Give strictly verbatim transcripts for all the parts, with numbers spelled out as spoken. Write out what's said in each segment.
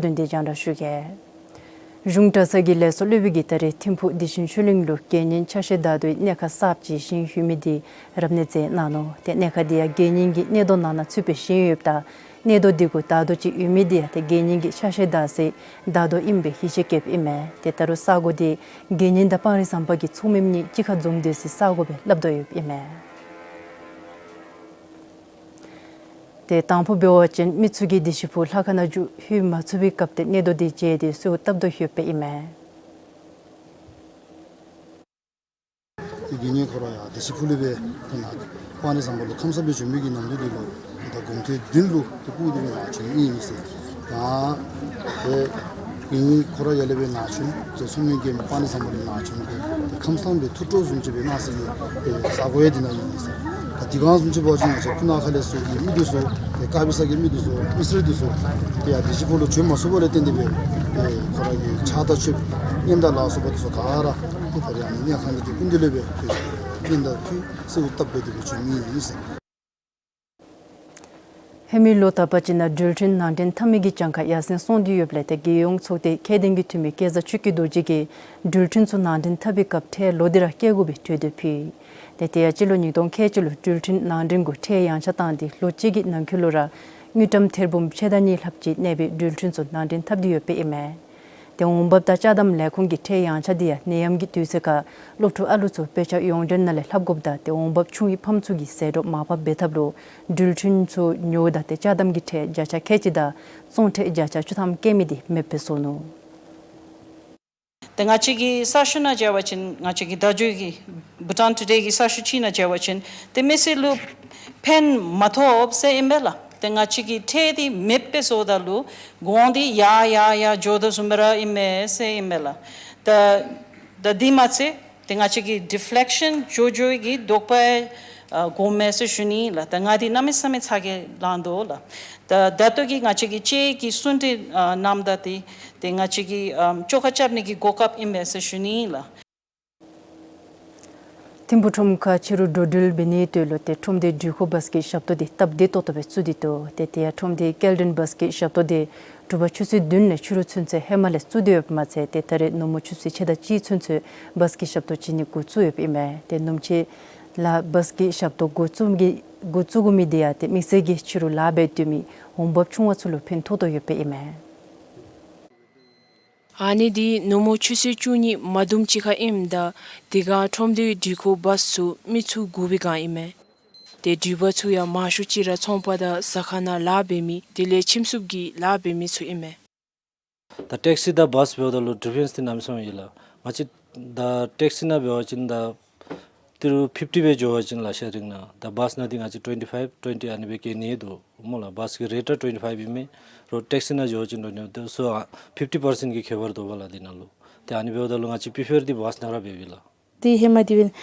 དོན་འདི་རྒྱང་བསྒྲགས་ཞུ་གེ། གཞུང་གྲྭ་ཚང་གི་ལས་ཚོགས་སློབ་དཔོན་གྱིས་ད་རེས་ཐིམ་ཕུག་བདེ་ཆེན་ཆོས་གླིང་ལུ་དགེ་བསྙེན་ཕྱག་བཞེས་བདའ་དོ་གནས་ཁང་གསརཔ་ཅིག་བཞེངས་ཡོད་མི་འདི་རབ་གནས་མཛད་གནང་ནུག། ཏེ་གནས་ཁང་འདི་ཡང་དགེ་བསྙེན་གྱི་གནས་རྡོ་ནང་ན་ཚུད་པའི་བཞེངས་ཡོདཔ་ད་གནས་རྡོ་འདི་གུ་བདའ་དོ་ཅིག་ཡོད་མི་འདི་ཡང་ཏེ་དགེ་བསྙེན་གྱི་ཕྱག་བཞེས་བདའ་སའི་བདའ་དོ་ཨིན་པའི་ཡིད་ཆེས་བསྐྱེདཔ་ཨིན་མས། ཏེ་ད་རུང་ས་གོ་འདི་དགེ་བསྙེན་དང་སྤང་རི་ཟམ་པ་གི་ཚོགས་མི་གཉིས་གཅིག་ཁར་འཛོམས་སྡོད་སའི་ས་གོ་སྦེ་སླབ་དོ་ཡོདཔ་ཨིན་མས། ཏེ་དང་ཕུ་འབད་བ་ཅིན་མི་ཚུ་གིས་བདེ་ཆེན་ཕུག་ལྷ་ཁང་ནང་འཛུལ་ལྷོད་མ་ཚུགས་པའི་སྐབས་ཏེ་གནས་རྡོ་འདི་མཇལ་ཏེ་གསོལཝ་བཏབ་དོ་ཡོདཔ་ཨིན་མས། ཏེ་དགེ་བསྙེན་ཁོ་ར་ཡང་བདེ་ཆེན་ཕུག་ལས་སྦེ་ཏེ་ནཱ་སྤང་རི་ཟམ་པ་ལུ་ཁམས་སངས་སྦེ་བྱོན་མི་གི་ནམ་དུས་འདི་ལུ་ཏེ་ད་དགོང་ཐོག་བདུན་ལུ་ཏེ་སྤུ་གུ་འདི་སྦེ་ནཱ་བྱོན་ནི་ཨིན་ཟེར། ད་ཏེ་དགེ་བསྙེན་ཁོ་ར་ཡར་ལས་སྦེ་ནཱ་བྱོན་ཏེ་ཚོགས་མི་གིས་སྤང་རི་ཟམ་པ་ལུ་ནཱ་བྱོན་ཏེ་ཏེ་ཁམས་སངས་སྦེ་ཐུགས་སྤྲོ་བཟུམ་ཅིག་སྦེ་གནང་ས་གི་ཏེ་ས་གོ་ཡང་འདི་ནང་ཨིན་ཟེར། ད་དེ་སྒང་བཟུམ་ཅིག་འབད་བ་ཅིན་ང་བཅས་སྤུ་ན་ཁ་ལས་ཚུར་གྱི་མི་འདི་ཚུ་ཏེ་དཀར་སྦི་ས་གི་མི་འདི་ཚུ་མི་སེར་འདི་ཚུ་ཏེ་ཡར་བདེ་ཆེན་ཕུག་ལུ་བྱོན་མ་ཚུགས་པ་ལས་བརྟེན་ཏེ་སྦེ་ཏེ་ཁོ་ར་གི་ཕྱག་དང་མཆོད་པའི་བརྔན་དང་ལ་སོགས་པ་འདི་ཚུ་ག་ར་ཏེ་ད་རེས་ཨ་ནི་གནས་ཁང་གི་ཏེ་སྐུ་མདུན་ལས་སྦེ་ཏེ་བརྔན་དང་ཕུལ་གསོལཝ་བཏབ་སྦེ་དེ་སྦེ་བྱོན་མི་ཨིན་ཟེར། ཧེ་མའི་ལོ་ད་པ་ཅིག་ནང་འགྲུལ་འཕྲིན་ནང་འདྲེན་འཐབ་མི་གི་གྱངས་ཁ་ཡར་སེང་སོང་སྟེ་ཡོདཔ་ལས་ཏེ་རྒྱལ་ཡོངས་ཚོགས་སྡེ་ཁྱད་ལྡན་གྱི་འཐུས་མི་སྐལ་བཟང་ཆོས་ཀྱི་རྡོ་རྗེ་གིས་འགྲུལ་འཕྲིན་ཚུ་ནང་འདྲེན་འཐབ་པའི་སྐབས་ཁྲལ་ལོག་སྟེ་ར་བཀལ་དགོ་པའི་གྲོས་འདེབས་ཕུལ། ཏེ་དེ་ཡང་སྤྱི་ལོ་ཉིས་སྟོང་ཁལ་གཅིག་ལུ་འགྲུལ་འཕྲིན་ནང་འདྲེན་གུ་ཁྲལ་ཡངས་ཆག་བཏང་སྟེ་ལོ་གཅིག་གི་ནང་འཁོད་ལུ་ར་དངུལ་ཀྲམ་ཐེར་འབུམ་ཕྱེད་དང་གཉིས་ལྷགཔ་ཅིག་གནས་པའི་འགྲུལ་འཕྲིན་ཚུ་ནང་འདྲེན་འཐབ་སྟེ་ཡོདཔ་ཨིན་མས། ཏེ་འོང་འབབ་དང་ཅ་དམ་ལས་ཁུངས་ཀྱི་ཁྲལ་ཡངས་ཆག་འདི་ཡང་ནད་ཡམས་ཀྱི་དུས་ཚོད་ཁར་སློབ་ཕྲུག་ཨ་ལུ་ཚུ་དཔེ་ཆ་ཡོངས་འབྲེལ་ནང་ལས་ལྷབ་དགོཔ་དང་ཏེ་འོང་འབབ་ཆུང་བའི་ཕམ་ཚུ་གི་ཟད་འགྲོ་མར་ཕབ་འབད་ཐབས་ལུ་འགྲུལ་འཕྲིན་ཚུ་ཉོཝ་ད་ཏེ་ཅ་དམ་གྱི་ཁྲལ་བརྒྱ་ཆ་ཁལ་གཅིག་དང་བཙོང་ཁྲལ་བརྒྱ་ཆ་བཅུ་ཐམ་བཀལ་མི་འདི་མེདཔ་སྦེ་བཟོ་ནུག། ཏེ་ང་བཅས་ཀྱི་ས་ཤུ་ནང་མཇལ་བ་ཅིན་ང་བཅས་ཀྱི་ད་འགྱོ་གི་བྷུ་ཊཱན་ཊུ་ཌེ་གི་ས་ཤུ་ཅིག་ནང་མཇལ་བ་ཅིན་ཏེ་མི་སེར་ལུ་ཕན་མ་ཐོགས་ཟེར་ཨིན་པས་ལགས། ཏེ་ང་བཅས་ཀྱི་ཁྲལ་འདི་མེདཔ་སྦེ་བཟོཝ་ད་ལུ་གོང་འདི་ཡར་ཡར་ཡར་འགྱོ་དོ་བཟུམ་ར་ཨིན་མས་ཟེར་ཨིན་པས་ལགས། ད་ད་འདི་མ་ཚད་ཏེ་ང་བཅས་ཀྱི་ཌི་ཕི་ལེག་ཤཱན་འགྱོ་འགྱོ་གི་དོགས་པ་ཨ་སྒོམ་མས་ཟེར་ཞུ་ནི་ལགས། ད་ང་འདི་གནམ་མེད་ས་མེད་ཚ་གྱང་ལང་དོ་ལགས། ད་ད་ལྟོ་གི་ང་བཅས་ཀྱི་ཅེ་གི་གསུང་གྲོས་ཨ་གནངམ་ད་འདི་ཏེ་ང་བཅས་ཀྱིས་ཨམ་བཅོ་ཁ་རྐྱབ་ནི་གི་གོ་སྐབས་ཨིན་པས་ཟེར་ཞུ་ནི་ལགས། ཐིམ་ཕུག་ཁྲོམ་ཁར་ཕྱི་རུ་འགྲོ་འགྲུལ་འབད་ནིའི་དོན་ལུ་ཏེ་ཁྲོམ་སྡེ་འགྲུལ་འཁོར་བཱས་ཀྱི་ཞབས་ཏོག་འདི་སྟབས་བདེ་ཏོག་ཏོ་སྦེ་བཙུགས་ཏེ་འདུག། ཏེ་དེ་ཡང་ཁྲོམ་སྡེ་སྐྱེལ་འདྲེན་བཱས་ཀྱི་ཞབས་ཏོག་འདི་དྲོ་པ་ཆུ་ཚོད་བདུན་ལས་ཕྱི་རུ་ཚུན་ཚོད་ཧེ་མ་ལས་བཙུགས་ཏེ་ཡོདཔ་མ་ཚད་ཏེ་ད་རེས་ནུབ་མོ་ཆུ་ཚོད་ཕྱེད་དང་གཅིག་ཚུན་ཚོད་བཱས་ཀྱི་ཞབས་ཏོག་བྱིན་ནི་འགོ་བཙུགས་ཡོདཔ་ཨིན་མས། ཏེ་ནུབ་ཕྱེད་ལས་བཱས་ཀྱི་ཞབས་ཏོག་འགོ་བཙུགས་མི་འགོ་བཙུགས་མི་འདི་ཡང་ཏེ་དམིགས་བསལ་གྱིས་ཕྱི་རུ་ལཱ་འབད་སྡོད་མི་འོང་འབབ་ཆུང་བ་ཚུ་ལུ་ཕན་ཐོགས་དོ་ཡོདཔ་ཨིན་མས། ཨ་ནི་འདི་ནུབ་མོ་ཆུ་ཚོད་བཅུ་གཉིས་མ་དུམ་ཅིག་ཁར་ཨིནམ་ད་དེ་སྒང་ཁྲོམ་སྡེའི་འགྲུལ་འཁོར་བཱས་ཚུ་མི་ཚུ་བསྒུགས་པའི་སྒང་ཨིན་མས། ཏེ་འགྲུལ་པ་ཚུ་ཡང་མང་ཤོས་ཅིག་ར་ཚོང་པ་དང་ཟ་ཁང་ནང་ལཱ་འབད་མི་དེ་ལས་ཁྱིམ་སྲུབ་ཀྱི་ལཱ་འབད་མི་ཚུ་ཨིན་མས། ད་ཊེག་སི་དང་བཱས་འབདཝ་ད་ལུ་ཌི་ཕེརེནསི་འདི་གནམ་མེད་ས་མེད་ཡོད་ལགས། ང་བཅས་ད་ཊེག་སི་ནང་འབད་བ་ཅིན་ད་ཏི་རུ་ཕིཕ་ཊི་སྦེ་འགྱོ་བ་ཅིན་ལགས་ཤེ་རིང་ནང་། ད་བཱས་ནང་འདི་ང་བཅས་ཊུ་ཝེན་ཊི་ཕའིབ་ཊུ་ཝེན་ཊི་ཨ་ནི་སྦེ་བཀལ་ནི་འདུག་སྨོ་ལགས། བཱས་ཀྱི་རེཊ་ར་ཊུ་ཝེན་ཊི་ཕའིབ་ཨིན་མས། རོགས་ཊེག་སི་ནང་འགྱོ་བ་ཅིན་ཊུ་ཝེན་ཊི་དེ་ཚུ་ཕིཕ་ཊི་པར་སེནཊ་གི་ཁྱད་པར་འདུག་པ་ལགས་འདི་ནང་ལུ། ཏེ་ཨ་ནི་འབདཝ་ད་ལུ་ང་བཅས་པི་ཕེར་འདི་བཱས་ནང་ར་འབདཝ་ཨིན་ལགས། ཏེ་ཧེ་མ་འདི་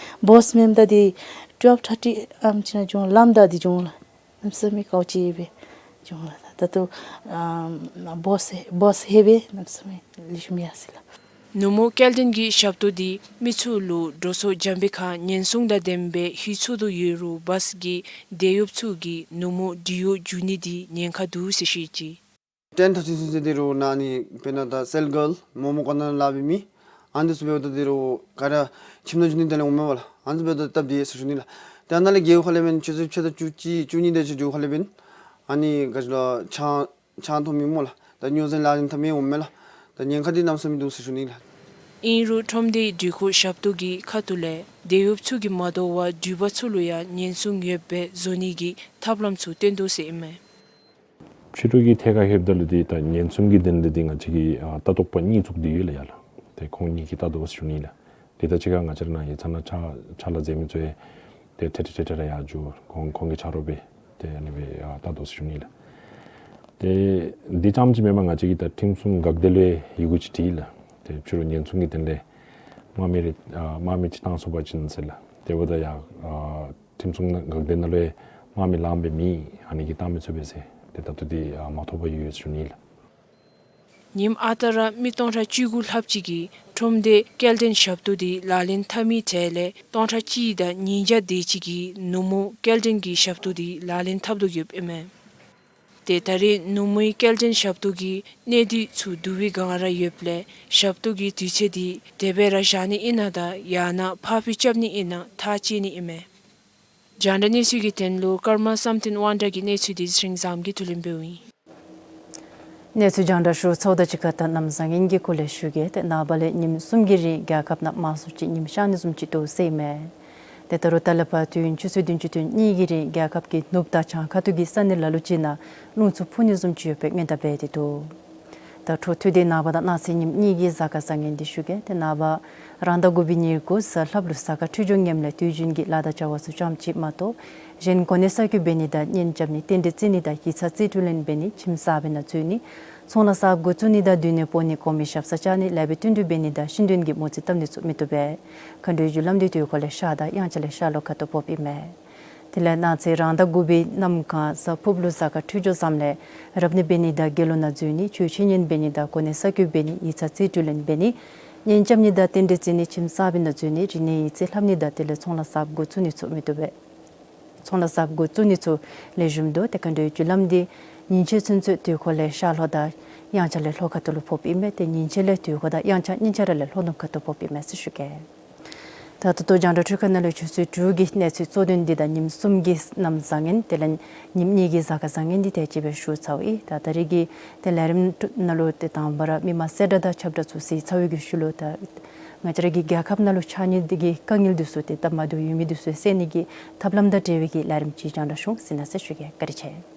བཱས་མེནམ་ད་འདི་ཊུ་ཝེལབ་ཐར་ཊི་ཨམ་ཅིག་ནང་འགྱོ་ལམ་ད་འདི་འགྱོ་ལགས། གནམ་མེད་ས་མེད་ཁག་ཆེ་སྦེ་འགྱོ་ལགས། ད་ལྟོ་ཨམ་བཱས་བཱས་ཧེ་སྦེ་གནམ་མེད་ས་མེད་ལེགས་ཤོམ་ཡར་སོ་ཡི་ལགས། ནུབ་མོ་སྐྱེལ་འདྲེན་གྱི་ཞབས་ཏོག་འདི་མི་ཚུ་ལུ་འགྲོ་སོང་འཇམ་པའི་ཁར་ཉེན་སྲུང་དང་ལྡནམ་སྦེ་ལྷོད་ཚུགས་དོ་ཡོད་རུང་བཱས་ཀྱི་དེད་གཡོགཔ་ཚུ་གིས་ནུབ་མོ་འགྲུལ་འགྱོ་འགྱོ་ནི་འདི་ཉེན་ཁ་འདུག་ཟེར་བཤད་ཅི། ཊེན་ཐར་ཊི་ཚུན་ཚོད་འདི་རུང་ནཱ་ནི་དཔེར་ན་ད་སེལ་གཱརལ་མོག་མོག་ཀ་ནང་ལཱ་འབད་མི་ཨ་ནི་ཚུ་འབདཝ་ད་འདི་རུང་ག་ར་ཁྱིམ་ནང་འགྱོ་ནི་དེ་ལས་འོངམ་མས་པ་ལགས། ཨ་ནི་ཚུ་འབདཝ་ད་སྟབས་བདེ་ཟེར་ཞུ་ནི་ལགས། ཏེ་ཨ་ནཱ་ལས་རྒེད་འོག་ཁ་ལས་འབདན་ཆུ་ཚོད་ཕྱེད་དང་བཅུ་གཅིག་བཅུ་གཉིས་དེ་ཅིག་རྒེད་འོག་ཁ་ལས་འབདན་ཨ་ནི་ག་ཅི་ལོ་ཆང་ཆང་འཐུང་མི་སྨོ་ལགས། ད་སྨྱོ་རྫས་ལག་ལེན་འཐབ་མི་འོངམ་མས་ལགས། ད་ཉེན་ཁ་འདི་གནམ་མེད་ས་མེད་འདུག་ཟེར་ཞུ་ནི་ལགས། ཨིན་རུང་ཁྲོམ་སྡེའི་འགྲུལ་འཁོར་ཞབས་ཏོག་གི་ཁ་ཐུག་ལས་དེད་གཡོགཔ་ཚུ་གིས་མ་དོ་བར་འགྲུལ་པ་ཚུ་ལུ་ཡང་ཉེན་སྲུང་ཡོདཔ་སྦེ་བཟོ་ནི་གི་ཐབས་ལམ་ཚུ་བཏོན་དོ་ཟེར་ཨིན་མས། ཕྱི་རུ་གི་ཐད་ཁར་ལྷོདཔ་ད་ལུ་འདི་ད་ཉེན་སྲུང་གི་དོན་ལས་འདི་ང་བཅས་ཀྱི་ཨ་ལྟ་རྟོག་པ་གཉིས་བཙུགས་ཏེ་ཡོད་ལགས་ཡར་ལུ། ཏེ་ཁོང་གཉིས་ཀྱིས་ལྟ་དོ་ཟེར་ཞུ་ནི་ལགས། དེ་དང་གཅིག་ཁར་ང་བཅས་ར་ནཱ་ཡ་མཚན་ནཱ་ཕྱག་ཕྱག་ལཱ་མཛད་མི་ཚུ་ཡང་ཏེ་ཏེ་ཏེ་ཏེ་ཏེ་ར་ཡར་འགྱོ་ཁོང་ཁོང་གི་ཆ་རོགས་སྦེ་ཏེ་ཨ་ནི་སྦེ་ཨ་ལྟ་དོ་ཟེར་ཞུ་ནི་ལགས། ཏེ་འདི་རྐྱངམ་ཅིག་མེན་པར་ང་བཅས་ཀྱིས་ད་ཁྲིམས་སྲུང་འགག་སྡེ་ལུ་ཡང་ཡི་གུ་ཅིག་བྲིས་ལགས། ཏེ་ཕྱི་རུ་ཉེན་སྲུང་གི་དོན་ལས་དམག་མི་རེ་ཨ་དམག་མི་ཅིག་བཏང་ཚུགས་པ་ཅིན་ཟེར་ལགས། དེ་འབདཝ་ད་ཡང་ཨ་ཁྲིམས་སྲུང་འགག་སྡེ་ནང་ལུ་ཡང་དམག་མི་ལངམ་སྦེ་མེད། ཨ་ནི་གིས་བཏང་མི་ཚུགས་པས་ཟེར་ཏེ་ད་ལྟོ་འདི་ཨ་མ་ཐོབ་པར་ཡོད་ཟེར་ཞུ་ནི་ལགས། ཉིནམ་ཨ་རྟག་ར་མི་སྟོང་ཕྲག་བཅུ་དགུ་ལྷགཔ་ཅིག་གིས་ཁྲོམ་སྡེ་སྐྱེལ་འདྲེན་ཞབས་ཏོག་འདི་ལག་ལེན་འཐབ་མི་གྲས་ལས་སྟོང་ཕྲག་གཅིག་དང་ཉིས་བརྒྱ་དེ་ཅིག་གིས་ནུབ་མོ་སྐྱེལ་འདྲེན་གྱི་ཞབས་ཏོག་འདི་ལག་ལེན་འཐབ་དོ་ཡོདཔ་ཨིན་མས། ཏེ་ད་རེས་ནུབ་མོའི་སྐྱེལ་འདྲེན་ཞབས་ཏོག་གི་གནས་སྡུད་ཚུ་བསྡུ་བའི་སྒང་ར་ཡོདཔ་ལས་ཞབས་ཏོག་གི་དུས་ཚོད་འདི་དེ་སྦེ་ར་བཞག་ནི་ཨིན་ན་དང་ཡང་ན་ཕར་འགྱངས་རྐྱབ་ནི་ཨིན་ན་ཐག་བཅད་ནི་ཨིན་མས། རྒྱང་བསྒྲགས་གནས་ཚུལ་གྱི་དོན་ལུ་ཀརྨ་བསམ་གཏན་དབང་གྲགས་ཀྱི་གནས་ཚུལ་འདི་ཚེ་རིང་བཟངམོ་གིས་བསྡུ་ལེན་འབདཝ་ཨིན། གནས་ཚུལ་རྒྱང་བསྒྲགས་ཞུ་ཚརཝ་དང་གཅིག་ཁར་ད་གནམ་བཟང་ངན་གྱི་སྐོར་ལས་ཞུ་གེ། ཏེ་ནངས་པ་ལས་ཉིནམ་གསུམ་གྱི་རིང་རྒྱལ་ཁབ་ནང་མང་སུ་ཅིག་ཉིམ་ཤར་ནི་བཟུམ་ཅིག་འདུག་ཟེར་ཨིན་མས། ཏེ་ད་རུང་ད་ལས་ཕར་དུས་ཡུན་ཆུ་ཚོད་བདུན་ཅུ་དོན་གཉིས་ཀྱི་རིང་རྒྱལ་ཁབ་ཀྱི་ནུབ་དང་བྱང་ཁ་ཐུག་གི་ས་གནས་ལ་ལུ་ཅིག་ནང་རླུང་འཚུབ་འཕུ་ནི་བཟུམ་ཅིག་ཡོད་པའི་སྔོན་བརྡ་འབད་དེ་འདུག། ད་འཕྲོ་མཐུད་དེ་ནངས་པ་དང་གནངས་ཚེ་ཉིནམ་གཉིས་ཀྱི་གཟའ་སྐར་བཟང་ངན་འདི་ཞུ་གེ། ཏེ་ནངས་པ་རང་ཟླ་དགུ་པའི་ཉེར་དགུ་གཟའ་ལྷགཔ་ལུ་གཟའ་སྐར་འཕྲོད་སྦྱོར་ངནམ་ལས་དུས་རྒྱུན་གྱི་ལཱ་དང་བྱ་བ་ཚུ་ཙམ་ཅིག་མ་གཏོགས་གཞན་གོ་གནས་གསར་བསྐོ་འབད་ནི་དང་གཉེན་རྐྱབ་ནི་རྟེན་འབྲེལ་བརྩི་ནི་དང་ཡིག་ཚང་རྩིས་སྤྲོད་ལེན་འབད་ནི་ཁྱིམ་གསརཔ་ནང་འཛུལ་ནི་ཚོང་ལཱ་གསརཔ་འགོ་བཙུགས་ནི་དང་སྡོད་གནས་སྤོ་ནི་གོང་མའི་ཞབས་སར་བཅར་ནི་ལེགས་པའི་བསྟུན་གྲོས་འབད་ནི་དང་ཤེས་ཡོན་གྱི་མོ་རྩིས་བཏབ་ནི་ཚུ་མི་བཏུབ་པས། མཁའ་འགྲོའི་རྒྱུ་ལམ་འདི་དུས་འཁོར་ལས་ཤར་དང་དབྱངས་འཆར་ལས་ཤར་ལྷོ་ཁ་ཐུག་ཕོགཔ་ཨིན་མས། དེ་ལས་གནངས་ཚེ་རང་ཟླ་དགུ་པའི་གནམ་གང་གཟའ་ཕུརཔ་ལུ་གཟའ་སྐར་འཕྲོད་སྦྱོར་བཟངམ་ལས་རབ་གནས་འབད་ནི་དང་དགེ་སློང་ནང་འཛུལ་ནི་ཆོས་འཆད་ཉན་འབད་ནི་དང་གོ་གནས་གསར་བསྐོ་འབད་ནི་ཡིག་ཚང་རྩིས་སྤྲོད་ལེན་འབད་ནི་གཉེན་རྐྱབ་ནི་དང་རྟེན་འབྲེལ་བརྩི་ནི་ཁྱིམ་གསརཔ་ནང་འཛུལ་ནི་རིག་གནས་ཡིག་རྩིས་ལྷབ་ནི་དང་དེ་ལས་ཚོང་ལཱ་གསརཔ་འགོ་བཙུགས་ནི་ཚུ་མི་བཏུབ་པས། ཚོང་ལཱ་གསརཔ་འགོ་བཙུགས་ནི་ཚུ་ལེགས་ཤོམ་འདུག། ཏེ་མཁའ་འགྲོའི་རྒྱུ་ལམ་འདི་ཉིན་བྱེད་ཚུན་ཚོད་དུས་འཁོར་ལས་ཤར་ལྷོ་དང་དབྱངས་འཆར་ལས་ལྷོ་ཁ་ཐུག་ལུ་ཕོགཔ་ཨིན་མས། ཏེ་ཉིན་བྱེད་ལས་དུས་འཁོར་དང་དབྱངས་འཆར་གཉིས་ཆ་ར་ལས་ལྷོ་ནུབ་ཁ་ཐུག་ཕོགཔ་ཨིན་མས་ཟེར་ཞུ་གེ། ད་ད་ལྟོ་རྒྱང་བསྒྲགས་འཕྲུལ་ཁང་ནང་ལུ་ཆུ་ཚོད་དྲུག་གི་གནས་ཚུལ་གཙོ་དོན་འདི་དང་ཉིནམ་གསུམ་གྱི་གནམ་བཟང་ངན་དེ་ལས་ཉིནམ་གཉིས་ཀྱི་གཟའ་སྐར་བཟང་ངན་འདི་དེ་ཅིག་སྦེ་ཞུ་ཚརཝ་ཨིན། ད་ད་རེས་ཀྱི་ཏེ་ལས་རིམ་ནང་ལུ་ཏེ་དང་པ་ར་མི་མང་གསལ་བསྒྲགས་དང་ཁྱབ་བསྒྲགས་ཚུ་གཟིགས་ཚར་བའི་གི་ཤུལ་ལུ་ད་ང་བཅས་ར་གི་རྒྱལ་ཁབ་ནང་ལུ་ཆགས་ནི་འདི་གི་དཀའ་ངལ་འདི་ཚུ་ཏེ་སྟབས་མ་བདེཝ་ཡོད་མི་འདི་ཚུ་སེལ་ནི་གི་ཐབས་ལམ་དང་འབྲེལ་བའི་གི་ལས་རིམ་ཅིག་རྒྱང་བསྒྲགས་ཞུ་ཟེར་ན་ཟེར་ཞུ་གེ། བཀའ་དྲིན་ཆེ།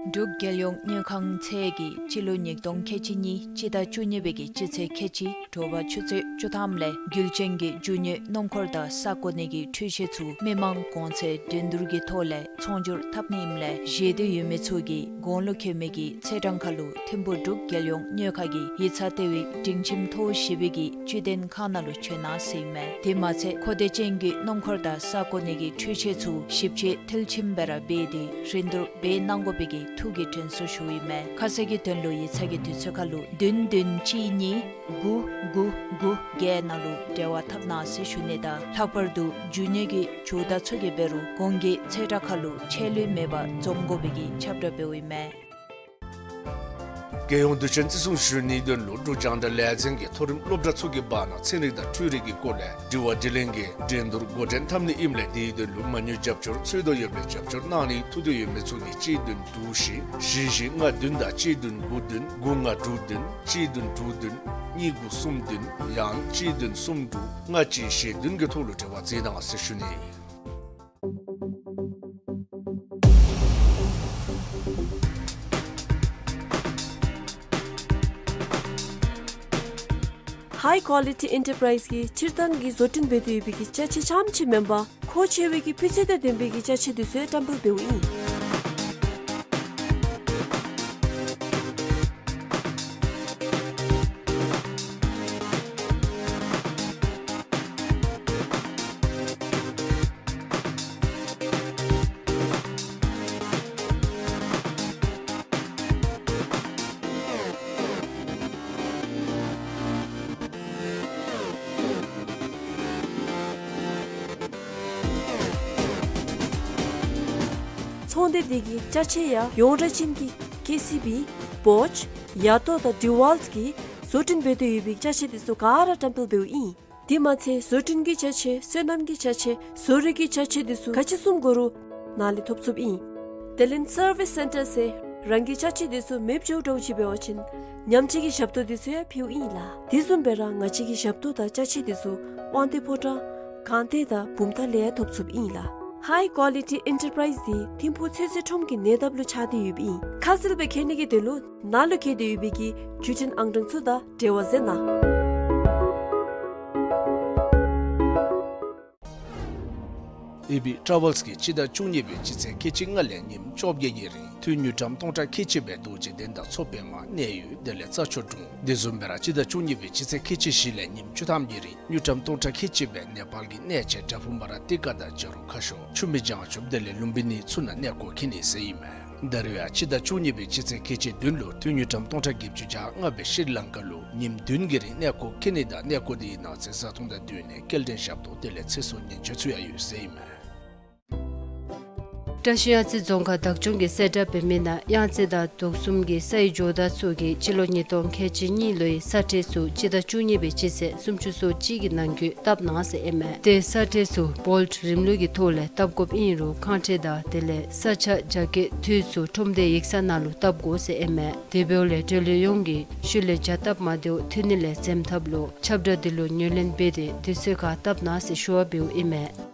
འབྲུག་རྒྱལ་ཡོངས་དངུལ་ཁང་ཚད་ཀྱིས་སྤྱི་ལོ་ཉིས་སྟོང་ཁལ་གཅིག་གཉིས་སྤྱི་ཟླ་བཅུ་གཉིས་པའི་གི་སྤྱི་ཚེས་ཁལ་གཅིག་དྲོ་པ་ཆུ་ཚོད་བཅུ་ཐམ་ལས་རྒྱུ་ཅན་གྱི་རྒྱུ་དངོས་སྣུམ་འཁོར་དང་ས་བརྐོ་ནི་གི་འཕྲུལ་ཆས་ཚུ་མི་མང་གོང་ཚད་འགྲན་བསྡུར་གྱི་ཐོག་ལས་ཚོང་སྒྱུར་འཐབ་ནི་ཨིནམ་ལས་བཞེས་འདོད་ཡོད་མི་ཚུ་གིས་གོང་ལུ་བཀོད་མི་གི་ཚེས་གྲངས་ཁར་ལུ་ཐིམ་ཕུག་འབྲུག་རྒྱལ་ཡོངས་དངུལ་ཁང་གི་ཡིག་ཚང་ལྟེ་བའི་སྒྲིང་ཁྱིམ་མཐོ་བོ་བཞི་པའི་གི་བརྒྱུད་འཕྲིན་ཁང་ནང་ལུ་བྱོན་གནང་ཟེར་ཨིན་མས། དེ་མ་ཚད་མཁོ་འདོད་ཅན་གྱི་སྣུམ་འཁོར་དང་ས་བརྐོ་ནི་གི་འཕྲུལ་ཆས་ཚུ་ཞིབ་དཔྱད་མཐིལ་ཕྱིན་སྦེ་ར་འབད་དེ་རིན་བསྡུར་འབད་གནང་དགོ་པའི་གི་ཐུགས་ཀྱི་དྲན་གསོ་ཞུཝ་ཨིན་མས། ཁ་གསལ་གྱི་དོན་ལུ་ཡིག་ཚང་གི་དུས་ཚོད་ཁར་ལུ་བདུན་བདུན་གཅིག་གཉིས་དགུ་དགུ་དགུ་བརྒྱད་ནང་ལུ་འབྲེལ་བ་འཐབ་གནང་ཟེར་ཞུ་ནི་དང་ལྷག་པར་དུ་རྒྱུ་དངོས་ཀྱི་ཇུས་གཏོགས་ཚུ་གིས་འབད་རུང་གོང་གི་ཚེས་གྲངས་ཁར་ལུ་ཆད་ལུས་མེད་པར་འཛོམས་དགོ་པའི་གི་ཁྱབ་བསྒྲགས་འབདཝ་ཨིན་མས། རྒྱལ་ཡོངས་དུས་ཆེན་བརྩི་སྲུང་ཞུ་ནིའི་དོན་ལུ་འབྲུག་རྒྱང་བསྒྲགས་ལས་འཛིན་གྱི་མཐོ་རིམ་སློབ་གྲྭ་ཚུ་གི་བར་ན་ཚན་རིག་དང་འཕྲུལ་རིག་གི་སྐོར་ལས་དྲི་བ་དྲིས་ལན་གྱི་འགྲན་བསྡུར་འགོ་འདྲེན་འཐབ་ནི་ཨིནམ་ལས་དེའི་དོན་ལུ་མ་དངུལ་རྒྱབ་སྐྱོར་འཚོལ་དོ་ཡོདཔ་ལས་རྒྱབ་སྐྱོར་གནང་ནི་ཐུགས་འདོད་ཡོད་མི་ཚུ་གིས་གཅིག་བདུན་དྲུག་བཞི་བཞི་བཞི་ལྔ་བདུན་དང་གཅིག་བདུན་དགུ་བདུན་དགུ་ལྔ་དྲུག་བདུན་གཅིག་བདུན་དྲུག་བདུན་གཉིས་དགུ་གསུམ་བདུན་ཡང་གཅིག་བདུན་གསུམ་དྲུག་ལྔ་གཅིག་བཞི་བདུན་གྱི་ཐོག་ལུ་འབྲེལ་བ་མཛད་གནང་ཟེར་ཞུ་ནི། ཧའི་ཀོ་ལི་ཊི་ཨེན་ཊར་པ་རའིཛ་གིས་སྤྱིར་བཏང་གི་བཟོ་སྐྲུན་འབད་དེ་ཡོད་པའི་གི་ཅ་ཆས་རྐྱངམ་ཅིག་མེན་པར་མཁོ་ཆེ་བའི་གི་སྤུས་ཚད་དང་ལྡན་པའི་གི་ཅ་ཆས་འདི་ཚུ་ཡང་བཀྲམ་སྤེལ་འབདཝ་ཨིན། ཚོང་སྡེ་འདི་གི་ཅ་ཆས་ཡང་ཡོངས་གྲགས་ཅན་གྱི་ཀེ་སི་བི་བོཆ་ཡ་ཏོ་དང་ཌི་ཝལཊ་གིས་བཟོ་སྐྲུན་འབད་དེ་ཡོད་པའི་ཅ་ཆས་འདི་ཚུ་ག་ར་བཀྲམ་སྤེལ་འབདཝ་ཨིན། དེ་མ་ཚད་བཟོ་སྐྲུན་གྱི་ཅ་ཆས་སོ་ནམ་གྱི་ཅ་ཆས་བཟོ་རིག་གི་ཅ་ཆས་འདི་ཚུ་ག་ཅི་བཟུམ་དགོ་རུང་ནཱ་ལས་ཐོབ་ཚུགསཔ་ཨིན། དེ་ལས་སར་བིསི་སེན་ཊར་ཟེར་རང་གི་ཅ་ཆས་འདི་ཚུ་མེདཔ་འགྱོཝ་འདྲཝ་ཅིག་འབད་བ་ཅིན་ཉམས་བཅོས་ཀྱི་ཞབས་ཏོག་འདི་ཚུ་ཡང་ཕུལཝ་ཨིན་ལགས། དེ་བཟུམ་སྦེ་ར་ང་བཅས་ཀྱི་ཞབས་ཏོག་དང་ཅ་ཆས་འདི་ཚུ་དབང་འདུས་ཕོ་བྲང་སྒང་སྟེང་དང་བུམ་ཐང་ལས་ཡང་ཐོབ་ཚུགསཔ་ཨིན་ལགས། ཧའི་ཀོ་ལི་ཊི་ཨེན་ཊར་པ་རའིཛ་འདི་ཐིམ་ཕུག་ཚོད་བསྲེ་ཁྲོམ་གྱི་ཉེ་འདབས་ལུ་ཆགས་ཏེ་ཡོདཔ་ཨིན། ཁ་གསལ་སྦེ་མཁྱེན་ནི་གི་དོན་ལུ་ནཱ་ལུ་བཀོད་དེ་ཡོད་པའི་གི་བརྒྱུད་འཕྲིན་ཨང་གྲངས་ཚུ་དང་འབྲེལ་བ་མཛད་གནང་། ཨེ་བི་ཊ་རེ་ཝལསི་གིས་སྤྱི་ཟླ་བཅུ་གཉིས་པའི་སྤྱི་ཚེས་ཁལ་གཅིག་ལྔ་ལས་ཉིནམ་བཅོ་བརྒྱད་ཀྱི་རིང་དངུལ་ཀྲམ་སྟོང་ཕྲག་ཁལ་གཅིག་སྦེ་རྡོ་རྗེ་གདན་དང་མཚོ་པདྨ་གནས་ཡུལ་དེ་ལས་རྩྭ་མཆོག་གྲོང་དེ་བཟུམ་སྦེ་ར་སྤྱི་ཟླ་བཅུ་གཉིས་པའི་སྤྱི་ཚེས་ཁལ་གཅིག་བཞི་ལས་ཉིནམ་བཅུ་ཐམ་གྱི་རིང་དངུལ་ཀྲམ་སྟོང་ཕྲག་ཁལ་གཅིག་སྦེ་ནེ་པཱལ་གྱི་གནས་ཆེན་པྲ་བྷུ་མ་ར་ཏི་ཀ་དང་བྱ་རུང་ཁ་ཤོར་ཆུ་སྨད་བྱང་ཆུབ་དེ་ལས་ལུམྦི་ནི་ཚུ་ནང་གནས་སྐོར་འཁྱིད་ནི་ཟེར་ཨིན་མས། ད་རེས་ཡང་སྤྱི་ཟླ་བཅུ་གཉིས་པའི་སྤྱི་ཚེས་ཁལ་གཅིག་བདུན་ལུ་དངུལ་ཀྲམ་སྟོང་ཕྲག་བརྒྱད་ཅུ་གྱ་ལྔ་སྦེ་ཤྲི་ལང་ཀ་ལུ་ཉིནམ་བདུན་གྱི་རིང་གནས་སྐོར་འཁྱིད་ནི་དང་གནས་སྐོར་དེའི་ནང་གཟིགས་ས་ཐོང་དང་བསྟུན་ནས་སྐྱེལ་འདྲེན་ཞབས་ཏོག་དེ་ལས་ཚེ་སྲོག་ཉེན་བཅོལ་ཚུ་ཡང་ཡོད་ཟེར་ཨིན་མས། བཀྲ་ཤིས་གཡང་རྩེ་རྫོང་ཁག་བདག་སྐྱོང་གིས་གསལ་བསྒྲགས་འབད་མི་ནང་གཡང་རྩེ་དང་དོག་གསུམ་གྱི་སའི་ཇོ་བདག་ཚུ་གིས་སྤྱི་ལོ་ཉིས་སྟོང་ཁལ་གཅིག་གཉིས་ལོའི་ས་ཁྲལ་ཚུ་སྤྱི་ཟླ་བཅུ་གཉིས་པའི་སྤྱི་ཚེས་སུམ་ཅུ་སོ་གཅིག་གི་ནང་འཁོད་བཏབ་གནང་ཟེར་ཨིན་མས། ཏེ་ས་ཁྲལ་ཚུ་བོལཊ་རིམ་ལུགས་ཀྱི་ཐོག་ལས་བཏབ་དགོཔ་ཨིན་རུང་ཁང་ཁྲལ་དང་དེ་ལས་ས་ཆ་རྒྱ་སྐྱེད་དུས་ཚོད་ཁྲོམ་སྡེ་ཡིག་ཚང་ནང་ལུ་བཏབ་དགོ་ཟེར་ཨིན་མས། དེ་འབདཝ་ལས་འབྲེལ་ཡོད་ཡོངས་ཀྱིས་ཤུལ་ལས་བྱ་སྟབས་མ་བདེཝ་ཐོན་ནི་ལས་འཛེམ་ཐབས་ལུ་ཁྱབ་བསྒྲགས་འདི་ལུ་ངོས་ལེན་འབད་དེ་དུས་ཚོད་ཁར་བཏབ་གནང་ཟེར་ཞུ་བ་འབདཝ་ཨིན་མས།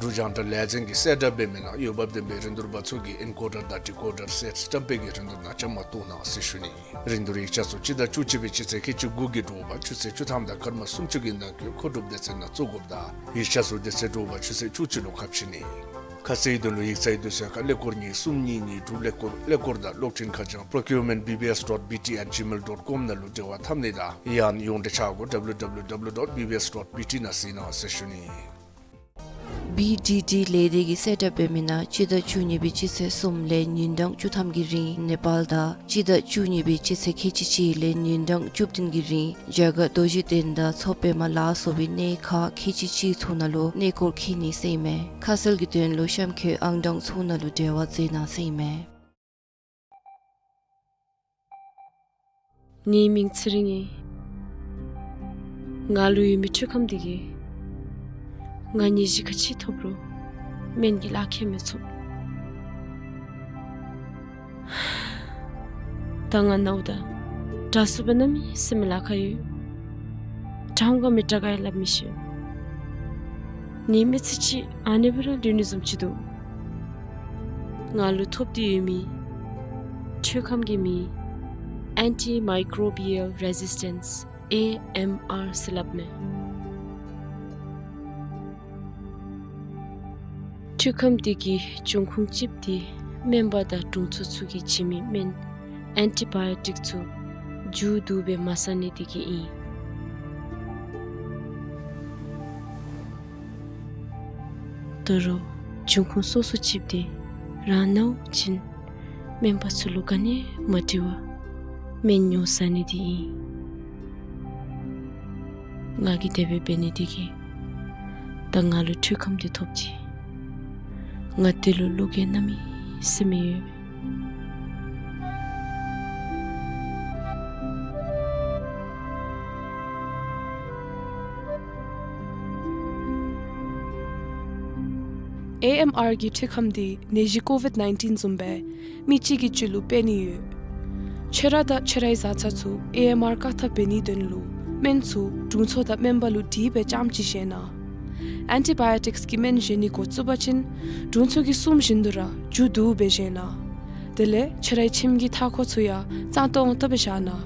འབྲུག་རྒྱང་བསྒྲགས་ལས་འཛིན་གྱིས་གསལ་བསྒྲགས་འབད་མི་ནང་འོས་འབབ་ལྡན་པའི་རིན་བསྡུར་པ་ཚུ་གིས་ཨེན་ཀོ་ཌར་དང་ཌི་ཀོ་ཌར་སེཊ་བཀྲམ་སྤེལ་གྱི་རིན་བསྡུར་ནང་བཅའ་མར་གཏོགས་གནང་ཟེར་ཞུ་ནི། རིན་བསྡུར་ཡིག་ཆ་ཚུ་སྤྱི་ཟླ་བཅུ་གཅིག་པའི་སྤྱི་ཚེས་ཁལ་གཅིག་དགུ་གི་དྲོ་པ་ཆུ་ཚོད་བཅུ་ཐམ་དང་སྐར་མ་སུམ་ཅུ་གི་ནང་འཁོད་མཁོ་སྒྲུབ་སྡེ་ཚན་ནང་བཙུགས་དགོཔ་དང་ཡིག་ཆ་ཚུ་དེ་ཚེ་དྲོ་པ་ཆུ་ཚོད་བཅུ་གཅིག་ལུ་ཁ་ཕྱེ་ནི། ཁ་གསལ་དོན་ལུ་ཡིག་ཚང་གི་དུས་ཚོད་ཁར་ཀླད་ཀོར་གཉིས་གསུམ་གཉིས་གཉིས་དྲུག་ཀླད་ཀོར་ཀླད་ཀོར་དང་གློག་འཕྲིན་ཁ་བྱང་procurement B B S dot B T at gmail dot com ནང་ལུ་འབྲེལ་བ་འཐབ་ནི་དང་ཡང་ན་ཡོངས་འབྲེལ་ཆ་སྒོ་W W W dot B B S dot B T ནང་གཟིགས་གནང་ཟེར་ཞུ་ནི། བི་ཌི་ཌི་ལས་སྡེ་གིས་གསལ་བསྒྲགས་འབད་མི་ནང་སྤྱི་ཟླ་བཅུ་གཉིས་པའི་སྤྱི་ཚེས་གསུམ་ལས་ཉིན་གྲངས་བཅུ་ཐམ་གྱི་རིང་ནེ་པཱལ་དང་སྤྱི་ཟླ་བཅུ་གཉིས་པའི་སྤྱི་ཚེས་ཁལ་གཅིག་གཅིག་ལས་ཉིན་གྲངས་བཅུ་བདུན་གྱི་རིང་རྒྱ་གར་རྡོ་རྗེ་གདན་དང་མཚོ་པདྨ་ལ་སོགས་པའི་གནས་ཁག་ཁལ་གཅིག་གཅིག་ཚུ་ནང་ལུ་གནས་སྐོར་འཁྱིད་ནི་ཟེར་ཨིན་མས། ཁ་གསལ་གྱི་དོན་ལུ་གཤམ་འཁོད་ཨང་གྲངས་ཚུ་ནང་ལུ་འབྲེལ་བ་མཛད་གནང་ཟེར་ཨིན་མས། ངེའི་མིང་ཚེ་རིང་ཨིན། ང་ལུ་ཡོད་མི་འཕྲུལ་ཁམས་འདི་གིས་ང་ནད་གཞི་ག་ཅི་ཐོབ་རུང་སྨན་གྱི་ལག་ཁྱེར་མི་ཚུགས། ད་ང་ནཝ་ད་དྲག་སུ་སྦེ་གནམ་མེད་ས་མེད་ལཱ་ཁག་ཡོད། དྲག་འོང་ག་མི་དྲག་ག་ཡང་སླབ་མི་ཤེས། ངེའི་མི་ཚེ་གཅིག་ཨ་ནི་སྦེ་ར་ལུས་ནི་བཟུམ་ཅིག་འདུག། ང་ལུ་ཐོབ་སྟེ་ཡོད་མི་འཕྲུལ་ཁམས་ཀྱི་མིང་Antimicrobial Resistance ཨེ་ཨེམ་ཨར་ཟེར་སླབ་མས། འཕྲུལ་ཁམས་འདི་གི་འབྱུང་ཁུངས་གཅིག་འདི་སྨན་པ་དང་དྲུང་འཚོ་ཚུ་གིས་བྱིན་མི་སྨན་ཨེན་ཊི་བཱ་ཡོ་ཊིཀ་ཚུ་མཇུག་བསྡུ་སྦེ་མ་ཟ་ནི་འདི་གིས་ཨིན། ད་རུང་འབྱུང་ཁུངས་སོ་སོ་གཅིག་འདི་རང་ནཝ་ཅིན་སྨན་པ་ཚུ་ལུ་ག་ནི་མ་དྲི་བར་སྨན་ཉོ་ཟ་ནི་འདི་ཨིན། ང་གིས་དེ་སྦེ་འབད་ནི་འདི་གིས་ད་ང་ལུ་འཕྲུལ་ཁམས་འདི་ཐོབ་ཅི། ང་འདི་ལུ་བློ་འགྱོད་གནམ་མེད་ས་མེད་ཡོད། ཨེ་ཨེམ་ཨར་གྱི་འཕྲུལ་ཁམས་འདི་ནད་གཞི་ཀོ་ཝིཌ་ནའིན་ཊིན་བཟུམ་སྦེ་མི་གཅིག་གི་རྒྱུད་ལུ་སྤེལ་ནི་ཡོད། ཁྱོད་ར་དང་ཁྱོད་རའི་བཟའ་ཚང་ཚུ་ཨེ་ཨེམ་ཨར་བཀག་ཐབས་འབད་ནིའི་དོན་ལུ་སྨན་ཚུ་དྲུང་འཚོ་དང་སྨན་པ་ལུ་དྲིས་སྦེ་ཙམ་ཅིག་བཞེས་གནང་། ཨེན་ཊི་བཱ་ཡོ་ཊིཀསི་གི་སྨན་བཞེས་ནི་འགོ་བཙུགས་པ་ཅིན་དྲུང་འཚོ་གིས་གསུངམ་བཞིན་དུ་ར་མཇུག་བསྡུ་སྦེ་བཞེས་གནང་། དེ་ལས་ཁྱོད་རའི་ཁྱིམ་གྱི་མཐའ་འཁོར་ཚུ་ཡང་གཙང་ཏོང་ཏོ་སྦེ་བཞག་གནང་།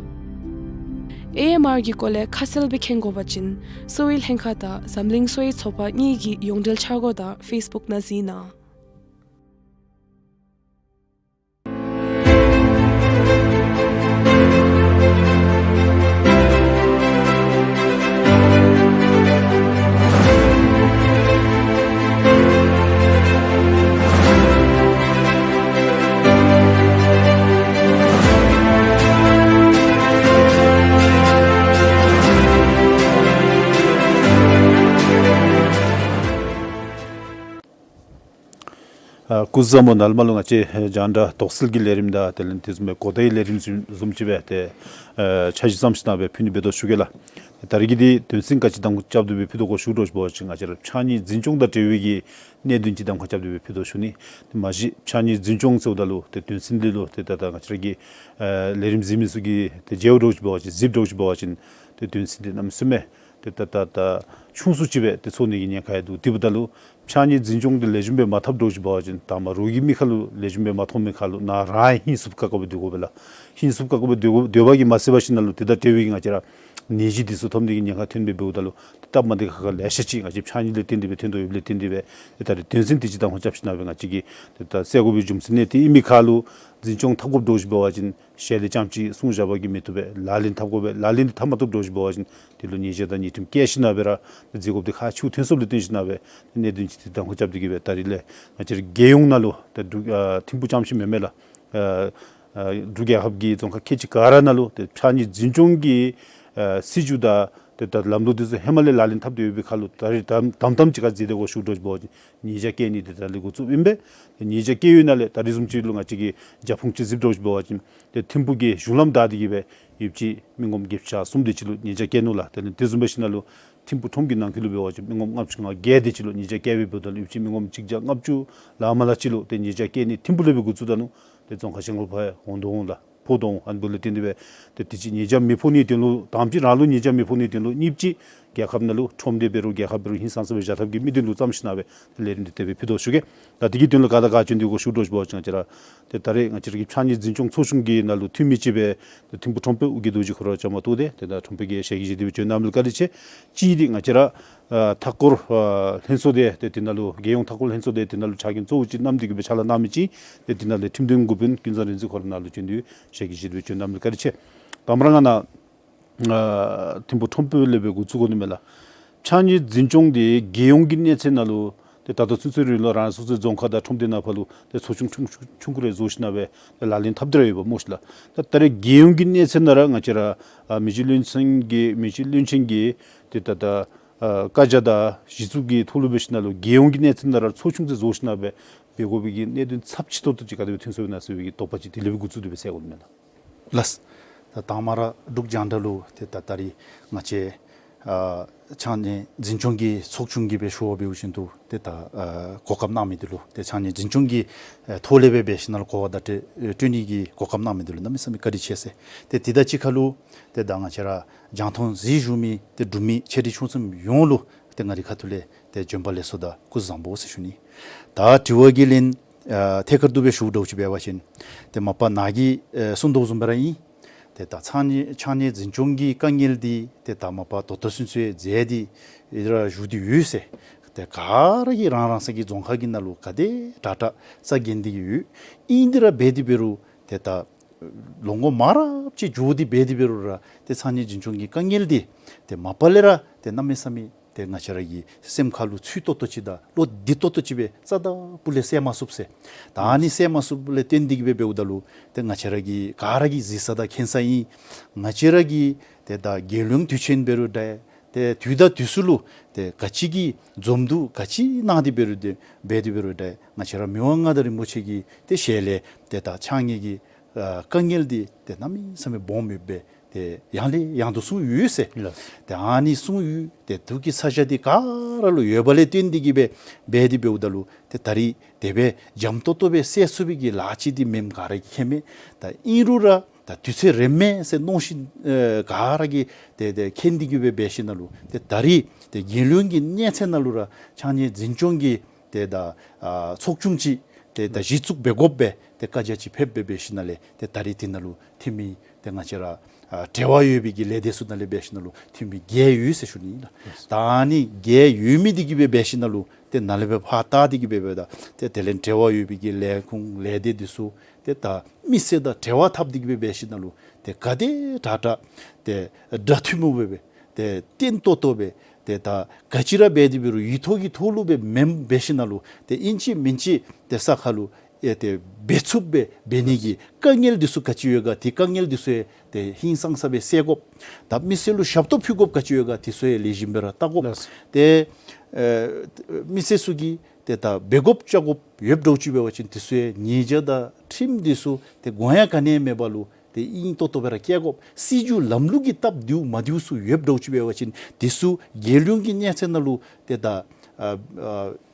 ཨེ་ཨེམ་ཨར་གྱི་སྐོར་ལས་ཁ་གསལ་སྦེ་མཁྱེན་དགོ་པ་ཅིན་གསོ་བའི་ལྷན་ཁག་དང་འཛམ་གླིང་གསོ་བའི་ཚོགས་པ་གཉིས་ཀྱི་ཡོངས་འབྲེལ་འཆར་སྒོ་དང་ཕེསི་བུཀ་ནང་གཟིགས་གནང་། ཨ་སྐུ་གཟུགས་བཟང་པོ། ནཱ་ལས་མར་ལུ་ང་བཅས་རྒྱང་བསྒྲགས་དོགས་སེལ་གྱི་ལས་རིམ་དང་དེ་ལས་དེ་བཟུམ་སྦེ་གོ་བརྡའི་ལས་རིམ་བཟུམ་བཟུམ་ཅིག་སྦེ་ཏེ་ཨེ་འཆར་གཞི་བརྩམས་ཞིནམ་སྦེ་ཕུལ་ནི་འབད་དོ་ཞུ་གེ་ལགས། ད་རིས་ཀྱི་འདི་དོན་ཚན་ག་ཅི་དང་རྐྱབ་སྟེ་སྦེ་ཕུལ་དོ་གོ་ཞུ་དོ་ཞུ་བ་ཅིན་ང་བཅས་ར་ཕྱགས་སྙིགས་འཛིན་སྐྱོང་དང་འབྲེལ་བའི་གི་གནད་དོན་ཅིག་དང་རྐྱབ་སྟེ་སྦེ་ཕུལ་དོ་ཞུ་ནི། ཏེ་མ་གཞི་ཕྱགས་སྙིགས་འཛིན་སྐྱོང་ཟེརཝ་ད་ལུ་ཏེ་དོན་ཚན་འདི་ལུ་ཏེ་ད་ད་ང་བཅས་ར་གི་ཨེ་ལས་རིམ་གཟིགས་མི་ཚུ་གིས་ཏེ་མཇལཝ་འདྲཝ་ཅིག་འབད་བ་ཅིན་གཟིགསཔ་འདྲཝ་ཅིག་འབད་བ་ཅིན་ཏེ་དོན་ཚན་འདི་གནམ་མེད་ས་མེད་ཏེ་ད་ད་ད་ཆུང་སུ་ཅིག་སྦེ་ཏེ་ཚོར་ནི་གི་ཉེན་ཁ་ཡང་འདུག། དེ་འབདཝ་ད་ལུ་ཕྱགས་སྙིགས་འཛིན་སྐྱོང་འདི་ལེགས་ཤོམ་སྦེ་མ་འཐབ་འདྲཝ་ཅིག་འབད་བ་ཅིན་དང་པ་རོགས་ཀྱི་མི་ཁར་ལུ་ལེགས་ཤོམ་སྦེ་མ་མཐོང་མི་ཁར་ལུ་ནཱ་རང་ཧིང་སུབ་ཁ་ཁ་སྦེ་སྡོད་དགོ་པས་ལགས། ཧིང་སུབ་ཁ་ཁ་སྦེ་སྡོད་དགོ་སྡོདཔ་གིས་མ་ཚད་པར་ཞིནམ་ལས་དེ་དང་འབྲེལ་བའི་གི་ང་བཅས་ར་ ནད་གཞི་འདི་ཚུ་ཐོབ་ནི་གི་ཉེན་ཁ་ཐོན་སྦེ་འབདཝ་ད་ལུ་ཏེ་སྟབས་མ་བདེ་ཁག་ཁ་ལེ་ཤ་ཅིག་ང་བཅས་ཕྱགས་སྙིགས་ལས་བརྟེན་ཏེ་སྦེ་ཐོན་དོ་ཡོདཔ་ལས་བརྟེན་ཏེ་སྦེ་ཏེ་ད་རེས་དོན་ཚན་འདི་ཅིག་དང་པ་རྐྱབ་ཞིན་ན་སྦེ་ང་བཅས་ཀྱིས་ཏེ་ད་སེལ་དགོ་པའི་རྒྱུ་མཚན་ནི་དེ་ཨིན་མི་ཁར་ལུ་འཛིན་སྐྱོང་འཐབ་དགོཔ་འདྲཝ་ཅིག་འབད་བ་ཅིན་ཞལ་ལས་རྐྱངམ་ཅིག་གསུང་བཞག་པ་གིས་མི་བཏུབ་པས། ལག་ལེན་འཐབ་དགོ་པས། ལག་ལེན་འདི་འཐབ་མ་བཏུབ་འདྲཝ་ཅིག་འབད་བ་ཅིན་དེ་ལུ་ཉེས་བྱ་དང་ཉེས་ཁྲིམས་བཀལ་ཞིན་ན་སྦེ་ར་འཛེག་དགོཔ་འདི་ཁག་ཆེཝ་ཐོན་སོཔ་ལས་བརྟེན་ཞིན་ན་སྦེ་གནད་དོན་ཅིག་འདི་དང་པ་རྐྱབ་སྟེ་གིས་སྦེ་ད་རེས་ལས་ང་བཅས་ར་རྒྱལ་ཡོངས་ནང་ལུ་ཏེ་འབྲུག་ཨ་ཐིམ་ཕུག་རྐྱངམ་ཅིག་མེན་མས་ལགས། ཨ་ཨ་འབྲུག་རྒྱལ་ཁབ་ཀྱི་རྫོང་ཁག་ཁལ་གཅིག་ག་ར་ནང་ལུ་ཏེ་ཕྱགས་སྙིགས་འཛིན་སྐྱོང་གི་ཨ་སྲིད་བྱུས་དང་ཏེ་ད་ལམ་ལུགས་འདི་ཚུ་ཧེ་མ་ལས་ལག་ལེན་འཐབ་སྟེ་ཡོད་པའི་ཁར་ལུ་ད་རེས་དམ་དམ་དམ་ཅིག་ཁར་འཛེགས་ཏེ་འགོ་བཙུགས་འདྲཝ་ཅིག་འབད་བ་ཅིན་ཉེས་བྱ་བཀལ་ནི་འདི་ད་ལས་འགོ་བཙུགསཔ་ཨིན་པས། ཏེ་ཉེས་བྱ་བཀལ་ཡོད་ནང་ལས་ད་རེས་བཟུམ་ཅིག་ལུ་ང་བཅས་ཀྱིས་རྒྱབ་ཁུངས་ཅིག་གཟིགསཔ་འདྲཝ་ཅིག་འབད་བ་ཅིན་ཏེ་ཐིམ་ཕུག་གི་གཞུང་ལམ་བདའ་སྟེ་གིས་སྦེ་ཡོདཔ་ཅིག་མི་ངོམ་བརྒྱད་ཅུ་གྱ་གསུམ་དེ་ཅིག་ལུ་ཉེས་བྱ་བཀལ་ནུག་ལགས། དེ་ལས་དེ་བཟུམ་སྦེ་ཞིན་ན་ལུ་ཐིམ་ཕུག་ཁྲོམ་གྱི་ནང་འཁོད་ལུ་འབད་བ་ཅིན་མི་ངོམ་ལྔ་བཅུ་ང་བརྒྱད་དེ་ཅིག་ལུ་ཉེས་བྱ་བཀལ་བའི་འབདཝ་ད་ལུ་ཡོདཔ་ཅིག་མི་ངོམ་གཅིག་བརྒྱ་ལྔ་བཅུ་ལ་མ་ལ་ཅིག་ལུ་ཏེ་ཉེས་བྱ་བཀལ་ནི་ཐིམ་ཕུག་ལས་སྦེ་འགོ་བཙུགས་ད་ནུག། ཏེ་རྫོང་ཁག་གཞན་ཁར་ཕར་འོང་དོ་འོང་ལགས། ཕོག་དོ་འོང་། ཨ་ནི་འབདཝ་ལས་བརྟེན་ཏེ་སྦེ་ཏེ་དེ་ཅིག་ཉེས་བྱ་མི་ཕོག་ནིའི་དོན་ལུ་དང་པ་ཅིག་རང་ལུ་ཉེས་བྱ་མི་ཕོག་ནིའི་དོན་ལུ། གཉིས་པ་ཅིག་རྒྱལ་ཁབ་ནང་ལུ་ཁྲོམ་སྡེ་འབད་རུང་རྒྱལ་ཁབ་འབད་རུང་ཧིང་སངས་ས་སྦེ་བཞག་ཐབས་ཀྱི་དམིགས་དོན་ལུ་བརྩམས་ཞིན་ན་སྦེ་ལས་རིམ་འདི་དེ་སྦེ་ཕུལ་དོ་ཞུ་གེ། ད་དེ་གི་དོན་ལུ་ག་དང་ག་བྱོན་ཏེ་འགོ་བཙུགས་འདྲཝ་ཅིག་འབད་བ་ཅིན་ང་བཅས་ར་ཏེ་ད་རེས་ང་བཅས་ར་གི་ཕྱགས་སྙིགས་འཛིན་སྐྱོང་ཚོགས་ཆུང་གི་ནང་ལུ་འཐུས་མི་ཅིག་སྦེ་ཏེ་ཐིམ་ཕུག་ཁྲོམ་དཔོན་ཨོ་རྒྱན་རྡོ་རྗེ་ཁོ་ར་བཅའ་མར་གཏོགས་ཏེ་ཏེ་ད་ཁྲོམ་དཔོན་གྱིས་ཞལ་གྱིས་བཞེས་ཏེ་སྦེ་བྱོན་གནང་མི་ལུ་བཀའ་དྲིན་ཆེ། གཅིག་འདི་ང་བཅས་ར་ཨ་མཐའ་འཁོར་ཨ་ལྷན་ཚོགས་སྡེ་ཏེ་དེ་ནང་ལུ་རྒྱལ་ཡོངས་མཐའ་འཁོར་ལྷན་ཚོགས་སྡེ་དེ་ནང་ལུ་ཕྱག་འགན་གཙོ་བོ་ཅིག་བསྣམས་ཏེ་གིས་སྦེ་ཕྱག་ལཱ་གནང་མི་ཅིག་ཏེ་དེ་ནང་ལས་ཁྲིམས་དོན་འགོ་དཔོན་ཀུན་བཟང་རིག་འཛིན་ཁོ་ར་ནཱ་ལུ་བྱོན་ཏེ་ཞལ་གྱིས་བཞེས་ཏེ་སྦེ་བྱོན་གནང་མི་ལུ་བཀའ་དྲིན་ཆེ། དང་པ་ར་ང་ནཱ་ཨ་ཐིམ་ཕུག་ཁྲོམ་དཔོན་ལས་སྦེ་འགོ་བཙུགས་དགོ་ནི་མས་ལགས། ཕྱགས་སྙིགས་འཛིན་སྐྱོང་འདི་རྒྱལ་ཡོངས་ཀྱི་གནས་ཚད་ནང་ལུ་ཏེ་ད་ལྟོ་ཚུན་ཚོད་རིང་ལུ་རང་སོ་སོའི་རྫོང་ཁག་དང་ཁྲོམ་སྡེ་ནང་ཕར་ལུ་ཏེ་ཚོགས་ཆུང་ཆུང་ཆུང་ཀུ་རེ་བཟོ་ཞིན་ན་སྦེ་ཏེ་ལག་ལེན་འཐབ་སྟེ་ར་ཡོདཔ་སྨོ་ཤིག་ལགས། ད་ད་རེས་རྒྱལ་ཡོངས་ཀྱི་གནས་ཚད་ནང་ར་ང་བཅས་ར་ཨ་མི་རྗེ་བློན་ཆེན་གྱི་མི་རྗེ་བློན་ཆེན་གྱི་ཏེ་ད་ད་ཨ་བཀའ་རྒྱ་དང་གཞི་བཙུགས་ཀྱི་ཐོག་ལུ་འབད་ཞིན་ན་ལུ་རྒྱལ་ཡོངས་ཀྱི་གནས་ཚད་ནང་ར་ཚོགས་ཆུང་ཅིག་བཟོ་ཞིན་ན་སྦེ་འབད་དགོ་པའི་གི་གནད་དོན་ཚབས་ཆེ་ཏོག་ཏོ་ཅིག་ག་དེ་སྦེ་ཐོན་སོ་ཡི་ན་ཟེར་བའི་གི་དོགས་པ་ཅིག་དེ་ལས་སྦེ་འགོ་བཙུགས་ཏེ་སྦེ་སེལ་དགོ་ནི་མས་ལགས། ལགས། ད་དང་པ་ར་འབྲུག་རྒྱང་བསྒྲགས་ལུ་ཏེ་ད་ད་རེས་ང་བཅས་ཨ་ཕྱགས་སྙིགས་འཛིན་སྐྱོང་གི་ཚོགས་ཆུང་གིས་སྦེ་ཞུ་བ་འབད་བ་ཅིན་ཏེ་ད་ཨ་གོ་སྐབས་གནང་མི་འདི་ལུ་ཏེ་ཕྱགས་སྙིགས་འཛིན་སྐྱོང་གི་ཨ་ཐོག་ལས་སྦེ་འབད་ཞིན་ན་ལུ་གོ་བ་བརྡ་སྤྲོད་སྤྲོད་ནི་གི་གོ་སྐབས་གནང་མི་འདི་ལུ་གནམ་མེད་ས་མེད་བཀའ་དྲིན་ཆེ་ཟེར། ཏེ་དེ་དང་གཅིག་ཁར་ལུ་ཏེ་ད་ང་བཅས་ར་རྒྱང་མཐོང་གཟིགས་བཞུགས་མི་ཏེ་འབྲུག་མི་ཆེ་འབྲིང་ཆུང་གསུམ་ཡོངས་ལུ་ཏེ་ང་རའི་ཁ་ཐུག་ལས་ཏེ་བྱོན་པ་ལེགས་སོ་དང་སྐུ་གཟུགས་བཟང་པོ་ཟེར་ཞུ་ནི། ད་དྲི་བ་གི་ལན་ཨ་ཐད་ཀར་དུ་སྦེ་ཞུ་འདྲཝ་ཅིག་འབད་བ་ཅིན་ཏེ་མ་པ་ནཱ་གིས་ཨེ་གསུངས་དོ་བཟུམ་སྦེ་ར་ཨིན། ཏེ་ད་ཕྱགས་སྙིགས་ཕྱགས་སྙིགས་འཛིན་སྐྱོང་གི་དཀའ་ངལ་འདི་ཏེ་ད་མ་པ་ད་ལྟོ་ཚུན་ཚོད་མཛད་དེ་ཨེ་ར་བཞུགས་ཏེ་ཡོད་ཟེར། ཏེ་ག་ར་གིས་རང་རང་སོའི་གི་རྫོང་ཁག་གི་ནང་ལུ་ག་དེ་དྲག་དྲག་རྩ་འགེངས་ཏེ་གིས་ཡོད། ཨིན་དེ་ར་འབད་དེ་འབད་རུང་ཏེ་ད་ལོ་ངོ་མང་རབས་ཅིག་འགྱོ་སྟེ་འབད་དེ་འབད་རུང་ར་ཏེ་ཕྱགས་སྙིགས་འཛིན་སྐྱོང་གི་དཀའ་ངལ་འདི་ཏེ་མ་པ་ལས་ར་ཏེ་གནམ་མེད་ས་མེད་ཏེ་ང་བཅས་ར་གི་སེམས་ཁར་ལུ་ཚུད་ཏོག་ཏོ་ཅིག་དང་བློ་བདེ་ཏོག་ཏོ་ཅིག་སྦེ་རྩ་དང་སྤུ་ལས་བསལ་མ་ཚུགས་ཟེར། ད་ཨ་ནི་བསལ་མ་ཚུགསཔ་ལས་བརྟེན་ཏེ་གིས་སྦེ་འབདཝ་ད་ལུ་ཏེ་ང་བཅས་ར་གི་ག་ར་གིས་གཟིགས་ས་དང་མཁྱེན་ས་ཨིན། ང་བཅས་ར་གི་ཏེ་ད་རྒྱལ་ཡོངས་དུས་ཆེན་འབད་རུང་འདྲ། ཏེ་དུས་དང་དུས་སུ་ལུ་ཏེ་ག་ཅི་གི་འཛོམས་འདུ་ག་ཅི་གནང་སྟེ་འབད་རུང་ཏེ་འབད་དེ་འབད་རུང་འདྲ། ང་བཅས་ར་མི་དབང་མངའ་བདག་རིན་པོ་ཆེ་གི་ཏེ་ཞལ་ལས་ཏེ་ད་ཕྱགས་སྙིགས་ཀྱི་ཨ་དཀའ་ངལ་འདི་ཏེ་གནམ་མེད་ས་མེད་སྦོམ་ཡོདཔ་སྦེ་ཏེ་ཡང་ལས་ཡང་དུ་གསུངས་ཡོད་ཟེར། ལགས། ཏེ་ཨ་ནི་གསུངས་ཡོད། ཏེ་འདི་གི་ཚ་གྱང་འདི་ག་ར་ལུ་ཡོདཔ་ལས་བརྟེན་ཏེ་གིས་སྦེ་འབད་དེ་འབདཝ་ད་ལུ་ཏེ་ད་རེས་དེ་སྦེ་འཇམ་ཏོག་ཏོ་སྦེ་སེལ་ཚུགས་པའི་གི་ལཱ་ཅིག་འདི་མེནམ་ག་ར་གིས་མཁྱེན་མས། ད་ཨིན་རུང་ར་ད་དུས་ཚོད་རན་མས་ཟེར་མནོ་ཞིན་ཨེ་ག་ར་གིས་ཏེ་ཏེ་མཁྱེན་ཏེ་གིས་སྦེ་འབད་ཞིན་ན་ལུ་ཏེ་ད་རེས་ཏེ་རྒྱལ་ཡོངས་ཀྱི་གནས་ཚད་ནང་ལུ་ར་ཕྱགས་སྙིགས་འཛིན་སྐྱོང་གི་ཏེ་ད་ཨ་ཚོགས་ཆུང་ཅིག་ཏེ་ད་གཞི་བཙུགས་འབད་དགོཔ་སྦེ་ཏེ་བཀའ་རྒྱ་ཅིག་ཕེབས་སྦེ་འབད་ཞིན་ན་ལས་ཏེ་ད་རེས་དེ་ནང་ལུ་འཐུས་མི་ཏེ་ང་བཅས་ར་ཨ་འབྲེལ་བ་ཡོད་པའི་གི་ལས་སྡེ་ཚུ་ནང་ལས་འབད་ཞིན་ན་ལུ་འཐུས་མི་བརྒྱད་ཡོད་ཟེར་ཞུ་ནི་ཨིན་ལགས། ད་ཨ་ནི་བརྒྱད་ཡོད་མི་འདི་གིས་སྦེ་འབད་ཞིན་ན་ལུ་ཏེ་ནཱ་ལས་སྦེ་ཕར་བལྟ་སྟེ་གིས་སྦེ་འབདཝ་ད་ཏེ་དེ་ལས་འབྲེལ་བ་ཡོད་པའི་གི་ལས་ཁུངས་ལས་སྡེ་འདི་ཚུ་ཏེ་ད་མི་སེར་དང་འབྲེལ་བ་འཐབ་སྟེ་གིས་སྦེ་འབད་ཞིན་ན་ལུ་ཏེ་ག་དེ་དྲག་དྲག་ཏེ་དྲག་ཐུན་མོང་སྦེ་སྦེ་ཏེ་བརྟན་ཏོག་ཏོ་སྦེ་ཏེ་ད་ག་ཅི་ར་འབད་དེ་འབད་རུང་ཡིག་ཐོག་གི་ཐོག་ལུ་སྦེ་མེནམ་འབད་ཞིན་ན་ལུ་ཏེ་ཨིན་ཅི་མིན་ཅི་ཏེ་ས་ཁར་ལུ་ཨེ་ཏེ་འབད་ཚུགསཔ་སྦེ་འབད་ནི་གི་དཀའ་ངལ་འདི་ཚུ་ག་ཅི་ཡོད་ག་ཏེ་དཀའ་ངལ་འདི་ཚུ་ཡང་ཏེ་ཧིང་སངས་ས་སྦེ་སེལ་དགོཔ། ད་མི་སེར་ལུ་ཞབས་ཏོག་ཕུལ་དགོཔ་ག་ཅི་ཡོད་ག་དེ་ཚུ་ཡང་ལེགས་ཤོམ་སྦེ་ར་བལྟ་དགོཔ། ལགས། ཏེ་ཨེ་མི་སེར་ཚུ་གིས་ཏེ་ད་འབད་དགོཔ་བཅའ་དགོཔ་ཡོདཔ་འདྲཝ་ཅིག་འབད་བ་ཅིན་དེ་ཚུ་ཡང་ཉེས་བྱ་དང་ཁྲིམས་འདི་ཚུ་ཏེ་དགོངས་ཡངས་ག་ནི་ཡང་མེད་པར་ལུ་ཏེ་ཨིན་ཏོག་ཏོ་སྦེ་ར་བཀལ་དགོཔ། སྲིད་བྱུས་ལམ་ལུགས་ཀྱི་སྟབས་བདེཝ་མ་བདེཝ་ཚུ་ཡོདཔ་འདྲཝ་ཅིག་འབད་བ་ཅིན་དེ་ཚུ་རྒྱལ་ཡོངས་ཀྱི་གནས་ཚད་ནང་ལུ་ཏེ་ད་ཨ་ཨ་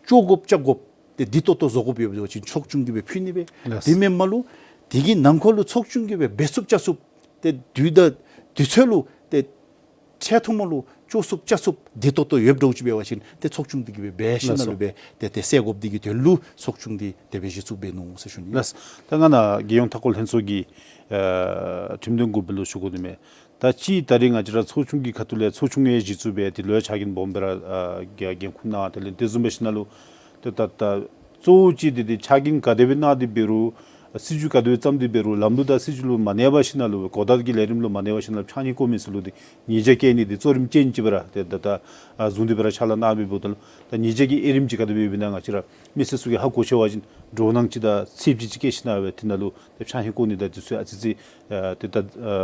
བཅོ་དགོཔ་བཅའ་དགོཔ་ཏེ་བདེ་ཏོག་ཏོ་བཟོ་དགོཔ་ཡོད་པ་ཅིན་ཚོགས་ཆུང་གིས་སྦེ་ཕུལ་ནི་སྦེ། ལགས། དེ་མེན་པར་ལུ་དེ་གི་ནང་འཁོད་ལུ་ཚོགས་ཆུང་གིས་སྦེ་འབད་ཚུགསཔ་བཅའ་ཚུགསཔ་ཏེ་དུས་དང་དུས་ཚོད་ལུ་ཏེ་འཕྲལ་ཐུང་མ་ལུ་བཅོ་ཚུགསཔ་བཅའ་ཚུགསཔ་བདེ་ཏོག་ཏོ་ཡོདཔ་འདྲཝ་ཅིག་འབད་བ་ཅིན་ཏེ་ཚོགས་ཆུང་འདི་གིས་སྦེ་འབད་ཞིན་ན་ལུ་ལགས་སོ། སྦེ་ཏེ་ཏེ་སེལ་དགོཔ་འདི་གི་དོན་ལུ་ཚོགས་ཆུང་འདི་དེ་སྦེ་གཞི་བཙུགས་འབད་ནུག་ཟེར་ཞུ་ནི། ལགས། ད་ང་ནཱ་རྒྱལ་ཡོངས་མཐའ་འཁོར་ལྷན་ཚོགས་ཀྱི་ཨ་ཁྲིམས་དོན་འགོ་དཔོན་ལུ་ཞུ་དགོ་ནི་མས། ད་ཅི་ད་རིས་ང་བཅས་ར་ཚོགས་ཆུང་གི་ཁ་ཐུག་ལས་ཚོགས་ཆུང་ཡང་གཞི་བཙུགས་འབད་དེ་ལུ་ཡང་ཕྱག་འགན་སྦོམ་སྦེ་ར་ཨ་འགན་འགན་ཁུར་གནང་། དེ་ལས་དེ་བཟུམ་འབད་ཞིནམ་ལས་ཏེ་ད་ད་གཙོ་བོ་ཅིག་འདི་འདི་ཕྱག་འགན་ག་དེ་སྦེ་གནང་སྟེ་འབད་རུང་སྲིད་བྱུས་ག་དེ་སྦེ་བརྩམས་ཏེ་འབད་རུང་ལམ་ལུགས་དང་སྲིད་བྱུས་ལུ་མ་གནས་པར་ཞིནམ་ལས་གོ་བརྡ་གི་ལས་རིམ་ལུ་མ་གནས་པར་ཞིནམ་ལས་ཕྱགས་སྙིགས་བཀོ་མི་ཚུ་ལུ་འདི་ཉེས་བྱ་བཀལ་ནི་འདི་གཙོ་རིམ་ཅན་ཅིག་སྦེ་ར་ཏེ་ད་ད་ཨ་བཟུང་སྟེ་སྦེ་ར་ཕྱག་ལཱ་གནང་སྦེ་འབདཝ་ད་ལུ་ད་ཉེས་བྱ་གི་དབྱེ་རིམ་ཅིག་ག་དེ་སྦེ་ཡོདཔ་ཨིན་ན་ང་བཅས་ར་མི་སེར་ཚུ་གིས་ཧ་གོ་ཚར་བ་ཅིན་འདྲོག་སྣང་ཅིག་དང་ཚེར་ཅིག་ཅིག་བསྐྱེད་ཞིནམ་ལས་དེ་ནང་ལུ་ཏེ་ཕྱགས་སྙིགས་བཀོ་ནི་དང་དེ་ཚུ་ཨ་ཙི་ཙི་ཨ་ཏེ་ད་ཨ་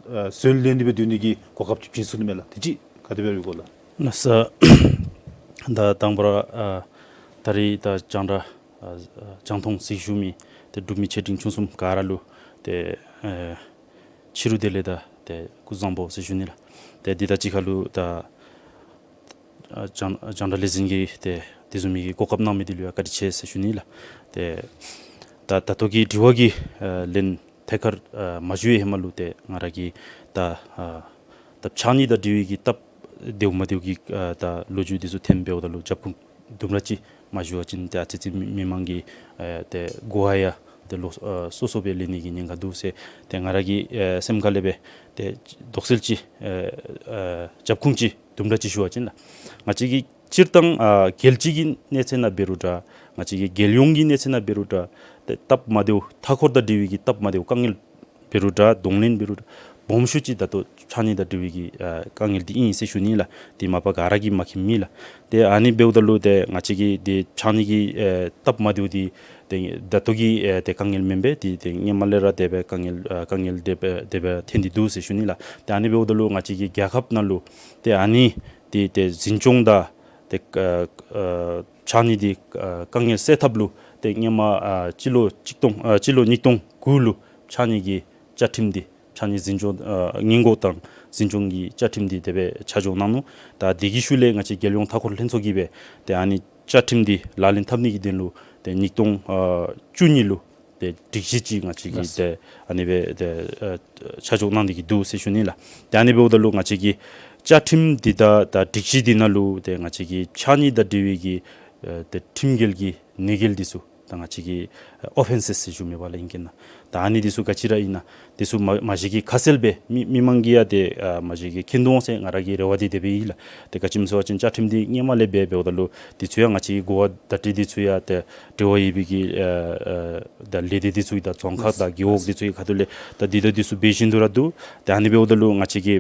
ཨ་ཟོན་ལེན་ཏེ་སྦེ་སྡོད་ནི་གི་གོ་སྐབས་ཅིག་བྱིན་ཚུགས་ནི་མས་ལགས། དེ་ཅིག་ག་དེ་སྦེ་ར་ཡོད་གོ་ལགས། ལགས་སོ། ད་དང་པ་ར་ཨ་ད་རིས་ད་རྒྱང་བསྒྲགས་ཨ་ཨ་རྒྱང་མཐོང་གཟིགས་བཞུགས་མི་ཏེ་འབྲུག་མི་ཆེ་འབྲིང་ཆུང་གསུམ་ག་ར་ལུ་ཏེ་ཨ་ཕྱི་རུ་བདེ་ལེགས་དང་ཏེ་སྐུ་གཟུགས་བཟང་པོ་ཟེར་ཞུ་ནི་ལགས། ཏེ་འདི་དང་གཅིག་ཁར་ལུ་ད་ཨ་རྒྱང་རྒྱང་བསྒྲགས་ལས་འཛིན་གྱིས་ཏེ་དེ་བཟུམ་མའི་གོ་སྐབས་གནང་མི་འདི་ལུ་ཡང་བཀའ་དྲིན་ཆེ་ཟེར་ཞུ་ནི་ལགས། ཏེ་ད་ད་ལྟོ་གི་དྲི་བ་གི་ཨ་ལན་ཐད་ཀར་ཨ་མ་ཞུ་བའི་ཧེ་མ་ལུ་ཏེ་ང་ར་གིས་ད་ཨ་ད་ཕྱགས་སྙིགས་དང་འབྲེལ་བའི་གི་སྟབས་བདེཝ་མ་བདེཝ་གི་ཨ་ད་ལོ་རྒྱུས་འདི་ཚུ་ཐོནམ་འབདཝ་ད་ལུ་རྒྱབ་ཁུངས་དུམ་གྲ་ཅིག་མ་ཞུ་བ་ཅིན་ཏེ་ཨ་ཙི་ཙི་མི་མི་མང་གི་ཨ་ཏེ་གོ་བ་ཡང་ཏེ་ལོག་ཨ་སོ་སོ་སྦེ་ལེན་ནི་གི་ཉེན་ཁ་འདུག་ཟེར་ཏེ་ང་ར་གི་ཨ་སེམས་ཁ་ལས་སྦེ་ཏེ་དོགས་སེལ་ཅིག་ཨ་ཨ་རྒྱབ་ཁུངས་ཅིག་དུམ་གྲ་ཅིག་ཞུ་བ་ཅིན་ལགས། ང་བཅས་ཀྱི་སྤྱིར་བཏང་ཨ་རྒྱལ་སྤྱི་གི་གནས་ཚད་ནང་འབད་རུང་འདྲ་ང་བཅས་ཀྱི་རྒྱལ་ཡོངས་ཀྱི་གནས་ཚད་ནང་འབད་རུང་འདྲ་ཏེ་སྟབས་མ་བདེཝ་མཐའ་འཁོར་དང་འབྲེལ་བའི་གི་སྟབས་མ་བདེཝ་དཀའ་ངལ་འབད་རུང་འདྲ་གདོང་ལེན་འབད་རུང་འདྲ་སྦོམ་ཤོས་ཅིག་ད་ལྟོ་ཕྱགས་སྙིགས་དང་འབྲེལ་བའི་གི་ཨ་དཀའ་ངལ་འདི་ཨིན་ཟེར་ཞུ་ནི་ལགས། འདི་མ་པ་ག་ར་གིས་མ་མཁྱེན་མེད་ལགས། ཏེ་ཨ་ནི་འབདཝ་ད་ལུ་ཏེ་ང་བཅས་ཀྱི་འདི་ཕྱགས་སྙིགས་ཀྱི་ཨ་སྟབས་མ་བདེཝ་འདི་ཏེ་ད་ལྟོ་གི་ཨ་ཏེ་དཀའ་ངལ་མེན་པས། ཏེ་ཏེ་སྔོན་མ་ལས་ར་དེ་སྦེ་དཀའ་ངལ་ཨ་དཀའ་ངལ་དེ་སྦེ་དེ་སྦེ་ཐོན་ཏེ་འདུག་ཟེར་ཞུ་ནི་ལགས། ཏེ་ཨ་ནི་འབདཝ་ད་ལུ་ང་བཅས་ཀྱི་རྒྱལ་ཁབ་ནང་ལུ་ཏེ་ཨ་ནི་འདི་ཏེ་འཛིན་སྐྱོང་དང་ཏེ་ཨ་ཨ་ཕྱགས་སྙིགས་འདི་ཨ་དཀའ་ངལ་སེལ་ཐབས་ལུ་ཏེ་སྔོན་མ་ཨ་སྤྱི་ལོ་གཅིག་སྟོང་ཨ་སྤྱི་ལོ་ཉིས་སྟོང་དགུ་ལུ་ཕྱགས་སྙིགས་ཀྱི་བཅའ་ཁྲིམས་འདི་ཕྱགས་སྙིགས་འཛིན་སྐྱོང་ཨ་སྔོན་འགོག་དང་འཛིན་སྐྱོང་གི་བཅའ་ཁྲིམས་འདི་དེ་སྦེ་ཆ་འཇོག་གནང་ནུག། ད་འདི་གི་ཤུལ་ལས་ང་བཅས་རྒྱལ་ཡོངས་མཐའ་འཁོར་ལྷན་ཚོགས་ཀྱིས་སྦེ་ཏེ་ཨ་ནི་བཅའ་ཁྲིམས་འདི་ལག་ལེན་འཐབ་ནི་གི་དོན་ལུ་ཏེ་ཉིས་སྟོང་ཨ་བཅུ་གཉིས་ལུ་ཏེ་སྒྲིག་གཞི་ཅིག་ང་བཅས་ཀྱིས་ལགས། ཏེ་ཨ་ནི་སྦེ་ཏེ་ཨ་ཆ་འཇོག་གནང་སྟེ་གི་འདུག་ཟེར་ཞུ་ནི་ལགས། ཏེ་ཨ་ནི་འབདཝ་ད་ལུ་ང་བཅས་ཀྱི་བཅའ་ཁྲིམས་འདི་དང་ད་སྒྲིག་གཞི་འདི་ནང་ལུ་ཏེ་ང་བཅས་ཀྱི་ཕྱགས་སྙིགས་དང་འབྲེལ་བའི་གི་ཨ་ཏེ་ཁྲིམས་འགལ་གྱི་གནོད་འགེལ་འདི་ཚུ་ད་ང་བཅས་ཀྱི་ཨ་ཨོ་ཕེན་སེས་ཟེར་ཞུ་མི་པ་ལགས་ཨིང་སྐད་ནང་། ད་ཨ་ནི་འདི་ཚུ་ག་ཅི་ར་ཨིན་ན་འདི་ཚུ་མ་མ་གཞི་གི་ཁ་གསལ་སྦེ་མི་མི་མང་གིས་ཡང་ཏེ་ཨ་མ་གཞི་གི་མཁྱེན་དོ་འོང་ཟེར་ང་ར་གི་རེ་བ་འདི་དེ་སྦེ་ཨིན་ལགས། ཏེ་ག་ཅི་སྨོ་ཟེར་བ་ཅིན་བཅའ་ཁྲིམས་འདི་སྔོན་མ་ལས་སྦེ་འབདཝ་ད་ལུ་འདི་ཚུ་ཡང་ང་བཅས་ཀྱི་གོ་བ་བརྡ་སྤྲོད་འདི་ཚུ་ཡང་ཏེ་འབྲེལ་བ་ཡོད་པའི་གི་ཨ་ཨ་ད་ལས་སྡེ་འདི་ཚུ་ཡང་ད་རྫོང་ཁག་དང་རྒེད་འོག་འདི་ཚུ་ཡང་ཁ་ཐུག་ལས་ད་འདི་དང་འདི་ཚུ་འབད་བཞིན་དུ་ར་འདུག། ཏེ་ཨ་ནི་འབདཝ་ད་ལུ་ང་བཅས་ཀྱི་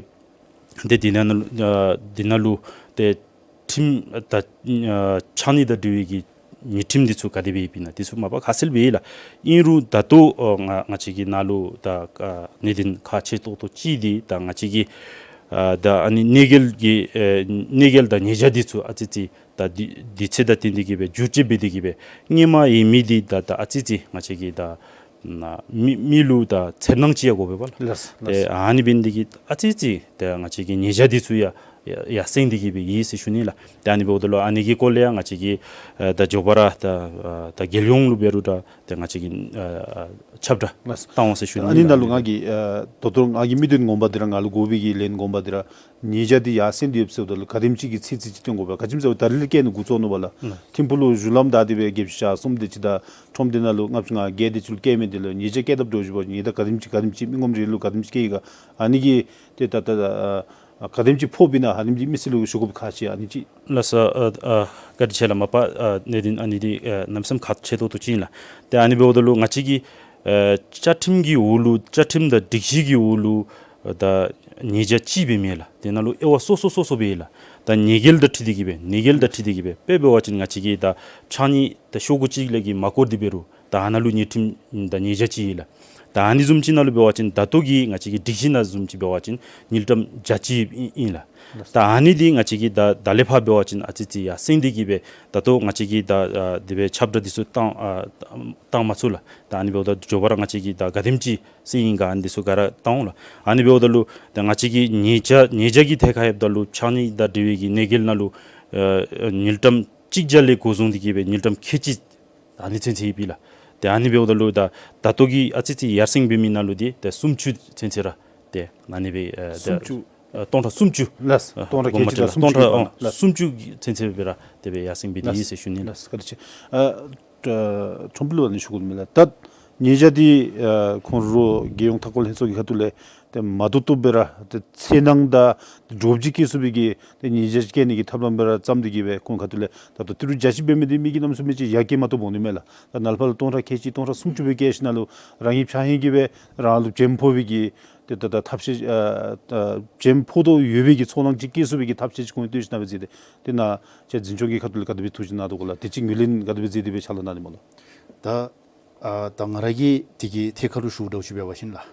ཏེ་འདི་ནང་ལུ་ཨ་འདི་ནང་ལུ་ཏེ་ཁྲིམས་ད་ཨ་ཕྱགས་སྙིགས་དང་འབྲེལ་བའི་གི་ཉེས་ཁྲིམས་འདི་ཚུ་ག་དེ་སྦེ་ཡོདཔ་ཨིན་ན་འདི་ཚུ་མ་པ་ཁ་གསལ་སྦེ་ཡོད་ལགས། ཨིན་རུང་ད་ལྟོ་ཨ་ང་ང་བཅས་ཀྱི་ནང་ལུ་ད་ཨ་གནད་དོན་ཁག་ཆེ་ཏོག་ཏོ་ཅིག་འདི་ད་ང་བཅས་ཀྱི་ཨ་ད་ཨ་ནི་གནོད་འགེལ་གྱི་ཨ་གནོད་འགེལ་དང་ཉེས་བྱ་འདི་ཚུ་ཨ་ཙི་ཙི་ད་དུས་དུས་ཚོད་དང་བསྟུན་ཏེ་གི་སྦེ་འགྱུར་བཅོས་འབད་དེ་གི་སྦེ་སྔོན་མ་ཡོད་མི་འདི་ད་ད་ཨ་ཙི་ཙི་ང་བཅས་ཀྱི་ད་ན་མི་མི་ལུ་ད་འཚེར་སྣང་ཅིག་ཡང་དགོ་པས་པ་ལགས། ལགས་ལགས། ཏེ་ཨ་ནི་འབད་ནི་འདི་གིས་ཨ་ཙི་ཙི་ཏེ་ང་བཅས་ཀྱི་ཉེས་བྱ་འདི་ཚུ་ཡང་ཡར་ཡར་སེང་སྟེ་གི་སྦེ་ཡོད་ཟེར་ཞུ་ནི་ལགས། ཏེ་ཨ་ནི་འབདཝ་ད་ལུ་ཨ་ནི་གི་སྐོར་ལས་ཡང་ང་བཅས་ཀྱིས་ཨ་ད་མགྱོགས་པ་ར་ད་ཨ་ད་རྒྱལ་ཡོངས་ལུ་འབད་རུང་ད་ཏེ་ང་བཅས་ཀྱིས་ཨ་ཨ་ཁྱབ་བསྒྲགས་ལགས། བཏང་འོང་ཟེར་ཞུ་ནི་ཨ་ནི་ལགས། ནང་ལུ་ང་གིས་ཨ་ད་ལྟོ་ང་གི་དམིགས་དོན་ངོ་མ་འདི་ར་ང་ལུ་དགོ་པའི་གི་ལན་ངོ་མ་འདི་ར་ཉེས་བྱ་འདི་ཡར་སེང་སྟེ་ཡོདཔ་ཟེརཝ་ད་ལུ་ག་དེམ་ཅིག་གི་ཚད་ཅིག་ཅིག་སྟོན་དགོ་པས། ག་ཅི་སྨོ་ཟེར་བ་ད་རིས་ལས་བཀལ་ནི་འགོ་བཙུགས་ནུག་པ་ལགས། ཨ་ཐིམ་ཕུག་ལུ་གཞུང་ལམ་བདའ་སྟེ་སྦེ་བརྒྱད་ཅུ་གྱ་གསུམ་དེ་ཅིག་དང་ཁྲོམ་སྡེ་ནང་ལུ་ལྔ་བཅུ་ང་བརྒྱད་དེ་ཅིག་ལུ་བཀལ་མི་འདི་ལུ་ཉེས་བྱ་བཀལ་དཔ་འདྲཝ་ཅིག་འབད་བ་ཅིན་ཉེས་བྱ་ག་དེམ་ཅིག་ག་དེམ་ཅིག་མི་ངོམ་རེ་ལུ་ག་དེམ་ཅིག་བཀལ་ཡི་ག་ཨ་ནི་གི་ཏེ་ད་ད་ཨ་ག་དེམ་ཅིག་ཕོགཔ་ཨིན་ན་ཨ་ནི་གི་མི་སེར་ལུ་ཞུ་དགོཔ་ཁག་ཆེ་ཨ་ནི་ཅིག། ལགས་སོ། ཨ་ཨ་བཀའ་དྲིན་ཆེ་ལགས། མ་པ་ཨ་གནད་དོན་ཨ་ནི་འདི་ཨ་གནམ་མེད་ས་མེད་ཁག་ཆེ་ཏོག་ཏོ་ཅིག་ཨིན་ལགས། ཏེ་ཨ་ནི་འབདཝ་ད་ལུ་ང་བཅས་ཀྱི་ཨ་བཅའ་ཁྲིམས་ཀྱི་འོག་ལུ་བཅའ་ཁྲིམས་དང་སྒྲིག་གཞི་གི་འོག་ལུ་ཨ་ད་ཉེས་བྱ་ཅིག་སྦེ་མེན་ལགས། དེ་ནང་ལུ་དབྱེ་བ་སོ་སོ་སོ་སོ་སྦེ་ཡོད་ལགས། ད་གནོད་འགེལ་དང་འཁྲིལ་ཏེ་གི་སྦེ་གནོད་འགེལ་དང་འཁྲིལ་ཏེ་གི་སྦེ་དཔེ་འབད་བ་ཅིན་ང་བཅས་ཀྱི་ད་ཕྱགས་སྙིགས་ད་ཤོག་གུ་ཅིག་ལས་ཀྱི་མ་བཀོ་སྟེ་འབད་རུང་ད་ཨ་ནཱ་ལུ་ཉེས་ཁྲིམས་ད་ཉེས་བྱ་ཅིག་ཡོད་ལགས། ད་ཨ་ནི་བཟུམ་ཅིག་ནང་ལུ་འབད་བ་ཅིན་ད་ལྟོ་གི་ང་བཅས་ཀྱི་སྒྲིག་གཞི་ནང་བཟུམ་ཅིག་འབད་བ་ཅིན་དངུལ་ཀྲམ་བརྒྱ་ཅིག་ཨིན་ཨིན་ལགས། ལགས། ད་ཨ་ནི་འདི་ང་བཅས་ཀྱིས་ད་ད་ལས་ཕར་འབད་བ་ཅིན་ཨ་ཙི་ཙི་ཡར་སེང་སྟེ་གི་སྦེ་ད་ལྟོ་ང་བཅས་ཀྱིས་ད་ཨ་དེ་སྦེ་ཁྱབ་བསྒྲགས་འདི་ཚུ་བཏང་ཨ་བཏང་མ་ཚུགས་ལགས། ད་ཨ་ནི་འབདཝ་ད་མགྱོགས་པ་ར་ང་བཅས་ཀྱིས་ད་ག་དེམ་ཅིག་སེང་ཡི་ག་ཨ་ནི་འདི་ཚུ་ག་ར་བཏང་འོང་ལགས། ཨ་ནི་འབདཝ་ད་ལུ་ད་ང་བཅས་ཀྱི་ཉེས་བྱ་ཉེས་བྱ་གི་ཐད་ཁར་ཡོདཔ་ད་ལུ་ཕྱགས་སྙིགས་དང་འབྲེལ་བའི་གི་གནོད་འགེལ་ནང་ལུ་ཨ་དངུལ་ཀྲམ་གཅིག་བརྒྱ་ལས་འགོ་བཟུང་སྟེ་གི་སྦེ་དངུལ་ཀྲམ་ཁལ་གཅིག་ཨ་ནི་ཚུན་ཚོད་ཡོད་པས་ལགས། ཏེ་ཨ་ནི་འབདཝ་ད་ལུ་ད་ད་ལྟོ་གི་ཨ་ཙི་ཙི་ཡར་སེང་འབད་མི་ནང་ལུ་འདི་ཏེ་སུམ་ཅུ་ཚུན་ཚོད་ར་ཏེ་ཨ་ནི་སྦེ་ཨ་ཏེ་སུམ་ཅུ། ཨ་སྟོང་ཕྲག་སུམ་ཅུ། ལགས། ཨ་སྟོང་ཕྲག་ཁལ་གཅིག་དང་སུམ་ཅུ་སྟོང་ཕྲག་ཨ་ལགས། སུམ་ཅུ་ཚུན་ཚོད་སྦེ་ར་དེ་སྦེ་ཡར་སེང་འབད་དེ་ཡོད་ཟེར་ཞུ་ནི་ལགས། ལགས་བཀའ་དྲིན་ཆེ། ཨ་ཨ་ཁྲོམ་ཕུ་ལུ་ཨ་ནི་ཞུ་དགོ་མི་ལགས། ད་ཉེས་བྱ་འདི་ཨ་ཁོང་ར་རྒྱལ་ཡོངས་མཐའ་འཁོར་ལྷན་ཚོགས་ཀྱི་ཁ་ཐུག་ལས་ མ་བཏུབ་བཏུབ་སྦེ་ར་ཏེ་ཚེར་སྣང་དང་འདྲོག་བྱེལ་སྐྱེ་ཚུགས་པའི་གི་ཏེ་ཉེས་བྱ་བཀལ་ནི་གི་ཐབས་ལམ་སྦེ་ར་བརྩམས་ཏེ་གི་སྦེ་ཁོང་ཁ་ཐུག་ལས་ད་ལྟོ་ཏི་རུ་རྒྱ་ཆེ་འབད་མི་འདི་མི་གིས་གནམ་མེད་ས་མེད་ཅིག་ཡར་སྐྱེད་མ་བཏུབ་འོང་ནི་མས་ལགས། ད་ནཱ་ལས་ཕར་ལུ་སྟོང་ཕྲག་ཁལ་གཅིག་སྟོང་ཕྲག་སུམ་ཅུ་སྦེ་བཀལ་ཞིནམ་ལས་རང་གི་ཕྱགས་སྙིགས་ཀྱིས་སྦེ་རང་ལུ་བྱེམ་ཕོག་པའི་གི་ཏེ་ད་ད་ཐབས་ཤེས་ཨ་ཨ་བྱེམ་ཕོག་དོ་ཡོད་པའི་གི་ཚོར་སྣང་ཅིག་སྐྱེ་ཚུགས་པའི་གི་ཐབས་ཤེས་ཅིག་ཁོང་གིས་བཏོན་ཞིནམ་སྦེ་མཛད་དེ་ཏེ་ནཱ་ཁྱེད་འཛིན་སྐྱོང་གི་ཁ་ཐུག་ལས་ག་དེ་སྦེ་ཐུགས་རྗེ་གནང་དོ་ག་ལགས། དེ་ཅིག་ངོས་ལེན་ག་དེ་སྦེ་མཛད་དེ་སྦེ་ཕྱག་ལཱ་གནང་ནི་སྨོ་ལགས། ད་ཨ་ད་ང་ར་གིས་དེ་གི་ཐད་ཁར་ལུ་ཞུ་དགོཔ་ཅིག་འབད་བ་ཅིན་ལགས།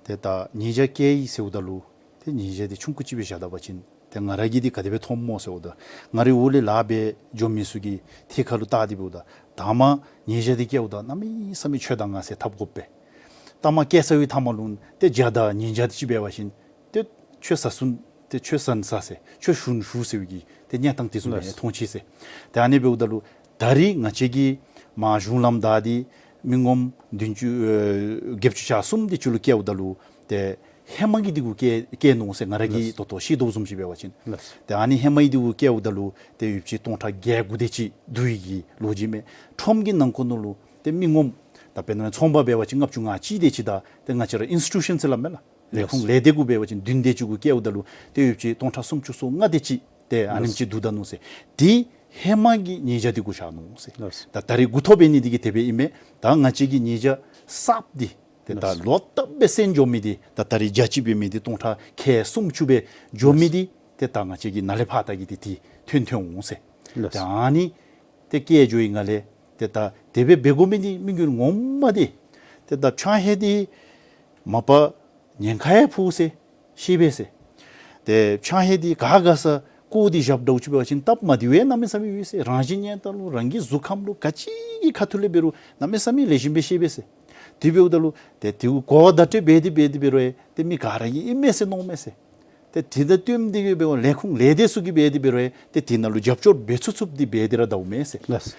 ཏེ་ད་ཉེས་བྱ་བཀལ་ཡི་ཟེརཝ་ད་ལུ་ཏེ་ཉེས་བྱ་འདི་ཆུང་ཀུ་ཅིག་སྦེ་བཞག་ད་པ་ཅིན་ཏེ་ང་ར་གིས་འདི་ག་དེ་སྦེ་མཐོངམ་སྨོ་ཟེརཝ་ད་ང་རའི་འོག་ལས་ལཱ་འབད་འགྱོ་མི་ཚུ་གི་ཐད་ཁར་ལུ་བལྟ་སྟེ་འབདཝ་ད་ད་མ་ཉེས་བྱ་འདི་བཀལཝ་ད་གནམ་མེད་ས་མེད་ཁྱོད་དང་ང་ཟེར་འཐབ་དགོ་པས། ད་མ་བཀལ་ཚར་བའི་མཐའ་མ་ལུ་ཏེ་བྱ་དང་ཉེས་བྱ་འདི་ཅིག་འབད་བ་ཅིན་ཏེ་ཁྱོད་བཟའ་ཚང་ཏེ་ཁྱོད་བཟའ་ཟ་ཟེར་ཁྱོད་ཞུ་ཞུ་ཟེར་བའི་གི་ཏེ་གནས་སྟངས་དེ་ཚུ་ལགས། མཐོང་ཅི་ཟེར། ཏེ་ཨ་ནི་འབདཝ་ད་ལུ་ད་རིས་ང་བཅས་ཀྱི་མ་གཞུང་ལམ་བདའ་སྟེ་མི་ངོམ་བདུན་ཅུ་ཨེ་བརྒྱད་ཅུ་གྱ་གསུམ་དེ་ཅིག་ལུ་བཀལཝ་ད་ལུ་ཏེ་ཧེ་མ་གི་འདི་གུ་བཀལ་བཀལ་ནུག་ཟེར་ང་ར་གིས་ལགས། ཏོག་ཏོ་ཤེས་དོ་བཟུམ་ཅིག་འབད་བ་ཅིན། ལགས། ཏེ་ཨ་ནི་ཧེ་མ་གི་འདི་གུ་བཀལཝ་ད་ལུ་ཏེ་ཡོདཔ་ཅིག་སྟོང་ཕྲག་བརྒྱད་དགུ་དེ་ཅིག་བསྡུ་བའི་གི་ལོ་རྒྱུས་མས། ཁྲོམ་གྱི་ནང་འཁོད་ནང་ལུ་ཏེ་མི་ངོམ་ད་དཔེར་ན་ཚོང་པ་འབད་བ་ཅིན་ལྔ་བཅུ་ང་གཅིག་དེ་ཅིག་དང་ཏེ་ང་བཅས་ར་ཨིནསི་ཊི་ཊུ་ཤཱན་ཟེར་སླབ་མས་ལགས། ལས་ཁུངས་ལས་སྡེ་གུ་འབད་བ་ཅིན་བདུན་དེ་ཅིག་གུ་བཀལཝ་ད་ལུ་ཏེ་ཡོདཔ་ཅིག་སྟོང་ཕྲག་སུམ་ཅུ་སོ་ལྔ་དེ་ཅིག་ཏེ་ཨ་ནེམ་ཅིག་བསྡུ་ད་ནུག་ཟེར། དེ་ཧེ་མ་གི་ཉེས་བྱ་འདི་གུ་བཞག་ནུག་ཟེར། ད་ད་རིས་འགོ་ཐོག་འབད་ནི་འདི་གིས་དེ་སྦེ་ཨིན་མས། ད་ང་བཅས་ཀྱི་ཉེས་བྱ་གསརཔ་འདི་ཏེ་ད་ལོག་བཏབ་སྦེ་སེལ་འགྱོ་མི་འདི་ད་ད་རིས་རྒྱ་ཆེ་འབད་མི་འདི་སྟོང་ཕྲག་ཁལ་སུམ་ཅུ་སྦེ་འགྱོ་མི་འདི་ཏེ་ད་ང་བཅས་ཀྱིས་ནཱ་ལས་ཕར་ད་གི་འདི་ཏེ་ཐོན་ཐོན་འོང་ཟེར། ཏེ་ཨ་ནི་ཏེ་བཀལ་འགྱོ་ཡི་ནང་ལས་ཏེ་ད་དེ་སྦེ་འབད་དགོ་མི་འདི་དམིགས་ཡུལ་ངོ་མ་འདི་ཏེ་ད་ཕྱགས་སྙིགས་འདི་མ་པ་ཉེན་ཁ་ཡང་ཕོག་ཟེར་ཤེས་པས་ཟེར། ཏེ་ཕྱགས་སྙིགས་འདི་ག་དགའ་ས་བཀོ་སྟེ་བཞགཔ་འདྲཝ་ཅིག་འབད་བ་ཅིན་སྟབས་མ་བདེཝ་ཡང་གནམ་མེད་ས་མེད་ཡོད་ཟེར། རང་བཞིན་གནས་སྟངས་ལུ་རང་གི་གཟུགས་ཁམས་ལུ་ག་ཅི་གི་ཁ་ཐུག་ལས་འབད་རུང་གནམ་མེད་ས་མེད་ལེགས་ཤོམ་སྦེ་ཤེས་པས་ཟེར། དེ་འབདཝ་ད་ལུ་ཏེ་དེ་གུ་གོ་བ་བརྡ་སྤྲོད་འབད་དེ་འབད་དེ་འབད་རུང་ཡང་ཏེ་མི་ག་ར་གིས་ཨིན་མས་ཟེར་མནོཝ་མས་ཟེར། ཏེ་དེ་དང་བསྟུན་ཏེ་གི་འབད་བ་ལས་ཁུངས་ལས་སྡེ་ཚུ་གིས་འབད་དེ་འབད་རུང་ཡང་ཏེ་དེ་ནང་ལུ་རྒྱབ་སྐྱོར་འབད་ཚུགས་ཚུགསཔ་འདི་འབད་དེ་ར་སྡོདཔ་མས་ཟེར། ལགས།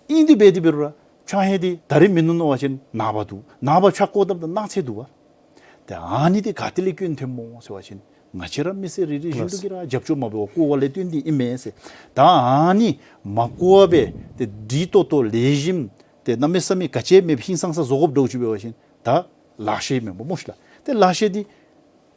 ཨིན་དེ་འབད་དེ་འབད་རུང་ར་ཕྱགས་སྙིགས་འདི་ད་རིས་མིན་ནུག་མནོ་བ་ཅིན་ནངས་པ་འདུག། ནངས་པ་ཕྱགས་བཀོ་བཏངམ་ད་གནངས་ཚེ་འདུག་པ། ཏེ་ཨ་ནི་འདི་ག་ཏེ་ལས་སྐྱོན་ཐོནམ་སྨོ་ཟེར་བ་ཅིན་ང་བཅས་ར་མི་སེར་རེ་རེ་བཞིན་དུ་གིས་ར་རྒྱབ་སྐྱོར་མ་འབད་བར་བཀོ་བ་ལས་བརྟེན་ཏེ་ཨིན་མས་ཟེར། ད་ཨ་ནི་མ་བཀོ་བར་སྦེ་ཏེ་སྒྲིག་ཏོག་ཏོ་ལེགས་ཤོམ་ཏེ་གནམ་མེད་ས་མེད་ག་ཅི་མེད་པར་ཧིང་སངས་ས་བཟོ་དགོཔ་འདྲཝ་ཅིག་འབད་བ་ཅིན་ད་ལག་ཤེས་མེན་པ་སྨོ་ཤིག་ལགས། ཏེ་ལག་ཤེས་འདི་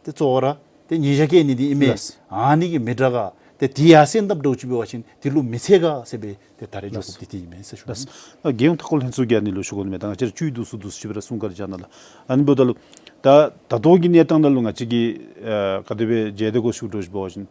ཏེ་གཙོ་བོ་ར་ཏེ་ཉེས་བྱ་བཀལ་ནི་འདི་ཨིན་མས། ལགས། ཨ་ནི་གིས་མི་དྲག་ག། ཏེ་དེ་ཡང་སེལ་དཔ་འདྲཝ་ཅིག་འབད་བ་ཅིན་དེ་ལུ་མི་ཚད་ག་ཟེར་སྦེ་ཏེ་ད་རེས་འགྱོ་དགོཔ་འདི་དེ་ཨིན་མས་ཟེར་ཞུ་ནི། ལགས། རྒྱལ་ཡོངས་མཐའ་འཁོར་ལྷན་ཚོགས་ཀྱི་ཨ་ནི་ལུ་ཞུ་དགོ་ནི་མས། ད་ང་བཅས་ར་བཅུད་བསྡུ་ཚུ་བསྡུ་ཚུ་ཅིག་སྦེ་ར་གསུང་བཀའ་དྲིན་བསྐྱང་གནང་ལགས། ཨ་ནི་འབདཝ་ད་ལུ་ད་ད་ལྟོ་གི་གནས་སྟངས་ནང་ལུ་ང་བཅས་ཀྱིས་ཨ་ག་དེ་སྦེ་མཇལ་དེ་གོ་ཞུ་དོ་ཞུ་བ་ཅིན་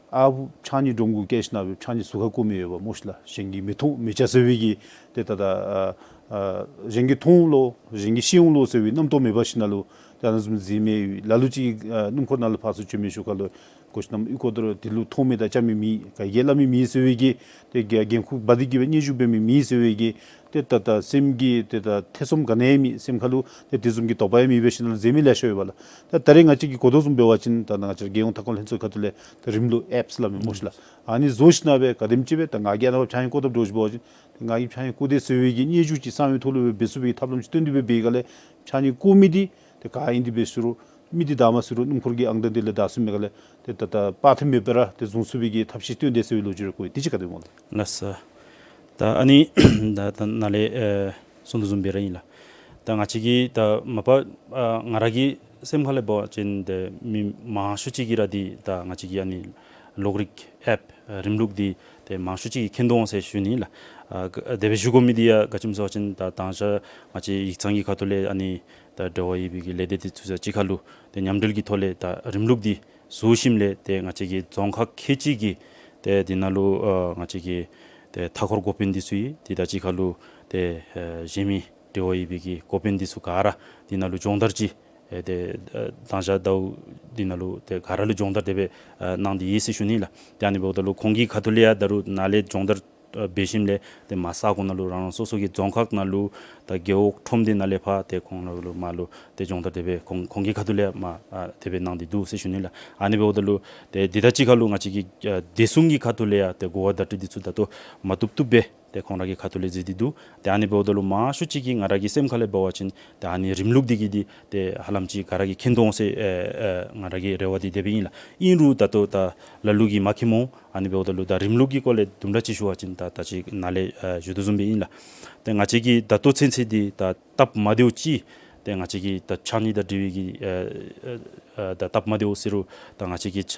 ཨ་ཕྱགས་སྙིགས་སྒྲོམ་གུ་བཀལ་ཞིནམ་ལས་ཕྱགས་སྙིགས་ཟུར་ཁར་བཀོ་མི་ཡོདཔ་སྨོ་ཤིག་ལགས། གཞན་གྱིས་མི་མཐོང་མི་ཆ་ཟེར་བའི་གི་ཏེ་ད་ད་ཨ་ཨ་གཞན་གྱིས་མཐོང་ལོ་གཞན་གྱིས་ཤེས་འོང་ལོ་ཟེར་བའི་རྣམ་རྟོག་མེད་པར་ཞིནམ་ལས་ཏེ་ཨ་ནི་བཟུམ་མཛད་མི་ལ་ལུ་ཅིག་ཨ་སྣུམ་འཁོར་ནང་ལུ་ཕར་ཚུར་བྱོན་མི་ཤུལ་ཁ་ལུ་གོ་ཤིན་ནམ་ཨོལ་ལྐོག་དེ་ལུ་མཐོང་མི་དང་བཅར་མི་མེད། ག་གིས་སླབ་མི་མེད་ཟེར་བའི་གི་ཏེ་འགན་འགན་ཁུར་འབག་སྟེ་གི་སྦེ་སྙན་ཞུ་འབད་མི་མེད་ཟེར་བའི་གི་ཏེ་ད་ད་སེམས་ཀྱི་ཏེ་ད་ཐེ་ཚོམ་ག་ནི་ཡང་མེད། སེམས་ཁ་ལུ་ཏེ་དེ་བཟུམ་གྱི་དོགས་པ་ཡང་མེད་པར་ཞིནམ་ལས་མཛད་མི་ལེ་ཤ་ཡོད་པ་ལགས། ད་ད་རེས་ང་བཅས་ཀྱིས་གོ་དོ་བཟུམ་འབད་བ་ཅིན་ད་ང་བཅས་རྒྱལ་ཡོངས་མཐའ་འཁོར་ལྷན་ཚོགས་ཁ་ཐུག་ལས་ཏེ་རིམ་ལུགས་ཨེཔསི་སླབ་མི་སྨོ་ཤིག་ལགས། ཨ་ནི་བཟོ་ཞིནམ་ལས་ག་དེམ་ཅིག་སྦེ་ད་ང་གིས་ཨ་ནཱ་ཕྱགས་སྙིགས་བཀོ་དཔ་འདྲཝ་ཅིག་འབད་བ་ཅིན་ང་གིས་ཕྱགས་སྙིགས་བཀོ་དེས་ཟེར་བའི་གི་སྙན་ཞུ་ཅིག་གསང་བའི་ཐོག་ལུ་འབད་ཚུགས་པའི་གི་ཐབས་ལམ་ཅིག་བཏོན་ཏེ་སྦེ་འབད་ག་ལས་ཕྱགས་སྙིགས་བཀོ་མི་འདི་ཏེ་ག་ཨིན་ཏེ་འབད་ཟེར་རུང་མི་འདི་བདའ་མ་ཟེར་རུང་སྣུམ་འཁོར་གྱི་ཨང་གྲངས་འདི་ལས་བདའ་ཚུགས་མི་ག་ལས་ཏེ་ད་ད་པར་ཐེམ་མེད་པར་ར་ཏེ་བཟུང་ཚུགས་པའི་གི་ཐབས་ཤེས་བཏོན་དེས་ཟེར་བའི་ལོ་རྒྱུས་རེ་གོ་ཡི། དེ་ཅིག་ག་དེ་སྨོ་ལགས། ལགས་སོ། ད་ཨ་ནི་ད་ད་ནཱ་ལས་ཨེ་གསུང་དོ་བཟུམ་སྦེ་ར་ཨིན་ལགས། ད་ང་བཅས་ཀྱིས་ད་མ་པ་ཨ་ང་ར་གི་སེམས་ཁ་ལས་འབད་བ་ཅིན་ཏེ་མི་མང་ཤོས་ཅིག་གིས་ར་འདི་ད་ང་བཅས་ཀྱི་ཨ་ནི་གློག་རིག་ཨེཔ་ཨ་རིམ་ལུགས་འདི་ཏེ་མང་ཤོས་ཅིག་གིས་མཁྱེན་དོ་འོང་ཟེར་ཞུ་ནི་ལགས། ཨ་ག་དེ་སྦེ་ཞུ་དགོ་མི་འདི་ཡང་ག་ཅི་སྨོ་ཟེར་བ་ཅིན་ད་ད་ང་བཅས་ཡིག་ཚང་གི་ཁ་ཐུག་ལས་ཨ་ནི་ད་འབྲེལ་བ་ཡོད་པའི་གི་ལས་སྡེ་འདི་ཚུ་གཅིག་ཁར་ལུ་ཏེ་མཉམ་འབྲེལ་གྱི་ཐོག་ལས་ད་རིམ་ལུགས་འདི་བཟོ་ཞིནམ་ལས་ཏེ་ང་བཅས་ཀྱི་རྫོང་ཁག་ཁལ་གཅིག་གི་ཏེ་འདི་ནང་ལུ་ཨ་ང་བཅས་ཀྱི་ཏེ་མཐའ་འཁོར་འགོ་དཔོན་འདི་ཚུ་ཡོད། དེ་དང་གཅིག་ཁར་ལུ་ཏེ་ཨ་གཞན་མི་འབྲེལ་བ་ཡོད་པའི་གི་འགོ་དཔོན་འདི་ཚུ་ག་ར་འདི་ནང་ལུ་སྦྱོང་བརྡར་ཅིག་ཨེ་ཏེ་ཨ་ད་ང་བཅས་ཟླཝ་འདི་ནང་ལུ་ཏེ་ག་ར་ལུ་སྦྱོང་བརྡར་དེ་སྦེ་ཨ་གནང་སྟེ་ཡོད་ཟེར་ཞུ་ནི་ལགས། ཏེ་ཨ་ནི་འབདཝ་ད་ལུ་ཁོང་གི་ཁ་ཐུག་ལས་ཡང་ད་རུང་ནཱ་ལས་སྦྱོང་བརྡར་ཨ་འབད་ཞིནམ་ལས་ཏེ་མར་ས་གོ་ནང་ལུ་རང་རང་སོ་སོ་གི་རྫོང་ཁག་ནང་ལུ་ད་རྒེད་འོག་ཁྲོམ་སྡེ་ནང་ལས་ཕར་ཏེ་ཁོང་ནང་ལུ་མར་ལུ་ཏེ་སྦྱོང་བརྡར་དེ་སྦེ་ཁོང་ཁོང་གི་ཁ་ཐུག་ལས་མར་ཨ་དེ་སྦེ་གནང་སྟེ་འདུག་ཟེར་ཞུ་ནི་ལགས། ཨ་ནི་འབདཝ་ད་ལུ་ཏེ་དེ་དང་གཅིག་ཁར་ལུ་ང་བཅས་ཀྱི་ཨ་བདེ་སྲུང་གི་ཁ་ཐུག་ལས་ཡང་ཏེ་གོ་བ་བརྡ་སྤྲོད་འདི་ཚུ་ད་ལྟོ་མ་བཏུབ་བཏུབ་སྦེ་ཏེ་ཁོང་ར་གི་ཁ་ཐུག་ལས་མཛད་དེ་འདུག། ཏེ་ཨ་ནི་འབདཝ་ད་ལུ་མང་ཤོས་ཅིག་གིས་ང་ར་གི་སེམས་ཁ་ལས་འབད་བ་ཅིན་ཏེ་ཨ་ནི་རིམ་ལུགས་འདི་གི་འདི་ཏེ་ཧ་ལམ་ཅིག་ག་ར་གིས་མཁྱེན་དོ་འོང་ཟེར་ཨེ་ཨེ་ང་ར་གི་རེ་བ་འདི་དེ་སྦེ་ཨིན་ལགས། ཨིན་རུང་ད་ལྟོ་ད་ལ་ལུ་གིས་མ་མཁྱེནམ་འོང་། ཨ་ནི་འབདཝ་ད་ལུ་ད་རིམ་ལུགས་ཀྱི་སྐོར་ལས་དུམ་གྲ་ཅིག་ཞུ་བ་ཅིན་ད་ད་ཅི་ནཱ་ལས་ཨ་ཞུ་དོ་བཟུམ་སྦེ་ཨིན་ལགས། ཏེ་ང་བཅས་ཀྱི་ད་ལྟོ་ཚུན་ཚོད་འདི་ད་སྟབས་མ་བདེཝ་ཅིག་ཏེ་ང་བཅས་ཀྱི་ད་ཕྱགས་སྙིགས་དང་འབྲེལ་བའི་གི་ཨ་ཨ་ ཨ་ད་སྟབས་མ་བདེཝ་ཟེར་རུང་ད་ང་བཅས་ཀྱི་ཆ་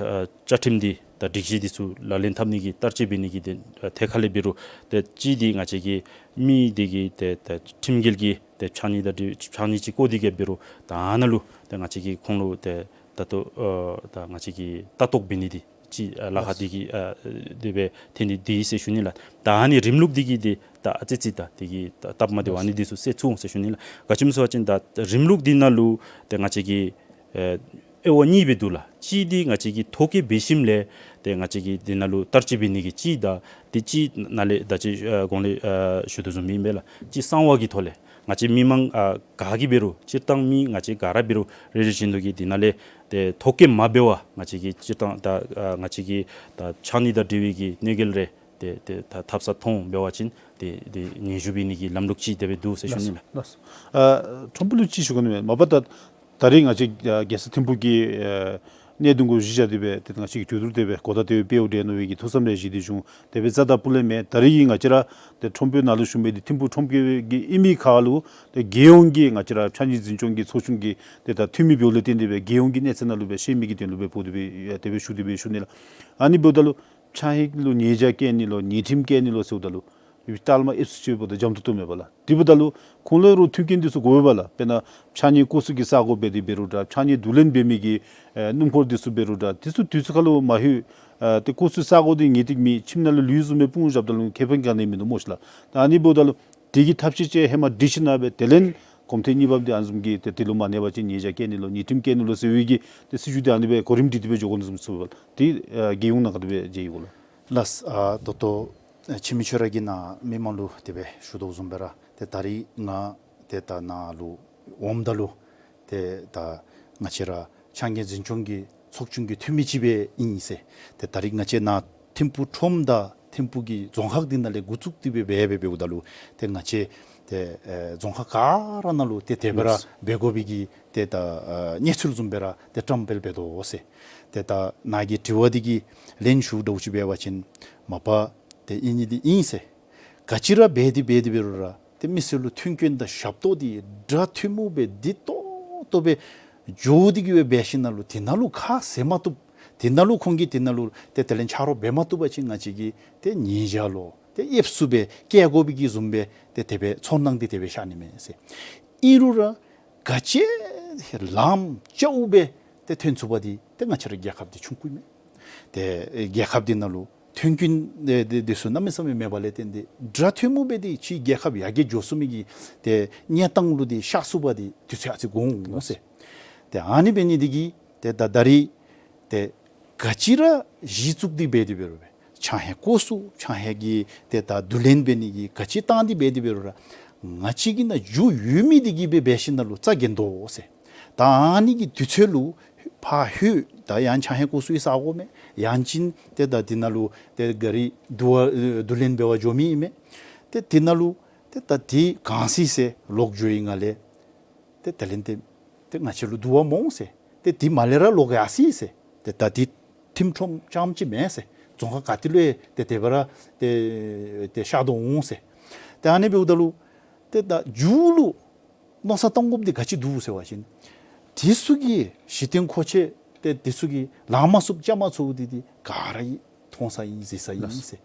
བཅའ་ཁྲིམས་འདི་ད་སྒྲིག་གཞི་འདི་ཚུ་ལག་ལེན་འཐབ་ནི་གི་བསྟར་སྤྱོད་འབད་ནི་གི་ཏེ་ཨ་ཐད་ཁར་ལས་འབད་རུང་ཏེ་གཅིག་འདི་ང་བཅས་ཀྱི་མི་འདི་གི་ཏེ་ད་ཁྲིམས་འགལ་གྱི་ཏེ་ཕྱགས་སྙིགས་དང་འདི་ཕྱགས་སྙིགས་ཅིག་བཀོ་སྟེ་གི་འབད་རུང་ད་ཨ་ནཱ་ལུ་ཏེ་ང་བཅས་ཀྱིས་ཁོང་ལུ་ཏེ་ད་ལྟོ་ཨ་ད་ང་བཅས་ཀྱིས་ལྟ་རྟོག་འབད་ནི་འདི་ཅིག་ཨ་ལཱ་ཁག་འདི་གིས་ཨ་དེ་སྦེ་ཐོན་ནི་འདི་ཟེར་ཞུ་ནི་ལགས། ད་ཨ་ནི་རིམ་ལུགས་འདི་གིས་འདི་ད་ཨ་ཙི་ཙི་ད་འདི་གིས་ད་སྟབས་མ་བདེཝ་ཨ་ནི་འདི་ཚུ་སེལ་ཚུགས་འོང་ཟེར་ཞུ་ནི་ལགས། ག་ཅི་སྨོ་ཟེར་བ་ཅིན་ད་རིམ་ལུགས་འདི་ནང་ལུ་ཏེ་ང་བཅས་ཀྱིས་ཨེ་དབྱེ་བ་གཉིས་སྦེ་འདུག་ལགས། གཅིག་འདི་ང་བཅས་ཀྱིས་ཐོ་བཀོད་འབད་ཞིནམ་ལས་ཏེ་ང་བཅས་ཀྱིས་འདི་ནང་ལུ་བསྟར་སྤྱོད་འབད་ནི་གི་གཅིག་དང་ཏེ་གཅིག་ནཱ་ལས་ད་ཅི་ཨ་གོང་ལས་ཨ་ཞུ་དོ་བཟུམ་ཨིན་པས་ལགས། གཅིག་གསང་བ་གི་ཐོག་ལས་ང་བཅས་མི་མང་ཨ་ག་གིས་འབད་རུང་སྤྱིར་བཏང་མི་ང་བཅས་ག་ར་འབད་རུང་རེ་རེ་བཞིན་དུ་གིས་འདི་ནང་ལས་ཏེ་ཐོ་བཀོད་མ་འབད་བར་ང་བཅས་ཀྱིས་སྤྱིར་བཏང་ད་ཨ་ང་བཅས་ཀྱིས་ད་ཕྱགས་སྙིགས་དང་འབྲེལ་བའི་གི་གནོད་འགེལ་རེ་ཏེ་ཏེ་ད་ཐབས་ས་མཐོང་འབད་བ་ཅིན་ཏེ་ཏེ་སྙན་ཞུ་འབད་ནི་གི་ལམ་ལུགས་ཅིག་དེ་སྦེ་འདུག་ཟེར་ཞུ་ནི་ལགས། ལགས་སོ། ཨ་ཁྲོམ་དཔོན་ལུ་ཅིག་ཞུ་དགོ་ནི་མས། མ་པ་ད་ད་རེས་ང་བཅས་ཨ་རྒྱལ་ས་ཐིམ་ཕུག་གི་ཨ་གནད་དོན་གུ་གཞི་བཞག་སྟེ་སྦེ་ཏེ་ང་བཅས་ཀྱིས་གྲོས་བསྡུར་དེ་སྦེ་གོ་བརྡ་དེ་སྦེ་སྤེལཝ་འདྲས་མནོ་བའི་གི་ཐུགས་བསམ་རེ་བཞེས་ཏེ་བྱུང་། དེ་སྦེ་རྩ་དང་སྤུ་ལས་མེན། ད་རེས་ཀྱི་ང་བཅས་ར་ཏེ་ཁྲོམ་དཔོན་ནཱ་ལུ་བཞུགས་མི་འདི་ཐིམ་ཕུག་ཁྲོམ་སྡེ་གི་ཨིན་མི་ཁར་ལུ་ཏེ་རྒྱལ་ཡོངས་ཀྱི་ང་བཅས་ར་ཕྱགས་སྙིགས་འཛིན་སྐྱོང་གི་ཚོགས་ཆུང་གི་ཏེ་ད་འཐུས་མི་འབདཝ་ལས་བརྟེན་ཏེ་སྦེ་རྒྱལ་ཡོངས་ཀྱི་གནས་ཚད་ནང་ལུ་སྦེ་ཤེས་མི་གི་དོན་ལུ་སྦེ་འབོ་སྟེ་སྦེ་ཡ་དེ་སྦེ་ཞུ་སྟེ་སྦེ་ཞུ་ནི་ལགས། ཨ་ནི་འབདཝ་ད་ལུ་ཕྱགས་སྙིགས་ལུ་ཉེས་བྱ་བཀལ་ནི་ལོ་ཉེས་ཁྲིམས་བཀལ་ནི་ལོ་ཟེརཝ་ད་ལུ་ཡུལ་ལྟག་ལས་མར་ཨེབ་སུ་ཅིག་འབདཝ་ད་འཇམ་ཏོང་ཏོ་མས་པ་ལགས། དེ་འབདཝ་ད་ལུ་ཁོང་ལུ་ར་མཐུན་རྐྱེན་འདི་ཚུ་དགོ་པས་ལགས། དཔེར་ན་ཕྱགས་སྙིགས་བཀོ་ས་གི་ས་གོ་འབད་དེ་འབད་རུང་འདྲ་ཕྱགས་སྙིགས་བསྡུ་ལེན་འབད་མི་གི་ཨེ་སྣུམ་འཁོར་འདི་ཚུ་འབད་རུང་འདྲ་འདི་ཚུ་དུས་ཚོད་ཁར་ལུ་མ་ལྷོད་ཨ་ཏེ་བཀོ་ས་གི་ས་གོ་འདི་ངེས་ཏིག་མེད་ཁྱིམ་ནང་ལུ་ལུས་བཟུམ་སྦེ་སྤུངས་བཞགཔ་ད་ལུ་ཁེ་ཕན་ག་ནི་མིན་འདུག་སྨོ་ཤི་ལགས། ད་ཨ་ནི་འབདཝ་ད་ལུ་དེ་གི་ཐབས་ཤེས་ཅིག་ཧེ་མ་སྒྲིག་ཞིན་ན་སྦེ་དེ་ལས་གོམ་ཐེངས་གཉིས་པ་འདི་ཨ་ནི་བཟུམ་གྱི་ཏེ་དེ་ལུ་མ་གནས་པ་ཅིན་ཉེས་བྱ་བཀལ་ནི་ལོ་ཉེས་ཁྲིམས་བཀལ་ནི་ལོ་ཟེར་བའི་གི་ཏེ་སྲིད་བྱུས་འདི་ཨ་ནི་སྦེ་གོ་རིམ་སྒྲིག་སྟེ་སྦེ་འགྱོ་དགོ་ནི་བཟུམ་ཚུ་འབདཝ་ད་ཏེ་ཨ་རྒྱལ་ཡོངས་ནང་ག་དེ་སྦེ་མཇལ་ཡི་གོ་ལགས། ལགས་སོ། ཨ་ད་ལྟོ་ཨེ་འཆི་མེད་ཁྱོད་ར་གིས་ནཱ་མི་མང་ལུ་དེ་སྦེ་ཞུ་དོ་བཟུམ་སྦེ་ར་ཏེ་ད་རིས་ང་ཏེ་ད་ནཱ་ལུ་འོངམ་ད་ལུ་ཏེ་ད་ང་བཅས་ར་ཕྱགས་སྙིགས་འཛིན་སྐྱོང་གི་ཚོགས་ཆུང་གི་འཐུས་མི་ཅིག་སྦེ་ཨིན་ཟེར། ཏེ་ད་རིས་ང་བཅས་ནཱ་ཐིམ་ཕུག་ཁྲོམ་དང་ཐིམ་ཕུག་གི་རྫོང་ཁག་འདི་ནང་ལས་འགོ་བཙུགས་ཏེ་སྦེ་འབད་འབད་འབདཝ་ད་ལུ་ཏེ་ང་བཅས་ཏེ་ཨེ་རྫོང་ཁག་ག་ར་ནང་ལུ་ཏེ་དེ་སྦེ་ར་ལགས་སོ། འབད་དགོ་པའི་གི་ཏེ་ད་ཨ་གནས་ཚུལ་བཟུམ་སྦེ་ར་ཏེ་བཀྲམ་སྤེལ་འབད་དོ་ཟེར། ཏེ་ད་ནཱ་གི་དྲི་བ་འདི་གི་ལན་ཞུ་འདྲཝ་ཅིག་འབད་བ་ཅིན་མ་པ་ཏེ་ཨིན་ནི་འདི་ཨིན་ཟེར། ག་ཅི་ར་འབད་དེ་འབད་དེ་འབད་རུང་ར་ཏེ་མི་སེར་ལུ་མཐུན་རྐྱེན་དང་ཞབས་ཏོག་འདི་འདྲ་མཐུན་མོ་སྦེ་བདེ་ཏོག་ཏོ་སྦེ་འགྱོ་སྟེ་གི་སྦེ་འབད་ཞིན་ན་ལུ་དེ་ནང་ལུ་ཁ་བཟེད་མ་བཏུབ། དེ་ནང་ལུ་ཁོང་གིས་དེ་ནང་ལུ་ཏེ་དེ་ལས་ཆ་རོགས་འབད་མ་བཏུབ་པ་ཅིན་ང་བཅས་ཀྱིས་ཏེ་ཉེས་བྱ་ལོ་ཏེ་ཨེབ་སུ་སྦེ་བཀལ་དགོ་པའི་གི་བཟུམ་སྦེ་ཏེ་དེ་སྦེ་ཚོར་སྣང་འདི་དེ་སྦེ་ཤར་ནི་མས་ཟེར། ཨིན་རུང་ར་ག་ཅི་ལངམ་ཅིག་སྦེ་ཏེ་ཐོན་ཚུགས་པ་འདི་ཏེ་ང་བཅས་ར་རྒྱལ་ཁབ་འདི་ཆུང་ཀུ་མས། ཏེ་རྒྱལ་ཁབ་འདི་ནང་ལུ་མཐུན་རྐྱེན་འདི་འདི་འདི་ཚུ་གནམ་མེད་ས་མེད་མེད་པ་ལས་བརྟེན་ཏེ་འདྲ་མཐུན་མོ་སྦེ་འདི་ཕྱི་རྒྱལ་ཁབ་ཡར་རྒྱས་འགྱོ་ཚུགས་མི་གི་ཏེ་གནས་སྟངས་ལུ་འདི་ཤར་ཚུགས་པ་འདི་དུས་ཚོད་ཨ་ཙི་འགོར་འོང་ཟེར། ཏེ་ཨ་ནི་འབད་ནི་འདི་གིས་ཏེ་ད་ད་རིས་ཏེ་ག་ཅི་ར་གཞི་བཙུགས་ཏེ་འབད་དེ་འབད་རུང་སྦེ་ཕྱགས་སྙིགས་བཀོ་ས་ཕྱགས་སྙིགས་ཀྱི་ཏེ་ད་བསྡུ་ལེན་འབད་ནི་གི་ག་ཅི་བཏང་སྟེ་འབད་དེ་འབད་རུང་ར་ང་བཅས་ཀྱི་ནང་འགྱོ་ཡོད་མི་འདི་གིས་སྦེ་འབད་ཞིན་ན་ལུ་རྩ་འགེངས་དོ་ཟེར། ད་ཨ་ནི་གི་དུས་ཚོད་ལུ་ཕར་ལྷོད་ད་ཡང་ཕྱགས་སྙིགས་བཀོ་སའི་ས་གོ་མེད། ཡང་ཅིན་ཏེ་ད་འདི་ནང་ལུ་ཏེ་ག་ར་བསྡུ་བ་ཨེ་བསྡུ་ལེན་འབད་བར་འགྱོ་མི་ཨིན་མས། ཏེ་འདི་ནང་ལུ་ཏེ་ད་འདི་གང་སྲིད་ཟེར་ལོག་འགྱོ་བའི་སྒང་ལས་ཏེ་དེ་ལས་ཏེ་ཏེ་ང་བཅས་ལུ་བསྡུ་བ་མི་འོང་ཟེར། ཏེ་འདི་མ་ལས་ར་ལོག་ཡར་སོ་ཡི་ཟེར། ཏེ་ད་འདི་ཐིམ་ཁྲོམ་རྐྱངམ་ཅིག་མེན་ཟེར། རྫོང་ཁག་ག་ཏེ་ལུ་ཡང་ཏེ་དེ་སྦེ་ར་ཏེ་ཏེ་ཤར་དོ་འོང་ཟེར། ཏེ་ཨ་ནི་འབདཝ་ད་ལུ་ཏེ་ད་མཇུག་ལུ་མནོ་བསམ་བཏང་དགོཔ་འདི་ག་ཅི་འདུག་ཟེར་བ་ཅིན་འདི་ཚུ་གི་གཞི་རྟེན་མཁོ་ཆས་ཏེ་འདི་ཚུ་གི་ལང་མ་ཚུགས་རྐྱབ་མ་ཚུགས་འདི་འདི་ག་ར་གིས་མཐོང་ས་ཨིན་གཟིགས་ས་ཨིན་ཟེར།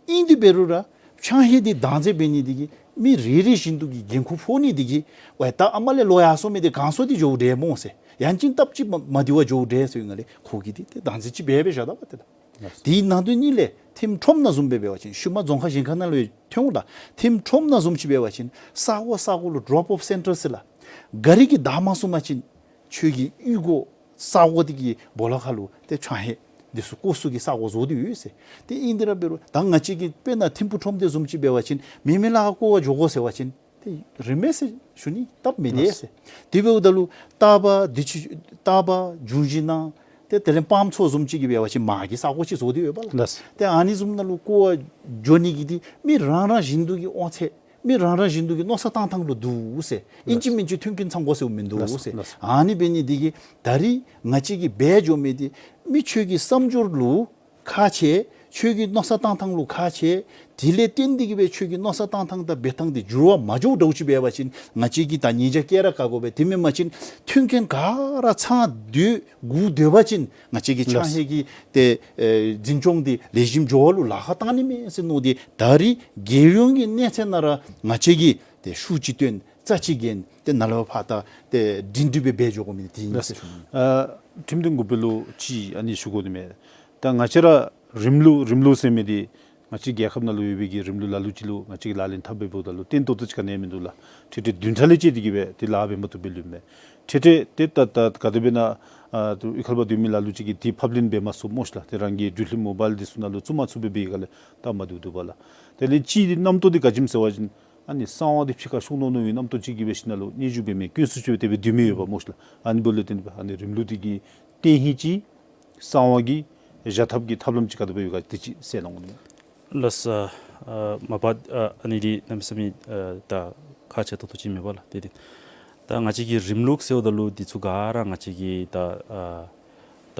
ཨིན་དེ་འབད་རུང་ར་ཕྱགས་སྙིགས་འདི་བདག་འཛིན་འབད་ནི་འདི་གིས་མི་རེ་རེ་བཞིན་དུ་གིས་འགན་ཁུར་ཕོག་ནི་འདི་གིས་ཝའི་ད་ཨ་མ་ལས་ལོག་ཡར་སོང་མི་འདི་གང་སོང་སྟེ་འགྱོཝ་འདྲས་སྨོ་ཟེར། ཡང་ཅིན་སྟབས་ཅིག་མ་མ་བདེ་བར་འགྱོཝ་འདྲས་ཟེར་བའི་སྒང་ལས་ཁོ་གིས་འདི་ཏེ་བདག་འཛིན་ཅིག་འབད་འབད་བཞག་ད་པ་ཏེ་ད། དེའི་ནང་དོན་གཉིས་ལས་ཐིམ་ཁྲོམ་ནང་བཟུམ་སྦེ་འབད་བ་ཅིན་ཤུལ་མ་རྫོང་ཁག་གཞན་ཁར་ནང་ལུ་ཡང་ཐོན་འོང་ད་ཐིམ་ཁྲོམ་ནང་བཟུམ་ཅིག་འབད་བ་ཅིན་ས་གོ་ས་གོ་ལུ་ཌོབ་ཨོཕ་སེན་ཊར་ཟེར་ལགས། ག་ར་གིས་བདའ་མ་ཚུགས་པ་ཅིན་ཁྱོད་ཀྱི་གཡུས་སྒོ་ས་གོ་འདི་གི་སྦོ་ལོགས་ཁར་ལུ་ཏེ་ཕྱགས་སྙིགས་འདི་ཚུ་བཀོ་ས་གི་ས་གོ་བཟོ་སྟེ་ཡོད་ཟེར། ཏེ་ཨིན་དེ་ར་འབད་རུང་ད་ང་བཅས་ཀྱི་དཔེར་ན་ཐིམ་ཕུག་ཁྲོམ་སྡེ་བཟུམ་ཅིག་འབད་བ་ཅིན་མེན་མེན་ལཱ་ཁག་བཀོ་བར་འགྱོ་དགོ་ཟེར་བ་ཅིན་ཏེ་རིན་མས་ཟེར་ཞུ་ནི་སྟབས་མི་བདེ་ཟེར། དེ་འབདཝ་ད་ལུ་རྟ་པ་འདི་ཚུ་རྟ་པ་འབྱུང་བཞི་ནང་ཏེ་དེ་ལས་སྤམ་ཚོ་བཟུམ་ཅིག་གིས་འབད་བ་ཅིན་མ་གི་ས་གོ་ཅིག་བཟོ་སྟེ་ཡོད་པ་ལགས། ལགས། ཏེ་ཨ་ནི་བཟུམ་ནང་ལུ་བཀོ་བར་འགྱོ་ནི་གི་འདི་མི་རང་རང་བཞིན་དུ་གི་དབང་ཚད་མི་རང་རང་བཞིན་དུ་གི་མནོ་བསམ་བཏང་ཐངས་ལུ་འདུག་ཟེར། ཨིན་ཅི་མིན་ཅི་མཐུན་རྐྱེན་ཚང་དགོ་ཟེརཝ་མིན་འདུག་ལགས་ཟེར། ལགས། ཨ་ནི་འབད་ནི་འདི་གིས་ད་རིས་ང་བཅས་ཀྱིས་འབད་འགྱོ་མི་འདི་མི་ཁྱོད་ཀྱི་བསམ་སྦྱོར་ལུ་ཁག་ཆེ། ཁྱོད་ཀྱི་མནོ་བསམ་བཏང་ཐངས་ལུ་ཁག་ཆེ། དེ་ལས་བརྟེན་ཏེ་གི་སྦེ་ཁྱོད་ཀྱི་མནོ་བསམ་བཏང་ཐངས་དང་འབད་ཐངས་དེ་འགྱུར་བ་མ་འགྱོཝ་འདྲཝ་ཅིག་འབད་བ་ཅིན་ང་བཅས་ཀྱིས་ད་ཉེས་བྱ་བཀལ་ར་བཀལ་དགོ་པས། དེ་མེན་པ་ཅིན་མཐུན་རྐྱེན་ག་ར་ཚང་སྡོད་སྒུག་སྡོད་པ་ཅིན་ང་བཅས་ཀྱི་ལགས། ཕྱགས་སྙིགས་ཀྱི་ཏེ་ཨེ་འཛིན་སྐྱོང་འདི་ལེགས་ཤོམ་འགྱོ་བ་ལུ་ལཱ་ཁག་བཏང་ནི་མས་ཟེར་མནོ་སྟེ། ད་རེས་རྒྱལ་ཡོངས་ཀྱི་གནས་ཚད་ནང་ར་ང་བཅས་ཀྱིས་ཏེ་ཤུགས་ཅིག་བཏོན་རྩ་ཅིག་འགེངས་ཏེ་ནཱ་ལས་ཕར་ད་ཏེ་སྒྲིང་སྒྲི་སྦེ་འབད་འགྱོ་དགོ་མི་འདི་ཨིན་ཟེར་ཞུ་ནི། ཨ་ཁྲིམས་དོན་འགོ་དཔོན་ལུ་ཅིག་ཨ་ནི་ཞུ་དགོ་ནི་མས། ད་ང་བཅས་ར་རིམ་ལུགས་རིམ་ལུགས་ཟེར་མི་འདི་ང་བཅས་རྒྱལ་ཁབ་ནང་ལུ་ཡོད་པའི་གི་རིམ་ལུགས་ལ་ལུ་ཅིག་ལུ་ང་བཅས་ཀྱིས་ལག་ལེན་འཐབ་སྦེ་འབདཝ་ད་ལུ་བརྟན་ཏོག་ཏོ་ཅིག་ག་ནི་ཡང་མིན་འདུག་ལགས། འཕྲལ་འཕྲལ་བདུན་ཕྲག་ལས་བཅད་དེ་གི་སྦེ་ཏེ་ལཱ་འབད་མ་བཏུབ་སྦེ་ལུས་མས། འཕྲལ་འཕྲལ་ཏེ་ད་ད་ག་དེ་སྦེ་ན་ཨ་དབུས་ཁ་ལས་ཕར་སྡོད་མི་ལ་ལུ་ཅིག་གིས་ཏེ་ཕབ་ལེན་འབད་མ་ཚུགས་སྨོ་ཤ་ལགས། ཏེ་རང་གི་འགྲུལ་འཕྲིན་མོ་བཱའིལ་འདི་ཚུ་ནང་ལུ་བཙུགས་མ་ཚུགས་སྦེ་འབད་བའི་སྒང་ལས་སྟབས་མ་བདེཝ་འདུག་པ་ལགས། དེ་ལས་གཅིག་འདི་རྣམ་རྟོག་འདི་ག་ཅི་སྨོ་ཟེར་བ་ཅིན་ཨ་ནི་གསང་བ་འདི་ཕྱི་ཁར་ཤོར་ནུག་མནོ་བའི་རྣམ་རྟོག་ཅིག་གིས་འབད་ཞིནམ་ལས་སྙན་ཞུ་འབད་མི་སྐྱོན་སུ་ཅིག་སྦེ་དེ་སྦེ་སྡོད་མི་ཡོདཔ་སྨོ་ཤ་ལགས། ཨ་ནི་འབདཝ་ལས་བརྟེན་ཨ་ནི་རིམ་ལུགས་འདི་གི་བརྟན་ཧིང་ཅིག་གསང་བ་གི་བཞག་ཐབས་ཀྱི་ཐབས་ལམ་ཅིག་ག་དེ་སྦེ་ཡོད་ག་དེ་ཅིག་གསལ་གནང་དགོ་ནི། ལགས་སོ། ཨ་མ་པ་ཨ་ཨ་ནི་འདི་གནམ་མེད་ས་མེད་ཨ་ད་ཁག་ཆེ་ཏོག་ཏོ་ཅིག་མས་པ་ལགས། དེ་འདི་ད་ང་བཅས་ཀྱི་རིམ་ལུགས་ཟེརཝ་ད་ལུ་འདི་ཚུ་ག་ར་ང་བཅས་ཀྱི་ད་ཨ་ད་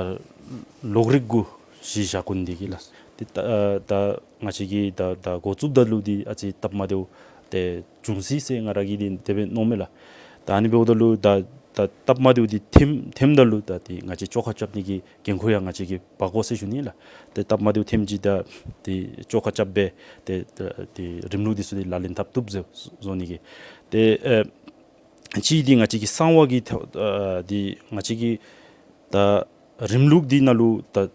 ལོག་རིག་གུ་གཞི་བཞག་དགོ་ནི་འདི་གིས་ལགས། ཏེ་ད་ཨ་ད་ང་བཅས་ཀྱིས་ད་ད་འགོ་བཙུགསཔ་ད་ལུ་འདི་ཨ་ཙི་སྟབས་མ་བདེཝ་ཏེ་འབྱུང་སྲིད་ཟེར་ང་ར་གིས་འདི་དེ་སྦེ་མནོཝ་མས་ལགས། ད་ཨ་ནི་འབདཝ་ད་ལུ་ད་ད་སྟབས་མ་བདེཝ་འདི་ཐོནམ་ཐོནམ་ད་ལུ་ད་ཏེ་ང་བཅས་བཅོ་ཁ་རྐྱབ་ནི་གི་འགན་ཁུར་ཡང་ང་བཅས་ཀྱིས་འབག་དགོ་ཟེར་ཞུ་ནི་ལགས། ཏེ་སྟབས་མ་བདེཝ་ཐོནམ་ཅིག་ད་ཏེ་བཅོ་ཁ་རྐྱབ་སྦེ་ཏེ་ད་ཏེ་རིམ་ལུགས་འདི་ཚུ་འདི་ལག་ལེན་འཐབ་བཏུབ་ཟེར་བཟོ་ནི་གི། ཏེ་ཨེ་གཅིག་འདི་ང་བཅས་ཀྱི་གསང་བ་གི་ཐོག་ཨ་འདི་ང་བཅས་ཀྱི་ད་རིམ་ལུགས་འདི་ནང་ལུ་ད་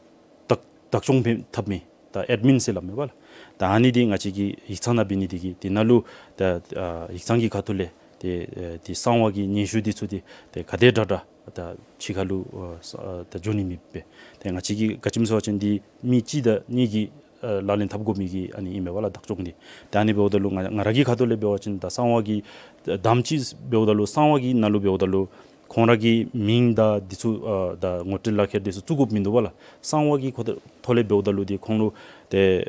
བདག་བདག་སྐྱོང་འབད་འཐབ་མི་ད་ཨེཌ་མིན་ཟེར་སླབ་མས་པ་ལགས། ད་ཨ་ནི་འདི་ང་བཅས་ཀྱི་ཡིག་ཚང་ནང་འབད་ནི་འདི་གིས་འདི་ནང་ལུ་ད་ཨ་ཡིག་ཚང་གི་ཁ་ཐུག་ལས་ཏེ་ཨེ་ཏེ་གསང་བ་གི་སྙན་ཞུ་འདི་ཚུ་འདི་ཏེ་ག་དེ་དྲག་དྲག་ད་ཕྱི་ཁ་ལུ་ཨ་ས་ཨ་ད་འགྱོ་ནི་མེདཔ་སྦེ། ཏེ་ང་བཅས་ཀྱིས་ག་ཅི་སྨོ་ཟེར་བ་ཅིན་འདི་མི་གཅིག་དང་གཉིས་ཀྱིས་ཨ་ལག་ལེན་འཐབ་དགོ་མི་གི་ཨ་ནི་ཨིན་མས་པ་ལགས་བདག་སྐྱོང་འདི། ཏེ་ཨ་ནི་འབདཝ་ད་ལུ་ང་ང་ར་གི་ཁ་ཐུག་ལས་འབད་བ་ཅིན་ད་གསང་བ་གི་དམ་ཅིག་འབདཝ་ད་ལུ་གསང་བ་གི་ནང་ལུ་འབདཝ་ད་ལུ་ཁོང་ར་གི་མིང་དང་འདི་ཚུ་ཨ་ད་ངོ་སྤྲོད་ལག་ཁྱེར་འདི་ཚུ་བཙུགས་དགོཔ་མིན་འདུག་པ་ལགས། གསང་བ་གི་ཁོ་ཐོག་ལས་འབདཝ་ད་ལུ་འདི་ཁོང་ལུ་ཏེ་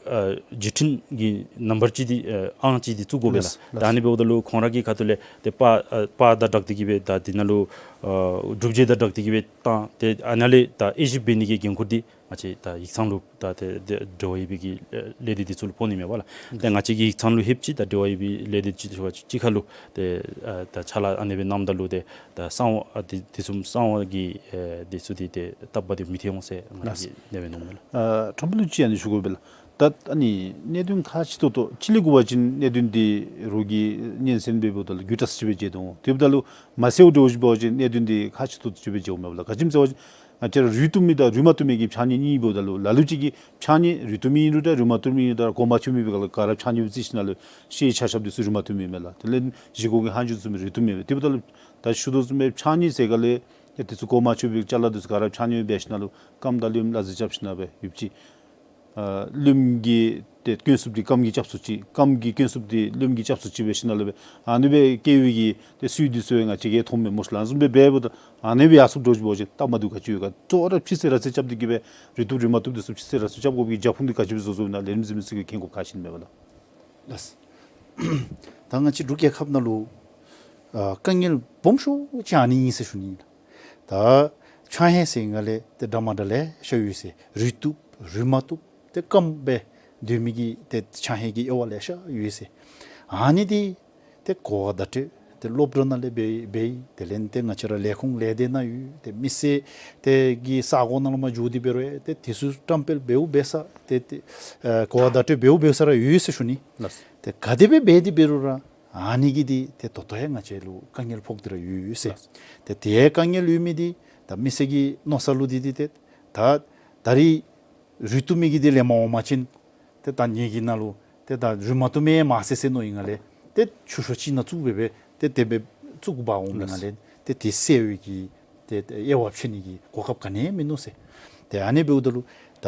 ཨ་བརྒྱུད་འཕྲིན་གྱི་ནམ་བར་ཅིག་འདི་ཨ་ཨང་ཅིག་འདི་བཙུགས་དགོ་པས་ལགས། ལགས། ད་ཨ་ནི་འབདཝ་ད་ལུ་ཁོང་ར་གི་ཁ་ཐུག་ལས་ཏེ་པར་ཨ་པར་དང་སྦྲགས་ཏེ་གི་སྦེ་ད་འདི་ནང་ལུ་ཨ་སྒྲུབ་བྱེད་དང་སྦྲགས་ཏེ་གི་སྦེ་བཏང་སྟེ་ཨ་ནཱ་ལས་ད་དབྱེ་ཞིབ་འབད་ནི་གི་འགན་ཁུར་འདི་ང་བཅས་ད་ཡིག་ཚང་ལུ་ད་ཏེ་ཏེ་འབྲེལ་བ་ཡོད་པའི་གི་ལས་སྡེ་འདི་ཚུ་ལུ་ཕོག་ནི་མས་པ་ལགས། ཏེ་ང་བཅས་ཀྱི་ཡིག་ཚང་ལུ་ལྷོདཔ་ཅིག་ད་འབྲེལ་བ་ཡོད་པའི་ལས་སྡེ་ཅིག་ཅིག་ཁ་ལུ་ཏེ་ཨ་ད་ཕྱག་ལཱ་ཨ་ནེ་སྦེ་གནངམ་ད་ལུ་ཏེ་ད་གསང་བ་ཨ་འདི་འདི་ཚུ་གསང་བ་གི་ཨེ་འདི་ཚུ་འདི་ཏེ་སྟབས་མ་བདེཝ་མི་ཐོན་འོང་ཟེར་ང་ར་གིས་ཨ་ནེ་སྦེ་མནོཝ་མས་ལགས། ཨ་ཁྲོམ་དཔོན་ལུ་ཅིག་ཨ་ནི་ཞུ་དགོ་པས་ལགས། ད་ཨ་ནི་གནད་དོན་ཁག་ཆེ་ཏོག་ཏོ་ཅིག་ལས་འགོ་བ་ཅིན་གནད་དོན་འདི་རོགས་ཀྱིས་སྙན་གསན་འབད་འབདཝ་ད་ལུ་རྒྱུ་དྲག་ཅིག་སྦེ་མཇལ་དོ་འོང་། དེ་འབདཝ་ད་ལུ་མ་གསལཝ་འདྲཝ་ཅིག་འབད་བ་ཅིན་གནད་དོན་འདི་ཁག་ཆེ་ཏོག་ཏོ་ཅིག་སྦེ་མཇལཝ་མས་པ་ལགས། ག་ཅི་སྨོ་ཟེར་བ་ཅིན་ང་བཅས་ར་རུལ་བཏུབ་མི་དང་རུལ་མ་བཏུབ་མི་གི་ཕྱགས་སྙིགས་གཉིས་འབདཝ་ད་ལུ་ལ་ལུ་ཅིག་གིས་ཕྱགས་སྙིགས་རུལ་བཏུབ་མི་ཨིན་རུང་འདྲ་རུལ་མ་བཏུབ་མི་ཨིན་རུང་འདྲ་གོ་མ་ཆོད་མི་འབད་བའི་སྒང་ལས་ག་ར་ཕྱགས་སྙིགས་སྦེ་བརྩི་ཞིནམ་ལས་ཤེལ་ཆ་ཤབ་འདི་ཚུ་རུལ་མ་བཏུབ་མི་མས་ལགས། དེ་ལས་བཞེས་སྒོ་གི་ལྷག་མཇུག་ཚུ་རུལ་བཏུབ་མི་མས། དེ་འབདཝ་ད་ལུ་ད་ཞུ་དོ་བཟུམ་སྦེ་ཕྱགས་སྙིགས་ཟེར་སྒང་ལས་ཏེ་འདི་ཚུ་གོ་མ་ཆོད་པའི་ཅ་ལ་འདི་ཚུ་ག་ར་ཕྱགས་སྙིགས་སྦེ་འབད་ཞིནམ་ལས་སྐམ་དང་རློནམ་སླ་བསྲེ་རྐྱབ་ཞིནམ་ལས་སྦེ་ཡོདཔ་ཅིག་ཨ་རློནམ་གི་ཏེ་སྐྱོན་སུབ་འདི་སྐམ་གྱིས་རྐྱབ་ཚུགསཔ་ཅིག་སྐམ་གྱི་སྐྱོན་སུབ་འདི་རློནམ་གྱིས་རྐྱབ་ཚུགསཔ་ཅིག་འབད་ཞིནམ་ལས་སྦེ་ཨ་ནི་སྦེ་བཀལ་བའི་གི་ཏེ་སུའི་འདི་ཚུ་ང་བཅས་ཀྱིས་མཐོངམ་མས་སྨོ་ཤ་ལགས། ཨ་ནི་བཟུམ་སྦེ་འབད་འབདཝ་ད་ཨ་ནི་སྦེ་ཡར་སོངམ་འདྲཝ་ཅིག་འབད་བ་ཅིན་སྟབས་མ་བདེཝ་ག་ཅི་ཡོད་ག། ད་རུང་ཕྱི་གསལ་ར་གསལ་རྐྱབ་སྟེ་གི་སྦེ་རུལ་བཏུབ་རུལ་མ་བཏུབ་འདི་ཚུ་ཕྱི་གསལ་ར་གསལ་རྐྱབ་དགོ་པའི་གི་བྱ་ཕུང་འདི་ག་ཅི་སྦེ་བཟོ་བཟོཝ་ཨིན་ན་ལས་རིམ་གཟིགས་མི་ཚུ་གིས་མཁྱེན་དགོཔ་ཁག་ཆེ་ཨིན་མས་པ་ལགས། ལགས། ད་ང་བཅས་འབྲུག་རྒྱལ་ཁབ་ནང་ལུ་ཨ་དཀའ་ངལ་སྦོམ་ཤོས་ཅིག་ཨ་ནི་ཨིན་ཟེར་ཞུ་ནི་ཨིན་ལགས། ད་ཕྱགས་སྙིགས་ཟེར་སྒང་ལས་ཏེ་འདྲ་མ་འདྲཝ་ལེ་ཤ་ཡོད་ཟེར། རུལ་བཏུབ་རུལ་མ་བཏུབ་ཏེ་སྐམ་སྦེ་སྡོད་མི་གི་ཏེ་ཕྱགས་སྙིགས་ཀྱི་དབྱེ་བ་ལེ་ཤ་ཡོད་ཟེར། ཨ་ནི་འདི་ཏེ་གོ་བ་བརྡ་སྤྲོད་ཏེ་སློབ་གྲྭ་ནང་ལས་འབད་འབད་དེ་ལས་ཏེ་ང་བཅས་ར་ལས་ཁུངས་ལས་སྡེ་ནང་ཡོད། ཏེ་མི་སེར་ཏེ་གི་ས་གོ་ནང་ལུ་མར་འགྱོ་སྟེ་འབད་རུང་ཏེ་དེ་ཚུ་བཀྲམ་སྤེལ་འབདཝ་འབད་ས་ཏེ་ཏེ་ཨ་གོ་བ་བརྡ་སྤྲོད་འབདཝ་འབད་ས་ར་ཡོད་ཟེར་ཞུ་ནི། ལགས། ཏེ་ག་དེ་སྦེ་འབད་དེ་འབད་རུང་ར་ཨ་ནི་གིས་འདི་ཏེ་ད་ལྟོ་ཡང་ང་བཅས་ལུ་དཀའ་ངལ་ཕོག་སྟེ་ར་ཡོད་ཟེར། ལགས། ཏེ་དེ་དཀའ་ངལ་ཡོད་མི་འདི་ད་མི་སེར་གྱི་མནོ་བསམ་ལུ་འདི་འདི་ཏེ་ད་ད་རིས་རུལ་བཏུབ་མི་གི་འདི་ལེན་པར་འོང་པ་ཅིན་ཏེ་ད་ངེ་གི་ནང་ལུ་ཏེ་ད་རུལ་མ་བཏུབ་མི་མ་ཚད་ཟེར་མནོ་བའི་སྒང་ལས་ཏེ་ཆུ་ཤོག་ཅིག་ནང་བཙུགས་སྦེ་སྦེ་ཏེ་དེ་སྦེ་བཙུགས་འབག་འོང་བའི་སྒང་ལས་ཏེ་དེ་སེལ་བའི་གི་ཏེ་དབྱེ་བ་ཕྱེ་ནི་གི་གོ་སྐབས་ག་ནི་ཡང་མིན་ནུག་ཟེར། ཏེ་ཨ་ནི་འབདཝ་ད་ལུ་ད་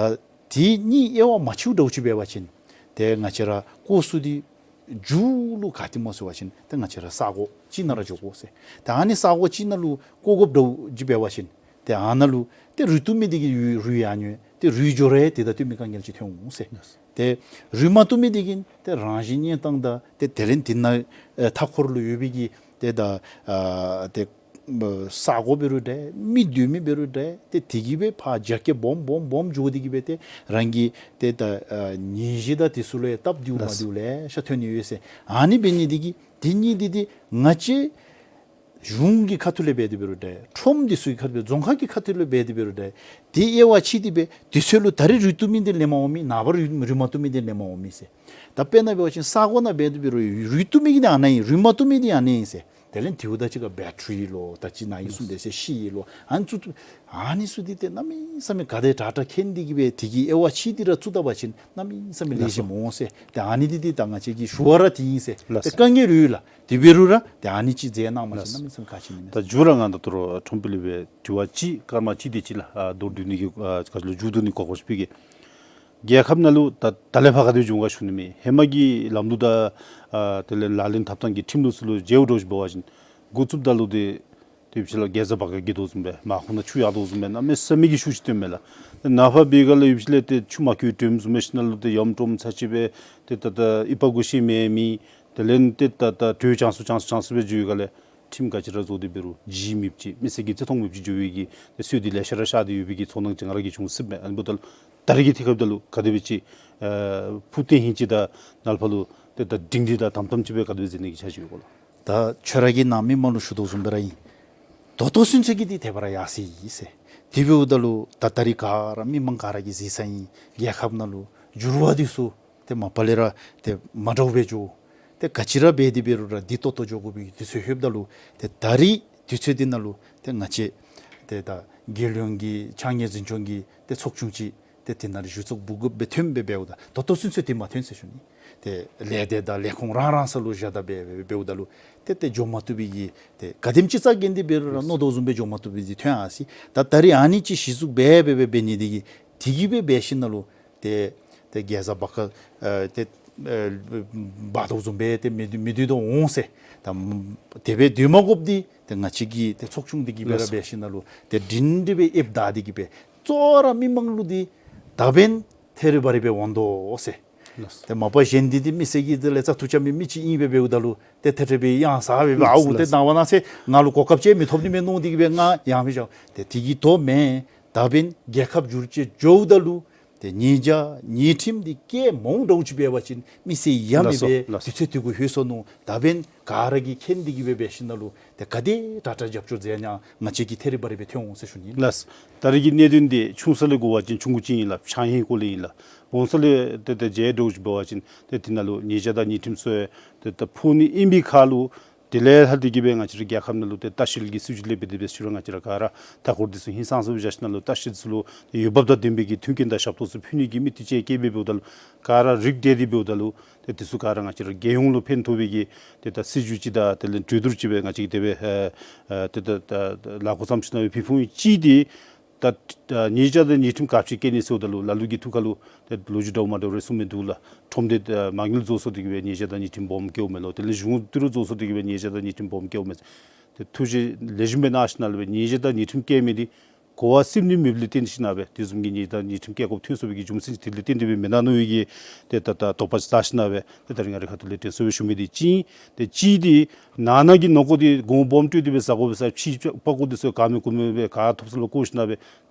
དེ་གཉིས་དབྱེ་བ་མ་ཕྱེཝ་འདྲཝ་ཅིག་འབད་བ་ཅིན་ཏེ་ང་བཅས་ར་བཀོ་ས་འདི་མཇུག་ལུ་ག་ཏེ་སྨོ་ཟེར་བ་ཅིན་ཏེ་ང་བཅས་ར་ས་གོ་ཅིག་ནང་ར་འགྱོ་དགོ་ཟེར། ཏེ་ཨ་ནི་ས་གོ་ཅིག་ནང་ལུ་བཀོ་དགོཔ་འདྲཝ་ཅིག་འབད་བ་ཅིན་ཏེ་ཨ་ནཱ་ལུ་ཏེ་རུལ་བཏུབ་མི་འདི་གིས་རུལ་རུལ་ཡར་འགྱོ། ཏེ་རུལ་འགྱོ་རུང་དེ་དང་བསྟུན་མི་དཀའ་ངལ་ཅིག་ཐོན་འོང་ཟེར། ཏེ་རུལ་མ་བཏུབ་མི་འདི་གིས་ཏེ་རང་བཞིན་གནས་སྟངས་དང་ཏེ་དེ་ལས་འདི་ནང་ཨེ་མཐའ་འཁོར་ལུ་ཡོད་པའི་གི་ཏེ་ད་ཨ་ཏེ་ ས་གོ་འབད་རུང་འདྲ་མི་སྡོད་མི་འབད་རུང་འདྲ་ཏེ་དེ་གིས་སྦེ་ཕར་རྒྱ་སྐྱེད་སྦོམ་སྦོམ་སྦོམ་འགྱོ་སྟེ་གིས་སྦེ་ཏེ་རང་གི་ཏེ་ད་ཨ་ནད་གཞི་དང་དེ་ཚུ་ལུ་ཡང་སྟབས་བདེཝ་མ་ལགས། བདེཝ་ལེ་ཤ་ཐོན་ནི་ཡོད་ཟེར། ཨ་ནི་འབད་ནི་དེ་གིས་དེ་གཉིས་འདི་ཏེ་ང་བཅས་གཞུང་གི་ཁ་ཐུག་ལས་འབད་དེ་འབད་རུང་འདྲ་ཁྲོམ་འདི་ཚུ་གི་ཁ་ཐུག་ལས་རྫོང་ཁག་གི་ཁ་ཐུག་ལས་འབད་དེ་འབད་རུང་འདྲ་ཏེ་དབྱེ་བ་ཕྱེ་སྟེ་སྦེ་དུས་ཚོད་ལུ་ད་རིས་རུལ་བཏུབ་མི་འདི་ལེན་པར་འོང་མི་ནངས་པ་རུལ་རུལ་མ་བཏུབ་མི་འདི་ལེན་པར་འོང་མི་ཟེར། ད་དཔེར་ན་འབད་བ་ཅིན་ས་གོ་ནང་འབད་དེ་འབད་རུང་རུལ་བཏུབ་མི་གི་འདི་ཨ་ནཱ་ཨིན། རུལ་མ་བཏུབ་མི་འདི་ཨ་ནཱ་ཨིན་ཟེར། དེ་ལས་དེ་བ་ད་ཅི་ག་བེ་ཊི་རི་ལོ་ད་ཅི་ནཱ་ཨིན་གསུངས་པས་ཟེར་ཤི་ཡི་ལོ་ཨ་ནི་ཚུ་ཨ་ནི་ཚུ་འདི་ཏེ་གནམ་མེད་ས་མེད་ག་དེ་དྲག་དྲག་མཁྱེན་ཏེ་གིས་སྦེ་དེ་གི་དབྱེ་བ་ཕྱེ་སྟེ་ར་བཙུགས་ད་པ་ཅིན་གནམ་མེད་ས་མེད་ལེགས་ཤོམ་འོང་ཟེར། ཏེ་ཨ་ནི་འདི་ཏེ་ད་ང་བཅས་ཀྱིས་ཞུ་བ་ར་དེ་ཨིན་ཟེར། ལགས། ཏེ་དཀའ་ངལ་རུང་ལགས། དེ་འབད་རུང་ར་ཏེ་ཨ་ནི་ཅིག་མཛད་གནང་པ་ཅིན་ལགས། གནམ་མེད་ས་མེད་ཁག་ཆེ་ནི་མས། ད་མཇུག་ར་ང་ད་ལྟོ་ར་ཁྲོམ་དཔོན་ལས་འབད་དྲི་བ་ཅིག་སྐར་མ་གཅིག་དེ་ཅིག་ལགས་ཨ་མདོར་བསྡུ་ནི་གི་ཨ་ག་ཅི་ལོ་མཇུག་བསྡུ་ནི་གོ་སྐབས་ཅིག་ཕུལ་གེ། རྒྱལ་ཁབ་ནང་ལུ་ད་ད་ལས་ཕར་ག་དེ་སྦེ་འགྱོ་ག་ཞུ་ནི་མས། ཧེ་མ་གི་ལམ་ལུགས་དང་ཨ་དེ་ལས་ལག་ལེན་འཐབ་ཐངས་ཀྱི་ཁྲིམས་ལུགས་ཚུ་ལུ་མཇལཝ་འདྲཝ་ཅིག་འབད་བ་ཅིན་འགོ་བཙུགསཔ་ད་ལུ་ཏེ་ཏེ་ཡུདཔ་ཅིག་ལུ་གེ་ཛ་བ་ཀ་གི་དོ་བཟུམ་སྦེ་མར་ཁུང་ནང་ཆུ་ཡར་དོ་བཟུམ་སྦེ་གནམ་མེད་ས་མེད་ཀྱི་ཤུགས་ཅིག་སྟོན་མས་ལགས། ཏེ་ནངས་པ་འབད་ག་ལས་ཡུདཔ་ཅིག་ལས་ཏེ་ཆུ་མ་འཁྱུ་དྲོནམ་བཟུམ་སྦེ་ཞིནམ་ལས་ཏེ་ཡམ་དྲོམ་ཚར་ཅིག་སྦེ་ཏེ་ད་ད་ཨི་པ་གུ་ཤེས་མེད་མི་དེ་ལས་ཏེ་ད་ད་དྲོད་ཆང་སུ་ཆང་སུ་ཆང་སུ་སྦེ་འགྱོ་ཡི་ག་ལས་ཁྲིམས་ག་ཅི་ར་བཟོ་སྟེ་འབད་རུང་ལྗིད་མེདཔ་ཅིག་མི་སེར་གྱིས་བརྩི་མཐོང་མེདཔ་ཅིག་འགྱོ་བའི་གི་ཏེ་སྲོལ་འདི་ལེ་ཤ་ར་ཤར་ཏེ་ཡོད་པའི་གི་ཚོར་སྣང་ཅིག་ང་ར་གིས་བྱུང་སྲིད་མས། ཨ་ནི་འབདཝ་ད་ལུ་ད་རེས་ཀྱི་དུས་སྐབས་ད་ལུ་ག་དེ་སྦེ་ཅིག་ཨ་ཕུགས་བརྟན་ཧིང་ཅིག་དང་ནཱ་ལས་ཕར་ལུ་ཏེ་ད་སྒྲིང་སྒྲི་དང་དམ་དམ་ཅིག་སྦེ་ག་དེ་སྦེ་མཛད་ནི་གི་འཆར་གཞི་ཡོད་ག་ལགས། ད་ཁྱོད་ར་གིས་ནཱ་མི་མང་ལུ་ཞུ་དོ་བཟུམ་སྦེ་ར་ཨིན། ད་ལྟོ་ཚུན་ཚོད་ཀྱི་འདི་དེ་སྦེ་ར་ཡར་སོ་ཡི་ཟེར། དེ་འབདཝ་ད་ལུ་ད་ད་རེས་ག་ར་མི་མང་ག་ར་གིས་གཟིགས་ས་ཨིན། རྒྱལ་ཁབ་ནང་ལུ་འགྱུར་བ་འདི་ཚུ་ཏེ་མ་པ་ལས་ར་ཏེ་མ་འདྲཝ་སྦེ་འགྱོ། ཏེ་ག་ཅི་ར་འབད་དེ་འབད་རུང་ར་བདེ་ཏོག་ཏོ་འགྱོ་དགོ་པའི་དུས་ཚོད་ལྷོདཔ་ད་ལུ་ཏེ་ད་རེས་དུས་ཚོད་འདི་ནང་ལུ་ཏེ་ང་བཅས་ཏེ་ད་རྒྱལ་ཡོངས་ཀྱི་ཕྱགས་སྙིགས་འཛིན་སྐྱོང་གི་ཏེ་ཚོགས་ཆུང་ཅིག་ཏེ་དེ་ནང་ལུ་གཞི་ཚོགས་འབུལ་དགོཔ་སྦེ་ཐོནམ་སྦེ་འབདཝ་ད་ད་ལྟོ་ཚུན་ཚོད་དེ་མ་ཐོན་ཟེར་ཞུ་ནི། ཏེ་ལས་སྡེ་དང་ལས་ཁུངས་རང་རང་ས་ལུ་བཞག་ད་སྦེ་འབདཝ་ད་ལུ་ཏེ་ཏེ་འགྱོ་མ་བཏུབ་པའི་གི་ཏེ་ག་དེམ་ཅིག་རྩ་འགེངས་ཏེ་འབད་རུང་ར་མནོ་དོ་བཟུམ་སྦེ་འགྱོ་མ་བཏུབ་པའི་གི་ཐོན་ཡར་སོ་ཡི། ད་ད་རེས་ཨ་ནི་ཅིག་གཞི་བཙུགས་འབད་འབད་འབད་འབད་ནི་དེ་གིས་དེ་གིས་སྦེ་འབད་ཞིནམ་ལས་ཏེ་ཏེ་གེ་ཛ་བ་ཀ་ཨ་ཏེ་ཨ་འབག་དོ་བཟུམ་སྦེ་ཏེ་མི་སྡོད་མི་སྡོད་དོ་འོང་ཟེར། ད་དེ་སྦེ་སྡོད་མ་དགོཔ་འདི་ཏེ་ང་བཅས་ཀྱི་ཏེ་ཚོགས་ཆུང་འདི་གིས་སྦེ་ར་ལགས། འབད་ཞིནམ་ལས་ཏེ་སྒྲིང་སྒྲི་སྦེ་ཨེབ་བདའ་སྟེ་གིས་སྦེ་གཙོ་བོ་ར་མི་མང་ལུ་འདི་ད་འབདན་ཐད་རི་བ་རི་སྦེ་འོང་དོ་ཟེར། ལགས། ཏེ་མ་པ་གཞན་འདི་ཏེ་མི་སེར་གྱི་འདི་ལས་བཙག་འཐུ་རྐྱབ་མི་མི་ཅིག་ཨིན་སྦེ་འབདཝ་ད་ལུ་ཏེ་ཐད་ཐད་སྦེ་ཡང་ཟ་སྦེ་སྦེ་ཨའུ་ཏེ་ལགས། ནངས་པ་གནངས་ཚེ་ང་ལུ་གོ་སྐབས་ཅིག་མི་ཐོབ་ནི་མས་མནོ་སྟེ་གིས་སྦེ་ང་ཡང་མི་བཞག། ཏེ་དེ་གིས་དོ་མེན། ད་འབདན་རྒྱལ་ཁབ་འགྱུར་བཅོས་འགྱོཝ་ད་ལུ་ཏེ་ཉེས་བྱ་ཉེས་ཁྲིམས་འདི་བཀལ་མ་འོང་འདྲཝ་ཅིག་འབད་བ་ཅིན་མི་སེར་ཡང་མེད་ལགས་སོ། པའི་ལགས་སོ། དུས་ཚོད་དེ་གུ་ལྷོད་སོ་ནུག། ད་འབདན་ག་ར་གིས་མཁྱེན་ཏེ་གིས་སྦེ་འབད་ཞིནམ་ལས་ཏེ་ག་དེ་དྲག་དྲག་རྒྱབ་སྐྱོར་མཛད་ནི་ང་བཅས་ཀྱིས་ཐད་རི་བ་རི་སྦེ་ཐོན་འོང་ཟེར་ཞུ་ནི། ལགས། ད་རེས་ཀྱི་གནད་དོན་འདི་ཆུང་ས་ལས་གོ་བ་ཅིན་ཆུང་ཀུ་ཅིག་ཨིན་ལགས། ཕྱགས་སྙིགས་སྐོར་ལས་ཨིན་ལགས། བོང་ས་ལས་ཏེ་ཏེ་མཇལ་འདྲཝ་ཅིག་འབད་བ་ཅིན་ཏེ་དེ་ནང་ལུ་ཉེས་བྱ་དང་ཉེས་ཁྲིམས་ཚུ་ཏེ་ཏེ་ཕོག་ནི་ཨིན་པའི་ཁར་ལུ་དེ་ལས་ལྷག་སྟེ་གིས་སྦེ་ང་བཅས་རའི་རྒྱལ་ཁབ་ནང་ལུ་ཏེ་ལྟ་བཤལ་གྱི་སྲིད་བྱུས་ལས་འབད་དེ་འབད་ཞུ་རུང་ང་བཅས་ར་ག་ར་མཐའ་འཁོར་འདི་ཚུ་ཧིང་སངས་ས་སྦེ་བཞག་ཞིནམ་ལས་ལྟ་བཤལ་ཚུ་ལུ་ཏེ་འོས་འབབ་དང་ལྡན་པའི་གི་མཐུན་རྐྱེན་དང་ཞབས་ཏོག་ཚུ་ཕུལ་ནི་གི་དམིགས་གཏད་ཅིག་བསྐྱེད་སྦེ་འབདཝ་ད་ལུ་ག་ར་རིགས་བསྒྲེས་ཏེ་འབདཝ་ད་ལུ་ཏེ་དེ་ཚུ་ག་ར་ང་བཅས་ར་རྒྱལ་ཡོངས་ལུ་ཕན་ཐོགས་པའི་གི་ཏེ་ད་སྲིད་བྱུས་ཅིག་དང་དེ་ལས་གྲོས་བསྡུར་ཅིག་སྦེ་ང་བཅས་ཀྱིས་དེ་སྦེ་ཨ་ཨ་ཏེ་ད་ད་ད་ལཱ་འགོ་བརྩམས་ཞིནམ་ལས་ཕུལ་ཕུལཝ་ཨིན། གཅིག་འདི་ད་ད་ཉེས་བྱ་དང་ཉེས་ཁྲིམས་ག་ཅི་བཀལ་ནི་ཟེརཝ་ད་ལུ་ལ་ལུ་གི་ཐུགས་ཁར་ལུ་ཏེ་ལོ་རྒྱུས་འདྲཝ་མ་འདྲཝ་རེ་གསུང་མི་འདུག་ལགས། ཁྲོམ་སྡེ་ཨ་མ་དངུལ་རྫོགས་སོང་སྟེ་གིས་སྦེ་ཉེས་བྱ་དང་ཉེས་ཁྲིམས་སྦོམ་བཀལཝ་མས་ལོ། དེ་ལས་གཞུང་ཏི་རུ་རྫོགས་སོང་སྟེ་གིས་སྦེ་ཉེས་བྱ་དང་ཉེས་ཁྲིམས་སྦོམ་བཀལཝ་མས། ཏེ་ཐུགས་རྗེ་ལེགས་ཤོམ་སྦེ་གནང་ཞིནམ་ལས་སྦེ་ཉེས་བྱ་དང་ཉེས་ཁྲིམས་བཀལ་མི་འདི་གོ་བ་སིམ་ནི་མེདཔ་ལས་བརྟེན་ཞིནམ་ལས་སྦེ་དེ་བཟུམ་གྱི་ཉེས་བྱ་དང་ཉེས་ཁྲིམས་བཀལ་དགོཔ་ཐོན་སོང་བའི་གི་རྒྱུ་མཚན་ཅིག་དེ་ལས་བརྟེན་ཏེ་སྦེ་མེན་ན་མནོ་བའི་གི་ཏེ་ད་ད་དོགས་པ་ཅིག་ལྷག་ཞིནམ་ལས་སྦེ་ཏེ་ད་རིས་ང་རའི་ཁ་ཐུག་ལས་དྲན་གསོ་སྦེ་ཞུ་མི་འདི་གཅིག་ཨིན། ཏེ་གཅིག་འདི་ནང་ན་གི་ནང་ཁོག་འདི་གོང་སྦོམ་སྤྲོད་དེ་སྦེ་ཟ་དགོ་པས་ཟེར་ཕྱི་པགས་ཀོ་འདི་ཚུ་ག་མེད་གུ་མེད་སྦེ་ག་ཐོབ་ས་ལུ་བཀོ་ཞིནམ་ལས་སྦེ་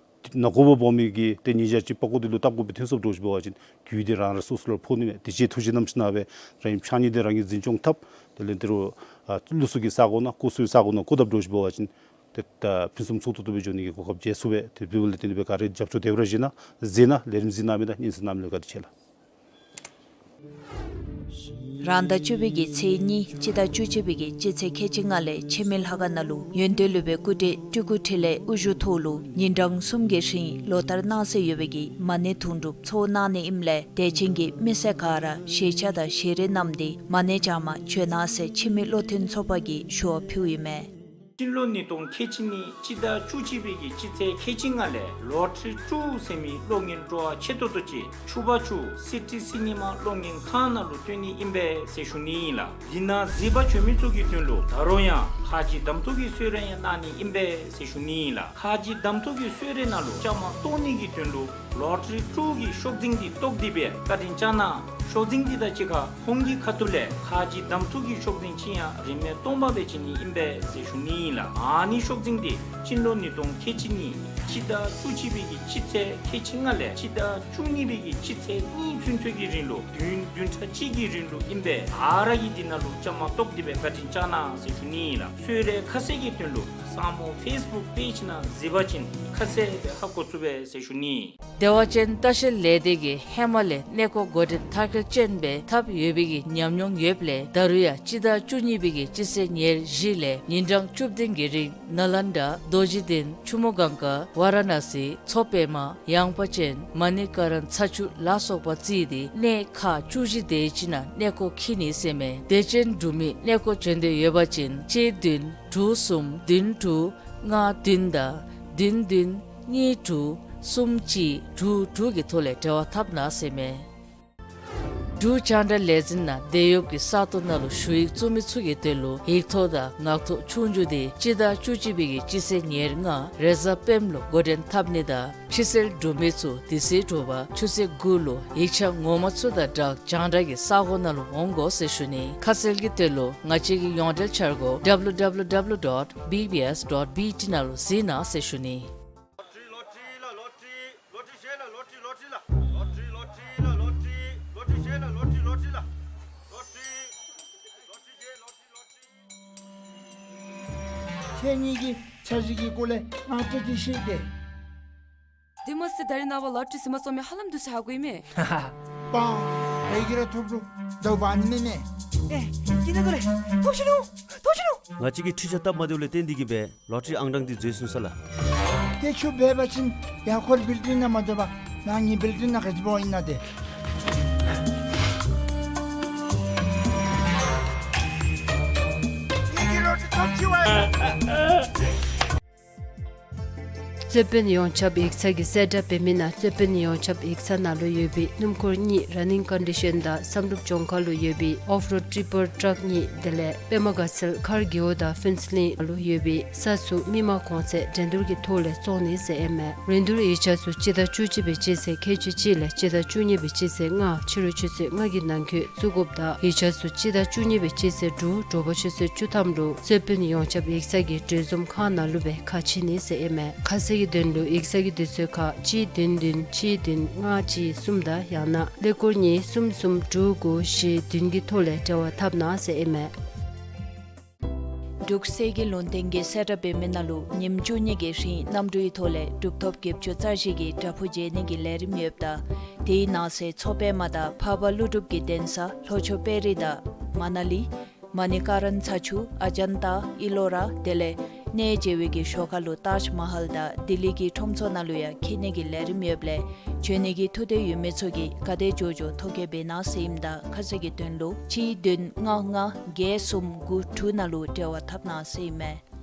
ནང་ཁོག་སྦོམ་སྦོམ་མི་གི་ཏེ་ཉེས་བྱ་ཅིག་པགས་ཀོ་འདི་ལུ་བཏབ་དགོཔ་སྦེ་ཐོན་སོངམ་འདྲཝ་ཅིག་འབད་བ་ཅིན་རྒུད་འདི་རང་རང་སོ་སོ་ལུ་ཕོག་ནི་མས། དེ་ཅིག་ཐུགས་རྗེ་གནང་ཞིནམ་ལས་སྦེ་རང་གི་ཕྱགས་སྙིགས་འདི་རང་གིས་འཛིན་སྐྱོང་འཐབ། དེ་ལས་ཏི་རུ་ཨ་ལུགས་སྲོལ་གྱི་ས་གོ་ནང་སྐུ་གསོལ་ས་གོ་ནང་བཀོ་དཔ་འདྲཝ་ཅིག་འབད་བ་ཅིན་ཏེ་ད་ཕུན་སུམ་ཚོགས་ཏོག་ཏོ་སྦེ་འགྱོ་ནི་གི་གོ་སྐབས་མཇལ་ཚུགས་པས། དེ་འབདཝ་ལས་བརྟེན་ཏེ་སྦེ་ག་ར་རྒྱབ་སྐྱོར་དེ་སྦེ་ར་བཞེས་གནང་མཛད་གནང་། ལས་རིམ་གཟིགས་གནང་མི་དང་སྙན་གསན་གནང་མི་ལུ་བཀའ་དྲིན་ཆེ་ལགས། རང་ཟླ་བཅུ་པའི་གི་ཚེས་གཉིས་སྤྱི་ཟླ་བཅུ་གཅིག་པའི་གི་སྤྱི་ཚེས་ཁལ་གཅིག་ལྔ་ལས་འཆི་མེད་ལྷ་ཁང་ནང་ལུ་ཡོན་ཏན་སློབ་དཔོན་སྐུ་བགྲེས་སྤྲུལ་སྐུ་འཕྲིན་ལས་དབུ་བཞུགས་ཐོག་ལུ་ཉིན་གྲངས་གསུམ་གྱི་རིང་ལོ་ལྟར་གནང་སྲོལ་ཡོད་པའི་གི་མ་ཎི་དུང་སྒྲུབ་ཚོགས་གནང་ནི་ཨིནམ་ལས་དད་ཅན་གྱི་མི་སེར་ག་ར་ཞལ་ཆས་དང་ཞལ་རས་བསྣམས་ཏེ་མ་ཎི་བགྱང་པར་བྱོན་གནང་ཟེར་འཆི་མེད་བློ་མཐུན་ཚོགས་པ་གིས་ཞུ་བ་ཕུལཝ་ཨིན་མས། སྤྱི་ལོ་ཉིས་སྟོང་ཁལ་གཅིག་གཉིས་སྤྱི་ཟླ་བཅུ་གཅིག་པའི་གི་སྤྱི་ཚེས་ཁལ་གཅིག་ལྔ་ལས་ལོ་ཊ་རི་ཊུ་ཟེར་མི་གློག་བརྙན་སྤྲོ་བ་ཆེ་ཏོག་ཏོ་ཅིག་ཆུ་བར་ཆུ་སི་ཊི་སི་ནི་མ་གློག་བརྙན་ཁང་ནང་ལུ་སྟོན་ནི་ཨིན་པས་ཟེར་ཞུ་ནི་ཨིན་ལགས། འདི་ནང་གཟིགས་པར་བྱོན་མི་ཚུ་གི་དོན་ལུ་ད་རུང་ཡང་ཁ་རྗེ་གདམ་འཐུ་གི་གསོལ་རས་ཡང་གནང་ནི་ཨིན་པས་ཟེར་ཞུ་ནི་ཨིན་ལགས། ཁ་རྗེ་གདམ་འཐུ་གི་གསོལ་རས་ནང་ལུ་བཅའ་མར་གཏོགས་ནི་གི་དོན་ལུ་ལོ་ཊ་རི་ཊུ་གི་ཤོག་འཛིན་འདི་བཏོག་སྟེ་སྦེ་བཀའ་དྲིན་བསྐྱང་གནང་ ཤོག་འཛིན་འདི་དང་གཅིག་ཁར་ཧོང་གི་ཁ་ཐུག་ལས་ཁ་རྗེ་གདམ་འཐུ་གི་ཤོག་འཛིན་ཅིག་ཡང་རིན་མེད་སྟོང་པ་སྦེ་བྱིན་ནི་ཨིན་པས་ཟེར་ཞུ་ནི་ཨིན་ལགས། ཨ་ནི་ཤོག་འཛིན་འདི་སྤྱི་ལོ་ཉིས་སྟོང་ཁལ་གཅིག་གཉིས་སྤྱི་ཟླ་བཅུ་གཅིག་པའི་གི་སྤྱི་ཚེས་ཁལ་གཅིག་ལྔ་ལས་སྤྱི་ཟླ་བཅུ་གཉིས་པའི་གི་སྤྱི་ཚེས་གཉིས་ཚུན་ཚོད་ཀྱི་རིང་ལུ་བདུན་བདུན་ཕྲག་གཅིག་གི་རིང་ལུ་ཨིན་པས། ཨ་ར་གིས་འདི་ནང་ལུ་བཅའ་མར་གཏོགས་ཏེ་སྦེ་བཀའ་དྲིན་བསྐྱང་གནང་ཟེར་ཞུ་ནི་ཨིན་ལགས། གསོལ་རས་ཁ་གསལ་གྱི་དོན་ལུ་སངས་མོ་ཕེསི་བུཀ་པེཇ་ནང་གཟིགས་པ་ཅིན་ཁ་གསལ་སྦེ་ཧ་གོ་ཚུགས་པས་ཟེར་ཞུ་ནི། བདེ་བ་ཅན་ལྟ་བཤལ་ལས་སྡེ་གིས་ཧེ་མ་ལས་གནས་སྐོར་འགོ་འདྲེན་མཐར་འཁྱོལ་ཅན་སྦེ་འཐབ་ཡོད་པའི་གི་ཉམས་མྱོང་ཡོདཔ་ལས་ད་རུང་ཡང་སྤྱི་ཟླ་བཅུ་གཉིས་པའི་གི་སྤྱི་ཚེས་ཉེར་བཞི་ལས་ཉིན་གྲངས་བཅུ་བདུན་གྱི་རིང་ནཱ་ལེནྡྲ་རྡོ་རྗེ་གདན་ཆུ་མོ་གངྒཱ་ཝ་ར་ཎ་སི་མཚོ་པདྨ་ཡངས་པ་ཅན་མ་ཎི་ཀ་རན་ཚ་ཆུ་ལ་སོགས་པ་བརྩིས་ཏེ་གནས་ཁག་བཅུ་བཞི་དེ་ཅིག་ནང་གནས་སྐོར་འཁྱིད་ནི་ཟེར་མས། དད་ཅན་འབྲུག་མི་གནས་སྐོར་འབྱོན་འདོད་ཡོད་པ་ཅིན་གཅིག་བདུན་དྲུག་གསུམ་བདུན་དྲུག་ལྔ་བདུན་དང་བདུན་བདུན་གཉིས་དྲུག་གསུམ་གཅིག་དྲུག་དྲུག་གི་ཐོག་ལས་འབྲེལ་བ་འཐབ་གནང་ཟེར་མས། འབྲུག་རྒྱང་བསྒྲགས་ལས་འཛིན་ནང་འདས་ཡོདཔ་གི་ས་སྟོང་ནང་ལུ་ཞུ་ཡིག་བཙུགས་མི་ཚུ་གི་དོན་ལུ་ཡིག་ཐོག་དང་ངག་ཐོག་ཆོས་རྒྱུགས་འདི་སྤྱི་ཟླ་བཅུ་གཅིག་པའི་གི་སྤྱི་ཚེས་ཉེར་ལྔ་རེས་གཟའ་སྤེནམ་ལུ་འགོ་འདྲེན་འཐབ་ནི་དང་ཕྱི་གསལ་འབྲུག་མི་ཚུ་དེ་ཚེ་དྲོ་པ་ཆུ་ཚོད་དགུ་ལུ་ཡིག་ཆ་ངོ་མ་ཚུ་དང་སྦྲགས་རྒྱང་བསྒྲགས་ཀྱི་ས་སྒོ་ནང་ལུ་འོང་དགོ་ཟེར་ཞུ་ནི། ཁ་གསལ་གྱི་དོན་ལུ་ང་བཅས་ཀྱི་ཡོངས་འབྲེལ་འཆར་སྒོ་W W W dot B B S dot B T ནང་ལུ་གཟིགས་གནང་ཟེར་ཞུ་ནི། ཁྱེད་གཉིས་ཀྱིས་འཆར་གཞི་གི་སྐོར་ལས་ང་བཅས་ཀྱིས་ཤེས་ཏེ། དེ་མ་ཚད་ད་རིས་ནངས་པ་ལོ་ཊ་རི་ཟིན་མ་ཚུགས་མི་ཧ་ལམ་འདུག་ཟེར་ཧ་གོ་ཡི་མས། པ། ཨེ་གི་ར་ཐོབ་རུང་དོ་བ་ནི་མེན་མས། ཨེ། ཀྱི་ན་དོ་རེ། ཐོབ་ཤི་ནུག། ཐོབ་ཤི་ནུག། ང་བཅས་ཀྱིས་འཕྲུལ་ཆས་བཏབ་མ་སྡོདཔ་ལས་བརྟེན་ཏེ་གིས་སྦེ་ལོ་ཊ་རི་ཨང་གྲངས་འདི་འཛོལ་སོང་ས་ལགས། ཏེ་ཁྱོད་འབད་བ་ཅིན་ཡར་ཁོ་རའི་བིལ་ཌིང་ནང་མ་སྡོད་པར་ནཱ་ངེའི་བིལ་ཌིང་ནང་ག་ཅི་འབད་འོང་ཨིན་ན་ཏེ། ངེ་གི་ལོ་ཊ་རི་ཐོབ་ཅི་བ་ཡ། རྩོད་དཔོན་ཡོངས་ཁྱབ་ཡིག་ཚང་གིས་གསལ་བསྒྲགས་འབད་མི་ནང་རྩོད་དཔོན་ཡོངས་ཁྱབ་ཡིག་ཚང་ནང་ལུ་ཡོད་པའི་སྣུམ་འཁོར་གཉིས་ར་ནིང་ཀོན་ཌི་ཤཱན་དང་བསམ་གྲུབ་གྱོང་ཁ་ལུ་ཡོད་པའི་ཨོཕ་རོཌ་ཊི་པར་ཊརཀ་གཉིས་དེ་ལས་པདྨ་དགའ་ཚལ་མཁར་དགེའུ་དང་ཕུན་ཚོགས་གླིང་ལུ་ཡོད་པའི་ས་ཚུ་མི་མང་གོང་ཚད་འགྲན་བསྡུར་གྱི་ཐོག་ལས་བཙོང་ནི་ཟེར་ཨིན་མས། རིན་བསྡུར་ཡིག་ཆ་ཚུ་སྤྱི་ཟླ་བཅུ་གཅིག་པའི་སྤྱི་ཚེས་ཁལ་གཅིག་གཅིག་ལས་སྤྱི་ཟླ་བཅུ་གཉིས་པའི་སྤྱི་ཚེས་ལྔ་ཕྱི་རུ་ཆུ་ཚོད་ལྔ་གི་ནང་འཁོད་བཙུགས་དགོཔ་དང་ཡིག་ཆ་ཚུ་སྤྱི་ཟླ་བཅུ་གཉིས་པའི་སྤྱི་ཚེས་དྲུག་དྲོ་པ་ཆུ་ཚོད་བཅུ་ཐམ་ལུ་རྩོད་དཔོན་ཡོངས་ཁྱབ་ཡིག་ཚང་གི་གྲོས་འཛོམས་ཁང་ནང་ལུ་སྦེ་ཁ་ཕྱེ་ནི་ཟེར་ཨིན་མས། ཁ་གསལ་གྱི་དོན་ལུ་ཡིག་ཚང་གི་དུས་ཚོད་ཁར་གཅིག་བདུན་བདུན་གཅིག་བདུན་ལྔ་གཅིག་གསུམ་དང་ཡང་ན་ཀླད་ཀོར་གཉིས་གསུམ་གསུམ་དྲུག་དགུ་བཞི་བདུན་གྱི་ཐོག་ལས་འབྲེལ་བ་འཐབ་གནང་ཟེར་ཨིན་མས། འབྲུག་གསེར་གྱི་ལུང་བསྟན་གྱིས་གསལ་བསྒྲགས་འབད་མི་ནང་ལུ་ཉིནམ་བཅུ་གཉིས་ཀྱི་རིང་གནམ་གྲུའི་ཐོག་ལས་གྲུབ་ཐོབ་བརྒྱད་ཅུ་རྩ་བཞི་གི་བྲག་ཕུག་མཇལ་ནི་གི་ལས་རིམ་ཡོདཔ་ད་དེའི་ནང་གསེས་མཚོ་པདྨ་དང་འཕགས་པ་ཀླུ་སྒྲུབ་ཀྱི་གདན་ས་ལྷོ་ཕྱོགས་དཔལ་རི་དང་མ་ན་ལི་མ་ནི་ཀ་རན་ཚ་ཆུ་ཨ་ཇན་ཏ་ཨི་ལོ་ར་དེ་ལས་གནས་མཇལ་བའི་གི་ཞོར་ཁ་ལུ་ཏཱཇ་མ་ཧཱལ་དང་ལྡི་ལི་གི་ཁྲོམ་ཚོགས་ནང་ལུ་ཡང་འཁྱིད་ནི་གི་ལས་རིམ་ཡོདཔ་ལས་བྱོན་ནི་གི་ཐུགས་འདོད་ཡོད་མི་ཚུ་གིས་ག་དེ་མགྱོགས་མགྱོགས་ཐོ་བཀོད་འབད་གནང་ཟེར་ཨིནམ་ད་ཁ་གསལ་གྱི་དོན་ལུ་གཅིག་བདུན་ལྔ་ལྔ་བརྒྱད་གསུམ་དགུ་དྲུག་ནང་ལུ་འབྲེལ་བ་འཐབ་གནང་ཟེར་ཨིན་མས།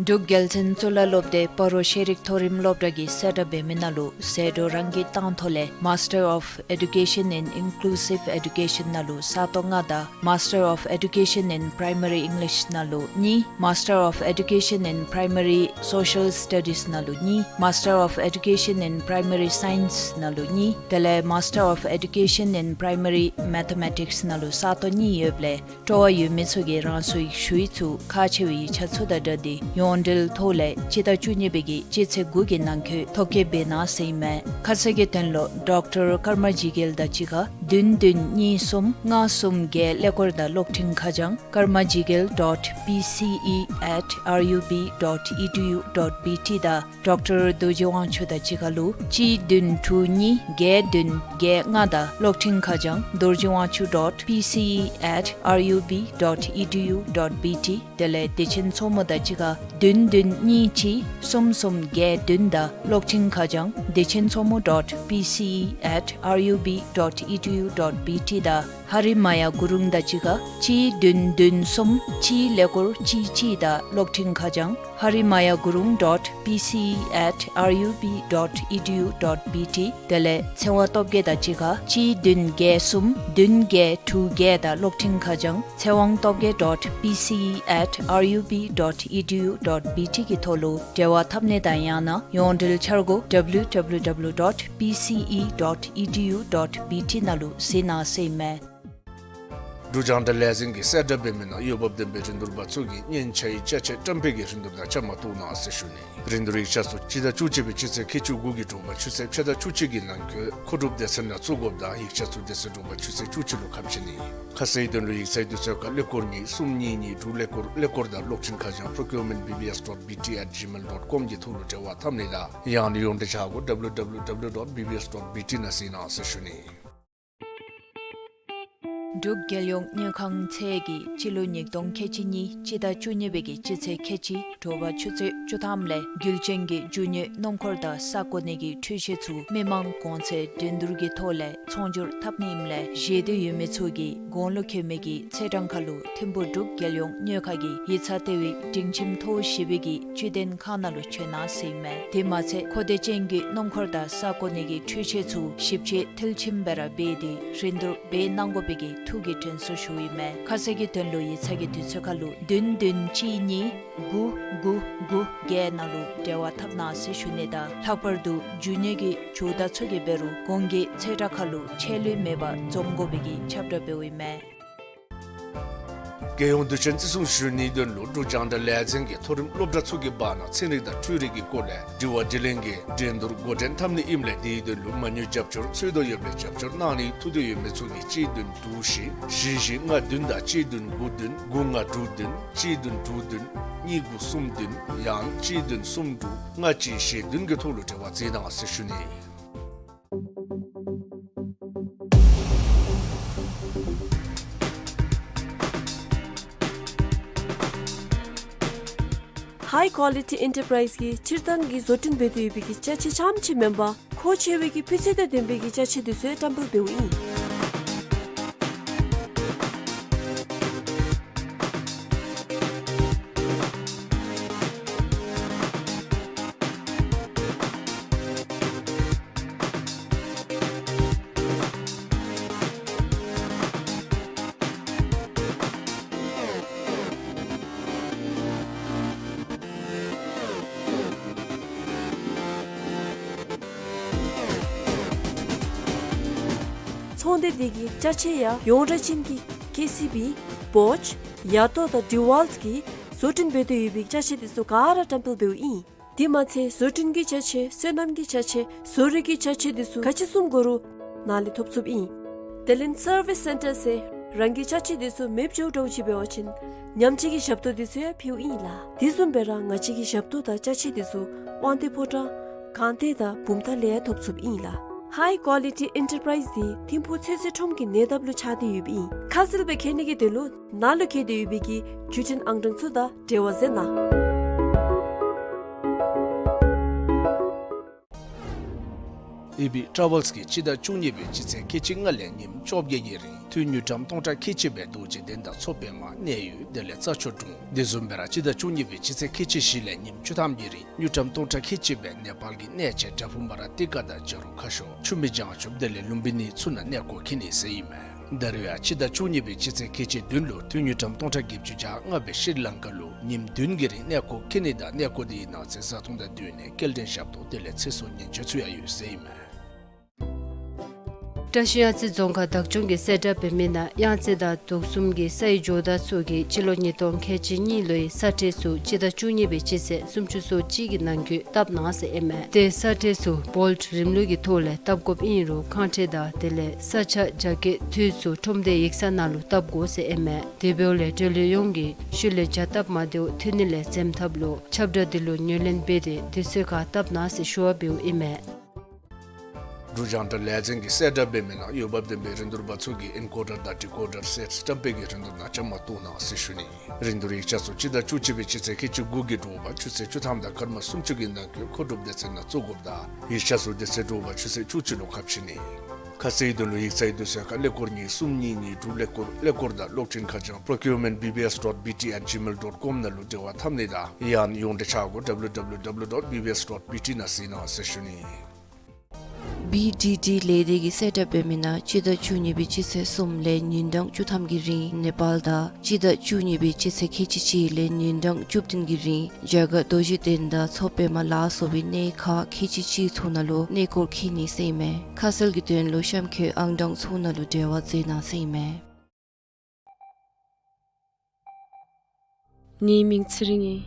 འབྲུག་རྒྱལ་བཙུན་གཙུག་ལག་སློབ་སྡེ་སྤ་རོ་ཤེས་རིག་མཐོ་རིམ་སློབ་གྲྭ་གིས་གསལ་བསྒྲགས་འབད་མི་ནང་ལུ་ཟད་འགྲོ་རང་གིས་བཏང་ཐོག་ལས་Master of Education in Inclusive Education ནང་ལུ་ས་སྟོང་ལྔ་དང་Master of Education in Primary English ནང་ལུ་གཉིས། Master of Education in Primary Social Studies ནང་ལུ་གཉིས། Master of Education in Primary Science ནང་ལུ་གཉིས། དེ་ལས་Master of Education in Primary Mathematics ནང་ལུ་ས་སྟོང་གཉིས་ཡོདཔ་ལས་སྤྲོ་བ་ཡོད་མི་ཚུ་གིས་རང་སོའི་ཞུ་ཡིག་ཚུ་ཁག་ཆེ་བའི་ཡིག་ཆ་ཚུ་དང་སྦྲགས་ཏེ་ཡོངས་འབྲེལ་ཐོག་ལས་སྤྱི་ཟླ་བཅུ་གཉིས་པའི་གི་སྤྱི་ཚེས་དགུ་གི་ནང་འཁོད་ཐོ་བཀོད་འབད་གནང་ཟེར་ཨིན་མས། ཁ་གསལ་གྱི་དོན་ལུ་ཌོག་ཊར་ཀརྨ་ཇི་གེལ་དང་གཅིག་ཁར་བདུན་བདུན་གཉིས་གསུམ་ལྔ་གསུམ་བརྒྱད་ཀླད་ཀོར་དང་གློག་འཕྲིན་ཁ་བྱང་karmajigel dot P C E at R U B dot E D U dot B T དང་ཌོག་ཊར་རྡོ་རྗེ་དབང་ཕྱུག་དང་གཅིག་ཁར་ལུ་གཅིག་བདུན་དྲུག་གཉིས་བརྒྱད་བདུན་བརྒྱད་ལྔ་དང་གློག་འཕྲིན་ཁ་བྱང་dorjiwangchu dot P C E at R U B dot E D U dot B T དེ་ལས་བདེ་ཆེན་མཚོ་མོ་དང་གཅིག་ཁར་བདུན་བདུན་གཉིས་གཅིག་གསུམ་གསུམ་བརྒྱད་བདུན་དང་གློག་འཕྲིན་ཁ་བྱང་བདེ་ཆེན་མཚོ་མོ་dot P C E at R U B dot E D U dot B T དང་ ཧ་རི་མ་ཡ་གུ་རུང་དང་གཅིག་ཁར་གཅིག་བདུན་བདུན་གསུམ་གཅིག་ཀླད་ཀོར་གཅིག་གཅིག་དང་གློག་འཕྲིན་ཁ་བྱང་harrimayagurung dot P C E at R U B dot E D U dot B T དེ་ལས་ཚེ་དབང་སྟོབས་རྒྱས་དང་གཅིག་ཁར་གཅིག་བདུན་བརྒྱད་གསུམ་བདུན་བརྒྱད་དྲུག་བརྒྱད་དང་གློག་འཕྲིན་ཁ་བྱང་ཚེ་དབང་སྟོབས་རྒྱས་dot P C E at R U B dot E D U dot B T གི་ཐོག་ལུ་འབྲེལ་བ་འཐབ་ནི་དང་ཡང་ན་ཡོངས་འབྲེལ་འཆར་སྒོ་W W W dot P C E dot E D U dot B T ནང་ལུ་གཟིགས་གནང་ཟེར་ཨིན་མས། འབྲུག་རྒྱང་བསྒྲགས་ལས་འཛིན་གྱིས་གསལ་བསྒྲགས་འབད་མི་ནང་འོས་འབབ་ལྡན་པའི་རིན་བསྡུར་པ་ཚུ་གིས་སྙན་ཆ་ཡི་ཅ་ཆས་བཀྲམ་སྤེལ་གྱི་རིན་བསྡུར་དང་བཅའ་མར་གཏོགས་གནང་ཟེར་ཞུ་ནི། རིན་བསྡུར་ཡིག་ཆ་ཚུ་སྤྱི་ཟླ་བཅུ་གཅིག་པའི་སྤྱི་ཚེས་ཁལ་གཅིག་དགུ་གི་དྲོ་པ་ཆུ་ཚོད་ཕྱེད་དང་བཅུ་གཅིག་གི་ནང་འཁོད་མཁོ་སྒྲུབ་སྡེ་ཚན་ནང་བཙུགས་དགོཔ་དང་ཡིག་ཆ་ཚུ་དེ་ཚེ་དྲོ་པ་ཆུ་ཚོད་བཅུ་གཅིག་ལུ་ཁ་ཕྱེ་ནི། ཁ་གསལ་དོན་ལུ་ཡིག་ཚང་དུས་ཚོད་ཁར་ཀླད་ཀོར་གཉིས་གསུམ་གཉིས་གཉིས་དྲུག་ཀླད་ཀོར་ཀླད་ཀོར་དང་གློག་འཕྲིན་ཁ་བྱང་procurement B B S dot B T at gmail dot com གི་ཐོག་ལུ་འབྲེལ་བ་འཐབ་ནི་དང་ཡང་ན་ཡོངས་འབྲེལ་འཆར་སྒོ་W W W dot B B S dot B T ནང་གཟིགས་གནང་ཟེར་ཞུ་ནི། འབྲུག་རྒྱལ་ཡོངས་དངུལ་ཁང་ཚད་ཀྱིས་སྤྱི་ལོ་ཉིས་སྟོང་ཁལ་གཅིག་གཉིས་སྤྱི་ཟླ་བཅུ་གཉིས་པའི་གི་སྤྱི་ཚེས་ཁལ་གཅིག་དྲོ་པ་ཆུ་ཚོད་བཅུ་ཐམ་ལས་རྒྱུ་ཅན་གྱི་རྒྱུ་དངོས་སྣུམ་འཁོར་དང་ས་གོ་ནས་ཀྱི་འཕྲུལ་ཆས་ཚུ་མི་མང་གོང་ཚད་འགྲན་བསྡུར་གྱི་ཐོག་ལས་ཚོང་སྒྱུར་འཐབ་ནི་ཨིནམ་ལས་བཞེས་འདོད་ཡོད་མི་ཚུ་གིས་གོང་ལུ་བཀོད་མི་གི་ཚེས་གྲངས་ཁར་ལུ་ཐིམ་ཕུག་འབྲུག་རྒྱལ་ཡོངས་དངུལ་ཁང་གི་ཡིག་ཚང་ལྟེ་བའི་སྒྲིང་ཁྱིམ་མཐོ་བོ་བཞི་པའི་གི་བཅུད་ལྡན་ཁང་ནང་ལུ་བྱོན་གནང་ཟེར་ཨིན་མས། དེ་མ་ཚད་མཁོ་འདོད་ཅན་གྱི་སྣུམ་འཁོར་དང་ས་གོ་ནས་ཀྱི་འཕྲུལ་ཆས་ཚུ་ཞིབ་དཔྱད་མཐིལ་ཕྱིན་སྦེ་ར་འབད་དེ་རིན་བསྡུར་འབད་གནང་དགོ་པའི་གི་ཐུགས་ཀྱི་དྲན་གསོ་ཞུཝ་ཨིན་མས། ཁ་གསལ་གྱི་དོན་ལུ་ཡིག་ཚང་གི་དུས་ཚོད་ཁར་ལུ་བདུན་བདུན་གཅིག་གཉིས་དགུ་དགུ་དགུ་བརྒྱད་ནང་ལུ་འབྲེལ་བ་འཐབ་གནང་ཟེར་ཞུ་ནི་དང་ལྷག་པར་དུ་རྒྱུ་དངོས་ཀྱི་ཇུས་གཏང་ཚུ་གི་འབད་རུང་གོང་གི་ཚེས་གྲངས་ཁར་ལུ་ཆད་ལུས་མེད་པར་འཛོམས་དགོ་པའི་གི་ཁྱབ་བསྒྲགས་འབདཝ་ཨིན་མས། རྒྱལ་ཡོངས་དུས་ཆེན་བརྩི་སྲུང་ཞུ་ནིའི་དོན་ལུ་འབྲུག་རྒྱང་བསྒྲགས་ལས་འཛིན་གྱིས་མཐོ་རིམ་སློབ་གྲྭ་ཚུ་གི་བར་ན་ཚན་རིག་དང་འཕྲུལ་རིག་གི་སྐོར་ལས་དྲི་བ་དྲིས་ལན་གྱི་འགྲན་བསྡུར་འགོ་འདྲེན་འཐབ་ནི་ཨིནམ་ལས་དེའི་དོན་ལུ་མ་དངུལ་རྒྱབ་སྐྱོར་འཚོལ་དོ་ཡོདཔ་ལས་རྒྱབ་སྐྱོར་གནང་ནིའི་ཐུགས་འདོད་ཡོད་མི་ཚུ་གིས་གཅིག་བདུན་དྲུག་བཞི་བཞི་བཞི་ལྔ་བདུན་དང་གཅིག་བདུན་དགུ་བདུན་དགུ་ལྔ་དྲུག་བདུན་གཅིག་བདུན་དྲུག་བདུན་གཉིས་དགུ་གསུམ་བདུན་ཡང་གཅིག་བདུན་གསུམ་དྲུག་ལྔ་གཅིག་བཞི་བདུན་གྱི་ཐོག་ལུ་འབྲེལ་བ་མཛད་གནང་ཟེར་ཞུ་ནི། High Quality Enterprise གིས་སྤྱིར་བཏང་གི་བཟོ་སྐྲུན་འབད་དེ་ཡོད་པའི་གི་ཅ་ཆས་རྐྱངམ་ཅིག་མེན་པར་མཁོ་ཆེ་བའི་གི་སྤུས་ཚད་དང་ལྡན་པའི་གི་ཅ་ཆས་དེ་ཚུ་ཡང་བཀྲམ་སྤེལ་འབདཝ་ཨིན། ཚོང་སྡེ་འདི་གི་ཅ་ཆས་ཡང་ཡོངས་གྲགས་ཅན་གྱི་ཀེ་སི་བི་བོཆ་ཡ་ཏོ་དང་ཌི་ཝལཊ་གིས་བཟོ་སྐྲུན་འབད་དེ་ཡོད་པའི་ཅ་ཆས་དེ་ཚུ་ག་ར་བཀྲམ་སྤེལ་འབདཝ་ཨིན། དེ་མ་ཚད་བཟོ་སྐྲུན་གྱི་ཅ་ཆས་སོ་ནམ་གྱི་ཅ་ཆས་བཟོ་རིག་གི་ཅ་ཆས་དེ་ཚུ་ག་ཅི་བཟུམ་དགོ་རུང་ནཱ་ལས་ཐོབ་ཚུགསཔ་ཨིན། དེ་ལས་སར་བིས་སེན་ཊར་ཟེར་རང་གི་ཅ་ཆས་དེ་ཚུ་མེདཔ་འགྱོཝ་འདྲཝ་ཅིག་འབད་བ་ཅིན་ཉམས་བཅོས་ཀྱི་ཞབས་ཏོག་དེ་ཚུ་ཡང་ཕུལཝ་ཨིན་ལགས། དེ་བཟུམ་སྦེ་ར་ང་བཅས་ཀྱི་ཞབས་ཏོག་དང་ཅ་ཆས་དེ་ཚུ་དབང་འདུས་ཕོ་བྲང་སྒང་སྟེང་དང་བུམ་ཐང་ལས་ཡང་ཐོབ་ཚུགསཔ་ཨིན་ལགས། High Quality Enterprise འདི་ཐིམ་ཕུག་ཚོད་བསྲེ་ཁྲོམ་གྱི་ཉེ་འདབས་ལུ་ཆགས་ཏེ་ཡོདཔ་ཨིན། ཁ་གསལ་སྦེ་མཁྱེན་ནི་གི་དོན་ལུ་ནཱ་ལུ་བཀོད་དེ་ཡོད་པའི་གི་བརྒྱུད་འཕྲིན་ཨང་གྲངས་ཚུ་དང་འབྲེལ་བ་མཛད་གནང་། ཨེ་བི་ཊ་རེ་ཝལསི་གིས་སྤྱི་ཟླ་བཅུ་གཉིས་པའི་སྤྱི་ཚེས་ཁལ་གཅིག་ལྔ་ལས་ཉིནམ་བཅོ་བརྒྱད་ཀྱི་རིང་ཐུན་དངུལ་ཀྲམ་སྟོང་ཕྲག་ཁལ་གཅིག་སྦེ་རྡོ་རྗེ་གདན་དང་མཚོ་པདྨ་གནས་ཡུལ་དེ་ལས་རྩྭ་མཆོག་གྲོང་དེ་བཟུམ་སྦེ་ར་སྤྱི་ཟླ་བཅུ་གཉིས་པའི་སྤྱི་ཚེས་ཁལ་གཅིག་བཞི་ལས་ཉིནམ་བཅུ་ཐམ་གྱི་རིང་དངུལ་ཀྲམ་སྟོང་ཕྲག་ཁལ་གཅིག་སྦེ་ནེ་པཱལ་གྱི་གནས་ཆེན་བྲག་ཕུག་མ་ར་ཏི་ཀ་དང་བྱ་རུང་ཁ་ཤོར་ཆུ་སྨད་བྱང་ཆུབ་དེ་ལས་ལུམ་བི་ནི་ཚུ་ནང་གནས་སྐོར་འཁྱིད་ནི་ཟེར་ཨིན་མས། ད་རེས་ཡང་སྤྱི་ཟླ་བཅུ་གཉིས་པའི་སྤྱི་ཚེས་ཁལ་གཅིག་བདུན་ལུ་ཐུན་དངུལ་ཀྲམ་སྟོང་ཕྲག་བརྒྱད་ཅུ་གྱ་ལྔ་སྦེ་ཤྲི་ལང་ཀ་ལུ་ཉིནམ་བདུན་གྱི་རིང་གནས་སྐོར་འཁྱིད་ནི་དང་གནས་སྐོར་དེའི་ནང་གཟིགས་གསར་ཐུང་དང་བསྟུན་ནས་སྐྱེལ་འདྲེན་ཞབས་ཏོག་དེ་ལས་ཚེ་སྲོག་ཉེན་བཅོལ་ཚུ་ཡང་ཡོད་ཟེར་ཨིན་མས། བཀྲ་ཤིས་གཡང་རྩེ་རྫོང་ཁག་བདག་སྐྱོང་གིས་གསལ་བསྒྲགས་འབད་མི་ནང་གཡང་རྩེ་དང་དུག་གསུམ་གྱི་སའི་ཇོ་བདག་ཚུ་གིས་སྤྱི་ལོ་ཉིས་སྟོང་ཁལ་གཅིག་གཉིས་ལོའི་ས་ཁྲལ་ཚུ་སྤྱི་ཟླ་བཅུ་གཉིས་པའི་སྤྱི་ཚེས་སུམ་ཅུ་སོ་གཅིག་གི་ནང་འཁོད་བཏབ་གནང་ཟེར་ཨིན་མས། ཏེ་ས་ཁྲལ་ཚུ་བོལཊ་རིམ་ལུགས་ཀྱི་ཐོག་ལས་བཏབ་དགོཔ་ཨིན་རུང་ཁང་ཁྲལ་དང་དེ་ལས་ས་ཆ་རྒྱ་སྐྱེད་དུས་ཚོད་ཁྲོམ་སྡེའི་ཡིག་ཚང་ནང་ལུ་བཏབ་དགོ་ཟེར་ཨིན་མས། དེ་འབདཝ་ལས་འབྲེལ་ཡོད་ཡོངས་ཀྱིས་ཤུལ་ལས་བྱ་སྟབས་མ་བདེཝ་ཐོན་ནི་ལས་འཛེམ་ཐབས་ལུ་ཁྱབ་བསྒྲགས་འདི་ལུ་ཉན་ལེན་འབད་དེ་དུས་ཚོད་ཁར་བཏབ་གནང་ཟེར་ཞུ་བ་འབདཝ་ཨིན་མས། འབྲུག་རྒྱང་བསྒྲགས་ལས་འཛིན་གྱིས་གསལ་བསྒྲགས་འབད་མི་ནང་འོས་འབབ་ལྡན་པའི་རིན་བསྡུར་པ་ཚུ་གིས་ཨེན་ཀོ་ཌར་དང་ཌི་ཀོ་ཌར་སེཊསི་བཀྲམ་སྤེལ་གྱི་རིན་བསྡུར་ནང་བཅའ་མར་གཏོགས་གནང་ཟེར་ཞུ་ནི། རིན་བསྡུར་ཡིག་ཆ་ཚུ་སྤྱི་ཟླ་བཅུ་གཅིག་པའི་སྤྱི་ཚེས་ཁལ་གཅིག་དགུ་གི་དྲོ་པ་ཆུ་ཚོད་བཅུ་ཐམ་དང་སྐར་མ་སུམ་ཅུ་གི་ནང་འཁོད་མཁོ་སྒྲུབ་སྡེ་ཚན་ནང་བཙུགས་དགོཔ་དང་ཡིག་ཆ་ཚུ་དེ་ཚེ་དྲོ་པ་ཆུ་ཚོད་བཅུ་གཅིག་ལུ་ཁ་ཕྱེ་ནི། ཁ་གསལ་དོན་ལུ་ཡིག་ཚང་གི་དུས་ཚོད་ཁར་ཀླད་ཀོར་གཉིས་གསུམ་གཉིས་གཉིས་དྲུག་ཀླད་ཀོར་ཀླད་ཀོར་དང་གློག་འཕྲིན་ཁ་བྱང་procurement B B S dot B T at gmail dot com ནང་ལུ་འབྲེལ་བ་འཐབ་ནི་དང་ཡང་ཡོངས་འབྲེལ་འཆར་སྒོ www dot bbs dot bt ནང་གཟིགས་གནང་ཟེར་ཞུ་ནི། B D D ལས་སྡེ་གིས་གསལ་བསྒྲགས་འབད་མི་ནང་སྤྱི་ཟླ་བཅུ་གཉིས་པའི་སྤྱི་ཚེས་གསུམ་ལས་ཉིན་གྲངས་བཅུ་ཐམ་གྱི་རིང་ནེ་པཱལ་དང་སྤྱི་ཟླ་བཅུ་གཉིས་པའི་སྤྱི་ཚེས་ཁལ་གཅིག་གཅིག་ལས་ཉིན་གྲངས་བཅུ་བདུན་གྱི་རིང་རྒྱ་གར་རྡོ་རྗེ་གདན་དང་མཚོ་པདྨ་ལ་སོགས་པའི་གནས་ཁག་ཁལ་གཅིག་གཅིག་ཚུ་ནང་ལུ་གནས་སྐོར་འཁྱིད་ནི་ཟེར་ཨིན་མས། ཁ་གསལ་གྱི་དོན་ལུ་གཤམ་འཁོད་ཨང་གྲངས་ཚུ་ནང་ལུ་འབྲེལ་བ་མཛད་གནང་ཟེར་ཨིན་མས། ངེའི་མིང་ཚེ་རིང་ཨིན།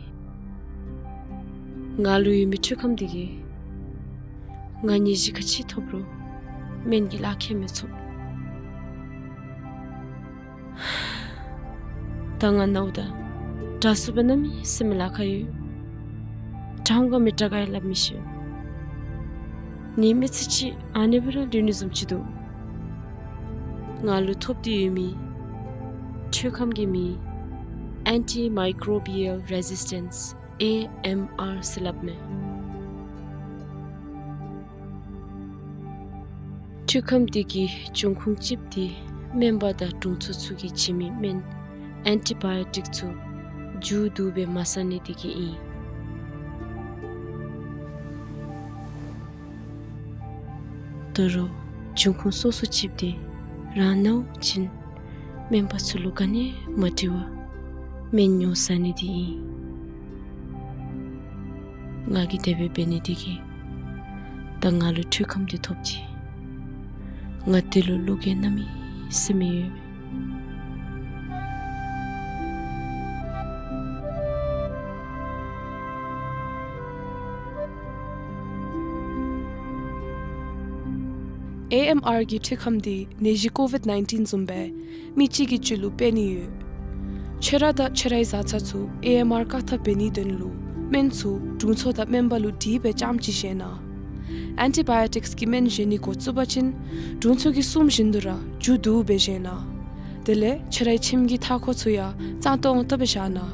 ང་ལུ་ཡོད་མི་འཕྲུལ་ཁམས་འདི་གིས་ང་ནད་གཞི་ག་ཅི་ཐོབ་རུང་སྨན་གྱི་ལག་ཁྱེར་མི་ཚུགས། ད་ང་ནཝ་ད་དྲག་སུ་སྦེ་གནམ་མེད་ས་མེད་ལཱ་ཁག་ཡོད། དྲག་འོང་ག་མི་དྲག་ག་ཡང་སླབ་མི་ཤེས། ངེའི་མི་ཚེ་གཅིག་ཨ་ནི་སྦེ་ར་ལུས་ནི་བཟུམ་ཅིག་འདུག། ང་ལུ་ཐོབ་སྟེ་ཡོད་མི་འཕྲུལ་ཁམས་ཀྱི་མིང་Antimicrobial Resistance A M R ཟེར་སླབ་མས། འཕྲུལ་ཁམས་འདི་གི་འབྱུང་ཁུངས་གཅིགཔོ་འདི་སྨན་པ་དང་དྲུང་འཚོ་ཚུ་གིས་བྱིན་མི་སྨན་ཨེན་ཊི་བཱ་ཡོ་ཊིཀ་ཚུ་མཇུག་བསྡུ་སྦེ་མ་ཟ་ནི་འདི་གིས་ཨིན། ད་རུང་འབྱུང་ཁུངས་སོ་སོ་གཅིགཔོ་འདི་རང་ནཝ་ཅིན་སྨན་པ་ཚུ་ལུ་ག་ནི་ཡང་མ་དྲི་བར་སྨན་ཉོ་ཟ་ནི་འདི་ཨིན། ང་གིས་དེ་སྦེ་འབད་ནི་འདི་གིས་ད་ང་ལུ་འཕྲུལ་ཁམས་འདི་ཐོབ་ཅི། ང་འདི་ལུ་བློ་འགྱོད་གནམ་མེད་ས་མེད་ཡོད། ཨེ་ཨེམ་ཨར་གྱི་འཕྲུལ་ཁམས་འདི་ནད་གཞི་ཀོ་ཝིཌ་ནའིན་ཊིན་བཟུམ་སྦེ་མི་གཅིག་གི་རྒྱུད་ལུ་སྤེལ་ནི་ཡོད། ཁྱོད་ར་དང་ཁྱོད་རའི་བཟའ་ཚང་ཚུ་ཨེ་ཨེམ་ཨར་བཀག་ཐབས་འབད་ནིའི་དོན་ལུ་སྨན་ཚུ་དྲུང་འཚོ་དང་སྨན་པ་ལུ་དྲིས་སྦེ་རྐྱངམ་ཅིག་བཞེས་གནང་། ཨེན་ཊི་བཱ་ཡོ་ཊིཀསི་གི་སྨན་བཞེས་ནི་འགོ་བཙུགས་པ་ཅིན་དྲུང་འཚོ་གིས་གསུངམ་བཞིན་དུ་ར་མཇུག་བསྡུ་སྦེ་བཞེས་གནང་། དེ་ལས་ཁྱོད་རའི་ཁྱིམ་གྱི་མཐའ་འཁོར་ཚུ་ཡང་གཙང་ཏོག་ཏོ་སྦེ་བཞག་གནང་།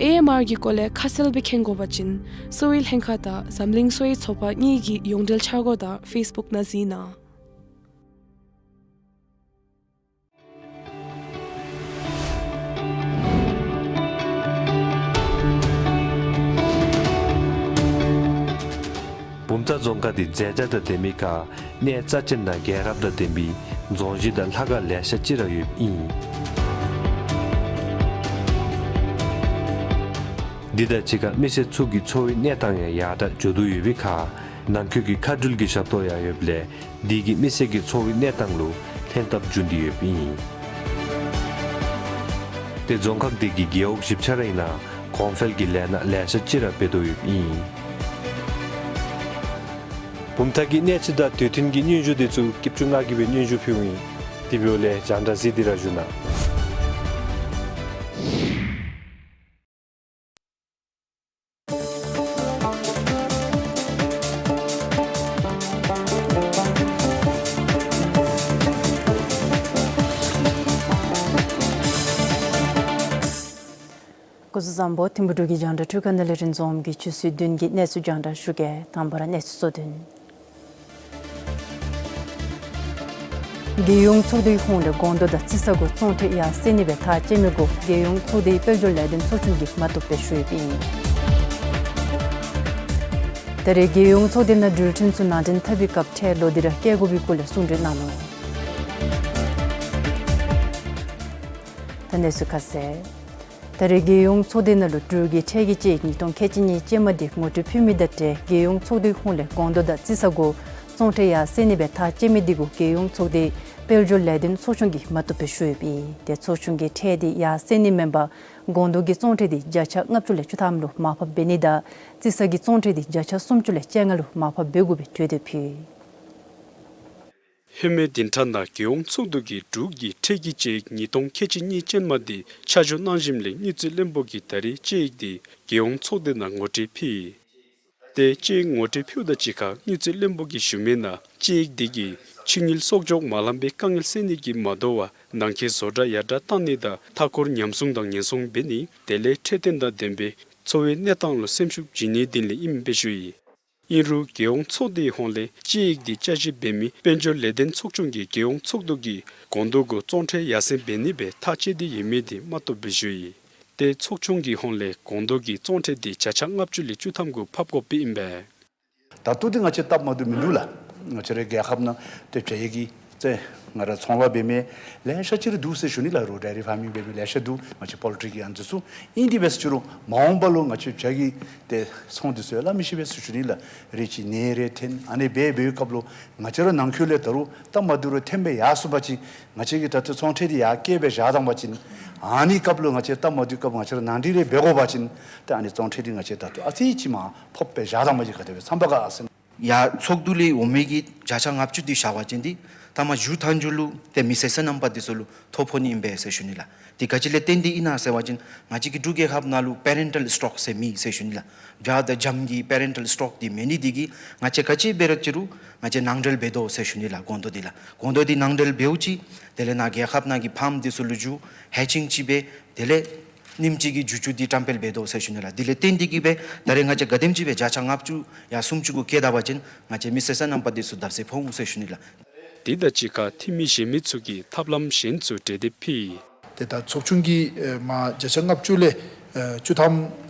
ཨེ་ཨེམ་ཨར་གྱི་སྐོར་ལས་ཁ་གསལ་སྦེ་མཁྱེན་དགོ་པ་ཅིན་གསོ་བའི་ལྷན་ཁག་དང་འཛམ་གླིང་གསོ་བའི་ཚོགས་པ་གཉིས་ཀྱི་ཡོངས་འབྲེལ་འཆར་སྒོ་དང་ཕེསི་བུཀ་ནང་གཟིགས་གནང་། བུམ་ཐང་རྫོང་ཁག་འདི་མཛེས་ཆ་དང་ལྡན་མི་ཁར་གནས་རྩ་ཆེན་དང་རྒྱལ་རབས་དང་ལྡན་པའི་རྫོང་གཞི་དང་ལྷ་ཁང་ལེ་ཤ་ཅིག་ར་ཡོདཔ་ཨིན། འདི་དང་གཅིག་ཁར་མི་སེར་ཚུ་གི་འཚོ་བའི་གནས་སྟངས་ཡང་ཡར་དྲག་འགྱོ་དོ་ཡོད་པའི་ཁར་ནང་འཁོད་ཀྱི་མཁའ་འགྲུལ་གྱི་ཞབས་ཏོག་ཡང་ཡོདཔ་ལས་འདི་གིས་མི་སེར་གྱི་འཚོ་བའི་གནས་སྟངས་ལུ་ལྷན་ཐབས་འབྱུང་སྟེ་ཡོདཔ་ཨིན། ཏེ་རྫོང་ཁག་འདི་གི་རྒེད་འོག་བཞི་ཆ་རའི་ནང་གོང་འཕེལ་གྱི་ལས་སྣ་ལེ་ཤ་ཅིག་ར་འབད་དོ་ཡོདཔ་ཨིན། བུམ་ཐང་གི་གནས་ཚུལ་དང་དུས་མཐུན་གྱི་སྙན་ཞུ་འདི་ཚུ་སྐྱིད་ཆུ་ང་གིས་སྦེ་སྙན་ཞུ་ཕུལཝ་ཨིན། དེ་འབདཝ་ལས་རྒྱང་བསྒྲགས་གཟིགས་ཏེ་ར་བཞུགས་གནང་། སྐུ་གཟུགས་བཟང་པོ། ཐིམ་ཕུ་འབྲུག་གི་རྒྱང་བསྒྲགས་འཕྲུལ་ཁང་ནང་ལས་རིན་འཛོམས་ཀྱིས་ཆུ་ཚོད་བདུན་གྱི་གནས་ཚུལ་རྒྱང་བསྒྲགས་ཞུ་གེ། དང་པ་ར་གནས་ཚུལ་གཙོ་དོན། རྒྱལ་ཡོངས་ཚོགས་འདུའི་ཧོངས་ལས་སྒོང་རྡོག་དང་རྩི་ས་གུ་བཙོང་ཁྲལ་ཡར་སེང་ནི་སྦེ་ཐག་བཅད་མི་གུ་རྒྱལ་ཡོངས་ཚོགས་སྡེའི་དཔལ་འབྱོར་ལས་དོན་ཚོགས་ཆུང་གིས་མ་བཏུབ་སྦེ་ཞུ་ཡོདཔ་ཨིན། ད་རེས་རྒྱལ་ཡོངས་ཚོགས་སྡེ་ནང་འགྲུལ་འཕྲིན་ཚུ་ནང་འདྲེན་འཐབ་པའི་སྐབས་ཁྲལ་ལོག་སྟེ་ར་བཀལ་དགོ་པའི་སྐོར་ལས་གསུང་གྲོས་གནང་ནུག། ད་གནས་ཚུལ་ཁ་གསལ། ད་རེས་རྒྱལ་ཡོངས་ཚོགས་སྡེ་ནང་ལུ་འབྲུག་གི་ཁྲལ་གྱི་དཔྱད་ཡིག་ཉིས་སྟོང་ཁལ་གཅིག་གཉིས་ཅན་མ་འདི་ངོ་སྤྲོད་ཕུལ་མི་དང་འབྲེལ་རྒྱལ་ཡོངས་ཚོགས་འདུའི་ཧོངས་ལས་སྒོང་རྡོག་དང་རྩི་ས་གུ་བཙོང་ཁྲལ་ཡར་སེང་ནི་སྦེ་ཐག་བཅད་མི་འདི་གུ་རྒྱལ་ཡོངས་ཚོགས་སྡེའི་དཔལ་འབྱོར་ལས་དོན་ཚོགས་ཆུང་གིས་མ་བཏུབ་སྦེ་ཞུ་ཡོདཔ་ཨིན། ཏེ་ཚོགས་ཆུང་གིས་ཁྲལ་འདི་ཡར་སེང་ནི་མེན་པར་སྒོང་རྡོག་གི་བཙོང་ཁྲལ་འདི་བརྒྱ་ཆ་ལྔ་བཅུ་ལས་བཅུ་ཐམ་ལུ་མར་ཕབ་འབད་ནི་དང་རྩི་ས་གི་བཙོང་ཁྲལ་འདི་བརྒྱ་ཆ་སུམ་ཅུ་ལས་བཅོ་ལྔ་ལུ་མར་ཕབ་འབད་དགོ་པའི་གྲོས་འདེབས་ཕུལ། ཧེ་མའི་བདུན་ཕྲག་ནང་རྒྱལ་ཡོངས་ཚོགས་འདུ་གིས་འབྲུག་གི་ཁྲལ་གྱི་དཔྱད་ཡིག་ཉིས་སྟོང་ཁལ་གཅིག་གཉིས་ཅན་མ་འདི་ཆ་འཇོག་གནང་ཞིནམ་ལས་དངུལ་རྩིས་བློན་པོ་གིས་ད་རེས་དཔྱད་ཡིག་འདི་རྒྱལ་ཡོངས་ཚོགས་སྡེ་ནང་ངོ་སྤྲོད་ཕུལ་ཡི། ཏེ་དཔྱད་ཡིག་ངོ་སྤྲོད་ཕུལཝ་དང་གཅིག་ཁར་དངུལ་རྩིས་བློན་པོ་གིས་ཞུ་མི་ནང་དཔྱད་ཡིག་འདི་གིས་ཕྱི་དངུལ་གསོག་འཇོག་མ་ལང་པའི་དཀའ་ངལ་སེལ་ནི་གིས་མ་དོ་བར་ནང་འཁོད་བཟོ་གྲྭ་ཡར་དྲག་གཏང་ནི་དང་མཐའ་འཁོར་ཉམས་སྲུང་དང་ཉེན་སྲུང་འབད་ནི་དེ་ལས་འཕྲོད་བསྟེན་དང་ལྡན་པའི་འཚོ་བའི་གནས་སྟངས་ལུ་སེམས་ཤུགས་བྱིན་ནིའི་དོན་ལས་ཨིནམ་སྦེ་ཞུ་ཡི། ཨིན་རུང་རྒྱལ་ཡོངས་ཚོགས་འདུའི་ཧོངས་ལས་སྤྱི་ཡིག་འདི་བསྐྱར་ཞིབ་འབད་མི་དཔལ་འབྱོར་ལས་དོན་ཚོགས་ཆུང་གིས་རྒྱལ་ཡོངས་ཚོགས་འདུ་གིས་སྒོང་རྡོག་གུ་བཙོང་ཁྲལ་ཡར་སེང་འབད་ནི་སྦེ་ཐག་བཅད་དེ་ཡོད་མི་འདི་མ་བཏུབ་སྦེ་ཞུ་ཡི། ཏེ་ཚོགས་ཆུང་གི་ཧོངས་ལས་སྒོང་རྡོག་གི་བཙོང་ཁྲལ་འདི་བརྒྱ་ཆ་ལྔ་བཅུ་ལས་བཅུ་ཐམ་གུ་ཕབ་དགོཔ་ཨིན་པས། ད་ལྟོ་འདི་ང་བཅས་སྟབས་མ་བདེཝ་མིན་འདུག་ལགས། ང་བཅས་རའི་རྒྱལ་ཁབ་ནང་ཏེ་བྱ་ཡི་གི་ཏེ་ང་ར་ཚོང་ལཱ་འབད་མི་ལེ་ཤ་ཅིག་ར་འདུག་ཟེར་ཞུ་ནི་ལགས། རོ་ཌའི་རི་ཕར་མིང་འབད་མི་ལེ་ཤ་འདུག། ང་བཅས་པོལ་ཊི་རི་གི་ཨ་ནི་ཚུ་ཨིན་ཏེ་འབད་ཟེར་ཞུ་རུང་མ་འོངས་པ་ལུ་ང་བཅས་བྱ་གི་ཏེ་ཚོང་འདི་ཚུ་ཡང་སླབ་མི་ཤེས་པས་ཟེར་ཞུ་ནི་ལགས། རེ་ཅིག་ནད་རེ་ཐོན་ཨ་ནི་སྦེ་འབད་བའི་སྐབས་ལུ་ང་བཅས་ར་ནང་འཁོད་ལས་ད་རུང་སྟབས་མ་བདེཝ་རེ་ཐོན་སྦེ་ཡར་སོང་པ་ཅིན་ང་བཅས་ཀྱིས་ད་ལྟོ་བཙོང་ཁྲལ་འདི་ཡར་བཀལ་སྦེ་བཞག་བཏང་པ་ཅིན་ཨ་ནི་སྐབས་ལུ་ང་བཅས་སྟབས་མ་བདེཝ་སྐབས་ང་བཅས་ར་ནང་འགྲིག་རེ་འབད་དགོ་པ་ཅིན་ཏེ་ཨ་ནི་བཙོང་ཁྲལ་འདི་ང་བཅས་ད་ལྟོ་ཨ་ཙི་ཅིག་མར་ཕབ་སྦེ་བཞག་བཏང་པ་ཅིན་ག་དེ་སྦེ་བསམ་པ་ག་ཟེར། ཡར་ཚོགས་འདུ་ལས་འོང་མི་གི་བརྒྱ་ཆ་ལྔ་བཅུ་འདི་བཞག་པ་ཅིན་འདི་ཐ་མ་མཇུག་མཐའ་མཇུག་ལུ་ཏེ་མི་སེར་སོ་ནམ་པ་འདི་ཚུ་ལུ་ཐོ་ཕོག་ནི་ཨིན་པས་ཟེར་ཞུ་ནི་ལགས། འདི་ག་ཅི་ལས་བརྟེན་ཏེ་ཨིན་ན་ཟེར་བ་ཅིན་ང་བཅས་ཀྱི་འབྲུག་རྒྱལ་ཁབ་ནང་ལུ་པེ་རེན་ཊལ་སི་ཊོག་ཟེར་མེད་ཟེར་ཞུ་ནི་ལགས། བྱ་དང་བྱམོ་གི་པེ་རེན་ཊལ་སི་ཊོག་འདི་མེད་ནི་འདི་གིས་ང་བཅས་ག་ཅི་འབད་རུང་ཅིག་རུང་ང་བཅས་ནང་འདྲེན་འབད་དོ་ཟེར་ཞུ་ནི་ལགས། སྒོང་རྡོག་འདི་ལགས། སྒོང་རྡོག་འདི་ནང་འདྲེན་འབདཝ་ཅིག་དེ་ལས་ནཱ་རྒྱལ་ཁབ་ནང་གི་ཕཱམ་འདི་ཚུ་ལུ་འགྱོ་ཧེ་ཅིང་ཅིག་འབད་དེ་ལས་ཉིནམ་གཅིག་གི་འགྱོ་རྒྱུ་འདི་བཀྲམ་སྤེལ་འབད་དོ་ཟེར་ཞུ་ནི་ལགས། འདི་ལས་བརྟེན་ཏེ་གིས་སྦེ་ད་རེས་ང་བཅས་ག་དེམ་ཅིག་སྦེ་བརྒྱ་ཆ་ལྔ་བཅུ་ཡང་སུམ་ཅུ་གུ་བཀལ་ད་པ་ཅིན་ང་བཅས་མི་སེར་སོ་ནམ་པ་འདི་ཚུ་བརྡབ་གསིག་ཕོག་འོང་ཟེར་ཞུ་ནི་ལགས། དེ་དང་གཅིག་ཁར་འཐུས་མི་གཞན་མི་ཚུ་གིས་ཐབས་ལམ་གཞན་ཚུ་གྲོས་འདེབས་ཕུལ་ཡི། ཏེ་ད་ཚོགས་ཆུང་གིས་ཨེ་མར་བརྒྱ་ཆ་ལྔ་བཅུ་ལས་ཨེ་བཅུ་ཐམ་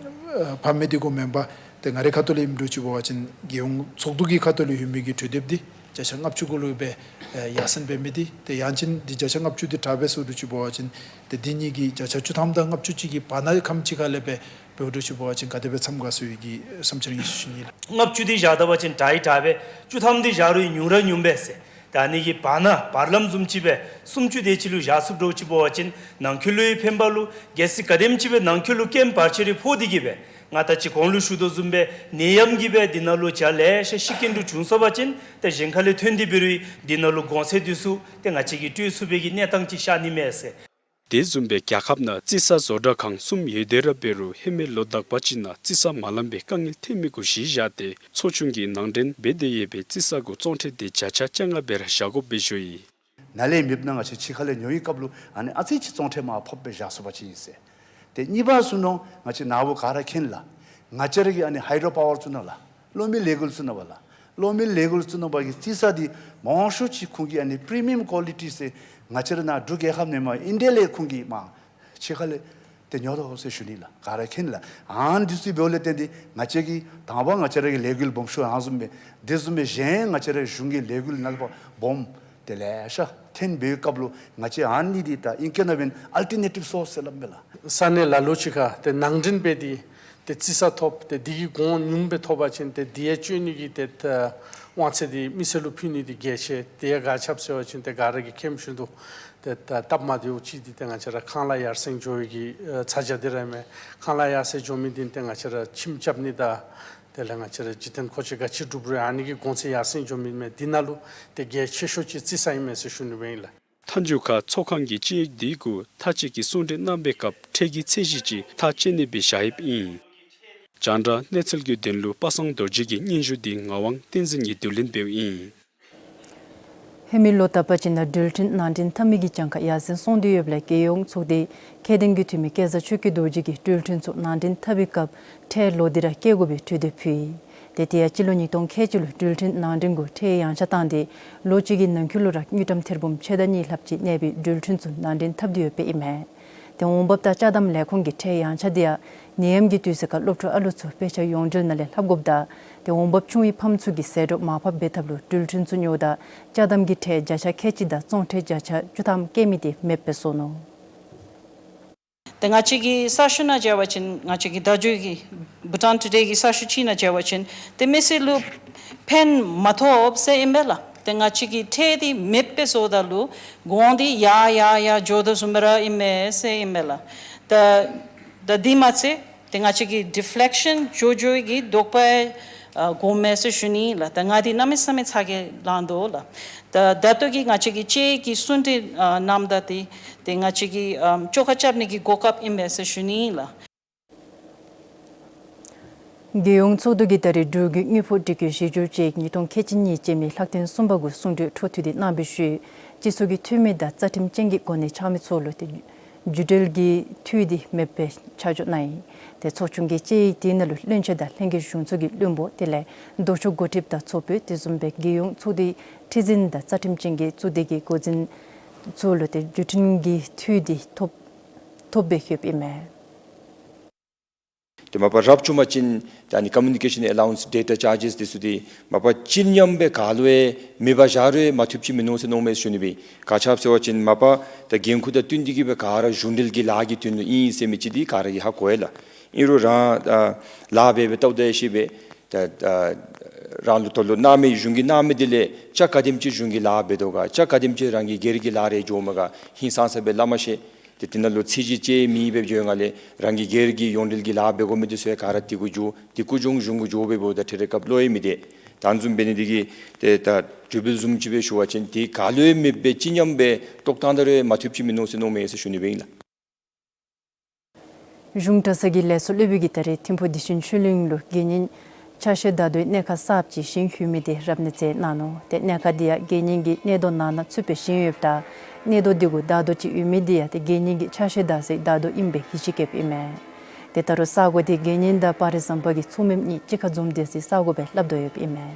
ཨེ་ཕབ་མི་འདི་གུ་མེན་པར་ཏེ་ང་རའི་ཁ་ཐུག་ལས་ཨིནམ་འདྲཝ་ཅིག་འབད་བ་ཅིན་རྒྱལ་ཡོངས་ཚོགས་འདུ་གི་ཁ་ཐུག་ལས་ཡོད་མི་གི་གྲོས་འདེབས་འདི་བརྒྱ་ཆ་ལྔ་བཅུ་གུ་ལུ་སྦེ་ཨེ་ཡར་སེང་འབད་མི་འདི་ཏེ་ཡང་ཅིན་འདི་བརྒྱ་ཆ་ལྔ་བཅུ་འདི་དྲག་པས་ཟེར་འདྲཝ་ཅིག་འབད་བ་ཅིན་ཏེ་འདི་གཉིས་ཀྱི་བརྒྱ་ཆ་བཅུ་ཐམ་དང་ལྔ་བཅུ་གཅིག་གི་བར་ན་ཁམས་ཅིག་ཁ་ལས་སྦེ་འབདཝ་འདྲཝ་ཅིག་འབད་བ་ཅིན་ག་དེ་སྦེ་འཚམས་ག་ཟེར་བའི་གི་བསམ་འཆར་ཨིན་ཟེར་ཞུ་ནི་ལགས། ལྔ་བཅུ་འདི་བཞག་ད་པ་ཅིན་དྲག་ཡང་དྲག་པས། བཅུ་ཐམ་འདི་བཞག་རུང་ཉུང་ར་ཉུང་པས་ཟེར། ད་ཨ་ནི་གི་བར་ན་བར་ལམ་བཟུམ་ཅིག་སྦེ་སུམ་ཅུ་དེ་ཅིག་ལུ་བཞག་ཚུགས་འདྲཝ་ཅིག་འབད་བ་ཅིན་ནང་འཁོད་ལུ་ཡང་ཕན་པ་ལུ་གལ་སྲིད་ག་དེམ་ཅིག་སྦེ་ནང་འཁོད་ལུ་རྐྱེན་བར་ཆད་རེ་ཕོག་སྟེ་གིས་སྦེ་ང་ད་ཅི་གོང་ལུ་ཞུ་དོ་བཟུམ་སྦེ་ནད་ཡམས་ཀྱིས་སྦེ་འདི་ནང་ལུ་བྱ་ལེ་ཤ་ཤི་རྐྱེན་འདྲཝ་བྱུང་སོང་པ་ཅིན་ཏེ་གཞན་ཁ་ལས་ཐོན་ཏེ་འབད་རུང་འདི་ནང་ལུ་གོང་ཚད་འདི་ཚུ་ཏེ་ང་བཅས་ཀྱིས་སྤྲོད་ཚུགས་པའི་གི་གནས་སྟངས་ཅིག་ཤར་ནི་མས་ཟེར། དེ་བཟུམ་སྦེ་རྒྱལ་ཁབ་ནང་རྩིས་ས་བཟོ་གྲྭ་ཁང་གསུམ་ཡོད་དེ་ར་འབད་རུང་ཧེ་མའི་ལོ་དག་པ་ཅིག་ནང་རྩིས་ས་མ་ལངམ་པའི་དཀའ་ངལ་ཐོན་མི་གུ་གཞི་བཞག་སྟེ་ཚོགས་ཆུང་གིས་ནང་འདྲེན་འབད་དེ་ཡོད་པའི་རྩིས་ས་གུ་བཙོང་ཁྲལ་དེ་བརྒྱ་ཆ་བཅོ་ལྔ་སྦེ་ར་བཞག་དགོཔ་སྦེ་ཞུ་ཡི། ནཱ་ལས་མེདཔ་ནང་ང་བཅས་ཕྱི་ཁ་ལས་ཉོ་བའི་སྐབས་ལུ་ཨ་ནི་ཨ་ཙི་ཅིག་བཙོང་ཁྲལ་མར་ཕབ་སྦེ་བཞག་སོང་པ་ཅིན་ཨིན་ཟེར། ཏེ་གཉིས་པ་ཚུ་ནང་ང་བཅས་ནཱ་བུ་ག་ར་མཁྱེན་ལགས། ང་བཅས་ར་གི་ཨ་ནི་ཧའི་ཌྲོ་པ་ཝར་ཚུ་ནང་ལགས། གློག་མེ་ལས་འགུལ་ཚུ་ནང་བ་ལགས། གློག་མེ་ལས་འགུལ་ཚུ་ནང་བ་གི་རྩིས་ས་འདི་མང་ཤོས་ཅིག་ཁོང་གིས་ཨ་ནི་པི་རི་མི་ཡམ་ཀོ་ལི་ཊི་ཟེར་ང་བཅས་ར་ནཱ་འབྲུག་རྒྱལ་ཁབ་ནང་མེན་པར་ཨིན་ཌི་ཡ་ལས་ཁོང་གིས་མར་ཕྱི་ཁ་ལས་ཏེ་ཉོ་དོ་ཟེར་ཞུ་ནི་ལགས། ག་ར་མཁྱེན་ལགས། ཨ་ནི་འདི་ཚུ་འབདཝ་ལས་བརྟེན་ཏེ་ང་བཅས་ཀྱིས་དང་པ་ང་བཅས་ར་གི་ལས་འགུལ་སྦོམ་ཤོས་ཨ་ནི་བཟུམ་སྦེ་དེ་བཟུམ་སྦེ་གཞན་ང་བཅས་ར་གཞུང་གི་ལས་འགུལ་ནང་ལུ་སྦོམ་དེ་ལས་ཤ་ཐོན་པའི་སྐབས་ལུ་ང་བཅས་ཨ་ནི་འདི་ད་ཨིང་སྐད་ནང་འབདན་ཨལ་ཊར་ནེ་ཊིབ་སོརསི་ཟེར་སླབ་མས་ལགས། ས་གནས་ལ་ལུ་ཅིག་ཁར་ཏེ་ནང་འདྲེན་འབད་དེ་ཏེ་རྩིས་ས་ཐོབ་སྟེ་འདི་གི་གོང་ཉུངམ་སྦེ་ཐོབ་པ་ཅིན་ཏེ་འདི་ཡང་སྤྱོད་ནི་གི་ཏེ་ད་དབང་ཚད་འདི་མི་སེར་ལུ་ཕུལ་ནི་འདི་གལ་ཆེ། དེ་ཡང་ག་ཅི་སྦེ་ཟེར་བ་ཅིན་ཏེ་ག་ར་གིས་མཁྱེན་བཞིན་དུ་ཏེ་ད་སྟབས་མ་བདེཝ་ཅིག་འདི་ཏེ་ང་བཅས་ར་ཁང་གླ་ཡར་སེང་འགྱོ་བའི་གི་ཨེ་ཚ་གྱང་འདི་ར་ཨིན་མས། ཁང་གླ་ཡར་སེང་འགྱོ་མི་འདི་ཏེ་ང་བཅས་ར་ཁྱིམ་རྐྱབ་ནི་དང་དེ་ལས་ང་བཅས་ར་འཇིག་རྟེན་མཁོ་ཆས་ག་ཅི་སྒྲུབ་རུང་ཨ་ནི་གི་གོང་ཚད་ཡར་སེང་འགྱོ་མི་མས། འདི་ནང་ལུ་ཏེ་གལ་ཆེ་ཤོས་ཅིག་རྩིས་ས་ཨིན་མས་ཟེར་ཞུ་ནི་སྦེ་ཨིན་ལགས། མཐའ་མཇུག་ཁར་ཚོགས་ཁང་གིས་སྤྱི་ཡིག་འདི་གུ་མཐའ་དཔྱད་ཀྱི་གསུང་གྲོས་གནང་པའི་སྐབས་ཁྲལ་གྱི་ཚད་གཞི་ཅིག་ཐག་བཅད་ནི་སྦེ་བཞག་ཡོདཔ་ཨིན། རྒྱང་བསྒྲགས་གནས་ཚུལ་གྱི་དོན་ལུ་པ་སངས་རྡོ་རྗེ་གི་སྙན་ཞུ་འདི་ངག་དབང་བསྟན་འཛིན་གྱིས་བསྡུ་ལེན་འབདཝ་ཨིན། ཧེ་མའི་ལོ་དག་པ་ཅིག་ནང་འགྲུལ་འཕྲིན་ནང་འདྲེན་འཐབ་མི་གི་གྱངས་ཁ་ཡར་སེང་སོང་སྟེ་ཡོདཔ་ལས་རྒྱལ་ཡོངས་ཚོགས་སྡེའི་ཁྱད་ལྡན་གྱི་འཐུས་མི་སྐལ་བཟང་ཆོས་ཀྱི་རྡོ་རྗེ་གིས་འགྲུལ་འཕྲིན་ཚུ་ནང་འདྲེན་འཐབ་པའི་སྐབས་ཁྲལ་ལོག་སྟེ་ར་བཀལ་དགོ་པའི་གྲོས་འདེབས་ཕུལ་ཡི། ཏེ་དེ་ཡང་སྤྱི་ལོ་ཉིས་སྟོང་ཁལ་གཅིག་ལུ་འགྲུལ་འཕྲིན་ནང་འདྲེན་གུ་ཁྲལ་ཡངས་ཆག་བཏང་སྟེ་ལོ་གཅིག་གི་ནང་འཁོད་ལུ་ར་དངུལ་ཀྲམ་ཐེར་འབུམ་ཕྱེད་དང་གཉིས་ལྷགཔ་ཅིག་གནས་པའི་འགྲུལ་འཕྲིན་ཚུ་ནང་འདྲེན་འཐབ་སྟེ་ཡོདཔ་ཨིན་མས། ཏེ་འོང་འབབ་དང་ཅ་དམ་ལས་ཁུངས་ཀྱི་ཁྲལ་ཡངས་ཆག་འདི་ཡང་ནད་ཡམས་ཀྱི་དུས་ཚོད་ཁར་སློབ་ཕྲུག་ཨ་ལུ་ཚུ་དཔེ་ཆ་ཡོངས་འབྲེལ་ནང་ལས་ལྷབ་དགོཔ་དང་ཏེ་འོང་འབབ་ཆུང་བའི་ཕམ་ཚུ་གི་ཟད་འགྲོ་མར་ཕབ་འབད་ཐབས་ལུ་འགྲུལ་འཕྲིན་ཚུ་ཉོཝ་ད་ཅ་དམ་གྱི་ཁྲལ་བརྒྱ་ཆ་ཁལ་གཅིག་དང་བཙོང་ཁྲལ་བརྒྱ་ཆ་བཅུ་ཐམ་བཀལ་མི་དེ་མེདཔ་སྦེ་བཟོ་ནུག། ཏེ་ང་བཅས་ཀྱི་གསར་ཤོག་ནང་མཇལ་བ་ཅིན་ང་བཅས་ཀྱི་ད་འགྱོ་གི་བྷུ་ཊཱན་ཊུ་ཌེ་གི་གསར་ཤོག་ཅིག་ནང་མཇལ་བ་ཅིན་ཏེ་མི་སེར་ལུ་ཕན་མ་ཐོགས་ཟེར་ཨིན་པས་ལགས། ཏེ་ང་བཅས་ཀྱི་ཁྲལ་འདི་མེདཔ་སྦེ་བཟོཝ་ད་ལུ་གོང་འདི་ཡར་ཡར་ཡར་འགྱོ་དོ་བཟུམ་སྦེ་ར་ཨིན་མས་ཟེར་ཨིན་པས་ལགས། ད་ད་འདི་མ་ཚད་ཏེ་ང་བཅས་ཀྱི་ཌི་ཕི་ལེག་ཤཱན་འགྱོ་འགྱོ་གི་དོགས་པ་ཨ་དགོ་མས་ཟེར་ཞུ་ནི་ལགས། ད་ང་འདི་གནམ་མེད་ས་མེད་ཚ་གྱང་ལང་དོ་ལགས། ད་ད་ལྟོ་གི་ང་བཅས་ཀྱི་སྤྱི་ཡི་གསུང་གྲོས་ཨ་གནངམ་ད་འདི་ཏེ་ང་བཅས་ཀྱིས་ཨམ་བཅོ་ཁ་རྐྱབ་ནི་གི་གོ་སྐབས་ཨིན་པས་ཟེར་ཞུ་ནི་ལགས། རྒྱལ་ཡོངས་ཚོགས་འདུ་གིས་ད་རེས་འབྲུག་གི་དངུལ་ཕོགས་སྒྲིག་བཀོད་གཞི་བསྒྱུར་དཔྱད་ཡིག་ཉིས་སྟོང་ཁལ་གཅིག་གཉིས་ཅན་མའི་ལྷག་དོན་གསུམ་པ་གུ་གསུང་གྲོས་འཕྲོ་མཐུད་དེ་གནང་བའི་ཤུལ་སྤྱི་ཚོགས་ཀྱི་འཐུས་མི་དང་རྩ་ཁྲིམས་ཅན་གྱི་གོ་གནས་འཆང་མི་ཚུ་ལུ་ཏེ་ བརྒྱུད་འབྲེལ་གྱི་འཐུས་འདི་མེདཔ་སྦེ་ཆ་འཇོག་གནང་ཡི། ཏེ་ཚོགས་ཆུང་གི་དཔྱད་ཡིག་དེ་ནང་ལུ་བློན་ཆེན་དང་ལྷན་རྒྱས་གཞུང་ཚོགས་ཀྱི་བློན་པོ་དེ་ལས་ལྡོག་ཕྱོགས་འགོ་ཁྲིདཔ་དང་ཚོགས་དཔོན་དེ་བཟུམ་སྦེ་རྒྱལ་ཡོངས་ཚོགས་སྡེའི་ཁྲི་འཛིན་དང་རྩ་ཁྲིམས་ཅན་གྱི་ཚོགས་སྡེ་གི་འགོ་འཛིན་ཚུ་ལུ་ཏེ་བརྒྱུད་འཕྲིན་གྱི་འཐུས་འདི་ཐོབ་ཐོབ་སྦེ་ཡོདཔ་ཨིན་མས། ཏེ་མ་པ་རབ་བྱུང་པ་ཅིན་ད་ཨ་ནི་communication allowance data charges འདི་ཚུ་འདི་མ་པ་ཅི་ཉམས་སྦེ་ག་ལུ་ཡང་མེད་པར་བཞག་རུང་མ་ཐུབ་ཅིག་མིན་ནུག་ཟེར་མནོཝ་མས་ཟེར་ཞུ་ནི་སྦེ། ག་ཅི་སྦེ་ཟེར་བ་ཅིན་མ་པ་ད་འགན་ཁུར་དང་བསྟུན་ཏེ་གིས་སྦེ་ག་ར་གཞུང་འབྲེལ་གྱི་ལཱ་གི་དོན་ལུ་ཨིན་ཟེར་མི་ཅིག་འདི་ག་ར་གིས་ཧ་གོ་ཡི་ལགས། ཨིན་རུང་རང་ཨ་ལཱ་འབད་སྦེ་ལྟཝ་ད་ཡང་ཤེས་པས། ད་ཨ་རང་ལུ་དོ་ལུ་གནང་མི་གཞུང་གིས་གནང་མི་འདི་ལས་ཅ་ག་དེམ་ཅིག་གཞུང་གི་ལཱ་འབད་དོ་ག། ཅ་ག་དེམ་ཅིག་རང་གི་སྒེར་གྱི་ལཱ་རེ་འགྱོཝ་མས་ག། ཧིང་སངས་ས་སྦེ་སླབ་མ་ཤེས། ཏེ་དེ་ནང་ལུ་ཚད་གཞི་ཅིག་མེད་པའི་བརྒྱུད་ནང་ལས་རང་གི་སྒེར་གྱི་ཡོངས་འབྲེལ་གྱི་ལཱ་འབད་དགོ་མི་འདི་ཚུ་ཡང་ག་ར་དེ་གུ་འགྱོ། དེ་གུ་འགྱོ་གཞུང་གུ་འགྱོ་སྦེ་འབདཝ་ད་ཏེ་རེ་སྐབས་བློ་ཡང་མི་བདེ། ད་ཨ་ནི་བཟུམ་འབད་ནི་འདི་གིས་ཏེ་ད་གྲོས་འབུལ་བཟུམ་ཅིག་སྦེ་ཞུ་བ་ཅིན་ཏེ་ག་ལུ་ཡང་མེདཔ་སྦེ་ཅི་ཉམས་སྦེ་བཏོག་བཏང་ད་རུང་མ་ཐུབ་ཅིག་མིན་ནུག་ཟེར་མནོཝ་མས་ཟེར་ཞུ་ནི་སྦེ་ཨིན་ལགས། གཞུང་གྲྭ་ཚང་གི་ལས་ཚོགས་སློབ་དཔོན་གྱིས་ད་རེས་ཐིམ་ཕུག་བདེ་ཆེན་ཆོས་གླིང་ལུ་དགེ་བསྙེན་ཕྱག་བཞེས་བདའ་དོ་གནས་ཁང་གསརཔ་ཅིག་བཞེངས་ཡོད་མི་འདི་རབ་གནས་མཛད་གནང་ནུག། ཏེ་གནས་ཁང་འདི་ཡང་དགེ་བསྙེན་གྱི་གནས་རྡོ་ནང་ན་ཚུད་པའི་བཞེངས་ཡོདཔ་ད་གནས་རྡོ་འདི་གུ་བདའ་དོ་ཅིག་ཡོད་མི་འདི་ཡང་ཏེ་དགེ་བསྙེན་གྱི་ཕྱག་བཞེས་བདའ་སའི་བདའ་དོ་ཨིནམ་སྦེ་ཡིད་ཆེས་བསྐྱེདཔ་ཨིན་མས། ཏེ་ད་རུང་ས་གོ་འདི་དགེ་བསྙེན་དང་སྤ་རི་ཟམ་པ་གི་ཚོགས་མི་གཉིས་གཅིག་ཁར་འཛོམས་ཏེ་སའི་ས་གོ་སྦེ་སླབ་དོ་ཡོདཔ་ཨིན་མས།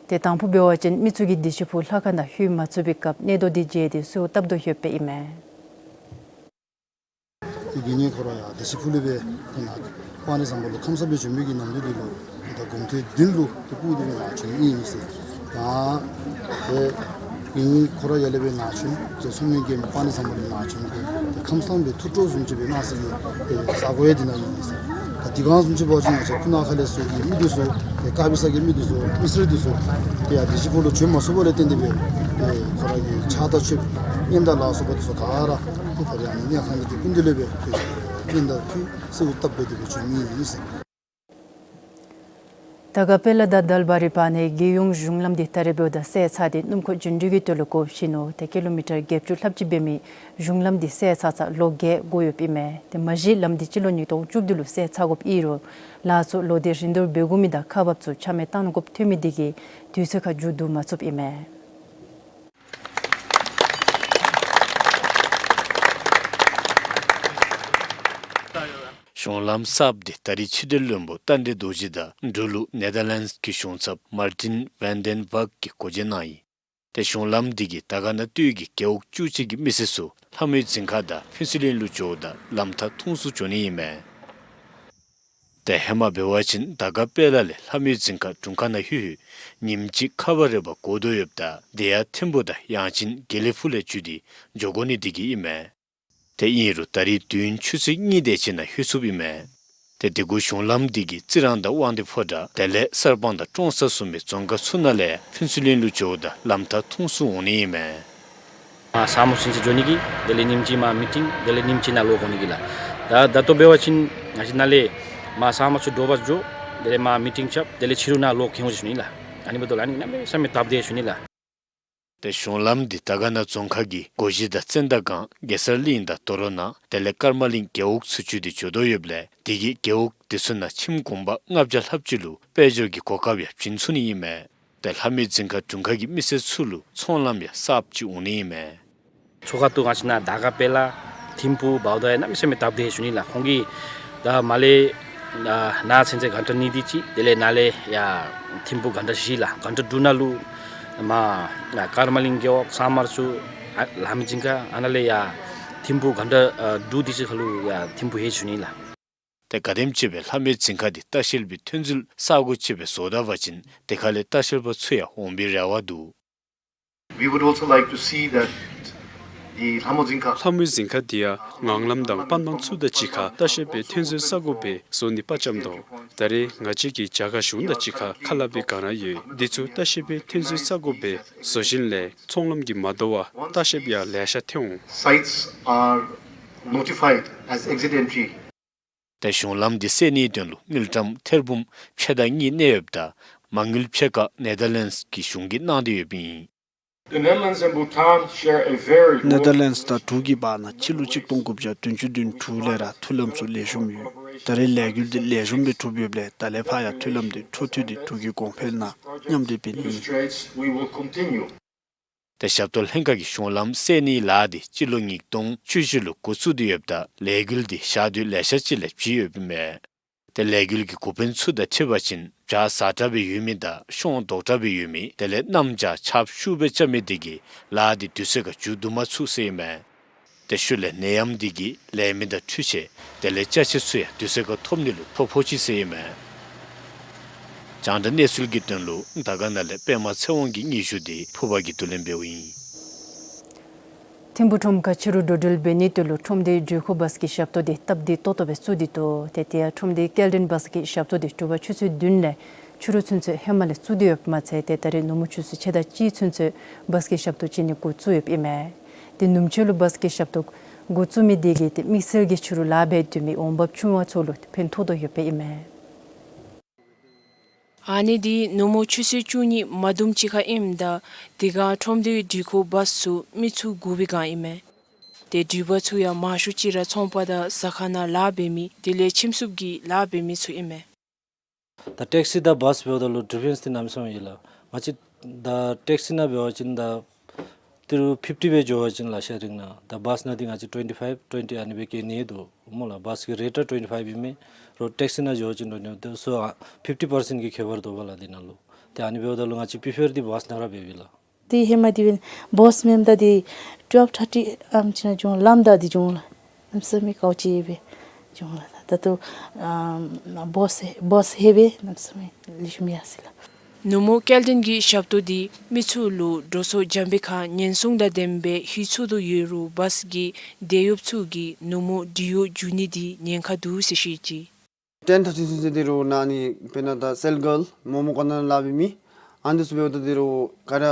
ཏེ་དང་ཕུ་འབད་བ་ཅིན་མི་ཚུ་གིས་བདེ་ཆེན་ཕུག་ལྷ་ཁང་ནང་ལྷོད་མ་ཚུགས་པའི་སྐབས་གནས་རྡོ་འདི་མཇལ་ཏེ་གསོལཝ་བཏབ་དོ་ཡོདཔ་ཨིན་མས། ཏེ་དགེ་བསྙེན་ཁོ་ར་ཡང་བདེ་ཆེན་ཕུག་ལས་སྦེ་ཏེ་ནཱ་སྤ་རི་ཟམ་པ་ལུ་ཁམས་སངས་སྦེ་བྱོན་མི་གི་ནམ་དུས་འདི་ལུ་ཏེ་ད་དགོང་ཐོག་བདུན་ལུ་ཏེ་སྤུ་འདི་སྦེ་ནཱ་བྱོན་ཨིན་ཟེར། ད་ཏེ་དགེ་བསྙེན་ཁོ་ར་ཡར་ལས་སྦེ་ནཱ་བྱོན་ཏེ་ཚོགས་མི་གིས་སྤ་རི་ཟམ་པ་ལས་ནཱ་བྱོན་ཏེ་ཏེ་ཁམས་སངས་སྦེ་ཐུགས་སྤྲོ་བཟུམ་ཅིག་སྦེ་གནང་ས་གི་ཏེ་ས་གོ་ཡང་འདི་ནང་ཨིན་ཟེར། ད་དེ་སྒང་བཟུམ་ཅིག་འབད་བ་ཅིན་ང་བཅས་སྤུ་ན་ཁ་ལས་ཚུར་གྱི་མི་འདི་ཚུ་ཏེ་དཀར་སྦི་ས་གི་མི་འདི་ཚུ་མི་སེར་འདི་ཚུ་ཏེ་ཡར་བདེ་ཆེན་ཕུག་ལུ་བྱོན་མ་ཚུགས་པ་ལས་བརྟེན་ཏེ་སྦེ་ཏེ་ཁོ་ར་གི་ཕྱག་དང་མཆོད་པའི་གཉེན་དང་ལ་སོགས་པ་འདི་ཚུ་ག་ར་ཏེ་ཁོ་ར་ཨ་ནི་གནས་ཁང་གི་ཏེ་སྐུ་མདུན་ལས་སྦེ་ཏེ་གཉེན་དང་ཕུལ་གསོལཝ་བཏབ་སྦེ་དེ་སྦེ་བྱོན་མི་ཨིན་ཟེར། དར་དཀར་དཔལ་ལ་དང་དལ་བ་རི་བར་ནའི་རྒྱལ་ཡོངས་གཞུང་ལམ་འདི་ད་རེས་འབདཝ་ད་གསལ་ཚར་ཏེ་སྣུམ་འཁོར་རྒྱུན་འགྲུལ་གྱི་དོན་ལུ་སྒོ་ཕྱེ་ནུག། ཏེ་ཀི་ལོ་མི་ཊར་བརྒྱད་ཅུ་ལྷགཔ་ཅིག་འབད་མི་གཞུང་ལམ་འདི་གསལ་ཚར་ཚར་ལོ་བརྒྱད་འགོར་ཡོདཔ་ཨིན་མས། ཏེ་མ་གཞི་ལམ་འདི་སྤྱི་ལོ་ཉིས་སྟོང་བཅུ་བདུན་ལུ་གསལ་ཚར་དགོཔ་ཨིན་རུང་ལཱ་ཚུ་ལོག་སྟེ་རིན་བསྡུར་འབད་དགོ་མི་དང་ཁག་འབགཔ་ཚུ་ཆ་མེད་བཏང་དགོཔ་ཐོན་མི་འདི་གིས་དུས་ཚོད་ཁར་མཇུག་བསྡུ་མ་ཚུགསཔ་ཨིན་མས། གཞུང་ལམ་གསརཔ་འདི་ད་རེས་ཕྱི་འབྲེལ་བློན་པོ་རྟ་མགྲིན་རྡོ་རྗེ་དང་འབྲུག་ལུ་ནེ་དར་ལེནཌསི་གི་གཞུང་ཚབ་མར་ཊིན་ཝན་དེན་ཝརཀ་གིས་གོ་འབྱེད་གནང་ཡི། ཏེ་གཞུང་ལམ་འདི་གིས་དར་དཀར་ན་སྟོད་ཀྱི་རྒེད་འོག་བཅུ་གཅིག་གི་མི་སེར་ཚུ་ལྷ་མོའི་རྫིང་ཁ་དང་ཕུན་ཚོགས་གླིང་ལུ་འགྱོཝ་ད་ལམ་ཐག་ཐུང་སུ་འགྱོ་ནི་ཨིན་མས། ཏེ་ཧེ་མ་འབད་བ་ཅིན་དར་དཀར་དཔལ་ལ་ལས་ལྷ་མོའི་རྫིང་ཁ་དྲུང་ཁག་ནང་ལྷོད་ལྷོདཔ་ཉིནམ་གཅིག་ཁལ་བ་རེ་བ་འགོར་དོ་ཡོདཔ་ད་དེ་ཡང་ཐིམ་ཕུག་དང་ཡང་ཅིན་དགེ་ལེགས་ཕུག་ལས་བརྒྱུད་དེ་འགྱོ་དགོ་ནི་འདི་གིས་ཨིན་མས། ཏེ་ཨིན་རུང་ད་རིས་དུས་ཡུན་ཆུ་ཚོད་གཉིས་དེ་ཅིག་ནང་ལྷོད་ཚུགསཔ་ཨིན་མས། ཏེ་དེ་གུ་གཞུང་ལམ་འདི་གིས་རྩི་རང་དང་དབང་འདུས་ཕོ་བྲང་དེ་ལས་གསར་སྤང་དང་ཀྲོང་གསར་བཟུམ་མའི་རྫོང་ཁག་ཚུ་ནང་ལས་ཕུན་ཚོགས་གླིང་ལུ་འགྱོཝ་ད་ལམ་ཐག་ཐུང་སུ་འོང་ནི་ཨིན་མས། མར་ས་མོ་ཚུན་ཚོད་འགྱོ་ནི་གི་དེ་ལས་ཉིནམ་གཅིག་མར་མི་ཊིང་དེ་ལས་ཉིནམ་གཅིག་ནཱ་ལོག་འོང་ནི་གི་ལགས། ད་ད་ལྟོ་འབད་བ་ཅིན་ང་བཅས་ནཱ་ལས་མར་ས་མོ་ཚུ་དྲོ་པ་འགྱོ་དེ་ལས་མར་མི་ཊིང་རྐྱབ་དེ་ལས་ཕྱི་རུ་ནཱ་ལོག་གེ་འོང་ཟེར་ཞུ་ནི་ལགས། ཨ་ནི་འབདཝ་ད་ཨ་ནི་གནམ་མེད་ས་མེད་སྟབས་བདེ་ཞུ་ནི་ལགས། ཏེ་གཞུང་ལམ་འདི་དར་དཀར་ན་རྫོང་ཁག་གི་སྒོ་བཞི་དང་ཙན་དན་སྒང་གེ་སར་གླིང་དང་དོ་རུང་ནང་དེ་ལས་ཀརྨ་གླིང་རྒེད་འོག་ཚུ་བརྒྱུད་དེ་འགྱོ་དོ་ཡོདཔ་ལས་དེ་གིས་རྒེད་འོག་དེ་ཚུ་ནང་ཁྱིམ་གུང་པ་ལྔ་བརྒྱ་ལྷགཔ་ཅིག་ལུ་དཔལ་འབྱོར་གྱི་གོ་སྐབས་ཡང་བྱིན་ཚུགས་ནི་ཨིན་མས། ཏེ་ལྷ་མོའི་རྫིང་ཁ་དྲུང་ཁག་གི་མི་སེར་ཚུ་ལུ་ཚོང་ལམ་ཡང་གསརཔ་ཅིག་འོང་ནི་ཨིན་མས། ཚོགས་ཁང་ཐོག་ང་བཅས་ནཱ་དར་དཀར་དཔལ་ལ་ཐིམ་ཕུག་འབདཝ་ད་ཡང་གནམ་མེད་ས་མེད་སྟབས་བདེ་ཞུ་ནི་ལགས། ཁོང་གིས་ད་མར་ལས་ནཱ་ཚུན་ཚོད་གྷན་ཊ་གཉིས་དེ་ཅིག་དེ་ལས་ནཱ་ལས་ཡར་ཐིམ་ཕུག་གྷན་ཊ་བཞི་ལགས། གྷན་ཊ་དྲུག་ནང་ལུ་མར་ཀརྨ་གླིང་རྒེད་འོག་ས་དམར་ཚུ་ཨ་ལྷ་མོའི་རྫིང་ཁ་ཨ་ནཱ་ལས་ཡར་ཐིམ་ཕུག་གྷན་ཊ་ཨ་དྲུག་དེ་ཅིག་ཁར་ལུ་ཡར་ཐིམ་ཕུག་ལྷོད་ཞུ་ནི་ལགས། ཏེ་ག་དེམ་ཅིག་སྦེ་ལྷ་མོའི་རྫིང་ཁ་འདི་ལྟ་བཤལ་པའི་ཐོན་རྫས་ས་གོ་ཅིག་སྦེ་བཟོ་ད་པ་ཅིན་དེ་ཁ་ལས་ལྟ་བཤལ་པ་ཚུ་ཡང་འོང་པའི་རེ་བ་འདུག། We would also like to see that the ལྷ་མོའི་རྫིང་ཁ། ལྷ་མོའི་རྫིང་ཁ་འདི་ཡང་ངང་ལམ་དང་པན་སྦང་ཚུ་དང་གཅིག་ཁར་ལྟ་བཤལ་པའི་ཐོན་རྫས་ས་གོ་སྦེ་བཟོ་ནི་དཔའ་བཅམ་དོ། ད་རེས་ང་བཅས་ཀྱིས་རྒྱ་གར་གཞུང་དང་གཅིག་ཁར་ཁ་སླབ་པའི་སྒང་ར་ཡོད། འདི་ཚུ་ལྟ་བཤལ་པའི་ཐོན་རྫས་ས་གོ་སྦེ་བཟོ་ཞིནམ་ལས་ཚོང་ལམ་གྱིས་མ་དོ་བར་ལྟ་བཤལཔ་ཡང་ལེ་ཤ་ཐོན་འོང་། Sites are notified as exit entry. ཏེ་གཞུང་ལམ་འདི་སེལ་ནིའི་དོན་ལུ་དངུལ་ཀྲམ་ཐེར་འབུམ་ཕྱེད་དང་གཉིས་གནས་ཡོདཔ་ད་མ་དངུལ་ཕྱེད་ཀ་ནེ་དར་ལེནཌསི་གི་གཞུང་གིས་གནང་སྟེ་ཡོདཔ་ཨིན། The Netherlands and Bhutan share a very ནེ་དར་ལེནཌསི་དང་འབྲུག་གི་བར་ན་སྤྱི་ལོ་གཅིག་སྟོང་དགུ་བརྒྱ་བདུན་ཅུ་དོན་དྲུག་ལས་ར་མཐུན་ལམ་ཚུ་ལེགས་ཤོམ་ཡོད། ད་རེས་ལས་འགུལ་འདི་ལེགས་ཤོམ་སྦེ་གྲུབ་ཡོདཔ་ལས་ད་ལས་ཕར་ཡང་མཐུན་ལམ་འདི་འཕྲོ་མཐུད་དེ་འབྲུག་གི་གོང་འཕེལ་ནང་མཉམ་འདྲེས་འབད་ནི་ཨིན། Demonstrates we will continue. ཏེ་ཞབས་ཏོག་ལྷན་ཁག་གིས་གཞུང་ལམ་སེལ་ནིའི་ལཱ་འདི་སྤྱི་ལོ་ཉིས་སྟོང་བཅུ་བཞི་ལུ་འགོ་བཙུགས་ཏེ་ཡོདཔ་ད་ལས་འགུལ་འདི་ཞག་དུས་ལེ་ཤ་ཅིག་ལས་བྱིན་ཡོདཔ་ཨིན་མས། ཏེ་ལས་འགུལ་གྱི་འགོ་དཔོན་ཚུ་དང་འཁྲིལ་བ་ཅིན་བྱཱར་ཟ་དྲགས་སྦེ་ཡོད་མི་དང་ཤོང་དོག་དྲགས་སྦེ་ཡོད་མི་དེ་ལས་གནམ་བྱཱར་ཆརཔ་ཤུགས་སྦེ་རྐྱབ་མི་དེ་གིས་ལཱ་འདི་དུས་ཚོད་ཁར་མཇུག་བསྡུ་མ་ཚུགས་ཟེར་ཨིན་མས། ཏེ་ཤུལ་ལས་ནད་ཡམས་འདི་གིས་ལས་མི་དང་འཕྲུལ་ཆས་དེ་ལས་ཅ་ཆས་ཚུ་ཡང་དུས་ཚོད་ཁར་ཐོབ་ནི་ལུ་ཐོ་ཕོག་ཅི་ཟེར་ཨིན་མས། རྒྱང་བསྒྲགས་གནས་ཚུལ་གྱི་དོན་ལུ་དར་དཀར་ན་ལས་པདྨ་ཚེ་དབང་གི་སྙན་ཞུ་འདི་ཕུར་པ་གིས་བསྡུ་ལེན་འབདཝ་ཨིན། ཐིམ་ཕུག་ཁྲོམ་ཁར་ཕྱི་རུ་འགྲོ་འགྲུལ་འབད་ནིའི་དོན་ལུ་ཁྲོམ་སྡེའི་འགྲུལ་འཁོར་བཱས་ཀྱི་ཞབས་ཏོག་འདི་སྟབས་བདེ་ཏོག་ཏོ་སྦེ་བཙུགས་ཏེ་འདུག། ཏེ་དེ་ཡང་ཁྲོམ་སྡེའི་སྐྱེལ་འདྲེན་བཱས་ཀྱི་ཞབས་ཏོག་འདི་དྲོ་པ་ཆུ་ཚོད་བདུན་ལས་ཕྱི་རུ་ཚུན་ཚོད་ཧེ་མ་ལས་བཙུགས་ཏེ་ཡོདཔ་མ་ཚད་ཏེ་ད་རེས་ནུབ་མོ་ཆུ་ཚོད་ཕྱེད་དང་གཅིག་ཚུན་ཚོད་བཱས་ཀྱི་ཞབས་ཏོག་བྱིན་ནི་འགོ་བཙུགས་ཡོདཔ་ཨིན་མས། ཏེ་ནུབ་ཕྱེད་ལུ་བཱས་ཀྱི་ཞབས་ཏོག་འགོ་བཙུགས་མི་དེ་གིས་ཏེ་དམིགས་བསལ་གྱི་ཕྱི་རུ་ལཱ་འབད་སྡོད་མི་འོང་འབབ་ཆུང་བ་ཚུ་ལུ་ཕན་ཐོགས་དོ་ཡོདཔ་ཨིན་མས། ཨ་ནི་འདི་ནུབ་མོ་ཆུ་ཚོད་བཅུ་གཉིས་མ་དུམ་ཅིག་ཁར་ཨིནམ་ད་དེ་སྒང་ཁྲོམ་སྡེའི་འགྲུལ་འཁོར་བཱས་ཚུ་མི་ཚུ་སྒུག་པའི་སྒང་ཨིན་མས། ཏེ་འགྲུལ་པ་ཚུ་ཡང་མང་ཤོས་ཅིག་ར་ཚོང་པ་དང་ཟ་ཁང་ནང་ལཱ་འབད་མི་དེ་ལས་ཁྱིམ་སྲུབ་ཀྱི་ལཱ་འབད་མི་ཚུ་ཨིན་མས། ད་ཊེག་སི་དང་བཱས་འབདཝ་ད་ལུ་ཌི་ཕེརེནསི་འདི་གནམ་མེད་ས་མེད་ཡོད་ལགས། ང་བཅས་ད་ཊེག་སི་ནང་འབད་བ་ཅིན་ད་ཏི་རུ་ཕིཕ་ཊི་སྦེ་འགྱོ་བ་ཅིན་ལགས་ཤེ་རིང་ནང་ད་བཱས་ནང་འདི་ང་བཅས་ཊུ་ཝེན་ཊི་ཕའིབ་ཊུ་ཝེན་ཊི་ཨ་ནི་སྦེ་བཀལ་ནི་འདུག་སྨོ་ལགས། བཱས་ཀྱི་རེཊ་ར་ཊུ་ཝེན་ཊི་ཕའིབ་ཨིན་མས། རོགས་ཊེག་སི་ནང་འགྱོ་བ་ཅིན་ཊུ་ཝེན་ཊི་ཕའིབ་ཏེ་སོ་ཕིཕ་ཊི་པར་སེནཊ་གི་ཁྱད་པར་འདུག་པ་ལགས་འདི་ནང་ལུ། ཏེ་ཨ་ནི་འབདཝ་ད་ལུ་ང་བཅས་པི་ཕེར་འདི་བཱས་ནང་ར་འབད་བས་ལགས། ཏེ་ཧེ་མ་འདི་སྦེ་བཱས་མེནམ་ད་འདི་ཊུ་ཝེལབ་ཐར་ཊི་ཨམ་ཅིག་ནང་འགྱོ་ལམ་ད་འདི་འགྱོ་ལགས། གནམ་མེད་ས་མེད་ག་ཅི་སྦེ་འགྱོ་ལགས། ད་ལྟོ་ཨམ་བཱས་བཱས་ཧེ་སྦེ་གནམ་མེད་ས་མེད་ལེགས་ཤོམ་ཡར་སོ་ཡི་ལགས། ནུབ་མོ་སྐྱེལ་འདྲེན་གྱི་ཞབས་ཏོག་འདི་མི་ཚུ་ལུ་འགྲོ་སོང་འཇམ་པའི་ཁར་ཉེན་སྲུང་དང་ལྡནམ་སྦེ་ལྷོད་ཚུགས་དོ་ཡོད་རུང་བཱས་ཀྱི་དེད་གཡོགཔ་ཚུ་གིས་ནུབ་མོ་འགྲུལ་འགྱོ་འགྱོ་ནི་འདི་ཉེན་ཁ་འདུག་ཟེར་བཤད་ཅི། ཊེན་ཐར་ཊིན་ཚུན་ཚོད་འདི་རུ་ནཱ་ནི་དཔེར་ན་ད་སེལ་གཱརལ་མོག་མོག་ག་ནང་ལཱ་འབད་མི་ཨ་ནི་ཚུ་འབདཝ་ད་འདི་རུ་ག་ར་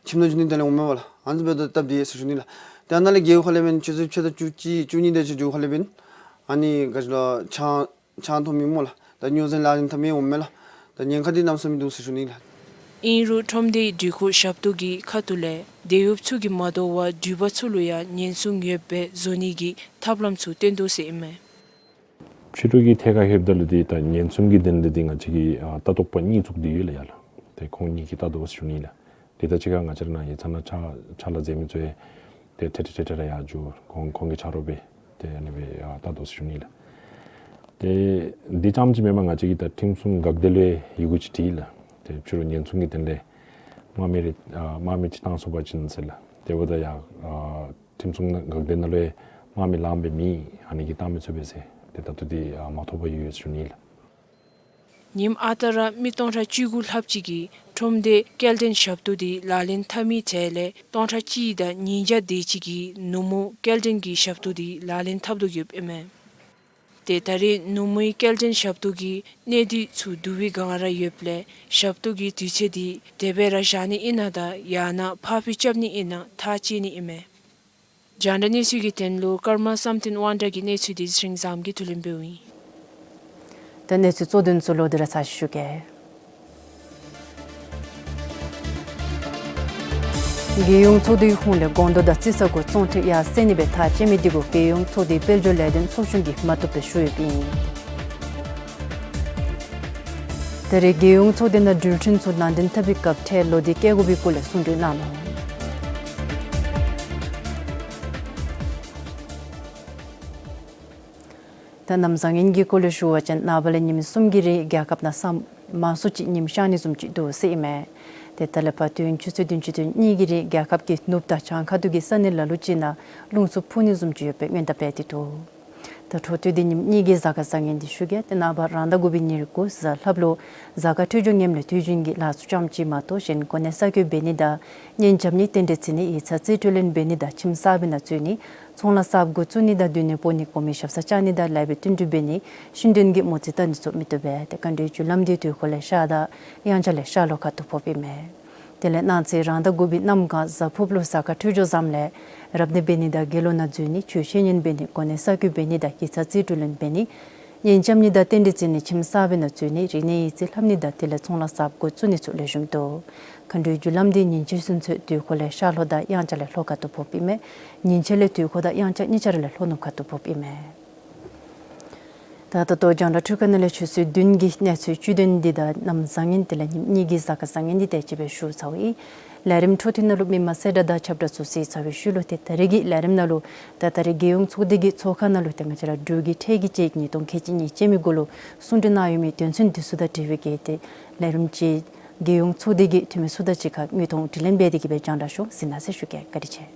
ཁྱིམ་ནང་འགྱོ་ནི་དེ་ལས་འོང་མས་པ་ལགས། ཨ་ནི་ཚུ་འབདཝ་ད་སྟབས་བདེ་ཟེར་ཞུ་ནི་ལགས། ཏེ་ཨ་ནཱ་ལས་རྒེད་འོག་ཁ་ལས་འབདན་ཆུ་ཚོད་ཕྱེད་དང་བཅུ་གཅིག་བཅུ་གཉིས་དེ་ཅིག་རྒེད་འོག་ཁ་ལས་འབདན་ཨ་ནི་ག་ཅི་ལོ་ཆང་ཆང་འཐུང་མི་སྨོ་ལགས། ད་སྨྱོ་རྫས་ལཱ་འདི་ཐ་མ་འོང་མས་ལགས། ད་ཉེན་ཁ་འདི་གནམ་མེད་ས་མེད་འདུག་ཟེར་ཞུ་ནི་ལགས། ཨིན་རུང་ཁྲོམ་སྡེའི་འགྲུལ་འཁོར་ཞབས་ཏོག་གི་ཁ་ཐུག་ལས་དེད་གཡོགཔ་ཚུ་གིས་མ་དོ་བར་འགྲུལ་པ་ཚུ་ལུ་ཡང་ཉེན་སྲུང་ཡོདཔ་སྦེ་བཟོ་ནི་གི་ཐབས་ལམ་ཚུ་བཏོན་དོ་ཟེར་ཨིན་མས། ཕྱི་རུ་གི་ཐད་ཁར་ལྷོདཔ་ད་ལུ་འདི་ད་ཉེན་སྲུང་གི་དོན་ལས་འདི་ང་བཅས་ཀྱི་ཨ་ལྟ་རྟོག་པ་གཉིས་བཙུགས་ཏེ་ཡོད་ལགས་ཡར་ལུ། ཏེ་ཁོང་གཉིས་ཀྱིས་ལྟ་དོ་ཟེར་ཞུ་ནི་ལགས། དེ་དང་གཅིག་ཁར་ང་བཅས་ར་ནཱ་ཡིག་ཚང་ནང་ཕྱག་ཕྱག་ལཱ་མཛད་མི་ཚུ་ཡང་ཏེ་ཐེངས་ཐེངས་ཐེངས་ཐེངས་ར་ཡར་འགྱོ་ཁོང་ཁོང་གི་ཆ་རོགས་སྦེ་ཏེ་ཨ་ནི་སྦེ་ཨ་ལྟ་དོ་ཟེར་ཞུ་ནི་ལགས། ཏེ་འདི་རྐྱངམ་ཅིག་མེན་པར་ང་བཅས་ཀྱི་ད་ཁྲིམས་སྲུང་འགག་སྡེ་ལུ་ཡང་ཡི་གུ་ཅིག་བྲིས་ལགས། ཏེ་ཕྱི་རུ་ཉེན་སྲུང་གི་དོན་ལས་དམག་མི་རེ་ཨ་དམག་མི་ཅིག་བཏང་ཚུགས་པ་ཅིན་ཟེར་ལགས། དེ་འབདཝ་ད་ཡང་ཨ་ཁྲིམས་སྲུང་འགག་སྡེ་ནང་ལུ་ཡང་དམག་མི་ལངམ་སྦེ་མེད། ཨ་ནི་གིས་བཏང་མི་ཚུགས་པས་ཟེར་ཏེ་ད་ལྟོ་འདི་ཨ་མ་ཐོབ་པར་ཡོད་ཟེར་ཞུ་ནི་ལགས། ཉིནམ་ཨ་རྟག་ར་མི་སྟོང་ཕྲག་བཅུ་དགུ་ལྷགཔ་ཅིག་གིས་ཁྲོམ་སྡེ་སྐྱེལ་འདྲེན་ཞབས་ཏོག་འདི་ལག་ལེན་འཐབ་མི་གྲས་ལས་སྟོང་ཕྲག་གཅིག་དང་ཉིས་བརྒྱ་དེ་ཅིག་གིས་ནུབ་མོ་སྐྱེལ་འདྲེན་གྱི་ཞབས་ཏོག་འདི་ལག་ལེན་འཐབ་དོ་ཡོདཔ་ཨིན་མས། ཏེ་ད་རེས་ནུབ་མོའི་སྐྱེལ་འདྲེན་ཞབས་ཏོག་གི་གནས་སྡུད་ཚུ་བསྡུ་བའི་སྒང་ར་ཡོདཔ་ལས་ཞབས་ཏོག་གི་དུས་ཚོད་འདི་དེ་སྦེ་ར་བཞག་ནི་ཨིན་ན་དང་ཡང་ན་ཕར་འགྱངས་རྐྱབ་ནི་ཨིན་ན་ཐག་བཅད་ནི་ཨིན་མས། རྒྱང་བསྒྲགས་གནས་ཚུལ་གྱི་དོན་ལུ་ཀརྨ་བསམ་གཏན་དབང་གྲགས་ཀྱི་གནས་ཚུལ་འདི་ཚེ་རིང་བཟངམོ་གིས་བསྡུ་ལེན་འབདཝ་ཨིན། ད་གནས་ཚུལ་གཙོ་དོན་ཚུ་ལོག་སྟེ་ར་ཚར་ཅིག་ཞུ་གེ། རྒྱལ་ཡོངས་ཚོགས་འདུའི་ཧོངས་ལས་སྒོང་རྡོ་དང་རྩི་ས་གུ་བཙོང་ཁྲལ་ཡར་སེང་ནི་སྦེ་ཐག་བཅད་མི་འདི་གུ་རྒྱལ་ཡོངས་ཚོགས་འདུའི་དཔལ་འབྱོར་ལས་དོན་ཚོགས་ཆུང་གིས་མ་བཏུབ་སྦེ་ཞུ་ཡོདཔ་ཨིན། ད་རེས་རྒྱལ་ཡོངས་ཚོགས་སྡེ་ནང་འགྲུལ་འཕྲིན་ཚུ་ནང་འདྲེན་འཐབ་པའི་སྐབས་ཁྲལ་ལོག་སྟེ་བཀལ་དགོ་པའི་སྐོར་ལས་གསུང་གྲོས་གནང་ནུག། ད་གནམ་བཟང་ངན་གྱི་སྐོར་ལས་ཞུ་བ་ཅིན་ནངས་པ་ལས་ཉིནམ་གསུམ་གྱི་རིང་རྒྱལ་ཁབ་ནང་ས་མང་སུ་ཅིག་ཉིམ་ཤར་ནི་བཟུམ་ཅིག་འདུག་ཟེར་ཨིན་མས། ཏེ་ད་ལས་ཕར་དུས་ཡུན་ཆུ་ཚོད་བདུན་ཅུ་དོན་གཉིས་ཀྱི་རིང་རྒྱལ་ཁབ་ཀྱི་ནུབ་དང་བྱང་ཁ་ཐུག་གི་ས་གནས་ལ་ལུ་ཅིག་ནང་རླུང་འཚུབ་འཕུ་ནི་བཟུམ་ཅིག་ཡོད་པའི་སྔོན་བརྡ་སྤེལ་ཏེ་འདུག། ད་འཕྲོ་མཐུད་དེ་ཉིནམ་གཉིས་ཀྱི་གཟའ་སྐར་བཟང་ངན་འདི་ཞུ་གེ། ཏེ་ནངས་པ་རང་ཟླ་དགུ་པའི་ཉེར་དགུ་གཟའ་ལྷགཔ་ལུ་གཟའ་སྐར་འཕྲོད་སྦྱོར་ངནམ་ལས་དུས་རྒྱུན་གྱི་ལཱ་ཚུ་རྐྱངམ་ཅིག་མ་གཏོགས་གཞན་གོ་གནས་གསར་བསྐོ་འབད་ནི་དང་གཉེན་རྐྱབ་ནི་རྟེན་འབྲེལ་བརྩི་ནི་ཡིག་ཚང་རྩིས་སྤྲོད་ལེན་འབད་ནི་དང་ཁྱིམ་གསརཔ་ནང་འཛུལ་ནི་ཚོང་ལཱ་གསརཔ་འགོ་བཙུགས་ནི་དང་སྡོད་གནས་སྤོ་ནི་གོང་མའི་ཞབས་སར་བཅར་ནི་དང་ལེགས་པའི་བསྟུན་གྲོས་འབད་ནི་ཤེས་ཡོན་གྱི་མོ་རྩིས་བལྟ་ནི་ཚུ་མི་བཏུབ་པས། ཏེ་མཁའ་འགྲོའི་རྒྱུ་ལམ་འདི་དུས་འཁོར་ལས་ཤར་དང་དབྱངས་འཆར་ལས་ཤར་ལྷོ་ཁ་ཐུག་ཕོགཔ་ཨིན་མས། དེ་ལས་གནངས་ཚེ་རང་ཟླ་དགུ་པའི་གནམ་གང་གཟའ་ཕུརཔ་ལུ་གཟའ་སྐར་འཕྲོད་སྦྱོར་བཟངམ་ལས་རབ་གནས་འབད་ནི་དང་དགེ་སློང་ནང་འཛུལ་ནི་ཆོས་བཤད་ཉན་འབད་ནི་གོ་གནས་གསར་བསྐོ་འབད་ནི་དང་ཡིག་ཚང་རྩིས་སྤྲོད་ལེན་འབད་ནི་གཉེན་རྐྱབ་ནི་དང་རྟེན་འབྲེལ་བརྩི་ནི་ཁྱིམ་གསརཔ་ནང་འཛུལ་ནི་རིག་གནས་ཡིག་རྩིས་ལྷབ་ནི་དང་དེ་ལས་ཚོང་ལཱ་གསརཔ་འགོ་བཙུགས་ནི་ཚུ་ལེགས་ཤོམ་འདུག། མཁའ་འགྲོའི་རྒྱུ་ལམ་འདི་ཉིན་བྱེད་ཚུན་ཚོད་དུས་འཁོར་ལས་ཤར་ལྷོ་དང་དབྱངས་འཆར་ལས་ལྷོ་ཁ་ཐུག་ཕོགཔ་ཨིན་མས། ཉིན་བྱེད་ལས་དུས་འཁོར་དང་དབྱངས་འཆར་གཉིས་ཆ་ར་ལས་ལྷོ་ནུབ་ཁ་ཐུག་ཕོགཔ་ཨིན་མས། ད་ད་ལྟོ་རྒྱང་བསྒྲགས་འཕྲུལ་ཁང་ནང་ལས་ཆུ་ཚོད་བདུན་གྱི་གནས་ཚུལ་བཅུད་དོན་འདི་དང་གནམ་བཟང་ངན་དེ་ལས་ཉིནམ་གཉིས་ཀྱི་གཟའ་སྐར་བཟང་ངན་འདི་དེ་ཅིག་སྦེ་ཞུ་ཚརཝ་ཨིན། ལས་རིམ་འཕྲོ་མཐུད་ནང་ལུ་མི་མང་གསལ་བསྒྲགས་དང་ཁྱབ་བསྒྲགས་ཚུ་གཟིགས་ཚར་བའི་ཤུལ་ལུ་ཏེ་ད་རིས་ཀྱི་ལས་རིམ་ནང་ལུ་ད་ད་རིས་རྒྱལ་ཡོངས་ཚོགས་སྡེ་གི་ཚོགས་ཁང་ནང་ལུ་ཏེ་ང་བཅས་ར་འབྲུག་གི་ཁྲལ་གྱི་དཔྱད་ཡིག་ཉིས་སྟོང་ཁལ་གཅིག་གཉིས་ཅན་མའི་སྐོར་ལུ་གསུང་གྲོས་གནང་ཡོད་མི་དོན་ཚན་འདི་ཚུ་དང་འབྲེལ་བའི་གི་ཏེ་ལས་རིམ་ཅིག་རྒྱལ་ཡོངས་ཚོགས་སྡེ་གི་འཐུས་མི་ཚུ་དང་གཅིག་ཁར་དངོས་མཐོང་དྲི་ལན་འབད་དེ་གི་སྦེ་རྒྱང་བསྒྲགས་ཞུ་གཟིགས་གནང་ཟེར་ཞུ་གེ། བཀའ་དྲིན་ཆེ།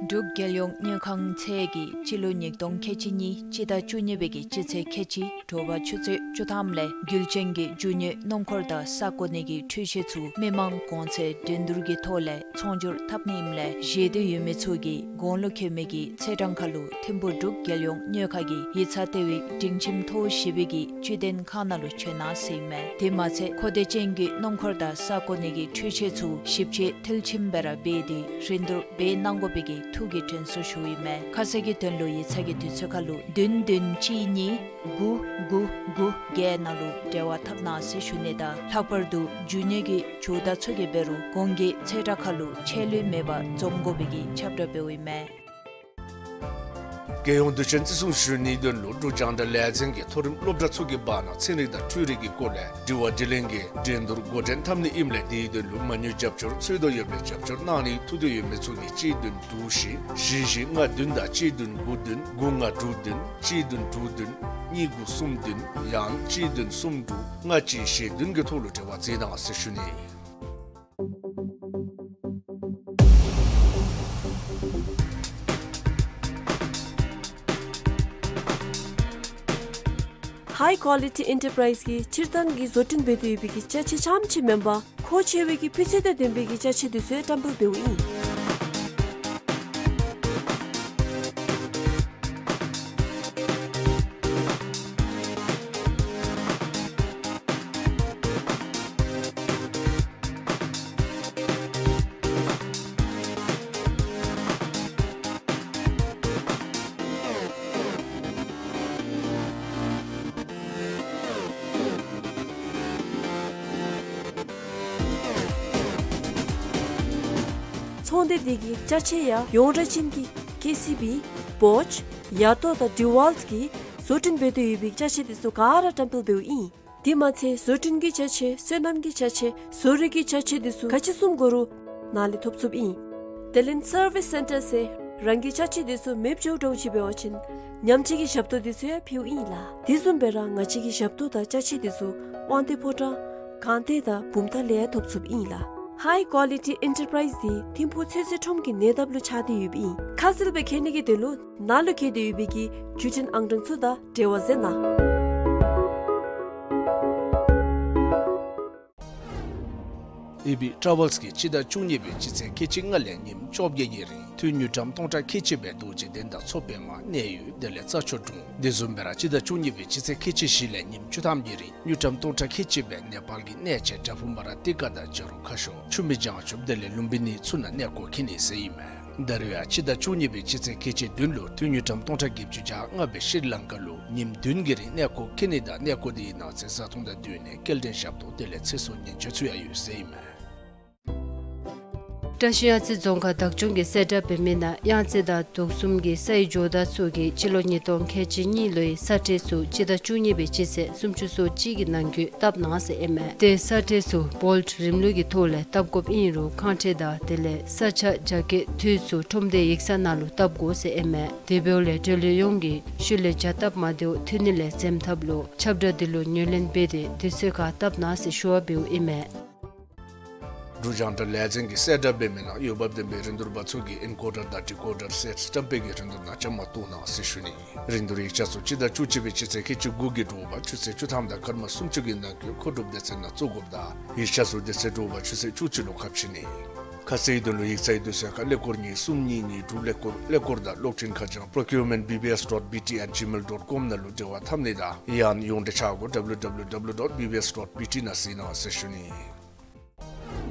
འབྲུག་རྒྱལ་ཡོངས་དངུལ་ཁང་ཚད་ཀྱིས་སྤྱི་ལོ་ཉིས་སྟོང་ཁལ་གཅིག་གཉིས་སྤྱི་ཟླ་བཅུ་གཉིས་པའི་གི་སྤྱི་ཚེས་ཁལ་གཅིག་དྲོ་པ་ཆུ་ཚོད་བཅུ་ཐམ་ལས་རྒྱུ་ཅན་གྱི་རྒྱུ་དངོས་སྣུམ་འཁོར་དང་ས་བཀོད་ནི་གི་འཕྲུལ་ཆས་ཚུ་མི་མང་གོང་ཚད་འགྲན་བསྡུར་གྱི་ཐོག་ལས་ཚོང་སྒྱུར་འཐབ་ནི་ཨིནམ་ལས་བཞེས་འདོད་ཡོད་མི་ཚུ་གིས་གོང་ལུ་འཁོད་མི་གི་ཚེས་གྲངས་ཁར་ལུ་ཐིམ་ཕུག་འབྲུག་རྒྱལ་ཡོངས་དངུལ་ཁང་གི་ཡིག་ཚང་ལྟེ་བའི་སྒྲིང་ཁྱིམ་ཐོག་བཞི་པའི་གི་བཅུད་དོན་ཁང་ནང་ལུ་བྱོན་གནང་ཟེར་ཨིན་མས། དེ་མ་ཚད་མཁོ་འདོད་ཅན་གྱི་སྣུམ་འཁོར་དང་ས་བཀོད་ནི་གི་འཕྲུལ་ཆས་ཚུ་ཞིབ་དཔྱད་མཐིལ་ཕྱིན་སྦེ་ར་འབད་དེ་རིན་བསྡུར་འབད་གནང་དགོ་པའི་གི་ཐུགས་ཀྱི་དྲན་གསོ་ཞུཝ་ཨིན་མས། ཁ་གསལ་གྱི་དོན་ལུ་ཡིག་ཚང་གི་དུས་ཚོད་ཁར་ལུ་བདུན་བདུན་གཅིག་གཉིས་དགུ་དགུ་དགུ་བརྒྱད་ནང་ལུ་འབྲེལ་བ་འཐབ་གནང་ཟེར་ཞུ་ནི་དང་ལྷག་པར་དུ་རྒྱུ་དངོས་ཀྱི་ཇུས་བརྡ་ཚུ་གི་འབད་རུང་གོང་གི་ཚེས་གྲངས་ཁར་ལུ་ཆད་ལུས་མེད་པར་འཛོམས་དགོ་པའི་གི་ཁྱབ་བསྒྲགས་འབདཝ་ཨིན་མས། རྒྱལ་ཡོངས་དུས་ཆེན་བརྩི་སྲུང་ཞུ་ནིའི་དོན་ལུ་འབྲུག་རྒྱང་བསྒྲགས་ལས་འཛིན་གྱིས་མཐོ་རིམ་སློབ་གྲྭ་ཚུ་གི་བར་ན་ཚན་རིག་དང་འཕྲུལ་རིག་གི་སྐོར་ལས་དྲི་བ་དྲིས་ལན་གྱི་འགྲན་བསྡུར་འགོ་འདྲེན་འཐབ་ནི་ཨིནམ་ལས་དེའི་དོན་ལུ་མ་དངུལ་རྒྱབ་སྐྱོར་འཚོལ་དོ་ཡོད་པའི་རྒྱབ་སྐྱོར་གནང་ནིའི་ཐུགས་འདོད་ཡོད་མི་ཚུ་གིས་གཅིག་བདུན་དྲུག་བཞི་བཞི་བཞི་ལྔ་བདུན་དང་གཅིག་བདུན་དགུ་བདུན་དགུ་ལྔ་དྲུག་བདུན་གཅིག་བདུན་དྲུག་བདུན་གཉིས་དགུ་གསུམ་བདུན་ཡང་གཅིག་བདུན་གསུམ་དྲུག་ལྔ་གཅིག་བཞི་བདུན་གྱི་ཐོག་ལུ་འབྲེལ་བ་འཛིན་གནང་ཟེར་ཞུ་ནི། ཧའི་ཀོ་ལི་ཊི་ཨེན་ཊར་པ་རའིཛ་གིས་སྤྱིར་བཏང་གི་བཟོ་སྐྲུན་འབད་དེ་ཡོད་པའི་གི་ཅ་ཆས་རྐྱངམ་ཅིག་མེན་པར་མཁོ་ཆེ་བའི་གི་སྤུས་ཚད་དང་ལྡན་པའི་གི་ཅ་ཆས་འདི་ཚུ་ཡང་བཀྲམ་སྤེལ་འབདཝ་ཨིན། ཚོང་སྡེ་འདི་གི་ཅ་ཆས་ཡང་ཡོངས་གྲགས་ཅན་གྱི་ཀེ་སི་བི་བོཆ་ཡ་ཏོ་དང་ཌི་ཝཱལཊ་གིས་བཟོ་སྐྲུན་འབད་དེ་ཡོད་པའི་ཅ་ཆས་འདི་ཚུ་ག་ར་བཀྲམ་སྤེལ་འབདཝ་ཨིན། དེ་མ་ཚད་བཟོ་སྐྲུན་གྱི་ཅ་ཆས་སོ་ནམ་གྱི་ཅ་ཆས་བཟོ་རིག་གི་ཅ་ཆས་འདི་ཚུ་ག་ཅི་བཟུམ་དགོ་རུང་ནཱ་ལས་ཐོབ་ཚུགསཔ་ཨིན། དེ་ལས་སར་བིས་སེན་ཊར་ཟེར་རང་གི་ཅ་ཆས་འདི་ཚུ་མེདཔ་འགྱོཝ་འདྲཝ་ཅིག་འབད་བ་ཅིན་ཉམས་བཅོས་ཀྱི་ཞབས་ཏོག་འདི་ཚུ་ཡང་ཕུལཝ་ཨིན་ལགས། དེ་བཟུམ་སྦེ་ར་ང་བཅས་ཀྱི་ཞབས་ཏོག་དང་ཅ་ཆས་འདི་ཚུ་དབང་འདུས་ཕོ་བྲང་སྒང་སྟེང་དང་བུམ་ཐང་ལས་ཡང་ཐོབ་ཚུགསཔ་ཨིན་ལགས། ཧའི་ཀོ་ལི་ཊི་ཨེན་ཊར་པ་རའིཛ་འདི་ཐིམ་ཕུག་ཚོད་བསྲེ་ཁྲོམ་གྱི་ཉེ་འདབས་ལུ་ཆགས་ཏེ་ཡོདཔ་ཨིན། ཁ་གསལ་སྦེ་མཁྱེན་ནི་གི་དོན་ལུ་ནཱ་ལུ་བཀོད་དེ་ཡོད་པའི་གི་བརྒྱུད་འཕྲིན་ཨང་གྲངས་ཚུ་དང་འབྲེལ་བ་མཛད་གནང་། ཨེ་བི་ཊ་རེ་ཝེལསི་གིས་སྤྱི་ཟླ་བཅུ་གཉིས་པའི་སྤྱི་ཚེས་ཁལ་གཅིག་ལྔ་ལས་ཉིནམ་བཅོ་བརྒྱད་ཀྱི་རིང་དངུལ་ཀྲམ་སྟོང་ཕྲག་ཁལ་གཅིག་སྦེ་རྡོ་རྗེ་གདན་དང་མཚོ་པདྨ་གནས་ཡུལ་དེ་ལས་རྩྭ་མཆོག་གྲོང་དེ་བཟུམ་སྦེ་ར་སྤྱི་ཟླ་བཅུ་གཉིས་པའི་སྤྱི་ཚེས་ཁལ་གཅིག་བཞི་ལས་ཉིནམ་བཅུ་ཐམ་གྱི་རིང་དངུལ་ཀྲམ་སྟོང་ཕྲག་ཁལ་གཅིག་སྦེ་ནེ་པཱལ་གྱི་གནས་ཆེན་བྲག་ཕུག་མ་ར་ཏི་ཀ་དང་བྱ་རུང་ཁ་ཤོར་ཆུ་མིག་བྱང་ཆུབ་དེ་ལས་ལུམ་བི་ནི་ཚུ་ནང་གནས་སྐོར་འཁྱིད་ནི་ཟེར་ཨིན་མས། ད་རེས་ཡང་སྤྱི་ཟླ་བཅུ་གཉིས་པའི་སྤྱི་ཚེས་ཁལ་གཅིག་བདུན་ལུ་དངུལ་ཀྲམ་སྟོང་ཕྲག་བརྒྱད་ཅུ་གྱ་ལྔ་སྦེ་ཤྲི་ལང་ཀ་ལུ་ཉིནམ་བདུན་གྱི་རིང་གནས་སྐོར་འཁྱིད་ནི་དང་གནས་སྐོར་དེའི་ནང་གཟིགས་ཚོང་དང་བསྟུན་ནས་སྐྱེལ་འདྲེན་ཞབས་ཏོག་དེ་ལས་ཚེ་སྲོག་ཉེན་བཅོལ་ཚུ་ཡང་ཡོད་ཟེར་ཨིན་མས། བཀྲ་ཤིས་གཡང་རྩེ་རྫོང་ཁག་བདག་སྐྱོང་གིས་གསལ་བསྒྲགས་འབད་མི་ནང་གཡང་རྩེ་དང་དུག་གསུམ་གྱི་སའི་ཇོ་བདག་ཚུ་གིས་སྤྱི་ལོ་ཉིས་སྟོང་ཁལ་གཅིག་གཉིས་ལོའི་ས་ཁྲལ་ཚུ་སྤྱི་ཟླ་བཅུ་གཉིས་པའི་སྤྱི་ཚེས་སུམ་ཅུ་སོ་གཅིག་གི་ནང་འཁོད་བཏབ་གནང་ཟེར་ཨིན་མས། ཏེ་ས་ཁྲལ་ཚུ་བོལཊ་རིམ་ལུགས་ཀྱི་ཐོག་ལས་བཏབ་དགོཔ་ཨིན་རུང་ཁང་ཁྲལ་དང་དེ་ལས་ས་ཆ་རྒྱ་སྐྱེད་དུས་ཚོད་ཁྲོམ་སྡེའི་ཡིག་ཚང་ནང་ལུ་བཏབ་དགོ་ཟེར་ཨིན་མས། དེ་འབདཝ་ལས་འབྲེལ་ཡོད་ཡོངས་ཀྱིས་ཤུལ་ལས་བྱ་སྟབས་མ་བདེཝ་ཐོན་ནི་ལས་འཛེམ་ཐབས་ལུ་ཁྱབ་བསྒྲགས་འདི་ལུ་ངོས་ལེན་འབད་དེ་དུས་ཚོད་ཁར་བཏབ་གནང་ཟེར་ཞུ་བ་འབདཝ་ཨིན་མས། འབྲུག་རྒྱང་བསྒྲགས་ལས་འཛིན་གྱིས་གསལ་བསྒྲགས་འབད་མི་ནང་འོས་འབབ་ལྡན་པའི་རིན་བསྡུར་པ་ཚུ་གིས་ཨིན་ཀོ་ཌར་དང་ཌི་ཀོ་ཌར་སེཊ་བཀྲམ་སྤེལ་གྱི་རིན་བསྡུར་ནང་བཅའ་མར་གཏོགས་གནང་ཟེར་ཞུ་ནི། རིན་བསྡུར་ཡིག་ཆ་ཚུ་སྤྱི་ཟླ་བཅུ་གཅིག་པའི་སྤྱི་ཚེས་ཁལ་གཅིག་དགུ་གི་དྲོ་པ་ཆུ་ཚོད་བཅུ་ཐམ་དང་སྐར་མ་སུམ་ཅུ་གི་ནང་འཁོད་མཁོ་སྒྲུབ་སྡེ་ཚན་ནང་བཙུགས་དགོཔ་དང་ཡིག་ཆ་ཚུ་དེ་ཚེ་དྲོ་པ་ཆུ་ཚོད་བཅུ་གཅིག་ལུ་ཁ་ཕྱེ་ནི། ཁ་གསལ་དོན་ལུ་ཡིག་ཚང་གི་དུས་ཚོད་ཁར་ཀླད་ཀོར་གཉིས་གསུམ་གཉིས་གཉིས་དྲུག་ཀླད་ཀོར་ཀླད་ཀོར་དང་གློག་འཕྲིན་ཁ་བྱང་པྲོ་ཀིའུར་མེནཊ་བི་བི་ཨེསི་ཌོཊ་བི་ཊི་ཨེཊ་ཇི་མེལ་ཌོཊ་ཀོམ་ནང་ལུ་འབྲེལ་བ་འཐབ་ནི་དང་ཡང་ན་ཡོངས་འབྲེལ་ཆ་བགོས་ཌབ་ལུ་ཌབ་ལུ་ཌབ་ལུ་ཌོཊ་བི་བི་ཨེསི་ཌོཊ་བི་ཊི་ནང་གཟིགས་གནང་ཟེར་ཞུ་ནི།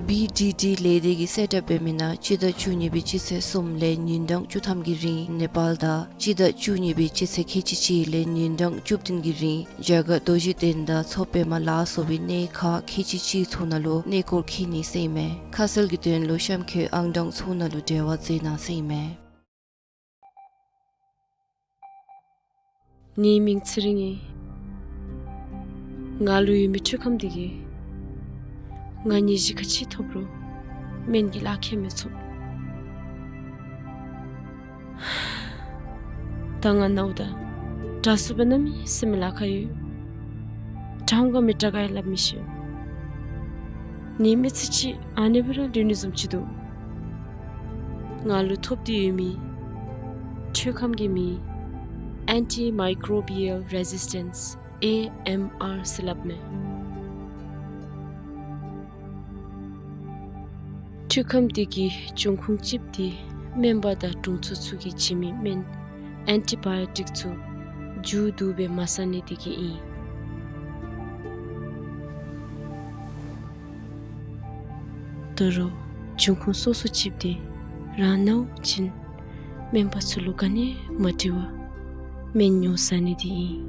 བི་ཌི་ཌི་ལས་སྡེ་གིས་གསལ་བསྒྲགས་འབད་མི་ནང་སྤྱི་ཟླ་བཅུ་གཉིས་པའི་སྤྱི་ཚེས་གསུམ་ལས་ཉིན་གྲངས་བཅུ་ཐམ་གྱི་རིང་ནེ་པཱལ་དང་སྤྱི་ཟླ་བཅུ་གཉིས་པའི་སྤྱི་ཚེས་ཁལ་གཅིག་གཅིག་ལས་ཉིན་གྲངས་བཅུ་བདུན་གྱི་རིང་རྒྱ་གར་རྡོ་རྗེ་གདན་དང་མཚོ་པདྨ་ལ་སོགས་པའི་གནས་ཁག་ཁལ་གཅིག་གཅིག་ཚུ་ནང་ལུ་གནས་སྐོར་འཁྱིད་ནི་ཟེར་ཨིན་མས། ཁ་གསལ་གྱི་དོན་ལུ་གཤམ་འཁོད་ཨང་གྲངས་ཚུ་ནང་ལུ་འབྲེལ་བ་མཛད་གནང་ཟེར་ཨིན་མས། ངེའི་མིང་ཚེ་རིང་ཨིན། ང་ལུ་ཡོད་མི་འཕྲུལ་ཁམས་འདི་གིས་ང་ནད་གཞི་ག་ཅི་ཐོབ་རུང་སྨན་གྱི་ལག་ཁྱེར་མི་ཚུགས། ད་ང་ནཝ་ད་དྲག་སུ་སྦེ་གནམ་མེད་ས་མེད་ལཱ་ཁག་ཡོད། དྲག་འོང་ག་མི་དྲག་ག་ཡང་སླབ་མི་ཤེས། ངེའི་མི་ཚེ་གཅིག་ཨ་ནི་སྦེ་ར་ལུས་ནི་བཟུམ་ཅིག་འདུག། ང་ལུ་ཐོབ་སྟེ་ཡོད་མི་འཕྲུལ་ཁམས་ཀྱི་མིང་ཨེན་ཊི་མའི་ཀོར་བི་ཡལ་རེ་ཟིས་ཊེནསི་ཨེ་ཨེམ་ཨར་ཟེར་སླབ་མས། འཕྲུལ་ཁམས་འདི་གི་འབྱུང་ཁུངས་གཅིག་འདི་སྨན་པ་དང་དྲུང་འཚོ་ཚུ་གིས་བྱིན་མི་སྨན་ཨེན་ཊི་བཱ་ཡོ་ཊིཀ་ཚུ་མཇུག་བསྡུ་སྦེ་མ་ཟ་ནི་འདི་གིས་ཨིན། ད་རུང་འབྱུང་ཁུངས་སོ་སོ་གཅིག་འདི་རང་ནཝ་ཅིན་སྨན་པ་ཚུ་ལུ་ག་ནི་མ་འདྲཝ་སྨན་ཉོ་ཟ་ནི་འདི་ཨིན།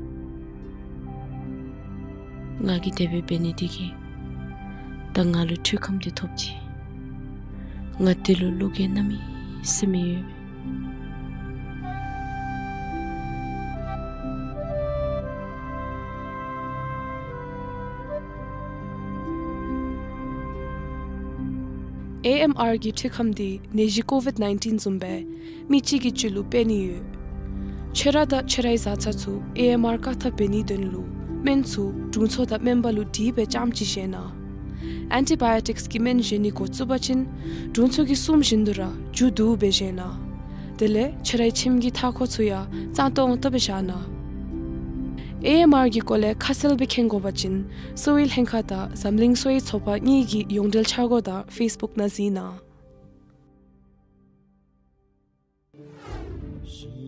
ང་གིས་དེ་སྦེ་འབད་ནི་འདི་གིས་ད་ང་ལུ་འཕྲུལ་ཁམས་འདི་ཐོབ་ཅི། ང་འདི་ལུ་བློ་འགྱོད་གནམ་མེད་ས་མེད་ཡོད། ཨེ་ཨེམ་ཨར་གྱི་འཕྲུལ་ཁམས་འདི་ནད་གཞི་ཀོ་ཝིཌ་ནའིན་ཊིན་བཟུམ་སྦེ་མི་གཅིག་གི་རྒྱུད་ལུ་སྤེལ་ནི་ཡོད། ཁྱོད་ར་དང་ཁྱོད་རའི་བཟའ་ཚང་ཚུ་ཨེ་ཨེམ་ཨར་བཀག་ཐབས་འབད་ནིའི་དོན་ལུ་སྨན་ཚུ་དྲུང་འཚོ་དང་སྨན་པ་ལུ་དྲིས་སྦེ་ཙམ་ཅིག་བཞེས་གནང་། ཨེན་ཊི་བཱ་ཡོ་ཊིཀསི་གི་སྨན་བཞེས་ནི་འགོ་བཙུགས་པ་ཅིན་དྲུང་འཚོ་གིས་གསུངམ་བཞིན་དུ་ར་མཇུག་བསྡུ་སྦེ་བཞེས་གནང་། དེ་ལས་ཁྱོད་རའི་ཁྱིམ་གྱི་མཐའ་འཁོར་ཚུ་ཡང་གཙང་ཏོང་ཏོ་སྦེ་བཞག་གནང་། ཨེ་ཨེམ་ཨར་གྱི་སྐོར་ལས་ཁ་གསལ་སྦེ་མཁྱེན་དགོ་པ་ཅིན་གསོ་བའི་ལྷན་ཁག་དང་འཛམ་གླིང་གསོ་བའི་ཚོགས་པ་གཉིས་ཀྱི་ཡོངས་འབྲེལ་འཆར་སྒོ་དང་ཕེསི་བུཀ་ནང་གཟིགས་གནང་།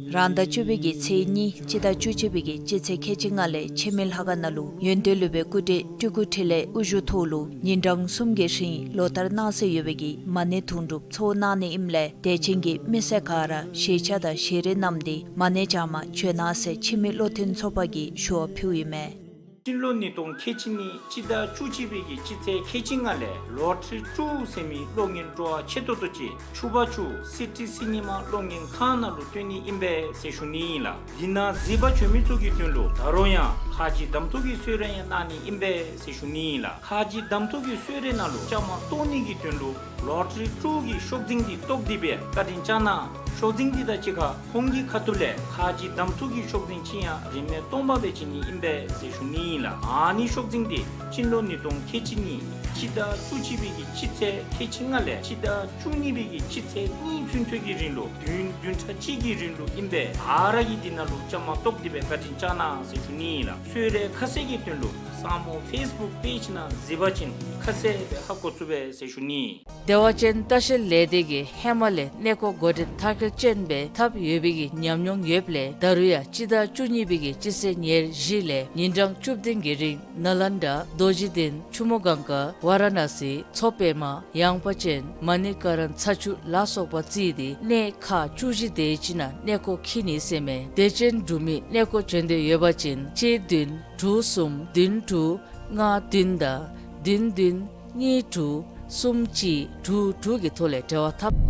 རང་ཟླ་བཅུ་པའི་གི་ཚེས་གཉིས་སྤྱི་ཟླ་བཅུ་གཅིག་པའི་གི་སྤྱི་ཚེས་ཁལ་གཅིག་ལྔ་ལས་ཆེ་མི་ལྷ་ཁང་ནང་ལུ་ཡོན་ཏན་སློབ་དཔོན་སྐུ་བགྲེས་སྤྲུལ་སྐུ་འཕྲིན་ལས་དབུ་བཞུགས་ཐོག་ལུ་ཉིན་གྲངས་གསུམ་གྱི་རིང་ལོ་ལྟར་གནང་སྲོལ་ཡོད་པའི་གི་མ་ཎི་དུང་སྒྲུབ་ཚོགས་གནང་ནི་ཨིནམ་ལས་དད་ཅན་གྱི་མི་སེར་ག་ར་ཞལ་ཆས་དང་ཞལ་རས་བསྣམས་ཏེ་མ་ཎི་བགྱངམ་བྱོན་གནང་ཟེར་འཆི་མེད་བློ་མཐུན་ཚོགས་པ་གིས་ཞུ་བ་ཕུལཝ་ཨིན་མས། སྤྱི་ལོ་ཉིས་སྟོང་ཁལ་གཅིག་གཉིས་སྤྱི་ཟླ་བཅུ་གཅིག་པའི་གི་སྤྱི་ཚེས་ཁལ་གཅིག་ལྔ་ལས་ལོ་ཊ་རི་ཊུ་ཟེར་མི་གློག་བརྙན་སྤྲོ་བ་ཆེ་ཏོག་ཏོ་ཅིག་ཕྱུ་པ་ཕྱུ་སི་ཊི་སི་ནི་མ་གློག་བརྙན་ཁང་ནང་ལུ་སྟོན་ནི་ཨིན་པས་ཟེར་ཞུ་ནི་ཨིན་ལགས། འདི་ནང་གཟིགས་པར་བྱོན་མི་ཚུ་གི་དོན་ལུ་ད་རུང་ཡང་ཁ་རྗེ་གདམ་འཐུ་གི་གསོལ་རས་ཡང་གནང་ནི་ཨིན་པས་ཟེར་ཞུ་ནི་ཨིན་ལགས། ཁ་རྗེ་གདམ་འཐུ་གི་གསོལ་རས་ནང་ལུ་བཅའ་མར་གཏོགས་ནི་གི་དོན་ལུ་ལོ་ཊ་རི་ཊུ་གི་ཤོག་འཛིན་འདི་བཏོག་སྟེ་སྦེ་བཀའ་དྲིན་བསྐྱང་གནང་། ཤོག་འཛིན་འདི་དང་གཅིག་ཁར་ཁོང་གི་ཁ་ཐུག་ལས་ཁ་རྗེ་གདམ་འཐུ་གི་ཤོག་འཛིན་ཅིག་ཡང་རིན་མེད་སྟོང་པ་སྦེ་བྱིན་ནི་ཨིན་པས་ཟེར་ཞུ་ནི་ཨིན་ལགས། ཨ་ནི་ཤོག་འཛིན་འདི་སྤྱི་ལོ་ཉིས་སྟོང་ཁལ་གཅིག་གཉིས་སྤྱི་ཟླ་བཅུ་གཅིག་པའི་གི་སྤྱི་ཚེས་ཁལ་གཅིག་ལྔ་ལས་སྤྱི་ཟླ་བཅུ་གཉིས་པའི་གི་སྤྱི་ཚེས་གཉིས་ཚུན་ཚོད་ཀྱི་རིང་ལུ་བདུན་བདུན་ཕྲག་གཅིག་གི་རིང་ལུ་ཨིན་པས། ཨ་ར་གིས་འདི་ནང་ལུ་བཅའ་མར་གཏོགས་ཏེ་སྦེ་བཀའ་དྲིན་བསྐྱང་གནང་ཟེར་ཞུ་ནི་ཨིན་ལགས། གསོལ་རས་ཁ་གསལ་གྱི་དོན་ལུ་ས་མོ་ཕེསི་བུཀ་པེཇ་ནང་གཟིགས་པ་ཅིན་ཁ་གསལ་སྦེ་ཧ་གོ་ཚུགས་པས་ཟེར་ཞུ་ནི། བདེ་བ་ཅན་ལྟ་བཤལ་ལས་སྡེ་གིས་ཧེ་མ་ལས་གནས་སྐོར་འགོ་འདྲེན་མཐར་འཁྱོལ་ཅན་སྦེ་འཐབ་ཡོད་པའི་གི་ཉམས་མྱོང་ཡོདཔ་ལས་ད་རུང་ཡང་སྤྱི་ཟླ་བཅུ་གཉིས་པའི་གི་སྤྱི་ཚེས་ཉེར་བཞི་ལས་ཉིན་གྲངས་བཅུ་བདུན་གྱི་རིང་ནཱ་ལནྡཱ་རྡོ་རྗེ་གདན་ཆུ་མོ་གངས་དཀར་ཝཱ་ར་ཎ་སི་མཚོ་པདྨ་ཡངས་པ་ཅན་མ་ཎི་ཀ་རན་ཚ་ཆུ་ལ་སོགས་པ་བརྩིས་ཏེ་གནས་ཁག་བཅུ་བཞི་དེ་ཅིག་ནང་གནས་སྐོར་འཁྱིད་ནི་ཟེར་མས། དད་ཅན་འབྲུག་མི་གནས་སྐོར་བྱོན་འདོད་ཡོད་པ་ཅིན་གཅིག་བདུན་དྲུག་གསུམ་བདུན་དྲུག་ལྔ་བདུན་དང་བདུན་བདུན་གཉིས་དྲུག་ གསུམ་གཅིག་དྲུག་དྲུག་གི་ཐོག་ལས་འབྲེལ་བ་འཐབ།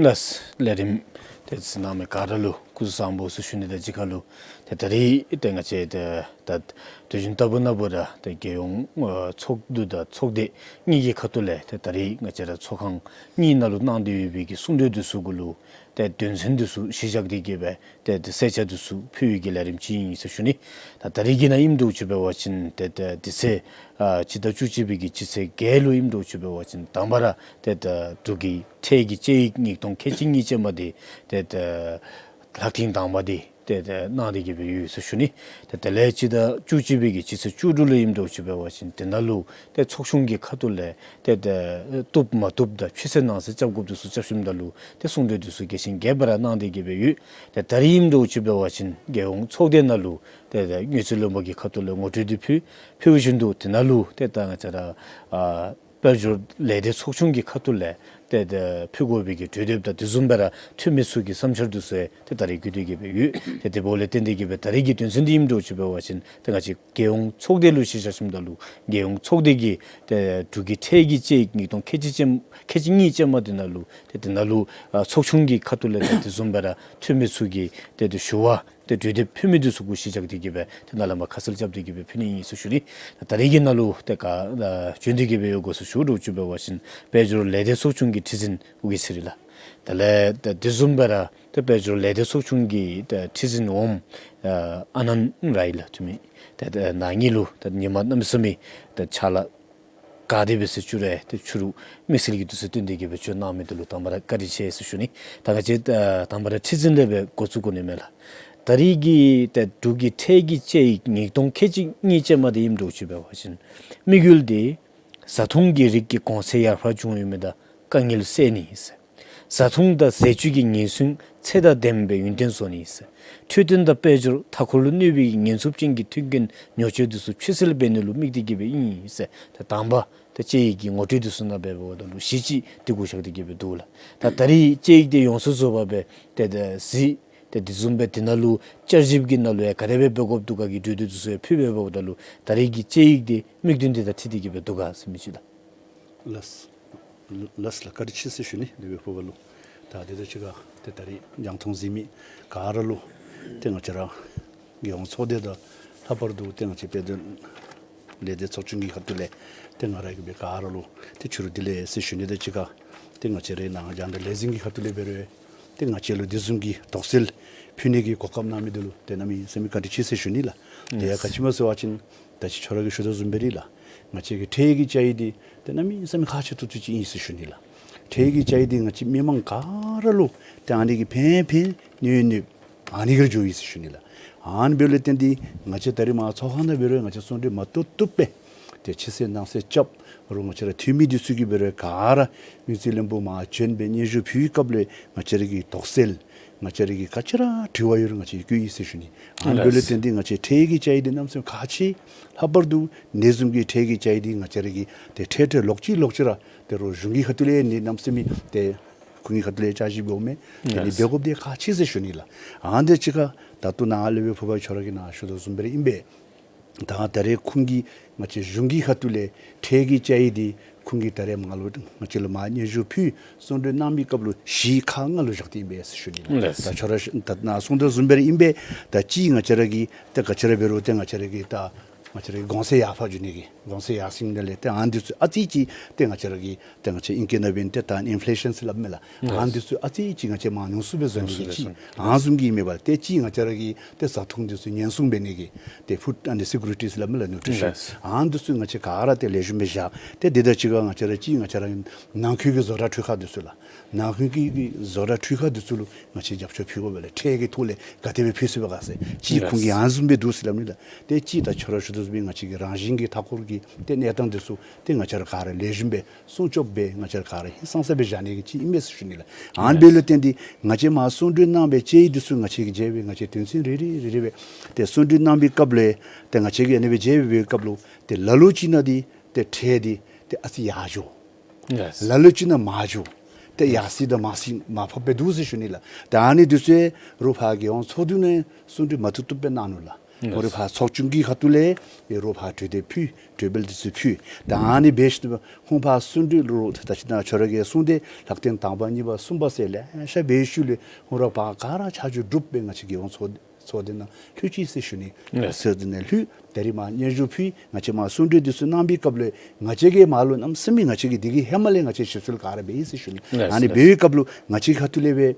ལགས། ལས་རིམ་དེ་ཚུ་གནང་མི་ག་ར་ལུ་སྐུ་གཟུགས་བཟང་པོ་ཟེར་ཞུ་ནི་དང་གཅིག་ཁར་ལུ་ཏེ་ད་རིས་ཏེ་ང་བཅས་ཏེ་ད་དུས་རྒྱུན་ལྟ་བུ་ན་བུ་ར་ཏེ་རྒྱལ་ཡོངས་ཨ་ཚོགས་འདུ་དང་ཚོགས་སྡེ་གཉིས་ཀྱི་ཁ་ཐུག་ལས་ཏེ་ད་རིས་ང་བཅས་ར་ཚོགས་ཁང་གཉིས་ནང་ལུ་གནང་སྟེ་ཡོད་པའི་གི་གསུང་གྲོས་འདི་ཚུ་གུ་ལུ་ཏེ་དོན་ཚན་འདི་ཚུ་གཞི་བཞག་སྟེ་གི་སྦེ་ཏེ་ཏེ་གསལ་ཆ་འདི་ཚུ་ཕུལ་བའི་གི་ལས་རིམ་ཅིག་ཨིན་ཟེར་ཞུ་ནི། ད་ད་རིས་ཀྱི་ནང་ཨིནམ་འདྲཝ་ཅིག་འབད་བ་ཅིན་ཏེ་ཏེ་དེ་ཚེ་ཨ་སྤྱི་ཟླ་བཅུ་གཅིག་པའི་གི་སྤྱི་ཚེས་བརྒྱད་ལུ་ཨིནམ་འདྲཝ་ཅིག་འབད་བ་ཅིན་དང་པ་ར་ཏེ་ད་འབྲུག་གི་ཁྲལ་གྱི་དཔྱད་ཡིག་ཉིས་སྟོང་ཁལ་གཅིག་གཉིས་ཅན་མ་འདི་ཏེ་ད་ལྷག་ཐེངས་དང་པ་འདི་ཏེ་ད་གནང་སྟེ་གི་སྦེ་ཡོད་ཟེར་ཞུ་ནི། ཏེ་དེ་ལས་སྤྱི་ཟླ་བཅུ་གཅིག་པའི་གི་སྤྱི་ཚེས་བཅུ་དྲུག་ལུ་ཨིནམ་འདྲཝ་ཅིག་འབད་བ་ཅིན་དེ་ནང་ལུ་ཏེ་ཚོགས་ཆུང་གི་ཁ་ཐུག་ལས་ཏེ་ད་བཏུབ་མ་བཏུབ་དང་ཕྱི་གསལ་ནང་གསལ་རྐྱབ་དགོཔ་འདི་ཚུ་རྐྱབ་ཞིནམ་ད་ལུ་ཏེ་གསུང་གྲོས་འདི་ཚུ་རྒྱས་ཤིང་རྒྱས་པ་ར་གནང་སྟེ་གི་སྦེ་ཡོད། ཏེ་ད་རིས་ཨིནམ་འདྲཝ་ཅིག་འབད་བ་ཅིན་རྒྱལ་ཡོངས་ཚོགས་སྡེ་ནང་ལུ་ཏེ་ད་དངུལ་རྩིས་བློན་པོ་གི་ཁ་ཐུག་ལས་ངོ་སྤྲོད་འདི་ཕུལ། ཕུལ་བཞིན་དུ་དེ་ནང་ལུ་ཏེ་ད་ང་བཅས་ར་ཨ་དཔལ་འབྱོར་ལས་སྡེ་ཚོགས་ཆུང་གི་ཁ་ཐུག་ལས་ཏེ་ད་ཕུལ་དགོ་པའི་གི་གྲོས་འདེབས་དང་དེ་བཟུམ་སྦེ་ར་འཐུས་མི་ཚུ་གི་བསམ་འཆར་འདི་ཚུ་ཡང་ཏེ་ད་རིས་བཀོད་དེ་གི་སྦེ་ཡོད། ཏེ་དེ་འབདཝ་ལས་བརྟེན་ཏེ་གི་སྦེ་ད་རིས་ཀྱི་དོན་ཚན་འདི་ཨིནམ་འདྲཝ་ཅིག་འབད་བ་ཅིན་ཏེ་ང་བཅས་རྒྱལ་ཡོངས་ཚོགས་སྡེ་ལུ་གཞི་བཞག་ཞིནམ་ད་ལུ་རྒྱལ་ཡོངས་ཚོགས་སྡེ་གི་ཏེ་འབྲུག་གི་ཁྲལ་གྱི་དཔྱད་ཡིག་ཉིས་སྟོང་ཁལ་གཅིག་ཅན་ཁལ་གཅིག་གཉིས་ཅན་མ་འདི་ནང་ལུ་ཏེ་དེ་ནང་ལུ་ཨ་ཚོགས་ཆུང་གི་ཁ་ཐུག་ལས་ཏེ་དེ་བཟུམ་སྦེ་ར་འཐུས་མི་ཚུ་གི་ཏེ་ཏེ་ཞུ་བ་ཏེ་གྲོས་འདེབས་ཕུལ་མི་འདི་ཚུ་གུ་གཞི་བཞག་སྟེ་གི་སྦེ་ཏེ་ནཱ་ལས་མར་ཁ་གསལ་རྐྱབ་སྟེ་གི་སྦེ་ཕུལ་ནི་ཨིན་ཟེར་ཞུ་ནི། ད་རིས་ཀྱི་ནང་ལུ་ཏེ་ག་ཨ་བྱོན་ཏེ་གི་སྦེ་ཡོད་ག་ཟེར་ཞུ་དོ་བཅུག་འབད་བ་ཅིན་དཔལ་འབྱོར་ལས་སྡེ་ཚོགས་ཆུང་གི་ཁྲི་འཛིན་ཨོ་རྒྱན་ཚེ་རིང་ལགས། དེ་ལས་ཏེ་དེ་བཟུམ་སྦེ་ར་ཏེ་དཔལ་འབྱོར་ལས་སྡེ་ཚོགས་ཆུང་གི་ཏེ་ཁྲི་འཛིན་འོགམ་ཨ་ཨ་ནནྡ་རའི་ལགས་འཐུས་མི་ཏེ་ཏེ་ནཱ་ཉིད་ལུ་ཏེ་ཉི་མ་གནམ་མེད་ས་མེད་ཏེ་ཆ་ལ་ག་དེ་སྦེ་ཟེར་ཞུ་རུང་ཏེ་ཕྱི་རུ་མི་སེར་གྱི་དུས་ཚོད་བཏོན་ཏེ་གི་སྦེ་བྱོན་གནང་མི་འདི་ལུ་དང་པ་ར་བཀའ་དྲིན་ཆེ་ཟེར་ཞུ་ནི། ད་ང་བཅས་ཨ་དང་པ་ར་ཁྲི་འཛིན་ལས་སྦེ་འགོ་བཙུགས་དགོ་ནི་མས་ལགས། ད་རིས་ཀྱི་ཏེ་འབྲུག་གི་ཁྲལ་གྱི་དཔྱད་ཡིག་ཉིས་སྟོང་ཁལ་གཅིག་གཉིས་ཅན་མ་འདི་ཨིནམ་འདྲཝ་ཅིག་འབད་བ་ཅིན་དམིགས་ཡུལ་འདི་བཟའ་འཐུང་གི་རིགས་ཀྱི་གོང་ཚད་ཡར་འཕར་བྱུང་ཡོད་མི་དང་དཀའ་ངལ་སེལ་ནི་ཨིན་ཟེར། བཟའ་འཐུང་དང་ཟས་བཅུད་ཀྱི་ཉེན་སྲུང་ཚད་དང་ལྡནམ་སྦེ་ཡུན་བརྟན་བཟོ་ནི་ཨིན་ཟེར། འཕྲོད་བསྟེན་དང་དཔལ་འབྱོར་མཐའ་འཁོར་ལུ་གནོད་པའི་ཉེན་ཚབས་ཅན་གྱི་མཐུན་རྐྱེན་ཉོ་སྤྱོད་འདི་ཚུ་ཕྱིར་སེལ་འབད་ནི་ལུ་དམིགས་ཏེ་གི་སྦེ་ཨིན་ཟེར། ད་དང་པ་ད་དཔྱད་ཡིག་གི་ངོ་སྤྲོད་འདི་ཚུ་ནང་འབད་འབདཝ་ད་ལུ་གཞི་ཅིག་འདི་གུ་བཞག་སྟེ་གི་སྦེ་འདུག་ལགས། ད་ད་རིས་དཔྱད་ཡིག་འདི་ཡོངས་སུ་རྫོགས་པ་སྦེ་ཏེ་ཏེ་གཟིགས་ཏེ་དེ་བཟུམ་སྦེ་དེ་ནང་ལུ་བསྐྱར་ཞིབ་ཀྱི་ནང་ལུ་ཡང་ག་དེ་སྦེ་འབད་དགོཔ་འདུག་ག་གི་གྲོས་འདེབས་འདི་ཚུ་ཡང་ཕུལ་སྦེ་འབདཝ་ད་ལུ་ད་རིས་ཀྱི་དཔྱད་ཡིག་འདི་དམིགས་དོན་འདི་དང་འཁྲིལ་ཏེ་གི་སྦེ་འདུག་ག་ཟེར་མི་ཅིག་ལགས། ལགས། ལགས་ལགས། བཀའ་དྲིན་ཆེ་ཟེར་ཞུ་ནི། དེ་སྦེ་ཕུལ་བ་ལུ། ད་དེ་དང་གཅིག་ཁར་ཏེ་ད་རིས་རྒྱང་མཐོང་གཟིགས་མི་ག་ར་ལུ་ཏེ་ང་བཅས་ར་རྒྱལ་ཡོངས་ཚོགས་སྡེ་དང་ལྷག་པར་དུ་ཏེ་ང་བཅས་དཔེ་སྟོན་ལས་སྡེ་ཚོགས་ཆུང་གི་ཁ་ཐུག་ལས་ཏེ་ང་ར་གིས་སྦེ་ག་ར་ལུ་ཏེ་ཕྱི་རུ་བདེ་ལེགས་ཟེར་ཞུ་ནི་དང་གཅིག་ཁར་ཏེ་ང་བཅས་རའི་ནང་རྒྱང་བསྒྲགས་ལས་འཛིན་གྱི་ཁ་ཐུག་ལས་འབད་རུང་ཏེ་ང་བཅས་ལུ་དེ་བཟུམ་གྱི་དོགས་སེལ་ཕུལ་ནི་གི་གོ་སྐབས་གནང་མི་འདི་ལུ་ཏེ་གནམ་མེད་ས་མེད་བཀའ་དྲིན་ཆེ་ཟེར་ཞུ་ནི་ལགས། དེ་ཡང་ག་ཅི་སྨོ་ཟེར་བ་ཅིན་ད་ཅི་ཁྱོད་ར་གིས་ཞུ་དོ་བཟུམ་སྦེ་ར་ལགས། ང་བཅས་ཀྱི་ཁྲལ་གྱི་དཔྱད་ཡིག་འདི་ཏེ་གནམ་མེད་ས་མེད་ཁག་ཆེ་ཏོག་ཏོ་ཅིག་ཨིན་ཟེར་ཞུ་ནི་ལགས། ཁྲལ་གྱི་དཔྱད་ཡིག་འདི་ང་བཅས་མི་མང་ག་ར་ལུ་ཏེ་ཨ་ནི་གིས་ཕན་ཕན་གནོད་གནོདཔ་ཨ་ནི་གིས་འགྱོ་ཡི་ཟེར་ཞུ་ནི་ལགས། ཨ་ནི་འབདཝ་ལས་བརྟེན་ཏེ་ང་བཅས་ད་རིས་མར་ཚོགས་ཁང་ནང་འབད་རུང་ང་བཅས་གསུང་གྲོས་མ་བཏུབ་བཏུབ་སྦེ་ཏེ་ཕྱི་གསལ་ནང་གསལ་རྐྱབ་རུང་ང་བཅས་ར་འཐུས་མི་འདི་ཚུ་གིས་འབད་རུང་ག་ར་དངུལ་རྩིས་བློན་པོ་མར་བྱོན་སྦེ་སྙན་ཞུ་ཕུལ་བའི་སྐབས་ལས་ང་བཅས་ར་གི་དོགས་སེལ་ང་བཅས་ར་གི་ག་ཅི་ར་དྲི་བ་ཡོད་རུང་ང་བཅས་བཀོད་ཡི་ཟེར་ཞུ་ནི། ཨ་ནི་འབདཝ་ལས་བརྟེན་ཏེ་ང་བཅས་ཁྲལ་གྱི་དཔྱད་ཡིག་འདི་གནམ་མེད་ས་མེད་ཁག་ཆེ། ལྷག་པར་དུ་ཨ་ནི་བཟུམ་གྱི་ཁྲལ་གྱི་དཔྱད་ཡིག་འདི་ང་བཅས་ར་གིས་ཏེ་ཁྲལ་ཁྲལ་ལོག་ཅི་ལོག་ཅི་ར་ཏེ་རོགས་གཞུང་གི་ཁ་ཐུག་ལས་ཨ་ནི་གནམ་མེད་ས་མེད་ཏེ་ཁོང་གི་ཁ་ཐུག་ལས་བསྐྱར་ཞིབ་འབདཝ་མས། ཨ་ནི་ལགས། འབད་དགོཔ་འདི་ཁག་ཆེ་ཟེར་ཞུ་ནི་ལགས། ཨ་ནི་དང་གཅིག་ཁར་ད་ལྟོ་ནཱ་ལས་སྦེ་ཕུལ་བ་ཁྱོད་ར་གིས་ནཱ་ཞུ་དོ་བཟུམ་སྦེ་ར་ཨིན་པས། ད་ད་རེས་ཁོང་གིས་ང་བཅས་གཞུང་གི་ཁ་ཐུག་ལས་ཁྲལ་གྱི་དཔྱད་ཡིག་འདི་ཁོང་གིས་ད་རེས་མར་ལུ་ང་བཅས་ལུ་མར་སྙན་ཞུ་ཕུལ་གསུང་གྲོས་གནང་མི་སྐབས་ལུ་གཞི་ཁག་ལྔ་ལུ་བཞག་སྟེ་ཨིན་པས་ཟེར་ཞུ་ནི་ལགས། ལགས། ད་ཁྱོད་ར་ད་ནཱ་གསུང་དོ་བཟུམ་སྦེ་ར་ཨིན་པས། ད་ཅིག་ང་བཅས་ར་གིས་ཏེ་ག་ཅི་ར་འབད་རུང་ཏེ་ང་བཅས་ར་གི་ད་ང་བཅས་ར་གི་གོང་ཚད་ཡར་འཕར་འགྱོ་ནི་གི་གོང་ཚད་ཡར་སེང་ནི་ལས་ཏེ་ཨ་ནི་འདི་ཚུ་ཨ་ཙི་ཅིག་ཏེ་ང་བཅས་ར་གི་ཏེ་ང་བཅས་ཨིང་སྐད་ནང་འབད་ན་ཏེ་ད་ཨིན་ཕི་ལེ་ཤཱན་ཟེར་སླབ་མས་ལགས། ཨ་ནི་འདི་ཚུ་ཨ་ཙི་ཅིག་ང་བཅས་མར་ཉུང་སུ་སྦེ་བཟོ་ནི་གི་ཅིག་ཨ་ནི་བཟུམ་གྱི་ཨིན་མས་པ། ཏེ་ཅིག་ང་བཅས་ར་གི་ཏེ་བཟའ་འཐུང་འདི་ཚུ་ཉེན་སྲུང་འབད་ནི་གི་ཏེ་ཕུཌ་ཨེནཌ་སི་ཀུ་རི་ཊི་ཟེར་སླབ་མས་ལགས། ནིའུ་ཊི་ཤཱན། ལགས། ཨ་ནི་འདི་ཚུ་ང་བཅས་ག་ར་ཏེ་ལེགས་ཤོམ་སྦེ་བཞག། ཏེ་དེ་དང་གཅིག་ཁར་ང་བཅས་ར་ཅིག་ང་བཅས་ར་ནང་འཁོད་ཀྱི་བཟོ་གྲྭ་འཕྲུལ་ཁང་འདི་ཚུ་ལགས། ནང་འཁོད་ཀྱི་བཟོ་གྲྭ་འཕྲུལ་ཁང་འདི་ཚུ་ལུ་ང་བཅས་རྒྱབ་སྐྱོར་ཕུལ་དགོ་པས་ལགས། ཁྲལ་གྱི་ཐོག་ལས་ག་དེ་སྦེ་ཕུལ་ཚུགས་པས་ག་ཟེར། ཅིག་ཁོང་གིས་ཨ་ནི་བཟུམ་སྦེ་འདུག་ཟེར་སླབ་ནི་ལགས། ཏེ་ཅིག་ད་ཁྱོད་ར་ཞུ་ ཚུ་སྦེ་ང་བཅས་ཀྱི་རང་བཞིན་གྱི་མཐའ་འཁོར་གྱི་ཏེ་གནས་སྟངས་འདི་ཚུ་ཏེ་ང་བཅས་ར་ག་ར་ལེགས་ཤོམ་སྦེ་སྲུང་སྐྱོབ་སྦེ་ང་བཅས་ར་ག་ར་ཧིང་སངས་ས་སྦེ་བཞག་ནི་གི་ཅིག་ཨིན་མས་ཟེར་ཞུ་ནི་ལགས། ཨ་ནི་འབདཝ་ལས་བརྟེན་ཏེ་ང་བཅས་མར་གསུང་གྲོས་གནང་བའི་དཔྱད་ཡིག་འདི་ཚུ་ང་བཅས་ཀྱིས་མཇལ་སྦེ་ང་བཅས་དོན་ཚན་རེ་རེ་རེ་རེ་སྦེ་ཏེ་གསུང་གྲོས་གནང་བའི་སྐབས་ལུ་ཏེ་ང་བཅས་ཀྱིས་ཨ་ནི་སྦེ་མཇལ་བའི་སྐབས་ལུ་ཏེ་ལ་ལུ་ཅིག་ནང་འདི་ཏེ་ཁྲལ་འདི་ཏེ་ཨ་ཙི་ཡར་འགྱོ། ལགས། ལ་ལུ་ཅིག་ནང་མར་འགྱོ། ཏེ་ཡར་སོང་དང་མར་སོང་མར་ཕབ་སྦེ་འདུག་ཟེར་ཞུ་ནི་ལགས། ཏེ་ཨ་ནི་འདི་ཚུ་རོགས་ཕར་རྒྱལ་ཡོངས་ཚོགས་འདུ་ནང་གསུང་གྲོས་མ་བཏུབ་བཏུབ་སྦེ་གནང་ནུག་ལགས། ལགས། ཁོང་རའི་ཕར་ཚོགས་ཆུང་གི་ཁ་ཐུག་ལས་ཏེ་རོགས་ཕར་གྲོས་འདེབས་ཕུལ། གྲོས་འབུལ་འདི་ཚུ་ཕུལ། ཏེ་ཨ་ནི་འབད་ཞིནམ་ལས་ཁོང་ཕར་གསུང་གྲོས་ལུ་ད་ཅི་ནཱ་ཁྱོད་ར་གིས་གསུངས་ཏེ་ལྷག་དོན་དང་པ་གཉིས་པ་གསུམ་པ་ཟེར་ལེ་ཤ་འབད་ཞུ་ལས་ཁོང་ར་ཕར་ག་ར་ཆ་འཇོག་གྲུབ་སྦེ་ང་བཅས་རྒྱལ་ཡོངས་ཚོགས་ཚོགས་སྡེ་ནང་ལྷོད་ཅི་ཟེར་ཞུ་ནི། ལགས། ཚོགས་སྡེ་ནང་ལྷོད། ད་རིས་མར་སྙན་ཞུ་ཕུལ། ང་བཅས་མར་གསུང་གྲོས་འདི་ཚུ་གནང་བའི་སྐབས་ལུ་ང་བཅས་ཀྱིས་མར་ལུ་གནམ་མེད་ས་མེད་ང་བཅས་ཀྱིས་འདི་གི་ཧེ་མ་ལས་ང་བཅས་ཞིབ་འཚོལ་ག་ར་འབད་ཡི་ཟེར་ཞུ་ནི། ལགས། ཨ་ནི་ལགས། འབད་བའི་སྐབས་ལུ་ང་བཅས་ཁ་ཐུག་ལས་སྦེ་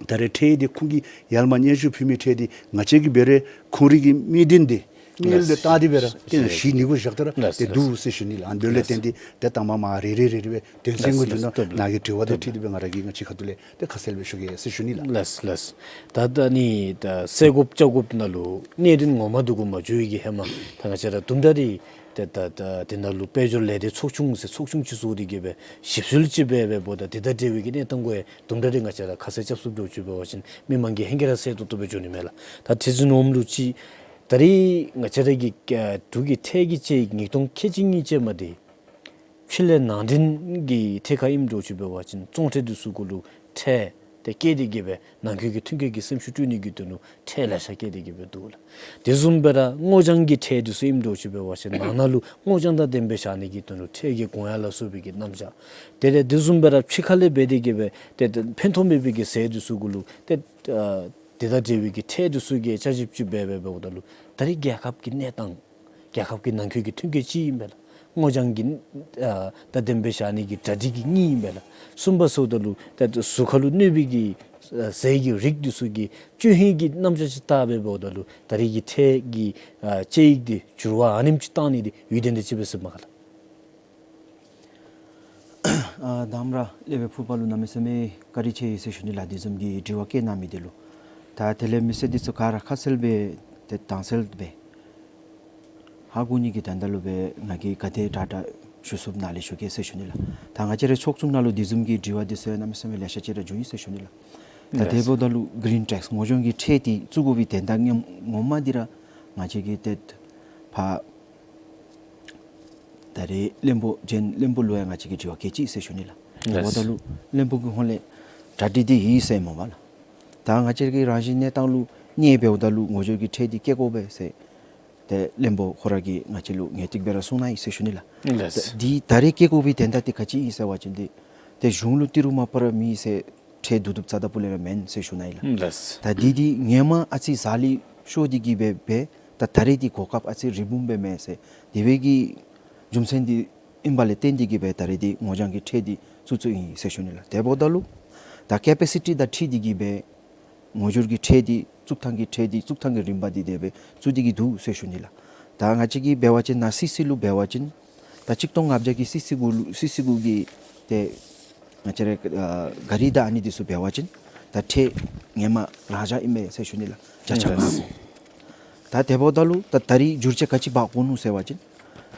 ད་རེས་ཁྲལ་འདི་ཁོང་གིས་ཡར་མར་སྙན་ཞུ་ཕུལ་མི་ཁྲལ་འདི་ང་བཅས་ཀྱིས་འབད་རུང་ཁོང་རའི་གི་དམིགས་དོན་འདི་དམིགས་ཡུལ་འདི་བལྟ་སྟེ་འབད་རུང་ཏེ་ཞིབ་ནི་གུ་བཞག་སྟེ་ར་ཏེ་འདུག་ཟེར་ཞུ་ནི་ལགས། ཨ་ནི་འབདཝ་ལས་བརྟེན་ཏེ་ཏེ་དང་པ་མར་རེ་རེ་རེ་རེ་སྦེ་དོན་ཚན་གུ་བསྡུ་ནི་ནཱ་གི་དྲི་བ་དང་འཁྲིལ་ཏེ་སྦེ་ང་ར་གིས་ང་བཅས་ཁ་ཐུག་ལས་ཏེ་ཁ་གསལ་སྦེ་ཞུ་གེ་ཟེར་ཞུ་ནི་ལགས། ལགས་ལགས། ད་ད་ནི་ད་སེལ་དགོཔ་བཅོ་དགོཔ་ནང་ལུ་གནད་དོན་ངོ་མ་འདི་གུ་མ་འགྱོ་བའི་གི་ཧེ་མ་ད་ང་བཅས་ར་དུམ་གྲ་རེ་ཏེ་ད་ད་དེ་ནང་ལུ་དཔལ་འབྱོར་ལས་སྡེ་ཚོགས་ཆུང་ཟེར་ཚོགས་ཆུང་ཅིག་བཙུགས་ཏེ་གི་སྦེ་ཞིབ་འཚོལ་ཅིག་འབད་འབདཝ་ད་དེ་དང་འབྲེལ་བའི་གི་གནས་སྟངས་གུ་ཡང་དུམ་གྲ་རེ་ང་བཅས་ར་ཁ་གསལ་རྐྱབ་ཚུགསཔ་འདྲཝ་ཅིག་འབད་བ་ཅིན་མི་མང་གིས་ཧེང་སྐལ་ར་གསལ་ཏོག་ཏོ་སྦེ་འགྱོ་ནི་མས་ལགས། ད་དེ་བཟུམ་ནོར་ལུ་ཅིག་ད་རེས་ང་བཅས་ར་གི་ཨ་འབྲུག་གི་ཁྲལ་གྱི་དཔྱད་ཡིག་ཉིས་སྟོང་ཁལ་གཅིག་གཉིས་ཅན་མ་འདི་ཕྱི་ལས་ནང་འདྲེན་གྱི་ཐད་ཁར་ཨིནམ་འདྲཝ་ཅིག་འབད་བ་ཅིན་བཙོང་ཁྲལ་འདི་ཚུ་གུ་ལུ་ཁྲལ་ཏེ་བཀལ་ཏེ་གི་སྦེ་ནང་འཁོད་ཀྱི་ཐོན་སྐྱེད་ཀྱི་སེམས་ཤུགས་སྤྲོད་ནི་གི་དོན་ལུ་ཁྲལ་ལེ་ཤ་བཀལ་ཏེ་གི་སྦེ་འདུག་ལགས། དེ་བཟུམ་སྦེ་ར་སྔོ་ལྗང་གི་ཁྲལ་འདི་ཚུ་ཨིནམ་འདྲཝ་ཅིག་འབད་བ་ཅིན་ནང་ན་ལུ་སྔོ་ལྗང་དང་ལྡནམ་སྦེ་བཞག་ནི་གི་དོན་ལུ་ཁྲལ་གྱི་གོང་ཡང་ལ་སོགས་པའི་གི་རྣམ་གཞག། དེ་ལས་དེ་བཟུམ་སྦེ་ར་ཕྱི་ཁ་ལས་འབད་དེ་གི་སྦེ་ཏེ་ཏེ་ཕན་ཐོགས་མེད་པའི་གི་ཟས་འདི་ཚུ་གུ་ལུ་ཏེ་ཨ་དེ་དང་འབྲེལ་བའི་གི་ཁྲལ་འདི་ཚུ་གི་དཔྱད་ཞིབ་ཅིག་འབད་འབད་འབདཝ་ད་ལུ་ད་རེས་རྒྱལ་ཁབ་ཀྱི་གནས་སྟངས་རྒྱལ་ཁབ་ཀྱི་ནང་འཁོད་ཀྱི་ཐོན་སྐྱེད་ཅིག་ཨིན་པས་ལགས། སྔོ་ལྗང་གི་ཨ་དང་ལྡནམ་སྦེ་བཞག་ནི་གི་གྲ་སྒྲིག་གི་གཉིས་ཨིན་པས་ལགས། གསུམ་པ་ཟེརཝ་ད་ལུ་ད་གཟུགས་ཁར་ལུ་གནོད་པའི་གི་ཨ་ཟས་ཀྱི་རིགས་འདི་ཚུ་གི་སྐྱོན་ཧིང་གི་རྣམ་གཞག་ཅིག་བལྟ་འབད་འབདཝ་ད་ལུ་ད་རེས་ཀྱི་ཁྲལ་གྱི་ཨ་དཔྱད་ཡིག་འདི་འགྱུར་བ་ཨ་ནེམ་ཅིག་བཏང་ནི་འདི་ཡུལ་དོན་དང་གཅིག་པས་ཟེར་མས་ག་ལགས། ཨ་དང་པ་ར་སླབ་པའི་ཕུར་པ་ལུ་གནམ་མེད་ས་མེད་བཀའ་དྲིན་ཆེ་ཡི་ཟེར་ཞུ་ནི་ལགས། དེ་བཟུམ་གྱི་དྲི་བ་བཀོད་གནང་མི་འདི་ལུ། ད་དེ་ལས་མི་སེར་འདི་ཚུ་ག་ར་ཁ་གསལ་སྦེ་ཏེ་དྭངས་གསལ་སྦེ་ཧ་གོ་ནི་གི་དོན་དག་ལུ་སྦེ་ང་གིས་ག་དེ་དྲག་དྲག་ཞུ་ཚུགསཔ་ནཱ་ལས་ཞུ་གེ་ཟེར་ཞུ་ནི་ལགས། ད་ང་བཅས་རའི་ཚོགས་ཆུང་ནང་ལུ་དེ་བཟུམ་གྱི་དྲི་བ་འདི་ཚུ་གནམ་མེད་ས་མེད་ལེ་ཤ་ཅིག་ར་བྱུང་ཡི་ཟེར་ཞུ་ནི་ལགས། ད་དེ་འབདཝ་ད་ལུ་གི་རིན་ཊེགསི་སྔོ་ལྗང་གི་ཁྲལ་འདི་བཙུགས་དགོ་པའི་དོན་དག་ངོ་མ་འདི་ར་ང་བཅས་ཀྱིས་ཏེ་ཕར་ད་རེས་བློན་པོ་གཞན་བློན་པོ་ལུ་ཡང་ང་བཅས་ཀྱིས་དྲི་བ་བཀོད་ཅི་ཟེར་ཞུ་ནི་ལགས། ལགས། འབདཝ་ད་ལུ་བློན་པོ་གི་ཧོངས་ལས་གྲ་སྒྲིག་འདི་ཡོད་ཟེར་མས་པ་ལགས། ད་ང་བཅས་ཀྱི་རང་བཞིན་གནས་སྟངས་ལུ་གནས་འབདཝ་ད་ལུ་སྔོ་ལྗང་གི་ཁྲལ་འདི་བཀལ་དགོ་པས་ཟེར་ཏེ་བློན་པོ་ཁོ་ར་གིས་ང་བཅས་ལུ་ངེས་ཏིག་སྦེ་ར་གསུངས་གནང་ཡི་ཟེར་ཞུ་ནི་ལགས། ལགས། ད་འདི་ད་རེས་བཀལ་དགོ་པའི་དོན་དག་འདི་ག་ཅི་ཨིན་ཟེར་བ་ཅིན་འདི་ཏེ་གཞུང་ལུ་ཏི་རུ་མ་པ་ར་མེད་ཟེར་ཁྲལ་བསྡུ་བསྡུཝ་རྩ་དང་པོ་ལས་ར་མེན་ཟེར་ཞུ་ནི་ལགས། ལགས། ད་འདི་འདི་ཧེ་མ་ཨ་ཙི་ཟ་ལི་ཤོར་ཏེ་གི་སྦེ་འབད་ད་ད་རེས་འདི་གོ་སྐབས་ཨ་ཙི་རིངམོ་སྦེ་མས་ཟེར་དེ་སྦེ་གི་རྒྱུ་མཚན་འདི་ཨིན་པ་ལས་བརྟེན་ཏེ་གི་སྦེ་ད་རེས་འདི་སྔོ་ལྗང་གི་ཁྲལ་འདི་བཙུགས་བཙུགསཔ་ཨིན་ཟེར་ཞུ་ནི་ལགས། དེ་འབདཝ་ད་ལུ་ད་ཀེ་པེ་སི་ཊི་དང་འཁྲིལ་ཏེ་གི་སྦེ་སྔོ་ལྗང་གི་ཁྲལ་འདི་བཙུགས་ཐངས་ཀྱི་ཁྲལ་འདི་བཙུགས་ཐངས་ཀྱི་རིམ་པ་འདི་དེ་སྦེ་བཙུགས་ཏེ་གི་འདུག་ཟེར་ཞུ་ནི་ལགས། ད་ང་བཅས་ཀྱིས་འབད་བ་ཅིན་ནཱ་སི་སི་ལུ་འབད་བ་ཅིན་ད་གཅིག་སྟོང་ལྔ་བརྒྱ་གི་སི་སི་གུ་ལུ་སི་སི་གུ་གི་ཏེ་ང་བཅས་ར་ཨ་གཱ་རི་དང་ཨ་ནི་འདི་ཚུ་འབད་བ་ཅིན་ད་ཁྲལ་ཧེ་མ་རང་འཇགས་ཨིན་མས་ཟེར་ཞུ་ནི་ལགས། བརྒྱ་ཆ་ལྔ། ད་དེ་འབདཝ་ད་ལུ་ད་ད་རེས་འགྱུར་བཅོས་ག་ཅི་འབག་དགོ་ནུག་ཟེར་བ་ཅིན་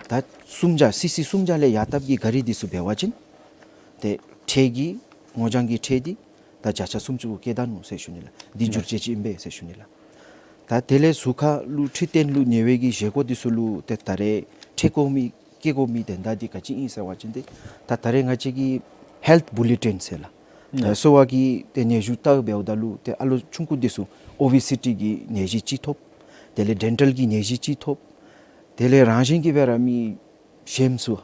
ད་སུམ་བརྒྱ་སི་སི་སུམ་བརྒྱ་ལས་ཡར་བཏབ་ཀྱི་གཱ་རི་འདི་ཚུ་འབད་བ་ཅིན་ཏེ་ཁྲལ་གྱི་སྔོ་ལྗང་གི་ཁྲལ་འདི་ད་བརྒྱ་ཆ་སུམ་ཅུ་བཀལ་ད་ནུག་ཟེར་ཞུ་ནི་ལགས། འདི་འགྱུར་བཅོས་ཅིག་ཨིན་པས་ཟེར་ཞུ་ནི་ལགས། ད་དེ་ལས་གཟུགས་ཁར་ལུ་མཁྲིས་སྟེང་ལུ་ཉེ་བའི་གི་བཞེས་སྒོ་འདི་ཚུ་ལུ་ཏེ་ད་རེས་ཁྲལ་བཀལ་མི་བཀལ་དགོ་མི་དོན་དག་འདི་ག་ཅི་ཨིན་ཟེར་བ་ཅིན་ཏེ་ད་ད་རེས་ང་བཅས་ཀྱི་ཧེལཐ་བུ་ལེ་ཊིན་ཟེར་ལགས། ད་གསོ་བ་གི་ཏེ་སྙན་ཞུ་བལྟ་འབདཝ་ད་ལུ་ཏེ་ཨ་ལོ་ཆུང་ཀུ་འདི་ཚུ་ཨོ་བེ་སི་ཊི་གི་ནད་གཞི་ཅིག་ཐོབ། དེ་ལས་ཌེན་ཊལ་གྱི་ནད་གཞི་ཅིག་ཐོབ། དེ་ལས་རང་བཞིན་གྱིས་སྦེ་ར་མི་གཞན་ཚུ་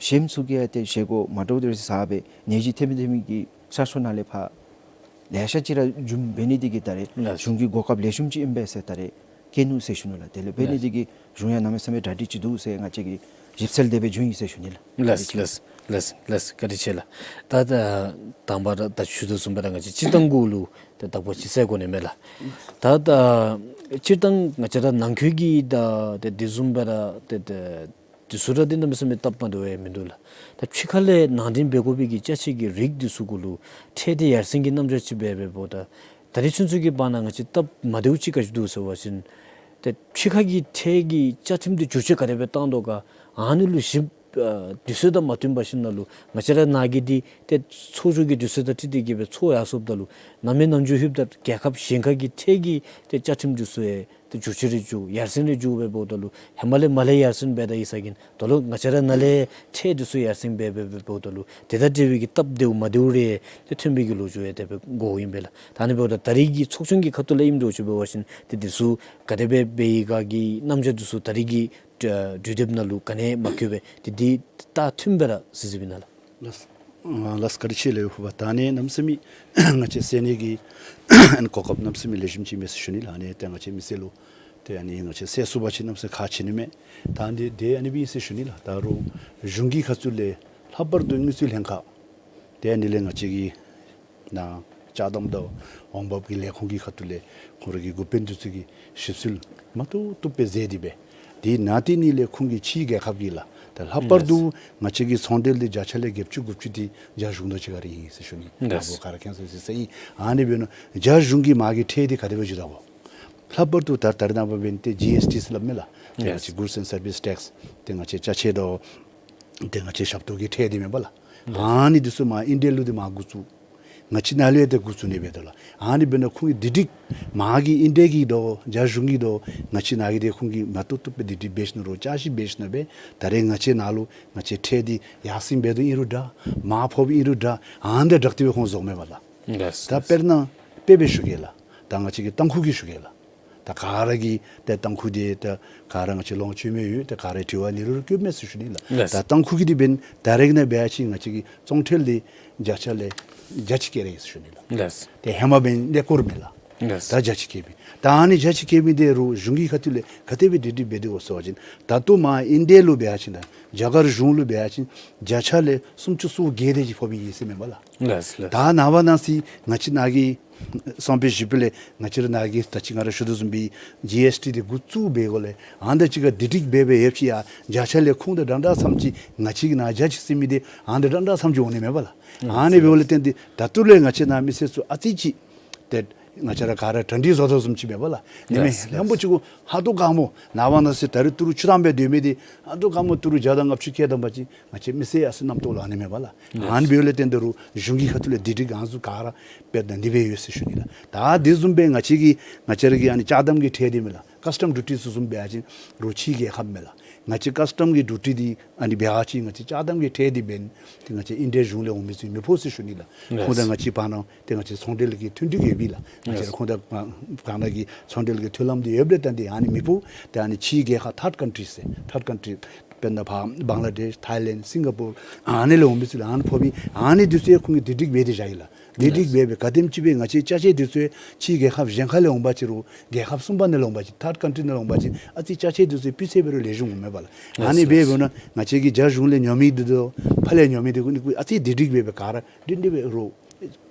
གཞན་ཚུ་གིས་ཡང་ཏེ་བཞེས་སྒོ་མ་འདྲཝ་འདི་ར་ཟ་སྦེ་ནད་གཞི་ཐོན་མི་ཐོན་མི་གི་ས་ཕྱོགས་ནང་ལས་ཕར་ལེ་ཤ་ཅིག་ར་འབྱུངམ་འབད་ནི་འདི་གིས་ད་རེས་ལགས། གཞུང་གི་གོ་སྐབས་ལེགས་ཤོམ་ཅིག་ཨིན་པས་ཟེར་ད་རེས་བཀལ་ནུག་ཟེར་ཞུ་ནི་ལགས། དེ་ལས་འབད་ནི་ལགས། འདི་གིས་གཞུང་ཡང་གནམ་མེད་ས་མེད་གྲ་སྒྲིག་ཅིག་འདུག་ཟེར་ང་བཅས་ཀྱིས་ཞིབ་འཚོལ་དེ་སྦེ་བྱུང་ཡི་ཟེར་ཞུ་ནི་ལགས། ལགས་ལགས་ལགས་ལགས། བཀའ་དྲིན་ཆེ་ལགས། ད་ད་དང་པ་ར་ད་ཞུ་དོ་བཟུམ་སྦེ་ར་ང་བཅས་སྤྱིར་བཏང་གུ་ལུ་ད་དང་པ་ཅིག་ཟེར་དགོ་ནི་མས་ལགས། ད་ད་སྤྱིར་བཏང་ང་བཅས་ར་ནང་འཁོད་ཀྱི་ད་ད་དེ་བཟུམ་སྦེ་ར་ད་ད་དེ་ཚུ་ར་འདི་གནམ་མེད་ས་མེད་སྟབས་མ་བདེཝ་ཡང་མིན་འདུག་ལགས། ད་ཕྱི་ཁ་ལས་ནང་འདྲེན་འབད་དགོ་པའི་གི་ཅ་ཆས་ཀྱི་རིགས་འདི་ཚུ་གུ་ལུ་ཁྲལ་འདི་ཡར་སེང་གི་རྣམ་གཞག་ཅིག་འབད་འབདཝ་ད་ད་རེས་ཚུན་ཚོད་ཀྱི་བར་ན་ང་བཅས་སྟབས་མ་བདེཝ་ཅིག་ག་ཅི་འདུག་ཟེར་བ་ཅིན་ ཏེ་ཕྱི་ཁ་གི་ཁྲལ་གྱི་བཅའ་ཁྲིམས་འདི་བསྒྱུར་བཅོས་ག་དེ་སྦེ་བཏང་དོ་ག། ཨ་ནི་ལུ་གཞི་ཨ་དུས་ཚོད་དང་མ་བསྟུན་པར་ཞིནམ་ལས་ང་བཅས་ར་ནཱ་གི་འདི་ཏེ་ཚོགས་བཅར་གྱི་དུས་ཚོད་དང་འཁྲིལ་ཏེ་གི་སྦེ་ཚོགས་ཡར་སོངམ་ད་ལུ་ནམ་ཡང་ནམ་འགྱོ་ཧིབ་ད་རྒྱལ་ཁབ་གཞན་ཁ་གི་ཁྲལ་གྱི་ཏེ་བཅའ་ཁྲིམས་འདི་ཚུ་ཡང་ཏེ་བསྒྱུར་བཅོས་རེ་འགྱོ་ཡར་སེང་རེ་འགྱོ་སྦེ་འབདཝ་ད་ལུ་ཧེ་མ་ལས་མར་ལས་ཡར་སེང་འབད་དེ་ཡོད་ས་ཨིན། ད་ལུ་ང་བཅས་ར་ནཱ་ལས་ཁྲལ་འདི་ཚུ་ཡར་སེང་འབད་འབད་འབད་འབདཝ་ད་ལུ་དེ་དང་འབྲེལ་བའི་གི་སྟབས་བདེཝ་མ་བདེཝ་རེ་ཏེ་ཐོན་པའི་གི་ལོ་རྒྱུས་ཡང་དེ་སྦེ་གོཝ་ཨིན་པས་ལགས། ད་ཨ་ནི་འབདཝ་ད་ད་རེས་ཀྱི་ཚོགས་ཆུང་གི་ཁ་ཐུག་ལས་ཨིནམ་འདྲཝ་ཅིག་འབད་བ་ཅིན་ཏེ་འདི་ཚུ་ག་དེ་སྦེ་འབད་ཡི་ག་གི་རྣམ་གཞག་འདི་ཚུ་ད་རེས་ཀྱི་ཨ་གྲོས་འདེབས་ནང་ལུ་ག་ནི་ཡང་མ་བཀོད་པས། ཏེ་འདི་ད་ཐུན་སྦེ་ར་གཟིགས་གཟིགསཔ་ཨིན་ན་ལགས། ལགས། ཨ་ལགས་བཀའ་དྲིན་ཆེ་ལགས་ཕུ་བ། ད་ཨ་ནི་གནམ་མེད་ས་མེད་ང་བཅས་གསན་ནི་གི་ཨ་ནི་གོ་སྐབས་གནམ་མེད་ས་མེད་ལེགས་ཤོམ་ཅིག་མས་ཟེར་ཞུ་ནི་ལགས། ཨ་ནི་ཏེ་ང་བཅས་མི་སེར་ལུ་ཏེ་ཨ་ནི་ང་བཅས་གསལ་སུ་བ་ཅིན་གནམ་མེད་ས་མེད་ཁག་ཆེ་ནི་མས། ད་འདི་ཏེ་ཨ་ནི་སྦེ་ཨིན་ཟེར་ཞུ་ནི་ལགས། ད་རུང་གཞུང་གི་ཁ་ཐུག་ལས་ལྷག་པར་དུ་དངུལ་རྩིས་ལྷན་ཁག་ཏེ་ཨ་ནི་ལས་ང་བཅས་ཀྱི་ནཱ་ཅ་དམ་དང་འོང་འབབ་ཀྱི་ལས་ཁུངས་ཀྱི་ཁ་ཐུག་ལས་ཁོང་ར་གི་འགོ་དཔོན་འདི་ཚུ་གིས་ཞིབ་འཚོལ་མ་བཏུབ་བཏུབ་སྦེ་མཛད་དེ་སྦེ་འདི་ནང་ཏེ་ཨ་ནི་ལས་ཁོང་གིས་ཕྱིའི་རྒྱལ་ཁབ་ཀྱི་ལགས། ད་ལྷག་པར་དུ་ང་བཅས་ཀྱི་ཚོང་འབྲེལ་འདི་བརྒྱ་ཆ་ལས་བརྒྱད་ཅུ་དགུ་བཅུ་འདི་རྒྱ་གཞུང་དང་གཅིག་ཁར་ཨིན་ཟེར་ཞུ་ནི། ད་ལགས། བོད་ག་ར་མཁྱེན་ས་ཟེར་ས་ཨིན། ཨ་ནི་འབདཝ་ད་རྒྱ་གཞུང་གིས་མ་གི་ཁྲལ་འདི་ག་དེ་སྦེ་འགྱོ་དོ་ག། ལྷག་པར་དུ་ད་ད་རེས་ནངས་པ་འབདན་ཏེ་ཇི་ཨེསི་ཊི་ཟེར་སླབ་མས་ལགས། ཏེ་ང་བཅས་Goods and Service Tax། ཏེ་ང་བཅས་ཅ་ཆས་དང་ཏེ་ང་བཅས་ཞབས་ཏོག་གི་ཁྲལ་འདི་མེན་པ་ལགས། ཨ་ནི་འདི་ཚུ་མར་ཨིན་ཌི་ཡ་ལུ་འདི་མར་འགོ་བཙུགས། ང་བཅས་ནཱ་ལུ་ཡང་ཏེ་འགོ་བཙུགས་ནི་འབད་དོ་ལགས། ཨ་ནི་འབདཝ་ད་ཁོང་གིས་དེ་སྒྲིག་མ་གི་ཨིན་ཌི་ཡ་གི་དང་རྒྱ་གཞུང་གི་དང་ང་བཅས་ནཱ་གི་འདི་ཁོང་གིས་མ་བཏུབ་བཏུབ་སྦེ་དེ་སྒྲིག་འབད་ཞིནམ་རོགས་ཅ་ཆས་འབད་ཞིནམ་སྦེ་ད་རེས་ང་བཅས་ནཱ་ལུ་ང་བཅས་ཁྲལ་འདི་ཡར་སེང་འབད་དོ་ཨིན་རུང་འདྲ་མར་ཕབ་ཨིན་རུང་འདྲ་ཨ་ནི་དང་སྦྲགས་ཏེ་སྦེ་ཁོང་བཟོཝ་མས་པ་ལགས། ལགས། ད་དཔེར་ན་དཔེ་སྦེ་ཞུ་གེ་ལགས། ད་ང་བཅས་ཀྱི་ཏང་ཁུལ་གྱི་ཞུ་གེ་ལགས། ད་ག་ར་གིས་ཏེ་ཏང་ཁུལ་འདི་ད་ག་ར་ང་བཅས་ལོངས་སྤྱོད་མི་ཡོད། ད་ག་ར་དྲི་བ་ཨ་ནི་རུ་རུ་བཀོདཔ་མས་ཟེར་ཞུ་ནི་ལགས། ལགས། ད་ཏང་ཁུལ་གྱི་འདི་འབདན་ད་རེས་ནངས་པ་འབད་བ་ཅིན་ང་བཅས་ཀྱི་བཙོང་ཁྲལ་འདི་བརྒྱ་ཆ་ལས་བརྒྱ་ཅིག་བཀལ་རེ་ཟེར་ཞུ་ནི་ལགས། ལགས། ཏེ་ཧེ་མ་འབདན་ལས་སྐོར་མས་ལགས། ལགས། ད་བརྒྱ་ཅིག་བཀལཝ་ཨིན། ད་ཨ་ནི་བརྒྱ་ཅིག་བཀལཝ་ཨིན། དེ་རུང་གཞུང་གི་ཁ་ཐུག་ལས་ག་དེ་སྦེ་དེ་སྒྲིག་འབད་དོ་ག་ཟེར་བ་ཅིན་ད་ལྟོ་མར་ཨིན་ཌི་ཡ་ལུ་འབད་བ་ཅིན་ད་རྒྱ་གར་གཞུང་ལུ་འབད་བ་ཅིན་བརྒྱ་ཆ་ལས་སུམ་ཅུ་སོ་བརྒྱད་དེ་ཅིག་ཕབ་ཨིན་ཟེར་མས་པ་ལགས། ལགས་ལགས། ད་ནངས་པ་གནངས་ཚེ་ང་བཅས་ནཱ་གི་སང་ཕོད་གཞེས་ཕོད་ལས་ང་བཅས་ར་ནཱ་གི་ད་ཅི་ང་ར་ཞུ་དོ་བཟུམ་སྦེ་ཇི་ཨེསི་ཊི་འདི་འགོ་བཙུགས་པའི་སྒང་ལས་ཨ་ནི་དང་གཅིག་ཁར་དེ་སྒྲིག་འབད་སྦེ་ཡོདཔ་ཅིག་ཡང་བརྒྱ་ཆ་ལས་ཁུངས་དང་འདྲན་འདྲ་ཙམ་ཅིག་ང་བཅས་ཀྱི་ནཱ་བརྒྱ་ཅིག་ཟེར་མི་འདི་ཨ་ནི་དང་འདྲན་འདྲ་ཙམ་ཅིག་འོང་ནི་མས་པ་ལགས། ཨ་ནི་འབདཝ་ལས་བརྟེན་ཏེ་ད་ལྟོ་ལས་ང་བཅས་ནཱ་མི་སེར་ཚུ་ཨ་ཙི་ཅིག་ཏེ་ང་བཅས་ར་ག་ར་གྲ་སྒྲིག་བཟོ་དོ་བཟུམ་ཅིག་མས་པ་ལགས། ཨ་ནི་མས། ལགས་ལགས། ལམ་བུ་ཅིག་གུ་ཧ་ཏོ་དགའ་མོ་ནངས་པ་གནངས་ཚེ་ད་རིས་ཏི་རུ་བཅུ་ཐམ་སྦེ་སྡོད་མི་འདི་ཧ་ཏོ་དགའ་མོ་ཏི་རུ་བརྒྱ་དང་ལྔ་བཅུ་བཀལ་བཏང་པ་ཅིན་ང་བཅས་མི་སེར་ཡང་སེ་རྣམ་རྟོག་ལང་ནི་མས་པ་ལགས། ལགས། ཨ་ནི་འབདཝ་ལས་བརྟེན་ཏེ་རུང་གཞུང་གི་ཁ་ཐུག་ལས་དེ་སྒྲིག་ང་བཅས་ག་ར་དཔེར་ན་འདི་སྦེ་ཡོད་ཟེར་ཞུ་ནི་ལགས། ད་དེ་བཟུམ་སྦེ་ང་བཅས་ཀྱི་ང་བཅས་ར་གི་ཨ་ནི་ཅ་དམ་གྱི་ཁྲལ་འདི་མས་ལགས། ཀཱསི་ཊམ་ཌིའུ་ཊི་ཚུ་བཟུམ་འབད་བ་ཅིན་རུང་ཕྱིའི་རྒྱལ་ཁབ་མས་ལགས། ང་བཅས་ཀཱསི་ཊམ་གྱི་ཌིའུ་ཊི་འདི་ཨ་ནི་འབད་བ་ཅིན་ང་བཅས་ཅ་དམ་གྱི་ཁྲལ་འདི་འབདན་ཏེ་ང་བཅས་ཨིན་ཌི་ཡ་གཞུང་ལས་འོང་མི་ཚུ་མི་ཕོག་ཟེར་ཞུ་ནི་ལགས། ལགས། ཁོང་དང་ང་བཅས་བར་ན་ཏེ་ང་བཅས་ཚོང་འབྲེལ་གྱི་མཐུན་འགྲིག་ཡོདཔ་ཨིན་ལགས། ང་བཅས་ར་ལགས། ཁོང་དང་བར་ན་གི་ཚོང་འབྲེལ་གྱི་མཐུན་ལམ་འདི་ཡོདཔ་ལས་བརྟེན་ཏེ་ཨ་ནི་མི་ཕོག། ཏེ་ཨ་ནི་ཕྱིའི་རྒྱལ་ཁབ་ཐཱརཌ་ཀཱན་ཊི་ཟེར་ཐཱརཌ་ཀཱན་ཊི་དཔེར་ན་བ་བང་ལ་དེཤ་ཐཱའི་ལེནཌ་སིང་ག་པུར་ཨ་ནི་ལས་འོང་མི་ཚུ་ལུ་ཨ་ནི་ཕོགཔ་ཨིན། ཨ་ནི་འདི་ཚུ་ཡང་ཁོང་གིས་དེ་སྒྲིག་འབད་དེ་བཞག་ཡི་ལགས། དེ་སྒྲིག་འབད་སྦེ་ག་དེམ་ཅིག་སྦེ་ང་བཅས་ཅ་ཆས་འདི་ཚུ་ཕྱིའི་རྒྱལ་ཁབ་གཞན་ཁ་ལས་འོང་པ་ཅིན་རུང་རྒྱལ་ཁབ་གསུམ་པ་ནང་ལས་འོང་པ་ཅིན་ཐཱརཌ་ཀཱན་ཊི་ནང་ལས་འོང་པ་ཅིན་ཨ་ཙི་ཅ་ཆས་འདི་ཚུ་སྤུས་ཚད་འབད་རུང་ལེགས་ཤོམ་འོང་མས་པ་ལགས། ཨ་ནི་ལགས་སོ། འབད་འབདཝ་ད་ང་བཅས་ཀྱི་རྒྱ་གཞུང་ལས་ཉོ་མི་འདི་དང་ཕར་ལས་ཉོ་མི་འདི་ཀུན་ནི་ཀུན་ཨ་ཙི་དེ་སྒྲིག་འབད་སྦེ་ག་ར་སྒྲིག་སྒྲིག་འབད་རུང་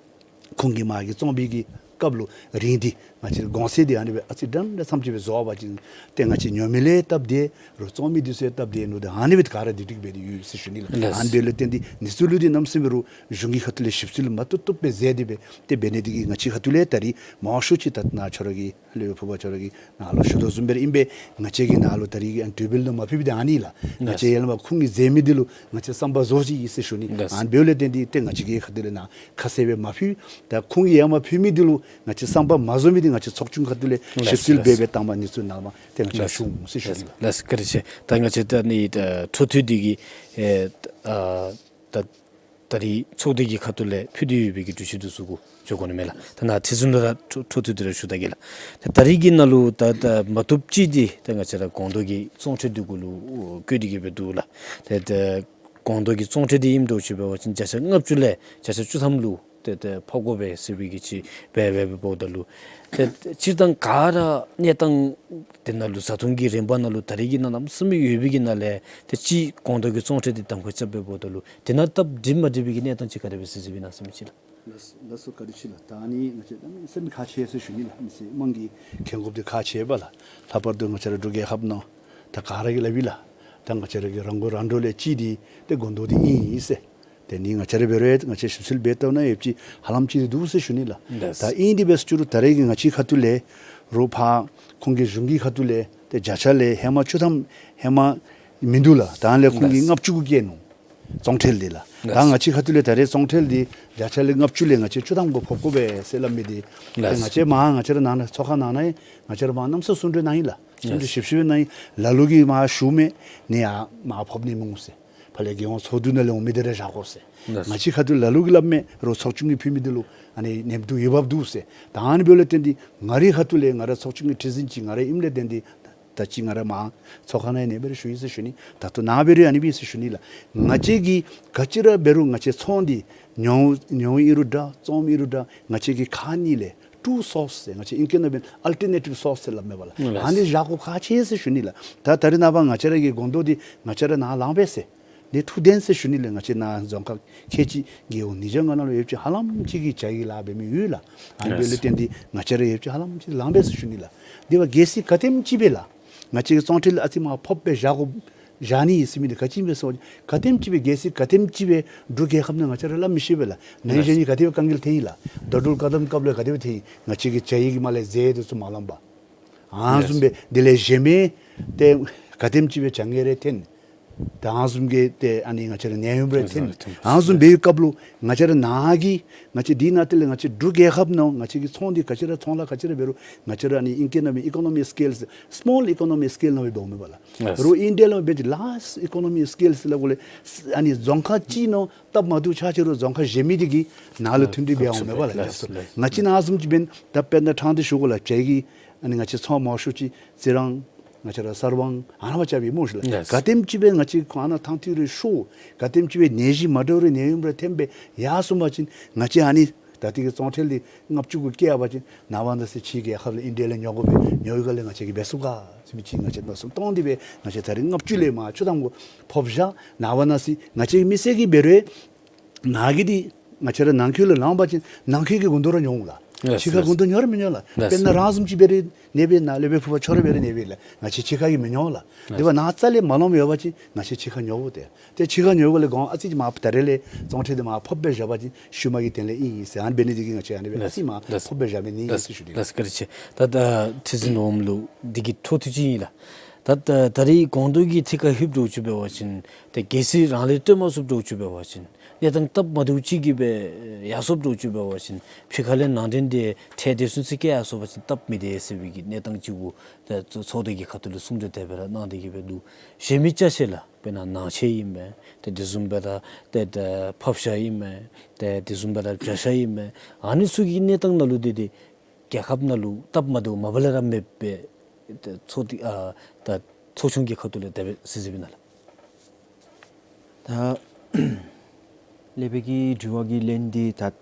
ཁོང་གིས་མ་གི་བཙོང་པའི་གི་སྐབས་ལུ་རིན་འདི་ང་བཅས་གོང་ཚད་འདི་ཨ་ནི་སྦེ་ཨ་ཙི་འདྲན་འདྲ་ཙམ་ཅིག་སྦེ་བཟོ་བ་ཅིན་ཏེ་ང་བཅས་ཉོ་མི་ལུ་ཡང་སྟབས་བདེ་རུང་བཙོང་མི་འདི་ཚུ་ཡང་སྟབས་བདེ་ནུག། ཏེ་ཨ་ནི་སྦེ་ག་ར་དེ་སྒྲིག་འབད་དེ་ཡོད་ཟེར་ཞུ་ནི་ལགས། ལགས། ཨ་ནི་འབདཝ་ལས་བརྟེན་ཏེ་འདི་ཚུ་ལུ་འདི་གནམ་མེད་ས་མེད་རུང་གཞུང་གི་ཁ་ཐུག་ལས་ཞིབ་འཚོལ་མ་བཏུབ་བཏུབ་སྦེ་མཛད་དེ་སྦེ་ཏེ་འབད་ནི་འདི་གིས་ང་བཅས་ཁ་ཐུག་ལས་ད་རིས་མང་ཤོས་ཅིག་ད་ནཱ་ཁྱོད་ར་གི་ལས་ཕུ་བ་ཁྱོད་ར་གི་ནཱ་ལུ་ཞུ་དོ་བཟུམ་སྦེ་ཨིན་པས། ང་བཅས་ཀྱིས་ནཱ་ལུ་ད་རིས་ཨ་ནི་གྲོས་འབུལ་ནང་མ་ཕུལ་བའི་འདི་ཨ་ནི་ལགས། ང་བཅས་ཡར་ལས་མར་ཁོང་གིས་མཛད་མི་འདི་ལུ་ང་བཅས་བསམ་པ་བཟོ་ཅི་ཨིན་ཟེར་ཞུ་ནི། ལགས། ཨ་ནི་འབདཝ་ལས་བརྟེན་ཏེ་ཏེ་ང་བཅས་ཀྱི་ཁ་ཐུག་ལས་ནཱ་ཁ་གསལ་སྦེ་མ་ཕུལ། ད་ཁོང་གིས་ཡར་མར་ཕུལ་མི་འདི་ལུ་ང་བཅས་བསམ་པ་མ་བཟོ་མི་འདི་ང་བཅས་ཚོགས་ཆུང་ཁ་ཐུག་ལས་ལགས་ཞིབ་འཚོལ་ལགས་འབད་སྦེ་བཏང་བ་ནི་ཚུ་ནཱ་ལས་མར་ཏེ་ང་བཅས་ལགས་ཞུ་འོང་ཟེར་ཞུ་ནི་ལགས། ལགས་བཀའ་དྲིན་ཆེ། ད་ང་བཅས་ད་ནི་ད་འཕྲོ་མཐུད་འདི་གིས་ཨེ་ཨ་ད་ད་རིས་ཚོགས་སྡེ་གི་ཁ་ཐུག་ལས་ཕུལ་ཏེ་ཡོད་པའི་གི་གྲོས་ཆོད་འདི་ཚུ་གུ་འགྱོ་དགོ་ནི་མས་ལགས། ད་ནཱ་ཁྲི་འཛིན་ལུ་ར་འཕྲོ་འཕྲོ་མཐུད་དེ་ར་ཞུ་ད་གེ་ལགས། ད་ད་རིས་ཀྱི་ནང་ལུ་ད་ད་མ་བཏུབ་ཅིག་འདི་ད་ང་བཅས་ར་གོང་དུ་གི་བཙོང་ཁྲལ་འདི་གུ་ལུ་བཀོད་དེ་གི་སྦེ་འདུག་ལགས། ད་ད་གོང་དུ་གི་བཙོང་ཁྲལ་འདི་ཨིནམ་འདྲཝ་ཅིག་འབད་བ་ཅིན་བརྒྱ་ཆ་ལྔ་བཅུ་ལས་བརྒྱ་ཆ་བཅུ་ཐམ་ལུ་ཏེ་ཏེ་ཕབ་དགོ་པས་ཟེར་བའི་གི་ཅིག་འབད་འབད་འབདཝ་ད་ལུ་ཏེ་སྤྱིར་བཏང་ག་ར་གནས་སྟངས་དེ་ནང་ལུ་བཟའ་འཐུང་གི་རིམ་པ་ནང་ལུ་ད་རིས་ཀྱི་ནང་གནམ་མེད་ས་མེད་ཡོད་པའི་གི་ནང་ལས་ཏེ་ཅིག་གོང་དུ་གི་བཙོང་ཁྲལ་འདི་གདམ་ཁ་རྐྱབ་འབདཝ་ད་ལུ་དེ་ནང་སྟབས་འགྲིག་མ་འགྲིག་པའི་གི་གནས་སྟངས་ཅིག་ག་དེ་སྦེ་གཟིགས་གཟིགསཔ་ཨིན་ན་ཟེར་མི་ཅིག་ལགས། ལགས་ལགས་སོ་བཀའ་དྲིན་ཆེ་ལགས། ད་ཨ་ནི་ང་བཅས་གནམ་མེད་ས་མེད་ཁག་ཆེ་ཟེར་ཞུ་ནི་ལགས། མི་སེར་དམངས་ཀྱི་ཁེ་དགོངས་འདི་ཁག་ཆེ་བས་ལགས། ལྷག་པར་དུ་ང་བཅས་ར་འབྲུག་རྒྱལ་ཁབ་ནང་ད་ག་ར་གིས་སླབ་ཨིན་ལགས། ད་ང་བཅས་ར་གི་རང་མགོ་རང་འདྲོངས་ལས་ཅིག་འདི་ཏེ་དགོངས་དོན་འདི་ཨིན་ཟེར། ཏེ་ནི་ང་བཅས་ར་འབད་རུང་ང་བཅས་ཞིབ་འཚོལ་འབད་བལྟཝ་ད་ཡོདཔ་ཅིག་ཧ་ལམ་ཅིག་འདི་འདུག་ཟེར་ཞུ་ནི་ལགས། ལགས། ད་ཨིན་ཏེ་འབད་ཟེར་ཞུ་རུང་ད་རེས་ཀྱི་ང་བཅས་ཁ་ཐུག་ལས་ རོགས་ཕར་ཁོང་གི་གཞུང་གི་ཁ་ཐུག་ལས་ཏེ་བརྒྱ་ཆ་ལས་ཧེ་མ་བཅུ་ཐམ་ཧེ་མ་མིན་འདུག་ལགས། ད་ལས་ཁོང་གིས་ལགས། ལྔ་བཅུ་གུ་བཀལ་ནུག་བཙོང་ཁྲལ་འདི་ལགས། ད་ལགས། ང་བཅས་ཁ་ཐུག་ལས་ད་རེས་བཙོང་ཁྲལ་འདི་བརྒྱ་ཆ་ལས་ལྔ་བཅུ་ལས་ང་བཅས་བཅུ་ཐམ་གུ་ཕབ་དགོ་པས་ཟེར་སླབ་མི་འདི། ལགས། ང་བཅས་མར་ང་བཅས་ར་ནང་ན་ཚོགས་ཁང་ནང་ན་ཡང་ང་བཅས་ར་མར་གནམ་ས་གསུང་གྲོས་གནང་ཡི་ལགས། གསུང་གྲོས་ཞིབ་ཞིབ་གནང་ཡི། ལ་ལུ་གིས་མར་ཞུ་མས། ནི་ཡར་མར་ཕབ་ནི་མི་འོང་ཟེར། ཕར་ལས་རྒྱལ་ཡོངས་ཚོགས་འདུ་ནང་ལས་འོང་མི་འདི་ར་བཞག་དགོ་ཟེར། ལགས། ང་བཅས་ཁ་ཐུག་ལ་ལུ་གིས་སླབ་མས། རོགས་ཚོགས་ཆུང་གིས་ཕུལ་མི་འདི་ལུ་ཨ་ནི་ནེམ་དུ་འོས་འབབ་འདུག་ཟེར། ད་ཨ་ནི་འབདཝ་ལས་བརྟེན་ཏེ་ང་རའི་ཁ་ཐུག་ལས་ང་ར་ཚོགས་ཆུང་གི་ཁྲི་འཛིན་ཅིག་ང་ར་ཨིནམ་ལས་བརྟེན་ཏེ་ད་ཅི་ང་ར་མར་ཚོགས་ཁང་ནང་ཨ་ནི་སྦེ་ར་ཞུ་ཡི་ཟེར་ཞུ་ནི། ད་ལྟོ་ནཱ་འབད་རུང་ཨ་ནི་སྦེ་ཟེར་ཞུ་ནི་ལགས། ང་བཅས་ཀྱིས་ག་ཅི་ར་འབད་རུང་ང་བཅས་ཚོང་འདི་ཉོ་ཉོཝ་ཨིན་རུང་འདྲ་བཙོངམ་ཨིན་རུང་འདྲ་ང་བཅས་ཀྱི་ཁ་གཉིས་ལས་two source ཟེར་ང་བཅས་ཨིང་སྐད་ནང་འབད་ན་alternative source ཟེར་སླབ་མས་པ་ལགས། ལགས། ཨ་ནི་བཞག་དགོཔ་ཁག་ཆེ་ཟེར་ཞུ་ནི་ལགས། ད་ད་རེས་ནངས་པ་ང་བཅས་ར་གི་སྒོང་རྡོག་འདི་ང་བཅས་ར་ནཱ་ལངམ་པས་ཟེར། ནི་ཐུགས་བདེན་ཟེར་ཞུ་ནི་ལགས། ང་བཅས་ནཱ་རྫོང་ཁག་ཁལ་གཅིག་རྒེད་འོག་ཉིས་བརྒྱ་ལྔ་ནང་ལུ་ཡོདཔ་ཅིག་ཧ་ལམ་ཅིག་གིས་ཇ་གི་ལཱ་འབད་མི་ཡོད་ལགས། ཨ་ནི་འབདཝ་ལས་བརྟེན་ཏེ་ང་བཅས་ར་ཡོདཔ་ཅིག་ཧ་ལམ་ཅིག་ལངམ་པས་ཟེར་ཞུ་ནི་ལགས། དེ་འབདཝ་གལ་སྲིད་ག་དེམ་ཅིག་སྦེ་ལགས་ང་བཅས་ཀྱིས་བཙོང་ཁྲལ་ཨ་ཙི་མར་ཕབ་སྦེ་བཞག་དགོ་བཞག་ནི་ཨིན་ཟེར་མི་འདི་ག་ཅི་སྦེ་ཟེར་བ་ཅིན་ག་དེམ་ཅིག་སྦེ་གལ་སྲིད་ག་དེམ་ཅིག་སྦེ་འབྲུག་རྒྱལ་ཁབ་ནང་ང་བཅས་ར་སླབ་མི་ཤེས་པས་ལགས། ནཱ་ལགས། གཞན་གྱིས་ག་དེ་སྦེ་དཀའ་ངལ་འཐོན་ཡི་ལགས། ད་འབྲུག་བཀའ་གདམས་སྐབས་ལུ་ག་དེ་སྦེ་འཐོན་ཡི། ང་བཅས་ཀྱིས་ཇ་ཡི་གི་མར་ལས་ཟས་འདི་ཚུ་མ་ལངམ་པར། ཨ་ལགས། བཟུམ་སྦེ་དེ་ལས་གཞན་མི་ཏེ་ག་དེམ་ཅིག་སྦེ་ཇ་ངན་རེ་འཐོན། ད་ཨ་བཟུམ་གྱི་ཏེ་ཨ་ནི་ང་བཅས་ར་ནད་ཡམས་རེ་འཐོན། ཨ་བཟུམ་འབད་བའི་སྐབས་ལུ་ང་བཅས་ར་ནཱ་གི་ང་བཅས་འདི་ནང་དེ་ལས་ང་བཅས་འབྲུག་རྒྱལ་ཁབ་ནང་ང་བཅས་ཀྱི་ཚོང་འདི་ག་ཅི་ར་ཚོང་ལཱ་ག་ཅི་ར་འབད་རུང་ང་བཅས་ར་ཨ་ནི་ཨིང་སྐད་ནང་སྦེ་economy scales, small economy scale ནང་སྦེ་འབདཝ་མས་པ་ལགས། ལགས། རོགས་ཨིན་ཌི་ཡ་ལུ་འབད་བ་ཅིན་large economy scales ལ་གོ་ལས་ཨ་ནི་རྫོང་ཁག་གཅིག་ནང་སྟབས་མ་བདེཝ་ཆགས་ཅི་རུང་རྫོང་ཁག་གཞན་མི་འདི་གིས་ནཱ་ལུ་མཐུན་འབྲེལ་འབད་འོང་མས་པ་ལགས། ལགས། ལགས། ང་བཅས་ནཱ་བཟུམ་ཅིག་འབད་ན་ད་དཔེར་ན་ཕྲང་སྟེ་ཞུ་དགོ་ལགས། ཇ་གི་ཨ་ནི་ང་བཅས་ཚོང་མང་ཤོས་ཅིག་རྩི་རང་ང་བཅས་ར་གསར་སྤང་ཨ་ནཱ་མར་རྐྱབ་ཨིན་སྨོ་ཤིག་ལགས། ལགས། ག་དེམ་ཅིག་སྦེ་ང་བཅས་ཁོང་ཨ་ནཱ་ཐང་ཐིག་རེ་ཤོར་ག་དེམ་ཅིག་སྦེ་ནད་གཞི་མ་འདྲཝ་རེ་ནད་ཡམས་རེ་འཐོན་སྦེ་ཡར་སོང་པ་ཅིན་ང་བཅས་ཨ་ནི་ད་ལྟོ་གི་བཙོང་ཁྲལ་འདི་ལྔ་བཅུ་གུ་བཀལ་བ་ཅིན་ནངས་པ་གནངས་ཚེ་ཕྱི་རྒྱལ་ཁབ་ལས་ཨིན་ཌི་ཡ་ལས་ཉོ་དགོ་པས། ཉོ་བའི་སྒང་ལས་ང་བཅས་ཀྱིས་འབད་ཚུགས་ག་ཟེར་མི་ཅིག་ང་བཅས་མནོ་བསམ་བཏང་སྟེ་སྦེ་ང་བཅས་ད་རེས་ལྔ་བཅུ་ལས་མར་བཅུ་ཐམ་གུ་ཕབ་བཞག། ནངས་པ་གནངས་ཚེ་ང་བཅས་མི་སེར་གྱིས་འབད་རུང་ནཱ་གི་འདི་ང་བཅས་ར་ནང་འཁོད་ལུ་ལངམ་པ་ཅིན་ནང་འཁོད་ཀྱི་སྒོང་རྡོག་ར་ཉོ་འོང་ལགས། ལགས། ཕྱི་ཁ་ལགས། སྒོང་རྡོག་ཉོ་ར་མི་ཉོ་ལགས། ལགས། དཔེར་ན་རང་བཟུམ་ཅིག་འབད་རུང་ནདཔ་ནཱ་ལས་འབད་ཕུ་བོ་ཁྱོད་ར་འབད་རུང་ནདཔ་ལགས་ང་བཅས་ཕྱི་ཁ་གི་མི་ཉོ་ལགས། ལགས། དེ་འབདཝ་ནཱ་རྩ་ལས་མ་ལངམ་ཡོད་པ་ཅིན་ང་བཅས་ཕྱི་ཁ་ཉོ་དགོ་ཏེ། ཏེ་ཕྱི་ཁ་ཉོ་དགོ་ལས་གོང་ཨ་ཙི་ཅིག་མར་ད་རེས་ལས་བཙོང་ཁྲལ་འདི་མར་ཕབ་སྦེ་བཞག་པ་ཅིན་ཤུལ་མ་གི་དོན་ལས་ཨིན་ཨིན་ཟེར། ཨ་ནི་འབད་ནི་འདི་གིས་ང་བཅས་ཨ་ནི་སྦེ་ཨ་ཙི་མར་ཕབ་སྦེ་བཞག་མི་ཨིན་ཟེར་ཞུ་ནི། ལགས། བཀའ་དྲིན་ཆེ། ད་ད་ཁྲི་འཛིན་འོགམ་ལུ་འདི་གི་འཕྲོ་མཐུད་ཅིག་ཨིན་ལགས། ད་ད་ད་རེས་སྒོང་རྡོག་གི་ཐད་ཁར་ལྷོདཔ་འདྲཝ་ཅིག་འབད་བ་ཅིན་ཏེ་གལ་སྲིད་རང་ལས་བཏོན་མ་ཚུགསཔ་འདྲཝ་ཅིག་འབད་བ་ཅིན་གནས་སྟངས་སྟབས་མ་བདེཝ་ཅིག་གིས་སྦེ་ཡར་སོངམ་འདྲཝ་ཅིག་འབད་བ་ཅིན་ཕྱི་ཁ་ལས་ནང་འདྲེན་འདི་ཁྲལ་དེ་ཚུན་ཚོད་བཀལ་ཡར་སོང་པ་ཅིན་སྟབས་མི་བདེ་ཟེར་བའི་གི་གནས་སྟངས་ཅིག་གུ་ད་ཚོགས་སྡེ་གི་ཁ་ཐུག་ལས་གསུང་གྲོས་དེ་སྦེ་ར་གནང་སྟེ་གིས་སྦེ་འདུག། གཞན་མི་ཅ་ཆས་ལགས། དཔེར་ན་ནང་ཆས་ཨིན་མས། ཏེ་དེ་བཟུམ་སྦེ་ར་ཏེ་ཏེ་ཕབ་ཤ་ཨིན་མས། ཏེ་དེ་བཟུམ་སྦེ་ར་བྱ་ཤ་ཨིན་མས། ཨ་ནི་ཚུ་གི་གནས་སྟངས་ནང་ལུ་འདི་འདི་རྒྱལ་ཁབ་ནང་ལུ་སྟབས་མ་བདེཝ་མ་པ་ལས་ར་མེདཔ་སྦེ་ཏེ་ཚོགས་འདི་ཨ་ད་ཚོགས་ཆུང་གི་ཁ་ཐུག་ལས་དེ་སྦེ་གཟིགས་གཟིགསཔ་ཨིན་ན་ལགས། ད་སློབ་དཔོན་གྱི་དྲི་བ་གི་ལན་འདི་ད་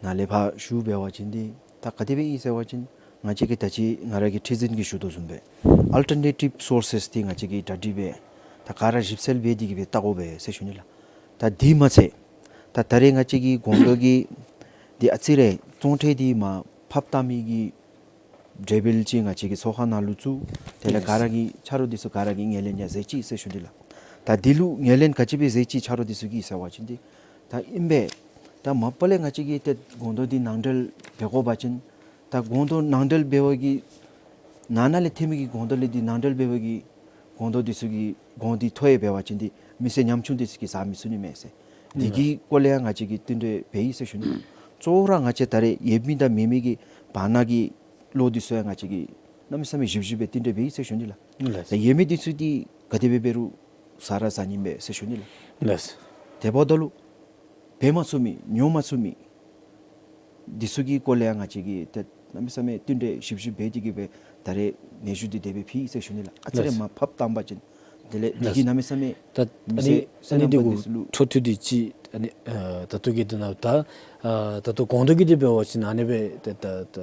ནཱ་ལས་ཕར་ཞུ་འབད་བ་ཅིན་འདི་ད་ག་དེ་སྦེ་ཨིན་ཟེར་བ་ཅིན་ང་བཅས་ཀྱིས་ད་ཅི་ང་ར་གི་ཁྲི་འཛིན་གྱིས་ཞུ་དོ་བཟུམ་སྦེ་ཨལ་ཊར་ནེ་ཊིབ་སོར་སེས་འདི་ང་བཅས་ཀྱིས་གྲ་སྒྲིག་སྦེ་ད་ག་ར་ཞིབ་འཚོལ་འབད་དེ་གིས་སྦེ་བལྟ་དགོ་པས་ཟེར་ཞུ་ནི་ལགས། ད་འདི་མ་ཚད་ད་ད་རེས་ང་བཅས་ཀྱི་སྒོང་རྡོག་གི་འདི་ཨ་ཙི་རེ་བཙོང་ཁྲལ་འདི་མར་ཕབ་བཏང་མི་གི་གྲོས་འབུལ་ཅིག་ང་བཅས་ཀྱི་ཚོགས་ཁང་ནང་ལུ་བཙུགས། དེ་ལས་ག་ར་གིས་ཆ་རོགས་འདི་ཚུ་ག་ར་གིས་ངོས་ལེན་ཡང་མཛད་ཅི་ཟེར་ཞུ་ནི་ལགས། ད་འདི་ལུ་ངོས་ལེན་ག་ཅི་སྦེ་མཛད་ཅི་ཆ་རོགས་འདི་ཚུ་གིས་ཟེར་བ་ཅིན་འདི་ད་ཨིན་པས། ད་མ་པ་ལས་ང་བཅས་ཀྱིས་ཏེ་སྒོང་རྡོག་འདི་ནང་འདྲེན་འབད་དགོ་པ་ཅིན་ད་སྒོང་རྡོག་ནང་འདྲེན་འབད་བའི་གི་ནང་ན་ལས་ཐོན་མི་གི་སྒོང་རྡོག་ལས་འདི་ནང་འདྲེན་འབད་བའི་གི་སྒོང་རྡོག་འདི་ཚུ་གི་སྒོང་འདི་མཐོ་ཡང་འབད་བ་ཅིན་འདི་མི་སེར་ཉམ་ཆུང་འདི་ཚུ་གིས་ཟ་མི་ཚུགས་ནི་མས་ཟེར། འདི་གི་སྐོར་ལས་ཡང་ང་བཅས་ཀྱིས་བསྟུན་གྲོས་འབད་ཡི་ཟེར་ཞུ་ནི། གཙོ་བོ་ར་ང་བཅས་ད་རེས་ཡོད་མི་དང་མེད་མི་གི་བར་ན་གི་བློ་འདི་ཚུ་ཡང་ང་བཅས་ཀྱིས་གནམ་མེད་ས་མེད་ཞིབ་ཞིབ་སྦེ་བསྟུན་གྲོས་འབད་ཡི་ཟེར་ཞུ་ནི་ལགས། ལགས། ད་ཡོད་མི་འདི་ཚུ་འདི་ག་དེ་སྦེ་འབད་རུང་ཟ་ར་ཟ་ནི་མས་ཟེར་ཞུ་ནི་ལགས། ལགས། དེ་འབདཝ་ད་ལུ་འབད་མ་ཚུགས་མི་ཉོ་མ་ཚུགས་མི་འདི་ཚུ་གི་སྐོར་ལས་ཡང་ང་བཅས་ཀྱིས་ཏེ་གནམ་མེད་ས་མེད་བསྟུན་གྲོས་ཞིབ་ཞིབ་འབད་དེ་གིས་སྦེ་ད་རེས་སྙན་ཞུ་འདི་དེ་སྦེ་ཕུལ་ཡི་ཟེར་ཞུ་ནི་ལགས། ཨ་ཙི་རེ་ལགས། མར་ཕབ་བཏང་པ་ཅིན་དེ་ལས་འདི་གིས་ལགས། གནམ་མེད་ས་མེད་ད་མི་ཨ་ནི་སེར་ཨ་ནི་སེར་འདི་ནང་པ་གུ་འདི་ཚུ་ལུ་འཕྲོ་མཐུད་དེ་ཅིག་ཨ་ནི་ཨ་ད་ལྟོ་གི་འདི་ནང་ད་ཨ་ད་ལྟོ་སྒོང་རྡོག་གི་འདི་འབད་བ་ཅིན་ཨ་ནི་སྦེ་ད་ད་ད་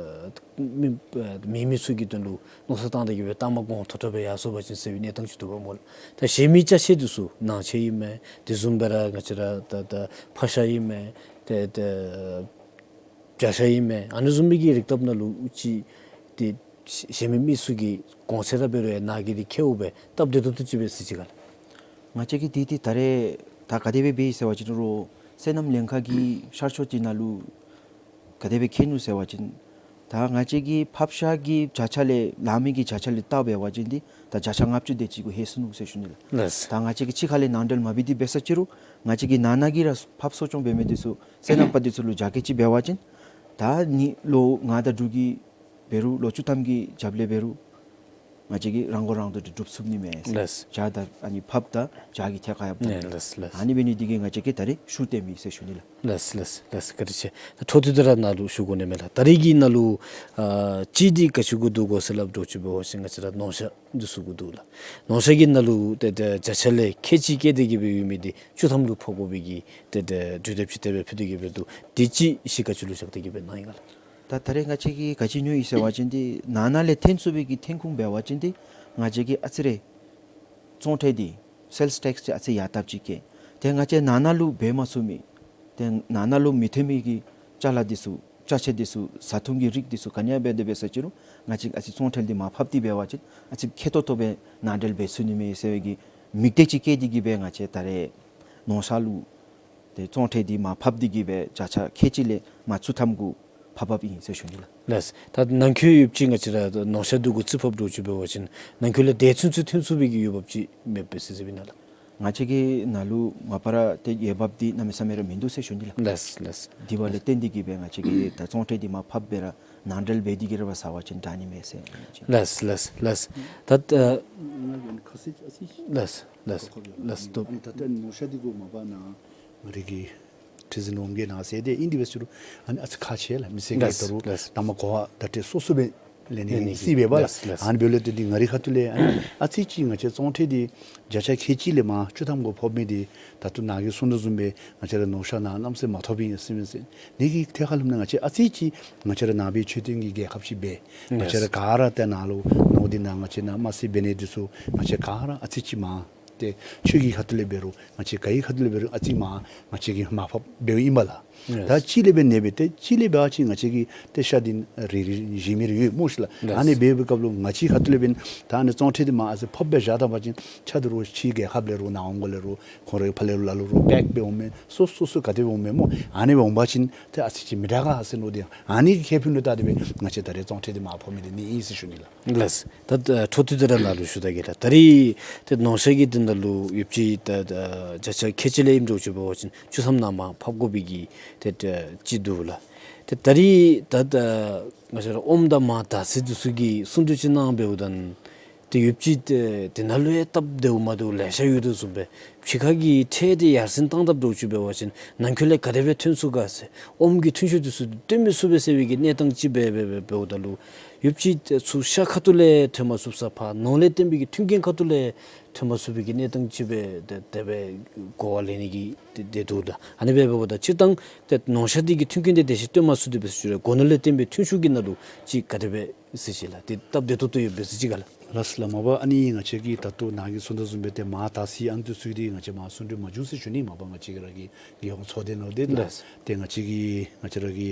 མི་ཨ་མི་མི་ཚུ་གི་དོན་ལུ་མནོ་བསམ་བཏང་སྟེ་གིས་སྦེ་ལྟ་མ་གོང་མཐོ་དྲགས་སྦེ་ཡར་སོང་པ་ཅིན་ཟེར་བའི་གནས་སྟངས་ཅིག་འདུག་པ་སྨོ་ལགས། ད་གཞན་མི་ཅ་ཆས་འདི་ཚུ་ནང་ཆས་ཨིན་མས། དེ་བཟུམ་སྦེ་ར་ང་བཅས་ར་ད་ད་ཕག་ཤ་ཨིན་མས། ཏེ་ཏེ་བྱ་ཤ་ཨིན་མས། ཨ་ནི་བཟུམ་མའི་གི་རིགས་སྟོབས་ནང་ལུ་ཨུ་ཅི་ཏེ་གཞན་མི་མི་ཚུ་གི་གོང་ཚད་ར་འབད་རུང་ཡང་ནཱ་གི་འདི་ཁེཝ་སྦེ་སྟབས་བདེ་ཏོག་ཏོ་ཅིག་འབད་ཟེར་ཅི་ག་ལགས། ང་བཅས་ཀྱིས་འདི་འདི་ད་རེས་ད་ག་དེ་སྦེ་འབད་ཡི་ཟེར་བ་ཅིན་རོགས་སོ་ནམ་ལྷན་ཁག་གི་ཤར་ཕྱོགས་འདི་ནང་ལུ་ག་དེ་སྦེ་ཁེལ་ནུག་ཟེར་བ་ཅིན་ད་ ད་ང་བཅས་ཀྱི་ཕབ་ཤ་གི་བརྒྱ་ཆ་ལས་ལང་མི་གི་བརྒྱ་ཆ་ལས་བལྟ་འབད་བ་ཅིན་འདི་ད་བརྒྱ་ཆ་ལྔ་བཅུ་དེ་ཅིག་གུ་ལྷོད་སོ་ནུག་ཟེར་ཞུ་ནི་ལགས། ལགས། ད་ང་བཅས་ཀྱིས་གཅིག་ཁ་ལས་ནང་འགྲེལ་མ་འབད་དེ་འབད་ས་ཅི་རུང་ང་བཅས་ཀྱིས་ནང་ན་གི་ར་ཕབ་གསོ་སྐྱོང་འབད་མི་འདི་ཚུ་སོ་ནམ་པ་འདི་ཚུ་ལུ་རྒྱ་སྐྱེད་ཅིག་འབད་བ་ཅིན་ད་ནི་ལོ་ལྔ་དང་དྲུག་གི་འབད་རུང་ལོ་བཅུ་ཐམ་གྱི་རྒྱབ་ལས་འབད་རུང་ང་བཅས་ཀྱིས་རང་མགོ་རང་ཐོན་འདི་སྒྲུབ་ཚུགས་ནི་མས་ཟེར། ལགས། བྱ་དང་ཨ་ནི་ཕབ་དང་བྱ་གི་ཐད་ཁར་ཡང་ཨ་ནི་འབད་ནི་འདི་གིས་ང་བཅས་ཀྱིས་ད་རེས་ཤུགས་བཏོན་མི་ཟེར་ཞུ་ནི་ལགས། ལགས་ལགས་ལགས། བཀའ་དྲིན་ཆེ། འཕྲོ་མཐུད་དེ་ར་ནཱ་ལུ་ཞུ་དགོ་ནི་མས་ལགས། ད་རེས་ཀྱི་ནང་ལུ་ཨ་གཅིག་འདི་ག་ཅི་གུ་བསྡུ་དགོ་ཟེར་སླབ་འགྱོ་ཅི་འབད་བ་ཅིན་ང་བཅས་ར་ནོར་ཤ་འདི་ཚུ་གུ་བསྡུ་ལགས། ནོར་ཤ་གི་ནང་ལུ་ཏེ་ཏེ་བརྒྱ་ཆ་ལས་ཁལ་གཅིག་བཀལ་ཏེ་གི་སྦེ་ཡོད་མི་འདི་བཅུ་ཐམ་ལུ་ཕབ་དགོ་པའི་གི་ཏེ་ཏེ་གྲོས་འདེབས་ཅིག་དེ་སྦེ་ཕུལ་ཏེ་གི་སྦེ་འདུག། འདི་ཅིག་གཞི་ག་ཅི་ལུ་བཞག་སྟེ་གི་སྦེ་གནང་ཡི་ག་ལགས། ད་ད་རེས་ང་བཅས་ཀྱིས་ག་ཅི་ཉོ་ཡི་ཟེར་བ་ཅིན་འདི་ནང་ན་ལས་ཐོན་ཚུགས་པའི་གི་ཐོན་ཁུངས་འབད་བ་ཅིན་འདི་ང་བཅས་ཀྱིས་ཨ་ཙི་རེ་བཙོང་ཁྲལ་འདི་སེལསི་ཊེགསི་འདི་ཨ་ཙི་ཡར་བཏབ་ཅིག་བཀལ། ཏེ་ང་བཅས་ནང་ན་ལུ་འབད་མ་ཚུགས་མི་ཏེ་ནང་ན་ལུ་མི་ཐོན་མི་གི་ཅ་ལ་འདི་ཚུ་ཅ་ཆས་འདི་ཚུ་བཟའ་འཐུང་གི་རིགས་འདི་ཚུ་ག་ནི་ཡང་འབད་དེ་འབད་ས་ཅི་རུང་ང་བཅས་ཨ་ཙི་བཙོང་ཁྲལ་འདི་མར་ཕབ་སྟེ་འབད་བ་ཅིན་ཨ་ཙི་ཁེ་ཏོག་ཏོ་སྦེ་ནང་འགྲེལ་འབད་ཚུགས་ནི་མས་ཟེར་བའི་གི་དམིགས་གཏད་ཅིག་བསྐྱེད་དེ་གི་སྦེ་ང་བཅས་ད་རེས་ནོར་ཤ་ལུ་ཏེ་བཙོང་ཁྲལ་འདི་མར་ཕབ་སྟེ་གི་སྦེ་བརྒྱ་ཆ་ཁལ་གཅིག་ལས་མར་བཅུ་ཐམ་གུ་ཕབ་ཕབ་ཨིན་ཟེར་ཞུ་ནི་ལགས། ལགས། ད་ནང་འཁོད་ཡོདཔ་ཅིག་ང་བཅས་ར་ནོར་ཤ་འདི་གུ་རྩིས་ཕབ་འགྱོ་ཅི་འབད་བ་ཅིན་ནང་འཁོད་ལས་དེ་ཚུན་ཚོད་ཐོན་ཚུགས་པའི་གི་འོས་འབབ་ཅིག་མེདཔ་སྦེ་ཟེར་ཟེར་བའི་ནང་ལགས། ང་བཅས་ཀྱི་ནང་ལུ་མ་པ་ར་ཏེ་འོས་འབབ་འདི་གནམ་མེད་ས་མེད་ར་མིན་འདུག་ཟེར་ཞུ་ནི་ལགས། ལགས་ལགས། དེ་འབདཝ་ལས་བརྟེན་ཏེ་གི་སྦེ་ང་བཅས་ཀྱིས་ད་བཙོང་ཁྲལ་འདི་མར་ཕབ་སྦེ་ར་ནང་འགྲེལ་འབད་དེ་གི་ར་བ་ཟ་བ་ཅིན་དྲག་ནི་མས་ཟེར། ལགས་ལགས་ལགས། ད་ཨ་ལགས་ལགས་ལགས། ད་ཨ་ནི་ད་ལྟོ་ནོར་ཤ་འདི་གུ་མ་པ་ནཱ་ང་རའི་གི་ཁྲི་འཛིན་འོགམ་གིས་ནཱ་ཟེར་དེ་ཨིན་དེ་འབད་ས་ཅི་རུང་ཨ་ནི་ཨ་ཙི་ཁག་ཆེ་ལགས། མི་སེར་གྱིས་ད་རུང་ལགས་ལགས། ད་མ་གོ་བ་ད་ཏེ་སོ་སོ་སྦེ་ལེན་ནི་ལེན་ནི་སྲིད་པས་པ་ལགས། ལགས་ལགས། ཨ་ནི་འབདཝ་ལས་བརྟེན་ཏེ་ང་རའི་ཁ་ཐུག་ལས་ཨ་ནི་ཨ་ཙི་ཅིག་ང་བཅས་བཙོང་ཁྲལ་འདི་བརྒྱ་ཆ་ཁལ་གཅིག་ལས་མར་བཅུ་ཐམ་གུ་ཕབ་མི་འདི་ད་ལྟོ་ནཱ་གིས་གསུང་དོ་བཟུམ་སྦེ་ང་བཅས་ར་ནོར་ཤ་ནཱ་གནམ་མེད་ས་མེད་མ་ཐོབ་ཨིན་ཟེར་མི་ཟེར། འདི་གི་ཐད་ཁར་ལྷོདཔ་ད་ང་བཅས་ཨ་ཙི་ཅིག་ང་བཅས་ར་ནང་པའི་མཆོད་རྟེན་གྱི་རྒྱལ་ཁབ་ཅིག་འབད། ང་བཅས་ར་ག་ར་ཏེ་ནཱ་ལུ་ནོར་འདི་ནང་ང་བཅས་ནཱ་དམར་བསིལ་འབད་ནི་འདི་ཚུ་ང་བཅས་ག་ར་ཨ་ཙི་ཅིག་མར་ཏེ་ཆོས་ཀྱི་ཁ་ཐུག་ལས་འབད་རུང་ང་བཅས་ག་གི་ཁ་ཐུག་ལས་འབད་རུང་ཨ་ཙི་མར་ང་བཅས་ཀྱིས་མར་ཕབ་འབདཝ་ཨིན་པས་ལགས། ད་གཅིག་ལས་འབད་ནི་འབད་དེ་གཅིག་ལས་འབད་བ་ཅིན་ང་བཅས་ཀྱིས་ཏེ་ཤ་འདི་རེ་རེ་བཞེས་མི་རེ་ཡོད་སྨོ་ཤི་ལགས། ཨ་ནི་འབད་བའི་སྐབས་ལུ་ང་བཅས་ཁ་ཐུག་ལས་འབད་ད་ཨ་ནི་བཙོང་ཁྲལ་འདི་མར་ཨ་ཙི་ཕབ་སྦེ་བཞག་ད་པ་ཅིན་ཆ་འདི་རུང་ཕྱི་རྒྱལ་ཁབ་ལས་རུང་ནཱ་འོང་དགོཔ་ལས་རུང་ཁོང་རའི་ཕར་ལས་རུང་ལ་ལུ་རུང་པེཀ་སྦེ་འོང་མས། སོ་སོ་སོ་ག་དེ་སྦེ་འོང་མས་སྨོ། ཨ་ནི་སྦེ་འོང་པ་ཅིན་ཏེ་ཨ་ཙི་ཅིག་མི་དྲག་ག་ཟེར་མནོ་སྟེ་ཨ་ནི་གི་ཁེ་ཕན་ལུ་བལྟ་སྟེ་སྦེ་ང་བཅས་ད་རེས་བཙོང་ཁྲལ་འདི་མར་ཕབ་མི་འདི་ནི་ཨིན་ཟེར་ཞུ་ནི་ལགས། ལགས། ད་ཨ་འཕྲོ་མཐུད་དེ་ར་ནཱ་ལུ་ཞུ་ད་གེ་ལགས། ད་རེས་ཏེ་ནོར་ཤ་གི་འདི་ནང་ལུ་ཡོདཔ་ཅིག་ད་ཨ་བརྒྱ་ཆ་ཁལ་གཅིག་ལས་ཨིནམ་འདྲཝ་ཅིག་འབད་བ་ཅིན་བཅུ་ཐམ་ནང་མར་ཕབ་དགོ་པའི་གི་ཏེ་ཨ་ཅིག་འདུག་ལགས། ཏེ་ད་རེས་ད་ཨ་ང་བཅས་ར་ཨོམ་དང་མར་དར་ཚིལ་འདི་ཚུ་གི་གསུང་གྲོས་ཅིག་གནང་འབདཝ་ད་ཏེ་ཡོདཔ་ཅིག་ཏེ་དེ་ནང་ལུ་ཡང་སྟབས་བདེཝ་མ་བདེཝ་ལེ་ཤ་ཡོད་དོ་བཟུམ་སྦེ་ཕྱི་ཁ་གི་ཁྲལ་འདི་ཡར་སེང་བཏང་དཔ་འདྲཝ་ཅིག་འབད་བ་ཅིན་ནང་འཁོད་ལས་ག་དེ་སྦེ་ཐོན་ཚུགས་ག་ཟེར་ཨོམ་གྱི་ཐོན་ཤུགས་འདི་ཚུ་སྟོན་མི་ཚུགས་པས་ཟེར་བའི་གི་གནས་སྟངས་ཅིག་སྦེ་འབད་འབད་འབདཝ་ད་ལུ་ཡོདཔ་ཅིག་ཏེ་ཚུར་ཤ་ཁ་ཐུག་ལས་ཐོན་མ་ཚུགས་ས་ཕར་ནོར་ལས་བརྟེན་པའི་གི་མཐུན་རྐྱེན་ཁ་ཐུག་ལས་ཐོན་མ་ཚུགས་པའི་གི་གནས་སྟངས་ཅིག་སྦེ་དེ་དེ་སྦེ་གོ་བ་ལེན་ནི་གི་དེ་དེ་འདུག་ལགས། ཨ་ནི་སྦེ་འབདཝ་ད་སྤྱིར་བཏང་ཏེ་ནོར་ཤ་འདི་གི་མཐུན་རྐྱེན་འདི་དེ་ཅིག་སྟོན་མ་ཚུགས་ཏེ་འབད་ས་ཅི་རུང་སྒོ་ནོར་ལས་བརྟེན་པའི་ཐོན་ཤུགས་ཀྱི་ནང་ལུ་ཅིག་ག་དེ་སྦེ་ཟེར་ཅི་ལགས། ཏེ་སྟབས་བདེ་ཏོག་ཏོ་ཡོདཔ་སྦེ་ཟེར་ཅི་ག་ལགས། ལགས་ལགས། མ་པ་ཨ་ནི་ང་བཅས་ཀྱིས་ད་ལྟོ་ནཱ་གིས་གསུང་དོ་བཟུམ་སྦེ་ཏེ་མར་དར་ཚིལ་ཨ་ནི་འདི་ཚུ་འདི་ང་བཅས་མར་གསུང་གྲོས་མ་བྱུང་ཟེར་ཞུ་ནི། མ་པ་ང་བཅས་ཀྱི་ར་གི་རྒྱལ་ཡོངས་ཚོགས་སྡེ་ནང་འདི་ལགས། ལགས། ཏེ་ང་བཅས་ཀྱི་ང་བཅས་ར་གི་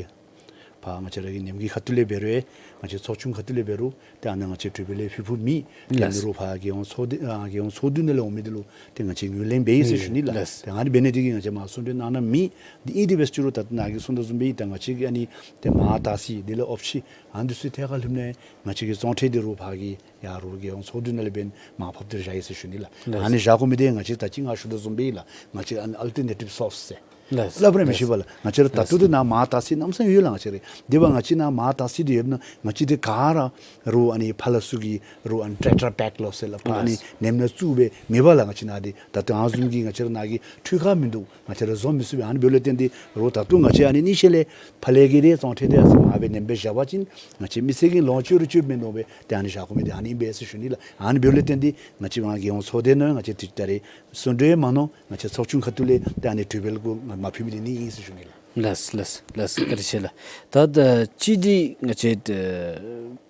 ཕར་ང་བཅས་ར་གི་ནེམ་གྱི་ཁ་ཐུག་ལས་འབད་རུང་ང་བཅས་ཚོགས་ཆུང་ཁ་ཐུག་ལས་འབད་རུང་ཏེ་ཨ་ནཱ་ང་བཅས་གྲོས་འབུལ་ལས་ཕུལ་ཕུལཝ་མེད། ཏེ་ཨ་ནི་ལགས། རུང་ཕར་རྒྱལ་ཡོངས་ཚོགས་སྡེ་ཨ་རྒྱལ་ཡོངས་ཚོགས་འདུ་ནང་ལས་འོང་མི་འདི་ལུ་ཏེ་ང་བཅས་ངོས་ལེན་འབད་ཡི་ཟེར་ཞུ་ནི་ལགས། ལགས། ཏེ་ཨ་ནི་འབད་ནི་འདི་གིས་ང་བཅས་མར་གསུང་གྲོས་གནང་གནངམ་མེད། འདི་ཨིན་དེ་འབད་ས་ཅི་རུང་ད་ནཱ་གིས་གསུང་དོ་བཟུམ་སྦེ་ད་ང་བཅས་ཀྱི་ཨ་ནི་ཏེ་མར་དར་ཚིལ་དེ་ལས་ཨོམ་ཕྱེ་ཨ་ནི་འདི་ཚུ་ཐད་ཁར་ལྷོདཔ་ནང་ང་བཅས་ཀྱི་བཙོང་ཁྲལ་འདི་རུང་ཕར་གྱི་ཡར་རུང་རྒྱལ་ཡོངས་ཚོགས་འདུ་ནང་ལས་འབད་མར་ཕབ་སྟེ་བཞག་ཡི་ཟེར་ཞུ་ནི་ལགས། ལགས། ཨ་ནི་བཞག་དགོ་མི་འདི་ང་བཅས་ད་ཅི་ང་ཞུ་དོ་བཟུམ་སྦེ་ལགས། ང་བཅས་ཨ་ནི་ཨལ་ཊར་ནེ་ཊིབ་སོརསི་ཟེར་ལགས། སླབ་ར་མི་ཤེས་པས་ལགས། ང་བཅས་ར་ད་ལྟོ་འདི་ནཱ་མར་དར་ཚིལ་གནམ་མེད་ས་མེད་ཡོད་ལགས། ང་བཅས་ར་དེ་འབདཝ་ང་བཅས་ནཱ་མར་དར་ཚིལ་འདི་ཡོདཔ་ད་ང་བཅས་འདི་ག་ར་རུང་ཨ་ནི་ཕར་ལས་ཚུར་གྱི་རུང་ཨ་ནི་ཊེ་ཊྲ་པེཀ་ལོ་ཟེར་ལགས། ཕར་ཨ་ནི་ལགས། ནེམ་ནང་བཙུགས་སྦེ་མེད་པས་ལགས། ང་བཅས་ནཱ་འདི་ད་ལྟོ་ཨ་ནི་བཟུམ་གྱི་ང་བཅས་ར་ནཱ་གི་འཕྲུལ་ཁང་མིན་འདུག། ང་བཅས་ར་བཟོ་མི་ཚུགས་པས། ཨ་ནི་འབདཝ་ལས་བརྟེན་ཏེ་རུང་ད་ལྟོ་ང་བཅས་ཨ་ནི་ནི་ཤེས་ལས་ཕར་ལས་ཀྱི་རེ་བཙོང་ཁྲལ་འདི་ཨ་ཙི་མར་སྦེ་ནེམ་སྦེ་བཞག་པ་ཅིན་ང་བཅས་མི་སེར་གྱིས་ལོངས་སྤྱོད་རུང་སྤྱོད་མི་ནོར་བས། ཏེ་ཨ་ནི་བཞག་དགོ་མི་འདི་ཨ་ནི་ཨིན་པས་ཟེར་ཞུ་ནི་ལགས། ཨ་ནི་འབདཝ་ལས་བརྟེན་ཏེ་ང་བཅས་མར་རྒྱལ་ཡོངས་ཚོགས་སྡེ་ནང་ང་བཅས་ཏེ་ད་རེས་གསུང་གྲོས་མ་གནང་། ང་བཅས་ཚོགས་ཆུང་ཁ་ཐུག་ལས་ཏེ་ཨ་ནི་གྲོས་འབུལ་གུ་མ་ཕུལ་མི་འདི་ནི་ཨིན་ཟེར་ཞུ་ནི་ལགས། ལགས་ལགས་ལགས། བཀའ་དྲིན་ཆེ་ལགས། ད་ད་ཅི་འདི་ང་བཅས་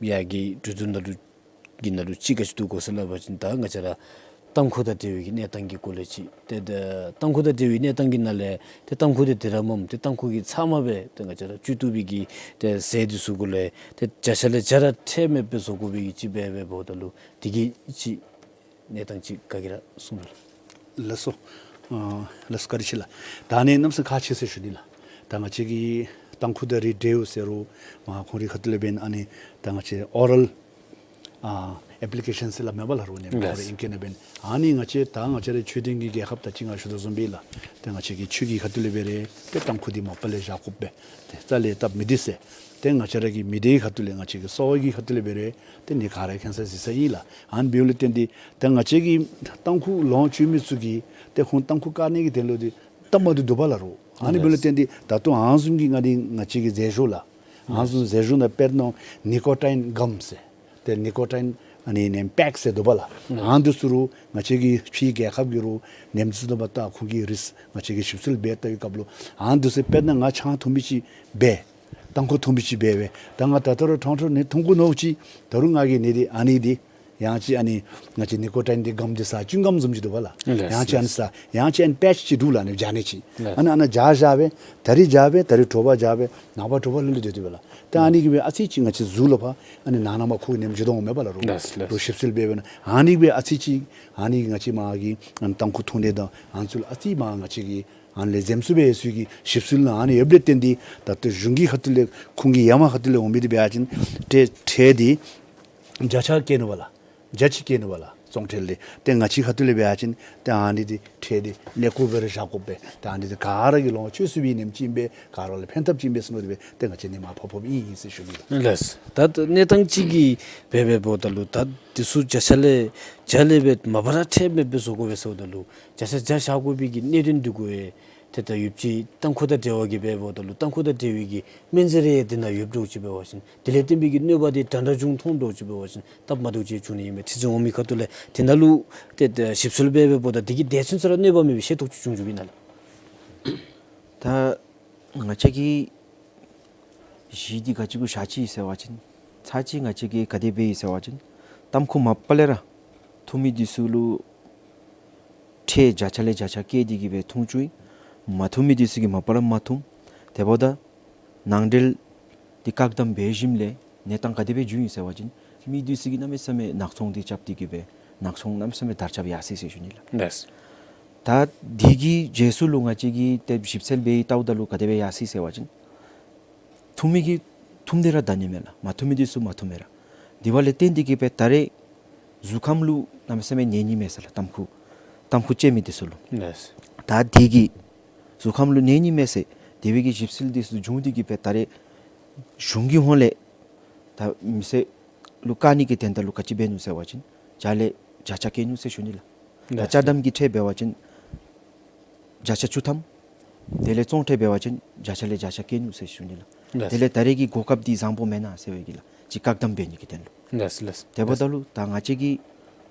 ཡར་གྱི་གྲོས་བསྡུར་ནང་ལུ་གི་ནང་ལུ་ཅིག་ག་ཅི་འདུག་གོ་ཟེར་སླབ་པ་ཅིན་ད་ང་བཅས་ར་ཏམ་ཁུ་དང་འབྲེལ་བའི་གི་གནས་སྟངས་ཀྱི་སྐོར་ལས་ཅིག། ཏེ་ད་ཏམ་ཁུ་དང་འབྲེལ་བའི་གནས་སྟངས་ཀྱི་ནང་ལས་ཏེ་ཏམ་ཁུ་འདི་དེ་ར་མེན། ཏེ་ཏམ་ཁུ་གི་ཚབ་མ་སྦེ་ཏེ་ང་བཅས་ར་སྤྱོད་བཏུབ་པའི་གི་ཏེ་ཟས་འདི་ཚུ་གུ་ལས་ཏེ་བརྒྱ་ཆ་ལས་བརྒྱ་ར་ཁྲལ་མེདཔ་སྦེ་བཟོ་དགོ་པའི་གི་ཅིག་འབད་འབདཝ་ད་ལུ་དེ་གི་ཅིག་གནས་སྟངས་ཅིག་ག་གིས་ར་གསུང་གནང་། ལགས་སོ། ཨ་ལགས་སོ། བཀའ་དྲིན་ཆེ་ལགས། ད་ཨ་ནི་གནམ་མེད་ས་མེད་ཁག་ཆེ་ཟེར་ཞུ་ནི་ལགས། ད་ང་བཅས་ཀྱི་ ཏམ་ཁུ་དང་རི་འབྲེལཝ་ཟེར་རུང་མ་ཁོང་རའི་ཁ་ཐུག་ལས་འབདན་ཨ་ནི་ད་ང་བཅས་ཨོ་རལ་ཨ་ཨེཔ་ལི་ཀེ་ཤཱན་ཟེར་སླབ་མས་པ་ལགས་རོགས་ནི། ལགས། ཁོང་རའི་ཨིང་སྐད་ནང་འབདན། ཨ་ནི་ང་བཅས་ད་ང་བཅས་རའི་ཆོས་ལྡན་གྱི་རྒྱལ་ཁབ་ད་ཅི་ང་ཞུ་དོ་བཟུམ་སྦེ་ལགས། ཏེ་ང་བཅས་ཀྱི་ཆོས་ཀྱི་ཁ་ཐུག་ལས་འབད་རུང་ཏེ་ཏམ་ཁུ་འདི་མ་པ་ལས་བཞག་དགོ་པས། ཏེ་རྩ་ལས་སྟབས་མི་བདེ་ཟེར། ཏེ་ང་བཅས་ར་གི་མི་སྡེའི་ཁ་ཐུག་ལས་ང་བཅས་ཀྱི་གསོ་བ་གི་ཁ་ཐུག་ལས་འབད་རུང་ཏེ་ནི་ག་ར་མཁྱེན་ས་གཟིགས་ས་ཨིན་ལགས། ཨ་ནི་འབདཝ་ལས་བརྟེན་ཏེ་ད་ང་བཅས་ཀྱི་ཏམ་ཁུ་ལོངས་སྤྱོད་མི་ཚུ་གིས་ཏེ་ཁོང་ཏམ་ཁུ་བཀག་ནི་གི་དོན་ལུ་འདི་སྟབས་མ་བདེཝ་འདུག་པ་ལགས་རོགས། ཨ་ནི་འབདཝ་ལས་བརྟེན་ཏེ་ད་ལྟོ་ཨ་ནི་བཟུམ་གྱི་ང་འདི་ང་བཅས་ཀྱི་རྫས་བཟོ་ལགས། ཨ་ནི་བཟུམ་རྫས་བཟོ་ནང་དཔེར་ན་ནི་ཀོ་ཊིན་གམ་ཟེར། ཏེ་ནི་ཀོ་ཊིན་ཨ་ནི་ནེམ་པེཀ་ཟེར་འདུག་པ་ལགས། ཨ་ནི་འདི་ཚུ་རུང་ང་བཅས་ཀྱི་ཕྱིའི་རྒྱལ་ཁབ་ཀྱི་རུང་ནེམ་ཚུ་འདུག་པ། ད་ཁོང་གིས་རིས་ང་བཅས་ཀྱིས་ཞིབ་འཚོལ་འབད་བལྟ་བའི་སྐབས་ལུ་ཨ་ནི་འདི་ཚུ་དཔེར་ན་ང་ཆང་འཐུང་མི་ཅིག་འབད། ཏམ་ཁུ་འཐུང་མི་ཅིག་འབད་བས། ད་ང་ད་ལྟོ་ར་ཁྲང་ཁྲང་ནི་འཐུང་དགོ་མནོཝ་ཅིག་ད་རུང་ང་གིས་ནི་འདི་ཨ་ནི་འདི་ཡང་ཅིན་ཨ་ནི་ང་བཅས་ནི་ཀོ་ཊིན་འདི་གམ་འདི་ཟ་ཅུང་གམ་བཟུམ་ཅིག་འདུག་པ་ལགས། ལགས། ཡང་ཅིན་ཨ་ནི་ཟ། ཡང་ཅིན་ཨ་ནི་པེ་ཆི་ཅིག་འདུག་ལགས། ཨ་ནི་བཞག་ནི་ཅིག། ལགས། ཨ་ནི་ཨ་ནི་བཞག་བཞག་སྦེ་ད་རིས་བཞག་སྦེ་ད་རིས་དྲོ་པ་བཞག་སྦེ་ནངས་པ་དྲོ་པ་ལུ་ལུ་སྡོད་དེ་སྦེ་ལགས། ད་ཨ་ནི་གིས་སྦེ་ཨ་ཙི་ཅིག་ང་བཅས་གཟུགས་ལུ་ཕར་ཨ་ནི་ནང་ན་མར་ཁུ་ནེམ་འགྱོ་དོ་འོང་མས་པ་ལགས་རོགས། ལགས། ལགས། རོགས་ཞིབ་འཚོལ་འབད་བས་ན་ཨ་ནི་གིས་སྦེ་ཨ་ཙི་ཅིག་ཨ་ནི་ང་བཅས་མ་གི་ཨ་ནི་ཏམ་ཁུ་འཐུང་ནི་དང་ཨ་ནི་ཚུ་ལུ་ཨ་ཙི་མ་ང་བཅས་ཀྱིས་ཨ་ནི་ལས་འཛེམ་ཚུ་འབད་ཚུ་གི་ཞིབ་འཚོལ་ནང་ཨ་ནི་ཡོདཔ་ལས་བརྟེན་ཏེ་ད་ལྟོ་གཞུང་གི་ཁ་ཐུག་ལས་ཁོང་གི་ཡ་མ་ཁ་ཐུག་ལས་འོང་མི་འདི་འབད་བ་ཅིན་ཁྲལ་ཁྲལ་འདི་བརྒྱ་ཆ་བཀལ་ནུག་པ་ལགས། བརྒྱ་ཅིག་བཀལ་ནུག་པ་ལགས། བཙོང་ཁྲལ་འདི། ཏེ་ང་བཅས་ཁ་ཐུག་ལས་འབད་བ་ཅིན་ཏེ་ཨ་ནི་འདི་ཁྲལ་འདི་ལེགས་པོ་སྦེ་ར་བཞག་དགོ་པས། ཏེ་ཨ་ནི་འདི་ག་ར་གིས་ལོངས་སྤྱོད་ཚུགས་པའི་ནེམ་ཅིག་ཨིན་པས། ག་ར་ལུ་ཕན་ཐབས་ཅིག་ཨིན་པས་ཟེར་མནོ་སྟེ་སྦེ་ཏེ་ང་བཅས་ནི་མར་ཕབ་ཕབ་ཨིན་ཨིན་ཟེར་ཞུ་ནི་ལགས། ལགས། ད་གནས་སྟངས་ཅིག་གིས་འབད་འབདཝ་ད་ལུ་ད་འདི་ཚུ་བརྒྱ་ཆ་ལས་བརྒྱ་ལས་འབད་མ་པ་ར་ཁྲལ་མེདཔ་སྦེ་བཟོ་དགོ་པས་ཟེརཝ་ད་ལུ་བརྒྱ་ཆ་བརྒྱ་བཞག་དགོ་པའི་གི་གནད་དོན་འདི་གུ་ཡང་ཏེ་ད་ཡོདཔ་ཅིག་ཏམ་ཁུ་དང་འབྲེལ་བ་གི་འབདཝ་ད་ལུ་ཏམ་ཁུ་དང་འབྲེལ་བའི་གི་སྨན་རྫས་རེ་འདི་ནང་ཡོདཔ་འདྲཝ་ཅིག་འབད་བ་ཅིན་དེ་ལས་བརྟེན་པའི་གི་གནོད་པ་འདི་འདྲ་འདྲ་བྱུང་མཐོང་འདྲཝ་ཅིག་འབད་བ་ཅིན་སྟབས་མ་བདེཝ་ཅིག་འབྱུང་ནི་ཨིན་པས། ཁྲི་འཛིན་འོང་མི་ཁ་ཐུག་ལས་དེ་ནང་ལུ་ཏེ་ཏེ་ཞིབ་འཚོལ་འབད་འབདཝ་ད་འདི་གི་དེ་ཚུན་ཚོད་ར་གནོད་པ་མེད་པའི་ཤེས་རྟོགས་ཅིག་བྱུང་བྱུངམ་ཨིན་ན་ལགས། ད་ང་བཅས་ཀྱིས་གཞི་འདི་ག་ཅི་གུ་བཞག་ཅི་ཟེར་བ་ཅིན་ཚར་གཅིག་ང་བཅས་ཀྱིས་ག་དེ་འབད་ཡི་ཟེར་བ་ཅིན་ཏམ་ཁུ་མ་པ་ལས་ར་འཐུང་མི་འདི་ཚུ་ལུ་ཁྲལ་བརྒྱ་ཆ་ལས་བརྒྱ་ཆ་བཀལ་ཏེ་གི་སྦེ་འཐུང་བཅུག་ཡི། མ་འཐུང་མི་འདི་ཚུ་གིས་མ་པ་ར་མ་འཐུང་། དེ་འབདཝ་ད་ནང་འབྲེལ་འདི་བཀག་དམ་འབད་ཞིནམ་ལས་གནས་སྟངས་ག་དེ་སྦེ་བྱུང་ཡི་ཟེར་བ་ཅིན་མི་འདི་ཚུ་གིས་གནམ་མེད་ས་མེད་ནག་ཚོང་འདི་རྐྱབ་སྟེ་གི་སྦེ་ནག་ཚོང་གནམ་མེད་ས་མེད་དར་ཁྱབ་ཡར་སོ་ཡི་ཟེར་ཞུ་ནི་ལགས། ལགས། ད་འདི་གི་རྗེས་སུ་ལུ་ང་བཅས་ཀྱིས་ཏེ་ཞིབ་འཚོལ་འབད་བལྟཝ་ད་ལུ་ག་དེ་སྦེ་ཡར་སོ་ཡི་ཟེར་བ་ཅིན་འཐུང་མི་གིས་འཐུང་སྟེ་ར་ད་ནི་མས་ལགས། མ་འཐུང་མི་འདི་ཚུ་མ་འཐུང་མས་ར། དེ་འབདཝ་ལས་བརྟེན་ཏེ་གི་སྦེ་ད་རེས་གཟུགས་ཁམས་ལུ་གནམ་མེད་ས་མེད་ཉན་ནི་མས་ཟེར་ལགས། ཏམ་ཁུ་ཏམ་ཁུ་བཅད་མི་འདི་ཚུ་ལུ། ལགས། ད་འདི་གིས་གཟུགས་ཁམས་ལུ་ཉན་ནི་མས་ཟེར་དེ་སྦེ་གི་ཞིབ་འཚོལ་འདི་ཚུ་བྱུང་སྟེ་གི་སྦེ་ད་རེས་གཞུང་གི་ཧོངས་ལས་ད་མི་སེར་ལུ་བཀག་ནི་གི་དོན་དག་ལུ་ག་ཅི་འབད་ནུག་ཟེར་བ་ཅིན་བརྒྱ་ལས་བརྒྱ་ཆ་བཀལ་ནུག་ཟེར་ཞུ་ནི་ལགས། ད་ལགས། བཅག་དམ་གྱི་ཁྲལ་འབད་བ་ཅིན་བརྒྱ་ཆ་བཅུ་ཐམ། དེ་ལས་བཙོང་ཁྲལ་འབད་བ་ཅིན་བརྒྱ་ཆ་ལས་བརྒྱ་ཆ་བཀལ་ནུག་ཟེར་ཞུ་ནི་ལགས། ལགས། དེ་ལས་ད་རེས་ཀྱི་གོ་སྐབས་འདི་བཟང་པོ་མེན་ན་ཟེར་བའི་གི་ལགས། ཅིག་བཀག་དམ་འབད་ནི་གི་དོན་ལུ། ལགས་ལགས། དེ་འབདཝ་ད་ལུ་ད་ང་བཅས་ཀྱིས།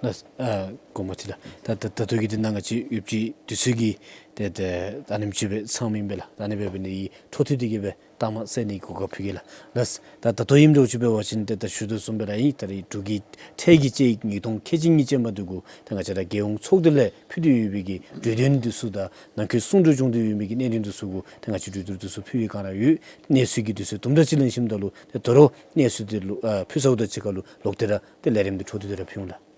ལགས། ཨ་གོང་མ་ཅིག་ལགས། ད་ད་ད་ལྟོ་གི་འདི་ནང་ང་བཅས་ཡོདཔ་ཅིག་འདི་ཚུ་གིས་ཏེ་ཏེ་ཨ་ནེམ་ཅིག་སྦེ་ཚངམ་ཨིན་པས་ལགས། ཨ་ནི་འབད་བའི་ནི་འཕྲོ་མཐུད་དེ་གི་སྦེ་གཏམ་ཚིག་ནི་གོ་སྐབས་ཕུལ་གེ་ལགས། ལགས། ད་ད་ལྟོ་ཨིནམ་འདྲཝ་ཅིག་འབད་བ་ཅིན་ཏེ་ད་ཞུ་དོ་བཟུམ་སྦེ་ར་ཨིན། ད་རེས་འབྲུག་གི་ཁྲལ་གྱི་དཔྱད་ཡིག་ཉིས་སྟོང་ཁལ་གཅིག་གཉིས་ཅན་པ་འདི་གུ་ད་ང་བཅས་ར་རྒྱལ་ཡོངས་ཚོགས་སྡེ་ལས་ཕུལ་ཏེ་ཡོད་པའི་གི་གྲོས་དོན་འདི་ཚུ་དང་ནང་འཁོད་གསུང་གྲོས་བྱུང་སྟེ་ཡོད་པའི་གི་གནད་དོན་འདི་ཚུ་གུ་ད་ང་བཅས་གྲོས་བསྡུར་འདི་ཚུ་ཕུལ་བའི་སྒང་ར་ཡོད། གནས་ཚུལ་གྱི་འདི་ཚུ་དུམ་གྲ་ཅིག་ལེན་ཞིནམ་ད་ལུ་ཏེ་ད་རུང་གནས་ཚུལ་འདི་ལུ་ཨ་ཕུལ་ཚརཝ་དང་གཅིག་ཁར་ལུ་ལོག་སྟེ་ར་ཏེ་ལས་རིམ་འདི་འཕྲོ་མཐུད་དེ་ར་ཕུལ་འོང་ལགས།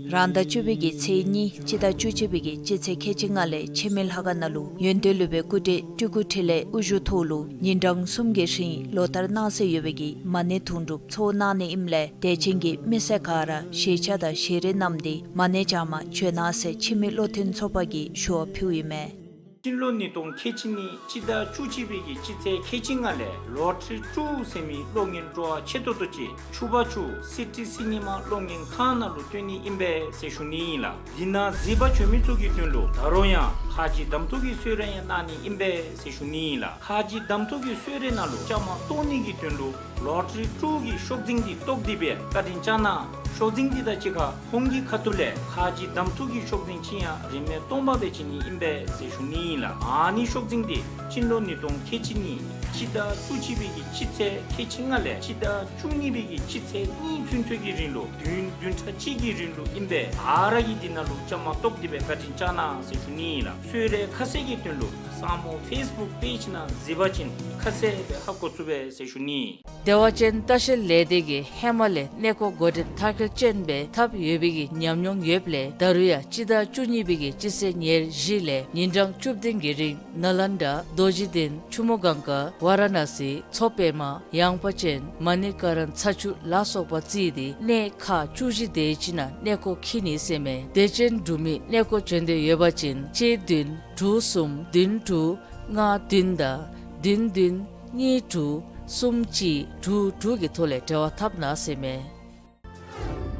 རང་ཟླ་བཅུ་པའི་གི་ཚེས་གཉིས་སྤྱི་ཟླ་བཅུ་གཅིག་པའི་གི་སྤྱི་ཚེས་ཁལ་གཅིག་ལྔ་ལས་འཆི་མེད་ལྷ་ཁང་ནང་ལུ་ཡོན་ཏན་སློབ་དཔོན་སྐུ་བགྲེས་སྤྲུལ་སྐུ་འཕྲིན་ལས་དབུ་བཞུགས་ཐོག་ལུ་ཉིན་གྲངས་གསུམ་གྱི་རིང་ལོ་ལྟར་གནང་སྲོལ་ཡོད་པའི་གི་མ་ཎི་དུང་སྒྲུབ་ཚོགས་གནང་ནི་ཨིནམ་ལས་དད་ཅན་གྱི་མི་སེར་ག་ར་ཞལ་ཆས་དང་ཞལ་རས་བསྣམས་ཏེ་མ་ཎི་བགྱངམ་བྱོན་གནང་ཟེར་འཆི་མེད་བློ་མཐུན་ཚོགས་པ་གིས་ཞུ་བ་ཕུལཝ་ཨིན་མས། སྤྱི་ལོ་ཉིས་སྟོང་ཁལ་གཅིག་གཉིས་སྤྱི་ཟླ་བཅུ་གཅིག་པའི་གི་སྤྱི་ཚེས་ཁལ་གཅིག་ལྔ་ལས་ལོ་ཊ་རི་ཊུ་ཟེར་མི་གློག་བརྙན་སྤྲོ་བ་ཆེ་ཏོག་ཏོ་ཅིག་ཆུ་བར་ཆུ་སི་ཊི་སི་ནི་མ་གློག་བརྙན་ཁང་ནང་ལུ་སྟོན་ནི་ཨིན་པས་ཟེར་ཞུ་ནི་ཨིན་ལགས། འདི་ནང་གཟིགས་པར་བྱོན་མི་ཚུ་གི་དོན་ལུ་ད་རུང་ཡང་ཁ་རྗེ་གདམས་ཐོག་གི་གསོལ་རས་ཡང་གནང་ནི་ཨིན་པས་ཟེར་ཞུ་ནི་ཨིན་ལགས། ཁ་རྗེ་གདམས་ཐོག་གི་གསོལ་རས་ནང་ལུ་བཅའ་མར་གཏོགས་ནི་གི་དོན་ལུ་ལོ་ཊ་རི་ཊུ་གི་ཤོག་འཛིན་འདི་གཏོགས་ཏེ་སྦེ་བཀའ་དྲིན་བསྐྱང་གནང་། ཤོག་འཛིན་འདི་དང་གཅིག་ཁར་ཁོང་གི་ཁ་ཐུག་ལས་ཁ་རྗེ་གདམས་ཐོག་གི་ཤོག་འཛིན་ཅིག་ཡང་རིན་མེད་སྟོང་པ་སྦེ་བྱིན་ནི་ཨིན་པས་ཟེར་ཞུ་ནི་ཨིན་ལགས། ཨ་ནི་ཤོག་འཛིན་འདི་སྤྱི་ལོ་ཉིས་སྟོང་ཁལ་གཅིག་གཉིས་སྤྱི་ཟླ་བཅུ་གཅིག་པའི་གི་སྤྱི་ཚེས་ཁལ་གཅིག་ལྔ་ལས་སྤྱི་ཟླ་བཅུ་གཉིས་པའི་གི་སྤྱི་ཚེས་གཉིས་ཚུན་ཚོད་ཀྱི་རིང་ལུ་བདུན་བདུན་ཕྲག་གཅིག་གི་རིང་ལུ་ཨིན་པས། ག་ར་གིས་འདི་ནང་ལུ་བཅའ་མར་གཏོགས་ཏེ་སྦེ་བཀའ་དྲིན་བསྐྱང་གནང་ཟེར་ཞུ་ནི་ཨིན་ལགས། གསོལ་རས་ཁ་གསལ་གྱི་དོན་ལུ་ ས་མོ་ཕེསི་བུཀ་པེཇ་ནང་གཟིགས་པ་ཅིན་ཁ་གསལ་སྦེ་ཧ་གོ་ཚུགས་པས་ཟེར་ཞུ་ནི། བདེ་བ་ཅན་ལྟ་བཤལ་ལས་སྡེ་གིས་ཧེ་མ་ལས་གནས་སྐོར་འགོ་འདྲེན་མཐར་འཁྱོལ་ཅན་སྦེ་འཐབ་ཡོད་པའི་གི་ཉམས་མྱོང་ཡོདཔ་ལས་ད་རུང་ཡང་སྤྱི་ཟླ་བཅུ་གཉིས་པའི་གི་སྤྱི་ཚེས་ཉེར་བཞི་ལས་ཉིན་གྲངས་བཅུ་བདུན་གྱི་རིང་ནཱ་ལེནྡྲ་རྡོ་རྗེ་གདན་ཆུ་མོ་གངྒཱ་ཝ་ར་ཎ་སི་མཚོ་པདྨ་ཡངས་པ་ཅན་མ་ཎི་ཀ་རན་ཚ་ཆུ་ལ་སོགས་པ་བརྩིས་ཏེ་གནས་ཁག་བཅུ་བཞི་དེ་ཅིག་ནང་གནས་སྐོར་འཁྱིད་ནི་ཟེར་མས། དད་ཅན་འབྲུག་མི་གནས་སྐོར་བྱོན་འདོད་ཡོད་པ་ཅིན་གཅིག་བདུན་དྲུག་གསུམ་བདུན་དྲུག་ལྔ་བདུན་དང་བདུན་བདུན་གཉིས་དྲུག་གསུམ་གཅིག་དྲུག་དྲུག་གི་ཐོག་ལས་འབྲེལ་བ་འཐབ་གནང་ཟེར་མས།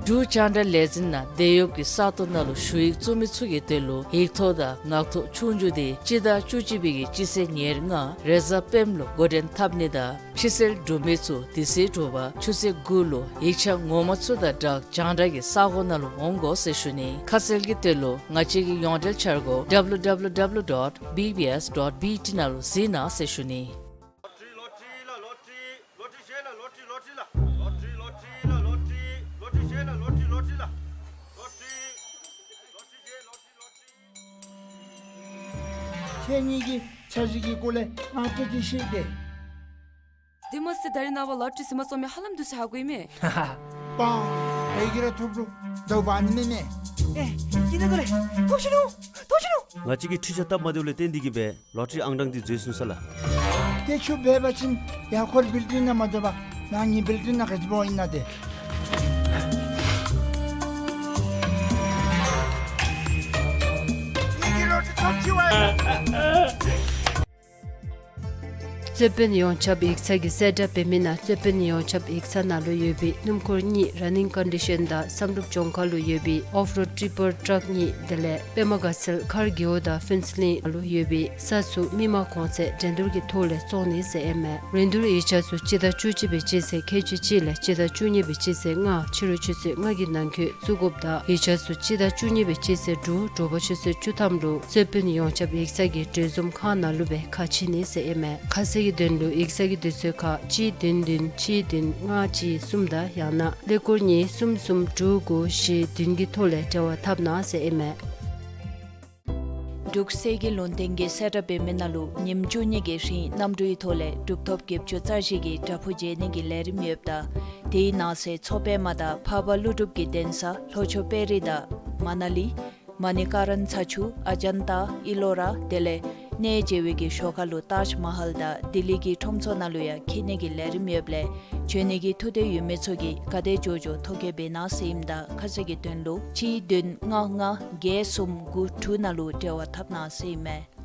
འབྲུག་རྒྱང་བསྒྲགས་ལས་འཛིན་ནང་འདས་ཡོད་ཀྱི་ས་སྟོང་ནང་ལུ་ཞུ་ཡིག་བཙུགས་མི་ཚུ་གི་དོན་ལུ་ཡིག་ཐོག་དང་ངག་ཐོག་ཆོས་རྒྱུགས་དེ་སྤྱི་ཟླ་བཅུ་གཅིག་པའི་གི་སྤྱི་ཚེས་ཉེར་ལྔ་རེས་གཟའ་སྤེནམ་ལུ་འགོ་འདྲེན་འཐབ་ནི་དང་ཕྱི་སེལ་འབྲུག་མི་ཚུ་དེ་ཚེ་དྲོ་པ་ཆུ་ཚོད་དགུ་ལུ་ཡིག་ཆ་ངོ་མ་ཚུ་དང་སྦྲགས་རྒྱང་བསྒྲགས་ཀྱི་ས་གོ་ནང་ལུ་འོང་དགོ་ཟེར་ཞུ་ནི། ཁ་གསལ་གྱི་དོན་ལུ་ང་བཅས་ཀྱི་ཡོངས་འབྲེལ་འཆར་སྒོ་W W W dot B B S dot B T ནང་ལུ་གཟིགས་གནང་ཟེར་ཞུ་ནི། ལོ་ཊི་རི་ལོ་ཊི་རི་ལ་ལོ་ཊི་རི། ལོ་ཊི་རི་ལོ་ཊི་རི་ལོ་ཊི་རི་ལ། ལོ་ཊི་རི་ལོ་ཊི་རི་ལ་ལོ་ཊི་རི། ལོ་ཊི་རི་ལོ་ཊི་རི་ལོ་ཊི་རི་ལ། ལོ་ཊི་རི་ལོ་ཊི་རི་ལོ་ཊི་རི། ཁྱེད་གཉིས་ཀྱིས་འཆར་གཞི་གི་སྐོར་ལས་ང་བཀྲ་ཤིས་ཤིག་སྟེ། དེ་མ་ཚད་ད་རིས་ནངས་པ་ལོ་ཊི་རི་ཟིན་མ་ཚོགས་མི་ཧ་ལམ་འདུག་ཟེར་ཧ་གོ་ཡི་མས། པ། བལ་གྱི་ར་ཐོབ་རུང་དོ་བ་ནི་མེད་མས། ཨེ། ཡིན་ན་ག་ལེ། ཐོབ་ཤི་ནུག། ཐོབ་ཤི་ནུག། ང་བཅས་ཀྱིས་འཕྲུལ་ཆས་སྟབས་མ་བདེཝ་ལས་བརྟེན་འདི་གིས་སྦེ་ལོ་ཊི་རི་ཨང་གྲངས་འདི་འཛོལ་སོང་ས་ལགས། ཏེ་ཁྱོད་འབད་བ་ཅིན་ཡར་འཁོར་བིལ་ཌིང་ནང་མ་འཛུལ་བར་ནཱ་ངེའི་བིལ་ཌིང་ནང་ག་ཅི་འབད་ཨིན་ན་ཏེ། རྩོད་དཔོན་ཡོངས་ཁྱབ་ཡིག་ཚང་གི་གསལ་བསྒྲགས་འབད་མི་ནང་རྩོད་དཔོན་ཡོངས་ཁྱབ་ཡིག་ཚང་ནང་ལུ་ཡོད་པའི་སྣུམ་འཁོར་གཉིས་ར་ནིང་ཀོན་ཌི་ཤཱན་དང་བསམ་གྲུབ་ལྗོངས་མཁར་ལུ་ཡོད་པའི་ཨོཕ་རོཌ་ཊི་པར་ཊཱག་གཉིས་དེ་ལས་པདྨ་དགའ་ཚལ་མཁར་རྒེད་འོག་དང་ཕུན་ཚོགས་གླིང་ལུ་ཡོད་པའི་ས་ཚུ་མི་མང་གོང་ཚད་འགྲན་བསྡུར་གྱི་ཐོག་ལས་བཙོང་ནི་ཟེར་ཨིན་མས། རིན་བསྡུར་ཡིག་ཆ་ཚུ་སྤྱི་ཟླ་བཅུ་གཅིག་པའི་སྤྱི་ཚེས་ཁལ་གཅིག་གཅིག་ལས་སྤྱི་ཟླ་བཅུ་གཉིས་པའི་སྤྱི་ཚེས་ལྔ་ཕྱི་རུ་ཆུ་ཚོད་ལྔ་གི་ནང་འཁོད་བཙུགས་དགོཔ་དང་ཡིག་ཆ་ཚུ་སྤྱི་ཟླ་བཅུ་གཉིས་པའི་སྤྱི་ཚེས་དྲུག་དྲོ་པ་ཆུ་ཚོད་བཅུ་ཐམ་ལུ་རྩོད་དཔོན་ཡོངས་ཁྱབ་ཡིག་ཚང་གི་གྲོས་འཛོམས་ཁང་ནང་ལུ་སྦེ་ཁ་ཕྱེ་ནི་ཟེར་ཨིན་མས། ཁ་གསལ་གྱི་དོན་ལུ་ཡིག་ཚང་གི་དུས་ཚོད་ཁར་གཅིག་བདུན་བདུན་གཅིག་བདུན་ལྔ་གཅིག་གསུམ་དང་ཡང་ན་ཀླད་ཀོར་གཉིས་གསུམ་གསུམ་དྲུག་དགུ་བཞི་བདུན་གྱི་ཐོག་ལས་འབྲེལ་བ་འཐབ་གནང་ཟེར་ཨིན་མས། འབྲུག་གསེར་གྱི་ལུང་བསྟན་གྱིས་གསལ་བསྒྲགས་འབད་མི་ནང་ལུ་ཉིནམ་བཅུ་གཉིས་ཀྱི་རིང་གནམ་གྲུའི་ཐོག་ལས་གྲུབ་ཐོབ་བརྒྱད་ཅུ་རྩ་བཞི་གི་བྲག་ཕུག་མཇལ་ནི་གི་ལས་རིམ་ཡོདཔ་ད་དེའི་ནང་གསེས་མཚོ་པདྨ་དང་འཕགས་པ་ཀླུ་སྒྲུབ་ཀྱི་གདན་ས་ལྷོ་ཕྱོགས་དཔལ་རི་དང་མ་ན་ལི། མ་ཎི་ཀ་རན་ཚ་ཆུ། ཨ་ཇན་ཏ། ཨི་ལོ་ར། དེ་ལས་གནས་མཇལ་བའི་གི་ཞོར་ཁ་ལུ་ཏཱཇ་མ་ཧཱལ་དང་ལྡི་ལི་གི་ཁྲོམ་ཚོགས་ནང་ལུ་ཡང་འཁྱིད་ནི་གི་ལས་རིམ་ཡོདཔ་ལས་བྱོན་ནི་གི་ཐུགས་འདོད་ཡོད་མི་ཚུ་གིས་ག་དེ་མགྱོགས་མགྱོགས་ཐོ་བཀོད་འབད་གནང་ཟེར་ཨིནམ་ད་ཁ་གསལ་གྱི་དོན་ལུ་གཅིག་བདུན་ལྔ་ལྔ་བརྒྱད་གསུམ་དགུ་དྲུག་ནང་ལུ་འབྲེལ་བ་འཐབ་གནང་ཟེར་ཨིན་མས།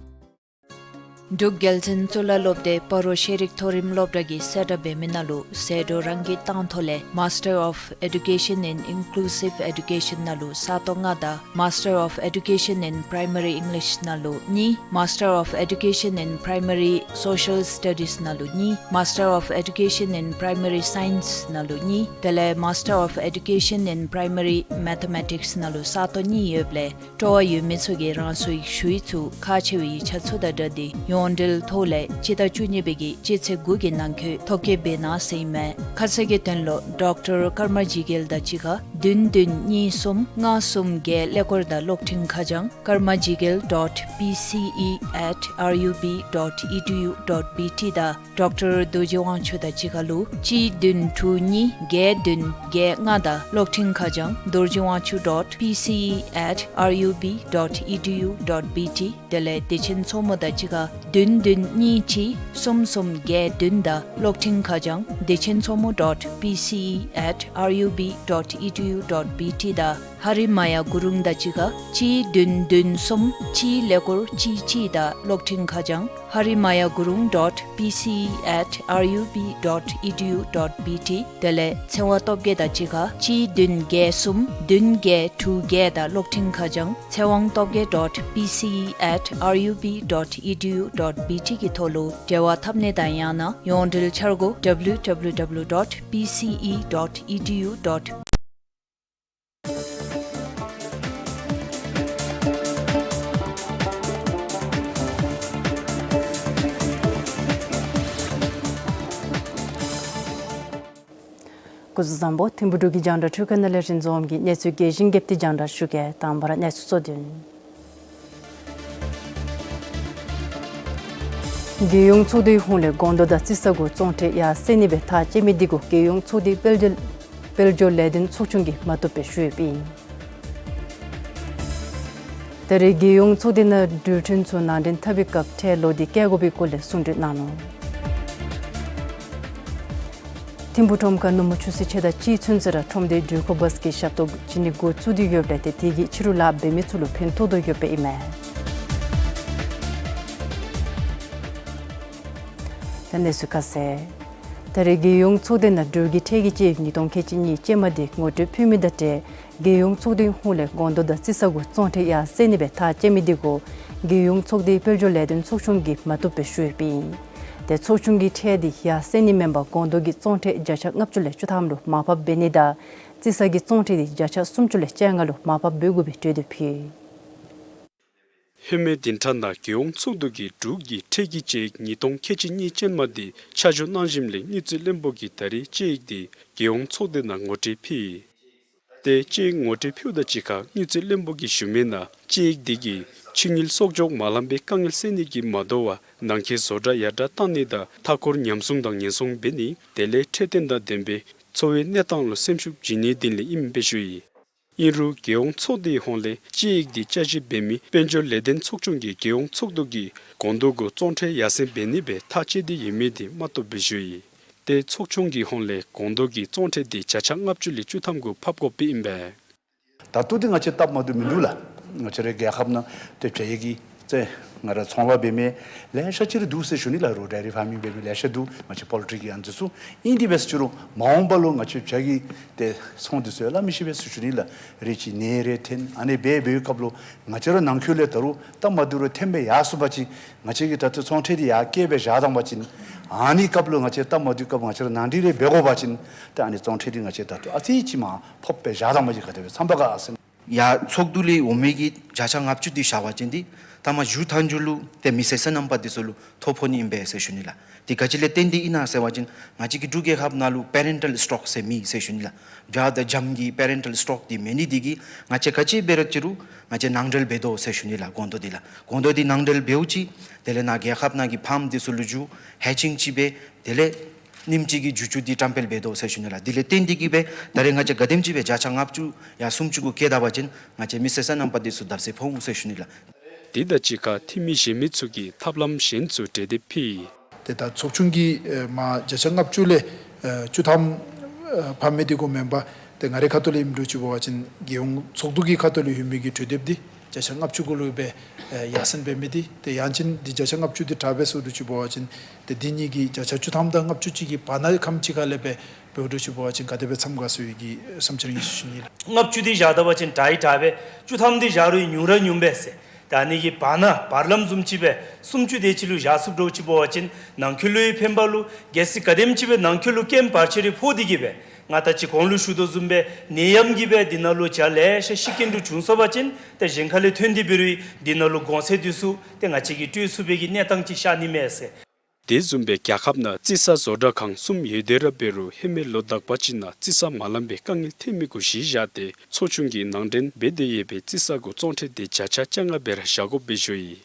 འབྲུག་རྒྱལ་བཙུན་གཙུག་ལག་སློབ་སྡེ་སྤ་རོ་ཤེས་རིག་མཐོ་རིམ་སློབ་གྲྭ་གིས་གསལ་བསྒྲགས་འབད་མི་ནང་ལུ་ཟད་འགྲོ་རང་གིས་བཏང་ཐོག་ལས་Master of Education in Inclusive Education ནང་ལུ་ས་སྟོང་ལྔ་དང་Master of Education in Primary English ནང་ལུ་གཉིས། Master of Education in Primary Social Studies ནང་ལུ་གཉིས། Master of Education in Primary Science ནང་ལུ་གཉིས། དེ་ལས་Master of Education in Primary Mathematics ནང་ལུ་ས་སྟོང་གཉིས་ཡོདཔ་ལས་སྤྲོ་བ་ཡོད་མི་ཚུ་གིས་རང་སོའི་ཞུ་ཡིག་ཚུ་ཁག་ཆེ་བའི་ཡིག་ཆ་ཚུ་དང་སྦྲགས་ཏེ་ཡོངས་འབྲེལ་ཐོག་ལས་སྤྱི་ཟླ་བཅུ་གཉིས་པའི་གི་སྤྱི་ཚེས་དགུ་གི་ནང་འཁོད་ཐོ་བཀོད་འབད་གནང་ཟེར་ཨིན་མས། ཁ་གསལ་གྱི་དོན་ལུ་ཌོག་ཊར་ཀརྨ་ཇི་གེལ་དང་གཅིག་ཁར་བདུན་བདུན་གཉིས་གསུམ་ལྔ་གསུམ་བརྒྱད་ཀླད་ཀོར་དང་གློག་འཕྲིན་ཁ་བྱང་karmajigel dot P C E at R U B dot E D U dot B T དང་ཌོག་ཊར་རྡོ་རྗེ་དབང་ཕྱུག་དང་གཅིག་ཁར་ལུ་གཅིག་བདུན་དྲུག་གཉིས་བརྒྱད་བདུན་བརྒྱད་ལྔ་དང་གློག་འཕྲིན་ཁ་བྱང་dorjivangshu dot P C E at R U B dot E D U dot B T དེ་ལས་བདེ་ཆེན་མཚོ་མོ་དང་གཅིག་ཁར་བདུན་བདུན་གཉིས་གཅིག་གསུམ་གསུམ་བརྒྱད་བདུན་དང་གློག་འཕྲིན་ཁ་བྱང་བདེ་ཆེན་མཚོ་མོ་dot P C E at R U B dot E D U dot B T དང་ཧ་རི་མ་ཡ་གུ་རུང་དང་གཅིག་ཁར་གཅིག་བདུན་བདུན་གསུམ་གཅིག་ཀླད་ཀོར་གཅིག་གཅིག་དང་གློག་འཕྲིན་ཁ་བྱང་ཧ་རི་མ་ཡ་གུ་རུང་dot P C E at R U B dot E D U dot B T དེ་ལས་ཚེ་དབང་སྟོབས་རྒྱས་དང་གཅིག་ཁར་གཅིག་བདུན་བརྒྱད་གསུམ་བདུན་བརྒྱད་དྲུག་བརྒྱད་དང་གློག་འཕྲིན་ཁ་བྱང་ཚེ་དབང་སྟོབས་རྒྱས་dot P C E at R U B dot E D U dot B T གི་ཐོག་ལུ་འབྲེལ་བ་འཐབ་ནི་དང་ཡང་ན་ཡོངས་འབྲེལ་འཆར་སྒོ་W W W dot P C E dot E D U dot སྐུ་གཟུགས་བཟང་པོ། ཐིམ་ཕུ་འབྲུག་གི་རྒྱང་བསྒྲགས་འཕྲུལ་ཁང་ནང་ལས་རིན་འཛོམས་ཀྱིས་གནས་ཚུལ་རྒྱས་ཤིང་རྒྱས་པ་དེ་རྒྱང་བསྒྲགས་ཞུ་གེ། དང་པ་ར་གནས་ཚུལ་གཙོ་དོན། རྒྱལ་ཡོངས་ཚོགས་འདུའི་ཧོངས་ལས་སྒོང་རྡོ་དང་རྩི་ས་གུ་བཙོང་ཁྲལ་ཡར་སེང་ནི་སྦེ་ཐག་བཅད་མི་འདི་གུ་རྒྱལ་ཡོངས་ཚོགས་འདུའི་དཔལ་འབྱོར་དཔལ་འབྱོར་ལས་དོན་ཚོགས་ཆུང་གིས་མ་བཏུབ་པའི་ཞུ་ཡོདཔ་ཨིན། ད་རེས་རྒྱལ་ཡོངས་ཚོགས་སྡེ་ནང་འགྲུལ་འཕྲིན་ཚུ་ནང་འདྲེན་འཐབ་པའི་སྐབས་ཁྲལ་ལོག་སྟེ་བཀལ་དགོ་པའི་སྐོར་ལས་གསུང་གྲོས་གནང་ནུག། ཐིམ་ཕུག་ཁྲོམ་ཁར་ནུབ་མོ་ཆུ་ཚོད་ཕྱེད་དང་གཅིག་ཚུན་ཚོད་ར་ཁྲོམ་སྡེའི་འགྲུལ་འཁོར་བཱས་ཀྱི་ཞབས་ཏོག་བྱིན་ནི་འགོ་བཙུགས་ཏེ་ཡོདཔ་ལས་ཏེ་དེ་གིས་ཕྱི་རུ་ལཱ་འབད་མི་ཚུ་ལུ་ཕན་ཐོགས་དོ་ཡོདཔ་ཨིན་མས། ད་གནས་ཚུལ་ཁ་གསལ། ད་རེས་རྒྱལ་ཡོངས་ཚོགས་སྡེ་ནང་འགྲུལ་གྱི་ཁྲལ་གྱི་དཔྱད་ཡིག་ཉིས་སྟོང་ཁལ་གཅིག་གཉིས་ཅན་མ་འདི་ངོ་སྤྲོད་ཕུལ་མི་དང་འབྲེལ་རྒྱལ་ཡོངས་ཚོགས་འདུའི་ཧོངས་ལས་སྒོང་རྡོ་དང་རྩི་ས་གུ་བཙོང་ཁྲལ་ཡར་སེང་ནི་སྦེ་ཐག་བཅད་མི་འདི་གུ་རྒྱལ་ཡོངས་ཚོགས་སྡེའི་དཔལ་འབྱོར་ལས་དོན་ཚོགས་ཆུང་གིས་མ་བཏུབ་པའི་ཞུ་ཡོདཔ་ཨིན། ཏེ་ཚོགས་ཆུང་གིས་ཁྲལ་འདི་ཡར་སེང་ནི་མེན་པར་སྒོང་རྡོ་གི་བཙོང་ཁྲལ་བརྒྱ་ཆ་ལྔ་བཅུ་ལས་བཅུ་ཐམ་ལུ་མར་ཕབ་འབད་ནི་དང་རྩི་ས་གི་བཙོང་ཁྲལ་འདི་བརྒྱ་ཆ་སུམ་ཅུ་ལས་བཅོ་ལྔ་ལུ་མར་ཕབ་འབད་དགོ་པའི་གྲོས་འདེབས་ཕུལ། ཧེ་མའི་བདུན་ཕྲག་ནང་རྒྱལ་ཡོངས་ཚོགས་འདུ་གིས་འབྲུག་གི་ཁྲལ་གྱི་དཔྱད་ཡིག་ཉིས་སྟོང་ཁལ་གཅིག་གཉིས་ཅན་མ་འདི་ཆ་འཇོག་གནང་ཞིནམ་ལས་དངུལ་རྩིས་བློན་པོ་གིས་ད་རེས་དཔྱད་ཡིག་འདི་རྒྱལ་ཡོངས་ཚོགས་སྡེ་ནང་ངོ་སྤྲོད་ཕུལ་ཡི། ཏེ་དཔྱད་ཡིག་ངོ་སྤྲོད་ཕུལཝ་དང་གཅིག་ཁར་དངུལ་རྩིས་བློན་པོ་གིས་ཞུ་མི་ནང་དཔྱད་ཡིག་འདི་གིས་ཕྱི་དངུལ་གསོག་འཇོག་མ་ལངམ་པའི་དཀའ་ངལ་སེལ་ནི་གིས་མ་དོ་བར་ནང་འཁོད་བཟོ་གྲྭ་ཡར་དྲག་བཏང་ནི་དང་མཐའ་འཁོར་ཉམས་སྲུང་དང་ཉེན་སྲུང་འབད་ནི་དེ་ལས་འཕྲོད་བསྟེན་དང་ལྡན་པའི་འཚོ་བའི་གནས་སྟངས་ལུ་སེམས་ཤུགས་བྱིན་ནིའི་དོན་ལས་ཨིནམ་སྦེ་ཞུ་ཡི། ཨིན་རུང་རྒྱལ་ཡོངས་ཚོགས་སྡེའི་ཧོངས་ལས་དཔྱད་ཡིག་འདི་བསྐྱར་ཞིབ་འབད་མི་དཔལ་འབྱོར་ལས་དོན་ཚོགས་ཆུང་གིས་རྒྱལ་ཡོངས་ཚོགས་འདུ་གིས་སྒོང་རྡོ་གུ་བཙོང་ཁྲལ་ཡར་སེང་འབད་ནི་སྦེ་ཐག་བཅད་དེ་ཡོད་མི་འདི་མ་བཏུབ་པའི་ཞུ་ཡི། ཏེ་ཚོགས་ཆུང་གི་ཧོངས་ལས་སྒོང་རྡོ་གི་བཙོང་ཁྲལ་འདི་བརྒྱ་ཆ་ལྔ་བཅུ་ལས་བཅུ་ཐམ་གུ་ཕབ་དགོཔ་ཨིན་པས། ད་ལྟོ་འདི་ང་བཅས་སྟབས་མ་བདེཝ་མིན་འདུག་ལགས། ང་བཅས་རའི་རྒྱལ་ཁབ་ནང་ཏེ་བྱ་ཡི་གི་ཏེ་ང་ར་ཚོང་པ་འབད་མི་ལེ་ཤ་ཅིག་ར་འདུག་ཟེར་ཞུ་ནི་ལགས། རོ་ཌའི་རི་ཕར་མིང་འབད་མི་ལེ་ཤ་འདུག། ང་བཅས་པོལ་ཊི་རི་གི་ཨ་ནི་ཚུ་ཨིན། དེ་འབད་ཟེར་ཞུ་རུང་མ་འོངས་པ་ལུ་ང་བཅས་བྱ་གི་ཏེ་ཚོང་འདི་ཚུ་ཡང་སླབ་མི་ཤེས་པས་ཟེར་ཞུ་ནི་ལགས། རེ་ཅིག་ནད་རེ་ཐོན་ཨ་ནི་འབད་འབད་བའི་སྐབས་ལུ་ང་བཅས་ར་ནང་འཁོད་ལས་ད་རུང་སྟབས་མ་བདེཝ་རེ་ཐོན་སྦེ་ཡར་སོང་པ་ཅིན་ང་བཅས་ཀྱིས་ད་ལྟོ་ཚོང་ཁྲལ་འདི་ཡར་བཀལ་སྦེ་བཞག་བཏང་པ་ཅིན་ཨ་ནི་སྐབས་ལུ་ང་བཅས་སྟབས་མ་བདེཝ་སྐབས་ང་བཅས་ར་ནང་འགྲིག་རེ་འབད་དགོ་པ་ཅིན་ཏེ་ཨ་ནི་ཚོང་ཁྲལ་འདི་ང་བཅས་ད་ལྟོ་ཨ་ཙི་ཅིག་མར་ཕབ་སྦེ་བཞག་བཏང་པ་ཅིན་ག་དེ་སྦེ་འཚམས་པ་ག་ཟེར། ཡར་ཚོགས་འདུ་ལས་འོང་མི་གི་བརྒྱ་ཆ་ལྔ་བཅུ་འདི་བཞག་པ་ཅིན་འདི་ད་མ་མཇུག་མཐའ་མཇུག་ལུ་ཏེ་མི་སེར་སོ་ནམ་པ་འདི་ཚུ་ལུ་ཐོ་ཕོག་ནི་ཨིན་པས་ཟེར་ཞུ་ནི་ལགས། འདི་ག་ཅི་ལས་བརྟེན་ཏེ་ཨིན་ན་ཟེར་བ་ཅིན་ང་བཅས་ཀྱི་འབྲུག་རྒྱལ་ཁབ་ནང་ལུ་པེ་རེན་ཊལ་སི་ཊོག་ཟེར་མེད་ཟེར་ཞུ་ནི་ལགས། བྱ་དང་འཇམ་གྱི་པེ་རེན་ཊལ་སི་ཊོག་འདི་མེད་ནི་འདི་གིས་ང་བཅས་ག་ཅི་འབད་རུང་ཅིག་རུང་ང་བཅས་ནང་འདྲེན་འབད་དོ་ཟེར་ཞུ་ནི་ལགས། སྒོང་རྡོ་འདི་ལགས། སྒོང་རྡོ་འདི་ནང་འདྲེན་འབདཝ་ཅིག་དེ་ལས་ནཱ་རྒྱལ་ཁབ་ནང་གི་ཕཱམ་འདི་ཚུ་ལུ་འགྱོ་ཧེ་ཅིང་ཅིག་འབད་དེ་ལས་ཉིནམ་གཅིག་གི་འགྱོ་རྒྱུ་འདི་བཀྲམ་སྤེལ་འབད་དོ་ཟེར་ཞུ་ནི་ལགས། འདི་ལས་བརྟེན་ཏེ་གིས་སྦེ་ད་རེས་ང་བཅས་ག་དེམ་ཅིག་སྦེ་བརྒྱ་ཆ་ལྔ་བཅུ་ཡང་སུམ་ཅུ་གུ་བཀལ་ད་པ་ཅིན་ང་བཅས་མི་སེར་སོ་ནམ་པ་འདི་ཚུ་བརྡབ་གསིག་ཕོག་འོང་ཟེར་ཞུ་ནི་ལགས། དེ་དང་གཅིག་ཁར་འཐུས་མི་གཞན་མི་ཚུ་གིས་ཐབས་ལམ་གཞན་ཚུ་གྲོས་འདེབས་ཕུལ་ཡི། ཏེ་ད་ཚོགས་ཆུང་གིས་ཨེ་མར་བརྒྱ་ཆ་ལྔ་བཅུ་ལས་ཨེ་བཅུ་ཐམ་ཨེ་ཕབ་མི་འདི་གུ་མེན་པར་ཏེ་ང་རའི་ཁ་ཐུག་ལས་ཨིནམ་འདྲཝ་ཅིག་འབད་བ་ཅིན་རྒྱལ་ཡོངས་ཚོགས་འདུ་གི་ཁ་ཐུག་ལས་ཡོད་མི་གི་གྲོས་འདེབས་འདི་བརྒྱ་ཆ་ལྔ་བཅུ་གུ་ལུ་སྦེ་ཨེ་ཡར་སེང་འབད་མི་འདི་ཏེ་ཡང་ཅིན་འདི་བརྒྱ་ཆ་ལྔ་བཅུ་འདི་དྲག་པས་ཟེར་འདྲཝ་ཅིག་འབད་བ་ཅིན་ཏེ་འདི་གཉིས་ཀྱི་བརྒྱ་ཆ་བཅུ་ཐམ་དང་ལྔ་བཅུ་ཅིག་གི་བར་ན་ཁམས་ཅིག་ཁ་ལས་སྦེ་འབདཝ་འདྲཝ་ཅིག་འབད་བ་ཅིན་ག་དེ་སྦེ་འཚམས་ག་ཟེར་བའི་གི་བསམ་འཆར་ཨིན་ཟེར་ཞུ་ནི་ལགས། ལྔ་བཅུ་འདི་བཞག་ད་པ་ཅིན་དྲག་ཡང་དྲག་པས། བཅུ་ཐམ་འདི་བཞག་རུང་ཉུང་ར་ཉུང་པས་ཟེར། ད་ཨ་ནི་གི་བར་ན་བར་ལམ་བཟུམ་ཅིག་སྦེ་སུམ་ཅུ་དེ་ཅིག་ལུ་བཞག་ཚུགས་འདྲཝ་ཅིག་འབད་བ་ཅིན་ནང་འཁོད་ལུ་ཡང་ཕན་པ་ལུ་གལ་སྲིད་ག་དེམ་ཅིག་སྦེ་ནང་འཁོད་ལུ་རྐྱེན་བར་ཆད་རེ་ཕོག་སྟེ་གིས་སྦེ་ང་ད་ཅི་གོང་ལུ་ཞུ་དོ་བཟུམ་སྦེ་ནད་ཡམས་ཀྱིས་སྦེ་འདི་ནང་ལུ་བྱ་ལེ་ཤ་ཤི་རྐྱེན་འདི་བྱུང་སོང་པ་ཅིན་ཏེ་གཞན་ཁ་ལས་ཐོན་ཏེ་འབད་རུང་འདི་ནང་ལུ་གོང་ཚད་འདི་ཚུ་ཏེ་ང་བཅས་ཀྱིས་སྤྲོད་ཚུགས་པའི་གི་གནས་སྟངས་ཅིག་ཤར་ནི་མས་ཟེར། དེ་བཟུམ་སྦེ་རྒྱལ་ཁབ་ནང་རྩི་ས་བཟོ་གྲྭ་ཁང་གསུམ་ཡོད་དེ་ར་འབད་རུང་ཧེ་མའི་ལོ་དག་པ་ཅིག་ནང་རྩི་ས་མ་ལང་པའི་དཀའ་ངལ་ཐོན་མི་གུ་གཞི་བཞག་སྟེ་ཚོགས་ཆུང་གིས་ནང་འདྲེན་འབད་དེ་ཡོད་པའི་རྩི་ས་གུ་བཙོང་ཁྲལ་དེ་བརྒྱ་ཆ་བཅོ་ལྔ་སྦེ་ར་བཞག་དགོཔ་སྦེ་ཞུ་ཡི།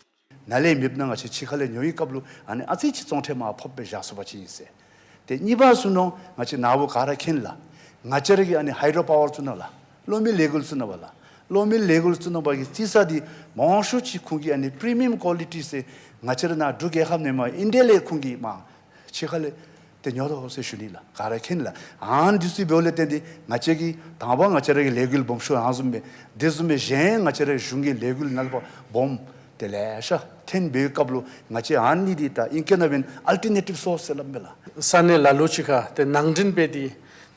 ནཱ་ལས་མེདཔ་ནང་ང་བཅས་ཕྱི་ཁ་ལས་ཉོ་བའི་སྐབས་ལུ་ཨ་ནི་ཨ་ཙི་ཅིག་བཙོང་ཁྲལ་མར་ཕབ་སྦེ་བཞག་ཚུགས་པ་ཅིན་ཨིན་ཟེར། ཏེ་གཉིས་པ་ཚུ་ནང་ང་བཅས་ནཱ་བུ་ག་ར་མཁྱེན་ལགས། ང་བཅས་ར་གི་ཨ་ནི་ཧའི་ཌྲོ་པ་ཝར་ཚུ་ནང་ལགས། གློག་མེ་ལས་འགུལ་ཚུ་ནང་པ་ལགས། གློག་མེ་ལས་འགུལ་ཚུ་ནང་པ་གི་རྩི་ས་འདི་མང་ཤོས་ཅིག་ཁོང་གིས་ཨ་ནི་པི་རི་མི་ཡམ་ཀོ་ལི་ཊི་ཟེར་ང་བཅས་ར་ནཱ་འབྲུག་རྒྱལ་ཁབ་ནང་མར་ཨིན་ཌི་ཡ་ལས་ཁོང་གིས་མར་ཕྱི་ཁ་ལས་ཏེ་ཉོ་དོ་ཟེར་ཞུ་ནི་ལགས། ག་ར་མཁྱེན་ལགས། ཨ་ནི་འདི་ཚུ་འབདཝ་ལས་བརྟེན་ཏེ་ང་བཅས་ཀྱིས་དང་པ་ང་བཅས་ར་གི་ལས་འགུལ་སྦོམ་ཤོས་ཨ་ནི་བཟུམ་སྦེ་དེ་བཟུམ་སྦེ་གཞན་ང་བཅས་ར་གཞུང་གི་ལས་འགུལ་ནང་ལུ་སྦོམ་ཏེ་ལེ་ཤ་ཐོན་པའི་སྐབས་ལུ་ང་བཅས་ཨ་ནི་འདི་ད་ཨིང་སྐད་ནང་འབདན་ཨལ་ཊར་ནེ་ཊིབ་སོརསི་ཟེར་སླབ་མས་ལགས། ས་གནས་ལ་ལུ་ཅིག་ཁར་ཏེ་ནང་འདྲེན་འབད་དེ་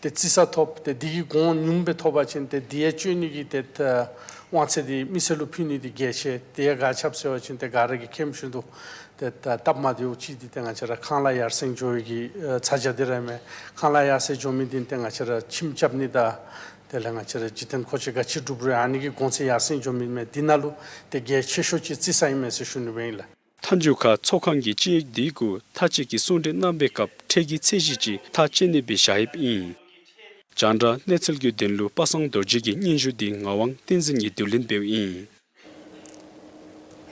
ཏེ་རྩི་ས་ཐོབ་སྟེ་དེ་གི་གོང་ཉུངམ་སྦེ་ཐོབ་པ་ཅིན་ཏེ་དེ་ཡང་སྤྱོད་ནི་གི་ཏེ་ད་དབང་ཚད་འདི་མི་སེར་ལུ་ཕུལ་ནི་འདི་གལ་ཆེ། དེ་ཡང་ག་ཅི་སྦེ་ཟེར་བ་ཅིན་ཏེ་ག་ར་གིས་མཁྱེནམ་བཞིན་དུ་ཏེ་ད་སྟབས་མ་བདེཝ་ཅིག་འདི་ཏེ་ང་བཅས་ར་ཁང་གླ་ཡར་སེང་འགྱོ་བའི་གི་ཨེ་ཚ་གྱང་འདི་ར་མས། ཁང་གླ་ཡར་སེང་འགྱོ་མི་འདི་ཏེ་ང་བཅས་ར་ཁྱིམ་རྐྱབ་ནི་དང་དེ་ལས་ང་བཅས་ར་འཇིག་རྟེན་མཁོ་ཆས་ག་ཅི་སྒྲུབ་རུང་ཨ་ནི་གི་གོང་ཚད་ཡར་སེང་འགྱོ་མི་མས། འདི་ནང་ལུ་ཏེ་གལ་ཆེ་ཤོས་ཅིག་རྩི་ས་ཨིན་མས་ཟེར་ཞུ་ནི་སྦེ་ཨིན་ལགས། མཐའ་མཇུག་ཁར་ཚོགས་ཁང་གིས་དཔྱད་ཡིག་འདི་གུ་མཐའ་དཔྱད་ཀྱི་གསུང་གྲོས་གནང་པའི་སྐབས་ཁྲལ་གྱི་ཚད་གཞི་ཅིག་ཐག་བཅད་ནི་སྦེ་བཞག་ཡོདཔ་ཨིན། རྒྱང་བསྒྲགས་གནས་ཚུལ་གྱི་དོན་ལུ་པ་སངས་རྡོ་རྗེ་གི་སྙན་ཞུ་འདི་ངག་དབང་བསྟན་འཛིན་གྱིས་བསྡུ་ལེན་འབདཝ་ཨིན།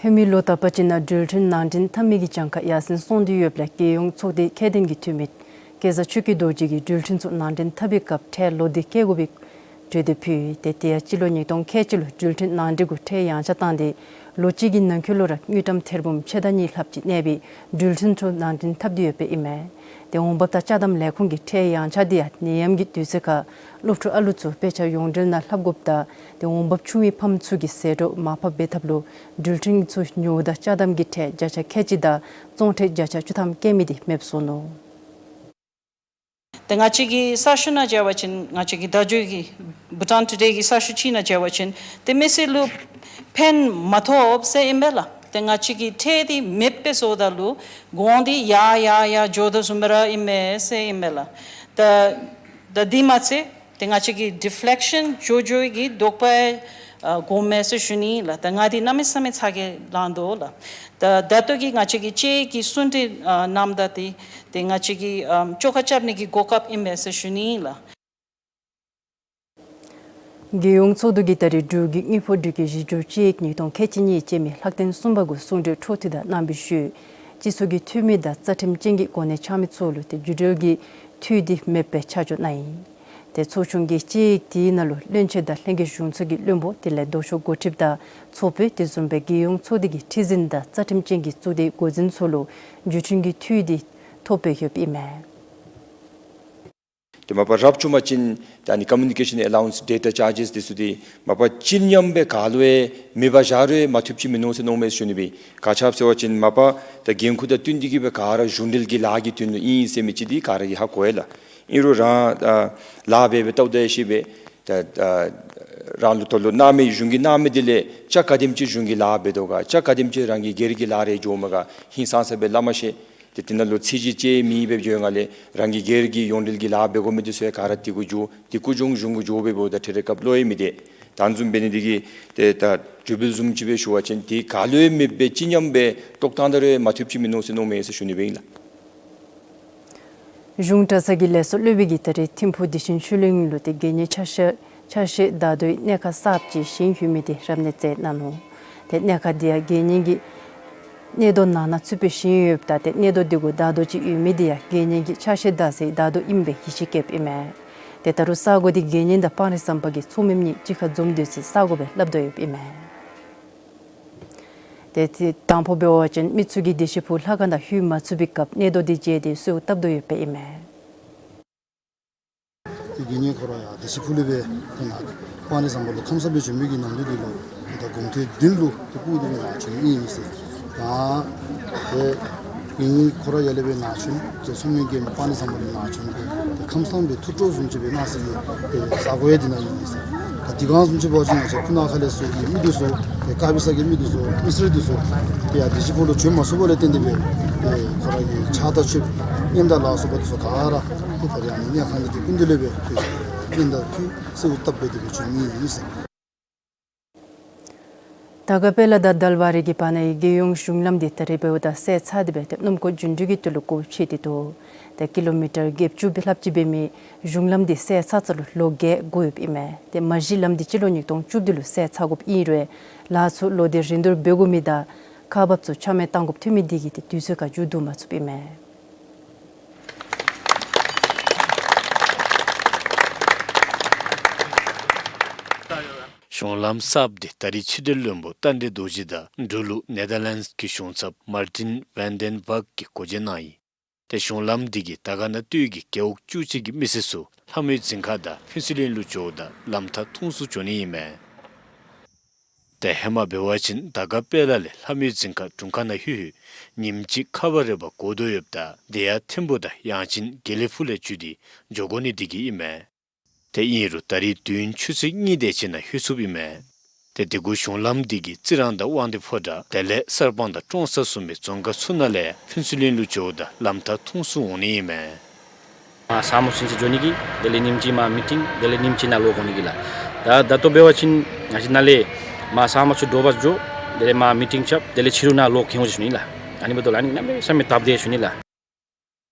ཧེ་མའི་ལོ་ད་པ་ཅིག་ནང་འགྲུལ་འཕྲིན་ནང་འདྲེན་འཐབ་མི་གི་གྱངས་ཁ་ཡར་སེང་སོང་སྟེ་ཡོདཔ་ལས་རྒྱལ་ཡོངས་ཚོགས་སྡེ་ཁྱད་ལྡན་གྱི་འཐུས་མི་སྐལ་བཟང་ཆོས་སྐྱིད་རྡོ་རྗེ་གིས་འགྲུལ་འཕྲིན་ཚུ་ནང་འདྲེན་འཐབ་པའི་སྐབས་ཁྲལ་ལོག་སྟེ་བཀལ་དགོ་པའི་གྲོས་འདེབས་ཕུལ་ཡོད། ཏེ་དེ་ཡང་སྤྱི་ལོ་ཉིས་སྟོང་ཁལ་གཅིག་ལུ་འགྲུལ་འཕྲིན་ནང་འདྲེན་གྱི་ཁྲལ་ཡངས་ཆག་བཏང་སྟེ་ལོ་གཅིག་གི་ནང་འཁོད་ལུ་ར་དངུལ་ཀྲམ་ཐེར་འབུམ་ཕྱེད་དང་གཉིས་ལྷགཔ་ཅིག་གནས་པའི་འགྲུལ་འཕྲིན་ཚུ་ནང་འདྲེན་འཐབ་སྟེ་ཡོདཔ་ཨིན་མས། ཏེ་འོང་འབབ་དང་ཅ་དམ་ལས་ཁུངས་ཀྱི་ཁྲལ་ཡངས་ཆག་འདི་ཡང་ནད་ཡམས་ཀྱི་དུས་ཚོད་ཁར་སློབ་ཕྲུག་ཨ་ལུ་ཚུ་དཔེ་ཆ་ཡོངས་འབྲེལ་ནང་ལྷབ་དགོཔ་དང་ཏེ་འོང་འབབ་ཆུང་བའི་ཕམ་ཚུ་གི་ཟད་འགྲོ་མར་ཕབ་འབད་ཐབས་ལུ་འགྲུལ་འཕྲིན་ཚུ་ཉོཝ་ད་ཅ་དམ་གྱི་ཁྲལ་བརྒྱ་ཆ་ཁལ་གཅིག་དང་བཙོང་ཁྲལ་བརྒྱ་ཆ་བཅུ་ཐམ་བཀལ་མི་འདི་མེདཔ་བཟོ་ནུག། ཏེ་ང་བཅས་ཀྱི་ས་ཤུན་ནང་འབད་བ་ཅིན་ང་བཅས་ཀྱི་བརྡ་བརྒྱུད་ཀྱི་བྷུ་ཊཱན་ཊུ་ཌེ་གི་ས་ཤུན་ཅིག་ནང་འབད་བ་ཅིན་ཏེ་མི་སེར་ལུ་ཕན་མ་ཐོགས་ཟེར་ཨིན་པས་ལགས། ཏེ་ང་བཅས་ཀྱི་ཁྲལ་འདི་མེདཔ་བཟོཝ་ད་ལུ་གོང་འདི་ཡར་ཡར་ཡར་འགྱོ་དོ་བཟུམ་སྦེ་ར་ཨིན་མས་ཟེར་ཨིན་པས་ལགས། ད་ད་འདི་མ་ཚད་ཏེ་ང་བཅས་ཀྱི་ཌི་ཕི་ལེག་ཤཱན་འགྱོ་འགྱོ་གི་དོགས་པ་ཨ་དགོ་མས་ཟེར་ཞུ་ནི་ལགས། ད་ང་འདི་གནམ་མེད་ས་མེད་ཚ་གྱང་ལང་དོ་ལགས། ད་ད་ལྟོ་གི་ང་བཅས་ཀྱི་དཔྱད་ཡིག་གི་གསུང་གྲོས་ཨ་གནངམ་ད་འདི་ཏེ་ང་བཅས་ཀྱིས་ཨམ་བཅོ་ཁ་རྐྱབ་ནི་གི་གོ་སྐབས་ཨིན་མས་ཟེར་ཞུ་ནི་ལགས། རྒྱལ་ཡོངས་ཚོགས་འདུ་གིས་ད་རེས་འབྲུག་གི་དངུལ་ཕོགས་འགྲུལ་སྐྱེལ་གཞི་སྒྱུར་དཔྱད་ཡིག་ཉིས་སྟོང་ཁལ་གཅིག་གཉིས་ཅན་མའི་ལྷག་དོན་གསུམ་པ་གུ་གསུང་གྲོས་འཕྲོ་མཐུད་དང་གནང་བའི་ཤུལ་སྤྱི་ཚོགས་ཀྱི་འཐུས་མི་དང་རྩ་ཁྲིམས་ཅན་གྱི་གོ་གནས་འཆང་མི་ཚུ་ལུ་ཏེ་བརྒྱུད་འབྲེལ་གྱི་འཐུས་འདི་མེདཔ་སྦེ་ཆ་འཇོག་གནང་ཡི། ཏེ་ཚོགས་ཆུང་གིས་དཔྱད་ཡིག་དེའི་ནང་ལུ་བློན་ཆེན་དང་ལྷན་རྒྱས་གཞུང་ཚབ་ཀྱི་བློན་པོ་དེ་ལས་ལྡོག་ཕྱོགས་འགོ་ཁྲིདཔ་དང་ཚོགས་དཔོན་དེ་བཟུམ་སྦེ་རྒྱལ་ཡོངས་ཚོགས་སྡེ་གི་ཁྲི་འཛིན་དང་རྩ་ཁྲིམས་ཅན་གྱི་གཙུག་སྡེའི་འགོ་འཛིན་ཚུ་ལུ་བརྒྱུད་འཕྲིན་གྱི་འཐུས་འདི་ཐོབ་སྦེ་ཡོདཔ་ཨིན་མས། ཏེ་མ་པ་རབ་བྱུང་པ་ཅིན་ད་ཨ་ནི་ཀོ་མུ་ནི་ཀེ་ཤཱན་ཨེ་ལའོ་ཝན་སི་ཌེ་ཊ་ཅར་ཇེས་འདི་ཚུ་འདི་མ་པ་ཅིག་མཉམ་སྦེ་ག་ལུ་ཡང་མེད་པར་བཞག་རུང་ཡང་མ་བཏུབ་ཅིག་མིན་ནུག་ཟེར་མནོཝ་མས་ཞུ་ནི་སྦེ། ག་ཅི་སྦེ་ཟེར་བ་ཅིན་མ་པ་ད་འགན་ཁུར་དང་བསྟུན་ཏེ་གིས་སྦེ་ག་ར་གཞུང་འབྲེལ་གྱི་ལཱ་གི་དོན་ལུ་ཨིན་ཟེར་མི་ཅིག་འདི་ག་ར་གིས་ཧ་གོ་ཡི་ལགས། ཨིན་རུང་རང་ཨ་ལཱ་འབད་འབདཝ་ད་ལྟོ་ད་ཤེས་པས། ད་ཨ་རང་ལུ་ད་ལྟོ་གནང་མི་གཞུང་གིས་གནང་མི་འདི་ལས་ཅ་ག་དེམ་ཅིག་གཞུང་གིས་ལཱ་འབད་དོ་ག་ཅ་ག་དེམ་ཅིག་རང་གི་སྒེར་གྱི་ལཱ་རེ་འགྱོཝ་མས་ག་ཧིང་སངས་ས་སྦེ་སླབ་མ་ཤེས། ཏེ་དེ་ནང་ལུ་ཚད་གཞི་ཅིག་མེད་པར་འགྱོ་ཡི་ལས་རང་གི་སྒེར་གྱི་ཡོངས་འབྲེལ་གྱི་ལཱ་འབད་དགོ་མི་འདི་ཚུ་ཡང་ག་ར་དེ་གུ་འགྱོ། དེ་གུ་གཞུང་གཞུང་གུ་འགྱོ་སྦེ་འབདཝ་ད་ཏེ་རེ་སྐབས་བློ་ཡང་མི་བདེ། ད་བཟུམ་འབད་ནི་འདི་གིས་ཏེ་ད་གྲུབ་འབྲས་བཟུམ་ཅིག་སྦེ་ཞུ་བ་ཅིན་ཏེ་ག་ལུ་ཡང་མེདཔ་སྦེ་ཅིག་མཉམ་སྦེ་ལྟོ་བཏང་ད་རུང་མ་བཏུབ་ཅིག་མིན་ནུག་ཟེར་མནོཝ་མས་ཟེར་ཞུ་ནི་སྦེ་ཨིན་ལགས། གཞུང་གྲྭ་ཚང་གི་ལས་ཚོགས་སློབ་དཔོན་གྱིས་ད་རེས་ཐིམ་ཕུག་བདེ་ཆེན་ཆོས་གླིང་ལུ་ཏེ་དགེ་བསྙེན་ཕྱག་བཞེས་ཕྱག་བཞེས་བདག་རྡོའི་གནས་ཁང་གསརཔ་ཅིག་བཞེངས་ཡོད་མི་འདི་རབ་གནས་མཛད་གནང་ནུག། ཏེ་གནས་ཁང་འདི་ཡང་དགེ་བསྙེན་གྱི་གནས་རྡོ་ནང་ན་ཚུད་པའི་བཞེངས་ཡོདཔ་ད་ཏེ་གནས་རྡོ་འདི་གུ་བདག་རྡོ་ཅིག་ཡོད་མི་འདི་ཡང་དགེ་བསྙེན་གྱི་ཕྱག་བཞེས་བདག་ཚེ་བདག་རྡོ་ཨིནམ་སྦེ་ཡིད་ཆེས་བསྐྱེདཔ་ཨིན་མས། ཏེ་ད་རུང་ས་གོ་འདི་དགེ་བསྙེན་དང་སྤང་རི་ཟམ་པ་གི་ཚོགས་མི་གཉིས་གཅིག་ཁར་འཛོམས་སྡོད་སའི་ས་གོ་སྦེ་སླབ་དོ་ཡོདཔ་ཨིན་མས། ཏེ་དེ་དང་པོ་འབད་བ་ཅིན་མི་ཚུ་གིས་བདེ་ཆེན་ཕུག་ལྷ་ཁང་ནང་ལྷོད་མ་ཚུགས་པའི་སྐབས་གནས་རྡོ་འདི་མཇལ་ཏེ་གསོལཝ་བཏབ་དོ་ཡོདཔ་ཨིན་མས། ཏེ་དགེ་བསྙེན་ཁོ་ར་ཡང་བདེ་ཆེན་ཕུག་ལས་སྦེ་ཏེ་ནཱ་སྤང་རི་ཟམ་པ་ལུ་ཁམས་སངས་སྦེ་བྱོན་མི་གི་ནམ་དུས་འདི་ལུ་ཏེ་ད་དགོང་ཐོག་བདུན་ལུ་ཏེ་སྤུ་གུ་འདི་ནཱ་བྱོན་ཨིན་ཟེར། ད་ཏེ་དགེ་བསྙེན་ཁོ་ར་ཡར་ལས་སྦེ་ནཱ་བྱོན་ཏེ་ཚོགས་མི་གིས་སྤང་རི་ཟམ་པ་ལས་ནཱ་བྱོན་ཏེ་ཏེ་ཁམས་སངས་སྦེ་ཐུགས་སྤྲོ་བཟུམ་ཅིག་སྦེ་གནང་ས་གི་ཏེ་ས་གོ་ཡང་འདི་ནཱ་ཨིན་ཟེར། ད་འདི་ག་བཟུམ་ཅིག་འབད་བ་ཅིན་ང་བཅས་སྤུ་ན་ཁ་ལས་ཚུར་གྱི་མི་འདི་ཚུ་ཏེ་དཀར་སྦི་ས་གི་མི་འདི་ཚུ་མི་སེར་འདི་ཚུ་ཏེ་ཡར་བདེ་ཆེན་ཕུག་ལུ་བྱོན་མ་ཚུགས་པ་ལས་བརྟེན་ཏེ་སྦེ་ཏེ་ཁོ་ར་གི་ཕྱག་དང་མཆོད་པའི་བརྔན་དང་ལ་སོགས་པ་འདི་ཚུ་ག་ར་ཏེ་ཁོ་ར་ཨ་ནི་གནས་ཁང་གི་ཏེ་སྐུ་མདུན་ལས་སྦེ་ཏེ་བརྔན་དང་ཕུལ་གསོལཝ་བཏབ་སྦེ་ཏེ་སྦེ་བྱོན་ནི་ཨིན་ཟེར། དར་དཀར་དཔལ་ལ་དང་དལ་བ་རི་གི་བར་ན་ཡི་རྒྱལ་ཡོངས་གཞུང་ལམ་འདི་ད་རེས་འབདཝ་ད་གསལ་ཚར་ཏེ་སྦེ་ཏེ་སྣུམ་འཁོར་རྒྱུན་འགྲུལ་གྱི་དོན་ལུ་སྒོ་ཕྱེ་སྟེ་འདུག། ཏེ་ཀི་ལོ་མི་ཊར་བརྒྱད་ཅུ་ལྷགཔ་ཅིག་འབད་མི་གཞུང་ལམ་འདི་གསལ་ཚར་ཚར་ལུ་ལོ་བརྒྱད་འགོར་ཡོདཔ་ཨིན་མས། ཏེ་མ་གཞི་ལམ་འདི་སྤྱི་ལོ་ཉིས་སྟོང་བཅུ་བདུན་ལུ་གསལ་ཚར་དགོཔ་ཨིན་རུང་ལཱ་ཚུ་ལོག་སྟེ་རིན་བསྡུར་འབད་དགོ་མི་དང་ཁག་འབགཔ་ཚུ་ཆ་མེད་གཏང་དགོཔ་ཐོན་མི་འདི་གིས་ཏེ་དུས་ཚོད་ཁར་མཇུག་བསྡུ་མ་ཚུགསཔ་ཨིན་མས། གཞུང་ལམ་གསརཔ་འདི་ད་རེས་ཕྱི་འབྲེལ་བློན་པོ་རྟ་མགྲིན་རྡོ་རྗེ་དང་འབྲུག་ལུ་ནེ་དར་ལེནཌསི་གི་གཞུང་ཚབ་མར་ཊིན་ཝན་དེན་བཱརཀ་གིས་གོ་བརྗེ་གནང་ཡི། ཏེ་གཞུང་ལམ་འདི་གིས་དར་དཀར་ན་སྟོད་ཀྱི་རྒེད་འོག་བཅུ་གཅིག་གི་མི་སེར་ཚུ་ལྷ་མོའི་རྫིང་ཁ་དང་ཕུན་ཚོགས་གླིང་ལུ་འགྱོཝ་ད་ལམ་ཐག་ཐུང་སུ་འགྱོ་ནི་ཨིན་མས། ཏེ་ཧེ་མ་འབད་བ་ཅིན་དར་དཀར་དཔལ་ལ་ལས་ལྷ་མོའི་རྫིང་ཁ་དྲུང་ཁག་ནང་ལྷོད་ལྷོདཔ་ཉིནམ་གཅིག་ཁ་བ་རེ་བ་འགོར་དོ་ཡོདཔ་ད་དེ་ཡང་ཐིམ་ཕུག་དང་ཡང་ཅིན་དགེ་ལེགས་ཕུག་ལས་བརྒྱུད་དེ་འགྱོ་དགོ་ནི་འདི་གིས་ཨིན་མས། ཏེ་ཨིན་རུང་ད་རིས་དུས་ཡུན་ཆུ་ཚོད་གཉིས་དེ་ཅིག་ནང་ལྷོད་ཚུགསཔ་ཨིན་མས། ཏེ་དེ་གུ་གཞུང་ལམ་འདི་གིས་རྩི་རང་དང་དབང་འདུས་ཕོ་བྲང་དེ་ལས་གསར་སྤང་དང་ཀྲོང་གསར་ཚུ་མའི་རྫོང་ཁག་ཚུ་ནང་ལས་ཕུན་ཚོགས་གླིང་ལུ་འགྱོཝ་ད་ལམ་ཐག་ཐུང་སུ་འོང་ནི་ཨིན་མས། མར་ས་མོ་ཚུན་ཚོད་འགྱོ་ནི་གི་དེ་ལས་ཉིནམ་གཅིག་མར་མི་ཊིང་དེ་ལས་ཉིནམ་གཅིག་ནཱ་ལོག་འོང་ནི་གི་ལགས། ད་ད་ལྟོ་འབད་བ་ཅིན་ང་བཅས་ནཱ་ལས་མར་ས་མོ་ཚུ་དྲོ་པ་འགྱོ་དེ་ལས་མར་མི་ཊིང་རྐྱབ་དེ་ལས་ཕྱི་རུ་ནཱ་ལོག་གེ་འོང་ཟེར་ཞུ་ནི་ལགས། ཨ་ནི་འབདཝ་ད་ལུ་ཨ་ནི་གནམ་མེད་ས་མེད་སྟབས་བདེ་ཞུ་ནི་ལགས།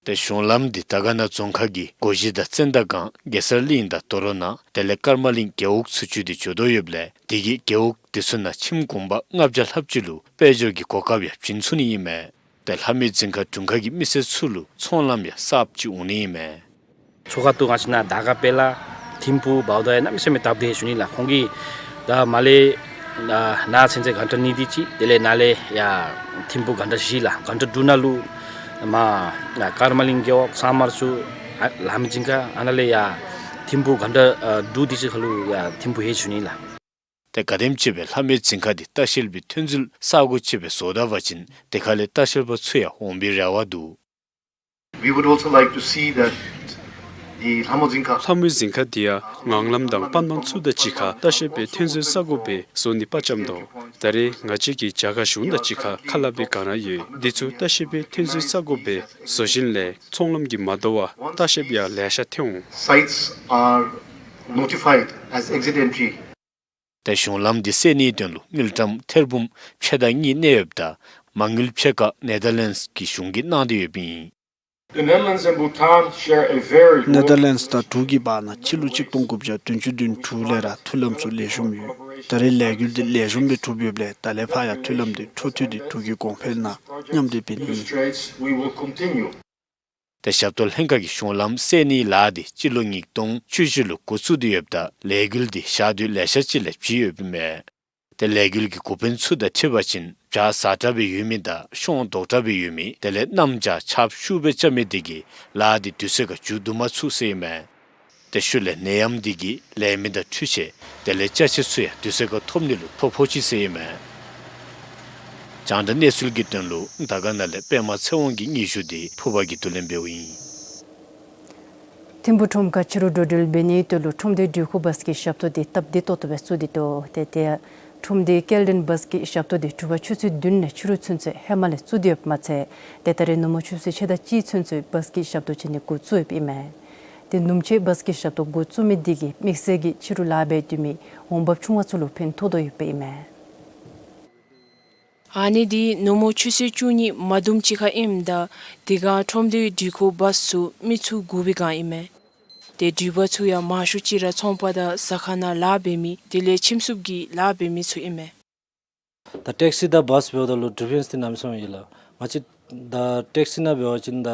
ཏེ་གཞུང་ལམ་འདི་དར་དཀར་ན་རྫོང་ཁག་གི་སྒོ་བཞི་དང་ཙན་དན་སྒང་གེ་སར་གླིང་དང་དོ་རུང་ནང་དེ་ལས་ཀརྨ་གླིང་རྒེད་འོག་ཚུ་བརྒྱུད་དེ་འགྱོ་དོ་ཡོདཔ་ལས་དེ་གིས་རྒེད་འོག་དེ་ཚུ་ནང་ཁྱིམ་གུང་པ་ལྔ་བརྒྱ་ལྷགཔ་ཅིག་ལུ་དཔལ་འབྱོར་གྱི་གོ་སྐབས་ཡང་བྱིན་ཚུགས་ནི་ཨིན་མས། ཏེ་ལྷ་མོའི་རྫིང་ཁ་དྲུང་ཁག་གི་མི་སེར་ཚུ་ལུ་ཚོང་ལམ་ཡང་གསརཔ་ཅིག་འོང་ནི་ཨིན་མས། ཚོ་ཁ་ཐུག་ང་བཅས་ནཱ་དར་དཀར་དཔལ་ལ་ཐིམ་ཕུག་བའོ་ད་ཡང་གནམ་མེད་ས་མེད་དརཔ་སྟེ་ཞུ་ནི་ལགས། ཁོང་གིས་ད་མར་ལས་ནཱ་ཚུན་ཚོད་གྷན་ཊ་གཉིས་དེ་ཅིག་དེ་ལས་ནཱ་ལས་ཡར་ཐིམ་ཕུག་གྷན་ཊ་བཞི་ལགས། གྷན་ཊ་དྲུག་ནང་ལུ་མར་ཡར་ཀརྨ་གླིང་རྒེད་འོག་ས་དམར་ཚུ་ཨ་ལྷ་མོའི་རྫིང་ཁ་ཨ་ནཱ་ལས་ཡར་ཐིམ་ཕུག་གྷན་ཊ་ཨ་དྲུག་དེ་ཅིག་ཁར་ལུ་ཡར་ཐིམ་ཕུག་ལྷོད་ཞུ་ནི་ལགས། ཏེ་ག་དེམ་ཅིག་སྦེ་ལྷ་མོའི་རྫིང་ཁ་འདི་ལྟ་བཤལ་པའི་ཐོན་རྫས་ས་གོ་ཅིག་སྦེ་བཟོ་ད་པ་ཅིན་དེ་ཁ་ལས་ལྟ་བཤལ་པ་ཚུ་ཡང་འོང་པའི་རེ་བ་འདུག། We would also like to see that the ལྷ་མོའི་རྫིང་ཁ། ལྷ་མོའི་རྫིང་ཁ་འདི་ཡང་ངང་ལམ་དང་པན་སྦང་ཚུ་དང་གཅིག་ཁར་ལྟ་བཤལ་པའི་ཐོན་རྫས་ས་གོ་སྦེ་བཟོ་ནི་དཔའ་བཅམ་དོ། ད་རེས་ང་བཅས་ཀྱི་རྒྱ་གར་གཞུང་དང་གཅིག་ཁར་ཁ་སླབ་པའི་བསྒང་ར་ཡོད། འདི་ཚུ་ལྟ་བཤལ་པའི་ཐོན་རྫས་ས་གོ་སྦེ་བཟོ་ཞིནམ་ལས་ཚོང་ལམ་གྱིས་མ་དོ་བར་ལྟ་བཤལཔ་ཡང་ལེ་ཤ་ཐོན་འོང་། Sites are notified as exit entry. ཏེ་གཞུང་ལམ་འདི་བསལ་ནིའི་དོན་ལུ་དངུལ་ཀྲམ་ཐེར་འབུམ་ཕྱེད་དང་གཉིས་གནས་ཡོདཔ་ད་མ་དངུལ་ཕྱེད་ཀ་ནེ་དར་ལེནཌསི་གི་གཞུང་གིས་གནང་སྟེ་ཡོདཔ་ཨིན། The Netherlands and Bhutan share a very ནེ་དར་ལེནཌསི་དང་འབྲུག་གི་བར་ན་སྤྱི་ལོ་གཅིག་སྟོང་དགུ་བརྒྱ་བདུན་ཅུ་དོན་དྲུག་ལས་ར་མཐུན་ལམ་ཚུ་ལེགས་ཤོམ་ཡོད། ད་རེས་ལས་འགུལ་འདི་ལེགས་ཤོམ་སྦེ་གྲུབ་ཡོདཔ་ལས་ད་ལས་ཕར་ཡང་མཐུན་ལམ་འདི་འཕྲོ་མཐུད་དེ་འབྲུག་གི་གོང་འཕེལ་ནང་མཉམ་འདྲེས་འབད་ནི་ཨིན། Demonstrates we will continue. ཏེ་ཞབས་ཏོག་ལྷན་ཁག་གིས་གཞུང་ལམ་བསལ་ནིའི་ལཱ་འདི་སྤྱི་ལོ་ཉིས་སྟོང་བཅུ་བཞི་ལུ་འགོ་བཙུགས་ཏེ་ཡོདཔ་ད་ལས་འགུལ་འདི་ཞག་དུས་ལེ་ཤ་ཅིག་ལས་བྱིན་ཡོདཔ་ཨིན་མས། ཏེ་ལས་འགུལ་གྱི་འགོ་དཔོན་ཚུ་དང་འཁྲིལ་བ་ཅིན་བྱཱར་ཟ་དྲགས་སྦེ་ཡོད་མི་དང་སྲོང་དོག་དྲགས་སྦེ་ཡོད་མི་དེ་ལས་གནམ་བྱཱར་ཆརཔ་ཤུགས་སྦེ་རྐྱབ་མི་དེ་གིས་ལཱ་འདི་དུས་ཚོད་ཁར་མཇུག་བསྡུ་མ་ཚུགས་ཟེར་ཨིན་མས། ཏེ་ཤུལ་ལས་ནད་ཡམས་འདི་གིས་ལས་མི་དང་འཕྲུལ་ཆས་དེ་ལས་ཅ་ཆས་ཚུ་ཡང་དུས་ཚོད་ཁར་ཐོབ་ནི་ལུ་ཐོ་ཕོག་ཅི་ཟེར་ཨིན་མས། རྒྱང་བསྒྲགས་གནས་ཚུལ་གྱི་དོན་ལུ་དར་དཀར་ན་ལས་པདྨ་ཚེ་དབང་གི་སྙན་ཞུ་འདི་ཕུར་པ་གིས་བསྡུ་ལེན་འབདཝ་ཨིན། ཐིམ་ཕུག་ཁྲོམ་ཁར་ཕྱི་རུ་འགྲོ་འགྲུལ་འབད་ནིའི་དོན་ལུ་ཁྲོམ་སྡེ་སྒྲིག་ཁུངས་བཱས་ཀྱི་ཞབས་ཏོག་འདི་སྟབས་བདེ་ཏོག་ཏོ་སྦེ་བཙུགས་ཏེ་འདུག། ཏེ་ཏེ་ཁྲོམ་སྡེ་སྐྱེལ་འདྲེན་བཱས་ཀྱི་ཞབས་ཏོག་འདི་དྲོ་པ་ཆུ་ཚོད་བདུན་ནས་ཕྱི་རུ་ཚུན་ཚོད་ཧེ་མ་ལས་བཙུགས་ཏེ་ཡོདཔ་མ་ཚད་ཏེ་ད་རེས་ནུབ་མོ་ཆུ་ཚོད་ཕྱེད་དང་གཅིག་ཚུན་ཚོད་བཱས་ཀྱི་ཞབས་ཏོག་བྱིན་ནི་འགོ་བཙུགས་ཡོདཔ་ཨིན་མས། ཏེ་ནུབ་ཕྱེད་བཱས་ཀྱི་ཞབས་ཏོག་འགོ་བཙུགས་མི་འདི་གིས་དམིགས་བསལ་གྱིས་ཕྱི་རུ་ལཱ་འབད་སྡོད་མི་འོང་འབབ་ཆུང་བ་ཚུ་ལུ་ཕན་ཐོགས་དོ་ཡོདཔ་ཨིན་མས། ཨ་ནི་འདི་ནུབ་མོ་ཆུ་ཚོད་བཅུ་གཉིས་མ་དུམ་ཅིག་ཁར་ཨིནམ་ད་དེ་སྒང་ཁྲོམ་སྡེའི་སྒྲིག་ཁུངས་བཱས་ཚུ་མི་ཚུ་བསྒུག་པའི་སྒང་ཨིན་མས། ཏེ་འགྲུལ་པ་ཚུ་ཡང་མང་ཤོས་ཅིག་ར་ཚོང་པ་དང་ཟ་ཁང་ནང་ལཱ་འབད་མི་དེ་ལས་ཁྱིམ་སྲུབ་ཀྱི་ལཱ་འབད་མི་ཚུ་ཨིན་མས། ད་ཊེག་སི་དང་བཱས་འབདཝ་ད་ལུ་ཌིཕ་རེནསི་འདི་གནམ་མེད་ས་མེད་ཡོད་ལགས། ང་བཅས་ད་ཊེག་སི་ནང་འབད་བ་ཅིན་ད་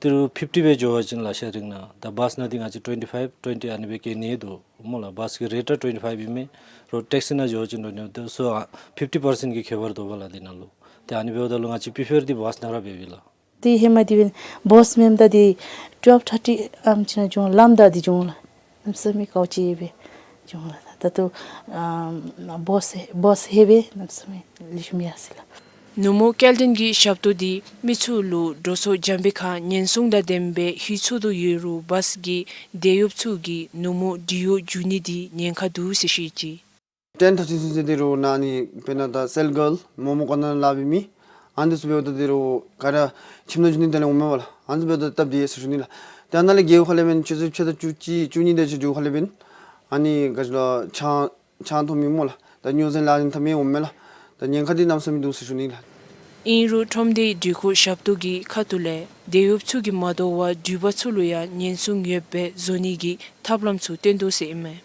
ཏི་རུ་ཕིཕ་ཊི་སྦེ་འགྱོ་བ་ཅིན་ལགས་ཤེ་རིང་ནང་ད་བཱས་ནང་འདི་ང་བཅས་ཊུ་ཝེན་ཊི་ཕའིབ་ཊུ་ཝེན་ཊི་ཨ་ནི་སྦེ་བཀལ་ནི་འདུག་སྨོ་ལགས། བཱས་ཀྱི་རེཊ་ར་ཊུ་ཝེན་ཊི་ཕའིབ་ཨིན་མས། རོགས་ཊེག་སི་ནང་འགྱོ་བ་ཅིན་རོགས་ནི་འདི་ཚུ་ཕིཕ་ཊི་པར་སེནཊ་གྱི་ཁྱད་པར་འདུག་པ་ལགས་འདི་ནང་ལུ། ཏེ་ཨ་ནི་འབདཝ་ད་ལུ་ང་བཅས་པི་ཕེར་འདི་བཱས་ནང་ར་འབད་བས་ལགས། ཏེ་ཧེ་མ་འདི་འབདན་བཱས་མེནམ་ད་འདི་ཊུ་ཝེལབ་ཐར་ཊི་ཨམ་ཅིག་ནང་འགྱོ་ལམ་ད་འདི་འགྱོ་ལགས། གནམ་མེད་ས་མེད་ཀོ་ཅི་སྦེ་འགྱོ་ལགས། ད་ལྟོ་ཨམ་བཱས་བཱས་ཧེ་སྦེ་གནམ་མེད་ས་མེད་ལེགས་ཤོམ་ཡར་སོ་ཡི་ལགས། ནུབ་མོ་སྐྱེལ་འདྲེན་གྱི་ཞབས་ཏོག་འདི་མི་ཚུ་ལུ་འགྲོ་སོང་འཇམ་པའི་ཁར་ཉེན་སྲུང་དང་ལྡནམ་སྦེ་ལྷོད་ཚུགས་དོ་ཡོད་རུང་བཱས་ཀྱི་དེད་གཡོགཔ་ཚུ་གིས་ནུབ་མོ་འགྲུལ་གཡོག་འགྱོ་ནི་འདི་ཉེན་ཁ་འདུག་ཟེར་བཤད་ཅི། ཊེན་ཐར་ཊིན་ཚུན་ཚོད་འདི་རུང་ནཱ་ནི་དཔེར་ན་ད་སེལ་གཱརལ་མོ་མོ་ཀོར་ནར་ནང་ལཱ་འབད་མི་ཨ་ནི་ཚུ་འབདཝ་ད་འདི་རུང་ག་ར་ཁྱིམ་ནང་འགྱོ་ནི་དེ་ལས་འོངམ་མས་པ་ལགས། ཨ་ནི་ཚུ་འབདཝ་ད་སྟབས་བདེ་ཟེར་ཞུ་ནི་ལགས། ཏེ་ཨ་ནཱ་ལས་རྒེད་འོག་ཁ་ལས་འབདན་ཆུ་ཚོད་ཕྱེད་དང་བཅུ་གཅིག་བཅུ་གཉིས་དེ་ཅིག་རྒེད་འོག་ཁ་ལས་འབདན་ཨ་ནི་ག་ཅི་ལོ་ཆང་ཆང་འཐུང་མི་སྨོ་ལགས། ད་སྨྱོ་རྫས་ལག་ལེན་འཐབ་མི་འོངམ་མས་ལགས། ད་ཉེན་ཁ་འདི་གནམ་མེད་ས་མེད་འདུག་ཟེར་ཞུ་ནི་ལགས། ཨིན་རུང་ཁྲོམ་སྡེའི་སྒྲིག་ཁུངས་ཞབས་ཏོག་གི་ཁ་ཐུག་ལས་དེད་གཡོགཔ་ཚུ་གིས་མ་དོ་བར་འགྲུལ་པ་ཚུ་ལུ་ཡང་ཉེན་སྲུང་ཡོདཔ་སྦེ་བཟོ་ནི་གི་ཐབས་ལམ་ཚུ་བཏོན་དོ་ཟེར་ཨིན་མས།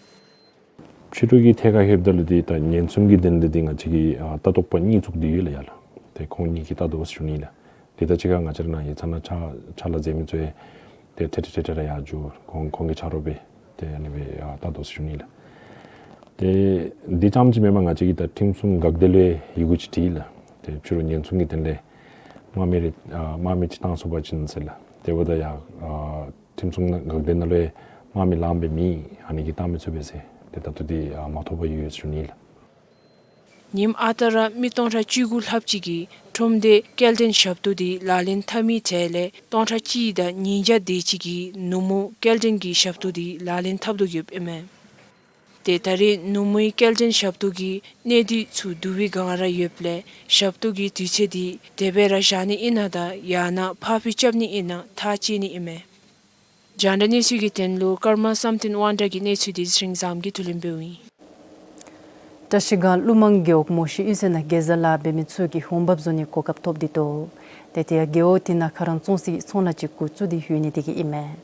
ཕྱི་རུ་གི་ཐད་ཁར་ལྷོདཔ་ད་ལུ་འདི་ད་ཉེན་སྲུང་གི་དོན་ལས་འདི་ང་བཅས་ཀྱི་ཨ་ལྟ་རྟོག་པ་གཉིས་བཙུགས་ཏེ་ཡོད་ལགས་ཡར་ལགས། ཏེ་ཁོང་གཉིས་ཀྱིས་ལྟ་དོ་ཟེར་ཞུ་ནི་ལགས། དེ་དང་གཅིག་ཁར་ང་བཅས་ར་ནཱ་ཡིག་ཚང་ནང་ཕྱག་ཕྱག་ལཱ་མཛད་མི་ཚུ་ཡང་ཏེ་ཐེངས་ཐེངས་ཐེངས་ཐེངས་ར་ཡར་འགྱོ་ཁོང་ཁོང་གི་ཆ་རོགས་སྦེ་ཏེ་ཨ་ནི་སྦེ་ཡར་ལྟ་དོ་ཟེར་ཞུ་ནི་ལགས། ཏེ་འདི་ཙམ་ཅིག་མེན་པར་ང་བཅས་ཀྱི་ད་ཁྲིམས་སྲུང་འགག་སྡེ་ལུ་ཡང་ཡི་གུ་ཅིག་བྲིས་ལགས། ཏེ་ཕྱི་རུ་ཉེན་སྲུང་གི་དོན་ལས་དམག་མི་རེ་ཨ་དམག་མི་ཅིག་བཏང་ཚུགས་པ་ཅིན་ཟེར་ལགས། དེ་འབདཝ་ད་ཡང་ཨ་ཁྲིམས་སྲུང་འགག་སྡེ་ནང་ལུ་ཡང་དམག་མི་ལངམ་སྦེ་མེད། ཨ་ནི་གིས་བཏང་མི་ཚུགས་པས་ཟེར་ཏེ་ད་ལྟོ་འདི་ཨ་མ་ཐོབ་པར་ཡོད་ཟེར་ཞུ་ནི་ལགས། ཉིནམ་ཨ་རྟག་ར་མི་སྟོང་ཕྲག་བཅུ་དགུ་ལྷགཔ་ཅིག་གིས་ཁྲོམ་སྡེ་སྐྱེལ་འདྲེན་ཞབས་ཏོག་འདི་ལག་ལེན་འཐབ་མི་གྲས་ལས་སྟོང་ཕྲག་གཅིག་དང་ཉིས་བརྒྱ་དེ་ཅིག་གིས་ནུབ་མོ་སྐྱེལ་འདྲེན་གྱི་ཞབས་ཏོག་འདི་ལག་ལེན་འཐབ་དོ་ཡོདཔ་ཨིན་མས། ཏེ་ད་རེས་ནུབ་མོའི་སྐྱེལ་འདྲེན་ཞབས་ཏོག་གི་གནས་སྡུད་ཚུ་བསྡུ་བའི་སྒང་ར་ཡོདཔ་ལས་ཞབས་ཏོག་གི་དུས་ཚོད་འདི་དེ་སྦེ་ར་བཞག་ནི་ཨིན་ན་དང་ཡང་ན་ཕར་འགྱངས་རྐྱབ་ནི་ཨིན་ན་ཐག་བཅད་ནི་ཨིན་མས། རྒྱང་བསྒྲགས་གནས་ཚུལ་གྱི་དོན་ལུ་ཀརྨ་བསམ་གཏན་དབང་གྲགས་ཀྱི་གནས་ཚུལ་འདི་ཚེ་རིང་བཟངམོ་གིས་བསྡུ་ལེན་འབདཝ་ཨིན། བཀྲིས་སྒང་ཀླུ་མང་རྒེད་འོག་མོ་ཤི་གཡུས་ཚན་ནང་གེ་ཛ་ལཱ་འབད་མི་ཚུ་གིས་འོང་འབབ་བཟོ་ནི་གོ་སྐབས་ཐོབ་སྟེ་འདུག། ཏེ་དེ་ཡང་རྒེད་འོག་དེ་ནང་ཁ་རང་བཙོང་སའི་ཚོང་ལཱ་ཅིག་འགོ་བཙུགས་ཏེ་ཡོད་ནི་དེ་གིས་ཨིན་མས།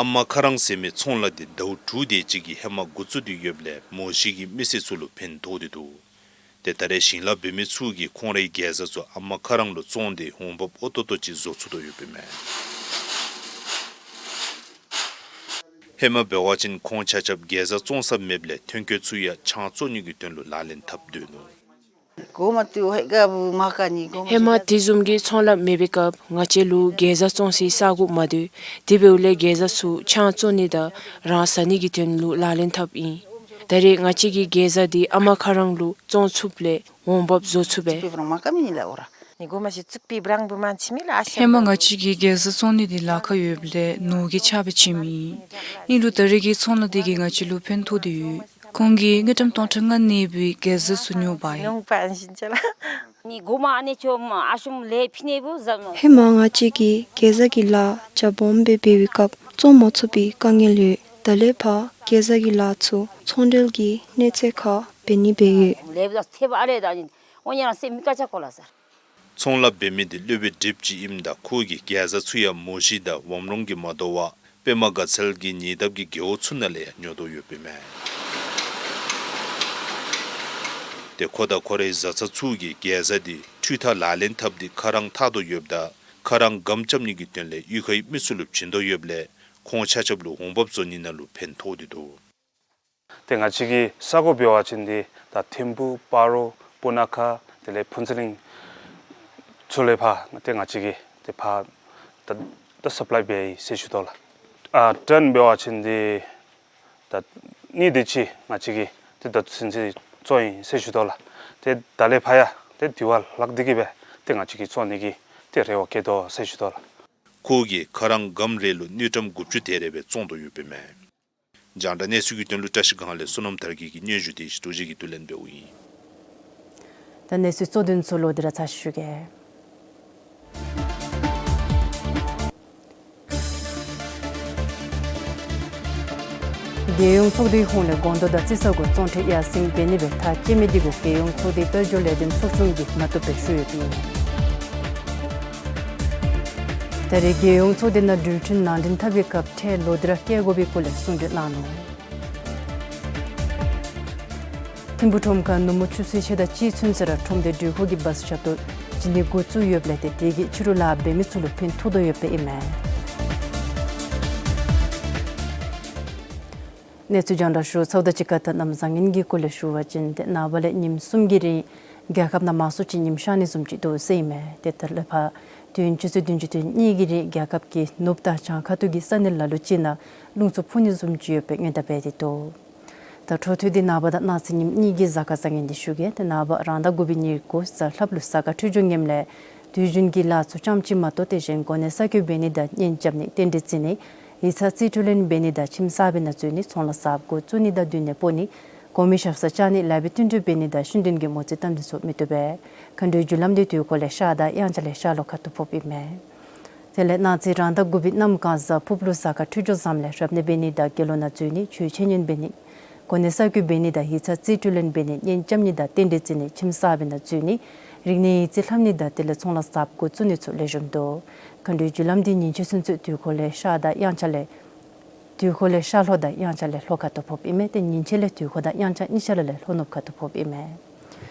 ཨ་མ་ཁ་རང་ཟེར་མི་ཚོང་ལཱ་འདི་ཟླཝ་དྲུག་དེ་ཅིག་གི་ཧེ་མ་འགོ་བཙུགས་ཏེ་ཡོདཔ་ལས་མོ་ཤི་གི་མི་སེར་ཚུ་ལུ་ཕན་ཐོགས་ཏེ་འདུག། ཏེ་ད་རེས་ཞིང་ལཱ་འབད་མི་ཚུ་གིས་ཁོང་རའི་གེ་ཛ་ཚུ་ཨ་མ་ཁ་རང་ལུ་བཙོང་སྟེ་འོང་འབབ་ཨོ་ཏོ་ཏོ་ཅིག་བཟོ་ཚུགས་དོ་ཡོདཔ་ཨིན་མས། ཧེ་མ་འབད་བ་ཅིན་ཁོང་ཆ་ཁྱབ་གེ་ཛ་བཙོང་ས་མེདཔ་ལས་ཐོན་སྐྱེད་ཚུ་ཡང་ཆང་བཙོང་ནི་གི་དོན་ལུ་ལག་ལེན་འཐབ་སྡོད་ནུག། ཧེ་མ་དེ་བཟུམ་གྱི་ཚོང་ལཱ་མེད་པའི་སྐབས་ང་བཅས་ལུ་གེ་ཛ་བཙོང་སའི་ས་གོ་མ་སྡོད། དེ་འབདཝ་ལས་གེ་ཛ་ཚུ་ཆང་བཙོང་ནི་དང་རང་ཟ་ནི་གི་དོན་ལུ་ལག་ལེན་འཐབ་ཨིན། ད་རེས་ང་བཅས་ཀྱིས་གེ་ཛ་འདི་ཨ་མ་ཁ་རང་ལུ་བཙོང་ཚུགསཔ་ལས་འོང་འབབ་བཟོ་ཚུགས་པས། ཧེ་མ་ང་བཅས་ཀྱིས་གེ་ཛ་བཙོང་ནི་འདི་ལཱ་ཁག་ཡོདཔ་ལས་ནོར་གྱིས་ཆག་སྦེ་བྱིནམ་ཨིན། ཨིན་རུང་ད་རེས་ཀྱི་ཚོང་ལཱ་འདི་གིས་ང་བཅས་ལུ་ཕན་ཐོགས་ཏེ་ཡོད། ཁོང་གིས་དངུལ་ཀྲམ་སྟོང་ཕྲག་ལྔ་གནས་པའི་གེ་ཛ་ཚུ་ཉོ་བ་ཨིན། ཧེ་མ་ང་བཅས་ཀྱིས་གེ་ཛ་གི་ལཱ་རྒྱ་སྦོམ་སྦེ་འབད་བའི་སྐབས་བཙོང་མ་ཚུགས་པའི་དཀའ་ངལ་ཡོད། ད་ལས་ཕར་གེ་ཛ་གི་ལཱ་ཚུ་ཚོང་འབྲེལ་གྱི་གནས་ཚད་ཁར་འབད་ནི་སྦེ་ཡོད། ཚོང་ལཱ་འབད་མི་འདི་སློབ་དཔོན་གྲིབ་ཅིག་ཨིནམ་ད་ཁོ་གིས་གེ་ཛ་ཚུ་ཡང་མོ་ཤི་དང་ཝམ་རོང་གིས་མ་དོ་བར་པདྨ་དགའ་ཚལ་གྱི་ཉེ་འདབས་ཀྱི་རྒེད་འོག་ཚུ་ནང་ལས་ཡང་ཉོ་དོ་ཡོདཔ་ཨིན་མས། ཏེ་ཁོ་དང་ཁོ་རའི་བཟའ་ཚང་ཚུ་གིས་གེ་ཛ་འདི་འཕྲུལ་འཐག་ལག་ལེན་འཐབ་སྟེ་ཁ་རང་འཐག་དོ་ཡོདཔ་ད་ཁ་རང་སྒམ་རྐྱབ་ནི་གི་དོན་ལས་གཡུས་ཁའི་མི་ཚུ་ལུ་བྱིན་དོ་ཡོདཔ་ལས་ཁོང་ཆ་ཁྱབ་ལུ་འོང་འབབ་བཟོ་ནི་ནང་ལུ་ཕན་ཐོགས་ཏེ་འདུག། ཏེ་ང་བཅས་ཀྱི་ས་གོ་འབད་བ་ཅིན་འདི་ད་ཐིམ་ཕུག་སྤ་རོ་སྤུ་ན་ཁ་དེ་ལས་ཕུན་ཚོགས་གླིང་ཚུ་ལས་ཕར་ཏེ་ང་བཅས་ཀྱིས་ཏེ་ཕར་ད་ད་སབ་ལའི་འབད་ཡི་ཟེར་ཞུ་དོ་ལགས། ཨ་ཊོན་འབད་བ་ཅིན་འདི་ད་གཉིས་དེ་ཅིག་ང་བཅས་ཀྱིས་ཏེ་ད་ཚུན་ཚོད་བཙོང་ཡི་ཟེར་ཞུ་དོ་ལགས། ཏེ་ད་ལས་ཕར་ཡང་ཏེ་དེ་བ་ལྷག་སྟེ་གི་སྦེ་ཏེ་ང་བཅས་ཀྱིས་བཙོང་ནི་གི་ཏེ་རེ་བ་བསྐྱེད་དོ་ཟེར་ཞུ་དོ་ལགས། ཁོ་གིས་ཁ་རང་སྒམ་རེ་ལུ་དངུལ་ཀྲམ་དགུ་བཅུ་དེ་རེ་སྦེ་བཙོང་དོ་ཡོདཔ་ཨིན་མས། རྒྱང་བསྒྲགས་གནས་ཚུལ་གྱི་དོན་ལུ་བཀྲིས་སྒང་ལས་བསོད་ནམས་དར་རྒྱས་ཀྱི་སྙན་ཞུ་དེ་ཞིག་ཏུ་ཅིག་གིས་བསྡུ་ལེན་འབདཝ་ཨིན། ད་གནས་ཚུལ་གཙོ་དོན་ཚུ་ལོག་སྟེ་ར་ཚར་ཞུ་གེ། རྒྱལ་ཡོངས་ཚོགས་འདུའི་ཧོངས་ལས་སྒོང་རྡོ་དང་རྩི་ས་གུ་བཙོང་ཁྲལ་ཡར་སེང་འབད་ནི་སྦེ་ཐག་བཅད་མི་འདི་གུ་རྒྱལ་ཡོངས་ཚོགས་སྡེའི་དཔལ་འབྱོར་ལས་དོན་ཚོགས་ཆུང་གིས་མ་བཏུབ་པའི་ཞུ་ཡོདཔ་ཨིན། ད་རེས་རྒྱལ་ཡོངས་ཚོགས་སྡེ་ནང་གྲོས་མཐུན་ནང་འདྲེན་འཐབ་པའི་སྐབས་ཁྲལ་ལོག་སྟེ་ར་བཀལ་དགོ་པའི་སྐོར་ལས་གསུང་གྲོས་གནང་ནུག། ཐིམ་ཕུག་ཁྲོམ་ཁར་ནུབ་མོ་ཆུ་ཚོད་ཕྱེད་དང་གཅིག་ཚུན་ཚོད་ར་ཁྲོམ་སྡེ་འགྲུལ་འཁོར་གྱི་བཱསི་ཞབས་ཏོག་བྱིན་ནི་འགོ་བཙུགས་ཡོདཔ་ལས་ཏེ་དེ་གིས་ཕྱི་རུ་ལཱ་འབད་མི་ཚུ་ལུ་ཕན་ཐོགས་དོ་ཡོདཔ་ཨིན་མས། གནས་ཚུལ་རྒྱང་བསྒྲགས་ཞུ་ཚརཝ་དང་གཅིག་ཁར་ད་གནམ་བཟང་ངན་གྱི་སྐོར་ལས་ཞུ་བ་ཅིན་ཏེ་ནངས་པ་ལས་ཉིནམ་གསུམ་གྱི་རིང་རྒྱལ་ཁབ་ནང་མང་སུ་ཅིག་ཉིམ་ཤར་ནི་བཟུམ་ཅིག་འདུག་ཟེར་ཨིན་མས། ཏེ་ད་ལས་ཕར་དུས་ཡུན་ཆུ་ཚོད་བདུན་ཅུ་དོན་གཉིས་ཀྱི་རིང་རྒྱལ་ཁབ་ཀྱི་ནུབ་དང་བྱང་ཁ་ཐུག་གི་ས་གནས་ལ་ལུ་ཅིག་ནང་རླུང་འཚུབ་འཕུ་ནི་བཟུམ་ཅིག་ཡོད་པའི་སྔོན་བརྡ་འབད་དེ་འདུག། ད་འཕྲོ་མཐུད་དེ་ནངས་པ་དང་གནངས་ཚེ་ཉིནམ་གཉིས་ཀྱི་གཟའ་སྐར་བཟང་ངན་འདི་ཞུ་གེ། ཏེ་ནངས་པ་རང་ཟླ་དགུ་པའི་ཉིན་གུ་གཟའ་ལྷགཔ་ལུ་གཟའ་སྐར་འཕྲོད་སྦྱོར་ངནམ་ལས་དུས་རྒྱུན་གྱི་ལཱ་ཚུ་ཙམ་ཅིག་མ་གཏོགས་དེ་བཞིན་གོ་གནས་གསར་བསྐོ་འབད་ནི་དང་གཉེན་རྐྱབ་ནི་རྟེན་འབྲེལ་བརྩི་ནི་ཡིག་ཚང་རྩིས་སྤྲོད་ལེན་འབད་ནི་དང་ཁྱིམ་གསར་པའི་ནང་འཛུལ་ནི་ཚོང་ལཱ་གསརཔ་འགོ་བཙུགས་ནི་དང་མདུན་ནས་སྤོ་ནི་གོང་མའི་ཞབས་སར་བཅར་ནི་ལཱ་འབད་བསྟུན་གྲོས་འབད་ནི་དང་ཤུལ་འདྲེན་གྱི་མོ་རྩིས་གཏམ་འདི་ཚུ་མི་བཏུབ་པས། མཁའ་འགྲོའི་རྒྱུ་ལམ་འདི་དུས་འཁོར་ལས་ཤར་དང་དབྱངས་འཆར་ལས་ཤར་ལྷོ་ཁ་ཐུག་ཕོགཔ་ཨིན་མས། དེ་ལས་གནངས་ཚེ་རང་ཟླ་དགུ་པའི་གནམ་གང་གཟའ་ཕུརཔ་ལུ་གཟའ་སྐར་འཕྲོད་སྦྱོར་བཟངམ་ལས་རབ་གནས་འབད་ནི་དང་དགེ་སློང་ནང་འཛུལ་ནི་ཆོས་འཆད་ཉན་འབད་ནི་གོ་གནས་གསར་བསྐོ་འབད་ནི་དང་ཡིག་ཚང་རྩིས་སྤྲོད་ལེན་འབད་ནི་གཉེན་རྐྱབ་ནི་དང་རྟེན་འབྲེལ་བརྩི་ནི་ཁྱིམ་གསར་པའི་ནང་འཛུལ་ནི་རིག་གནས་ཡིག་རྩིས་ལྷབ་ནི་དང་དེ་ལས་ཚོང་ལཱ་གསརཔ་འགོ་བཙུགས་ནི་ཚུ་ལེགས་ཤོམ་འདུག། མཁའ་འགྲོའི་རྒྱུ་ལམ་འདི་ཉིན་ཕྱེད་ཚུན་ཚོད་དུས་འཁོར་ལས་ཤར་དང་དབྱངས་འཆར་ལས་དུས་འཁོར་ལས་ཤར་ལྷོ་དང་དབྱངས་འཆར་ལས་ལྷོ་ཁ་ཐུག་ཕོགཔ་ཨིན་མས། ཏེ་ཉིན་ཕྱེད་ལས་དུས་འཁོར་དང་དབྱངས་འཆར་གཉིས་ཆ་ར་ལས་ལྷོ་ནུབ་ཁ་ཐུག་ཕོགཔ་ཨིན་མས།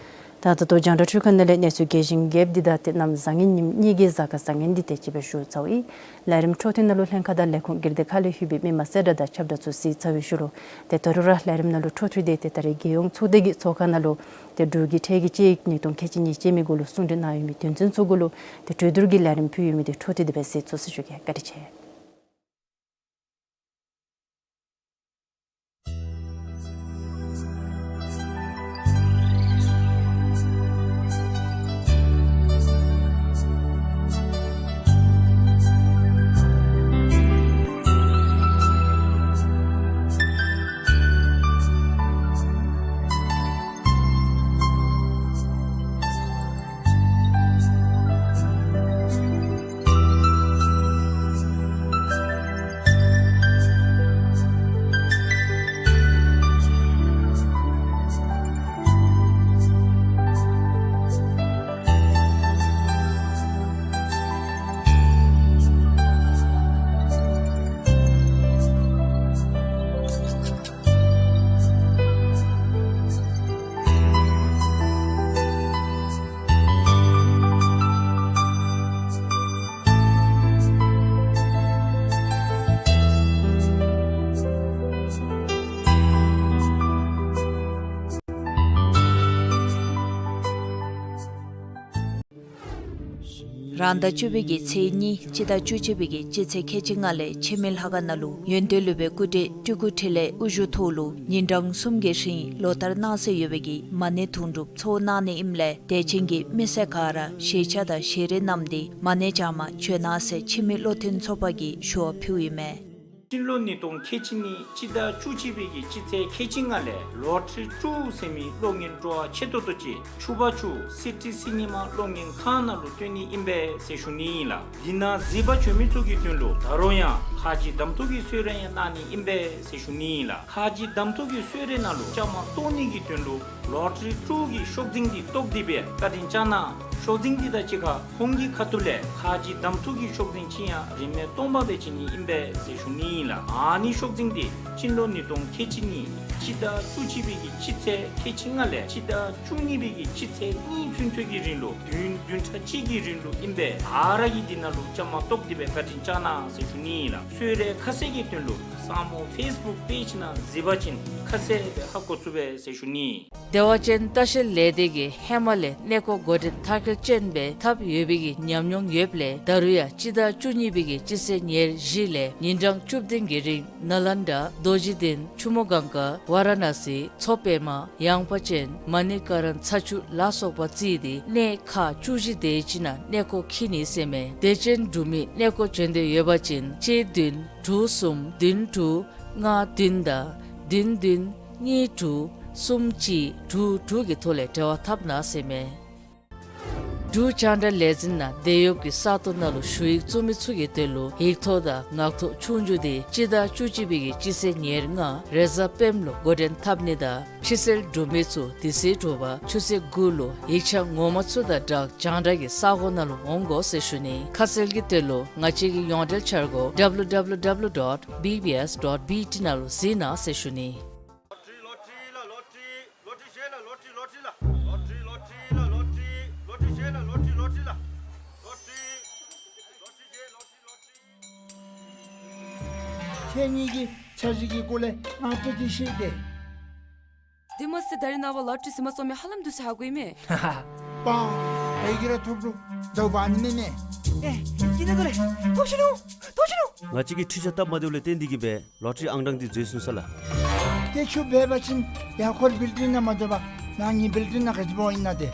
ད་ད་ལྟོ་རྒྱང་བསྒྲགས་འཕྲུལ་ཁང་ནང་ལས་གནས་ཚུལ་རྒྱས་ཤིང་རྒྱསཔ་འདི་དང་ཏེ་གནམ་བཟང་ངན་ཉིནམ་གཉིས་ཀྱི་གཟའ་སྐར་བཟང་ངན་འདི་དེ་ཅིག་སྦེ་ཞུ་ཚརཝ་ཨིན། ལས་རིམ་འཕྲོ་མཐུད་ནང་ལུ་ལྷན་ཁག་དང་ལས་ཁུངས་སྒེར་སྡེ་ཁག་ལས་ལྷོད་པའི་མི་མང་གསལ་བསྒྲགས་དང་ཁྱབ་བསྒྲགས་ཚུ་གཟིགས་ཚར་བའི་ཤུལ་ལུ་ཏེ་ད་རུང་ར་ལས་རིམ་ནང་ལུ་འཕྲོ་མཐུད་དེ་ཏེ་ད་རེས་རྒྱལ་ཡོངས་ཚོགས་སྡེ་གི་ཚོགས་ཁང་ནང་ལུ་ཏེ་འབྲུག་གི་ཁྲལ་གྱི་དཔྱད་ཡིག་ཉིས་སྟོང་ཁལ་གཅིག་ཉེར་གཅིག་མའི་གུ་ལུ་གསུང་གྲོས་གནང་ཡོད་མི་དོན་ཚན་ཚུ་གུ་ལུ་ཏེ་གྲོས་བསྡུར་གྱི་ལས་རིམ་ཕུལ་ཡོད་མི་འདི་འཕྲོ་མཐུད་དེ་སྦེ་གཟིགས་ཚུགས་ཟེར་ཞུ་གེ། བཀའ་དྲིན་ཆེ། རང་ཟླ་བཅུ་པའི་གི་ཚེས་གཉིས་སྤྱི་ཟླ་བཅུ་གཅིག་པའི་གི་སྤྱི་ཚེས་ཁལ་གཅིག་ལྔ་ལས་འཆི་མེད་ལྷ་ཁང་ནང་ལུ་ཡོན་ཏན་སློབ་དཔོན་སྐུ་བགྲེས་སྤྲུལ་སྐུ་འཕྲིན་ལས་དབུ་བཞུགས་ཐོག་ལུ་ཉིན་གྲངས་གསུམ་གྱི་རིང་ལོ་ལྟར་གནང་སྲོལ་ཡོད་པའི་གི་མ་ཎི་དུང་སྒྲུབ་ཚོགས་གནང་ནི་ཨིནམ་ལས་དད་ཅན་གྱི་མི་སེར་ག་ར་ཞལ་ཆས་དང་ཞལ་རས་བསྣམས་ཏེ་མ་ཎི་བགྱང་མ་བྱོན་གནང་ཟེར་འཆི་མེད་བློ་མཐུན་ཚོགས་པ་གིས་ཞུ་བ་ཕུལཝ་ཨིན་མས། སྤྱི་ལོ་ཉིས་སྟོང་ཁལ་གཅིག་གཉིས་སྤྱི་ཟླ་བཅུ་གཅིག་པའི་གི་སྤྱི་ཚེས་ཁལ་གཅིག་ལྔ་ལས་ལོ་ཊ་རི་ཊུ་ཟེར་མི་གློག་བརྙན་སྤྲོ་བ་ཆེ་ཏོག་ཏོ་ཅིག་ཕྱུ་པ་ཕྱུ་སི་ཊི་སི་ནི་མ་གློག་བརྙན་ཁང་ནང་ལུ་སྟོན་ནི་ཨིན་པས་ཟེར་ཞུ་ནི་ཨིན་ལགས། འདི་ནང་གཟིགས་པར་བྱོན་མི་ཚུ་གི་དོན་ལུ་ད་རུང་ཡང་ཁ་རྗེ་གདམ་འཐུ་གི་གསོལ་རས་ཡང་གནང་ནི་ཨིན་པས་ཟེར་ཞུ་ནི་ཨིན་ལགས། ཁ་རྗེ་གདམ་འཐུ་གི་གསོལ་རས་ནང་ལུ་བཅའ་མར་གཏོགས་ནི་གི་དོན་ལུ་ལོ་ཊ་རི་ཊུ་གི་ཤོག་འཛིན་འདི་བཏོག་སྟེ་སྦེ་བཀའ་དྲིན་བསྐྱང་གནང་། ཤོག་འཛིན་འདི་དང་གཅིག་ཁར་ཁོང་གི་ཁ་ཐུག་ལས་ཁ་རྗེ་གདམ་འཐུ་གི་ཤོག་འཛིན་ཅིག་ཡང་རིན་མེད་སྟོང་པ་སྦེ་བྱིན་ནི་ཨིན་པས་ཟེར་ཞུ་ནི་ཨིན་ལགས། ཨ་ནི་ཤོག་འཛིན་འདི་སྤྱི་ལོ་ཉིས་སྟོང་ཁལ་གཅིག་གཉིས་སྤྱི་ཟླ་བཅུ་གཅིག་པའི་གི་སྤྱི་ཚེས་ཁལ་གཅིག་ལྔ་ལས་སྤྱི་ཟླ་བཅུ་གཉིས་པའི་གི་སྤྱི་ཚེས་གཉིས་ཚུན་ཚོད་ཀྱི་རིང་ལུ་བདུན་བདུན་ཕྲག་གཅིག་གི་རིང་ལུ་ཨིན་པས། ག་ར་གིས་འདི་ནང་ལུ་བཅའ་མར་གཏོགས་ཏེ་སྦེ་བཀའ་དྲིན་བསྐྱང་གནང་ཟེར་ཞུ་ནི་ཨིན་ལགས། གསོལ་རས་ཁ་གསལ་གྱི་དོན་ལུ་སངས་མོ་ཕེསི་བུཀ་པེཇ་ནང་གཟིགས་པ་ཅིན་ཁ་གསལ་སྦེ་ཧ་གོ་ཚུགས་པས་ཟེར་ཞུ་ནི། བདེ་བ་ཅན་ལྟ་བཤལ་ལས་སྡེ་གིས་ཧེ་མ་ལས་གནས་སྐོར་འགོ་འདྲེན་མཐར་འཁྱོལ་ཅན་སྦེ་འཐབ་ཡོད་པའི་གི་ཉམས་མྱོང་ཡོདཔ་ལས་ད་རུང་ཡང་སྤྱི་ཟླ་བཅུ་གཉིས་པའི་གི་སྤྱི་ཚེས་ཉེར་བཞི་ལས་ཉིན་གྲངས་བཅུ་བདུན་གྱི་རིང་ནཱ་ལེནྡྲ་རྡོ་རྗེ་གདན་ཆུ་མོ་གངྒཱ་ཝ་ར་ཎ་སི་མཚོ་པདྨ་ཡངས་པ་ཅན་མ་ཎི་ཀ་རན་ཚ་ཆུ་ལ་སོགས་པ་བརྩིས་ཏེ་གནས་ཁག་བཅུ་བཞི་དེ་ཅིག་ནང་གནས་སྐོར་འཁྱིད་ནི་ཟེར་མས། དད་ཅན་འབྲུག་མི་གནས་སྐོར་བྱོན་འདོད་ཡོད་པ་ཅིན་གཅིག་བདུན་དྲུག་གསུམ་བདུན་དྲུག་ལྔ་བདུན་དང་བདུན་བདུན་གཉིས་དྲུག་གསུམ་གཅིག་དྲུག་དྲུག་གི་ཐོག་ལས་འབྲེལ་བ་འཐབ་གནང་ཟེར་མས། འབྲུག་རྒྱང་བསྒྲགས་ལས་འཛིན་ནང་འདས་ཡོདཔ་གི་ས་སྟོང་ནང་ལུ་ཞུ་ཡིག་བཙུགས་མི་ཚུ་གི་དོན་ལུ་ཡིག་ཐོག་དང་ངག་ཐོག་ཆོས་རྒྱུགས་འདི་སྤྱི་ཟླ་བཅུ་གཅིག་པའི་གི་སྤྱི་ཚེས་ཉེར་ལྔ་རེས་གཟའ་སྤེནམ་ལུ་འགོ་འདྲེན་འཐབ་ནི་དང་ཕྱི་སེལ་འབྲུག་མི་ཚུ་དེ་ཚེ་དྲོ་པ་ཆུ་ཚོད་དགུ་ལུ་ཡིག་ཆ་ངོ་མ་ཚུ་དང་སྦྲགས་རྒྱང་བསྒྲགས་ཀྱི་ས་སྒོ་ནང་ལུ་འོང་དགོ་ཟེར་ཞུ་ནི། ཁ་གསལ་གྱི་དོན་ལུ་ང་བཅས་ཀྱི་ཡོངས་འབྲེལ་འཆར་སྒོ་W W W dot B B S dot B T ནང་ལུ་གཟིགས་གནང་ཟེར་ཞུ་ནི། ལོ་ཊ་རི་ལོ་ཊ་རི་ལོ་ཊ་རི་ལོ་ཊ་རི་བཞེས་ལ་ལོ་ཊ་རི་ལོ་ཊ་རི་ལ། ལོ་ཊ་རི་ལོ་ཊ་རི་ལོ་ཊ་རི་ལོ་ཊ་རི་བཞེས་ལ་ལོ་ཊ་རི་ལོ་ཊ་རི་ལ། ལོ་ཊ་རི་ལོ་ཊ་རི་བཞེས་ལོ་ཊ་རི་ལོ་ཊ་རི། ཁྱེད་གཉིས་ཀྱིས་འཆར་གཞི་གི་སྐོར་ལས་ང་བཀྲ་ཤིས་ཤིག་སྟེ། དེ་མ་ཚད་ད་རིས་ནངས་པ་ལོ་ཊ་རི་ཟིན་མ་ཚུགས་མི་ཧ་ལམ་འདུག་ཟེར་ཧ་གོ་ཡི་མས། པ། ཨེ་གི་ར་ཐོབ་རུང་དོ་བ་ནི་མེད་མས། ཨེ། ཀི་ནི་དོ་ལེ། ཐོབ་ཤི་ནུག། ཐོབ་ཤི་ནུག། ང་བཅས་ཀྱིས་འཕྲུལ་ཆས་སྟབས་མ་བདེཝ་ལས་བརྟེན་ཏེ་གིས་སྦེ་ལོ་ཊ་རི་ཨང་གྲངས་འདི་འཛོལ་སོང་ས་ལགས། ཏེ་ཁྱོད་འབད་བ་ཅིན་ཡར་འཁོར་བིལ་ཌིང་ནང་མ་སྡོད་པར་ནང་གི་བིལ་ཌིང་ནང་ག་ཅི་འབད་ཨིན་ན་ཏེ།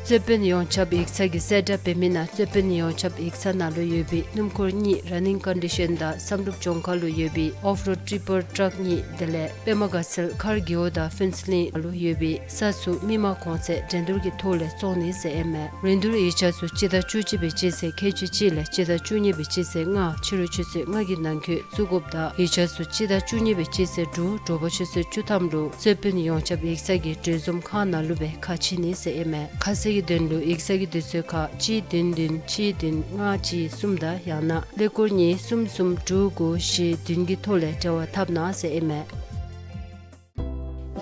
རྩོད་དཔོན་ཡོངས་ཁྱབ་ཡིག་ཚང་གིས་གསལ་བསྒྲགས་འབད་མི་ནང་རྩོད་དཔོན་ཡོངས་ཁྱབ་ཡིག་ཚང་ནང་ལུ་ཡོད་པའི་སྣུམ་འཁོར་གཉིས་ར་ནིང་ཀོན་ཌི་ཤཱན་དང་བསམ་གྲུབ་ལྗོངས་མཁར་ལུ་ཡོད་པའི་ཨོཕ་རོཌ་ཊི་པར་ཊཱག་གཉིས་དེ་ལས་པདྨ་དགའ་ཚལ་མཁར་རྒེད་འོག་དང་ཕུན་ཚོགས་གླིང་ལུ་ཡོད་པའི་ས་ཚུ་མི་མང་གོང་ཚད་འགྲན་བསྡུར་གྱི་ཐོག་ལས་བཙོང་ནི་ཟེར་ཨིན་མས། རིན་བསྡུར་ཡིག་ཆ་ཚུ་སྤྱི་ཟླ་བཅུ་གཅིག་པའི་སྤྱི་ཚེས་ཁལ་གཅིག་གཅིག་ལས་སྤྱི་ཟླ་བཅུ་གཉིས་པའི་སྤྱི་ཚེས་ལྔ་ཕྱི་རུ་ཆུ་ཚོད་ལྔ་གི་ནང་འཁོད་བཙུགས་དགོཔ་དང་ཡིག་ཆ་ཚུ་སྤྱི་ཟླ་བཅུ་གཉིས་པའི་སྤྱི་ཚེས་དྲུག་དྲོ་པ་ཆུ་ཚོད་བཅུ་ཐམ་ལུ་རྩོད་དཔོན་ཡོངས་ཁྱབ་ཡིག་ཚང་གི་གྲོས་འཛོམས་ཁང་ནང་ལུ་སྦེ་ཁ་ཕྱེ་ནི་ཟེར་ཨིན་མས། ཁ་གསལ་གྱི་དོན་ལུ་ཡིག་ཚང་གི་དུས་ཚོད་ཁར་གཅིག་བདུན་བདུན་གཅིག་བདུན་ལྔ་གཅིག་གསུམ་དང་ཡང་ན་ཀླད་ཀོར་གཉིས་གསུམ་གསུམ་དྲུག་དགུ་བཞི་བདུན་གྱི་ཐོག་ལས་འབྲེལ་བ་འཐབ་གནང་ཟེར་ཨིན་མས།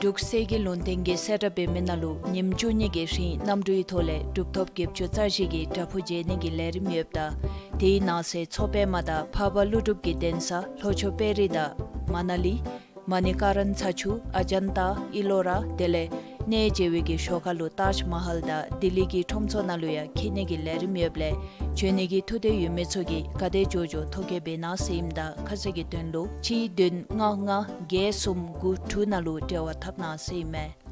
འབྲུག་གསེར་གྱི་ལུང་བསྟན་གྱིས་གསལ་བསྒྲགས་འབད་མི་ནང་ལུ་ཉིནམ་བཅུ་གཉིས་ཀྱི་རིང་གནམ་གྲུའི་ཐོག་ལས་གྲུབ་ཐོབ་བརྒྱད་ཅུ་རྩ་བཞི་གི་བྲག་ཕུག་མཇལ་ནི་གི་ལས་རིམ་ཡོདཔ་ད་དེའི་ནང་གསེས་མཚོ་པདྨ་དང་འཕགས་པ་ཀླུ་སྒྲུབ་ཀྱི་གདན་ས་ལྷོ་ཕྱོགས་དཔལ་རི་དང་མ་ན་ལི་མ་ནི་ཀ་རན་ཚ་ཆུ་ཨ་ཇན་ཏ་ཨི་ལོ་ར་དེ་ལས་གནས་མཇལ་བའི་གི་ཞོར་ཁ་ལུ་ཏཱཇ་མ་ཧཱལ་དང་ལྡི་ལི་གི་ཁྲོམ་ཚོགས་ནང་ལུ་ཡང་འཁྱིད་ནི་གི་ལས་རིམ་ཡོདཔ་ལས་བྱོན་ནི་གི་ཐུགས་འདོད་ཡོད་མི་ཚུ་གིས་ག་དེ་མགྱོགས་མགྱོགས་ཐོ་བཀོད་འབད་གནང་ཟེར་ཨིནམ་ད་ཁ་གསལ་གྱི་དོན་ལུ་གཅིག་བདུན་ལྔ་ལྔ་བརྒྱད་གསུམ་དགུ་དྲུག་ནང་ལུ་འབྲེལ་བ་འཐབ་གནང་ཟེར་ཨིན་མས།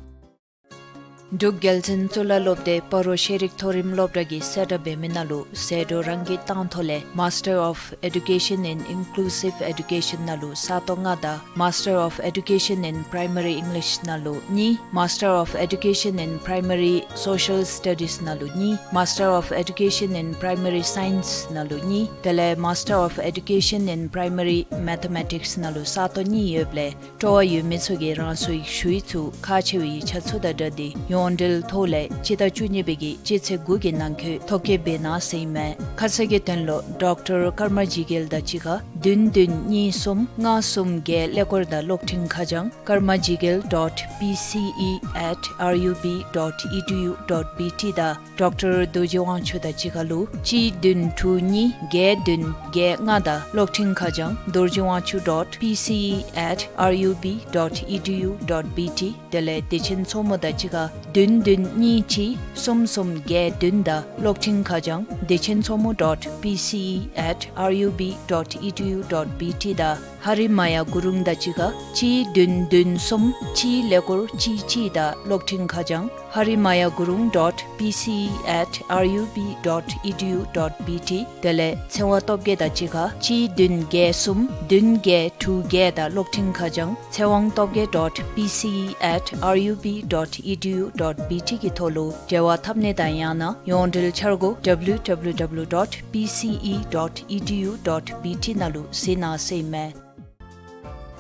འབྲུག་རྒྱལ་བཙུན་གཙུག་ལག་སློབ་སྡེ་སྤ་རོ་ཤེས་རིག་མཐོ་རིམ་སློབ་གྲྭ་གིས་གསལ་བསྒྲགས་འབད་མི་ནང་ལུ་ཟད་འགྲོ་རང་གི་ཏང་ཐོག་ལས་Master of Education in Inclusive Education ནང་ལུ་ས་སྟོང་ལྔ་དང་Master of Education in Primary English ནང་ལུ་གཉིས། Master of Education in Primary Social Studies ནང་ལུ་གཉིས། Master of Education in Primary Science ནང་ལུ་གཉིས། དེ་ལས་Master of Education in Primary Mathematics ནང་ལུ་ས་སྟོང་གཉིས་ཡོདཔ་ལས་སྤྲོ་བ་ཡོད་མི་ཚུ་གིས་རང་སོའི་ཞུ་ཡིག་ཚུ་ཁག་ཆེ་བའི་ཡིག་ཆ་ཚུ་དང་སྦྲགས་ཏེ་ཡོངས་འབྲེལ་ཐོག་ལས་སྤྱི་ཟླ་བཅུ་གཉིས་པའི་གི་སྤྱི་ཚེས་དགུ་གི་ནང་འཁོད་ཐོ་བཀོད་འབད་གནང་ཟེར་ཨིན་མས། ཁ་གསལ་གྱི་དོན་ལུ་ཌོག་ཊར་ཀརྨ་ཇི་རྒྱལ་དང་གཅིག་ཁར་ བདུན་བདུན་གཉིས་གསུམ་ལྔ་གསུམ་བརྒྱད་ཀླད་ཀོར་དང་གློག་འཕྲིན་ཁ་བྱང་karmajigel dot P C E at R U B dot E D U dot B T དང་ཌོག་ཊར་རྡོ་རྗེ་དབང་ཕྱུག་དང་གཅིག་ཁར་ལུ་གཅིག་བདུན་དྲུག་གཉིས་བརྒྱད་བདུན་བརྒྱད་ལྔ་དང་གློག་འཕྲིན་ཁ་བྱང་dorjiwangchu dot P C E at R U B dot E D U dot B T དེ་ལས་བདེ་ཆེན་མཚོ་མོ་དང་གཅིག་ཁར་བདུན་བདུན་གཉིས་གཅིག་གསུམ་གསུམ་བརྒྱད་བདུན་དང་གློག་འཕྲིན་ཁ་བྱང་བདེ་ཆེན་མཚོ་མོ་dot P C E at R U B dot E D U dot B T དང་ཧ་རི་མ་ཡ་གུ་རུང་དང་གཅིག་ཁར་གཅིག་བདུན་བདུན་གསུམ་གཅིག་ཀླད་ཀོར་གཅིག་གཅིག་དང་གློག་འཕྲིན་ཁ་བྱང་harmayagurung dot P C E at R U B dot E D U dot B T དེ་ལས་ཚེ་དབང་སྟོབས་རྒྱས་དང་གཅིག་ཁར་གཅིག་བདུན་བརྒྱད་གསུམ་བདུན་བརྒྱད་དྲུག་བརྒྱད་དང་གློག་འཕྲིན་ཁ་བྱང་ཚེ་དབང་སྟོབས་རྒྱས་dot P C E at R U B dot E D U dot B T གི་ཐོག་ལུ་འབྲེལ་བ་འཐབ་ནི་དང་ཡང་ན་ཡོངས་འབྲེལ་འཆར་སྒོ་W W W dot P C E dot E D U dot B T ནང་ལུ་གཟིགས་གནང་ཟེར་ཨིན་མས།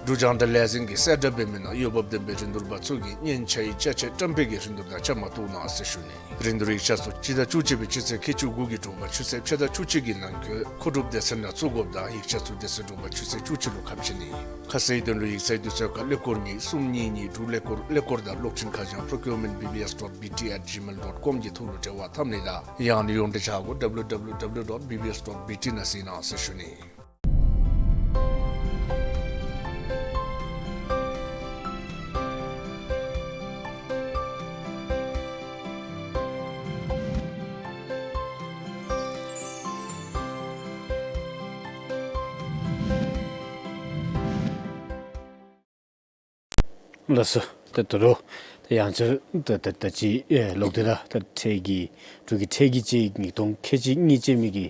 འབྲུག་རྒྱང་བསྒྲགས་ལས་འཛིན་གྱིས་གསལ་བསྒྲགས་འབད་མི་ནང་འོས་འབབ་ལྡན་པའི་རིན་བསྡུར་པ་ཚུ་གིས་སྙན་ཆ་ཡི་ཅ་ཆས་བཀྲམ་སྤེལ་གྱི་རིན་བསྡུར་དང་བཅའ་མར་གཏོགས་གནང་ཟེར་ཞུ་ནི། རིན་བསྡུར་ཡིག་ཆ་ཚུ་སྤྱི་ཟླ་བཅུ་གཅིག་པའི་སྤྱི་ཚེས་ཁལ་གཅིག་དགུ་གི་དྲོ་པ་ཆུ་ཚོད་ཕྱེད་དང་བཅུ་གཅིག་གི་ནང་འཁོད་མཁོ་སྒྲུབ་སྡེ་ཚན་ནང་བཙུགས་དགོཔ་དང་ཡིག་ཆ་ཚུ་དེ་ཚེ་དྲོ་པ་ཆུ་ཚོད་བཅུ་གཅིག་ལུ་ཁ་ཕྱེ་ནི། ཁ་གསལ་དོན་ལུ་ཡིག་ཚང་དུས་ཚོད་ཁར་ཀླད་ཀོར་གཉིས་གསུམ་གཉིས་གཉིས་དྲུག་ཀླད་ཀོར་ཀླད་ཀོར་དང་གློག་འཕྲིན་ཁ་བྱང་procurement B B S dot B T at gmail dot com གི་ཐོག་ལུ་འབྲེལ་བ་འཐབ་ནི་དང་ཡང་ན་ཡོངས་འབྲེལ་འཆར་སྒོ་W W W dot B B S dot B T ནང་གཟིགས་གནང་ཟེར་ཞུ་ནི། ལགས་སོ། ད་ད་རུང་ད་ཡང་བསྐྱར་ད་ད་ད་ཅི་ཨེ་ལོག་སྟེ་ར་ད་ཁྲལ་གྱི་འབྲུག་གི་ཁྲལ་གྱི་ཅིག་ཉིས་སྟོང་ཁལ་གཅིག་གཉིས་ཅན་མི་གི་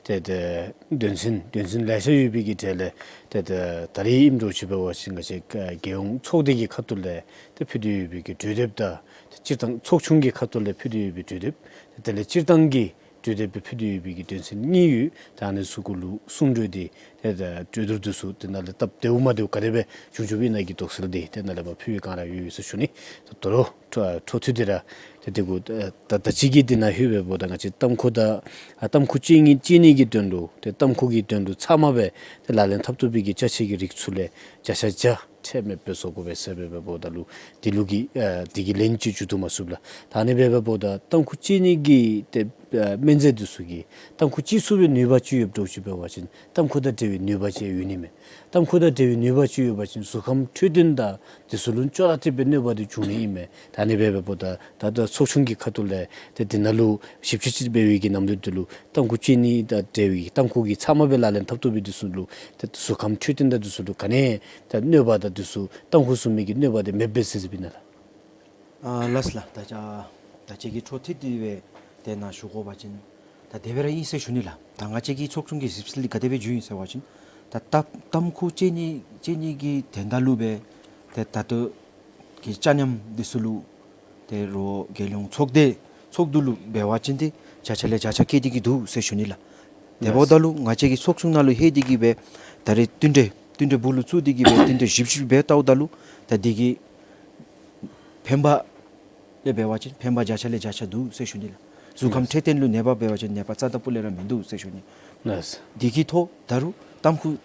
ཏེ་ཏེ་དོན་ཚན་དོན་ཚན་ལེ་ཤ་ཡོད་པའི་གི་གྲས་ལས་ཏེ་ཏེ་ད་རིས་ཨིནམ་འདྲཝ་ཅིག་འབད་བ་ཅིན་ང་བཅས་རྒྱལ་ཡོངས་ཚོགས་སྡེ་གི་ཁ་ཐུག་ལས་ཏེ་ཕུལ་ཏེ་ཡོད་པའི་གི་གྲོས་འདེབས་དང་ཏེ་སྤྱིར་བཏང་ཚོགས་ཆུང་གི་ཁ་ཐུག་ལས་ཕུལ་ཏེ་ཡོད་པའི་གྲོས་འདེབས་དེ་ལས་སྤྱིར་བཏང་གི་གྲོས་འདེབས་སྦེ་ཕུལ་ཏེ་ཡོད་པའི་གི་དོན་ཚན་གཉིས་ཡོད། ད་ཨ་ནི་ཚུ་གུ་ལུ་གསུང་གྲོས་འདི་ཏེ་ད་གྲོས་བསྡུར་འདི་ཚུ་དེ་ནང་ལས་སྟབས་བདེཝ་མ་བདེཝ་ག་དེ་སྦེ་བྱུང་བྱུངམ་ཨིན་ན་གི་དོགས་སེལ་འདི་དེ་ནང་ལས་མར་ཕུལ་བའི་སྒང་ར་ཡོད་ཡོད་ཟེར་ཞུ་ནི། ད་ད་རུང་འཕྲོ་འཕྲོ་མཐུད་དེ་ར་ཏེ་དེ་གུ་ད་ད་ཅི་གི་འདི་ནང་ལྷོད་པའི་འབདཝ་ད་ང་བཅས་ཏམ་ཁུ་དང་ཨ་ཏམ་ཁུ་བཅད་ནི་བཅད་ནི་གི་དོན་ལུ་ཏེ་ཏམ་ཁུ་གི་དོན་ལུ་ཚབ་མ་སྦེ་ཏེ་ལག་ལེན་འཐབ་བཏུབ་པའི་གི་ཅ་ཆས་ཀྱི་རིགས་ཚུ་ལས་བརྒྱ་ཆ་བརྒྱ་ཁྲལ་མེདཔ་སྦེ་བཟོ་དགོ་པས་ཟེར་སྦེ་འབདཝ་ད་ལུ་དེ་ལུ་གི་ཨ་དེ་གི་ལན་ཅིག་འཇུ་བཏུབ་མ་ཚུགས་ལགས། ད་ཨ་ནི་སྦེ་འབདཝ་ད་ཏམ་ཁུ་བཅད་ནི་གི་ཏེ་ཨ་སྨན་རྫས་འདི་ཚུ་གིས་ཏམ་ཁུ་བཅད་ཚུགས་པའི་ནུས་པ་ཅིག་ཡོདཔ་འདྲཝ་ཅིག་འབད་བ་ཅིན་ཏམ་ཁུ་དང་འབྲེལ་བའི་ནུས་པ་ཅིག་ཡོད་ནི་མས། ཏམ་ཁུ་དང་འབྲེལ་བའི་ནུས་པ་ཅིག་ཡོད་པ་ཅིན་གཟུགས་ཁམས་འཕྲོད་བསྟེན་དང་འདི་ཚུ་ལུ་ཅོག་ར་འཐདཔ་སྦེ་གནོད་པ་འདི་འབྱུང་ནི་ཨིན་མས། ད་ཨ་ནི་སྦེ་འབདཝ་ད་ད་ལྟོ་ཚོགས་ཆུང་གི་ཁ་ཐུག་ལས་ཏེ་འདི་ནང་ལུ་ཞིབ་དཔྱད་ཅིག་འབད་བའི་གི་ནམ་དུས་འདི་ལུ་ཏམ་ཁུ་བཅད་ནི་དང་འབྲེལ་བའི་ཏམ་ཁུ་གི་ཚབ་མ་སྦེ་ལག་ལེན་འཐབ་བཏུབ་པའི་འདི་ཚུ་ལུ་ཏེ་གཟུགས་ཁམས་འཕྲོད་བསྟེན་དང་འདི་ཚུ་ལུ་ག་ནི་ད་གནོད་པ་དང་འདི་ཚུ་ཏམ་ཁུ་བཟུམ་མའི་གི་གནོད་པ་འདི་མེདཔ་སྦེ་ཟེར་ཟེར་བའི་ནང་ལགས། ཨ་ལགས་ལགས། ད་ཅི་ད་ཅི་གི་འཕྲོ་མཐུད་དེ་སྦེ་དེ་ནང་ཞུ་དགོ་པ་ཅིན་ད་དེ་སྦེ་ར་ཨིན་ཟེར་ཞུ་ནི་ལགས། ད་ང་བཅས་ཀྱི་ཚོགས་ཆུང་གི་ཞིབ་འཚོལ་འདི་ག་དེ་སྦེ་བྱུང་ཡི་ཟེར་བ་ཅིན་ད་ཏམ་ཏམ་ཁུ་བཅད་ནི་བཅད་ནི་གི་དོན་དག་ལུ་སྦེ་ཏེ་ད་ལྟོ་གི་ཅ་མཉམ་འདི་ཚུ་ལུ་ཏེ་རོགས་རྒྱལ་ཡོངས་ཚོགས་སྡེ་ཚོགས་འདུ་ལུ་འབད་བ་ཅིན་ཏེ་བརྒྱ་ཆ་ལས་བརྒྱ་ཆ་བཀལ་ཏེ་གི་འདུག་ཟེར་ཞུ་ནི་ལགས། དེ་འབདཝ་ད་ལུ་ང་བཅས་ཀྱི་ཚོགས་ཆུང་ནང་ལུ་ལྷོད་དེ་གི་སྦེ་ད་རེས་བསྟུན་གྲོས་བསྟུན་གྲོས་སྦུག་ལུ་བཙུགས་ཏེ་གི་སྦེ་བསྟུན་གྲོས་ཞིབ་ཞིབ་སྦེ་བལྟཝ་ད་ལུ་ད་འདི་གི་ཕན་པ་ལས་འབད་བ་ཅིན་ཕན་པ་བརྒྱ་ཆ་ལས་བརྒྱ་ཆ་འདུག་ཟེར་ཞུ་ནི་ལགས། གཟུགས་ཁམས་འཕྲོད་བསྟེན་ལུ་ནད་པ་འབད་བ་ཅིན་ནད་པ་རྩ་དང་སྤུ་ལས་ར་མིན་འདུག་ཟེར་ཞུ་ནི། ལགས། འདི་གི་ཐོག་ད་རུང་ཏམ་ཁུ་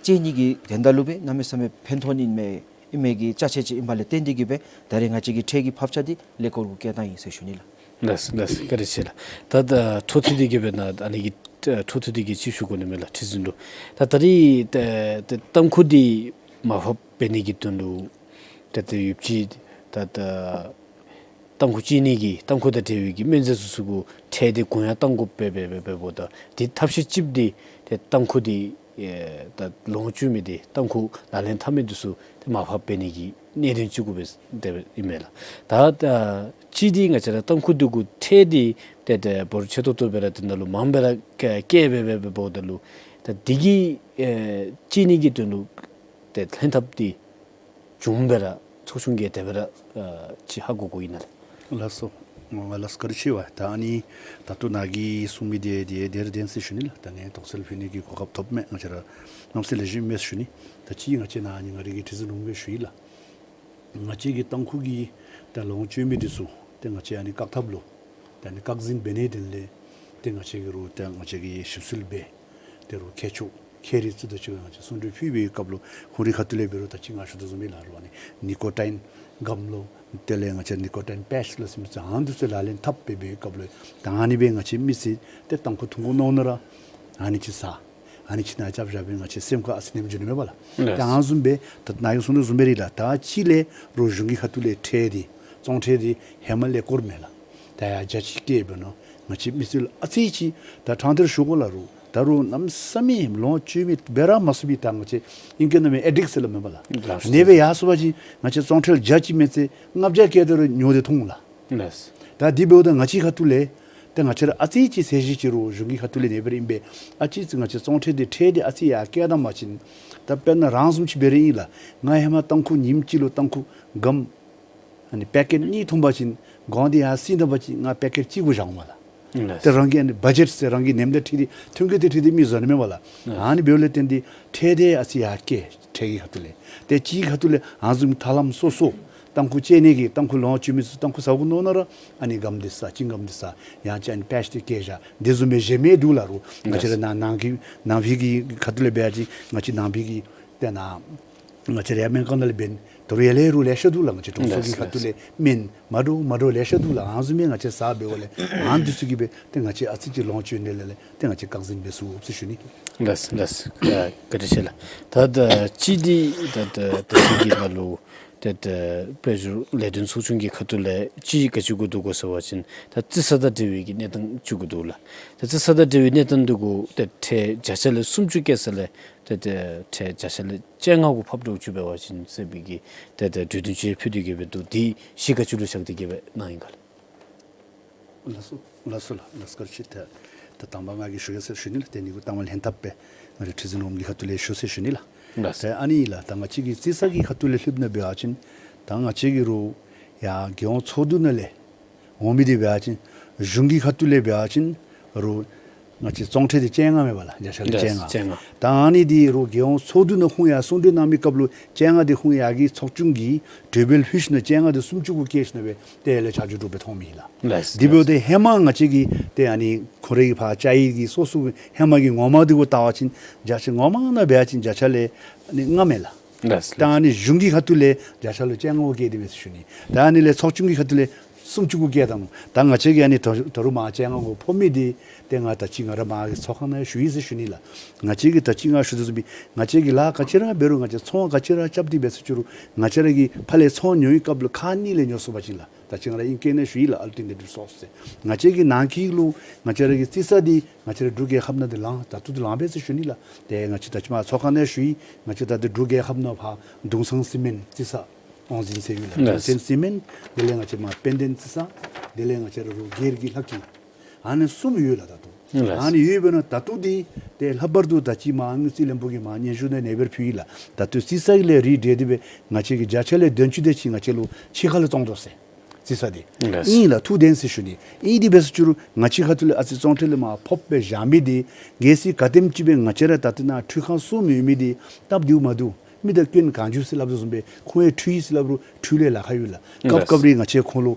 བཅད་ནི་གི་དོན་དག་ལུ་སྦེ་གནམ་མེད་ས་མེད་ཕན་ཐོགས་ནི་མས་ཨིན་མས་གི་ཅ་ཆས་ཅིག་ཨིན་པ་ལས་བརྟེན་ཏེ་གི་སྦེ་ད་རེས་ང་བཅས་ཀྱི་ཁྲལ་གྱི་ཕབ་ཆ་འདི་ཀླད་ཀོར་གུ་བཀལ་བཏང་ཡི་ཟེར་ཞུ་ནི་ལགས། ལགས་ལགས། བཀའ་དྲིན་ཆེ་ལགས། ད་ད་འཕྲོ་མཐུད་དེ་གི་སྦེ་ན་ཨ་ནི་གི་འཕྲོ་མཐུད་དེ་གི་ཅིག་ཞུ་དགོ་ནི་མས་ལགས། ཁྲི་འཛིན་ལུ་ད་ད་རེས་ཏེ་ཏེ་ཏམ་ཁུ་འདི་མར་ཕབ་འབད་ནི་གི་དོན་ལུ་ཏེ་ཏེ་ཡོདཔ་ཅིག་ད་ད་ཏམ་ཁུ་བཅད་ནི་གི་ཏམ་ཁུ་དང་འབྲེལ་བའི་གི་སྨན་རྫས་ཚུ་ཚུ་གུ་ཁྲལ་འདི་གུང་ཡངས་བཏང་དགོཔ་སྦེ་འབད་འབད་འབདཝ་ད་འདི་ཐབས་ཤེས་གཅིག་འདི་ཏེ་ཏམ་ཁུ་འདི་ཨེ་ད་ལོངས་སྤྱོད་མི་འདི་ཏམ་ཁུ་ལག་ལེན་འཐབ་མི་འདི་ཚུ་ཏེ་མར་ཕབ་འབད་ནི་གི་གནད་དོན་གཅིག་གུ་སྦེ་དེ་སྦེ་ཨིན་མས་ལགས། ད་ད་གཅིག་འདི་ང་བཅས་ར་ཏམ་ཁུ་འདི་གུ་ཁྲལ་འདི་ཏེ་ཏེ་འབོར་ཆེ་ཏོག་ཏོ་སྦེ་ར་འདི་ནང་ལུ་མངམ་སྦེ་ར་བཀལ་བཀལ་འབད་འབད་འབདཝ་ད་ལུ་ད་འདི་གིས་ཨེ་བཅད་ནི་གི་དོན་ལུ་ཏེ་ལྷན་ཐབས་འདི་བྱུངམ་སྦེ་ར་ཚོགས་ཆུང་གིས་དེ་སྦེ་ར་ཨ་ཅིག་ཧ་གོ་གོ་ཨིན་ན་ལགས། ལགས་སོ། ལགས་སོ། བཀའ་དྲིན་ཆེ་བས། ད་ཨ་ནི་ད་ལྟོ་ནཱ་གིས་གསུངས་མི་འདི་འདི་འདི་ར་བདེན་ཟེར་ཞུ་ནི་ལགས། ད་ངས་དོགས་སེལ་ཕུལ་ནི་གི་གོ་སྐབས་ཐོབ་མས། ང་བཅས་ར་གནམ་མེད་ས་མེད་ལེགས་ཤོམ་མས་ཞུ་ནི། ད་ཅི་ང་བཅས་ནཱ་ཨ་ནི་ང་རའི་གི་ཁྲི་འཛིན་ལུ་སྦེ་ཞུ་ཡི་ལགས། ང་བཅས་ཀྱི་ཏམ་ཁུ་གི་ད་ལོངས་སྤྱོད་མི་འདི་ཚུ་ཏེ་ང་བཅས་ཨ་ནི་བཀག་ཐབས་ལུ་ད་ཨ་ནི་བཀག་འཛིན་འབད་ནིའི་དོན་ལས་ཏེ་ང་བཅས་ཀྱིས་རུང་ཏེ་ང་བཅས་ཀྱིས་ཞིབ་འཚོལ་འབད་དེ་རུང་མཁས་མཆོག་ ཁེ་རི་ཚུ་དང་གཅིག་ཁར་ང་བཅས་གསུང་གྲོས་ཕུལ་བའི་སྐབས་ལུ་ཁོང་རའི་ཁ་ཐུག་ལས་འབད་རུང་ད་ཅི་ང་ཞུ་དོ་བཟུམ་སྦེ་ལགས་རོགས་ཨ་ནི་ནི་ཀོ་ཊིན་གམ་ལོ་དེ་ལས་ང་བཅས་ནི་ཀོ་ཊིན་པེཆ་ལོ་ཟེར་མི་ཚུ་ཨ་ནི་ཚུ་ལག་ལེན་འཐབ་སྦེ་འབད་བའི་སྐབས་ལུ་ད་ཨ་ནི་སྦེ་ང་བཅས་མི་སེར་ཏེ་ཏམ་ཁུ་ཐུང་ཀུ་མནོ་མནོ་ར་ཨ་ནི་ཅིག་ཟ། ཨ་ནི་ཅིག་ནང་རྐྱབ་བཞག་སྦེ་ང་བཅས་སེམས་ཁར་ཨ་ཙི་ནེམ་འགྱོ་ནི་མས་པ་ལགས། ལགས། ད་ཨ་ནི་བཟུམ་སྦེ་ད་ནཱ་གིས་གསུང་དོ་བཟུམ་སྦེ་ར་ལགས། ད་ཅི་ལས་རོགས་གཞུང་གི་ཁ་ཐུག་ལས་ཁྲལ་འདི་བཙོང་ཁྲལ་འདི་ཧེ་མ་ལས་སྐོར་མེད་ལགས། ད་ཡར་བརྒྱ་ཅིག་བཀལ་འབད་ནི་ང་བཅས་མི་སེར་ལུ་ཨ་ཙི་ཅིག་ད་ཕྲང་སྟེ་ར་ཞུ་དགོ་ལགས་རོགས། ད་རོགས་གནམ་མེད་ས་མེད་ལོངས་སྤྱོད་མི་འབད་ར་མ་ཚུགས་པའི་ད་ང་བཅས་ཨིང་སྐད་ནང་མེན་ཨེ་ཌིཀཊ་ཟེར་སླབ་མས་པ་ལགས། ལགས། ཨ་ནི་སྦེ་ཡར་སོང་པ་ཅིན་ང་བཅས་བཙོང་ཁྲལ་བརྒྱ་ཅིག་མེད་ཚེ་ལྔ་བརྒྱ་བཀལ་ཏེ་ར་ཉོ་སྟེ་འཐུང་ལགས། ལགས། ད་འདི་འབདཝ་ད་ང་བཅས་ཁ་ཐུག་ལས་ཏེ་ང་བཅས་ར་ཨ་ཙི་ཅིག་ཚད་གཞི་ཅིག་རོགས་གཞུང་གི་ཁ་ཐུག་ལས་ཨ་ནེ་སྦེ་ར་ཨིན་པས། ཨ་ཙི་ཅིག་ང་བཅས་བཙོང་ཁྲལ་འདི་ཁྲལ་འདི་ཨ་ཙི་ཡར་བཀལ་ད་པ་ཅིན་ད་དཔེར་ན་རང་བཟུམ་ཅིག་འབད་རུང་ཨིན་ལགས། ང་ཧེ་མ་ཏམ་ཁུ་ཉིནམ་གཅིག་ལུ་ཏམ་ཁུ་སྒམ་ཨ་ནི་པེ་ཀེཊ་གཉིས་འཐུང་པ་ཅིན་གོང་འདི་ཡར་སེང་ད་པ་ཅིན་ང་པེ་ཀེཊ་གཅིག་གུ་བཞག་འོང་མས་ལགས། ལགས། ཏེ་རང་གི་ཨ་ནི་བ་ཇེཊ་ཟེར་རང་གི་ནེམ་དང་འཁྲིལ་ཏེ་ཐོན་སྐྱེད་དང་འཁྲིལ་ཏེ་མི་བཟོ་ནི་མས་པ་ལགས། ལགས། ཨ་ནི་འབདཝ་ལས་བརྟེན་ཏེ་ཁྲལ་འདི་ཨ་ཙི་ཡར་བཀལ། ཁྲལ་གྱི་ཁ་ཐུག་ལས་ཏེ་ཅིག་ཁ་ཐུག་ལས་ཨ་ནི་བཟུམ་ཐར་ལམ་སོ་སོ་ཏམ་ཁུ་བཅད་ནི་གི་ཏམ་ཁུ་ལོངས་སྤྱོད་མི་ཚུ་ཏམ་ཁུ་ཟ་དགོ་མནོ་ན་ར་ཨ་ནི་སྒམ་འདི་ཟ་ཅིང་སྒམ་འདི་ཟ་ཡང་ཅིན་ཨ་ནི་པེཆ་འདི་བཀལ་བཞག། འདི་བཟུམ་སྦེ་གཞན་མི་འདུག་ལགས་རོགས། ང་བཅས་ར་ནང་ནང་གི་ནང་པའི་གི་ཁ་ཐུག་ལས་འབད་བ་ཅིན་ང་བཅས་ནང་པའི་གི་ཏེ་ནཱ་ང་བཅས་ར་ཡར་སྨན་ཁང་ནང་ལས་འབད་ནི་ད་རུང་ཡར་ལས་རོགས་ལེ་ཤ་འདུག་ལགས། ང་བཅས་གྲོང་ཚོ་གི་ཁ་ཐུག་ལས་སྨན་མ་འདྲཝ་མ་འདྲཝ་ལེ་ཤ་འདུག་ལགས། ཨ་ནི་བཟུམ་སྦེ་ང་བཅས་ཟ་འབདཝ་ལས་ཨ་ནི་འདི་ཚུ་གིས་སྦེ་ཏེ་ང་བཅས་ཨ་ཙི་ཅིག་ལོངས་སྤྱོད་ནི་ལས་ལས་ཏེ་ང་བཅས་བཀག་འཛིན་འབད་ཚུགས་ཟེར་ཞུ་ནི། ལགས་ལགས། ཨ་བཀའ་དྲིན་ཆེ་ལགས། ད་ད་ཅི་འདི་ད་ད་ད་ཅི་གི་ནང་ལུ་ཏེ་ད་དཔལ་འབྱོར་ལས་དོན་ཚོགས་ཆུང་གི་ཁ་ཐུག་ལས་ཅི་ག་ཅི་དགོ་དོ་གོ་ཟེར་བ་ཅིན་ད་རྩི་ས་དང་འབྲེལ་བའི་གི་གནས་སྟངས་ཅིག་དགོ་འདུག་ལགས། ད་རྩི་ས་དང་འབྲེལ་བའི་གནས་སྟངས་འདི་གུ་ད་ཁྲལ་བརྒྱ་ཆ་ལས་སུམ་ཅུ་བཀལ་ས་ལས་ད་ད་ཁྲལ་བརྒྱ་ཆ་ལས་བཅོ་ལྔ་གུ་ཕབ་འགྱོ་བཅུག་འབད་བ་ཅིན་ཟེར་བའི་གི་ད་ད་གྲོས་བསྟུན་ཅིག་ཕུལ་ཏེ་གི་སྦེ་འདུག། འདི་གཞི་ག་ཅི་ལུ་བཞག་སྟེ་གི་སྦེ་གནང་ཡི་ག་ལགས། ལགས་སོ་ལགས་སོ་ལགས། ལགས་སོ་བཀའ་དྲིན་ཆེ། ད་ད་དང་པ་ང་གིས་ཞུ་གེ་ཟེར་ཞུ་ནི་ལགས། ཏེ་ཨ་ནི་གུ་ལྟ་བ་ལྷན་ཐབས་སྦེ་ང་རའི་ཁྲི་འཛིན་འོགམ་གི་ཁ་ཐུག་ལས་ཞུ་ཟེར་ཞུ་ནི་ལགས། ལགས། ཏེ་ཨ་ནི་ལགས་ད་ང་བཅས་ཀྱི་རྩི་ས་གི་ཁ་ཐུག་ལས་ལྷོདཔ་ད་འབད་བ་ཅིན་ད་ང་བཅས་ཀྱི་རོགས་ཡར་རྒྱལ་ཡོངས་ཚོགས་འདུ་ནང་ལས་འོང་མི་འདི་འབད་བ་ཅིན་གཞུང་གི་ཁ་ཐུག་ལས་འབད་བ་ཅིན་རོགས་ང་བཅས་བཙོང་ཁྲལ་འདི་བཅོ་ལྔ་མས་པ་ལགས། བརྒྱ་ཆ་ལས་བཅོ་ལྔ། བཅོ་ལྔ། ད་ཨ་ནི་འདི་རོགས་རྒྱལ་ཡོངས་ཚོགས་འདུ་ནང་ཁོང་ཡར་གསུང་གྲོས་གནང་མི་སྐབས་ལུ་བཅོ་ལྔ་འདི་ཁོང་ཡར་གྱི་ཚོགས་ཆུང་གིས་གྲོས་འབུལ་ཕུལ་ཞིནམ་བཅོ་ལྔ་འདི་སུམ་ཅུ་གུ་བཀལ་ཞིནམ་སྦེ་ཏེ་ལས་ཆ་འཇོག་གྲུབ་སྦེ་ཐོན་མི་ལགས། ལགས། འདི་འབདཝ་ད་ཧེ་མ་ང་བཅས་ཀྱི་ཏེ་ཨ་ནི་ཁོང་རའི་གི་ཕར་བཅའ་ཡིག་གི་སོ་སོ་གི་ཧེ་མ་གི་ངོ་མ་འདི་གུ་བལྟ་བ་ཅིན་བརྒྱ་ཆ་ངོ་མ་ནང་འབད་བ་ཅིན་བརྒྱ་ཆ་ལས་ཨ་ནི་ལྔ་མས་ལགས། ལགས། ད་ཨ་ནི་གཞུང་གི་ཁ་ཐུག་ལས་བརྒྱ་ཆ་ལུ་བཅོ་ལྔ་གུ་བཀལ་ཏེ་མས་ཟེར་ཞུ་ནི། ད་ཨ་ནི་ལས་ཚོགས་ཆུང་གི་ཁ་ཐུག་ལས་སུམ་ཅུ་གུ་བཀལ་ད་ནུག། ད་ང་བཅས་ཀྱིས་ཨ་ནི་ད་ད་རུང་མར་བཅོ་ལྔ་གུ་ཕབ་མི་འདི་ཏེ་ང་ད་ཅི་ང་ར་མར་གྱི་ཚོགས་ཁང་ནང་ཞུ་ཡི་ཟེར་ཞུ་ནི་ལགས། ང་བཅས་ཀྱིས་ད་ཅི་ང་ཞུ་དོ་བཟུམ་སྦེ་ང་བཅས་ཀྱིས་ལཱ་ག་ཅི་ར་འབད་རུང་ང་བཅས་ཚོང་ག་ཅི་ར་རྐྱབ་སྟེ་འབད་ཟེར་ཅི་རུང་ང་བཅས་ར་གི་ཕར་ལས་ཚོང་ཉོ་བའི་སྐབས་ལུ་ཁག་གཉིས་ལས་ཉོ་ཚུགས་པ་ཅིན་ལགས། ད་ཅི་ང་ར་ཨིང་སྐད་ནང་ཞུ་ཡི་ལགས། ཨལ་ཊར་ནེ་ཊིབ་སོརསི་ཟེར། ང་བཅས་ཀྱི་ནང་འཁོད་ལུ་ང་བཅས་ར་གི་རྩི་ས་འདི་ང་བཅས་ར་འབྲུག་རྒྱལ་ཁབ་ནང་འདི་ལངས་ད་ལྟོ་འདི་ལངས་པས་ཟེར་ཞུ་ནི་ལགས། ཏེ་ང་བཅས་ད་ཅི་མར་ཚོགས་ཁང་ནང་ཞུ་ཡི། ང་བཅས་ད་ལྟོ་འབྲུག་རྒྱལ་ཁབ་ནང་ཕར་དུང་སང་སི་མེནཊ་རྩི་ས་དབང་འཛིན་ཟེར་ཡོད་ལགས། ལགས། དུང་སང་སི་མེནཊ་དེ་ལས་ང་བཅས་མར་དཔལ་ལྡན་རྩི་ས་དེ་ལས་ང་བཅས་ར་རོགས་སྒེར་གྱི་ལྷ་སྐྱིད་ཨ་ནི་གསུམ་ཡོད་ལགས་ད་ལྟོ། ལགས། ཨ་ནི་ཡོད་པས་ན་ད་ལྟོ་འདི་ཏེ་ལྷག་པར་དུ་ད་ཅི་མར་དངུལ་རྩིས་བློན་པོ་གིས་མར་སྙན་ཞུ་ནང་ཨ་ནེ་སྦེ་ཕུལ་ཡི་ལགས། ད་ལྟོ་རྩི་ས་གི་ལས་རིགས་འགྲེ་སྟེ་སྦེ་ང་བཅས་ཀྱི་བརྒྱ་ཆ་ལས་བདུན་ཅུ་དེ་ཅིག་ང་བཅས་ལུ་ཕྱི་ཁ་ལས་བཙོང་དོ་ཟེར། རྩི་ས་འདི། ལགས། ཨིན་ལགས། ཐུགས་བདེན་ཟེར་ཞུ་ནི། ཨིན་དེ་འབད་ཟེར་ཅི་རུང་ང་བཅས་ཁ་ཐུག་ལས་ཨ་ཙི་བཙོང་ཁྲལ་ལས་མར་ཕབ་སྦེ་བཞག་མི་འདི་གལ་སྲིད་ག་དེམ་ཅིག་སྦེ་ང་བཅས་ར་ད་ལྟོ་ནཱ་འཕྲུལ་ཁང་གསུམ་ཡོད་མི་འདི་སྟབས་བདེཝ་མ་བདེཝ་མི་དང་སྐྱོན་གང་བྱུང་ཟེར་སླབ་དོ་བཟུམ་སྦེ་ཁོང་ཡང་འཕྲུལ་ཡིག་ཟེར་སླབ་རུང་འཕྲུལ་ལས་ལཱ་ཁག་ཡོད་ལགས། སྐབས་སྐབས་རེ་ང་བཅས་ཁོང་ལུ་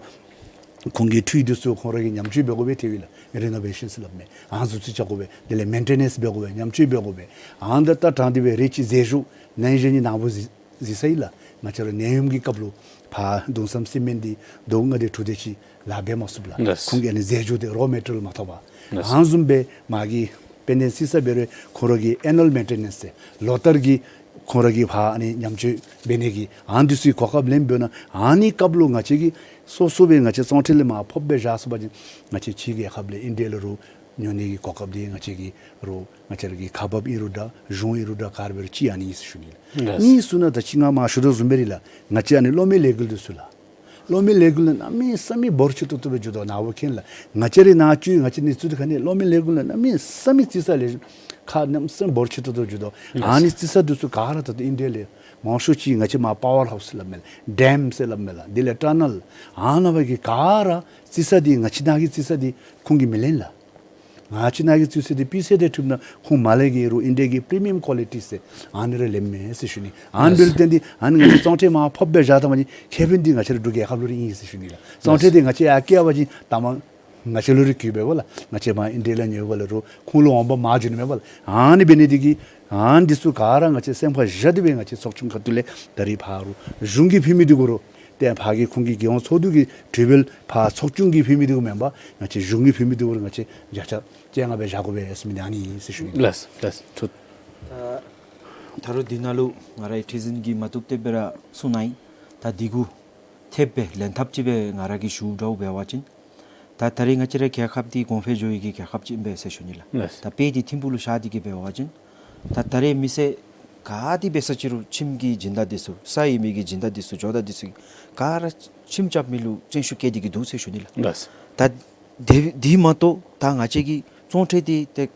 ཁོང་གི་འཕྲུལ་ཡིག་འདི་ཚུ་ཁོང་ར་གིས་ཉམས་བཅོས་འབད་དགོ་པས་ཏེ་ཡོད་ལགས། རི་ནོ་ཝེ་ཤཱན་ཟེར་སླབ་མས། ཨ་ནི་ཚུ་རྩིས་རྐྱབ་དགོ་པས། དེ་ལས་མེན་ཊེ་ནེནསི་འབད་དགོ་པས། ཉམས་བཅོས་འབད་དགོ་པས། ཨ་ནི་ད་ད་དྲང་སྟེ་སྦེ་རེ་ཅིག་ཟས་བཅུད་ནད་གཞི་ནི་ནཱ་བུ་གཟིགས་གཟིགས་ས་ཨིན་ལགས། ང་བཅས་ར་ནད་ཡམས་ཀྱི་སྐབས་ལུ་ཕར་དུང་སང་སི་མེནཊ་འདི་ཟླཝ་ལྔ་དེ་དྲུག་དེ་ཅིག་ལཱ་འབད་མ་ཚུགས་ལགས། ལགས། ཁོང་གིས་ཨ་ནི་ཟས་བཅུད་དེ་རོ་མེ་ཊི་རི་ཡལ་མ་ཐོབ་པར། ལགས། ཨ་ནི་བཟུམ་སྦེ་མ་གི་དཔལ་ལྡན་རྩི་ས་འབད་རུང་ཁོང་ར་གི་ཨེ་ནུ་ཝལ་མེན་ཊེ་ནེནསི་ཟེར་ལོ་ལྟར་གྱི་ཁོང་ར་གི་ཕར་ཨ་ནི་ཉམས་བཅོས་འབད་ནི་གི་ཨ་ནི་འདི་ཚུ་གི་གོ་སྐབས་ལེན་འབདཝ་ད་ཨ་ནི་སྐབས་ལུ་ང་བཅས་ཀྱིས་སོ་སོ་སྦེ་ང་བཅས་བཙོང་ཁྲལ་ལས་མར་ཕབ་སྦེ་བཞག་ཚུགས་པ་ཅིན་ང་བཅས་ཕྱི་རྒྱལ་ཁབ་ལས་ཨིན་ཌི་ཡ་ལས་རོགས་ཉོ་ནི་གི་གོ་སྐབས་འདི་ང་བཅས་ཀྱི་རོགས་ང་བཅས་ར་གི་ཁག་འབགཔ་ཨིན་རུང་འདྲ་གཞུང་ཨིན་རུང་འདྲ་ག་ར་འབད་རུང་ཅིག་ཨ་ནི་ཨིན་ཟེར་ཞུ་ནི་ལགས། ལགས། གཉིས་སུ་ན་ད་ཅི་ང་མར་ཞུ་དོ་བཟུམ་སྦེ་ར་ལགས། ང་བཅས་ཨ་ནི་གློག་མེ་ལས་འགུལ་འདི་ཚུ་ལགས། གློག་མེ་ལས་འགུལ་ལགས་གནམ་མེད་ས་མེད་འབོར་ཆེ་ཏོག་ཏོ་སྦེ་འགྱོ་དོ་ནཱ་འབད་བ་ཅིན་ལགས། ང་བཅས་རའི་ནང་ཅིག་ང་བཅས་ནི་ཚུ་དེ་ཁར་ནི་གློག་མེ་ལས་འགུལ་ལགས་གནམ་མེད་ས་མེད་རྩི་ས་ལས་ཁག་གནམ་མེད་ས་མེད་འབོར་ཆེ་ཏོག་ཏོ་འགྱོ་དོ། ལགས། ཨ་ནི་རྩི་ས་འདི་ཚུ་ག་ར་ད་ལྟོ་ཨིན་ཌི་ཡ་ལས་མང་ཤོས་ཅིག་ང་བཅས་མར་པ་ཝར་ཧའུསི་ཟེར་སླབ་མས་ལགས། ཌེམ་ཟེར་སླབ་མས་ལགས། དེ་ལས་ཊ་ནཱལ་ཨ་ནཱ་འབད་གི་ག་ར་རྩི་ས་འདི་ང་བཅས་ནཱ་གི་རྩི་ས་འདི་ཁོང་གིས་མི་ལེན་ལགས། ང་བཅས་ནཱ་གི་རྩི་ས་འདི་སྤུས་ཚད་དང་འཁྲིལཝ་ད་ཁོང་མར་ལས་ཀྱི་རོགས་ཨིན་ཌི་ཡ་གི་པི་རི་མི་ཡམ་ཀོ་ལི་ཊི་ཟེར་ཨ་ནི་ར་ལེནམ་མས་ཟེར་ཞུ་ནི། ཨ་ནི་འབདཝ་ལས་བརྟེན་ཏེ་ཨ་ནི་ང་བཅས་བཙོང་ཁྲལ་མར་ཕབ་སྦེ་བཞག་ད་པ་ཅིན་ཁེ་ཕན་འདི་ང་བཅས་ར་འབྲུག་རྒྱལ་ཁབ་ལུ་ར་ཨིན་ཟེར་ཞུ་ནི་ལགས། བཙོང་ཁྲལ་འདི་ང་བཅས་ཡར་བཀལ་བ་ཅིན་ད་མ་ ང་བཅས་ལུ་རེ་གུས་འབདཝ་ལགས། ང་བཅས་མར་ཨིན་ཌི་ཡ་ལས་འོངམ་ལས་རུང་ཁོང་ལུ་འོང་འབབ་མར་འགྱོ་ནི་མེད་པས་ལགས། ཨ་ནི་འབད་ནི་འདི་གིས་ཨ་ནི་འདི་ཚུ་ག་ར་ང་བཅས་སེམས་ཁར་བཞག་སྟེ་སྦེ་ང་བཅས་ཚོགས་ཆུང་ཁ་ཐུག་ལས་ད་རིས་ཕར་རུང་གཞུང་གིས་ཕུལ་མི་འདི་གུ་རུང་ཏེ་ཕར་གྱི་ཁོང་གི་རྒྱལ་ཡོངས་ཚོགས་འདུ་གི་གྲོས་འབུལ་ཕར་ཚོགས་ཆུང་གིས་ཕུལ་མི་འདི་གུ་མེན་པར་ང་བཅས་གཞུང་གིས་ཕུལ་མི་འདི་གུ་རུང་ང་བཅས་བརྒྱ་ཆ་བཅོ་ལྔ་སྦེ་བཞག་དགོ་པས་ཟེར་མི་འདི་ཨ་ནི་ཨིན་ཟེར་ཞུ་ནི་ལགས། ལགས་ལགས། ཐུགས། ད་ད་རུང་འདི་ནང་ལུ་ང་རའི་ཁྲི་འཛིན་གྱིས་མ་བཏུབ་སྟེ་སྦེ་ར་གསུངས་གནང་ཡི། ད་འདི་གུ་ཐེབས་སྦེ་ལན་ཐབས་ཅིག་སྦེ་ང་ར་གིས་ཞུ་དགོཔ་འབད་བ་ཅིན་ད་ད་རིས་ང་བཅས་རའི་རྒྱལ་ཁབ་འདི་གོང་འཕེལ་འགྱོ་བའི་གི་རྒྱལ་ཁབ་ཅིག་ཨིན་པས་ཟེར་ཞུ་ནི་ལགས། ལགས། ད་དཔེ་འདི་ཐིམ་ཕུག་ལུ་བཞག་སྟེ་གི་འབད་བ་ཅིན་ད་ད་རིས་མི་སེར་ག་དེ་འབད་ས་ཅི་རུང་ཁྱིམ་གྱི་སྦྱིན་བདག་འདི་ཚུ་ས་ཡོད་མི་གི་སྦྱིན་བདག་འདི་ཚུ་ཇོ་བདག་འདི་ཚུ་ག་ར་ཁྱིམ་རྐྱབ་མི་ལུ་བརྩོན་ཤུགས་བསྐྱེད་དེ་གི་འདུག་ཟེར་ཞུ་ནི་ལགས། ལགས། ད་དེ་འདི་མ་གཏོགས་ད་ང་བཅས་ཀྱི་ཚོང་ཁྲལ་འདི་ཏེ་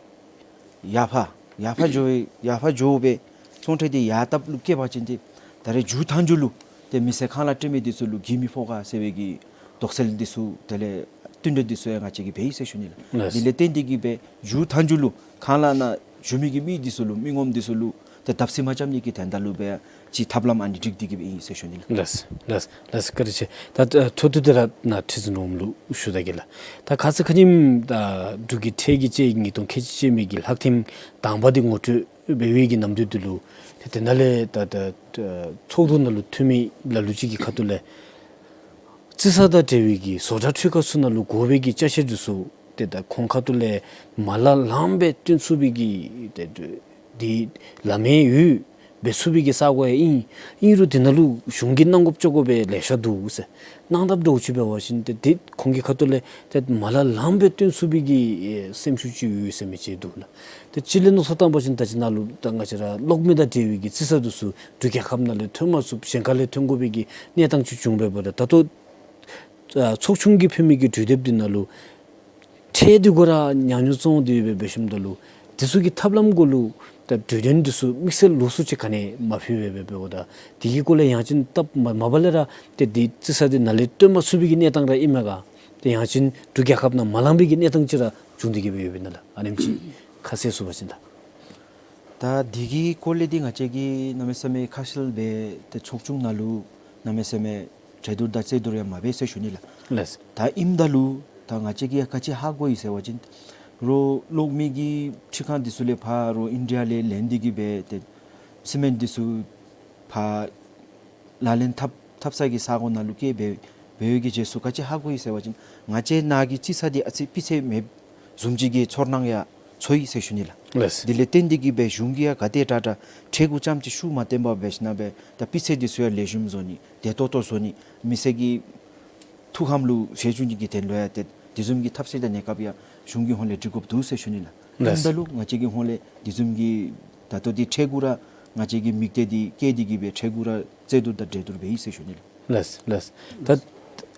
ཡར་ཕར་ཡར་ཕར་འགྱོ་བའི་ཡར་ཕར་འགྱོ་བའི་ཚོང་ཁྲལ་འདི་ཡར་བཏབ་ལུ་བསྐྱེད་པ་ཅིན་ཏེ་ད་རེས་མཇུག་མཐའ་མཇུག་ལུ་ཏེ་མི་སེར་ཁང་གླ་སྤྲོད་མི་འདི་ཚུ་ལུ་གྱོང་མི་ཕོག་ག་ཟེར་བའི་གི་དོགས་སེལ་འདི་ཚུ་དེ་ལས་བསྟུན་གྲོས་འདི་ཚུ་ཡང་ང་བཅས་ཀྱིས་འབད་ཡི་ཟེར་ཞུ་ནི་ལགས། ལགས། དེ་ལས་བརྟེན་ཏེ་གི་སྦེ་མཇུག་མཐའ་མཇུག་ལུ་ཁང་གླ་ནང་བཞུགས་མི་གི་མི་འདི་ཚུ་ལུ་མི་ངོམ་འདི་ཚུ་ལུ་ཏེ་བརྡབ་གསིག་མ་རྐྱབ་ནི་གི་དོན་དག་ལུ་སྦེ་ཅིག་ཐབས་ལམ་ཨ་ནི་སྒྲིག་སྟེ་གི་སྦེ་ཨིན་ཟེར་ཞུ་ནི་ལགས། ལགས་ལགས་ལགས། བཀའ་དྲིན་ཆེ། ད་ད་ཚོགས་འདུ་དེ་ར་ནཱ་ཁྲི་འཛིན་འོགམ་ལུ་ཞུ་ད་གེ་ལགས། ད་ཁ་ཙ་ཁ་ཉིནམ་ད་འབྲུག་གི་ཁྲལ་གྱི་དཔྱད་ཡིག་ཉིས་སྟོང་ཁལ་གཅིག་ཅན་མའི་གི་ལྷག་ཐེངས་དང་པ་འདི་ངོ་སྤྲོད་འབད་བའི་གི་ནམ་དུས་འདི་ལུ་ཏེ་དེ་ནང་ལས་ད་ད་ད་ཚོགས་འདུ་ནང་ལུ་འཐུས་མི་ལ་ལུ་ཅིག་གི་ཁ་ཐུག་ལས་རྩིས་གསར་དང་འབྲེལ་བའི་གི་བཟོ་གྲྭ་ཁྲལ་ཁང་ཚུ་ནང་ལུ་དགོ་པའི་གི་ཅ་ཆས་འདི་ཚུ་ཏེ་ད་ཁོང་ཁ་ཐུག་ལས་མ་ལང་ལངམ་སྦེ་བཏོན་ཚུགས་པའི་གི་ཏེ་འདི་ལམ་ཡང་ཡོད། འབད་ཚུགས་པའི་གི་ས་གོ་ཡང་ཨིན། ཨིན་རུང་དེ་ནང་ལུ་གཞུང་གིས་གནང་དགོཔ་ཅོག་གོ་སྦེ་ལེ་ཤ་འདུག་ཟེར། གནང་དགོཔ་འདྲཝ་ཅིག་འབད་བ་ཅིན་ཏེ་དེ་ཁོང་གི་ཁ་ཐུག་ལས་ཏེ་མ་ལང་ལངམ་སྦེ་བཏོན་ཚུགས་པའི་གི་ཨེ་སེམས་ཤུགས་ཅིག་ཡོད་ཟེར་མི་ཅིག་འདུག་ལགས། ཏེ་གཅིག་ལས་མནོ་བསམ་བཏང་བ་ཅིན་ད་ཅི་ནཱ་ལུ་ད་ང་བཅས་ར་གློག་མེ་དང་འབྲེལ་བའི་གི་རྩིས་གསར་འདི་ཚུ་འབྲུག་རྒྱལ་ཁབ་ནང་ལས་ཐོན་མ་ཚུགས་གཞན་ཁ་ལས་ཐོན་དགོ་པའི་གི་གནས་སྟངས་ཅིག་བྱུང་བས་པ་ད་ད་ལྟོ་ཨ་ཚོགས་ཆུང་གིས་ཕུལ་མི་གི་གྲོས་དེབ་འདི་ནང་ལུ་ཁྲལ་འདི་གུ་ར་ཉག་ཉོག་བཙོང་སྟེ་ཡོད་པའི་འབད་ཞིནམ་ད་ལུ་དེ་ཚུ་གི་ཐབས་ལམ་གུ་ལུ་ད་གྲོས་དོན་འདི་ཚུ་དམིགས་བསལ་ལོགས་སུ་ཅིག་ག་ནི་མ་ཕུལ་བས་པ་འབདཝ་ད་དེ་གི་སྐོར་ལས་ཡང་ཅིན་སྟབས་མ་མ་པ་ལས་ར་ཏེ་དེ་རྩིས་གསར་འདི་ནཱ་ལས་བཏོན་མ་ཚུགས་པའི་གི་གནས་སྟངས་ར་ཨིན་མས་ག། ཏེ་ཡང་ཅིན་འབྲུག་རྒྱལ་ཁབ་ནང་མ་ལང་པའི་གི་གནས་སྟངས་ཅིག་ར་བྱུང་སྟེ་གི་སྦེ་ཡོདཔ་ཨིན་ན་ལགས། ཨ་ནེམ་ཅིག་ཁ་གསལ་ཞུ་བ་ཅིན་ད། ད་འདི་གི་སྐོར་ལས་འདི་ང་བཅས་ཀྱིས་གནམ་མེད་ས་མེད་ཁ་གསལ་སྦེ་ཏེ་ཚོགས་ཆུང་ནང་ལུ་གནམ་མེད་ས་མེད་གྲོས་བསྡུར་དང་རྩོད་བསྡུར་ཡང་མ་འབད་ཟེར་ཞུ་ནི་ལགས། ལགས། ད་ཨིནམ་ད་ལུ་ད་ང་བཅས་ཀྱིས་ཡང་ག་ཅི་ཧ་གོ་ཡི་ཟེར་བ་ཅིན་རོགས་གློག་མེ་གི་འཕྲུལ་ཁང་འདི་ཚུ་ལས་ཕར་རོགས་ཨིན་ཌི་ཡ་ལས་ལེན་ཏེ་གི་སྦེ་ཏེ་སི་མེནཊ་འདི་ཚུ་ཕར་ལག་ལེན་འཐབ་འཐབ་ས་གི་ས་གོ་ནང་ལུ་བསྐྱལ་འབད་འབད་བའི་གི་རྗེས་སུ་ག་ཅི་ཧ་གོ་ཡི་ཟེར་བ་ཅིན་ང་བཅས་ནཱ་གི་རྩིས་གསར་འདི་ཨ་ཙི་སྤུས་ཚད་མེདཔ་བཟུམ་ཅིག་གི་ཚོར་སྣང་ཡང་ཚོར་ཡི་ཟེར་ཞུ་ནི་ལགས། ལགས། དེ་ལས་བརྟེན་ཏེ་གི་སྦེ་གཞུང་གིས་ཡང་ག་དེ་དྲག་དྲག་ཁྲལ་གུ་རྐྱངམ་ཅིག་ཤུགས་མ་བཏོན་པར་འབད་ཞིནམ་སྦེ་ད་སྤུས་ཚད་འདི་ཚུ་ཡང་ལེགས་ཤོམ་བཟོ་ནི་བདེ་ཏོག་ཏོ་བཟོ་ནི་མི་སེར་གྱི་ཐུགས་ཁམས་ལུ་ཞལ་བཅུག་ནི་གི་དོན་ལུ་ཡང་ཏེ་དེ་བཟུམ་གྱི་ཐབས་ཤེས་དང་གནས་སྐབས་ཡང་གཞུང་གི་ཧོངས་ལས་སྒྲིག་དགོཔ་འདུག་ཟེར་ཞུ་ནི་ལགས། ལགས། ཨིནམ་ད་ལུ་ང་བཅས་ཀྱི་ཧོངས་ལས་དེ་བཟུམ་གྱི་ད་ལྟོ་འདི་ཁྲལ་གུ་ར་ང་བཅས་ཀྱིས་དམིགས་གཏད་འདི་བསྐྱེད་དེ་གི་སྦེ་ཁྲལ་གུ་ར་རྩོད་བསྡུར་དང་གྲོས་བསྡུར་འབད་ཡི་ཟེར་ཞུ་ནི་ལགས། ལགས་ལགས། ད་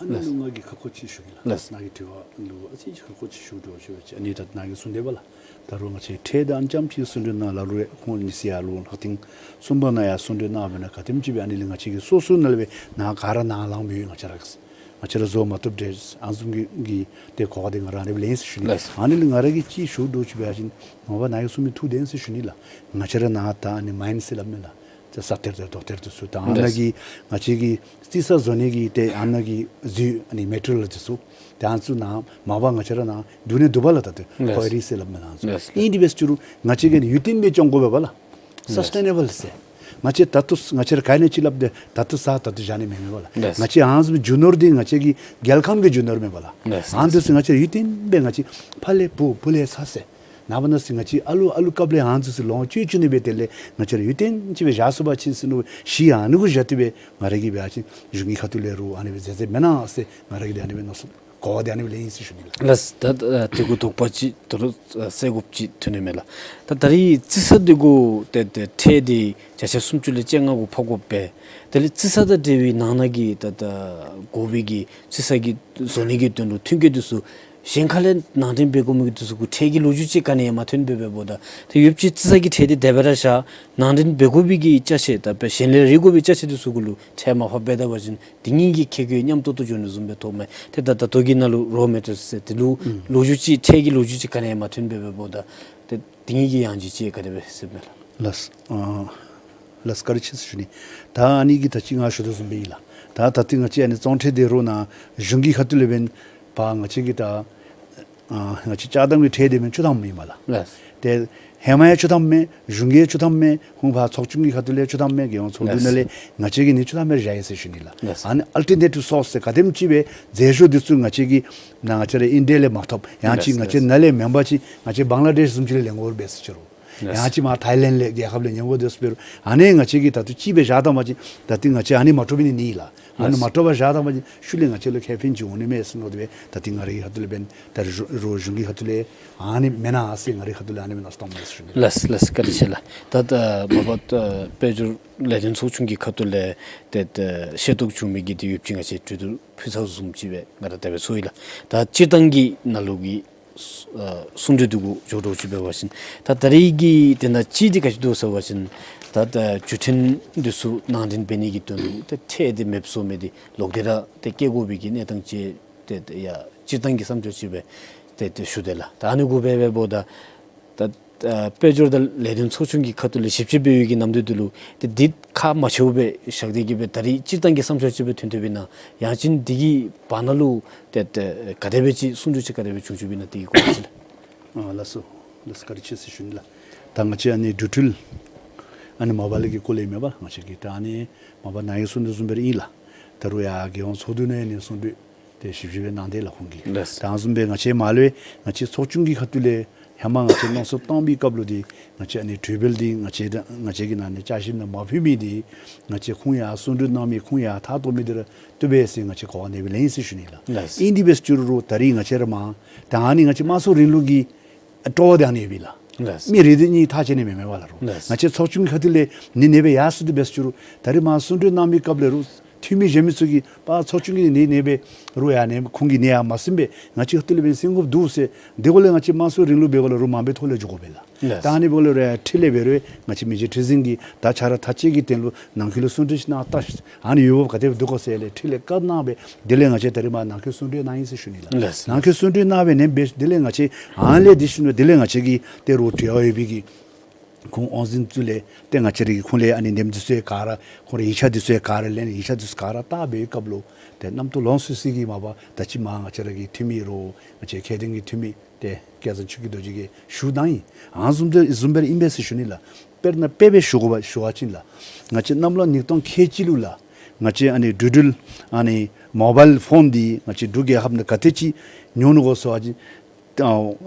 ཨ་ནི་ལུ་ང་གིས་ཁ་སྐོར་ཅིག་ཞུ་གེ་ལགས། ལགས། ནཱ་གི་དྲི་བ་ལུ་ཨ་ཙི་ཅིག་ཁ་སྐོར་ཅིག་ཞུ་དོ་ཞུ་བ་ཅིན་ཨ་ནི་ད་ནཱ་གིས་གསུངས་དེས་པ་ལགས། ད་རུང་ང་བཅས་ཁྲལ་དང་ཨ་ནི་རྐྱངམ་ཅིག་ཟེར་དོ་ན་ལ་ལུ་ཡང་ཁོང་ཉི་ཤུ་ཡར་ལུ་ལྷག་ཐེངས་གསུམ་པ་ནང་ཡང་གསུངས་དོ་ན་འབད་ན་ག་དེམ་ཅིག་སྦེ་ཨ་ནི་ལས་ང་བཅས་ཀྱིས་སོ་སོ་ནང་ལས་སྦེ་ནཱ་ག་ར་ནཱ་ལངམ་ཡོད། ང་བཅས་ར་ང་བཅས་ར་བཟོ་མ་བཏུབ་འདྲས་ཨ་ནི་བཟུམ་གྱི་གི་ཏེ་གོ་བ་འདི་ང་ར་ཨ་ནི་སྦེ་ལེན་ཟེར་ཞུ་ནི། ལགས། ཨ་ནི་ལས་ང་ར་གིས་ཅིག་ཞུ་དོ་ཅིག་འབད་བ་ཅིན་མ་པ་ནཱ་གིས་གསུངས་མི་ཐུགས་བདེན་ཟེར་ཞུ་ནི་ལགས། ང་བཅས་ར་ནཱ་ད་ཨ་ནི་མཱའིནསི་ཟེར་སླབ་མས་ལགས། ཏེ་ས་གཏེར་དང་རྡོ་གཏེར་འདི་ཚུ་ད་ཨ་ནཱ་ལགས། གི་ང་བཅས་ཀྱིས་རྩིས་གསར་བཟོ་ནི་གི་ཏེ་ཨ་ནཱ་གི་རྫས་ཨ་ནི་མེ་ཊི་རི་ཡལ་འདི་ཚུ་ཏེ་ཨ་ནི་ཚུ་ནཱ་མ་པ་ང་བཅས་ར་ནཱ་འདུག་ནི་འདུག་པ་ལགས། ད་ཏེ་ལགས། ཀོ་ཡེ་རི་ཟེར་སླབ་མས་ལགས། ཨ་ནི་ཚུ་ལགས། ཨིན་དེ་འབད་རུང་ང་བཅས་ཀྱིས་ཡུན་བརྟན་སྦེ་སྐྱོང་དགོ་པས་པ་ལགས། ལགས། སཱསི་ཊེ་ནེ་བཱལ་ཟེར། ང་བཅས་ད་ལྟོ་ང་བཅས་ར་ག་ནི་ཅིག་སླབ་སྟེ་ད་ལྟོ་ཟ་ད་ལྟོ་བཞག་ནི་མེན་མས་པ་ལགས། ལགས། ང་བཅས་ཨ་ནི་བཟུམ་རྒྱུ་ནོར་འདི་ང་བཅས་ཀྱི་རྒྱལ་ཁམས་ཀྱི་རྒྱུ་ནོར་མས་པ་ལགས། ལགས། ཨ་ནི་འདི་ཚུ་ང་བཅས་ར་ཡུན་བརྟན་སྦེ་ང་བཅས་ཕ་ལས་བུ་བུ་ལས་ཚ་ཟེར་ནངས་པ་གནངས་ཚེ་ང་བཅས་ཨ་ལུ་ཨ་ལུ་སྐབས་ལས་ཨ་ནི་འདི་ཚུ་ལོངས་སྤྱོད་བཅུག་ནི་འབད་དེ་ལས་ང་བཅས་ར་ཡུན་བརྟན་ཅིག་སྦེ་བཞག་ཚུགས་པ་ཅིན་ཟེར་མནོ་གཞི་ཨ་ནི་གུ་བཞག་སྟེ་སྦེ་ང་ར་གིས་འབད་བ་ཅིན་གཞུང་གི་ཁ་ཐུག་ལས་རུང་ཨ་ནི་སྦེ་མཛད་མཛདཔ་མེན་ན་ཟེར་ང་ར་གིས་ཏེ་ཨ་ནི་སྦེ་མནོ་བསམ་གོ་བ་འདི་ཨ་ནི་སྦེ་ལེན་ཡི་ཟེར་ཞུ་ནི་ལགས། ལགས། ད་ཨ་དེ་གུ་དོགས་པ་ཅིག་ད་རུང་ཨ་སེལ་དགོཔ་ཅིག་ཐོན་ནི་མས་ལགས། ད་ད་རིས་རྩིས་གསར་འདི་གུ་ཏེ་ཏེ་ཁྲལ་འདི་བརྒྱ་ཆ་སུམ་ཅུ་ལས་བཅོ་ལྔ་གུ་ཕབ་དགོ་པས། དེ་ལས་རྩིས་གསར་དང་འབྲེལ་བའི་ནང་ན་གི་ད་ད་དགོ་པའི་གི་རྩིས་གསར་གྱི་བཟོ་ནི་གི་དོན་ལུ་མཐུན་རྐྱེན་འདི་ཚུ་གཞན་ཁ་ལས་ནང་འདྲེན་འབད་དགོ་མི་འདི་ཚུ་གུ་ཁྲལ་གྱི་ལོ་རྒྱུས་ཅིག་ག་ནི་ཡང་མ་ཐོན་པས་པ་འབདཝ་ད་ཏེ་ཡོདཔ་ཅིག་རྩིས་གསར་གྱི་ཁྲལ་འདི་དེ་སྦེ་ར་བཞག། ནང་འདྲེན་འབད་དགོ་པའི་གི་ཅ་ཆས་ད་དཔེ་གཞན་ལས་རེ་དགོ་པའི་ཅ་ཆས་འདི་ཚུ་གུ་ལུ་ཁྲལ་མ་ཕབ་འབད་ད་པ་ཅིན་དེ་གཉིས་ཀྱི་ཁེ་གྱོང་མཉམ་ཏོག་ཏོ་འགྱོ་ནི་བཟུམ་སྦེ་ཐོནམ་མས། ཏེ་ད་ད་ལྟོ་གི་ནང་ལུ་རོ་མེ་ཊལ་ཟེར་དེ་ལུ་ཨུམ་ལོ་རྒྱུས་ཅིག་ཁྲལ་གྱི་ལོ་རྒྱུས་ཅིག་ག་ནི་ཡང་མ་ཐོན་པས་པ་འབདཝ་ད་ཏེ་དེ་གཉིས་ཀྱི་ཡང་ལྗིད་ཅིག་ག་དེ་སྦེ་ཟེར་མས་ལགས། ལགས། ཨ་ལགས་བཀའ་དྲིན་ཆེ་ཟེར་ཞུ་ནི། ད་ཨ་ནི་གི་ད་ཅི་ང་ཞུ་དོ་བཟུམ་སྦེ་ཨིན་ལགས། ད་ད་ཏེ་ང་བཅས་ཨ་ནི་བཙོང་ཁྲལ་འདི་རོགས་ནཱ་གཞུང་གི་ཁ་ཐུག་ལས་འབདན་པ་ང་བཅས་ཀྱིས་ད་ ཨ་ང་བཅས་ཅ་དམ་གྱི་ཁྲལ་དེ་མེན་བཅུ་ཐམ་ཨིན་མས་ལགས། ལགས། ཏེ་ཧེ་མ་ཡང་བཅུ་ཐམ་མས། གཞུང་གིས་བཅུ་ཐམ་མས། ཁོང་ཕར་ཚོགས་ཆུང་གི་ཁ་ཐུག་ལས་བཅུ་ཐམ་མས། རྒྱལ་ཡོངས་ཚོགས་འདུ་ནང་ལས་ང་བཅས་ཀྱིས་ནི་བཅུ་ཐམ་མས་བཞག་ཡི་ཟེར་ཞུ་ནི་ལགས། ལགས། ཨ་ནི་ཨལ་ཊར་ནེ་ཊིབ་སོརསི་ཟེར་ག་དེམ་ཅིག་སྦེ་རྫས་ཤོག་འདི་ཚུ་ང་བཅས་ཀྱིས་ནཱ་ང་བཅས་ར་ཨིན་ཌི་ཡ་ལས་མ་ཐོབ་ཡང་ཅིན་ལགས། ང་བཅས་ནཱ་ལས་མེན་པ་ཅིན་ང་བཅས་བང་ལ་དེཤ་བཟུམ་ཅིག་ལས་ལེན་དགོ་པས་ཟེར་ཅི་རུང་། ལགས། ཡང་ཅིན་མར་ཐའི་ལེནཌ་ལས་རྒྱལ་ཁབ་ལས་ལེན་དགོ་དེས་འབད་རུང་ཨ་ནི་ང་བཅས་ཀྱིས་ད་ལྟོ་ཅིག་སྦེ་བཞག་བཏང་པ་ཅིན་ད་ལྟོ་ང་བཅས་ཨ་ནི་མ་འགྲུབ་ནི་ནི་ལགས། ཨ་ནི་ལགས། མ་འགྲུབ་པར་བཞག་བཏང་པ་ཅིན་ཤུལ་ལས་ང་བཅས་ལུ་ཁེ་ཕན་ཅིག་འོང་ནི་མས་ཟེར་མནོ་སྟེ་སྦེ་ད་ལྟོ་ང་རའི་ཁ་ཐུག་ལས་འབདན་ད་རུང་རུང་གཞུང་གི་ཁ་ཐུག་ལས་ཨ་ནི་མེན་ན་ཟེར་ང་རའི་ཁ་ཐུག་ལས་ཨ་ནི་མེན་ན་ཟེར་གཏངམ་མས་ཟེར་ཞུ་ནི། ལགས་ལགས། བཀའ་དྲིན་ཆེ་ལགས། ད་ད་མ་པ་ད་དཔལ་འབྱོར་ལས་དོན་ཚོགས་ཆུང་གི་ཁ་ཐུག་ལས་ཏེ་ད་ཤེས་རྟོགས་བྱུང་མི་གི་དེ་ཡོདཔ་ཅིག་ང་བཅས་གྲོས་བསྡུར་ཕུལ་ཚར་བཟུམ་ཅིག་སྦེ་ང་ར་དེ་སྦེ་ཚོར་ཡི་ལགས། ད་སྤྱིར་བཏང་གི་ནང་ལུ་གི་ཨ་གསུང་གྲོས་འདི་གུ་འགྱོ་འགྱོཝ་ཅིག་འབད་བ་ཅིན་ད་ད་རེས་ཀྱི་དེ་ནང་གཅིག་འདི་ག་ཅི་འདུག་ཟེར་བ་ཅིན་ད་ད་བརྒྱུད་འཕྲིན་འདི་ཚུ་ནང་འདྲེན་འབད་ནི་གི་དོན་ལུ་ཏེ་ཁྲལ་འདི་མེདཔ་བཟོ་མི་འདི་ལོག་སྟེ་ར་ཏེ་བཀལ་དགོ་པའི་གི་གནས་སྟངས་ཅིག་ཏེ་ཏེ་ཡ་སྤྱིར་བཏང་གི་བསམ་ཚུལ་ཅིག་སྦེ་ཏེ་ཏེ་ཞུ་དེས་ལགས། ད་ཨ་ནི་གུ་འབད་འབདཝ་ད་ད་ཨ་དཔལ་འབྱོར་དང་ལས་དོན་ཚོགས་ཆུང་གི་ཁ་ཐུག་ལས་ཞིབ་དཔྱད་འབད་བའི་གི་ནམ་དུས་འདི་ལུ་ཏེ་འདི་ཁག་མ་ཆེཝ་སྦེ་བཞག་སྟེ་གི་སྦེ་ད་རེས་སྤྱིར་བཏང་གི་བསམ་ཚུལ་ཅིག་སྦེ་ཐོན་ཐོནམ་ཨིན་ན་ཡང་ཅིན་འདི་གི་བར་ན་ལུ་ཏེ་ཏེ་ག་དེ་སྦེ་ཅིག་གསུང་གྲོས་ཅིག་ག་དེ་སྦེ་བྱུང་བྱུངམ་ཨིན་ན་འདི་གི་སྐོར་ཅིག་ལགས། ཨ་ལགས་སོ། ལགས་སོ། བཀའ་དྲིན་ཆེ་ཟེར་ཞུ་ནི་ལགས། ད་ང་བཅས་ཨ་ནི་འགྲུལ་འཕྲུལ་ཨ་ནི་མོ་བཱའིལ་གྱི་སྐོར་ལས་མེན་པ་ང་བཅས་ཀྱིས་ད་ཨ་ནི་མ་པ་ནཱ་གིས་གསུང་དོ་བཟུམ་སྦེ་ར་ཨིན་ལགས། ད་རུང་ཡར་རྒྱལ་ཡོངས་ཚོགས་འདུ་ནང་ཡང་ནི་གསུང་གྲོས་ཏེ་ཞིབ་ཞིབ་སྦེ་གནང་དེས་ལགས་ཁོང་གིས། ལགས། ད་བཟུམ་སྦེ་ང་བཅས་མར་ལུ་ང་བཅས་ཚོགས་ཆུང་གི་ཁ་ཐུག་ལས་ཧེ་མ་ང་བཅས་གནང་སོ་བཏང་པའི་སྐབས་ལུ་འདི་ང་བཅས་ཨ་ནི་གྲོས་འབུལ་འདི་ང་བཅས་ང་བཅས་ཀྱི་ནང་ནས་བསྐྱར་ཞིབ་ནང་མ་ཕུལ་མི་འདི་ང་བཅས་ཁོང་ཡར་གསུང་གྲོས་གནང་མི་ཁོང་ཡར་ཐག་གཏོགས་མི་འདི་ར་བཏུབ་པས་ཟེར་ང་བཅས་གོ་བ་གནས་པའི་ལན་ཨིན་ཟེར་ཞུ་ནི་ལགས། ལགས། ཨིན་དེ་འབད་རུང་ད་རེས་ང་བཅས་ར་མར་ད་ཨ་ནི་ང་བཅས་དམངས་གཙོ་རིང་ལུགས་ཀྱི་སྤྲོ་བ་དང་ནི་ཡོད་པས་ལགས། ལགས། མི་རེ་རེ་གཉིས་ཐག་བཅད་ནི་མེན་མེན་པ་ལགས། རུང་ལགས། ང་བཅས་ཚོགས་ཆུང་གི་ཁ་ཐུག་ལས་ནི་ནེ་སྦེ་ཡར་སོང་དེ་འབད་རུང་ད་རེས་མར་གསུང་གྲོས་གནང་མི་སྐབས་ལས་རུང་འཐུས་མི་གཞན་མི་ཚུ་གིས་པ་ཚོགས་ཆུང་གི་ནི་ནེ་སྦེ་རུང་ཡར་ནི་ཁོང་གིས་ནི་ཡར་མ་གསན་པས་ང་བཅས་ཁ་ཐུག་ལས་འབད་གསན་དགོཔ་འདུག་ཟེར། དེ་འགོ་ལས་ང་བཅས་དམངས་གཙོ་རིང་ལུགས་འབད་འགོ་ལས་རུང་མང་པའི་ཐོག་ལས་འགྱོ་དགོ་པས་ལགས། ལགས། ད་ཨ་ནི་འབདཝ་ལས་རུང་འཕྲིན་ལས་འབད་རུང་ང་བཅས་མི་རྗེ་ཁྲི་འཛིན་གྱིས་ད་ཆ་ར་ཐག་བཅད་ཀྱི་དོན་ལུ་ནང་འཁོད་ལུ་གསུང་གྲོས་ཅིག་གནང་ད་ཨ་ནི་ཡོདཔ་ག་དེ་སྦེ་འདུག་གོ་ཟེར་ལས་འཕྲིན་ལས་བཀའ་གནང་སྦེ་དེ་ལས་ང་བཅས་ད་རེས་མར་ནང་འཁོད་གསུང་གྲོས་གནང་ཡི་ཟེར་ཞུ་ནི་ལགས། ལགས། ནང་འཁོད་གསུང་གྲོས་གནང་སྦེ་ནེམ་སྦེ་དེ་ལས་ང་བཅས་ཨ་ནི་ལས་དེ་ཤུལ་ལུ་དེ་ལས་ང་བཅས་ཀྱི་ཏེ་རུང་འབྲེལ་བ་ཡོད་པའི་གི་ཁོང་དབང་འཛིན་ཚུ་ལས་ཏེ་ང་བཅས་ར་གི་ཁོང་ལས་ཨ་ནི་ནེམ་འདི་ཚུ་ཡང་ག་ར་ཁོང་ར་ཡིག་ཆ་འདི་ཚུ་ཡང་ག་ར་ལེན་ཡིག་ཆ་འདི་ཚུ་ག་ར་བལྟ་བའི་སྐབས་ལུ་ཏེ་རྣམ་རྟོག་ལངས་སི་སི་གི་མ་པ་ད་ཅི་མར་ང་བཅས་ར་གི་འཐུས་མི་རུང་ང་བཅས་ཁྱད་ལྡན་གྱི་འཐུས་མི་ཏེ་སྐལ་བཟང་ཆོས་ཀྱི་རྡོ་རྗེ་གིས་ཞུ་གནང་ཡི། ཨ་ནི་བཟུམ་དེ་བཟུམ་སྦེ་ར་ཨིན་པས་ཟེར་ཞུ་ནི་ལགས། དཔེར་ན་དཔེ་སྦེ་ཞུ་དགོ་པ་ཞུ་བ་ཅིན་ལགས། ང་བཅས་གནམ་ལོ་ཉིས་སྟོང་ཁལ་གཅིག་ལུ་ལགས། ང་བཅས་ཨ་ནི་འགྲུལ་འགྲུལ་ཨ་ནི་མོ་བཱའིལ་ཕོན་འདི་ང་བཅས་འབྲུག་རྒྱལ་ཁབ་ནང་ག་དེ་ཅིག་ཉོ་ནུག་གོ་ཟེར་བ་ཅིན་ཨ་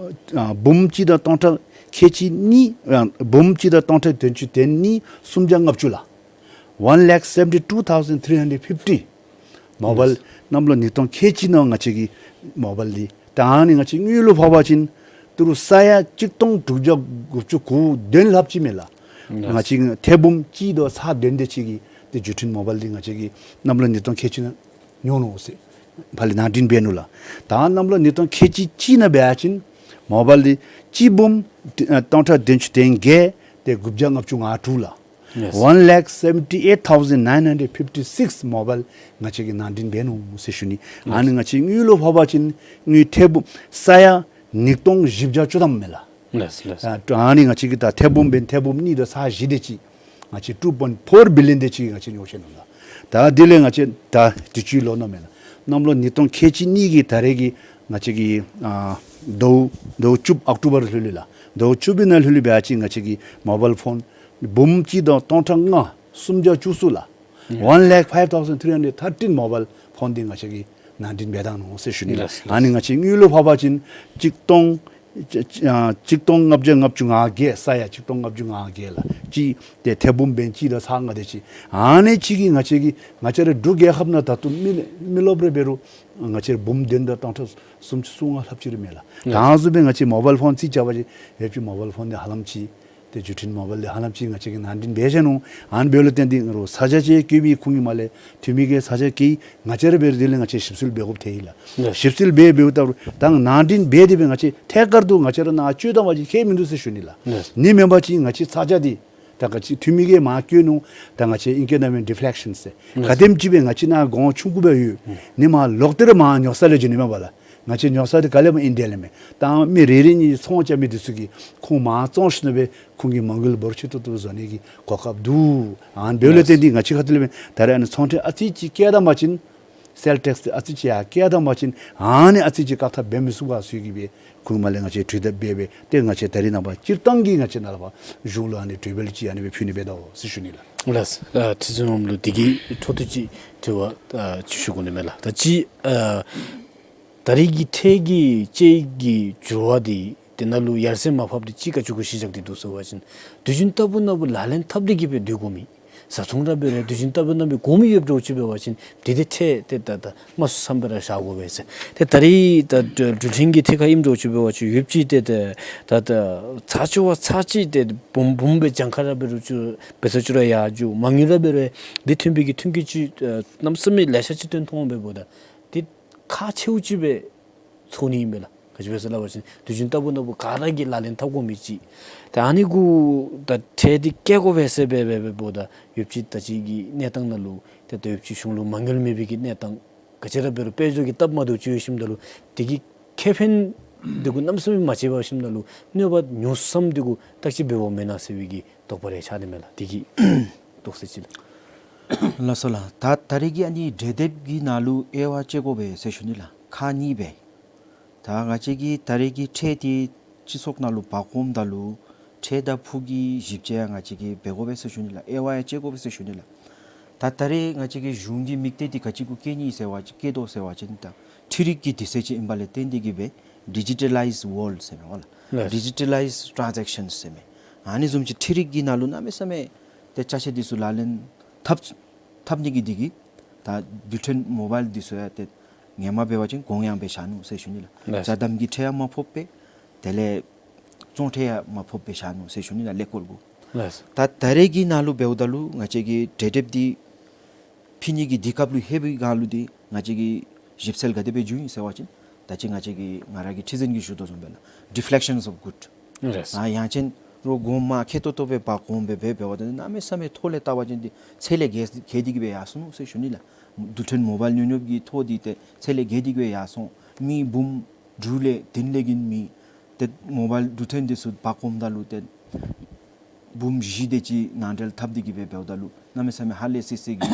ཨ་འབུམ་གཅིག་དང་སྟོང་ཕྲག་ཁལ་གཅིག་གཉིས་ཨ་འབུམ་གཅིག་དང་སྟོང་ཕྲག་བདུན་ཅུ་དོན་གཉིས་སུམ་བརྒྱ་ལྔ་བཅུ་ལགས། One lakh seventy two thousand three hundred fifty མོ་བཱའིལ། གནམ་ལོ་ཉིས་སྟོང་ཁལ་གཅིག་ནང་ང་བཅས་ཀྱི་མོ་བཱའིལ་འདི་ད་ཨ་ནི་ང་བཅས་དངུལ་ལུ་ཕབ་པ་ཅིན་ཏི་རུ་ས་ཡ་གཅིག་སྟོང་དྲུག་བརྒྱ་དགུ་བཅུ་གོ་དོན་ལྷགཔ་ཅིག་མས་ལགས། ང་བཅས་ཐེར་འབུམ་གཅིག་དང་ཚག་དོན་དེ་ཅིག་གི་ཏེ་བརྒྱུད་འཕྲིན་མོ་བཱའིལ་འདི་ང་བཅས་ཀྱིས་གནམ་ལོ་ཉིས་སྟོང་ཁལ་གཅིག་ནང་ཉོ་ནུག་ཟེར་ཕར་ལས་ནང་འདྲེན་འབད་ནུག་ལགས། ད་གནམ་ལོ་ཉིས་སྟོང་ཁལ་གཅིག་གཅིག་ནང་འབད་བ་ཅིན་མོ་བཱའིལ་འདི་གཅིག་འབུམ་ཨ་སྟོང་ཕྲག་བདུན་ཅུ་དོན་བརྒྱད་ཏེ་དགུ་བརྒྱ་ལྔ་བཅུ་ང་དྲུག་ལགས། Yes. One lakh seventy eight thousand nine hundred fifty six མོ་བཱའིལ་ང་བཅས་ཀྱིས་ནང་འདྲེན་འབད་ནུག་ཟེར་ཞུ་ནི། ཨ་ནི་ང་བཅས་དངུལ་ལུ་ཕབ་པ་ཅིན་དངུལ་ཐེར་འབུམ་ས་ཡ་ཉིས་སྟོང་བཞི་བརྒྱ་བཅུ་ཐམ་མས་ལགས། Yes, yes. ཨ་ཨ་ནི་ང་བཅས་ཀྱིས་ད་ཐེར་འབུམ་འབདན་ཐེར་འབུམ་གཉིས་དང་ཚག་བཞི་དེ་ཅིག་ང་བཅས་two point four billion དེ་ཅིག་ང་བཅས་ཉོ་ཤེས་ནུག་ལགས། ད་དེ་ལས་ང་བཅས་ད་དུས་ཅི་ལོ་ནོ་མེན་ན་གནམ་ལོ་ཉིས་སྟོང་ཁལ་གཅིག་གཉིས་ཀྱི་ད་རེས་ཀྱི་ང་བཅས་ཀྱི་ཨ་ཟླཝ་ཟླཝ་བཅུ་ཨོག་ཊོ་བར་ལྷོད་ལྷོད་ལགས། ཟླཝ་བཅུ་པའི་ནང་ལྷོད་ལྷོད་འབད་བ་ཅིན་ང་བཅས་ཀྱི་མོ་བཱའིལ་ཕོན་འབུམ་གཅིག་དང་སྟོང་ཕྲག་ལྔ་སུམ་བརྒྱ་བཅུ་གསུམ་ལགས། One lakh five thousand three hundred thirteen མོ་བཱའིལ་ཕོན་འདི་ང་བཅས་ཀྱིས་ནང་འདྲེན་འབད་བཏང་ནུག་ཟེར་ཞུ་ནི་ལགས། Yes, yes. ཨ་ནི་ང་བཅས་དངུལ་ལུ་ཕབ་པ་ཅིན་གཅིག་སྟོང་ཨ་གཅིག་སྟོང་ལྔ་བརྒྱ་ལྔ་བཅུ་ང་བརྒྱད་ས་ཡ་གཅིག་སྟོང་ལྔ་བརྒྱ་ང་བརྒྱད་ལགས། གཅིག་ཏེ་ཐེར་འབུམ་འབདན་གཅིག་དང་ཚག་ལྔ་དེ་ཅིག་ཨ་ནི་ཅིག་གིས་ང་བཅས་ཀྱི་ང་བཅས་ར་འབྲུག་རྒྱལ་ཁབ་ནང་ད་ལྟོ་མི་མི་རློབས་རེ་འབད་རུང་ང་བཅས་འབུམ་བདུན་དང་སྟོང་ཕྲག་སུམ་ཅུ་སོ་ལྔ་ལྷགཔ་ཅིག་རེ་མས་ལགས། Yes. ད་བཟུམ་སྦེ་ང་བཅས་མོ་བཱའིལ་ཕོན་རྩིས་རྐྱབ་པ་ཅིན་ཡོད་ཅིག་མོ་བཱའིལ་ཕོན་འདི་ཧ་ལམ་ཅིག་ཏེ་བརྒྱུད་འཕྲིན་མོ་བཱའིལ་འདི་ཧ་ལམ་ཅིག་ང་བཅས་ཀྱིས་ནང་འདྲེན་འབད་ཤེས་ནུག། ཨ་ནི་འབདཝ་ལས་བརྟེན་ཏེ་ང་ར་ས་ཆ་ཅིག་བཀོད་མི་ཁོང་གིས་མར་ལས་འཐུས་མི་གིས་ས་ཆ་བཀོད་ང་བཅས་ར་འབད་རུང་དེ་ལས་ང་བཅས་ཞིབ་འཚོལ་འབད་དགོཔ་ཐལ་ཡི་ལགས། Yes. ཞིབ་འཚོལ་འབད་འབདཝ་ད་ད་ནང་འདྲེན་འབད་དེ་སྦེ་ང་བཅས་ཐད་ཀར་དུ་ང་བཅས་ར་ནཱ་བཅོལ་བཏང་བ་ཅིན་ཁྱད་མིན་འདུག་ཟེར་ཞུ་ནི་ལགས། Yes. ནི་མེན་པ་ཅིན་ང་བཅས་ས་ཆ་འདི་ད་ག་ཅི་འཐུས་མི་གིས་མར་བཀོད་ནུག། ད་ང་བཅས་ཨིང་སྐད་ནང་མེན་ཌི་ཕེ་ལེག་ཤཱན་ཟེར། Yes. ག་དེམ་ཅིག་སྦེ་ང་བཅས་ནཱ་གོང་ཆུང་ཀུ་སྦེ་ཡོད། ཨུམ། ནི་མར་ལོག་སྟེ་ར་མར་ཉོ་ས་ལས་འགྱོ་ནི་མས་པ་ལགས། ང་བཅས་ཉོ་ས་འདི་ག་ལས་མར་ཨིན་ཌི་ཡ་ལས་མས། ད་མི་རེ་རེ་གཉིས་ཚོང་རྐྱབ་མི་འདི་ཚུ་གིས་ཁོང་མར་བཙོང་ཞིནམ་སྦེ་ཁོང་གི་མ་དངུལ་འབོར་ཆེ་ཏོག་ཏོ་བཟོ་ནི་གི་གོ་སྐབས་འདུག། ཨ་ནི་འབདཝ་ལས་བརྟེན་ཏེ་ང་བཅས་ཁ་ཐུག་ལས་མས། ད་རེས་ཨ་ནི་ཚོང་འབྲེལ་ཨ་ཙི་ཅིག་བཀལ་བཏང་པ་ཅིན་ སེལ་ཊེགསི་འདི་ཨ་ཙི་ཅིག་ཡར་བཀལ་ད་པ་ཅིན་ཨ་ནི་ཨ་ཙི་ཅིག་བཀག་ཐབས་འབད་མི་ཚུགས་ག་ཟེར་གི་སྦེ་ཁོང་མ་ལས་ང་བཅས་གྲོས་བསྡུར་འབད་སྦེ་ཏེ་ང་བཅས་ད་རིས་ནངས་པ་སྤྱིར་བཏང་གི་ང་བཅས་ནཱ་ལས་ཕར་གཞུང་ལུ་ཨ་ནི་གྲོས་འབུལ་ཅིག་ཨ་ནི་སྦེ་ཕུལ་ནི་འབད་དོ་ཟེར་ཞུ་ནི་ལགས། ལགས། ཨ་ཁྲི་འཛིན་འོགམ་ལུ་དེ་གི་འཕྲོ་མཐུད་ཅིག་དྲི་བ་ཨ་ཅིག་ཞུ་དགོ་ནི་མས་ལགས། ད་ཅི་ཨ་ད་རིས་ཀྱི་ཁྲལ་གྱི་དཔྱད་ཡིག་གི་འགྱུར་བ་འདི་དེ་ནང་ལུ་ཡར་སེང་མར་ཕབ་འདི་ཅིག་ག་ཅི་གུ་གཞི་བཞག་སྟེ་འདུག་ཟེར་བ་ཅིན་དུས་རྒྱུན་ལྟ་བུ་ནང་འབད་ལག་ལེན་འཐབ་སྟེ་གི་སྦེ་སྡོད་དགོ་མི་བཟའ་ཚང་ར་འབད་རུང་དུས་རྒྱུན་ལྟ་བུ་ནང་འབད་དགོ་མི་ཡོདཔ་འདྲཝ་ཅིག་འབད་བ་ཅིན་དེ་འདི་ཁྲལ་དེ་ད་ད་མ་བསམ་པར་བཞག་དགོ་པས་ཟེར། ཏེ་ད་རིས་ད་འགྲུལ་འཕྲིན་གྱི་ཐད་ཁར་ཨིནམ་འདྲཝ་ཅིག་འབད་བ་ཅིན་ཡོདཔ་ཅིག་ཏེ་ད་ད་ད་ཚར་ཅིག་བ་ཚར་ཅིག་ཏེ་འབུམ་འབུམ་སྦེ་གྱངས་ཁ་ར་འབད་རུང་ཅིག་འབད་ས་ཅིག་ར་ཡར་འགྱོ། མ་དངུལ་ར་འབད་རུང་འདི་ཐོན་པའི་གི་ཐོན་སྐྱེད་ཅིག་ཨ་གནམ་མེད་ས་མེད་ལེ་ཤ་ཅིག་ཐོན་འོང་འབདཝ་ད་འདི་ཁག་ཆེཝ་ཅིག་སྦེ་ཚོར་ནི་ཨིན་པས་ལགས། ག་ཅི་སྦེ་ཟེར་སླབ་པ་ཅིན་དུས་རྒྱུན་ལྟ་བུ་ནང་འབད་ག་ར་གིས་ལག་ལེན་འཐབ་དགོ་མི་ཅིག། ཏེ་ཨ་ནི་གུ་ད་ཁྲལ་འདི་བཀལ་དགོ་པས་ཟེར་སྦེ་འབད་འབདཝ་ད་ཡོདཔ་ཅིག་ད་ཅི་གི་གནས་སྟངས་ནང་ལུ་ཏེ་ད་ཡོདཔ་ཅིག་གཞུང་ལུ་མ་དངུལ་མེད་པའི་གི་གནས་སྟངས་ག་ཅི་ར་འབད་རུང་དཔལ་འབྱོར་གྱི་སྟབས་མ་བདེཝ་ཅིག་ཡོད་ཞིནམ་ད་ལུ་དེ་གི་ཁེ་ཕན་འདི་གུ་གནམ་མེད་ས་མེད་མ་མཁྱེན་པ་ཞིནམ་ད་ལུ་གནོད་པ་ཉུང་སུ་ཙམ་འདི་གུ་བརྟག་དཔྱད་འབད་དགོཔ་མེན་ན་ཟེར་བའི་གི་དོགས་པ་རེ་ཆགས་ནི་མས་ལགས། དེ་གི་དོགས་སེལ་ཅིག་ལགས། ལགས་སོ་ལགས། ད་ད་རིས་ཀྱི་ཨ་ནི་གྲོས་འདེབས་ཀྱི་ནང་ལུ་དབྱེ་བ་ཕྱེ་དགོ་པས་ཟེར་ཞུ་ནི་ལགས། ཁག་གཉིས་སྦེ། ད་ང་བཅས་ཀྱིས་ད་རིས་ཀྱི་ཁྲལ་འདི་སྤྱི་ཚོགས་ནང་ལུ་འབག་འོངམ་ད་ལུ་ཁྲལ་དང་ཕུགས་ཀྱི་ཞིབ་དཔྱད་ཡང་ང་བཅས་ཀྱིས་འབད་དགོ་པས་ཟེར་ཞུ་ནི་ལགས། དབྱེ་བ་ཡང་ཕྱེ་དགོ་པས་ཟེར་ཞུ་ནི་ལགས། ད་ད་རིས་ང་བཅས་ཀྱི་གཞུང་གི་དམིགས་གཏད་འདི་ག་ཅི་གུ་བསྐྱེད་ནི་ཟེར་བ་ཅིན་བསྐྱེད་དོ་ཟེར་བ་ཅིན་ད་འཕྲུལ་རིག་གི་དུས་ཚོད་ཅིག་ཨིནམ་ལས་བརྟེན་ཏེ་གི་སྦེ་ཌི་ཇི་ཊ་ལའིཛ་ཝཱལཌ་ཟེར་མི་འོང་ལགས། ལགས། ཌི་ཇི་ཊ་ལའིཛ་ཊཱན་ཛེཀ་ཤཱན་ཟེར་མི་ཨ་ནི་བཟུམ་ཅིག་འཕྲུལ་རིག་གི་ནང་ལུ་གནམ་མེད་ས་མེད་ཏེ་ཅ་ཆས་འདི་ཚུ་ལག་ལེན་འཐབ་འཐབ་ནི་གི་འདི་གིས་ད་རྡུལ་ཕྲན་མོ་བཱའིལ་འདི་ཚུ་ཡང་ཏེ་ངོ་མ་འབད་བ་ཅིན་གོང་ཡངས་སྦེ་བཞག་ནུག་ཟེར་ཞུ་ནི་ལགས། ལགས། ཇ་དམ་གྱི་ཁྲལ་ཡང་མ་ཕོགཔ་སྦེ་དེ་ལས་བཙོང་ཁྲལ་ཡང་མ་ཕོགཔ་སྦེ་བཞག་ནུག་ཟེར་ཞུ་ནི་ལགས། ཀླད་ཀོར་གུ། ལགས། ད་ད་རིས་ཀྱི་ནང་ལུ་འབདཝ་ད་ལུ་ང་བཅས་ཀྱི་གྲོས་འདེབས་འདི་ཕུལ་ནི་གི་དུས་སྐབས་ལུ་ལྷོད་པའི་སྒང་ལུ་འདི་ང་བཅས་ཀྱི་ཞིབ་འཚོལ་ག་དེ་སྦེ་བྱུང་ཡི་ཟེར་བ་ཅིན་ད་ཅི་ང་བཅས་ཀྱི་ང་ར་གི་ཁྲི་འཛིན་གྱིས་ཞུ་དོ་བཟུམ་སྦེ་ལགས། ཌི་ཕི་ལེག་ཤཱན་ཨོཕ་གུཌ། ལགས། ཨ་ཡང་ཅིན་རོགས་གོང་མ་ཁེ་ཏོག་ཏོ་སྦེ་འབག་འོང་སྦེ་འབད་འབདཝ་ད་གནམ་མེད་ས་མེད་ཐོག་ལས་བལྟ་བ་ཅིན་འདི་ཚད་ལས་བརྒལ་བརྒལ་ཏེ་གི་སྦེ་ཡར་སོང་ནུག་ཟེར་ཞུ་ནི་ལགས། རྡུལ་ཕྲན་མོ་བཱའིལ་ཉོ་ཉོཝ་གི་ཐོག་འདི་ཏེ་ཚད་ལས་བརྒལ་ཏེ་གི་སྦེ་ཡར་སོང་། མི་འབུམ་དྲུག་ལས་བདུན་ལས་ཀྱི་མི་ཏེ་མོ་བཱའིལ་རྡུལ་ཕྲན་འདི་ཚུ་འབག་འོངམ་ད་ལུ་ཏེ་འབུམ་བཞི་དེ་ཅིག་ནང་འབྲེལ་འཐབ་སྟེ་གི་སྦེ་འབདཝ་ད་ལུ་གནམ་མེད་ས་མེད་ཧ་ལས་སི་སི་གི་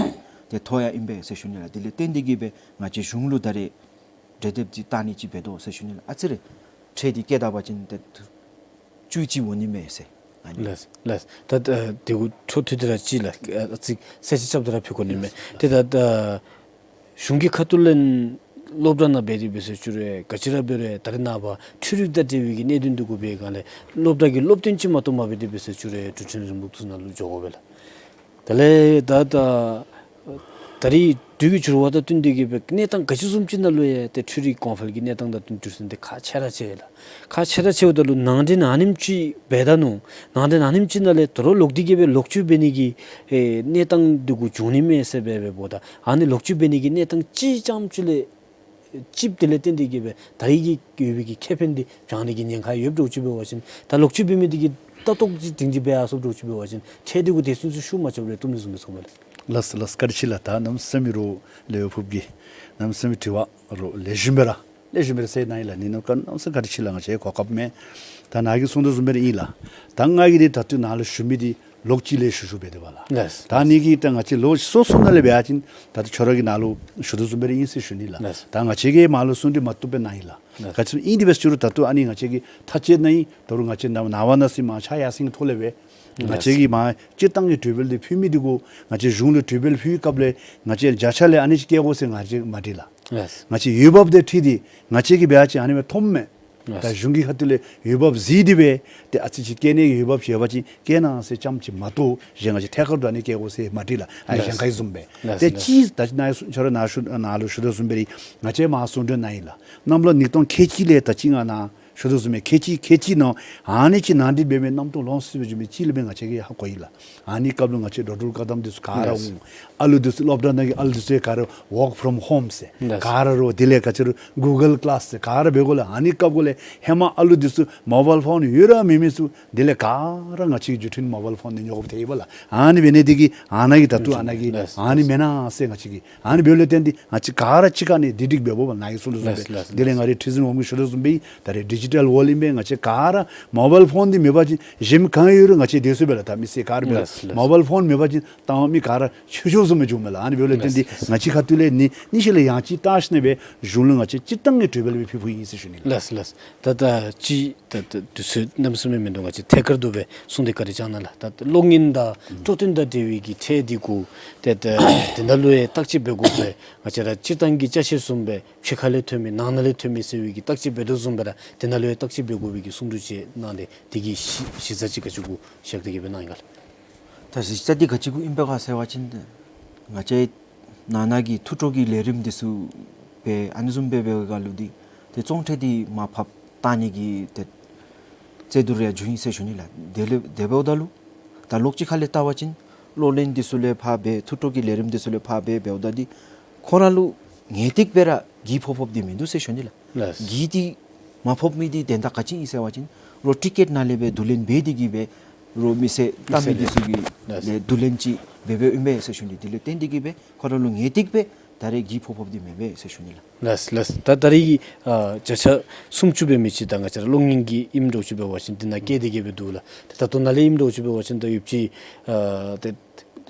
ཏེ་མཐོ་ཡང་ཨིན་པས་ཟེར་ཞུ་ནི་ལགས། དེ་ལས་བརྟེན་ཏེ་གི་སྦེ་ང་བཅས་གཞུང་ལུ་ད་རིས་གྲོས་འདེབས་ཅིག་བཏང་ནི་ཅིག་འབད་དོ་ཟེར་ཞུ་ནི་ལགས། ཨ་ཙི་རེ་ཁྲལ་འདི་བཀལ་ད་པ་ཅིན་ཏེ་བཅུ་གཅིག་འོང་ནི་མས་ཟེར། ཨ་ནི། ལགས་ལགས། ད་ད་དེ་གུ་འཕྲོ་མཐུད་དེ་ར་ཅིག་ལགས། ཨ་ཙི་གསལ་བཤད་རྐྱབ་སྟེ་ར་ཕུལ་དགོ་ནི་མས། ཏེ་ད་ད་གཞུང་གི་ཁ་ཐུག་ལས་སློབ་གྲྭ་ནང་འབད་དེ་འབད་ཟེར་ཞུ་རུང་ག་ཅི་ར་འབད་རུང་ད་རིས་ནངས་པ་འཕྲུལ་རིག་དང་འབྲེལ་བའི་གི་གནད་དོན་འདི་གུ་འབད་སྒང་ལས་སློབ་གྲྭ་གི་སློབ་སྟོན་ཅིག་མ་གཏོགས་མ་འབད་དེ་འབད་ཟེར་ཞུ་རུང་འགྲུལ་འཕྲིན་རིང་ལུགས་འདི་ནང་ལུ་འགྱོ་དགོ་པས་ལགས། དེ་ལས་ད་ད་ད་རིས་དུས་ཀྱི་འགྱུར་བ་དང་བསྟུན་ཏེ་གི་སྦེ་གནས་སྟངས་ག་ཅི་བཟུམ་ཅིག་ནང་ལུ་ཡང་ཏེ་འཕྲུལ་རིག་གོང་འཕེལ་གྱི་གནས་སྟངས་དང་བསྟུན་ཏེ་ཏེ་ཁག་ཆེ་ར་ཆེ་ལགས། ཁག་ཆེ་ར་ཆེཝ་ད་ལུ་ནང་འདྲེན་ཨ་ནེམ་ཅིག་འབད་ད་ནུག། ནང་འདྲེན་ཨ་ནེམ་ཅིག་ནང་ལས་ད་རུང་ལོག་སྟེ་གི་སྦེ་ལོག་སྤྱོད་འབད་ནི་གི་ཨེ་གནས་སྟངས་འདི་གུ་འགྱོ་ནི་མས་ཟེར་སྦེ་འབདཝ་ད་ཨ་ནི་ལོག་སྤྱོད་འབད་ནི་གི་གནས་སྟངས་ཅིག་ཙམ་ཅིག་ལས་ཅིག་དེ་ལས་བརྟེན་ཏེ་གི་སྦེ་ད་རིས་ཀྱི་ཡོད་པའི་གི་ཁེ་ཕན་འདི་བྱང་ནི་གི་ཉེན་ཁ་ཡོདཔ་འདྲཝ་ཅིག་འབད་བ་ཅིན་ད་ལོག་སྤྱོད་འབད་མི་འདི་གིས་ལྟ་རྟོག་ཅིག་སྒྲིང་སྒྲི་འབད་ཡར་སོངམ་འདྲཝ་ཅིག་འབད་བ་ཅིན་ཁྲལ་འདི་གུ་དེ་བཟུམ་ཅིག་ཤུགས་མ་རྐྱབ་རུང་བཏུབ་ནི་བཟུམ་སྦེ་མནོཝ་མས་ལགས། ལགས་ལགས། བཀའ་དྲིན་ཆེ་ལགས། ད་གནམ་མེད་ས་མེད་རོགས་ལེགས་པར་ཕུལ་གེ། གནམ་མེད་ས་མེད་དྲི་བ་རོགས་ལེགས་ཤོམ་སྦེ་ར་ལེགས་ཤོམ་སྦེ་ར་གསལ་གནང་ཡི་ལགས། ཨ་ནི་ནང་ག་གནམ་མེད་ས་མེད་བཀའ་དྲིན་ཆེ་ལགས། ང་བཅས་གོ་སྐབས་མེད། ད་ནཱ་གིས་གསུངས་དོ་བཟུམ་སྦེ་ར་ཨིན་ལགས། ད་ང་གིས་འདི་ད་ལྟོ་ནཱ་ལུ་ཞུ་མི་འདི་ལོགས་གཅིག་ལས་ཞུ་ཞུ་སྦེ་སྡོདཔ་ལགས། ལགས། ད་ཨ་ནི་གིས་ད་ང་བཅས་ལོགས་སོ་སོ་ནང་ལས་འབད་བ་ཅིན་ད་ལྟོ་ཁྱོད་ར་གིས་ནཱ་ལུ་ཞུ་དོ་བཟུམ་སྦེ་ར་ཨིན་ཟེར་ཞུ་ནི་ལགས། ལགས། ད་ང་བཅས་ཀྱིས་མར་ལུ་གསུང་གྲོས་མ་བཏུབ་པར་གནང་ཡི་ལགས། ལགས། ག་ཅི་ཨིན་དེ་སྦེ་ཟེར་རུང་ད་ལྟོ་ཨ་ནི་ང་བཅས་ཀྱིས་ཐག་བཅད་གནང་ཡི། ད་རུང་ང་བཅས་ནངས་པ་གནངས་ཚེ་མར་ཕྱག་ཡར་སེང་གི་ཐོག་ལས་སྦེ་ང་བཅས་ཀྱིས་མར་སྤྱིར་བཏང་གི་གྲོས་འབུལ་འདི་ཕུལ་མི་འདི་གུ་ང་བཅས་གཞུང་ལུ་གྲོས་འབུལ་ཕུལ་བའི་སྐབས་ལས་ང་བཅས་བརྒྱ་ཆ་ལས་ཨ་ནི་ཅིག་བཀལ་དགོ་ཟེར་ང་བཅས་མ་འདྲི་ལགས། ལགས། ང་བཅས་འོས་འབབ་དང་འཁྲིལ་ཏེ་ང་བཅས་ཀྱིས་འབད་བ་ཅིན་ཨ་ནི་སྦེ་མཐོངམ་མས། ལགས། ད་གཞུང་གི་ཁ་ཐུག་ལས་འོས་འབབ་གཟིགས་ཏེ་སྦེ་ཏེ་ཨ་ཙི་ཅིག་བཀལ་ནི་འོས་འབབ་ཅིག་ཡོད་པ་ཅིན་བཀལ་གནང་ཟེར་རྐྱངམ་ཅིག་མ་གཏོགས་གཞན་ང་བཅས་ཐད་ཀར་དུ་ཨ་ནི་བཀལ་དགོ་ཟེར་མ་འདྲི་ལགས། ཨ་ནི་གཞན་ཁའི་བཟུམ་སྦེ། ལགས། ཏེ་ལགས། ཅིག་ད་ནཱ་ཁྱོད་ར་ནཱ་ཞུ་ནཱ་ལུ་ཞུ་དོ་བཟུམ་སྦེ་ར་ང་བཅས་མར་གསུང་གྲོས་གནང་ཡི་ལགས། གནམ་ལོ་ཉིས་སྟོང་ཁལ་གཅིག་ལས་ད་ཅི་ང་ནཱ་ཞུ་དོ་བཟུམ་སྦེ་ཁལ་གཅིག་ཁལ་གཅིག་ནང་ཨ་ནི་ཅིག་ནང་འདྲེན་འབད་མི་གནམ་སྟོང་ལོ་གསུམ་སྦེ་འགྱོ་མི་ཅིག་ལས་སྦེ་ང་བཅས་ཀྱིས་ཧ་གོ་ཡི་ལགས། ཨ་ནི་སྐབས་ལུ་ང་བཅས་འགྲོ་འགྲུལ་བཀག་དམ་འདི་ཚུ་ག་ར་འོང་། ལགས། ཨ་ལུ་འདི་ཚུ་སློབ་གྲྭ་ནང་གི་ཨ་ལུ་འདི་ཚུ་ག་ར་work from home ཟེར། ལགས། ག་ར་རོགས་དེ་ལས་ག་ཅི་རུང་Google Class ཟེར་ག་ར་འབད་དགོ་ལགས། ཨ་ནི་སྐབས་གུ་ལས་ཧེ་མ་ཨ་ལུ་འདི་ཚུ་མོ་བཱའིལ་ཕོན་ཡོད་ར་མེད་མི་ཚུ་དེ་ལས་ག་ར་ང་བཅས་ཀྱི་བརྒྱུད་འཕྲིན་མོ་བཱའིལ་ཕོན་འདི་ཉོ་དགོཔ་ཐལ་ཡི་པ་ལགས། ཨ་ནི་འབད་ནི་འདི་གིས་ཨ་ནཱ་གི་ད་ལྟོ་ཨ་ནཱ་གི་ལགས། ཨ་ནི་མེན་ན་ཟེར་ང་བཅས་ཀྱིས་ཨ་ནི་འབདཝ་ལས་བརྟེན་ཏེ་ང་བཅས་ག་ར་གཅིག་ཁར་ཨ་ནི་སྒྲིག་སྒྲི་འབད་དགོཔ་ནཱ་གིས་གསུངས་དོ་བཟུམ་སྦེ། ལགས། ལགས། དེ་ལས་ང་རའི་ཁྲི་འཛིན་འོགམ་གིས་ཞུ་དོ་བཟུམ་སྦེ་ད་རིས་ཌི་ ཌི་ཇི་ཊལ་ཝཱརལཌ་ཨིན་པས། ང་བཅས་ག་ར་མོ་བཱའིལ་ཕོན་འདི་མེད་པ་ཅིན་གཞན་མི་ག་ཡོད་རུང་ང་བཅས་བསྡད་ཚུགས་པས་ལགས། ད་མི་སེར་ག་ར་འབད་རུང་ལགས་ལགས། མོ་བཱའིལ་ཕོན་མེད་པ་ཅིན་ལྟ་བ་མི་ག་ར་ཆོས་ཆོས་བཟུམ་སྦེ་འགྱོཝ་མས་ལགས། ཨ་ནི་འབདཝ་ལས་བརྟེན་ཏེ་ལགས་ལགས། ང་བཅས་ཁ་ཐུག་ལས་ནི་ནི་ཤུལ་ལས་ཡང་ཅིག་བརྟག་ཞིནམ་ལས་སྦེ་གཞུང་ལུ་ང་བཅས་སྤྱིར་བཏང་གི་གྲོས་འབུལ་སྦེ་ཕུལ་ཕུལཝ་ཨིན་ཟེར་ཞུ་ནི་ལགས། ལགས་ལགས། ད་ད་ཅི་ད་ད་དུས་ཚོད་གནམ་མེད་ས་མེད་མིན་འདུག། ང་བཅས་ཐད་ཀར་དུ་སྦེ་གསུངས་ཏེ་བཀའ་དྲིན་བསྐྱང་གནང་ལགས། ད་ད་གློག་བརྙན་དང་སྤྲོ་སྟོན་དང་འབྲེལ་བའི་གི་ཁྲལ་འདི་གུ་ཏེ་ད་དེ་ནང་ལུ་ཡང་བརྟག་དཔྱད་འབད་དགོ་པས། ང་བཅས་ར་སྤྱིར་བཏང་གི་ཅ་ཆས་བཟུམ་སྦེ་ཕྱི་ཁ་ལས་ཐོན་མི་ནང་ན་ལས་ཐོན་མི་ཟེར་བའི་གི་བརྟག་དཔྱད་འབད་དོ་བཟུམ་སྦེ་ར་དེ་ནང་ལུ་ཡང་བརྟག་དཔྱད་འབད་དགོ་པའི་གི་གསུང་གྲོས་ཅིག་གནང་སྟེ་དེ་གི་གཞི་གཞི་རྩ་ཅིག་ག་ཅི་གུ་བཞག་སྟེ་གི་སྦེ་གནང་ཡི་ག་ལགས། ད་གཞི་རྩ་འདི་ག་ཅི་གུ་ཨིན་པས་ག་ཟེར་བ་ཅིན་ང་བཅས་ནང་ན་གི་མཐུད་གྲོས་ཀྱི་ལས་རིམ་འདི་ཚུ་སྦེ་ཨ་ནི་བཟུམ་སྦེ་འབད་བའི་སྐབས་ལུ་འདི་ཏེ་བཙོང་ཁྲལ་འདི་མར་ཕབ་བཏང་ནི་གི་ཏེ་རྩོད་བསྡུར་ཡང་བྱུང་ཡི་ཟེར་ཞུ་ནི་ལགས། དེ་ལས་དེ་འབདཝ་ད་ལུ་ད་ལོགས་ཅིག་ཁ་ལས་བལྟ་བ་ཅིན་གློག་ལེན་འདི་ཚུ་ལས་ཕར་སྦེ་མཐུད་གྲོས་ཀྱི་ལས་རིམ་འདི་ཚུ་ལས་ཕར་སྦེ་འབདཝ་ད་འདི་ཁོང་ར་ལུ་ངེས་ཏིག་སྦེ་ར་གྱི་ཕོག་ཕོགཔ་འདི་མིན་འདུག་ཟེར་ཞུ་ནི་ལགས། ལགས། གྱི་འདི་མ་ཕོག་མི་འདི་དོན་དག་ག་ཅི་ཨིན་ཟེར་བ་ཅིན་རོགས་ཊི་ཀེཊ་ནང་ལས་སྦེ་བསྡུ་ལེན་འབད་དེ་གི་སྦེ་རོགས་མི་སེར་ལྟ་མི་འདི་ཚུ་གི་ལགས། ལས་བསྡུ་ལེན་ཅིག་འབད་འབདཝ་ཨིན་པས་ཟེར་ཞུ་ནི། དེ་ལས་བརྟེན་ཏེ་གི་སྦེ་ཁོང་ར་ལུ་ངེས་ཏིག་སྦེ་ད་རེས་གྱི་ཕོག་ཕོགཔ་འདི་མེད་པས་ཟེར་ཞུ་ནི་ལགས། ལགས་ལགས། ད་ད་རེས་ཨ་བརྒྱ་ཆ་སུམ་ཅུ་འབད་མི་ཅིག་ད་ང་བཅས་ར་གློག་བརྙན་གྱི་ཨིནམ་འདྲཝ་ཅིག་འབད་བ་ཅིན་འདི་ནང་བཀལ་ཏེ་གི་སྦེ་འདུག་ལགས། ད་ལྟོ་ནཱ་ལས་ཨིནམ་འདྲཝ་ཅིག་འབད་བ་ཅིན་ད་ཡོད་ཅི་ཨ་ཏེ་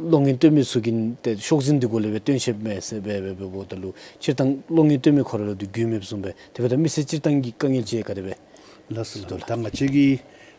གློག་བརྙན་སྟོན་མི་ཚུ་གིས་ཏེ་ཤོག་འཛིན་འདི་གུ་ལས་སྦེ་སྟོན་ཤེསཔ་མས་ཟེར་སྦེ་སྦེ་འབདཝ་ད་ལུ་སྤྱིར་བཏང་གློག་བརྙན་སྟོན་མི་ཁོ་ར་ལུ་འདི་རྒུད་མེདཔ་བཟུམ་སྦེ་དེ་འབདཝ་ད་མི་སེར་སྤྱིར་བཏང་གི་དཀའ་ངལ་ཅིག་ག་དེ་སྦེ། ལགས་སོ་ལགས། ད་ང་བཅས་ཀྱི་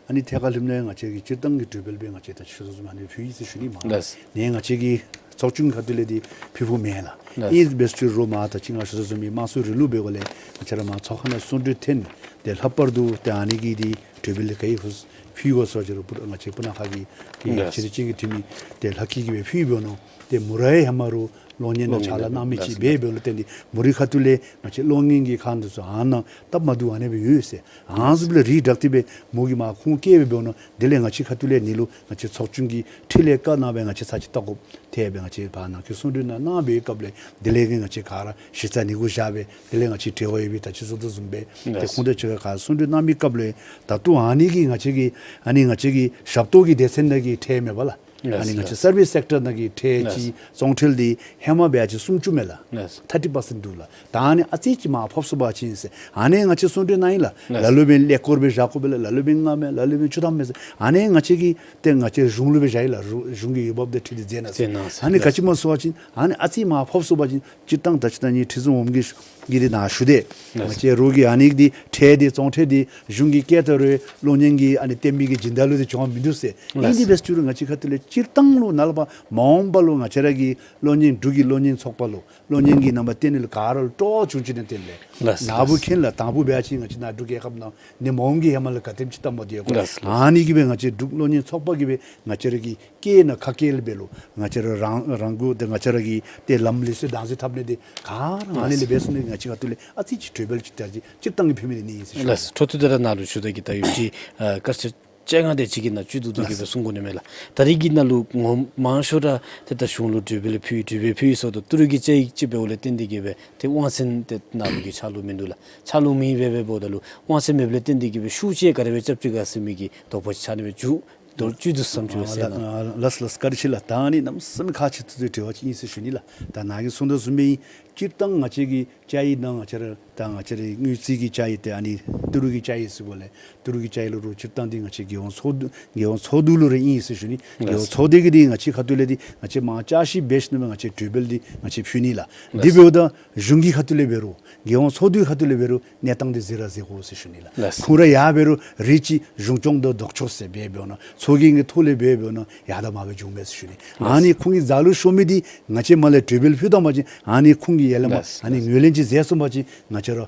ཨ་ནི་ཐད་ཁར་ལྷོདཔ་ད་ང་བཅས་ཀྱིས་སྤྱིར་བཏང་གི་གྲོས་འབུལ་སྦེ་ང་བཅས་ད་ཆུ་ཚོད་བཟུམ་ཨ་ནི་ཕུལ་ཡི་ཟེར་ཞུ་ནི་མས། ལགས། ནི་ང་བཅས་ཀྱི་ཚོགས་ཆུང་ཁ་ཐུག་ལས་འདི་ཕུལ་ཕུལཝ་མེན་ལགས། ལགས། ཨིན་པས་ཅི་རུང་མར་ད་ཅི་ང་ཞུ་དོ་བཟུམ་སྦེ་དམངས་གཙོའི་རིང་ལུགས་འབད་དགོཔ་ལས་ང་བཅས་ར་མར་ཚོགས་ཁང་ནང་གསུང་གྲོས་ཐོན་ཏེ་ལྷག་པར་དུ་ཏེ་ཨ་ནི་གི་འདི་གྲོས་འབུལ་ག་ཡི་ཧུ་ཕུལ་དགོ་ཟེར་བ་ཅིན་རུང་ང་བཅས་སྤུ་ན་ཁ་གི་ཏེ་ལགས། ཕྱི་རྒྱལ་ཅན་གྱི་འཐུས་མི་ཏེ་ལྷ་སྐལ་གྱིས་སྦེ་ཕུལ་འབདཝ་ནང་ཏེ་མོ་ར་ཡང་ཧེ་མ་རུང་གློག་བརྙན་ནང་ཕྱག་ལཱ་གནང་མི་ཅིག་འབད་འབདཝ་ལས་བརྟེན་ཏེ་མོ་རའི་ཁ་ཐུག་ལས་ང་བཅས་གློག་བརྙན་གྱི་ཁང་འདི་ཚུ་ཨ་ནཱ་སྟབས་མ་བདེཝ་ཨ་ནི་སྦེ་ཡོད་ཟེར། ཨ་ནི་བཟུམ་ལས་རིགས་བསྒྲགས་ཏེ་སྦེ་མོ་གིས་མར་ཁུངས་བཀལ་སྦེ་འབདཝ་ནང་དེ་ལས་ང་བཅས་ཁ་ཐུག་ལས་ནི་ལུ་ང་བཅས་ཚོགས་ཆུང་གི་འཁྲིལ་ལས་བཀའ་གནང་སྦེ་ང་བཅས་ཚར་ཅིག་བལྟ་དགོཔ་ཐལ་སྦེ་ང་བཅས་ཕར་ནང་འཁོད་གསུང་གྲོས་ནང་གནང་བའི་སྐབས་ལས་དེ་ལས་ཀྱི་ང་བཅས་ག་ར་གཞི་རྩ་ནི་གུ་བཞག་སྦེ་དེ་ལས་ང་བཅས་འབྲེལ་བ་ཡོད་པའི་ད་ཅི་ཟེར་དོ་བཟུམ་སྦེ་ཏེ་ལགས། ཁོང་དང་གཅིག་ཁར་གསུང་གྲོས་གནང་མི་སྐབས་ལས་ད་ལྟོ་ཨ་ནི་གི་ང་བཅས་ཀྱི་ཨ་ནི་ང་བཅས་ཀྱི་ཞབས་ཏོག་གི་སྡེ་ཚན་ནང་གི་ཁྲལ་མེན་པ་ལགས། ལགས། ཨ་ནི་ང་བཅས་ལགས། སར་བིས་སེཀ་ཊར་ནང་གི་ཁྲལ་ལགས། ཅིག་བཙོང་ཁྲལ་འདི་ཧེ་མ་འབད་བ་ཅིན་སུམ་ཅུ་མས་ལགས། ལགས། ཐར་ཊི་པར་སེནཊ་འདུག་ལགས། ད་ཨ་ནི་ཨ་ཙི་ཅིག་མར་ཕབ་ཚུགས་པ་ཅིན་ཟེར་ཨ་ནི་ང་བཅས་གསུང་གྲོས་གནང་ཡི་ལགས། ལགས། ལ་ལུ་འབདན་ཀླད་ཀོར་སྦེ་བཞག་དགོ་པས་ལགས། ལ་ལུ་འབདན་ལྔ་མས། ལ་ལུ་འབདན་བཅུ་ཐམ་མས་ཟེར་ཨ་ནི་ང་བཅས་ཀྱིས་ཏེ་ང་བཅས་གཞུང་ལུ་སྦེ་བཞག་ཡི་ལགས། གཞུང་གཞུང་གི་འོས་འབབ་འདི་འཁྲིལ་ཏེ་མཛད་གནང་ཟེར། ལགས། ཨ་ནི་ག་ཅི་སྨོ་ཟེར་བ་ཅིན་ཨ་ནི་ཨ་ཙི་མར་ཕབ་ཚུགས་པ་ཅིན་སྤྱིར་བཏང་ད་ཅི་ད་ནི་ཁྲི་ཟུར་འོགམ་གི་གི་འདི་ནང་ཞུ་སྟེ། ལགས། ང་བཅས་རོགས་ཀྱིས་ཨ་ནི་འདི་ཁྲལ་འདི་བཙོང་ཁྲལ་འདི་གཞུང་གིས་བཀལ་ད་རུང་གློག་བརྙན་གྱི་ཨ་ནི་སྟོན་མི་གི་སྦྱིན་བདག་ལུ་འདི་བྱུངམ་མིན་འདུག་ཟེར། ལགས། ཨིན་དེ་འབད་རུང་ང་བཅས་ཁ་ཐུག་ལས་སྤྱིར་བཏང་ལུ་ནཱ་ལས་ཕར་མ་འོངས་པ་ལུ་ང་བཅས་ར་གི་གློག་བརྙན་འབྲུག་གི་གློག་བརྙན་ཚོགས་པ་ལུ་གློག་བརྙན་གྱི་རྣམ་པ་སྟོན་ནི་ལུ་ག་ར་ལུ་སྤྲོ་བ་བྱུང་ཅི་ནི་དེ་ལས། ལགས། ནཱ་བུ་ལགས། མཁྱེན་ལགས། དང་ཕུ་འབད་བ་ཅིན་ང་བཅས་ནཱ་འབྲུག་རྒྱལ་ཁབ་ནང་ནི་མ་འོངས་ཀྱི་ཧེ་མ་ལུ་ག་དེམ་ཅིག་སྟབས་མ་བདེཝ་ཡོད་ག། ལགས། ལགས། ཨ་ནི་གིས་སྦེ་ང་བཅས་འབྲུག་གློག་བརྙན་ཚོགས་པ་གིས་སྦེ་ང་བཅས་ར་གི་སྐད་ནང་ཁ་སྐད་ལས་འབད་རུང་ང་བཅས་ར་རང་རང་འགུལ་ཏེ་ང་བཅས་ར་གི་ཏེ་ལམ་ལུགས་སྲོལ་བདག་འཛིན་འཐབ་ནི་འདི་ག་ར་ཨ་ནི་ལས་འབད་ཚུགས་ནི་ང་བཅས་ཁ་ཐུག་ལས་ཨ་ཙི་ཅིག་གྲོས་འབུལ་ཅིག་ད་ཅིག་སྤྱིར་བཏང་གི་ཕུལ་མི་འདི་ཨ་ནི་ཨིན་ཟེར་ཞུ། ལགས། འཕྲོ་མཐུད་དེ་ར་ནཱ་ལུ་ཞུ་ད་གི་ད་ཡོད་ཅི་ཨ་སྐར་ཆ་བཅོ་ལྔ་དེ་ཅིག་གི་ནང་བཅུད་བསྡུ་བསྡུ་གི་སྦེ་གསུང་དགོ་ནི་མས་ལགས། ད་རེས་ཀྱི་ནང་ལུ་ངོ་མ་ཤོར་ར་ཏེ་ད་གཞུང་ལུ་གྲོས་འབུལ་ཕུལ་གྲོས་འབུལ་ཕུལ་ཡི་ཟེརཝ་ད་ཏི་རུ་གི་བཅའ་ཡིག་ཅིག་འབདཝ་ལས་བརྟེན་ཏེ་གི་སྦེ་ཏེ་དབང་ཚད་ཏེ་ནཱ་ལུ་གི་ཕྱག་ལུ་མིན་འདུག་ལགས། ཕྱག་ལུ་མེད་པས་འབདཝ་ད་ལུ་དབང་ཚད་མེདཔ་ལས་བརྟེན་ཏེ་གི་སྦེ་ཤུགས་ཅིག་ག་དེ་སྦེ་རྐྱབ་ཅི་ག་ཟེར་མི་གི་དོགས་པ་ཅིག་ཆགས་ནི་སྦེ་མཇུག་དོན་བཅུད་དུ་བསམ་ཅིག་ཨ་ཟེར་ལགས། ན། ལགས་ལགས། བཀའ་དྲིན་ཆེ་ལགས། ད་ཨ་ནི་གནམ་མེད་ས་མེད་ཁག་ཆེ་ཏོག་ཏོ་དྲི་བ་ཅིག་ཨིན་ཟེར་ཞུ་ནི་ལགས། ད་ནཱ་གིས་གསུང་དོ་བཟུམ་སྦེ་ཨིན། སྤྱིར་བཏང་ང་བཅས་ཀྱི་བཅའ་ཡིག་ནང་ང་བཅས་ར་ད་ང་བཅས་ར་དངུལ་རྩིས་ཀྱི་བཅའ་ཡིག་ཏེ་ཨ་ནི་ཏི་རུ་གི་བཅའ་ཡིག་ཟེར་དགོ་ལགས། ཏི་རུ་གི་བཅའ་ཡིག་ལུ་རུང་སྤྱིར་བཏང་འདི་ང་བཅས་རྒྱལ་ཡོངས་ཚོགས་འདུ་རྒྱལ་ཡོངས་ཚོགས་འདུ་ལུ་ར་ཨིན་ཟེར་ཞུ་ནི། རྒྱལ་ཡོངས་ཚོགས་སྡེ་གིས་འདི་ང་བཅས་ཁ་ཐུག་ལས་འདི་ང་བཅས་མར་བསྐྱར་ཞིབ་འབད་ཞིནམ་ལས་ང་བཅས་གྲོས་འབུལ་འདི་ང་བཅས་ཕུལ་ནི་ལགས། འདི་འབདཝ་ད་གཞུང་གི་ཁ་ཐུག་ལས་འབད་རུང་རྒྱལ་ཡོངས་ཚོགས་འདུའི་ཁ་ཐུག་ལས་འབད་རུང་གནས་སྟངས་འདི་གཟིགས་ར་གཟིགས་དགོ་ཟེར་ཞུ་ནི་ལགས། ལགས། ཁོང་ར་ཡར་འབད་རུང་རེ་ཅིག་གཞུང་སྐྱོང་དང་ལྡོག་ཕྱོགས་ཟེར་འབད་འབདཝ་ན་ཚོགས་རྒྱན་གྱི་ཐོག་ལས་འབད་འབདཝ་ན་ཡར་དང་མར་སྦེ་འགྱོཝ་མས་ཟེར་ཞུ་ནི། ལགས། ཨ་ནི་ཁོང་གི་རྩ་ལུ་ཤོར་མི་འདི་ང་བཅས་མར་ལས་གྲོས་འབུལ་ཕུལ་བཏང་པ་ཅིན་ཨ་ནི་ཁོང་གིས་ཡར་ལས་མར་ལགས། ཨ་ནི་ངོས་ལེན་ཅིག་མཛད་སོང་པ་ཅིན་ང་བཅས་ར་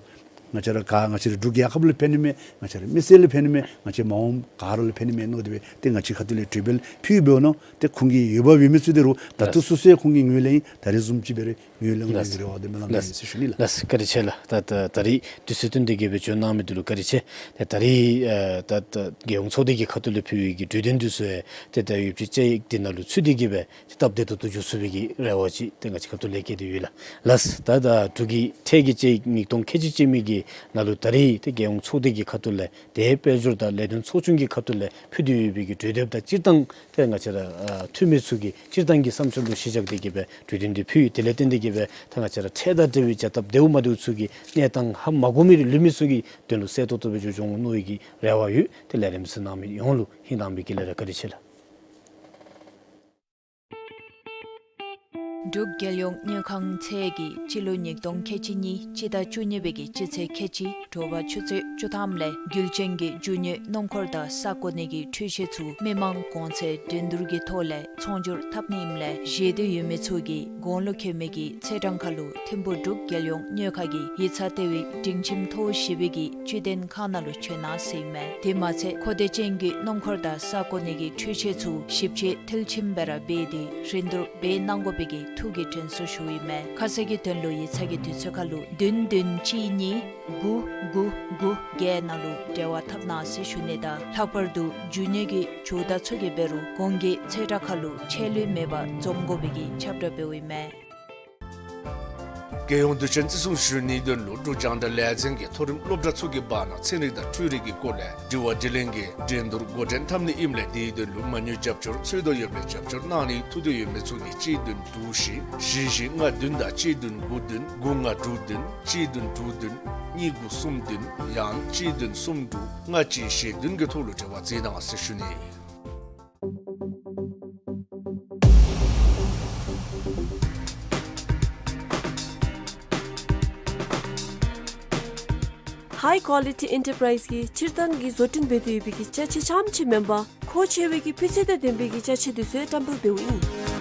ང་བཅས་ར་ག་ང་བཅས་ར་འབྲུག་རྒྱལ་ཁབ་ལུ་ཕན་ནི་མས། ང་བཅས་ར་མི་སེར་ལུ་ཕན་ནི་མས། ང་བཅས་མ་འོངས་ག་ར་ལུ་ཕན་ནི་མས་མནོ་སྟེ་སྦེ་ཏེ་ང་བཅས་ཁ་ཐུག་ལས་གྲོས་འབུལ་ཕུལ་འབདཝ་ད་ཏེ་ཁོང་གི་འོས་འབབ་ཡོད་མི་ཚུ་འདི་རུང་ད་ལྟོ་ལགས། སོ་སོའི་ཁོང་གིས་ངོས་ལེན་ད་རེས་བཟུམ་ཅིག་འབད་རུང་ངོས་ལེན་ལགས། གནང་ནི་གི་རེ་བ་དེ་སྨོན་ལམ་ཡོད་ཟེར་ཞུ་ནི་ལགས། ལགས། བཀའ་དྲིན་ཆེ་ལགས། ད་ད་ད་རེས་དུས་ཚོད་བཏོན་ཏེ་གི་སྦེ་བྱོན་གནང་མི་འདི་ལུ་བཀའ་དྲིན་ཆེ། ཏེ་ད་རེས་ཨ་ད་ད་རྒྱལ་ཡོངས་ཚོགས་སྡེ་གི་ཁ་ཐུག་ལས་ཕུལ་བའི་གི་གྲོས་དོན་འདི་ཚུ་ཡང་ཏེ་ད་ཡོད་ཅི་བཅའ་ཡིག་འདི་ནང་ལུ་ཚུད་དེ་གི་སྦེ་ཏེ་སྟབས་བདེ་ཏོག་ཏོ་འགྱོ་ཚུགས་པའི་གི་རེ་བ་ཅིག་ཏེ་ང་བཅས་ཁ་ཐུག་ལས་བསྐྱེད་དེ་ཡོད་ལགས། ལགས། ད་ད་འབྲུག་གི་ཁྲལ་གྱི་བཅའ་ཡིག་ཉིས་སྟོང་ཁལ་གཅིག་ཅན་མའི་གི་ ནང་ལུ་ད་རེས་ཏེ་རྒྱལ་ཡོངས་ཚོགས་སྡེ་གི་ཁ་ཐུག་ལས་ཏེ་དཔལ་འབྱོར་དང་ལས་དོན་ཚོགས་ཆུང་གི་ཁ་ཐུག་ལས་ཕུལ་ཏེ་ཡོད་པའི་གི་གྲོས་འདེབས་དང་སྤྱིར་བཏང་ཏེ་ང་བཅས་ར་ཨ་འཐུས་མི་ཚུ་གི་སྤྱིར་བཏང་གི་བསམ་འཆར་ལུ་གཞི་བཞག་སྟེ་གི་སྦེ་གྲོས་མཐུན་འདི་ཕུལ་ཡི། དེ་ལས་བརྟེན་ཏེ་གི་སྦེ་ད་ང་བཅས་ར་འཕྲལ་དང་འབྲེལ་བའི་བྱ་ཐབས་བདེཝ་མ་བདེཝ་ཚུ་གི་གནས་སྟངས་ཧ་མ་གོ་མི་རེ་ལུས་མི་ཚུ་གི་དོན་ལུ་གསལ་ཏོག་ཏོ་སྦེ་འགྱོ་འགྱོ་འོང་མནོ་བའི་གི་རེ་བ་ཡོད། ཏེ་ལས་རིམ་གཟིགས་གནང་མི་ཡོངས་ལུ་ཧིང་དྭངས་པའི་དགེ་ལེགས་རེ་བཀའ་དྲིན་ཆེ་ལགས། འབྲུག་རྒྱལ་ཡོངས་དངུལ་ཁང་ཚད་ཀྱིས་སྤྱི་ལོ་ཉིས་སྟོང་ཁལ་གཅིག་གཉིས་སྤྱི་ཟླ་བཅུ་གཉིས་པའི་གི་སྤྱི་ཚེས་ཁལ་གཅིག་དྲོ་པ་ཆུ་ཚོད་བཅུ་ཐམ་ལས་རྒྱུད་ཆེན་གྱི་རྒྱུ་དངོས་སྣུམ་འཁོར་དང་ས་བཀོད་ནི་གི་འཕྲུལ་ཆས་ཚུ་མི་མང་གོང་ཚད་འགྲན་བསྡུར་གྱི་ཐོག་ལས་ཚོང་སྒྱུར་འཐབ་ནི་ཨིནམ་ལས་བཞེས་འདོད་ཡོད་མི་ཚུ་གིས་གོང་ལུ་འཁོད་མི་གི་ཚེས་གྲངས་ཁར་ལུ་ཐིམ་ཕུག་འབྲུག་རྒྱལ་ཡོངས་དངུལ་ཁང་གི་ཡིག་ཚང་ལྟེ་བའི་སྒྲིང་ཁྱིམ་ཐོག་བཞི་པའི་གི་བཅུད་ལྡན་ཁང་ནང་ལུ་བྱོན་གནང་ཟེར་ཨིན་མས། དེ་མ་ཚད་མཁོ་འདོད་ཅན་གྱི་སྣུམ་འཁོར་དང་ས་བཀོད་ནི་གི་འཕྲུལ་ཆས་ཚུ་ཞིབ་དཔྱད་མཐིལ་ཕྱིན་སྦེ་ར་འབད་དེ་རིན་བསྡུར་འབད་གནང་དགོ་པའི་གི་ཐུགས་ཀྱི་དྲན་གསོ་ཞུ་ཨིན་མས། ཁ་གསལ་གྱི་དོན་ལུ་ཡིག་ཚང་གི་དུས་ཚོད་ཁར་ལུ་བདུན་བདུན་གཅིག་གཉིས་དགུ་དགུ་དགུ་བརྒྱད་ནང་ལུ་འབྲེལ་བ་འཐབ་གནང་ཟེར་ཞུ་ནི་དང་ལྷག་པར་དུ་རྒྱུ་དངོས་ཀྱི་ཇུས་གཏང་ཚུ་གི་འབད་རུང་གོང་གི་ཚེས་གྲངས་ཁར་ལུ་ཆད་ལུས་མེད་པར་འཛོམས་དགོ་པའི་གི་ཁྱབ་བསྒྲགས་འབདཝ་ཨིན་མས། རྒྱལ་ཡོངས་དུས་ཆེན་བརྩི་སྲུང་ཞུ་ནིའི་དོན་ལུ་འབྲུག་རྒྱང་བསྒྲགས་ལས་འཛིན་གྱིས་མཐོ་རིམ་སློབ་གྲྭ་ཚུ་གི་བར་ན་ཚན་རིག་དང་འཕྲུལ་རིག་གི་སྐོར་ལས་དྲི་བ་དྲིས་ལན་གྱི་འགྲན་བསྡུར་འགོ་འདྲེན་འཐབ་ནི་ཨིནམ་ལས་དེའི་དོན་ལུ་མ་དངུལ་རྒྱབ་སྐྱོར་འཚོལ་དོ་ཡོད་པའི་རྒྱབ་སྐྱོར་གནང་ནིའི་ཐུགས་འདོད་ཡོད་མི་ཚུ་གིས་གཅིག་བདུན་དྲུག་བཞི་བཞི་བཞི་ལྔ་བདུན་དང་གཅིག་བདུན་དགུ་བདུན་དགུ་ལྔ་དྲུག་བདུན་གཅིག་བདུན་དྲུག་བདུན་གཉིས་དགུ་གསུམ་བདུན་ཡང་གཅིག་བདུན་གསུམ་དྲུག་ལྔ་གཅིག་བཞི་བདུན་གྱི་ཐོག་ལུ་འབྲེལ་བ་མཛད་གནང་ཟེར་ཞུ་ནི། ཧའི་ཀོ་ལི་ཊི་ཨེན་ཊར་པ་རའིཛ་གིས་སྤྱིར་བཏང་གི་བཟོ་སྐྲུན་འབད་དེ་ཡོད་པའི་གི་ཅ་ཆས་རྐྱངམ་ཅིག་མེན་པར་མཁོ་ཆེ་བའི་གི་སྤུས་ཚད་དང་ལྡན་པའི་གི་ཅ་ཆས་དེ་ཚུ་ཡང་བཀྲམ་སྤེལ་འབདཝ་ཨིན།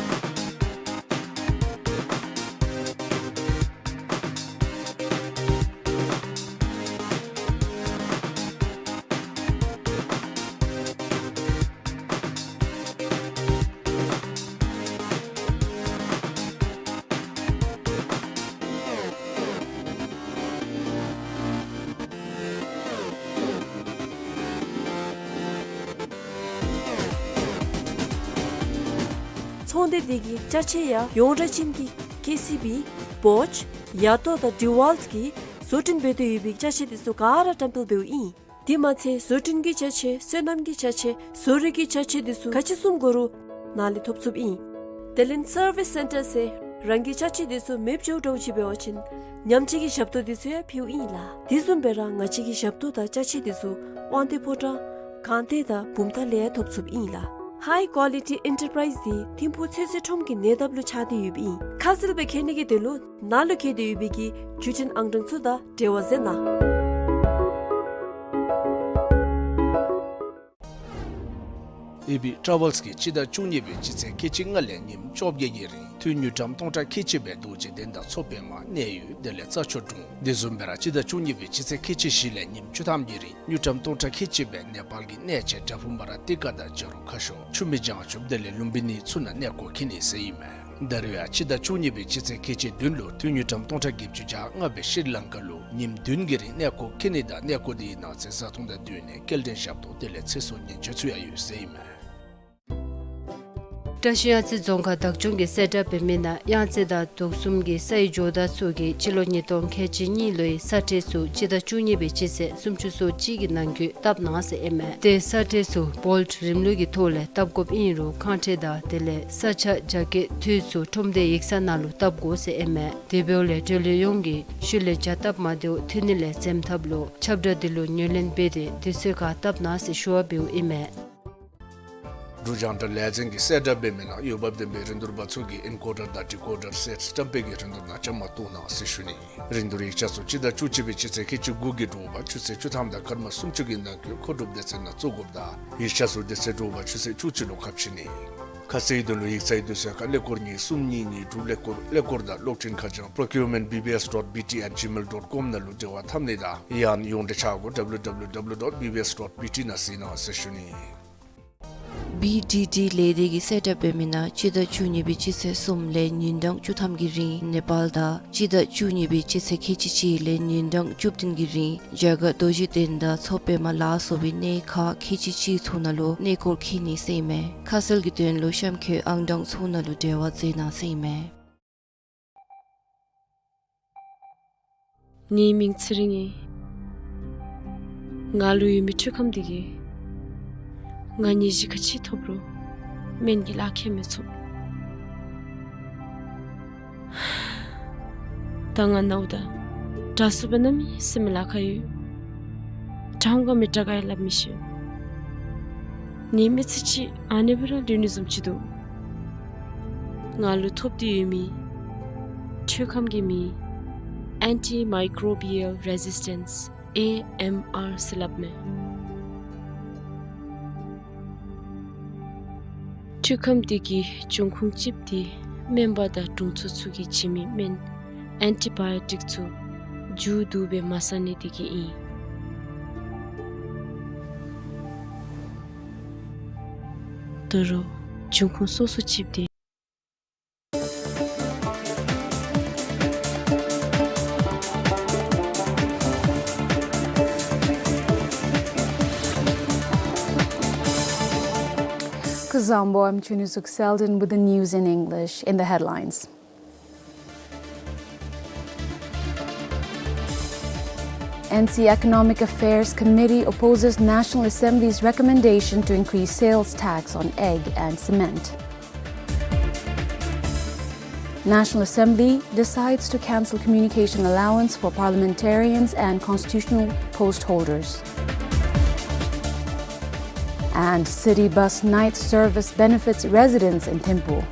ཚོང་སྡེ་འདི་གི་ཅ་ཆས་ཡང་ཡོངས་གྲགས་ཅན་གྱི་ཀེ་སི་བི་བོཆ་ཡ་ཏོ་དང་ཌི་ཝཱལཊ་གིས་བཟོ་སྐྲུན་འབད་དེ་ཡོད་པའི་ཅ་ཆས་དེ་ཚུ་ག་ར་བཀྲམ་སྤེལ་འབདཝ་ཨིན། དེ་མ་ཚད་བཟོ་སྐྲུན་གྱི་ཅ་ཆས་སོ་ནམ་གྱི་ཅ་ཆས་བཟོ་རིག་གི་ཅ་ཆས་དེ་ཚུ་ག་ཅི་བཟུམ་དགོ་རུང་ནཱ་ལས་ཐོབ་ཚུགསཔ་ཨིན། དེ་ལས་སར་བིསི་སེན་ཊར་ཟེར་རང་གི་ཅ་ཆས་དེ་ཚུ་མེདཔ་འགྱོཝ་འདྲཝ་ཅིག་འབད་བ་ཅིན་ཉམས་བཅོས་ཀྱི་ཞབས་ཏོག་དེ་ཚུ་ཡང་ཕུལཝ་ཨིན་ལགས། དེ་བཟུམ་སྦེ་ར་ང་བཅས་ཀྱི་ཞབས་ཏོག་དང་ཅ་ཆས་དེ་ཚུ་དབང་འདུས་ཕོ་བྲང་སྒང་སྟེང་དང་བུམ་ཐང་ལས་ཡང་ཐོབ་ཚུགསཔ་ཨིན་ལགས། ཧའི་ཀོ་ལི་ཊི་ཨེན་ཊར་པ་རའིཛ་འདི་ཐིམ་ཕུག་ཚོད་བསྲེ་ཁྲོམ་གྱི་ཉེ་འདབས་ལུ་ཆགས་ཏེ་ཡོདཔ་ཨིན། ཁ་གསལ་སྦེ་མཁྱེན་ནི་གི་དོན་ལུ་ནཱ་ལུ་བཀོད་དེ་ཡོད་པའི་གི་བརྒྱུད་འཕྲིན་ཨང་གྲངས་ཚུ་དང་འབྲེལ་བ་མཛད་གནང་། ཨེ་བི་ཊ་རེ་ཝེལསི་གིས་སྤྱི་ཟླ་བཅུ་གཉིས་པའི་སྤྱི་ཚེས་ཁལ་གཅིག་ལྔ་ལས་ཉིནམ་བཅོ་བརྒྱད་ཀྱི་རིང་དངུལ་ཀྲམ་སྟོང་ཕྲག་ཁལ་གཅིག་སྦེ་རྡོ་རྗེ་གདན་དང་མཚོ་པདྨ་གནས་ཡུལ་དེ་ལས་རྩྭ་མཆོག་གྲོང་དེ་བཟུམ་སྦེ་ར་སྤྱི་ཟླ་བཅུ་གཉིས་པའི་སྤྱི་ཚེས་ཁལ་གཅིག་བཞི་ལས་ཉིནམ་བཅུ་ཐམ་གྱི་རིང་དངུལ་ཀྲམ་སྟོང་ཕྲག་ཁལ་གཅིག་སྦེ་ནེ་པཱལ་གྱི་གནས་ཆེན་བྲག་ཕུག་མ་ར་ཏི་ཀ་དང་བྱ་རུང་ཁ་ཤོར་ཆུ་མིག་བྱང་ཆུབ་དེ་ལས་ལུམ་བི་ནི་ཚུ་ནང་གནས་སྐོར་འཁྱིད་ནི་ཟེར་ཨིན་མས། ད་རེས་ཡང་སྤྱི་ཟླ་བཅུ་གཉིས་པའི་སྤྱི་ཚེས་ཁལ་གཅིག་བདུན་ལུ་དངུལ་ཀྲམ་སྟོང་ཕྲག་བརྒྱད་ཅུ་གྱ་ལྔ་སྦེ་ཤྲི་ལང་ཀ་ལུ་ཉིནམ་བདུན་གྱི་རིང་གནས་སྐོར་འཁྱིད་ནི་དང་གནས་སྐོར་དེའི་ནང་གསེས་བཟའ་འཐུང་དང་སྡོད་གནས་སྐྱེལ་འདྲེན་ཞབས་ཏོག་དེ་ལས་ཚེ་སྲོག་ཉེན་བཅོལ་ཚུ་ཡང་ཡོད་ཟེར་ཨིན་མས། བཀྲ་ཤིས་གཡང་རྩེ་རྫོང་ཁག་བདག་སྐྱོང་གིས་གསལ་བསྒྲགས་འབད་མི་ནང་གཡང་རྩེ་དང་དུག་གསུམ་གྱི་སའི་ཇོ་བདག་ཚུ་གིས་སྤྱི་ལོ་ཉིས་སྟོང་ཁལ་གཅིག་གཉིས་ལོའི་ས་ཁྲལ་ཚུ་སྤྱི་ཟླ་བཅུ་གཉིས་པའི་སྤྱི་ཚེས་སུམ་ཅུ་སོ་གཅིག་གི་ནང་འཁོད་བཏབ་གནང་ཟེར་ཨིན་མས། ཏེ་ས་ཁྲལ་ཚུ་བོལཊ་རིམ་ལུགས་ཀྱི་ཐོག་ལས་བཏབ་དགོཔ་ཨིན་རུང་ཁང་ཁྲལ་དང་དེ་ལས་ས་ཆ་རྒྱ་སྐྱེད་འཐུས་ཚུ་ཁྲོམ་སྡེའི་ཡིག་ཚང་ནང་ལུ་བཏབ་དགོ་ཟེར་ཨིན་མས། དེ་འབདཝ་ལས་འབྲེལ་ཡོད་ཡོངས་ཀྱིས་ཤུལ་ལས་བྱ་སྟབས་མ་བདེཝ་ཐོན་ནི་ལས་འཛེམ་ཐབས་ལུ་ཁྱབ་བསྒྲགས་འདི་ལུ་ངོས་ལེན་འབད་དེ་དུས་ཚོད་ཁར་བཏབ་གནང་ཟེར་ཞུ་བ་འབདཝ་ཨིན་མས། འབྲུག་རྒྱང་བསྒྲགས་ལས་འཛིན་གྱིས་གསལ་བསྒྲགས་འབད་མི་ནང་འོས་འབབ་ལྡན་པའི་རིན་བསྡུར་པ་ཚུ་གིས་ཨིན་ཀོ་ཌར་དང་ཌི་ཀོ་ཌར་སེཊསི་བཀྲམ་སྤེལ་གྱི་རིན་བསྡུར་ནང་བཅའ་མར་གཏོགས་གནང་ཟེར་ཞུ་ནི། རིན་བསྡུར་ཡིག་ཆ་ཚུ་སྤྱི་ཟླ་བཅུ་གཅིག་པའི་སྤྱི་ཚེས་ཁལ་གཅིག་དགུ་གི་དྲོ་པ་ཆུ་ཚོད་བཅུ་ཐམ་དང་སྐར་མ་སུམ་ཅུ་གི་ནང་འཁོད་མཁོ་སྒྲུབ་སྡེ་ཚན་ནང་བཙུགས་དགོཔ་དང་ཡིག་ཆ་ཚུ་དེ་ཚེ་དྲོ་པ་ཆུ་ཚོད་བཅུ་གཅིག་ལུ་ཁ་ཕྱེ་ནི། ཁ་གསལ་དོན་ལུ་ཡིག་ཚང་དུས་ཚོད་ཁར་ཀླད་ཀོར་གཉིས་གསུམ་གཉིས་གཉིས་དྲུག་ཀླད་ཀོར་ཀླད་ཀོར་དང་གློག་འཕྲིན་ཁ་བྱང་procurement B B S dot B T at gmail dot com ནང་ལུ་འབྲེལ་བ་འཐབ་ནི་དང་ཡང་ན་ཡོངས་འབྲེལ་ཆ་སྒོ་W W W dot B B S dot B T ནང་གཟིགས་གནང་ཟེར་ཞུ་ནི། B D D ལས་སྡེ་གིས་གསལ་བསྒྲགས་འབད་མི་ནང་སྤྱི་ཟླ་བཅུ་གཉིས་པའི་སྤྱི་ཚེས་གསུམ་ལས་ཉིན་གྲངས་བཅུ་ཐམ་གྱི་རིང་ནེ་པཱལ་དང་སྤྱི་ཟླ་བཅུ་གཉིས་པའི་སྤྱི་ཚེས་ཁལ་གཅིག་གཅིག་ལས་ཉིན་གྲངས་བཅུ་བདུན་གྱི་རིང་རྒྱ་གར་རྡོ་རྗེ་གདན་དང་མཚོ་པདྨ་ལ་སོགས་པའི་གནས་ཁག་ཁལ་གཅིག་གཅིག་ཚུ་ནང་ལུ་གནས་སྐོར་འཁྱིད་ནི་ཟེར་ཨིན་མས། ཁ་གསལ་གྱི་དོན་ལུ་གཤམ་འཁོད་ཨང་གྲངས་ཚུ་ནང་ལུ་འབྲེལ་བ་མཛད་གནང་ཟེར་ཨིན་མས། ངེའི་མིང་ཚེ་རིང་ཨིན། ང་ལུ་ཡོད་མི་འཕྲུལ་ཁམས་འདི་གིས་ང་ནད་གཞི་ག་ཅི་ཐོབ་རུང་སྨན་གྱི་ལག་ཁྱེར་མི་ཚུགས། ད་ང་ནཝ་ད་དྲག་སུ་སྦེ་གནམ་མེད་ས་མེད་ལཱ་ཁག་ཡོད། དྲག་འོང་ག་མི་དྲག་ག་ཡང་སླབ་མི་ཤེས། ངེའི་མི་ཚེ་གཅིག་ཨ་ནི་སྦེ་ར་ལུས་ནི་བཟུམ་ཅིག་འདུག། ང་ལུ་ཐོབ་སྟེ་ཡོད་མི་འཕྲུལ་ཁམས་ཀྱི་མིང་Antimicrobial Resistance, A M R ཟེར་སླབ་མས། འཕྲུལ་ཁམས་འདི་གི་འབྱུང་ཁུངས་གཅིག་འདི་སྨན་པ་དང་དྲུང་འཚོ་ཚུ་གིས་བྱིན་མི་སྨན་ཨེན་ཊི་བཱ་ཡོ་ཊིཀ་ཚུ་མཇུག་བསྡུ་སྦེ་མ་ཟ་ནི་འདི་གིས་ཨིན། ད་རུང་འབྱུང་ཁུངས་སོ་སོ་གཅིག་འདི། Kuzuzangpo, I'm Chunizuk Selden with the news in English. In the headlines, N C Economic Affairs Committee opposes National Assembly's recommendation to increase sales tax on egg and cement. National Assembly decides to cancel communication allowance for parliamentarians and constitutional post holders. And city bus night service benefits residents in Thimphu.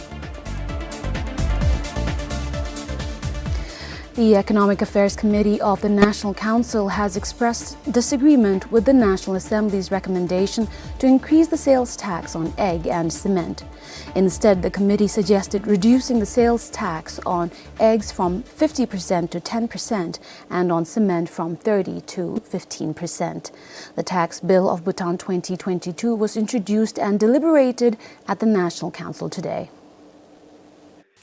The Economic Affairs Committee of the National Council has expressed disagreement with the National Assembly's recommendation to increase the sales tax on egg and cement. Instead, the committee suggested reducing the sales tax on eggs from fifty percent to ten percent and on cement from thirty to fifteen percent. The tax bill of Bhutan twenty twenty-two was introduced and deliberated at the National Council today.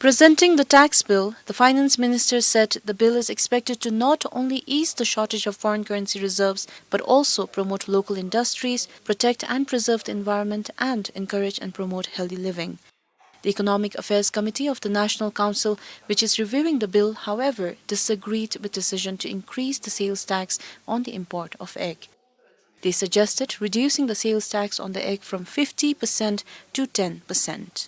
Presenting the tax bill, the finance minister said the bill is expected to not only ease the shortage of foreign currency reserves, but also promote local industries, protect and preserve the environment, and encourage and promote healthy living. The Economic Affairs Committee of the National Council, which is reviewing the bill, however, disagreed with decision to increase the sales tax on the import of egg. They suggested reducing the sales tax on the egg from fifty percent to ten percent.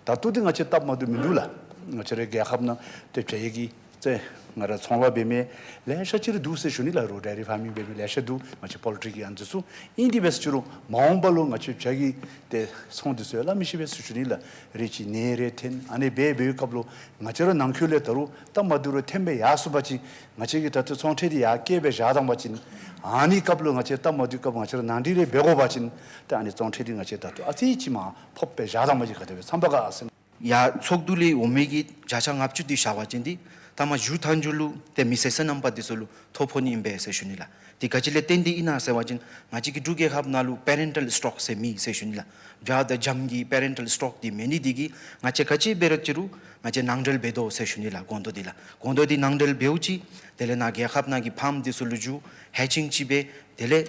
ད་ལྟོ་འདི་ང་བཅས་སྟབས་མ་བདེཝ་མིན་འདུག་ལགས། ང་བཅས་རའི་རྒྱལ་ཁབ་ནང་ཏེ་བྱ་ཡི་གི་ཏེ་ང་ར་ཚོང་ལཱ་འབད་མི་ལེ་ཤ་ཅིག་ར་འདུག་ཟེར་ཞུ་ནི་ལགས། རོགས་ཌའི་རི་ཕཱ་མིང་འབད་མི་ལེ་ཤ་འདུག། ང་བཅས་པོལ་ཊི་རི་གི་ཨ་ནི་ཚུ་ཨིན། དེ་འབད་ཟེར་ཞུ་རུང་མ་འོངས་པ་ལུ་ང་བཅས་བྱ་གི་ཏེ་ཚོང་འདི་ཚུ་ཡང་སླབ་མི་ཤེས་པས་ཟེར་ཞུ་ནི་ལགས། རེ་ཅིག་ནད་རེ་ཐོན། ཨ་ནི་འབད་འབད་བའི་སྐབས་ལུ་ང་བཅས་ར་ནང་འཁོད་ལས་ད་རུང་སྟབས་མ་བདེཝ་རེ་ཐོན་སྦེ་ཡར་སོང་པ་ཅིན་ང་བཅས་ཀྱིས་ད་ལྟོ་ཚོང་ཁྲལ་འདི་ཡར་བཀལ་སྦེ་བཞག་བཏང་པ་ཅིན་ཨ་ནི་སྐབས་ལུ་ང་བཅས་སྟབས་མ་བདེཝ་སྐབས་ང་བཅས་ར་ནང་འགྲིག་རེ་འབད་དགོ་པ་ཅིན་ཏེ་ཨ་ནི་ཚོང་ཁྲལ་འདི་ང་བཅས་ད་ལྟོ་ཨ་ཙི་ཅིག་མར་ཕབ་སྦེ་བཞག་བཏང་པ་ཅིན་ག་དེ་སྦེ་འཚམས་པ་ག་ཟེར། ཡར་ཚོགས་འདུ་ལས་འོང་མི་གི་བརྒྱ་ཆ་ལྔ་བཅུ་འདི་བཞག་པ་ཅིན་འདི་ཐ་མ་མཇུག་མཐའ་མཇུག་ལུ་ཏེ་མི་སེར་སོ་ནམ་པ་འདི་ཚུ་ལུ་ཐོ་ཕོག་ནི་ཨིན་པས་ཟེར་ཞུ་ནི་ལགས། འདི་ག་ཅི་ལས་བརྟེན་ཏེ་ཨིན་ན་ཟེར་བ་ཅིན་ང་བཅས་ཀྱི་འབྲུག་རྒྱལ་ཁབ་ནང་ལུ་པེ་རེན་ཊལ་སི་ཊོཀ་ཟེར་མེད་ཟེར་ཞུ་ནི་ལགས། བྱ་དང་བྱམོ་གི་པེ་རེན་ཊལ་སི་ཊོཀ་འདི་མེད་ནི་འདི་གིས་ང་བཅས་ག་ཅི་འབད་རུང་ཅིག་རུང་ང་བཅས་ནང་འདྲེན་འབད་དོ་ཟེར་ཞུ་ནི་ལགས། སྒོང་རྡོག་འདི་ལགས། སྒོང་རྡོག་འདི་ནང་འདྲེན་འབདཝ་ཅིག་དེ་ལས་ནཱ་རྒྱལ་ཁབ་ནང་གི་ཕཱམ་འདི་ཚུ་ལུ་འགྱོ་ཧེ་ཅིང་ཅིག་འབད་དེ་ལས་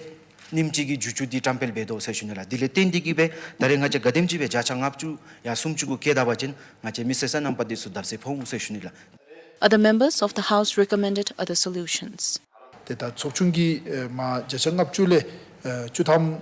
ཉིནམ་གཅིག་གི་འགྱོ་འགྱོ་འདི་བཀྲམ་སྤེལ་འབད་དོ་ཟེར་ཞུ་ནི་ལགས། དེ་ལས་བརྟེན་ཏེ་གིས་སྦེ་ད་རེས་ང་བཅས་ག་དེམ་ཅིག་སྦེ་བརྒྱ་ཆ་ལྔ་བཅུ་ཡང་སུམ་ཅུ་གུ་བཀལ་ད་པ་ཅིན་ང་བཅས་མི་སེར་སོ་ནམ་པ་འདི་ཚུ་བརྡབ་གསིག་ཕོག་འོང་ཟེར་ཞུ་ནི་ལགས། Other members of the House recommended other solutions. ཏེ་ད་ཚོགས་ཆུང་གིས་ཨེ་མར་བརྒྱ་ཆ་ལྔ་བཅུ་ལས་ཨེ་བཅུ་ཐམ་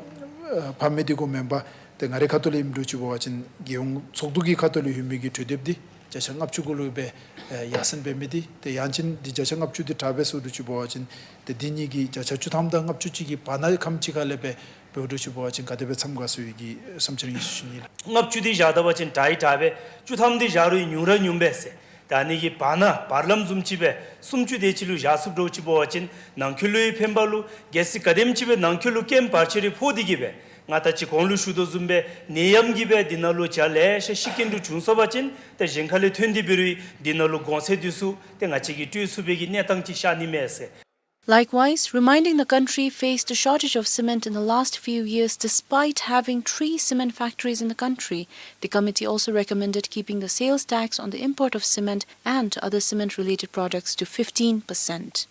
ཨེ་ཕབ་མི་འདི་གུ་མེན་པར་ཏེ་ང་རའི་ཁ་ཐུག་ལས་ཨིནམ་འདྲཝ་ཅིག་འབད་བ་ཅིན་རྒྱལ་ཡོངས་ཚོགས་འདུ་གི་ཁ་ཐུག་ལས་ཡོད་མི་གི་གྲོས་འདེབས་འདི་བརྒྱ་ཆ་ལྔ་བཅུ་གུ་ལུ་སྦེ་ཨེ་ཡར་སེང་འབད་མི་འདི་ཏེ་ཡང་ཅིན་འདི་བརྒྱ་ཆ་ལྔ་བཅུ་འདི་དྲག་པས་ཟེར་འདྲཝ་ཅིག་འབད་བ་ཅིན་ཏེ་འདི་གཉིས་ཀྱི་བརྒྱ་ཆ་བཅུ་ཐམ་དང་ལྔ་བཅུ་ཅིག་གི་བར་ན་ཁམས་ཅིག་ཁ་ལས་སྦེ་འབདཝ་འདྲཝ་ཅིག་འབད་བ་ཅིན་ག་དེ་སྦེ་འཚམས་ག་ཟེར་བའི་གི་བསམ་འཆར་ཨིན་ཟེར་ཞུ་ནི་ལགས། ལྔ་བཅུ་འདི་བཞག་ད་པ་ཅིན་དྲག་ཡང་དྲག་པས། བཅུ་ཐམ་འདི་བཞག་རུང་ཉུང་ར་ཉུང་པས་ཟེར། ད་ཨ་ནི་གི་བར་ན་བར་ལམ་བཟུམ་ཅིག་སྦེ་སུམ་ཅུ་དེ་ཅིག་ལུ་བཞག་ཚུགསཔ་འདྲཝ་ཅིག་འབད་བ་ཅིན་ནང་འཁོད་ལུ་ཡང་ཕན་པ་ལུ་གལ་སྲིད་ག་དེམ་ཅིག་སྦེ་ནང་འཁོད་ལུ་རྐྱེན་བར་ཆད་རེ་ཕོག་སྟེ་གིས་སྦེ་ང་ད་ཅི་གོང་ལུ་ཞུ་དོ་བཟུམ་སྦེ་ནད་ཡམས་ཀྱིས་སྦེ་འདི་ནང་ལུ་བྱ་ལེ་ཤ་ཤི་རྐྱེན་འདྲཝ་བྱུང་སོང་པ་ཅིན་ཏེ་གཞན་ཁ་ལས་ཐོན་ཏེ་འབད་རུང་འདི་ནང་ལུ་གོང་ཚད་འདི་ཚུ་ཏེ་ང་བཅས་ཀྱིས་སྤྲོད་ཚུགས་པའི་གི་གནས་སྟངས་ཅིག་ཤར་ནི་མས་ཟེར། Likewise, reminding the country faced a shortage of cement in the last few years despite having three cement factories in the country, the committee also recommended keeping the sales tax on the import of cement and other cement-related products to fifteen percent.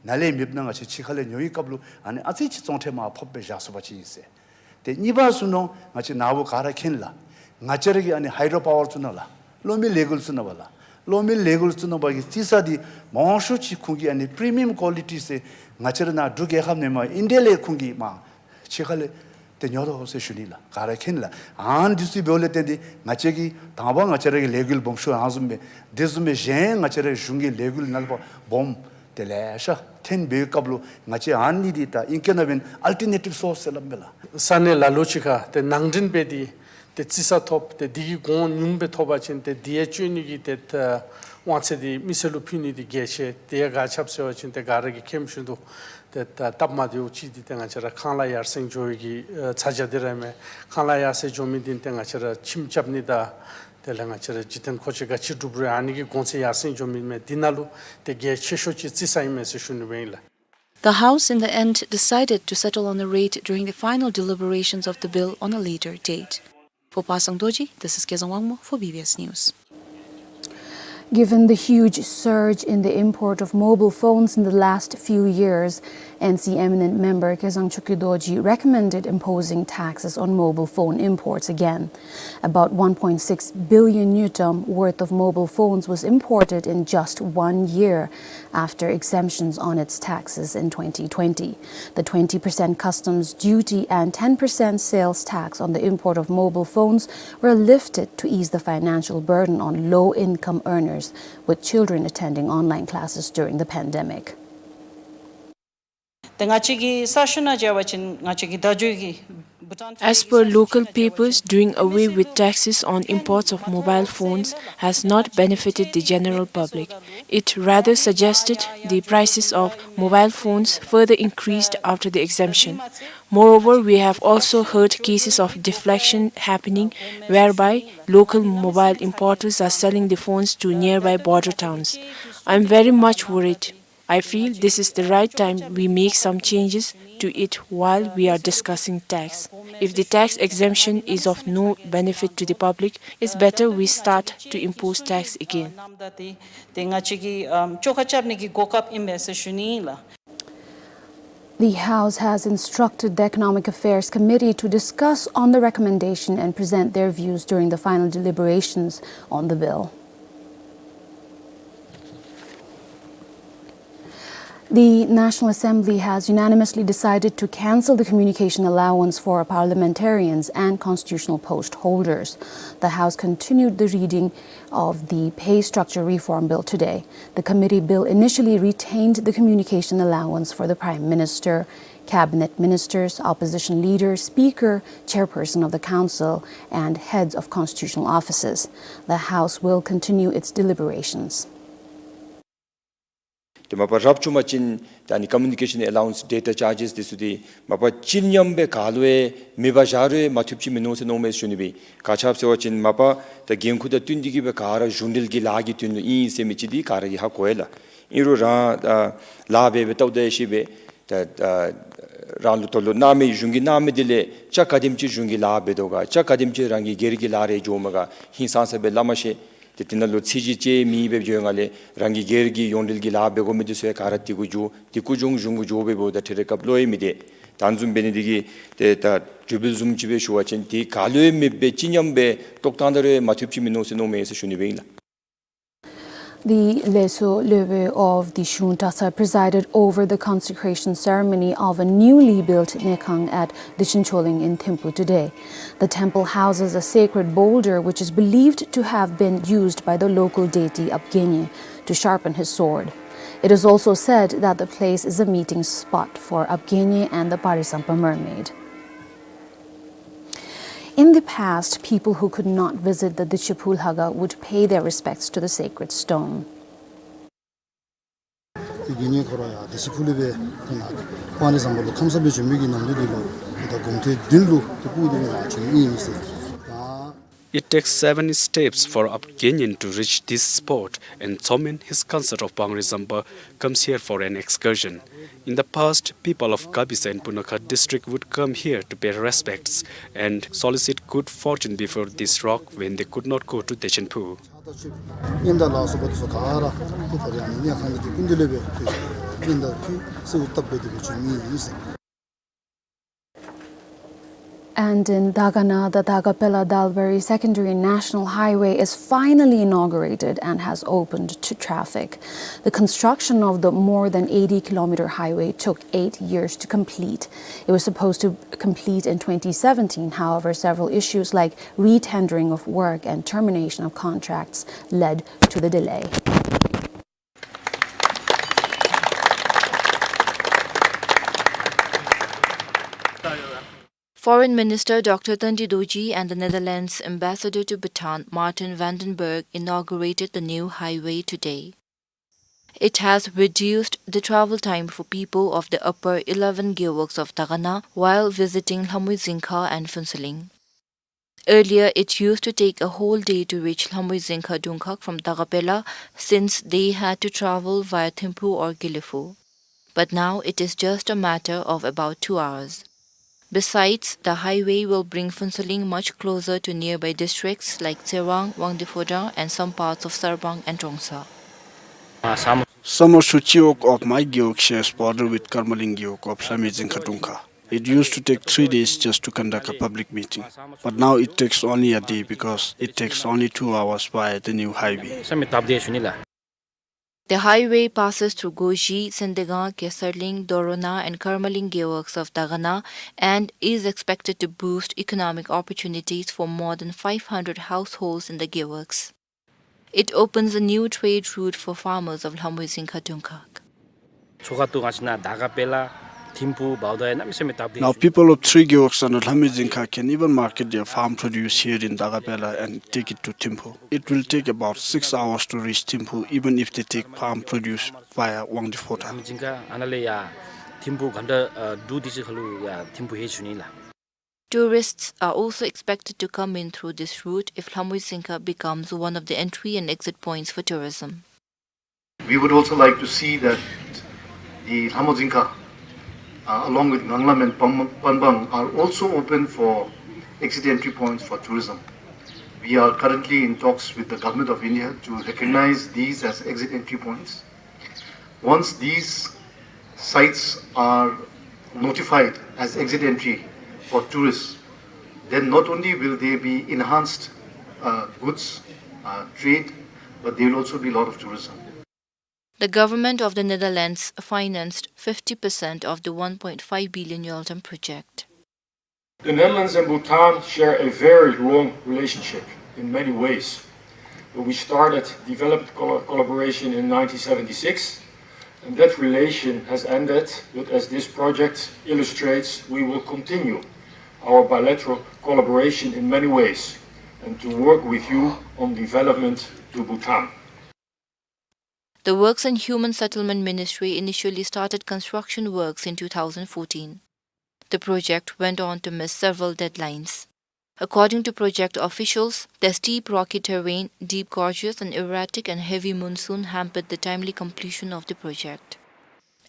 ནཱ་ལས་མེདཔ་ནང་ང་བཅས་ཕྱི་ཁ་ལས་ཉོ་བའི་སྐབས་ལུ་ཨ་ནི་ཨ་ཙི་ཅིག་ཚོང་ཁྲལ་མར་ཕབ་སྦེ་བཞག་ཚུགས་པ་ཅིན་ཨིན་ཟེར། ཏེ་གཉིས་པ་ཚུ་ནང་ང་བཅས་ནཱ་བུ་ག་ར་མཁྱེན་ལགས། ང་བཅས་ར་གི་ཨ་ནི་ཧའི་ཌྲོ་པ་ཝར་ཚུ་ནང་ལགས། གློག་མེ་ལས་འགུལ་ཚུ་ནང་ལགས། གློག་མེ་ལས་འགུལ་བཙུགས་གནང་བ་གི་རྩིས་གསར་འདི་མང་ཤོས་ཅིག་ཁོང་གིས་ཨ་ནི་པི་རི་མི་ཡམ་ཀོ་ལི་ཊི་ཟེར་ང་བཅས་ར་ནཱ་འབྲུག་རྒྱལ་ཁབ་ནང་མར་ཨིན་ཌི་ཡ་ལས་ཁོང་གིས་མར་ཕྱི་ཁ་ལས་ཏེ་ཉོ་དོ་ཟེར་ཞུ་ནི་ལགས། ག་ར་མཁྱེན་ལགས། ཨ་ནི་འདི་ཚུ་འབདཝ་ལས་བརྟེན་ཏེ་ང་བཅས་ཀྱི་དང་པ་ང་བཅས་ར་གི་ལས་འགུལ་སྦོམ་ཤོས་ཨ་ནི་བཟུམ་སྦེ་དེ་བཟུམ་སྦེ་གཞན་ང་བཅས་ར་གཞུང་གི་ལས་འགུལ་ནང་ལུ་སྦོམ་ཏེ་ལེ་ཤ་འཐོན་པའི་སྐབས་ལུ་ང་བཅས་ཨ་ནི་འདི་ད་ཨིང་སྐད་ནང་འབདན་ཨལ་ཊར་ནེ་ཊིབ་སོརསི་ཟེར་སླབ་མས་ལགས། ས་གནས་ལ་ལུ་ཅིག་ཁར་ཏེ་ནང་འདྲེན་འབད་དེ་ཏེ་རྩིས་གསར་ཐོབ་སྟེ་དེ་གི་གོང་ཉུངམ་སྦེ་ཐོབ་པ་ཅིན་ཏེ་དེ་ཡང་སྤྱོད་ནི་གི་ཏེ་ད་དབང་ཚད་འདི་མི་སེར་ལུ་ཕུལ་ནི་འདི་གལ་ཆེ། དེ་ཡང་ག་ཅི་སྦེ་ཟེར་བ་ཅིན་ཏེ་ག་ར་གིས་མཁྱེན་བཞིན་དུ་ཏེ་ད་སྟབས་མ་བདེཝ་ཅིག་འདི་ཏེ་ང་བཅས་ར་ཁང་གླ་ཡར་སེང་འགྱོ་བའི་གི་ཨ་ཚ་གྱང་འདི་ར་མས། ཁང་གླ་ཡར་སེང་འགྱོ་མི་འདི་ཏེ་ང་བཅས་ར་ཁྱིམ་རྐྱབ་ནི་དང་དེ་ལས་ང་བཅས་ར་འཇིག་རྟེན་མཁོ་ཆས་ག་ཅི་སྒྲུབ་རུང་ཨ་ནི་གི་གོང་ཚད་ཡར་སེང་འགྱོ་མི་མས། འདི་ནང་ལུ་ཏེ་གལ་ཆེ་ཤོས་ཅིག་རྩིས་གསར་ཨིན་མས་ཟེར་ཞུ་ནི་སྦེ་ཨིན་ལགས། The House, in the end, decided to settle on a rate during the final deliberations of the bill on a later date. For Pasang Dorji, this is Kezang Wangmo for B B S News. Given the huge surge in the import of mobile phones in the last few years, N C eminent member Kezang Chokki Dorji recommended imposing taxes on mobile phone imports again. About one point six billion ngultrum worth of mobile phones was imported in just one year after exemptions on its taxes in twenty twenty. The twenty percent customs duty and ten percent sales tax on the import of mobile phones were lifted to ease the financial burden on low-income earners with children attending online classes during the pandemic. ཏེ་ང་བཅས་ཀྱི་ས་ཤུལ་ནང་བཞག་པ་ཅིན་ང་བཅས་ཀྱི་བརྡ་བརྒྱུད་ཀྱི་Bhutan As per local papers, doing away with taxes on imports of mobile phones has not benefited the general public. It rather suggested the prices of mobile phones further increased after the exemption. Moreover, we have also heard cases of deflection happening, whereby local mobile importers are selling the phones to nearby border towns. I'm very much worried. I feel this is the right time we make some changes to it while we are discussing tax. If the tax exemption is of no benefit to the public, it's better we start to impose tax again. ཏེ་ང་བཅས་ཀྱིས་ཨམ་བཅོ་ཁ་རྐྱབ་ནི་གི་གོ་སྐབས་ཨིན་མས་ཟེར་ཞུ་ནི་ལགས། The House has instructed the Economic Affairs Committee to discuss on the recommendation and present their views during the final deliberations on the bill. The National Assembly has unanimously decided to cancel the communication allowance for parliamentarians and constitutional post holders. The House continued the reading of the Pay Structure Reform Bill today. The committee bill initially retained the communication allowance for the Prime Minister, Cabinet Ministers, Opposition Leader, Speaker, Chairperson of the Council, and heads of constitutional offices. The House will continue its deliberations. ཏེ་མ་པ་རབ་བྱུང་པ་ཅིན་ད་ཨ་ནི་communication allowance, data charges འདི་ཚུ་འདི་མ་པ་ཅི་ཉམས་སྦེ་ག་ལུ་ཡང་མེད་པར་བཞག་རུང་མ་བཏུབ་ཅིག་མིན་ནུག་ཟེར་མནོཝ་མས་ཟེར་ཞུ་ནི་སྦེ། ག་ཅི་སྦེ་ཟེར་བ་ཅིན་མ་པ་ད་འགན་ཁུར་དང་བསྟུན་ཏེ་གིས་སྦེ་ག་ར་གཞུང་འབྲེལ་གྱི་ལཱ་གི་དོན་ལུ་ཨིན་ཟེར་མི་ཅིག་འདི་ག་ར་གིས་ཧ་གོ་ཡི་ལགས། ཨིན་རུང་རང་ཨ་ལཱ་འབད་འབདཝ་ད་ལྟོ་ད་ཤེས་པས། ད་ཨ་རང་ལུ་ད་ལུ་གནང་མི་གཞུང་གིས་གནང་མི་འདི་ལས་ཅ་ག་དེམ་ཅིག་གཞུང་གི་ལཱ་འབད་དོ་ག། ཅ་ག་དེམ་ཅིག་རང་གི་སྒེར་གྱི་ལཱ་རེ་འགྱོཝ་མས་ག། ཧིང་སངས་ས་སྦེ་སླབ་མ་ཤེས། ཏེ་དེ་ནང་ལུ་ཚད་གཞི་ཅིག་མེདཔ་སྦེ་འགྱོ་ཡི་ལས་རང་གི་སྒེར་གྱི་ཡོངས་འབྲེལ་གྱི་ལཱ་འབད་དགོ་མི་འདི་ཚུ་ཡང་ག་ར་དེ་གུ་འགྱོ། དེ་གུ་འགྱོ་གཞུང་གུ་འགྱོ་སྦེ་འབདཝ་ད་ཏེ་རེ་སྐབས་བློ་ཡང་མི་བདེ། ད་ཨ་ནི་བཟུམ་འབད་ནི་འདི་གིས་ཏེ་ད་དྲིལ་བུ་བཟུམ་ཅིག་སྦེ་ཞུ་བ་ཅིན་ཏེ་ག་ལུ་ཡང་མེདཔ་སྦེ་ཅི་ཉམས་སྦེ་ཏོག་ཏང་ད་རུང་མ་བཏུབ་ཅིག་མིན་ནུག་ཟེར་མནོཝ་མས་ཟེར་ཞུ་ནི་སྦེ་ཨིན་ལགས། The Leso Loewe of Dishun Tasa presided over the consecration ceremony of a newly built Nekhang at Dishun Choling in Thimphu today. The temple houses a sacred boulder which is believed to have been used by the local deity Abgenye to sharpen his sword. It is also said that the place is a meeting spot for Abgenye and the Parisampa mermaid. In the past, people who could not visit the Dichiphul Haga would pay their respects to the sacred stone. དེ་གི་ཉེ་འཁོར་ཡང་དེ་སི་ཕུ་ལུ་སྦེ་ཏེ་ནཱ་པཱ་ལི་བཟང་པོ་ལུ་ཁམས་སངས་སྦེ་བྱོན་མི་གི་ནམ་དུས་འདི་ལུ་ཏེ་ད་དགོང་ཐོག་འདི་ལུ་ཏེ་སྤུ་གུ་འདི་ནཱ་བྱོན་ནི་ཨིན་ཟེར། ད་It takes seven steps for Abgenyen to reach this spot, and Tsomen, his consort of Pangri Zampa, comes here for an excursion. In the past, people of Kabisa in Punakha district would come here to pay respects and solicit good fortune before this rock when they could not go to Dechenpu. ཉེན་བརྡ་ལ་སོགས་པ་འདི་ཚུ་ག་ར་ཏེ་ཁོ་ར་ཨ་ནི་ཉེན་ཁ་འདི་ཀུན་འདི་ལས་སྦེ་ཏེ་ཉེན་བརྡ་ཕུལ་གསོལཝ་བཏབ་སྦེ་ཏེ་སྦེ་བྱོན་མི་ཨིན་ཟེར། And in Dagana, the Dagapela-Dalbari Secondary National Highway is finally inaugurated and has opened to traffic. The construction of the more than eighty kilometer highway took eight years to complete. It was supposed to complete in twenty seventeen. However, several issues like retendering of work and termination of contracts led to the delay. Foreign Minister Doctor Tandi Dorji and the Netherlands Ambassador to Bhutan, Martin van den Berg, inaugurated the new highway today. It has reduced the travel time for people of the upper eleven gearworks of Dagana while visiting Lhamui Zingkha and Phuentsholing. Earlier, it used to take a whole day to reach Lhamui Zingkha Dungkhag from Dagapela, since they had to travel via Thimphu or Gelephu. But now it is just a matter of about two hours. Besides, the highway will bring Phuentsholing much closer to nearby districts like Tsewang, Wangdue Phodrang, and some parts of Sarbang and Trongsa. Samosu Chiwok of my gearwork shares border with Karmaling gearwork of Lhamui Zingkha Dungkhag. It used to take three days just to conduct a public meeting, but now it takes only a day because it takes only two hours via the new highway. The highway passes through Goji, Sendegang, Kesarling, Dorona, and Karmaling gearworks of Dagana and is expected to boost economic opportunities for more than five hundred households in the gearworks. It opens a new trade route for farmers of Lhamui Zingkha Dungkhag. Now, people of three gearworks under Lhamui Zingkha can even market their farm produce here in Dagapela and take it to Thimphu. It will take about six hours to reach Thimphu, even if they take farm produce via Wangdue Phodrang. Tourists are also expected to come in through this route if Lhamui Zingkha becomes one of the entry and exit points for tourism. We would also like to see that the Lhamui Zingkha, uh, along with Nganglam and Pam-, Panbang, are also open for exit entry points for tourism. We are currently in talks with the Government of India to recognize these as exit entry points. Once these sites are notified as exit entry for tourists, then not only will they be enhanced, uh, goods, uh, trade, but there will also be a lot of tourism. The government of the Netherlands financed fifty percent of the one point five billion Yoltam project. The Netherlands and Bhutan share a very long relationship in many ways. We started development colla-, collaboration in nineteen seventy-six, and that relation has ended, but as this project illustrates, we will continue our bilateral collaboration in many ways and to work with you on development to Bhutan. The Works and Human Settlement Ministry initially started construction works in two thousand fourteen. The project went on to miss several deadlines. According to project officials, the steep rocky terrain, deep gorges, and erratic and heavy monsoon hampered the timely completion of the project.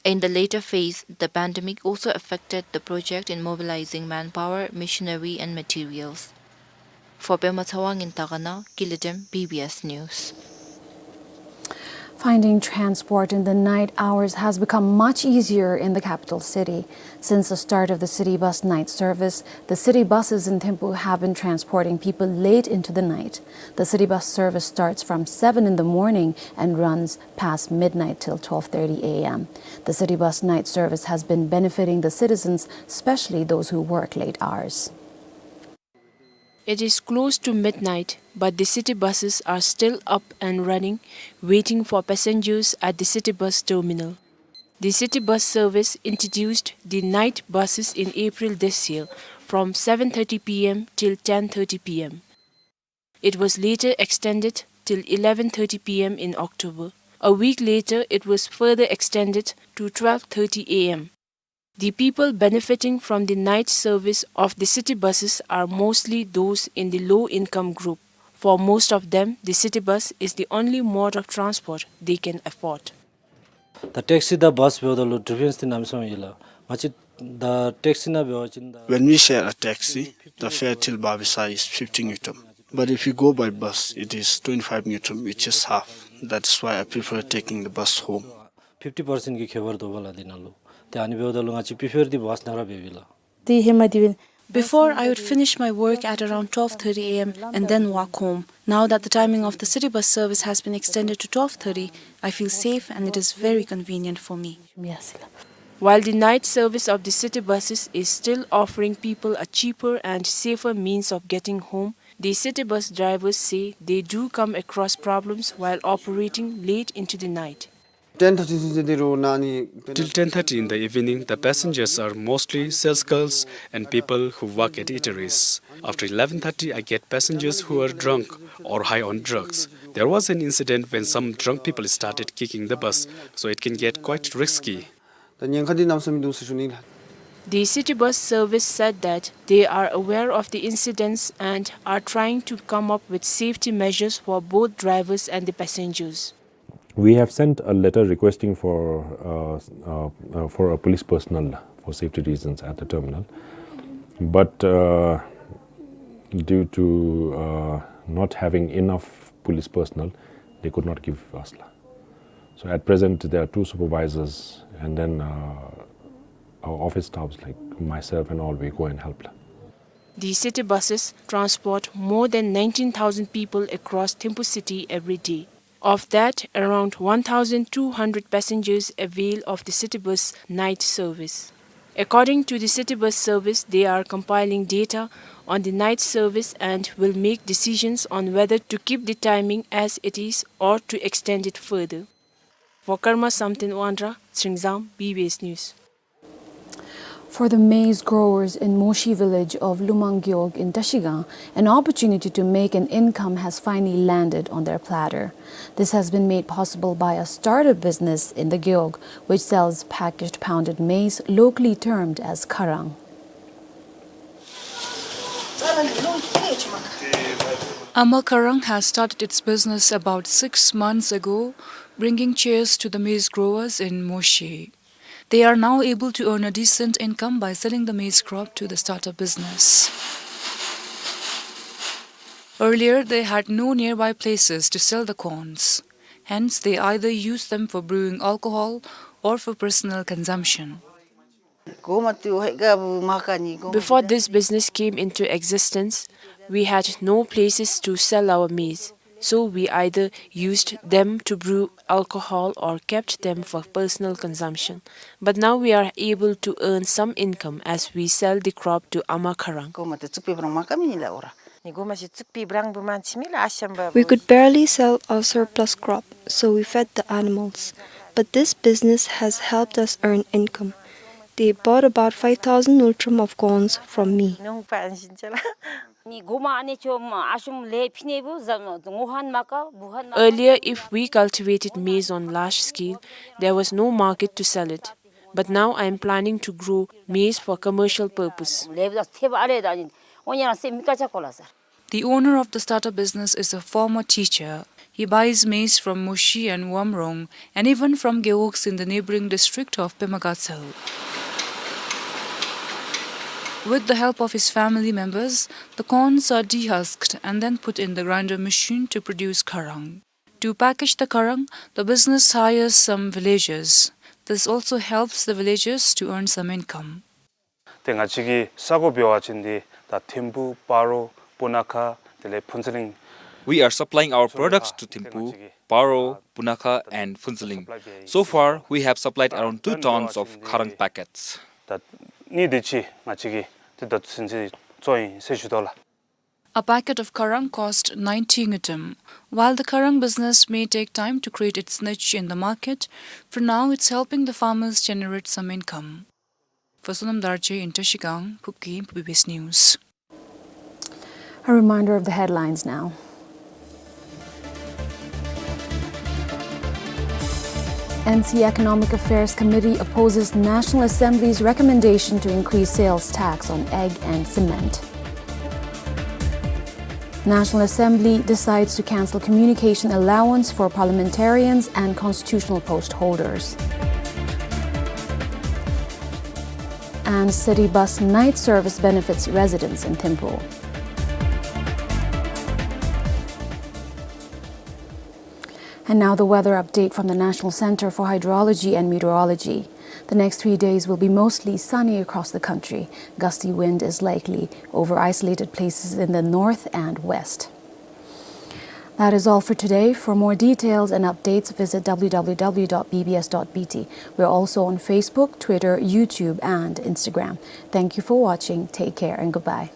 In the later phase, the pandemic also affected the project in mobilizing manpower, machinery, and materials. For Pema Tshewang in Dagana, Gilidem, B B S News. Finding transport in the night hours has become much easier in the capital city. Since the start of the city bus night service, the city buses in Thimphu have been transporting people late into the night. The city bus service starts from seven in the morning and runs past midnight till twelve thirty A M. The city bus night service has been benefiting the citizens, especially those who work late hours. It is close to midnight, but the city buses are still up and running, waiting for passengers at the city bus terminal. The city bus service introduced the night buses in April this year from seven thirty P M till ten thirty P M. It was later extended till eleven thirty P M in October. A week later, it was further extended to twelve thirty A M. The people benefiting from the night service of the city buses are mostly those in the low-income group. For most of them, the city bus is the only mode of transport they can afford. ད་ཊེག་སི་དང་བཱས་འབདཝ་ད་ལུ་ཌིཕ་རེནསི་འདི་གནམ་མེད་ས་མེད་ཡོད་ལགས། ང་བཅས་ད་ཊེག་སི་ནང་འབད་བ་ཅིན་ད། When we share a taxi, the fare till Bhavisa is fifty ngultrum. But if we go by bus, it is twenty-five ngultrum, which is half. That is why I prefer taking the bus home. ཕིཕ་ཊི་པར་སེནཊ་གི་ཁྱད་པར་འདུག་པ་ལགས་འདི་ནང་ལུ། ཏེ་ཨ་ནི་འབདཝ་ད་ལུ་ང་བཅས་པི་ཕེར་འདི་བཱས་ནང་ར་འབདཝ་ཨིན་ལགས། ཏེ་ཧེ་མ་འདི་འབདན་ Before, I would finish my work at around twelve thirty a m and then walk home. Now that the timing of the city bus service has been extended to twelve thirty, I feel safe and it is very convenient for me. While the night service of the city buses is still offering people a cheaper and safer means of getting home, the city bus drivers say they do come across problems while operating late into the night. Ten thirty ཚུན་ཚོད་འདི་རུ་ནང་ནི། Till ten thirty in the evening, the passengers are mostly sales girls and people who work at eateries. After eleven thirty, I get passengers who are drunk or high on drugs. There was an incident when some drunk people started kicking the bus, so it can get quite risky. ད་ཉེན་ཁ་འདི་གནམ་མེད་ས་མེད་འདུག་ཟེར་ཞུ་ནི་ལགས། The city bus service said that they are aware of the incidents and are trying to come up with safety measures for both drivers and the passengers. We have sent a letter requesting for, uh, uh, uh, for a police personnel for safety reasons at the terminal. But, uh, due to, uh, not having enough police personnel, they could not give us la. So at present, there are two supervisors, and then, uh, our office staffs like myself and all, we go and help la. The city buses transport more than nineteen thousand people across Thimphu city every day. Of that, around one thousand two hundred passengers avail of the city bus night service. According to the city bus service, they are compiling data on the night service and will make decisions on whether to keep the timing as it is or to extend it further. For Karma Samten Wanra, Sringzam, B B S News. For the maize growers in Moshi village of Lumang Gewog in Trashigang, an opportunity to make an income has finally landed on their platter. This has been made possible by a startup business in the Gewog, which sells packaged pounded maize, locally termed as kharang. Ama Kharang has started its business about six months ago, bringing cheers to the maize growers in Moshi. They are now able to earn a decent income by selling the maize crop to the startup business. Earlier, they had no nearby places to sell the corns. Hence, they either use them for brewing alcohol or for personal consumption. Before this business came into existence, we had no places to sell our maize. So we either used them to brew alcohol or kept them for personal consumption. But now we are able to earn some income as we sell the crop to Ama Kharang. We could barely sell our surplus crop, so we fed the animals. But this business has helped us earn income. They bought about five thousand ngultrum of corns from me. Earlier, if we cultivated maize on large scale, there was no market to sell it. But now I am planning to grow maize for commercial purpose. The owner of the startup business is a former teacher. He buys maize from Moshi and Wamrong and even from gewogs in the neighboring district of Pemagatshel. With the help of his family members, the corns are dehusked and then put in the grinder machine to produce kharang. To package the kharang, the business hires some villagers. This also helps the villagers to earn some income. ཏེ་ང་བཅས་ཀྱི་ས་གོ་འབད་བ་ཅིན་ཏེ་ད་ཐིམ་ཕུ་སྤ་རོ་སྤུ་ན་ཁ་དེ་ལས་ཕུན་ཚོགས་གླིང་། We are supplying our products to Thimphu, Paro, Punakha and Phuentsholing. So far, we have supplied around two tons of kharang packets. ད་ནི་དེ་ཅིག་ང་བཅས་ཀྱིས་ཏེ་ད་ཚུན་ཚོད་བཙོང་ཡི་ཟེར་ཞུ་དོ་ལགས། A packet of kharang cost ninety ngultrum. While the kharang business may take time to create its niche in the market, for now it's helping the farmers generate some income. For Sonam Darje in Trashigang, Phubgay, B B S News. A reminder of the headlines now. N C Economic Affairs Committee opposes National Assembly's recommendation to increase sales tax on egg and cement. National Assembly decides to cancel communication allowance for parliamentarians and constitutional post holders. And city bus night service benefits residents in Thimphu. And now the weather update from the National Center for Hydrology and Meteorology. The next three days will be mostly sunny across the country. Gusty wind is likely over isolated places in the north and west. That is all for today. For more details and updates, visit w w w dot b b s dot b t. We're also on Facebook, Twitter, YouTube, and Instagram. Thank you for watching. Take care and goodbye.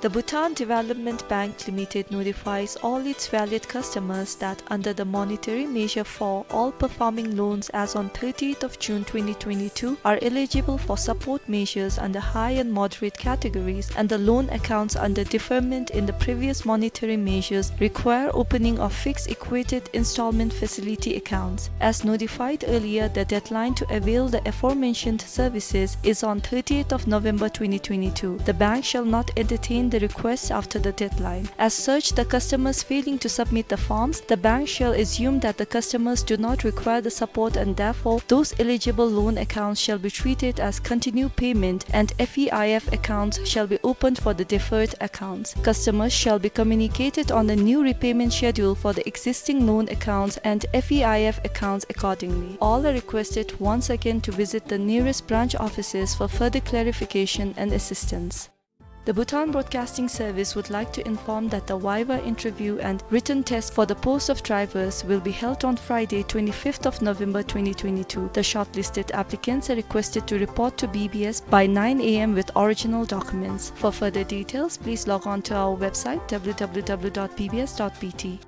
The Bhutan Development Bank Limited notifies all its valued customers that under the Monetary Measure four, all performing loans as on thirtieth of June twenty twenty-two are eligible for support measures under high and moderate categories, and the loan accounts under deferment in the previous monetary measures require opening of fixed equated installment facility accounts. As notified earlier, the deadline to avail the aforementioned services is on thirtieth of November twenty twenty-two. The bank shall not entertain the requests after the deadline. As such, the customers failing to submit the forms, the bank shall assume that the customers do not require the support, and therefore those eligible loan accounts shall be treated as continued payment, and F E I F accounts shall be opened for the deferred accounts. Customers shall be communicated on the new repayment schedule for the existing loan accounts and F E I F accounts accordingly. All are requested once again to visit the nearest branch offices for further clarification and assistance. The Bhutan Broadcasting Service would like to inform that the viva interview and written test for the post of drivers will be held on Friday, twenty-fifth of November twenty twenty-two. The shortlisted applicants are requested to report to B B S by nine A M with original documents. For further details, please log on to our website, w w w dot b b s dot b t.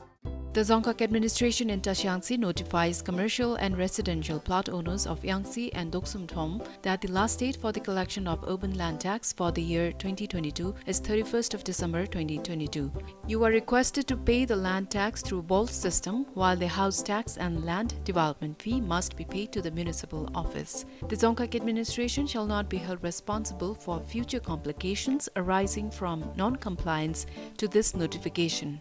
The Dzongkhag Administration in Tashi Yangtse notifies commercial and residential plot owners of Yangtse and Doksum Thom that the last date for the collection of urban land tax for the year twenty twenty-two is thirty-first of December twenty twenty-two. You are requested to pay the land tax through BOLTS system, while the house tax and land development fee must be paid to the municipal office. The Dzongkhag Administration shall not be held responsible for future complications arising from non-compliance to this notification.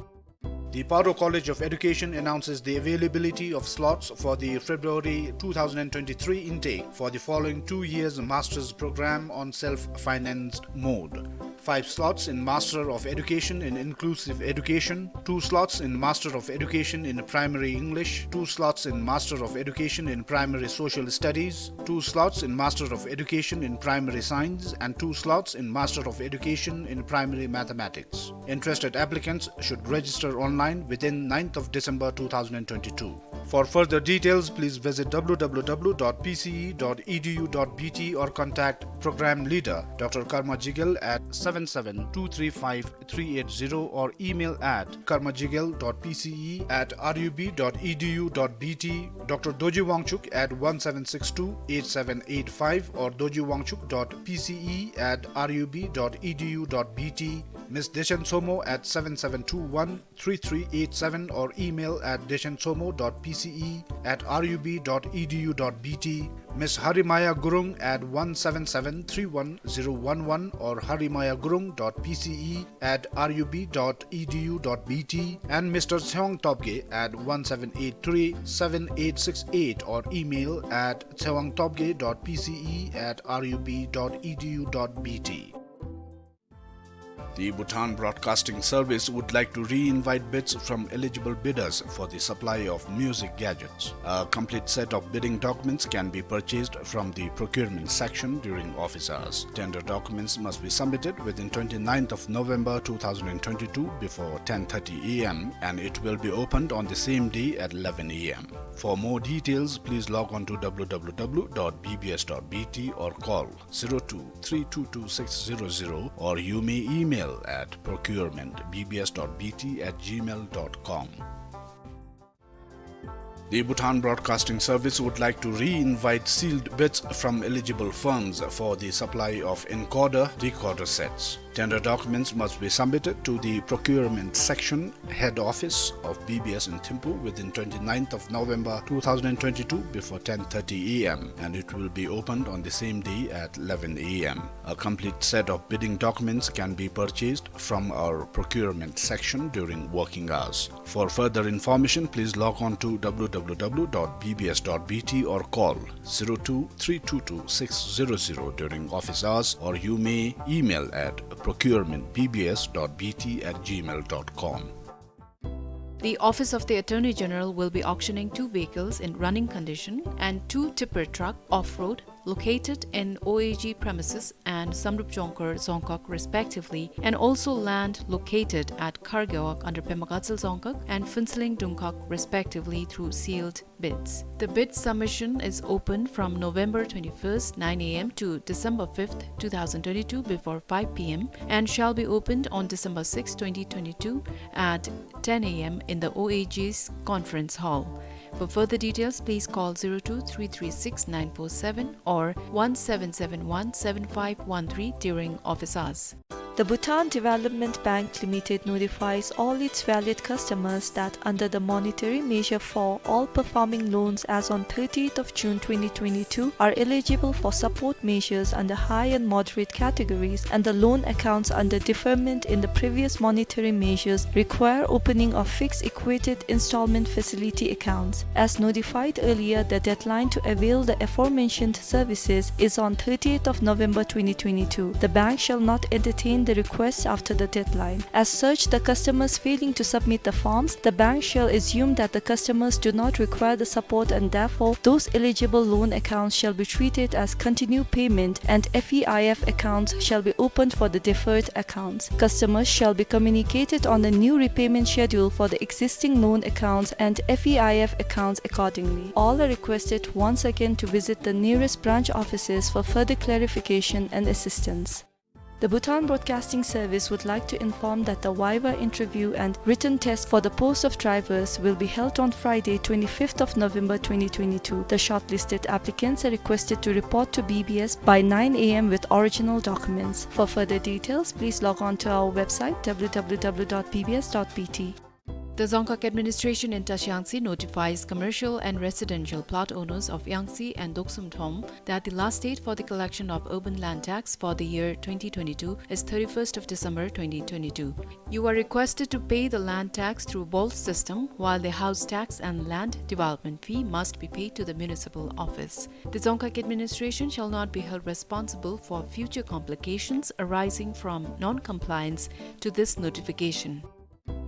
The Paro College of Education announces the availability of slots for the February two thousand twenty-three intake for the following two years master's program on self-financed mode. Five slots in Master of Education in Inclusive Education, two slots in Master of Education in Primary English, two slots in Master of Education in Primary Social Studies, two slots in Master of Education in Primary Science, and two slots in Master of Education in Primary Mathematics. Interested applicants should register online within ninth of December two thousand twenty-two. For further details, please visit w w w dot p c e dot e d u dot b t or contact Program Leader, Doctor Karma Jigel at seven seven two three five three eight zero or email at karmajigel dot p c e at r u b dot e d u dot b t, Doctor Dorji Wangchuk at one seven six two eight seven eight five or dorji wangchuk dot p c e at r u b dot e d u dot b t, Miss Dechen Somo at seven seven two one three three eight seven or email at dechen somo dot p c e at r u b dot e d u dot b t, Miss Harimaya Gurung at one seven seven three one zero one one or harimaya gurung dot p c e at r u b dot e d u dot b t, and Mister Tsewang Topge at one seven eight three seven eight six eight or email at tsewang topge dot p c e at r u b dot e d u dot b t. The Bhutan Broadcasting Service would like to re-invite bids from eligible bidders for the supply of music gadgets. A complete set of bidding documents can be purchased from the procurement section during office hours. Tender documents must be submitted within twenty-ninth of November two thousand twenty-two before ten thirty A M, and it will be opened on the same day at eleven A M. For more details, please log on to W W W dot B B S dot B T or call zero two three two two six zero zero, or you may email at procurement B B S dot B T at gmail dot com. The Bhutan Broadcasting Service would like to re-invite sealed bids from eligible firms for the supply of encoder decoder sets. Tender documents must be submitted to the procurement section, head office of B B S in Thimphu within twenty-ninth of November two thousand twenty-two before ten thirty A M, and it will be opened on the same day at eleven A M. A complete set of bidding documents can be purchased from our procurement section during working hours. For further information, please log on to W W W dot B B S dot B T or call zero two three two two six zero zero during office hours, or you may email at procurement B B S dot B T at gmail dot com. The Office of the Attorney General will be auctioning two vehicles in running condition and two tipper truck off-road located in O A G premises and Samdrup Jongkhar Dzongkhag respectively, and also land located at Khargewag under Pema Gatshel Dzongkhag and Phuentsholing Dungkhag respectively through sealed bids. The bid submission is open from November twenty-first, nine A M to December fifth, two thousand twenty-two before five P M, and shall be opened on December sixth, twenty twenty-two at ten A M in the O A G's conference hall. For further details, please call zero two three three six nine four seven or one seven seven one seven five one three during office hours. The Bhutan Development Bank Limited notifies all its valued customers that under the Monetary Measure four, all performing loans as on thirtieth of June twenty twenty-two are eligible for support measures under high and moderate categories, and the loan accounts under deferment in the previous monetary measures require opening of fixed equated installment facility accounts. As notified earlier, the deadline to avail the aforementioned services is on thirtieth of November twenty twenty-two. The bank shall not entertain the requests after the deadline. As such, the customers failing to submit the forms, the bank shall assume that the customers do not require the support, and therefore those eligible loan accounts shall be treated as continued payment, and F E I F accounts shall be opened for the deferred accounts. Customers shall be communicated on the new repayment schedule for the existing loan accounts and F E I F accounts accordingly. All are requested once again to visit the nearest branch offices for further clarification and assistance. The Bhutan Broadcasting Service would like to inform that the viva interview and written test for the post of drivers will be held on Friday, twenty-fifth of November twenty twenty-two. The shortlisted applicants are requested to report to B B S by nine A M with original documents. For further details, please log on to our website, W W W dot B B S dot B T. The Dzongkhag administration in Tashi Yangtse notifies commercial and residential plot owners of Yangtse and Doksum Thom that the last date for the collection of urban land tax for the year twenty twenty-two is thirty-first of December twenty twenty-two. You are requested to pay the land tax through BOLT system, while the house tax and land development fee must be paid to the municipal office. The Dzongkhag administration shall not be held responsible for future complications arising from non-compliance to this notification.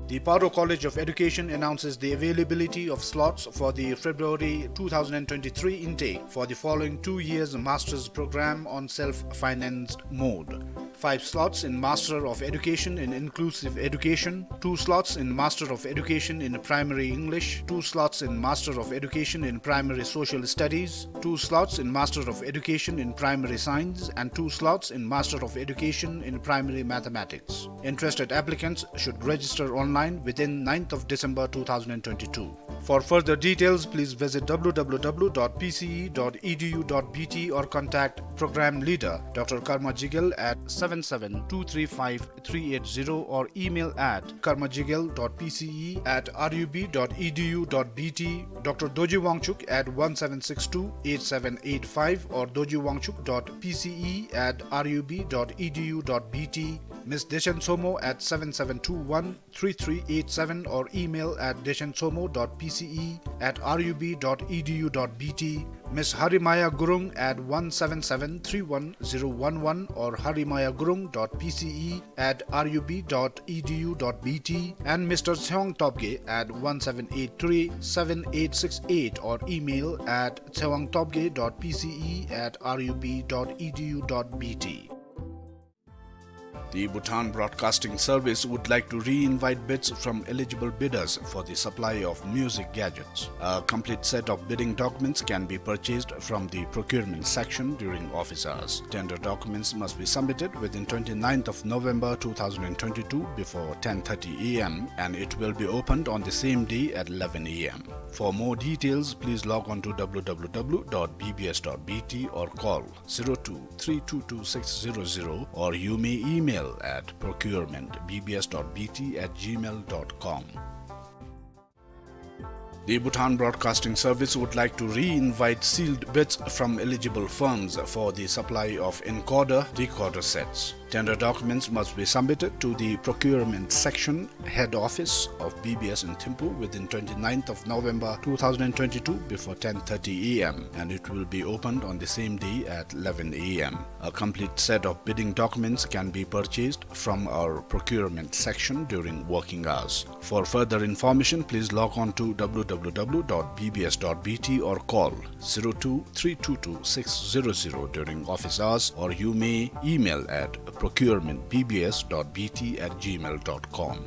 The Paro College of Education announces the availability of slots for the February two thousand twenty-three intake for the following two years master's program on self-financed mode. Five slots in Master of Education in Inclusive Education, two slots in Master of Education in Primary English, two slots in Master of Education in Primary Social Studies, two slots in Master of Education in Primary Science, and two slots in Master of Education in Primary Mathematics. Interested applicants should register online within ninth of December two thousand twenty-two. For further details, please visit W W W dot P C E dot E D U dot B T or contact Program Leader, Doctor Karma Jigel at seven seven two three five three eight zero or email at karmajigel dot P C E at R U B dot E D U dot B T, Doctor Dorji Wangchuk at one seven six two eight seven eight five or dorji wangchuk dot P C E at R U B dot E D U dot B T, Miss Dechen Somo at seven seven two one three three eight seven or email at dechen somo dot P C E at R U B dot E D U dot B T, Miss Harimaya Gurung at one seven seven three one zero one one or harimaya gurung dot P C E at R U B dot E D U dot B T, and Mister Tsewang Topge at one seven eight three seven eight six eight or email at tsewangtopge dot P C E at R U B dot E D U dot B T. The Bhutan Broadcasting Service would like to re-invite bids from eligible bidders for the supply of music gadgets. A complete set of bidding documents can be purchased from the procurement section during office hours. Tender documents must be submitted within twenty-ninth of November two thousand twenty-two before ten thirty A M, and it will be opened on the same day at eleven A M. For more details, please log on to W W W dot B B S dot B T or call zero two three two two six zero zero, or you may email at procurement B B S dot B T at gmail dot com. The Bhutan Broadcasting Service would like to re-invite sealed bids from eligible firms for the supply of encoder decoder sets. Tender documents must be submitted to the procurement section, head office of B B S in Thimphu within twenty-ninth of November two thousand twenty-two before ten thirty A M, and it will be opened on the same day at eleven A M. A complete set of bidding documents can be purchased from our procurement section during working hours. For further information, please log on to W W W dot B B S dot B T or call zero two three two two six zero zero during office hours, or you may email at procurement B B S dot B T at gmail dot com.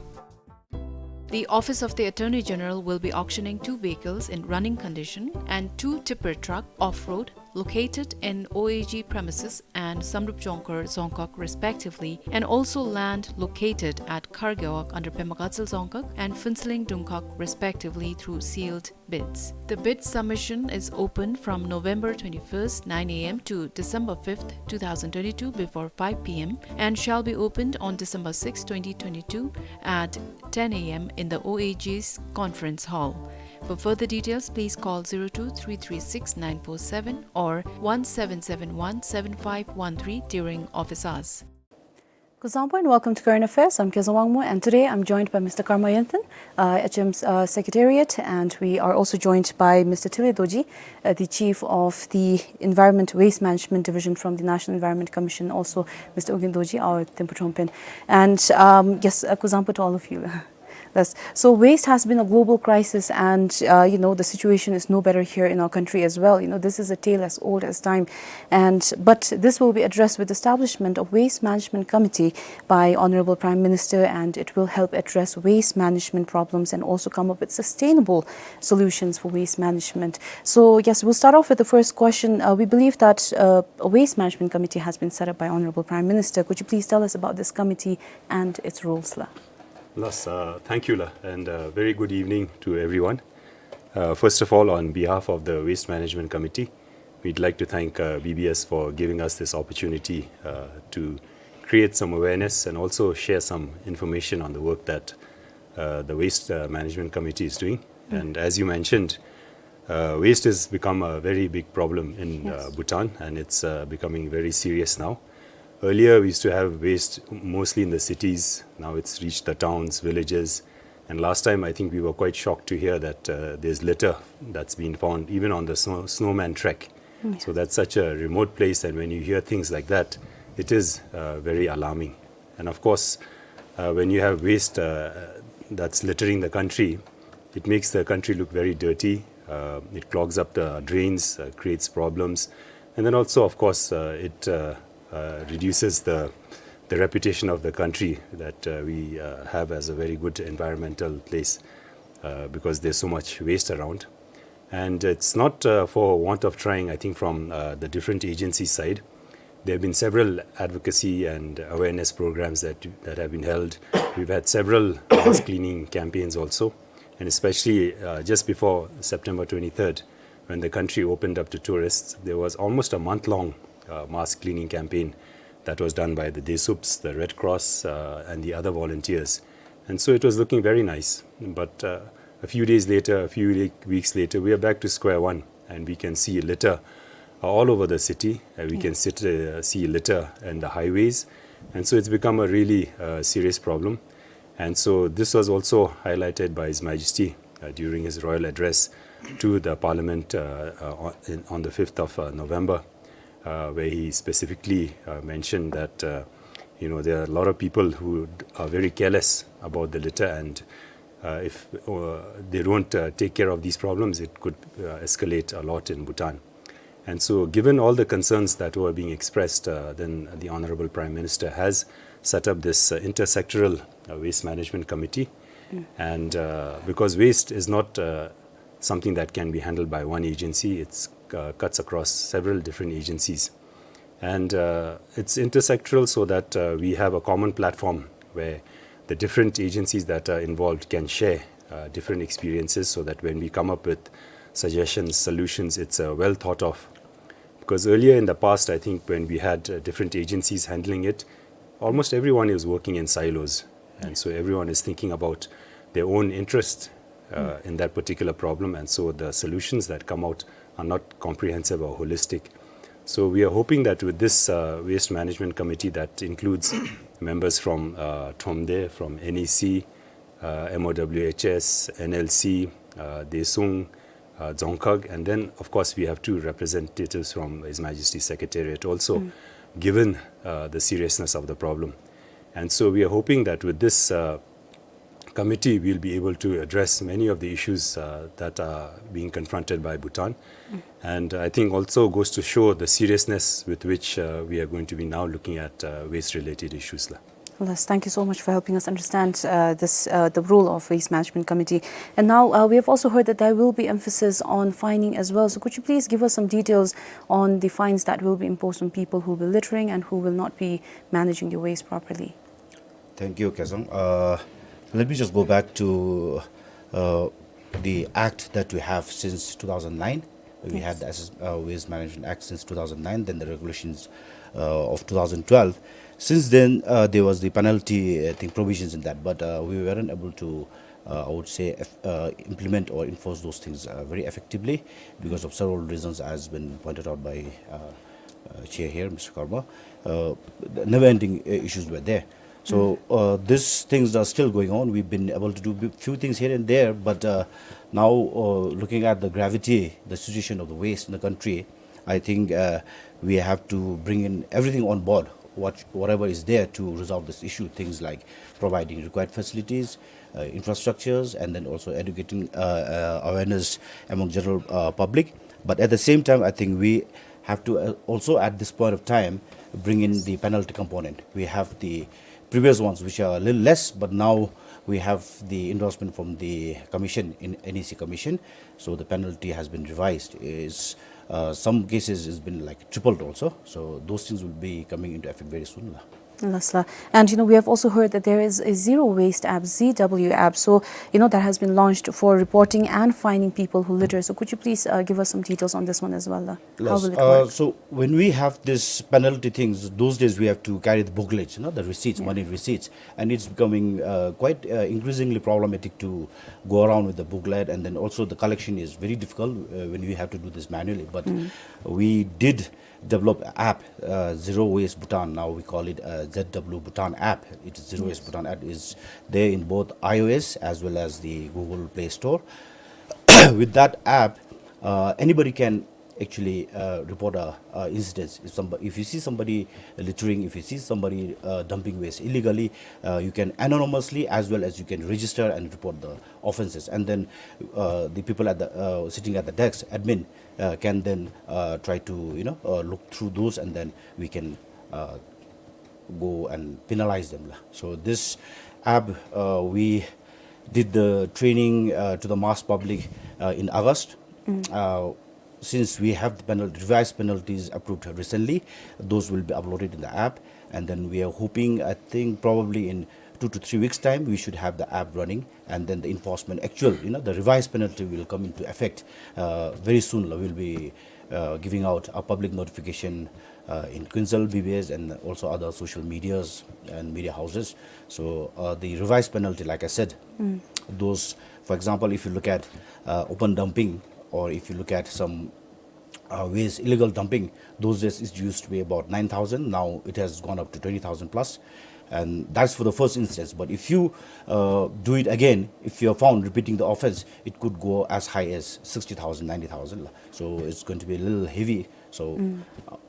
The Office of the Attorney General will be auctioning two vehicles in running condition and two tipper truck off-road located in O A G premises and Samdrup Jongkhar Dzongkhag respectively, and also land located at Khargewag under Pema Gatshel Dzongkhag and Phuentsholing Dungkhag respectively through sealed bids. The bid submission is open from November twenty-first, nine A M to December fifth, two thousand twenty-two before five P M and shall be opened on December sixth, twenty twenty-two at ten A M in the O A G's conference hall. For further details, please call zero two three three six nine four seven or one seven seven one seven five one three during office hours. Kuzuzangpo and welcome to Current Affairs. I'm Kezang Wangmo, and today I'm joined by Mister Karma Yenthen, uh, H M, uh, Secretariat, and we are also joined by Mister Thile Dorji, uh, the Chief of the Environment Waste Management Division from the National Environment Commission, also Mister Ugyen Dorji, our Thimphu Phompen. And, um, yes, uh, kuzuzangpo to all of you. Yes. So waste has been a global crisis, and, uh, you know, the situation is no better here in our country as well. You know, this is a tale as old as time, and, but this will be addressed with establishment of Waste Management Committee by Honorable Prime Minister, and it will help address waste management problems and also come up with sustainable solutions for waste management. So yes, we'll start off with the first question. Uh, we believe that, uh, a Waste Management Committee has been set up by Honorable Prime Minister. Could you please tell us about this committee and its roles, la? Yes, uh, thank you, la, and, uh, very good evening to everyone. Uh, first of all, on behalf of the Waste Management Committee, we'd like to thank, uh, B B S for giving us this opportunity, uh, to create some awareness and also share some information on the work that, uh, the Waste, uh, Management Committee is doing. Mm. And as you mentioned, uh, waste has become a very big problem in, uh, Yes. Bhutan, and it's, uh, becoming very serious now. Earlier, we used to have waste mostly in the cities. Now it's reached the towns, villages. And last time, I think we were quite shocked to hear that, uh, there's litter that's been found even on the snow, snowman trek. Yeah. So that's such a remote place, and when you hear things like that, it is, uh, very alarming. And of course, uh, when you have waste, uh, that's littering the country, it makes the country look very dirty. Uh, it clogs up the drains, uh, creates problems. And then also, of course, uh, it, uh, uh, reduces the, the reputation of the country that, uh, we, uh, have as a very good environmental place, uh, because there's so much waste around. And it's not, uh, for want of trying, I think, from, uh, the different agencies' side. There have been several advocacy and awareness programs that, that have been held. We've had several mass cleaning campaigns also. And especially, uh, just before September twenty-third, when the country opened up to tourists, there was almost a month-long, uh, mass cleaning campaign that was done by the DESUPs, the Red Cross, uh, and the other volunteers. And so it was looking very nice. But, uh, a few days later, a few le-, weeks later, we are back to square one, and we can see litter, uh, all over the city. Uh, we can sit, uh, see litter in the highways. And so it's become a really, uh, serious problem. And so this was also highlighted by His Majesty, uh, during his royal address, to the Parliament uh, uh, on, in, on the fifth of uh, November, uh, where he specifically uh, mentioned that uh, you know, there are a lot of people who d- are very careless about the litter, and uh, if uh, they don't uh, take care of these problems, it could uh, escalate a lot in Bhutan. And so, given all the concerns that were being expressed, uh, then the Honorable Prime Minister has set up this uh, intersectoral uh, waste management committee. And uh, because waste is not uh, something that can be handled by one agency, it uh, cuts across several different agencies. And uh, it's intersectoral so that uh, we have a common platform where the different agencies that are involved can share uh, different experiences, so that when we come up with suggestions, solutions, it's uh, well thought of. Because earlier in the past, I think when we had uh, different agencies handling it, almost everyone is working in silos. And so everyone is thinking about their own interest uh, in that particular problem. And so the solutions that come out are not comprehensive or holistic. So we are hoping that with this uh, waste management committee that includes members from uh, Thromde, from N E C, uh, M O W H S, N L C, uh, Desung, uh, Dzongkhag, and then of course we have two representatives from His Majesty's Secretariat also, given uh, the seriousness of the problem. And so we are hoping that with this uh, committee, we'll be able to address many of the issues uh, that are being confronted by Bhutan. And I think also goes to show the seriousness with which uh, we are going to be now looking at uh, waste-related issues la. Yes, thank you so much for helping us understand uh, this, uh, the role of Waste Management Committee. And now uh, we have also heard that there will be emphasis on fining as well. So could you please give us some details on the fines that will be imposed on people who will be littering and who will not be managing their waste properly? Thank you, Kazang. Uh, let me just go back to uh, the act that we have since two thousand nine. We had the Assess- uh, Waste Management Act since two thousand nine, then the regulations uh, of two thousand twelve. Since then, uh, there was the penalty, I think, provisions in that, but uh, we weren't able to, uh, I would say, eff- uh, implement or enforce those things uh, very effectively because of several reasons, as been pointed out by uh, uh, Chair here, Mister Karma. Uh, the never-ending uh, issues were there. So uh, these things are still going on. We've been able to do b- few things here and there, but uh, now uh, looking at the gravity, the situation of the waste in the country, I think uh, we have to bring in everything on board, what, whatever is there to resolve this issue. Things like providing required facilities, uh, infrastructures, and then also educating uh, uh, awareness among general uh, public. But at the same time, I think we have to uh, also, at this point of time, bring in the penalty component. We have the previous ones, which are a little less, but now we have the endorsement from the commission, in N E C commission. So the penalty has been revised. Is uh, some cases has been, like, tripled also. So those things will be coming into effect very soon la. Yes, la. And you know, we have also heard that there is a zero waste app, Z W app. So you know, that has been launched for reporting and fining people who litter. So could you please uh, give us some details on this one as well la? How Yes. will it Uh, work? So when we have this penalty things, those days we have to carry the booklets, you know, the receipts, money receipts, and it's becoming uh, quite uh, increasingly problematic to go around with the booklet, and then also the collection is very difficult uh, when we have to do this manually. But we did develop an app, uh, Zero Waste Bhutan. Now we call it uh, Z W Bhutan app. It's Zero Waste Bhutan app, is there in both iOS as well as the Google Play Store. With that app, uh, anybody can actually uh, report a, a incidents. If somebody, if you see somebody littering, if you see somebody uh, dumping waste illegally, uh, you can anonymously, as well as you can register and report the offenses. And then uh, the people at the uh, sitting at the desk, admin, uh, can then uh, try to, you know, uh, look through those, and then we can uh, go and penalize them la. So this app, uh, we did the training uh, to the mass public uh, in August. Uh, since we have the penal- revised penalties approved recently, those will be uploaded in the app. And then we are hoping, I think, probably in two to three weeks' time, we should have the app running, and then the enforcement, actual, you know, the revised penalty will come into effect uh, very soon. We'll be uh, giving out a public notification uh, in Kuensel, B B S, and also other social medias and media houses. So uh, the revised penalty, like I said, those, for example, if you look at uh, open dumping, or if you look at some uh, waste illegal dumping, those days it used to be about nine thousand. Now it has gone up to twenty thousand plus. And that's for the first instance. But if you uh, do it again, if you are found repeating the offense, it could go as high as sixty thousand, ninety thousand. So it's going to be a little heavy. So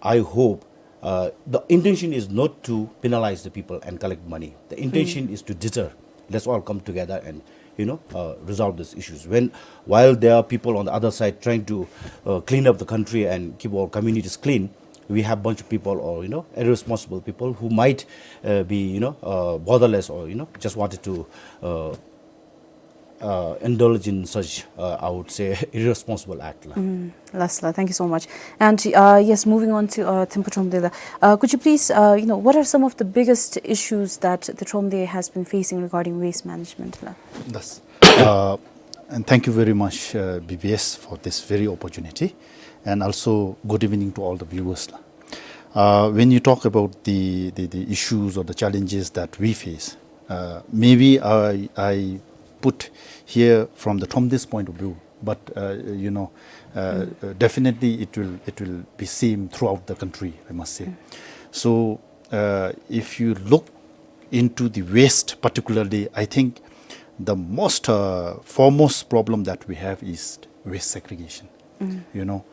I hope uh, the intention is not to penalize the people and collect money. The intention is to deter. Let's all come together and you know uh, resolve these issues. When while there are people on the other side trying to uh, clean up the country and keep our communities clean, we have bunch of people or you know irresponsible people who might uh, be you know uh, borderless or you know just wanted to uh, uh, indulge in such, uh, I would say, irresponsible act. La. Last la, thank you so much. And uh, yes, moving on to uh, Thimphu Thromde la. Uh, could you please, uh, you know, what are some of the biggest issues that the Thromde has been facing regarding waste management la? Thus, uh, and thank you very much, uh, B B S, for this very opportunity, and also good evening to all the viewers la. Uh, when you talk about the, the, the issues or the challenges that we face, uh, maybe I, I put here from the Thromde's point of view, but uh, you know, uh, uh, definitely it will it will be seen throughout the country, I must say. So uh, if you look into the waste particularly, I think the most uh, foremost problem that we have is waste segregation. You know,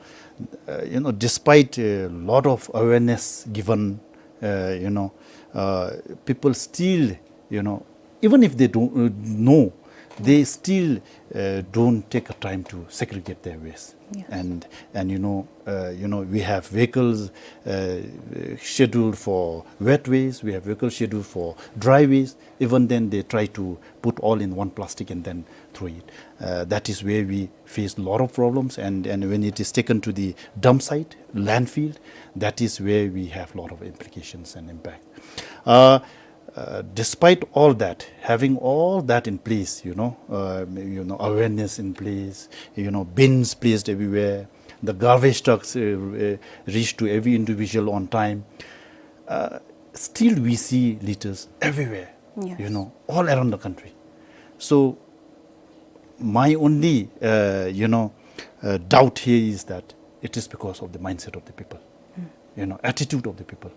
uh, you know, despite a lot of awareness given, uh, you know, uh, people still, you know, even if they don't uh, know, they still uh, don't take a time to segregate their waste. Yes. And and you know, uh, you know, we have vehicles uh, scheduled for wet waste, we have vehicles scheduled for dry waste. Even then, they try to put all in one plastic and then throw it. Uh, that is where we face a lot of problems, and, and when it is taken to the dump site, landfill, that is where we have a lot of implications and impact. Uh, uh, despite all that, having all that in place, you know, uh, you know, awareness in place, you know, bins placed everywhere, the garbage trucks uh, uh, reach to every individual on time, uh, still we see litters everywhere, Yes. you know, all around the country. So my only, uh, you know, uh, doubt here is that it is because of the mindset of the people, you know, attitude of the people.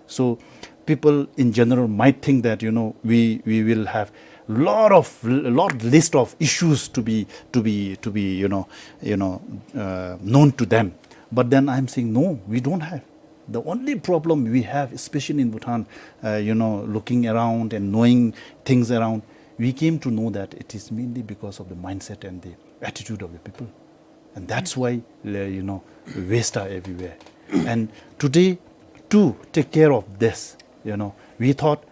So people in general might think that, you know, we, we will have lot of, lot list of issues to be, to be, to be, you know, you know, uh, known to them. But then I'm saying, no, we don't have. The only problem we have, especially in Bhutan, uh, you know, looking around and knowing things around, we came to know that it is mainly because of the mindset and the attitude of the people. And that's why, uh, you know, waste are everywhere. And today, to take care of this, you know, we thought,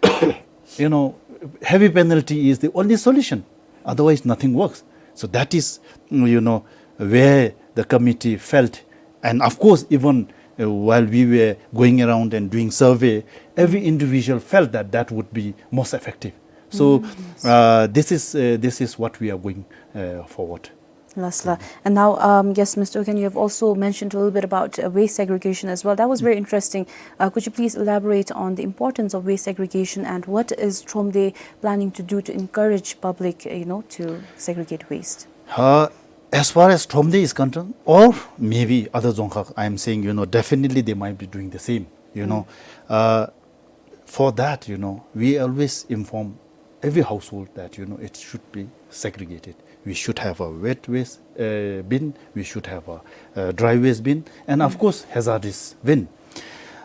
you know, heavy penalty is the only solution. Otherwise, nothing works. So that is, you know, where the committee felt. And of course, even uh, while we were going around and doing survey, every individual felt that that would be most effective. So uh, this is uh, this is what we are going uh, forward. Last la. And now, um, yes, Mister Oken, you have also mentioned a little bit about uh, waste segregation as well. That was very interesting. Uh, could you please elaborate on the importance of waste segregation and what is Thromde planning to do to encourage public, uh, you know, to segregate waste? Uh, as far as Thromde is concerned, or maybe other Dzongkhag, I am saying, you know, definitely they might be doing the same, you know. Uh, for that, you know, we always inform every household that, you know, it should be segregated. We should have a wet waste uh, bin, we should have a, a dry waste bin, and of course, hazardous bin.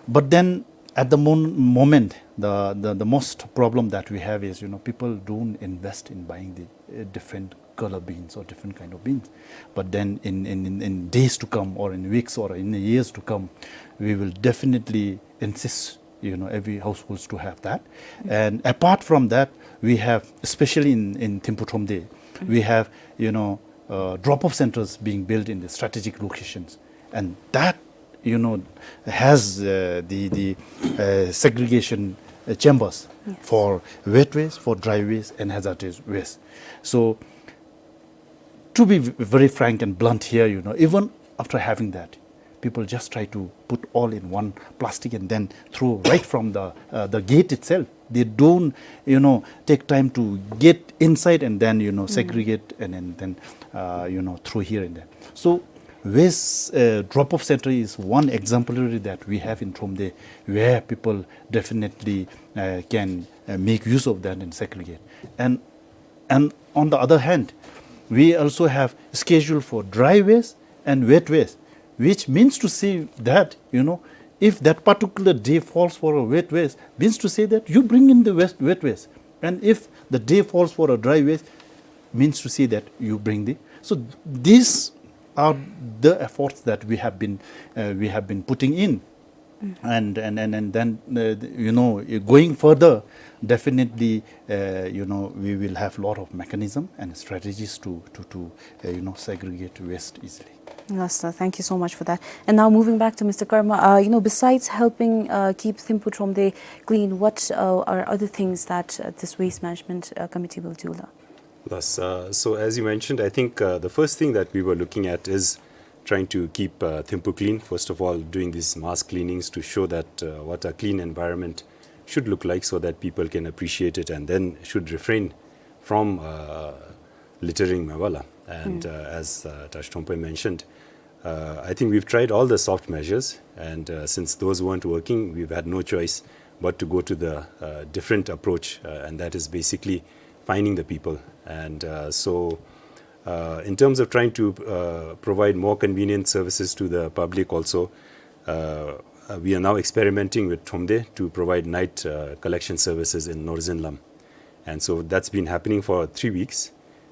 But then at the mon- moment, the, the, the most problem that we have is, you know, people don't invest in buying the uh, different color bins or different kind of bins. But then in, in, in, in days to come, or in weeks, or in the years to come, we will definitely insist, you know, every households to have that. And apart from that, we have, especially in, in Thimphu Thromde, we have, you know, uh, drop-off centers being built in the strategic locations. And that, you know, has uh, the, the uh, segregation uh, chambers for wet waste, for dry waste, and hazardous waste. So, to be v- very frank and blunt here, you know, even after having that, people just try to put all in one plastic and then throw right from the uh, the gate itself. They don't, you know, take time to get inside and then, you know, segregate and, and then, uh, you know, throw here and there. So waste, uh, drop-off center is one exemplary that we have in Thromde, where people definitely, uh, can, uh, make use of that and segregate. And, and on the other hand, we also have schedule for dry waste and wet waste, which means to say that, you know, if that particular day falls for a wet waste, means to say that you bring in the west, wet waste. And if the day falls for a dry waste, means to say that you bring the. So these are the efforts that we have been, uh, we have been putting in. And, and, and, and then, uh, you know, going further, definitely, uh, you know, we will have lot of mechanism and strategies to, to, to, uh, you know, segregate waste easily. Yes, sir. Thank you so much for that. And now moving back to Mister Karma, uh, you know, besides helping, uh, keep Thimphu Thromde clean, what, uh, are other things that, uh, this waste management, uh, committee will do, la? Yes, uh, so as you mentioned, I think, uh, the first thing that we were looking at is trying to keep, uh, Thimphu clean. First of all, doing these mass cleanings to show that, uh, what a clean environment should look like, so that people can appreciate it and then should refrain from, uh, littering, mevela. And, uh, as, uh, Tashi Thrompo mentioned, uh, I think we've tried all the soft measures, and, uh, since those weren't working, we've had no choice but to go to the, uh, different approach, uh, and that is basically finding the people. And, uh, so, uh, in terms of trying to, uh, provide more convenient services to the public also, uh, uh, we are now experimenting with Thromde to provide night, uh, collection services in Norzinlam. And so that's been happening for three weeks.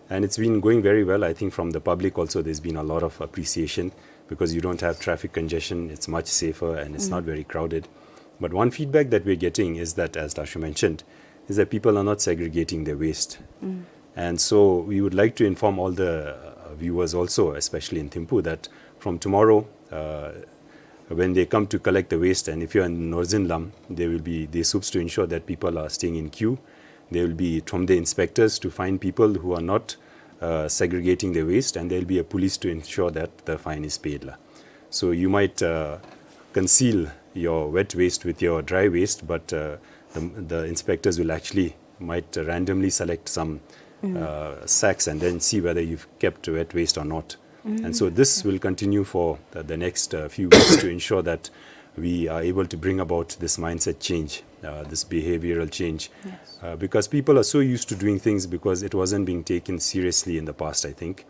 And it's been going very well. I think from the public also, there's been a lot of appreciation because you don't have traffic congestion. It's much safer and it's not very crowded. But one feedback that we're getting is that, as Tashi mentioned, is that people are not segregating their waste. And so we would like to inform all the, uh, viewers also, especially in Thimphu, that from tomorrow, uh, when they come to collect the waste, and if you're in Norzinlam, there will be Desubs to ensure that people are staying in queue. There will be Thromde inspectors to find people who are not, uh, segregating their waste, and there will be a police to ensure that the fine is paid, la. So you might, uh, conceal your wet waste with your dry waste, but, uh, the, the inspectors will actually might randomly select some, uh, sacks and then see whether you've kept wet waste or not. And so this will continue for the, the next, uh, few weeks to ensure that we are able to bring about this mindset change, uh, this behavioral change. Yes. Uh, because people are so used to doing things because it wasn't being taken seriously in the past, I think.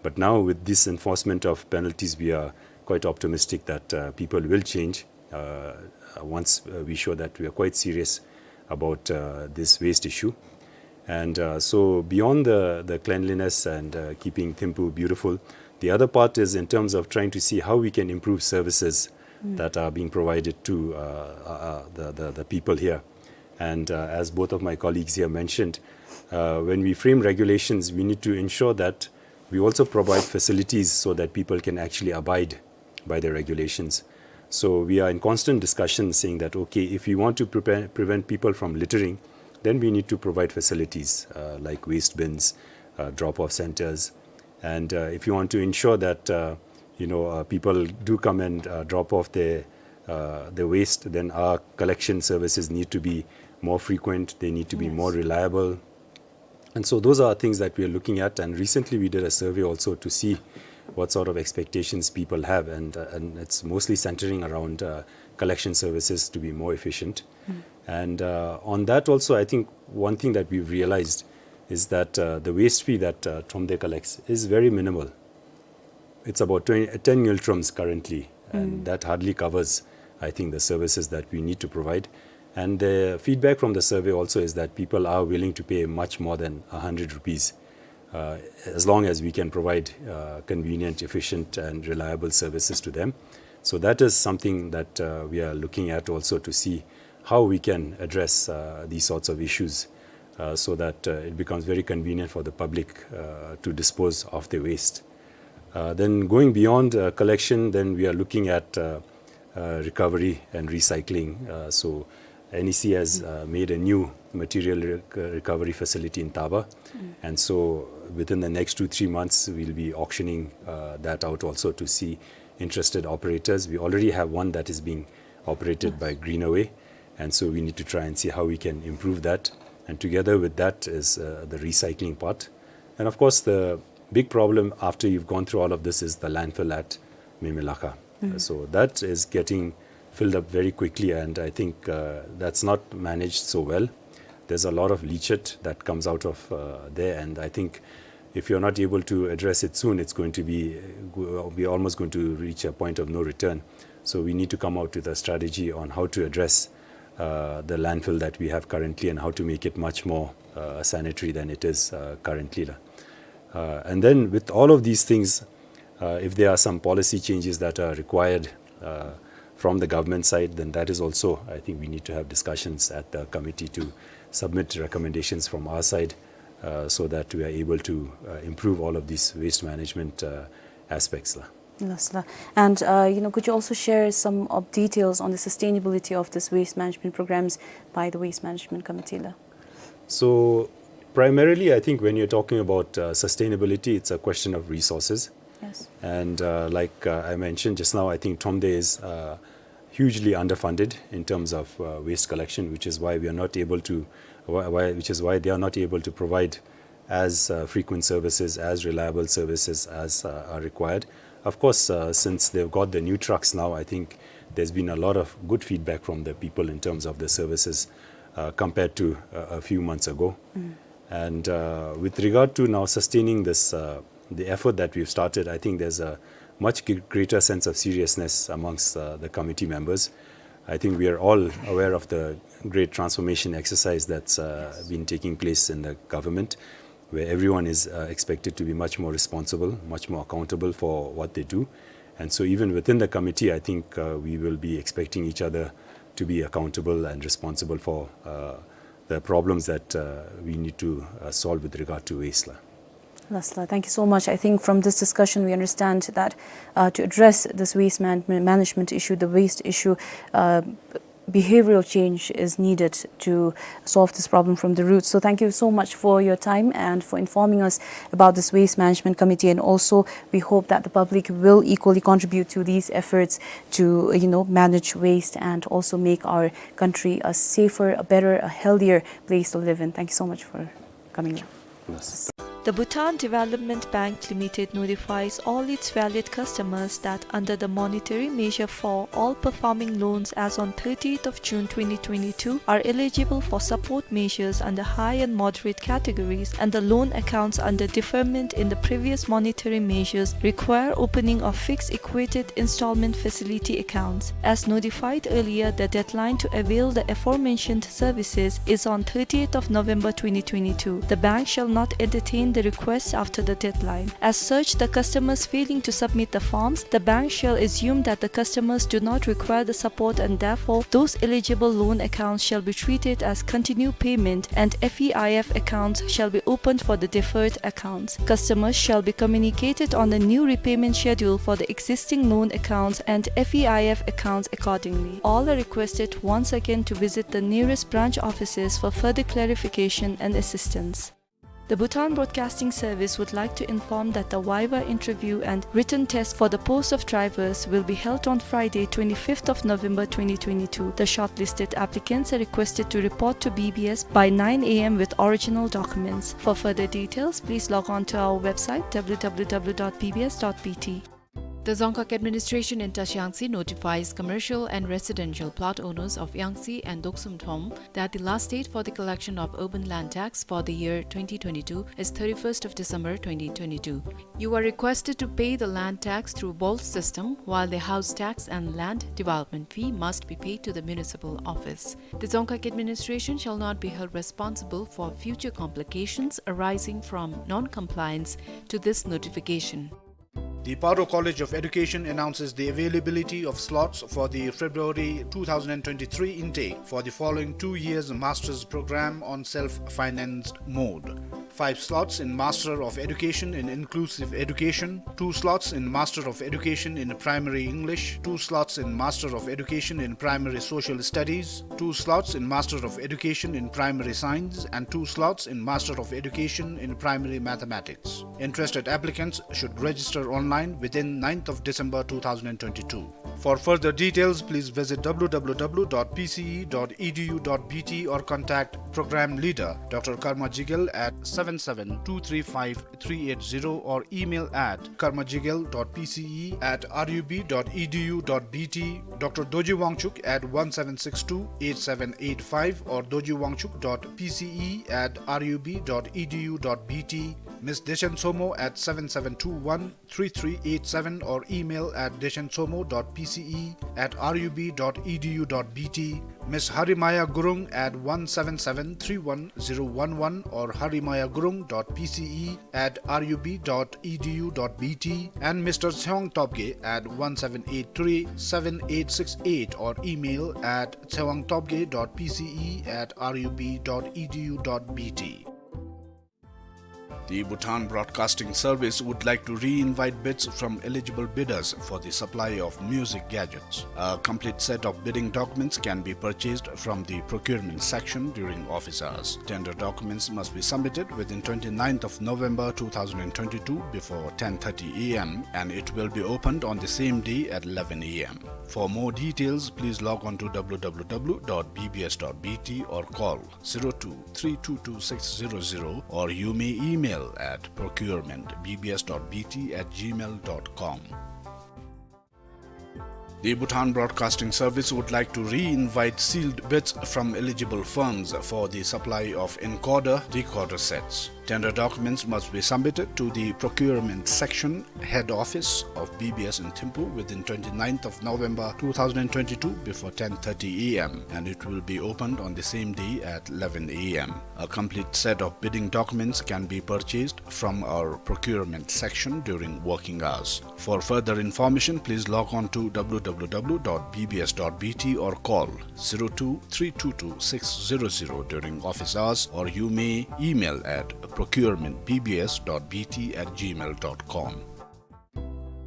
But now with this enforcement of penalties, we are quite optimistic that, uh, people will change, uh, uh, once, uh, we show that we are quite serious about, uh, this waste issue. And, uh, so beyond the, the cleanliness and, uh, keeping Thimphu beautiful, the other part is in terms of trying to see how we can improve services that are being provided to, uh, uh, uh, the, the, the people here. And, uh, as both of my colleagues here mentioned, uh, when we frame regulations, we need to ensure that we also provide facilities so that people can actually abide by the regulations. So we are in constant discussion saying that, okay, if we want to prepare, prevent people from littering, then we need to provide facilities, uh, like waste bins, uh, drop-off centers. And, uh, if you want to ensure that, uh, you know, uh, people do come and, uh, drop off their, uh, their waste, then our collection services need to be more frequent, they need to be more reliable. And so those are things that we are looking at. And recently we did a survey also to see what sort of expectations people have. And, uh, and it's mostly centering around, uh, collection services to be more efficient. And, uh, on that also, I think one thing that we've realized is that, uh, the waste fee that, uh, Thromde collects is very minimal. It's about twenty, ten ngultrums currently, and that hardly covers, I think, the services that we need to provide. And the feedback from the survey also is that people are willing to pay much more than a hundred rupees, uh, as long as we can provide, uh, convenient, efficient, and reliable services to them. So that is something that, uh, we are looking at also to see how we can address, uh, these sorts of issues, uh, so that, uh, it becomes very convenient for the public, uh, to dispose of their waste. Uh, then going beyond, uh, collection, then we are looking at, uh, uh, recovery and recycling. Uh, so N E C has, uh, made a new material rec-, uh, recovery facility in Taba. And so within the next two, three months, we'll be auctioning, uh, that out also to see interested operators. We already have one that is being operated by Greenaway. And so we need to try and see how we can improve that. And together with that is, uh, the recycling part. And of course, the big problem after you've gone through all of this is the landfill at Memelaka. So that is getting filled up very quickly, and I think, uh, that's not managed so well. There's a lot of leachate that comes out of, uh, there, and I think if you're not able to address it soon, it's going to be, uh, we're almost going to reach a point of no return. So we need to come out with a strategy on how to address, uh, the landfill that we have currently and how to make it much more, uh, sanitary than it is, uh, currently la. Uh, and then with all of these things, uh, if there are some policy changes that are required, uh, from the government side, then that is also, I think we need to have discussions at the committee to submit recommendations from our side, uh, so that we are able to, uh, improve all of these waste management, uh, aspects la. Yes, la. And, uh, you know, could you also share some of details on the sustainability of this waste management programs by the Waste Management Committee la? So, primarily, I think when you're talking about, uh, sustainability, it's a question of resources. Yes. And, uh, like, uh, I mentioned just now, I think Thromde is, uh, hugely underfunded in terms of, uh, waste collection, which is why we are not able to, why, why, which is why they are not able to provide as, uh, frequent services, as reliable services as, uh, are required. Of course, uh, since they've got the new trucks now, I think there's been a lot of good feedback from the people in terms of the services, uh, compared to, uh, a few months ago. And, uh, with regard to now sustaining this, uh, the effort that we've started, I think there's a much gr-, greater sense of seriousness amongst, uh, the committee members. I think we are all aware of the great transformation exercise that's, uh, been taking place in the government, where everyone is, uh, expected to be much more responsible, much more accountable for what they do. And so even within the committee, I think, uh, we will be expecting each other to be accountable and responsible for, uh, the problems that, uh, we need to, uh, solve with regard to waste la. Yes, la. Thank you so much. I think from this discussion, we understand that, uh, to address this waste man-, management issue, the waste issue, uh, behavioral change is needed to solve this problem from the roots. So thank you so much for your time and for informing us about this Waste Management Committee. And also, we hope that the public will equally contribute to these efforts to, you know, manage waste and also make our country a safer, a better, a healthier place to live in. Thank you so much for coming in. Yes. The Bhutan Development Bank Limited notifies all its valued customers that under the Monetary Measure four, all performing loans as on thirtieth of June twenty twenty-two are eligible for support measures under high and moderate categories, and the loan accounts under deferment in the previous monetary measures require opening of fixed equated installment facility accounts. As notified earlier, the deadline to avail the aforementioned services is on thirtieth of November twenty twenty-two. The bank shall not entertain the requests after the deadline. As such, the customers failing to submit the forms, the bank shall assume that the customers do not require the support, and therefore those eligible loan accounts shall be treated as continued payment, and F E I F accounts shall be opened for the deferred accounts. Customers shall be communicated on the new repayment schedule for the existing loan accounts and F E I F accounts accordingly. All are requested once again to visit the nearest branch offices for further clarification and assistance. The Bhutan Broadcasting Service would like to inform that the viva interview and written test for the post of drivers will be held on Friday, twenty-fifth of November twenty twenty-two. The shortlisted applicants are requested to report to B B S by nine A M with original documents. For further details, please log on to our website, W W W dot B B S dot B T. The Dzongkhag Administration in Tashiangtse notifies commercial and residential plot owners of Yangtse and Doksum Thom that the last date for the collection of urban land tax for the year twenty twenty-two is thirty-first of December twenty twenty-two. You are requested to pay the land tax through BOLT system, while the house tax and land development fee must be paid to the municipal office. The Dzongkhag Administration shall not be held responsible for future complications arising from non-compliance to this notification. The Paro College of Education announces the availability of slots for the February two thousand twenty-three intake for the following two years master's program on self-financed mode. Five slots in Master of Education in Inclusive Education, two slots in Master of Education in Primary English, two slots in Master of Education in Primary Social Studies, two slots in Master of Education in Primary Science, and two slots in Master of Education in Primary Mathematics. Interested applicants should register online within ninth of December two thousand twenty-two. For further details, please visit W W W dot P C E dot E D U dot B T or contact Program Leader, Doctor Karma Jigel at seven seven two three five three eight zero or email at karmajigel dot P C E at R U B dot E D U dot B T, Doctor Dorji Wangchuk at one seven six two eight seven eight five or dorji wangchuk dot P C E at R U B dot E D U dot B T, Miss Dechen Somo at seven seven two one three three eight seven or email at dechen somo dot P C E at R U B dot E D U dot B T, Miss Harimaya Gurung at one seven seven three one zero one one or harimaya gurung dot P C E at R U B dot E D U dot B T, and Mister Tsewang Topge at one seven eight three seven eight six eight or email at tsewang topge dot P C E at R U B dot E D U dot B T. The Bhutan Broadcasting Service would like to re-invite bids from eligible bidders for the supply of music gadgets. A complete set of bidding documents can be purchased from the procurement section during office hours. Tender documents must be submitted within twenty-ninth of November two thousand twenty-two before ten thirty A M, and it will be opened on the same day at eleven A M. For more details, please log on to W W W dot B B S dot B T or call zero two three two two six zero zero, or you may email at procurement B B S dot B T at gmail dot com. The Bhutan Broadcasting Service would like to re-invite sealed bids from eligible firms for the supply of encoder decoder sets. Tender documents must be submitted to the procurement section, head office of B B S in Thimphu within twenty-ninth of November two thousand twenty-two before ten thirty A M, and it will be opened on the same day at eleven A M. A complete set of bidding documents can be purchased from our procurement section during working hours. For further information, please log on to W W W dot B B S dot B T or call zero two three two two six zero zero during office hours, or you may email at procurement B B S dot B T at gmail dot com.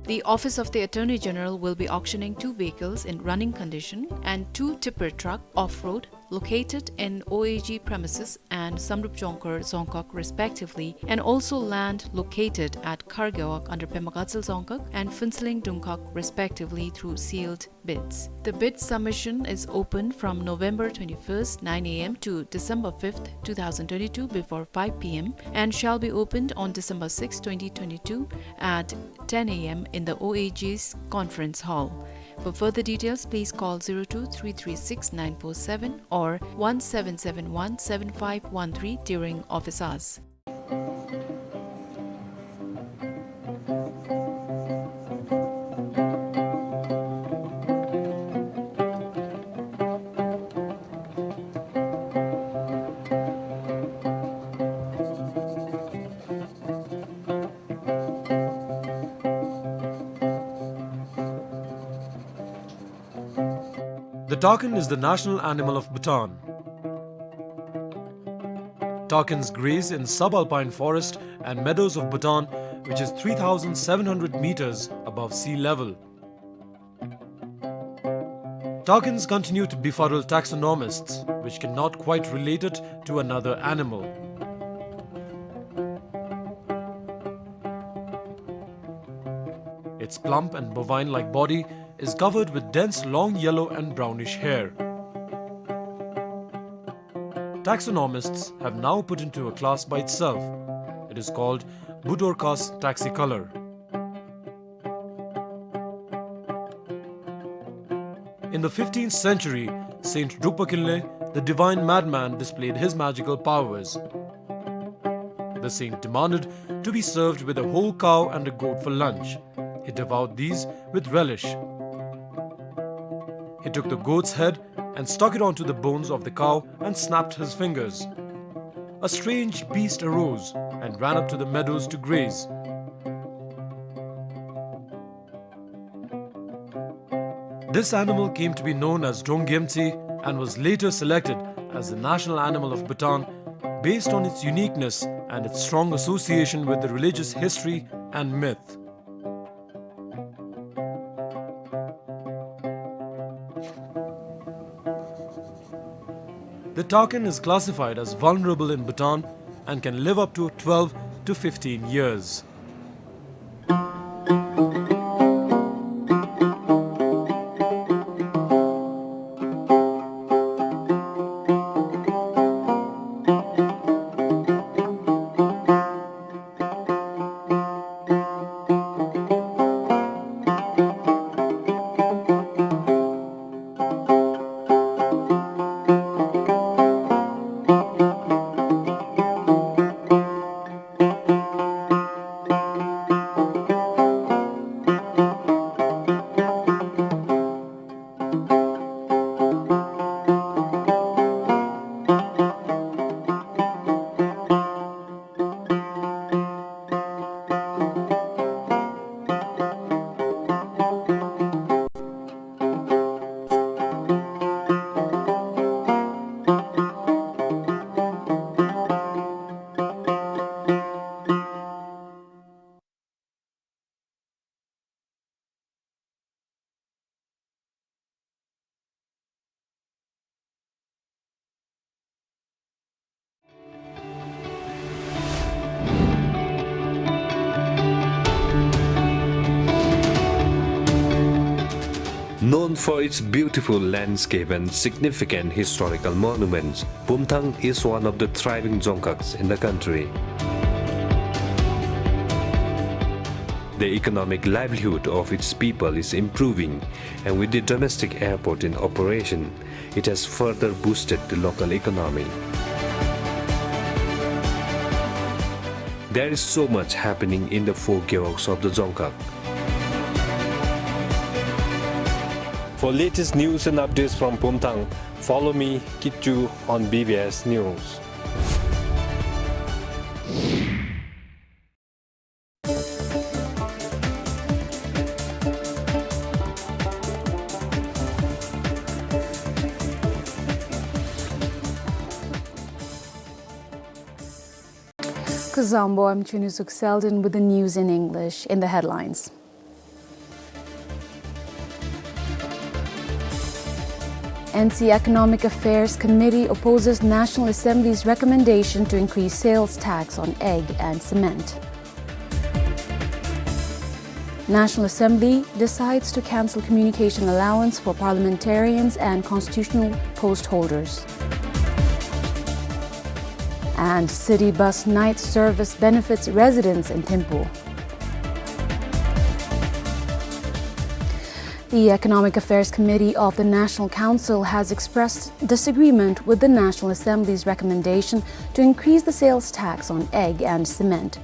The Office of the Attorney General will be auctioning two vehicles in running condition and two tipper truck off-road located in O A G premises and Samdrup Jongkhar Dzongkhag respectively, and also land located at Khargewag under Pema Gatshel Dzongkhag and Phuentsholing Dungkhag respectively through sealed bids. The bid submission is open from November twenty-first, nine A M to December fifth, two thousand twenty-two before five P M and shall be opened on December sixth, twenty twenty-two at ten A M in the O A G's conference hall. For further details, please call zero two three three six nine four seven or one seven seven one seven five one three during office hours. The takin is the national animal of Bhutan. Takins graze in subalpine forest and meadows of Bhutan, which is three thousand seven hundred meters above sea level. Takins continue to befuddle taxonomists, which cannot quite relate it to another animal. Its plump and bovine-like body is covered with dense long yellow and brownish hair. Taxonomists have now put into a class by itself. It is called Budorcas taxicolor. In the fifteenth century, Saint Drukpa Kinley, the divine madman, displayed his magical powers. The saint demanded to be served with a whole cow and a goat for lunch. He devoured these with relish. He took the goat's head and stuck it onto the bones of the cow and snapped his fingers. A strange beast arose and ran up to the meadows to graze. This animal came to be known as Drongyemtsi and was later selected as the national animal of Bhutan based on its uniqueness and its strong association with the religious history and myth. The takin is classified as vulnerable in Bhutan and can live up to twelve to fifteen years. Known for its beautiful landscape and significant historical monuments, Pumthang is one of the thriving dzongkhags in the country. The economic livelihood of its people is improving, and with the domestic airport in operation, it has further boosted the local economy. There is so much happening in the four gewogs of the dzongkhag. For latest news and updates from Pumthang, follow me, Kitchu, on B B S News. Kuzuzangpo, I'm Chunizuk Selden with the news in English. In the headlines, N C Economic Affairs Committee opposes National Assembly's recommendation to increase sales tax on egg and cement. National Assembly decides to cancel communication allowance for parliamentarians and constitutional post holders. And city bus night service benefits residents in Thimphu. The Economic Affairs Committee of the National Council has expressed disagreement with the National Assembly's recommendation to increase the sales tax on egg and cement.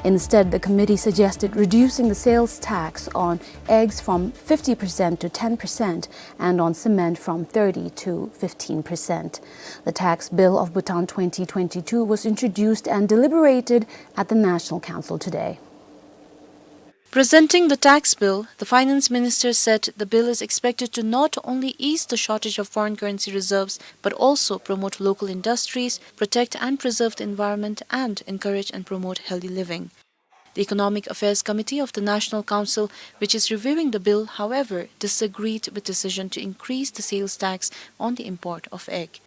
Instead, the committee suggested reducing the sales tax on eggs from fifty percent to ten percent and on cement from thirty to fifteen percent. The tax bill of Bhutan twenty twenty-two was introduced and deliberated at the National Council today. Presenting the tax bill, the finance minister said the bill is expected to not only ease the shortage of foreign currency reserves, but also promote local industries, protect and preserve the environment, and encourage and promote healthy living. The Economic Affairs Committee of the National Council, which is reviewing the bill, however, disagreed with decision to increase the sales tax on the import of egg.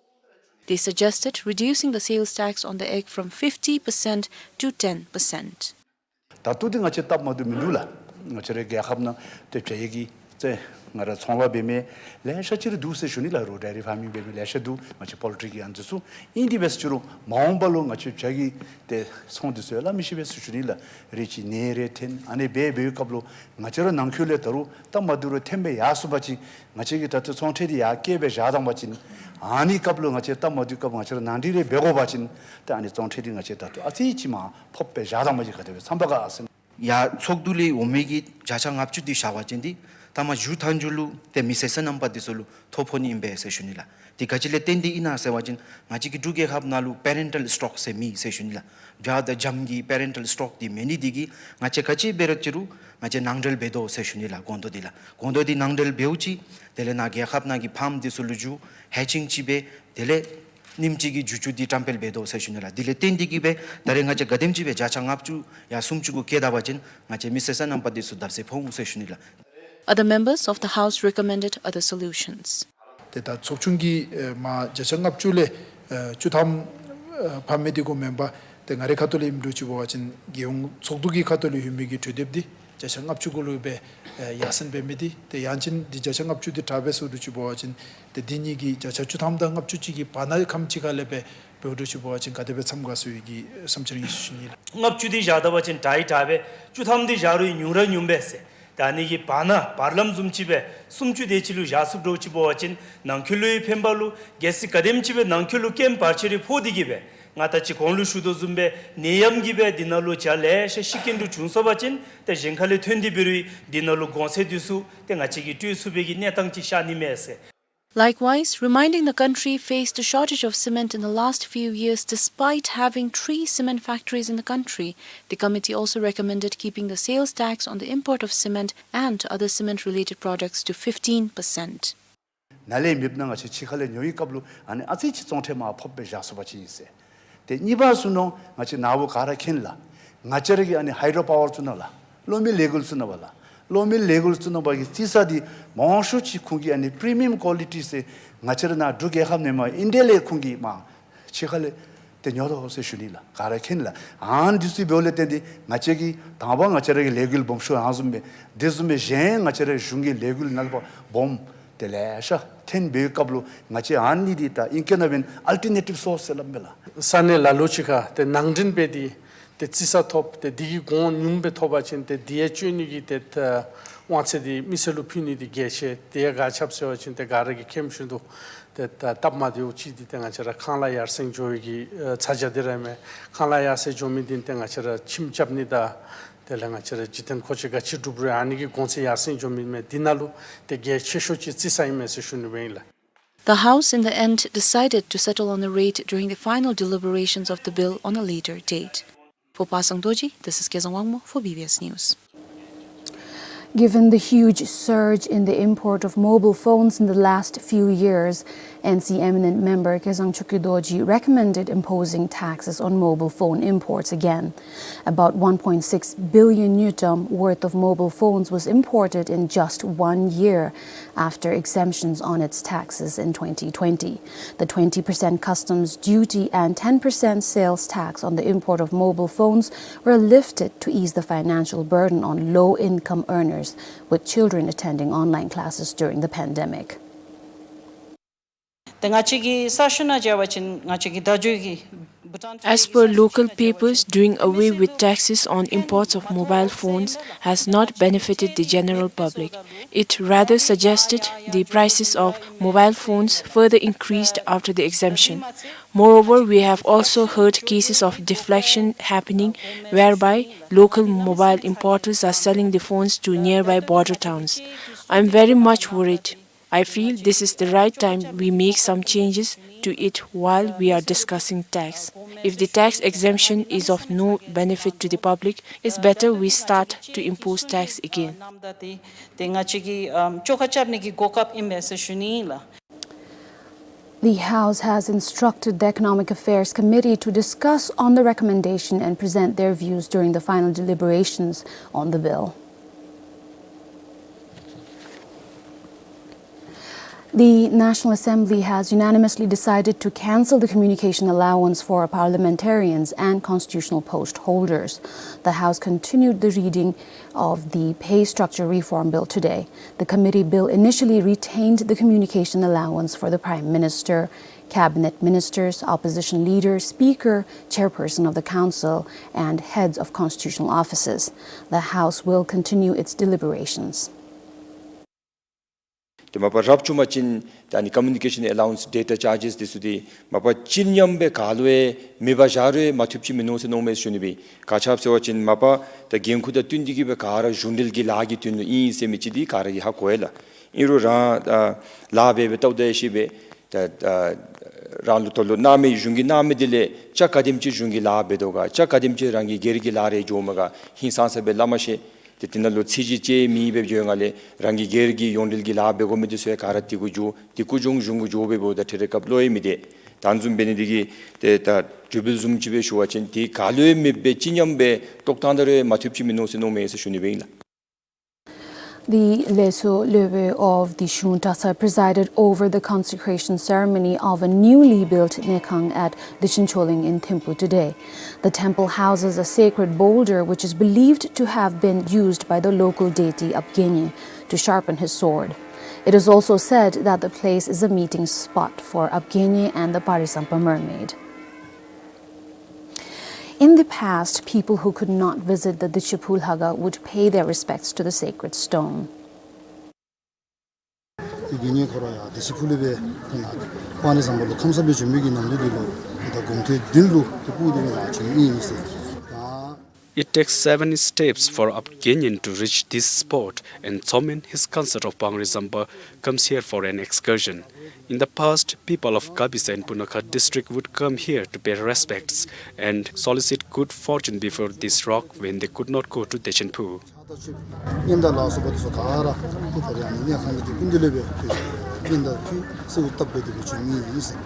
They suggested reducing the sales tax on the egg from fifty percent to ten percent. ད་ལྟོ་འདི་ང་བཅས་སྟབས་མ་བདེཝ་མིན་འདུག་ལགས། ང་བཅས་རའི་རྒྱལ་ཁབ་ནང་ཏེ་བྱ་ཡི་གི་ཏེ་ང་ར་ཚོང་པ་འབད་མི་ལེ་ཤ་ཅིག་ར་འདུག་ཟེར་ཞུ་ནི་ལགས། རོ་ཌའི་རི་ཕཱར་མིང་འབད་མི་ལེ་ཤ་འདུག། ང་བཅས་པོལ་ཊི་རི་གི་ཨ་ནི་ཚུ་ཨིན་ཏེ་འབད་ཟེར་ཞུ་རུང་མ་འོངས་པ་ལུ་ང་བཅས་བྱ་གི་ཏེ་ཚོང་འདི་ཚུ་ཡང་སླབ་མི་ཤེས་པས་ཟེར་ཞུ་ནི་ལགས། རེ་ཅིག་ནད་རེ་ཐོན་ཨ་ནི་འབད་འབད་བའི་སྐབས་ལུ་ང་བཅས་ར་ནང་འཁོད་ལས་ད་རུང་སྟབས་མ་བདེཝ་རེ་ཐོན་སྦེ་ཡར་སོང་པ་ཅིན་ང་བཅས་ཀྱིས་ད་ལྟོ་ཚོང་ཁྲལ་འདི་ཡར་བཀལ་སྦེ་བཞག་བཏང་པ་ཅིན་ཨ་ནི་སྐབས་ལུ་ང་བཅས་སྟབས་མ་བདེཝ་སྐབས་ང་བཅས་ར་ནང་འགྲིག་རེ་འབད་དགོ་པ་ཅིན་ཏེ་ཨ་ནི་ཚོང་ཁྲལ་འདི་ང་བཅས་ད་ལྟོ་ཨ་ཙི་ཅིག་མར་ཕབ་སྦེ་བཞག་བཏང་པ་ཅིན་ག་དེ་སྦེ་འཚམས་པ་ག་ཟེར། ཡར་ཚོགས་འདུ་ལས་འོང་མི་གི་བརྒྱ་ཆ་ལྔ་བཅུ་འདི་བཞག་པ་ཅིན་འདི་ད་མ་མཇུག་མཐའ་མཇུག་ལུ་ཏེ་མི་སེར་སོ་ནམ་པ་འདི་ཚུ་ལུ་ཐོ་ཕོག་ནི་ཨིན་པས་ཟེར་ཞུ་ནི་ལགས། འདི་ག་ཅི་ལས་བརྟེན་ཏེ་ཨིན་ན་ཟེར་བ་ཅིན་ང་བཅས་ཀྱི་འབྲུག་རྒྱལ་ཁབ་ནང་ལུ་པེ་རེན་ཊལ་སི་ཊོག་ཟེར་མེད་ཟེར་ཞུ་ནི་ལགས། བྱ་དང་འཇམ་གྱི་པེ་རེན་ཊལ་སི་ཊོག་འདི་མེད་ནི་འདི་གིས་ང་བཅས་ག་ཅི་འབད་རུང་ཅིག་རུང་ང་བཅས་ནང་འདྲེན་འབད་དོ་ཟེར་ཞུ་ནི་ལགས། སྒོང་རྡོག་འདི་ལགས། སྒོང་རྡོག་འདི་ནང་འདྲེན་འབདཝ་ཅིག་དེ་ལས་ནཱ་རྒྱལ་ཁབ་ནང་གི་ཕཱརམ་འདི་ཚུ་ལུ་འགྱོ་ཧེ་ཅིང་ཅིག་འབད་དེ་ལས་ཉིནམ་གཅིག་གི་འགྱོ་འགྱོ་འདི་བཀྲམ་སྤེལ་འབད་དོ་ཟེར་ཞུ་ནི་ལགས། འདི་ལས་བརྟེན་ཏེ་གིས་སྦེ་ད་རེས་ང་བཅས་ག་དེམ་ཅིག་སྦེ་བརྒྱ་ཆ་ལྔ་བཅུ་ཡང་སུམ་ཅུ་གུ་བཀལ་ད་པ་ཅིན་ང་བཅས་མི་སེར་སོ་ནམ་པ་འདི་ཚུ་བརྡབ་གསིག་ཕོག་འོང་ཟེར་ཞུ་ནི་ལགས། Other members of the House recommended other solutions. ཏེ་ད་ཚོགས་ཆུང་གིས་ཨེ་མར་བརྒྱ་ཆ་ལྔ་བཅུ་ལས་ཨེ་བཅུ་ཐམ་ཨེ་ཕབ་མི་འདི་གུ་མེན་པར་ཏེ་ང་རའི་ཁ་ཐུག་ལས་ཨིནམ་འདྲཝ་ཅིག་འབད་བ་ཅིན་རྒྱལ་ཡོངས་ཚོགས་འདུ་གི་ཁ་ཐུག་ལས་ལྷོད་མི་གི་གྲོས་འདེབས་འདི་བརྒྱ་ཆ་ལྔ་བཅུ་གུ་ལུ་སྦེ་ཨེ་ཡར་སེང་འབད་མི་འདི་ཏེ་ཡང་ཅིན་འདི་བརྒྱ་ཆ་ལྔ་བཅུ་འདི་དྲག་པས་ཟེར་འདྲཝ་ཅིག་འབད་བ་ཅིན་ཏེ་འདི་གཉིས་ཀྱི་བརྒྱ་ཆ་བཅུ་ཐམ་དང་ལྔ་བཅུ་ཅིག་གི་བར་ན་ཁམས་ཅིག་ཁ་ལས་སྦེ་འབད་འདྲཝ་ཅིག་འབད་བ་ཅིན་ག་དེ་སྦེ་འཚམས་ག་ཟེར་བའི་གི་བསམ་འཆར་ཨིན་ཞུ་ནི་ལགས། ལྔ་བཅུ་འདི་བཞག་ད་པ་ཅིན་དྲག་ཡང་དྲག་པས། བཅུ་ཐམ་འདི་བཞག་རུང་ཉུང་ར་ཉུང་པས་ཟེར། ད་ཨ་ནི་གི་བར་ན་བར་ལམ་བཟུམ་ཅིག་སྦེ་སུམ་ཅུ་དེ་ཅིག་ལུ་བཞག་ཚུགས་འདྲཝ་ཅིག་འབད་བ་ཅིན་ནང་འཁོད་ལུ་ཡང་ཕན་པ་ལུ་གལ་སྲིད་ག་དེམ་ཅིག་སྦེ་ནང་འཁོད་ལུ་རྐྱེན་བར་ཆད་རེ་ཕོག་སྟེ་གིས་སྦེ་ང་ད་ཅི་གོང་ལུ་ཞུ་དོ་བཟུམ་སྦེ་ནད་ཡམས་ཀྱིས་སྦེ་འདི་ནང་ལུ་བྱ་ལེ་ཤ་ཤི་རྐྱེན་འདྲཝ་བྱུང་སོང་པ་ཅིན་ཏེ་གཞན་ཁ་ལས་ཐོན་ཏེ་འབད་རུང་འདི་ནང་ལུ་གོང་ཚད་འདི་ཚུ་ཏེ་ང་བཅས་ཀྱིས་སྤྲོད་ཚུགས་པའི་གི་གནས་སྟངས་ཅིག་ཤར་ནི་མས་ཟེར། Likewise, reminding the country faced a shortage of cement in the last few years despite having three cement factories in the country, the committee also recommended keeping the sales tax on the import of cement and other cement-related products to fifteen percent. ནཱ་ལས་མེདཔ་ནང་ང་བཅས་ཕྱི་ཁ་ལས་ཉོ་བའི་སྐབས་ལུ་ཨ་ནི་ཨ་ཙི་ཅིག་བཙོང་ཁྲལ་མར་ཕབ་སྦེ་བཞག་སོང་པ་ཅིན་ཨིན་ཟེར། ཏེ་གཉིས་པ་ཚུ་ནང་ང་བཅས་ནཱ་བུ་ག་ར་མཁྱེན་ལགས། ང་བཅས་ར་གི་ཨ་ནི་ཧའི་ཌྲོ་པ་ཝར་ཚུ་ནང་ལགས། གློག་མེ་ལས་འགུལ་ཚུ་ནང་པ་ལགས། གློག་མེ་ལས་འགུལ་ཚུ་ནང་པ་གི་རྩི་ས་འདི་མང་ཤོས་ཅིག་ཁོང་གིས་ཨ་ནི་པི་རི་མི་ཡམ་ཀོ་ལི་ཊི་ཟེར་ང་བཅས་ར་ནཱ་འབྲུག་རྒྱལ་ཁབ་ནང་མར་ཨིན་ཌི་ཡ་ལས་ཁོང་གིས་མར་ཕྱི་ཁ་ལས་ ཏེ་ཉོ་དོ་ཟེར་ཞུ་ནི་ལགས། ག་ར་མཁྱེན་ལགས། ཨ་ནི་འདི་ཚུ་འབདཝ་ལས་བརྟེན་ཏེ་ང་བཅས་ཀྱིས་དང་པ་ང་བཅས་ར་གི་ལས་འགུལ་སྦོམ་ཤོས་ཨ་ནི་བཟུམ་སྦེ་དེ་བཟུམ་སྦེ་གཞན་ང་བཅས་ར་གཞུང་གི་ལས་འགུལ་ནང་ལུ་སྦོམ་ཏེ་ལེ་ཤ་ཐོན་པའི་སྐབས་ལུ་ང་བཅས་ཨ་ནི་འདི་ད་ཨིང་སྐད་ནང་འབདན་ཨལ་ཊར་ནེ་ཊིབ་སོརསི་ཟེར་སླབ་མས་ལགས། ས་གནས་ལ་ལུ་ཅིག་ཁར་ཏེ་ནང་འདྲེན་འབད་དེ་ཏེ་རྩི་ས་ཐོབ། ཏེ་འདི་གི་གོང་ཉུངམ་སྦེ་ཐོབ་པ་ཅིན་ཏེ་འདི་ཡང་སྤྱོད་ནི་གི་ཏེ་ད་དབང་ཚད་འདི་མི་སེར་ལུ་ཕུལ་ནི་འདི་གལ་ཆེ། དེ་ཡང་ག་ཅི་འབད་ཟེར་བ་ཅིན་ཏེ་ག་ར་གིས་མཁྱེན་བཞིན་དུ་ཏེ་ད་སྟབས་མ་བདེཝ་ཅིག་འདི་ཏེ་ང་བཅས་ར་ཁང་གླ་ཡར་སེང་འགྱོ་བའི་གི་ཚ་གྱང་འདི་ར་ཨིན་མས། ཁང་གླ་ཡར་སེང་འགྱོ་མི་འདི་ཏེ་ང་བཅས་ར་ཁྱིམ་རྐྱབ་ནི་དང་དེ་ལས་ང་བཅས་ར་འཇིག་རྟེན་མཁོ་ཆས་ག་ཅི་སྒྲུབ་རུང་ཨ་ནི་གི་གོང་ཚད་ཡར་སེང་འགྱོ་མི་མས། འདི་ནང་ལུ་ཏེ་གལ་ཆེ་ཤོས་ཅིག་རྩི་ས་ཨིན་མས་ཟེར་ཞུ་ནི་སྦེ་ཨིན་ལགས། The House, in the end, decided to settle on a rate during the final deliberations of the bill on a later date. For Pasang Dorji, this is Kezang Wangmo for B B S News. Given the huge surge in the import of mobile phones in the last few years, N C eminent member Kezang Chokki Dorji recommended imposing taxes on mobile phone imports again. About one point six billion ngultrum worth of mobile phones was imported in just one year, after exemptions on its taxes in twenty twenty. The twenty percent customs duty and ten percent sales tax on the import of mobile phones were lifted to ease the financial burden on low-income earners with children attending online classes during the pandemic. ཏེ་ང་བཅས་ཀྱི་ས་ཤུལ་ནང་འབད་བ་ཅིན་ང་བཅས་ཀྱི་ད་རྒྱུན་གྱི་བྷུ་ཊཱན། As per local papers, doing away with taxes on imports of mobile phones has not benefited the general public. It rather suggested the prices of mobile phones further increased after the exemption. Moreover, we have also heard cases of deflection happening, whereby local mobile importers are selling the phones to nearby border towns. I am very much worried. I feel this is the right time we make some changes to it while we are discussing tax. If the tax exemption is of no benefit to the public, it's better we start to impose tax again. ཏེ་ང་བཅས་ཀྱིས་ཨམ་བཅོ་ཁ་རྐྱབ་ནི་གི་གོ་སྐབས་ཨིན་མས་ཟེར་ཞུ་ནི་ལགས། The House has instructed the Economic Affairs Committee to discuss on the recommendation and present their views during the final deliberations on the bill. The National Assembly has unanimously decided to cancel the communication allowance for parliamentarians and constitutional post holders. The House continued the reading of the Pay Structure Reform Bill today. The committee bill initially retained the communication allowance for the Prime Minister, Cabinet Ministers, Opposition Leader, Speaker, Chairperson of the Council, and heads of constitutional offices. The House will continue its deliberations. ཏེ་མ་པ་རབ་བྱུང་པ་ཅིན་ད་ཨ་ནི་communication allowance, data charges འདི་ཚུ་འདི་མ་པ་ཅིག་མཉམ་སྦེ་ག་ལུ་ཡང་མེདཔ་བཞག་རུང་མ་བཏུབ་ཅིག་མིན་ནུག་ཟེར་མནོཝ་མས་ཞུ་ནི་སྦེ། ག་ཅི་འབད་ཟེར་བ་ཅིན་མ་པ་ད་འགན་ཁུར་དང་བསྟུན་ཏེ་གིས་སྦེ་ག་ར་གཞུང་འབྲེལ་གྱི་ལཱ་གི་དོན་ལུ་ཨིན་ཟེར་མི་ཅིག་འདི་ག་ར་གིས་ཧ་གོ་ཡི་ལགས། ཨིན་རུང་རང་ཨ་ལཱ་འབད་འབདཝ་ལྟ་བུ་ད་ཡང་ཤེས་པས། ད་ཨ་རང་ལུ་དོ་ལུ་གནང་མི་གཞུང་གིས་གནང་མི་འདི་ལས་ཅ་ག་དེམ་ཅིག་གཞུང་གི་ལཱ་འབད་དོ་ག། ཅ་ག་དེམ་ཅིག་རང་གི་སྒེར་གྱི་ལཱ་རེ་འགྱོཝ་མས་ག། ཧིང་སངས་ས་སྦེ་སླབ་མ་ཤེས། ཏེ་དེ་ནང་ལུ་ཚད་གཞི་ཅིག་མེད་པའི་བརྒྱུད་ནང་ལས་རང་གི་སྒེར་གྱི་ཡོངས་འབྲེལ་གྱི་ལཱ་འབད་དགོ་མི་འདི་ཚུ་ཡང་ག་ར་དེ་གུ་འགྱོ། དེ་གུ་གཞུང་གཞུང་གུ་འགྱོ་སྦེ་འབདཝ་ད་ཏེ་རེ་སྐབས་ལོ་ཡང་མི་བདེ། ད་ཨ་ནི་བཟུམ་འབད་ནི་འདི་གིས་ཏེ་ད་གྲུབ་འབྲས་བཟུམ་ཅིག་སྦེ་ཞུ་བ་ཅིན་ཏེ་ག་ལུ་ཡང་མེདཔ་སྦེ་ཅིག་མཉམ་སྦེ་ཏོག་ཏང་ད་རུང་མ་བཏུབ་ཅིག་མིན་ནུག་ཟེར་མནོཝ་མས་ཟེར་ཞུ་ནི་སྦེ་ཨིན་ལགས། The Leso Loewe of the Shung Tasar presided over the consecration ceremony of a newly built Nekhang at Dechen Choling in Thimphu today. The temple houses a sacred boulder which is believed to have been used by the local deity Apgenye to sharpen his sword. It is also said that the place is a meeting spot for Apgenye and the Parisampa mermaid. In the past, people who could not visit the Dichiphu Lhaga would pay their respects to the sacred stone. ཏེ་དགེ་བསྙེན་ཁོ་ར་ཡང་དི་ཤི་ཕུ་ལས་སྦེ་ཏེ་ནཱ་པཱ་ལི་ཟམ་པ་ལུ་ཁམས་སངས་སྦེ་བྱོན་མི་གི་ནམ་དུས་འདི་ལུ་ཏེ་ད་དགོང་ཐོག་འདི་ལུ་ཏེ་སྤུ་འདི་ནང་བྱོན་ཨིན་ཟེར། ད་It takes seven steps for Apgenyen to reach this spot, and Tsomen, his consort of Pangri Zampa, comes here for an excursion. In the past, people of Kabisa and Punakha district would come here to pay respects and solicit good fortune before this rock when they could not go to Dechenpu. ད་ཆོས་སྙན་དར་ལ་སོགས་པ་འདི་ཚུ་ག་ར་ཏེ་ཁོ་ར་ཨ་ནི་གནས་ཁང་གི་ཏེ་སྐུ་མདུན་ལས་སྦེ་ཏེ་སྙན་དར་ཕུལ་གསོལཝ་བཏབ་སྦེ་ཏེ་སྦེ་བྱོན་མི་ཨིན་ཟེར།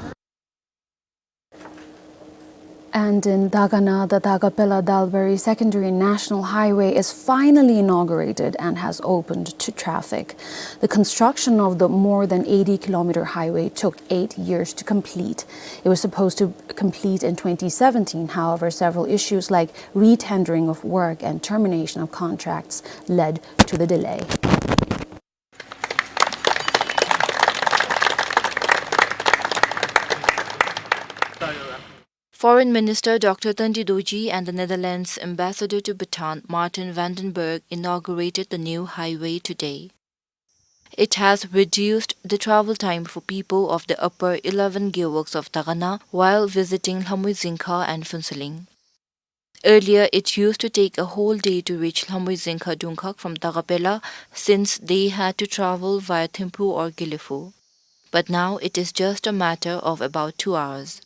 And in Dagana, the Dagapela-Dalbari Secondary National Highway is finally inaugurated and has opened to traffic. The construction of the more than eighty kilometer highway took eight years to complete. It was supposed to complete in twenty seventeen. However, several issues like retendering of work and termination of contracts led to the delay. Foreign Minister Doctor Tandi Dorji and the Netherlands Ambassador to Bhutan, Martin van den Berg, inaugurated the new highway today. It has reduced the travel time for people of the upper eleven gewuks of Dagana while visiting Lhamui Zingkha and Phuentsholing. Earlier, it used to take a whole day to reach Lhamui Zingkha Dungkhag from Dagapela, since they had to travel via Thimphu or Gelephu. But now it is just a matter of about two hours.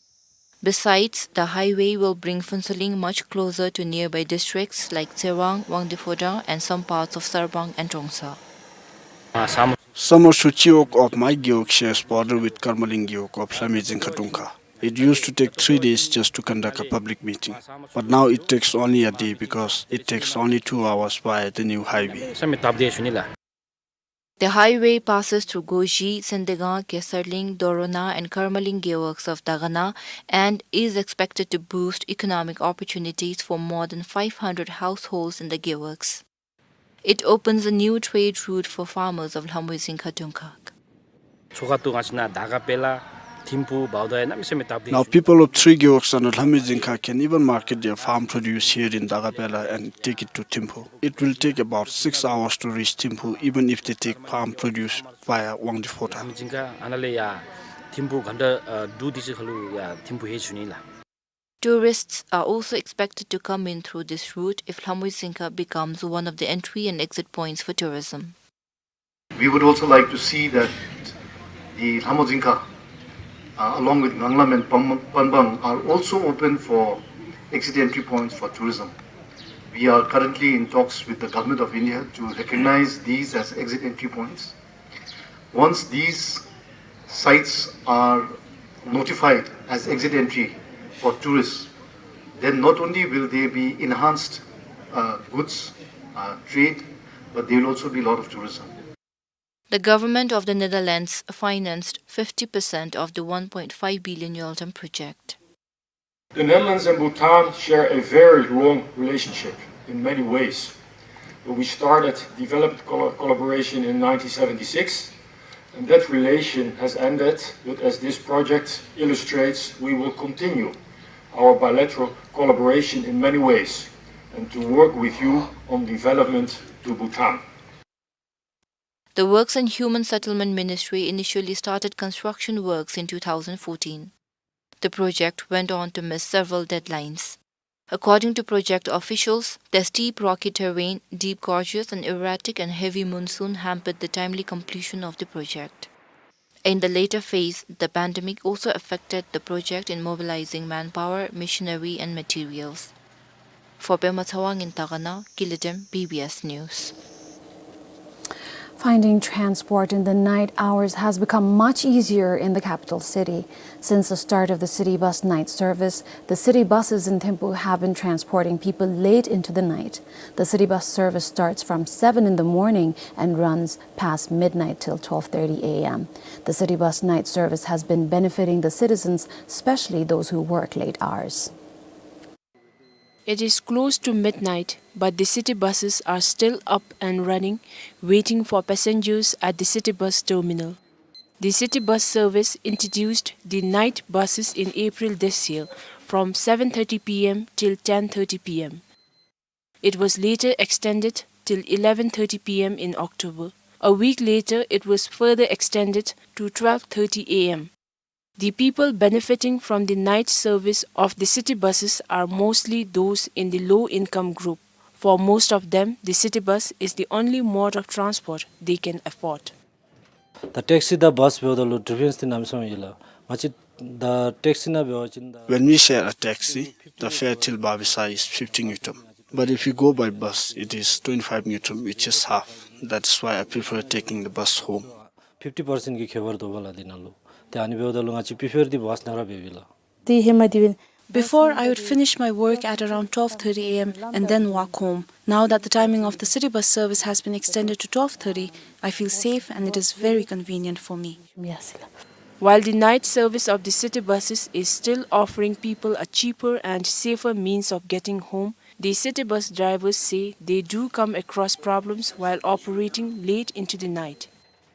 Besides, the highway will bring Phuentsholing much closer to nearby districts like Tsewang, Wangdue Phodrang, and some parts of Sarbang and Trongsa. Samosu Chiwok of my gewuk shares border with Karmaling gewuk of Lhamui Zingkha Dungkhag. It used to take three days just to conduct a public meeting, but now it takes only a day because it takes only two hours via the new highway. The highway passes through Goji, Sendegang, Kesarling, Dorona, and Karmaling gewuks of Dagana and is expected to boost economic opportunities for more than five hundred households in the gewuks. It opens a new trade route for farmers of Lhamui Zingkha Dungkhag. Now, people of three gewuks under Lhamui Zingkha can even market their farm produce here in Dagapela and take it to Thimphu. It will take about six hours to reach Thimphu, even if they take farm produce via Wangdue Phodrang. Tourists are also expected to come in through this route if Lhamui Zingkha becomes one of the entry and exit points for tourism. We would also like to see that the Lhamui Zingkha, uh, along with Nganglam and Pam-, Panbang, are also open for exit entry points for tourism. We are currently in talks with the Government of India to recognize these as exit entry points. Once these sites are notified as exit entry for tourists, then not only will they be enhanced, uh, goods, uh, trade, but there will also be a lot of tourism. The government of the Netherlands financed fifty percent of the one point five billion Yoltam project. The Netherlands and Bhutan share a very long relationship in many ways. We started development colla-, collaboration in nineteen seventy-six, and that relation has ended, but as this project illustrates, we will continue our bilateral collaboration in many ways and to work with you on development to Bhutan. The Works and Human Settlement Ministry initially started construction works in two thousand fourteen. The project went on to miss several deadlines. According to project officials, the steep rocky terrain, deep gorges, and erratic and heavy monsoon hampered the timely completion of the project. In the later phase, the pandemic also affected the project in mobilizing manpower, machinery, and materials. For Pema Tshewang in Dagana, Gilidem, B B S News. Finding transport in the night hours has become much easier in the capital city. Since the start of the city bus night service, the city buses in Thimphu have been transporting people late into the night. The city bus service starts from seven in the morning and runs past midnight till twelve thirty A M. The city bus night service has been benefiting the citizens, especially those who work late hours. It is close to midnight, but the city buses are still up and running, waiting for passengers at the city bus terminal. The city bus service introduced the night buses in April this year from seven thirty P M till ten thirty P M. It was later extended till eleven thirty P M in October. A week later, it was further extended to twelve thirty A M. The people benefiting from the night service of the city buses are mostly those in the low-income group. For most of them, the city bus is the only mode of transport they can afford. ད་ཊེག་སི་དང་བཱསི་འབདཝ་ད་ལུ་ཌིཕ་རེནསི་འདི་གནམ་མེད་ས་མེད་ཡོད་ལགས། ང་བཅས་ད་ཊེག་སི་ནང་འབད་བ་ཅིན་ད། When we share a taxi, the fare till Babisa is fifty ngultrum. But if we go by bus, it is twenty-five ngultrum, which is half. That is why I prefer taking the bus home. ཕིཕ་ཊི་པར་སེནཊ་གི་ཁྱད་པར་འདུག་པ་ལགས་འདི་ནང་ལུ། ཏེ་ཨ་ནི་འབདཝ་ད་ལུ་ང་བཅས་པི་ཕེར་འདི་བཱསི་ནང་ར་འབདཝ་ཨིན་ལགས། ཏེ་ཧེ་མ་འདི་འབདན་ Before, I would finish my work at around twelve thirty a m and then walk home. Now that the timing of the city bus service has been extended to twelve thirty, I feel safe and it is very convenient for me. While the night service of the city buses is still offering people a cheaper and safer means of getting home, the city bus drivers say they do come across problems while operating late into the night.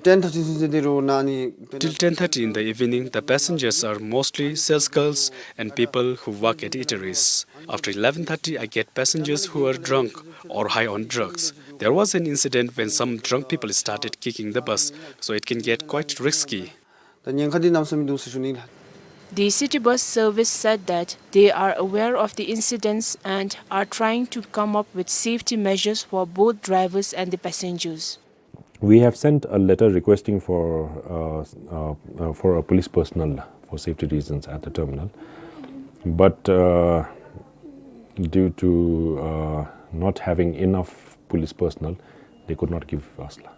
ten thirty ཚུན་ཚོད་དེ་རུ་ནང་ནི། Till ten thirty in the evening, the passengers are mostly sales girls and people who work at eateries. After eleven thirty, I get passengers who are drunk or high on drugs. There was an incident when some drunk people started kicking the bus, so it can get quite risky. ད་ཉེན་ཁ་འདི་གནམ་མེད་ས་མེད་འདུག་ཟེར་ཞུ་ནི་ལགས། The city bus service said that they are aware of the incidents and are trying to come up with safety measures for both drivers and the passengers. We have sent a letter requesting for, uh, uh, uh, for a police personnel for safety reasons at the terminal. But, uh, due to, uh, not having enough police personnel, they could not give us la.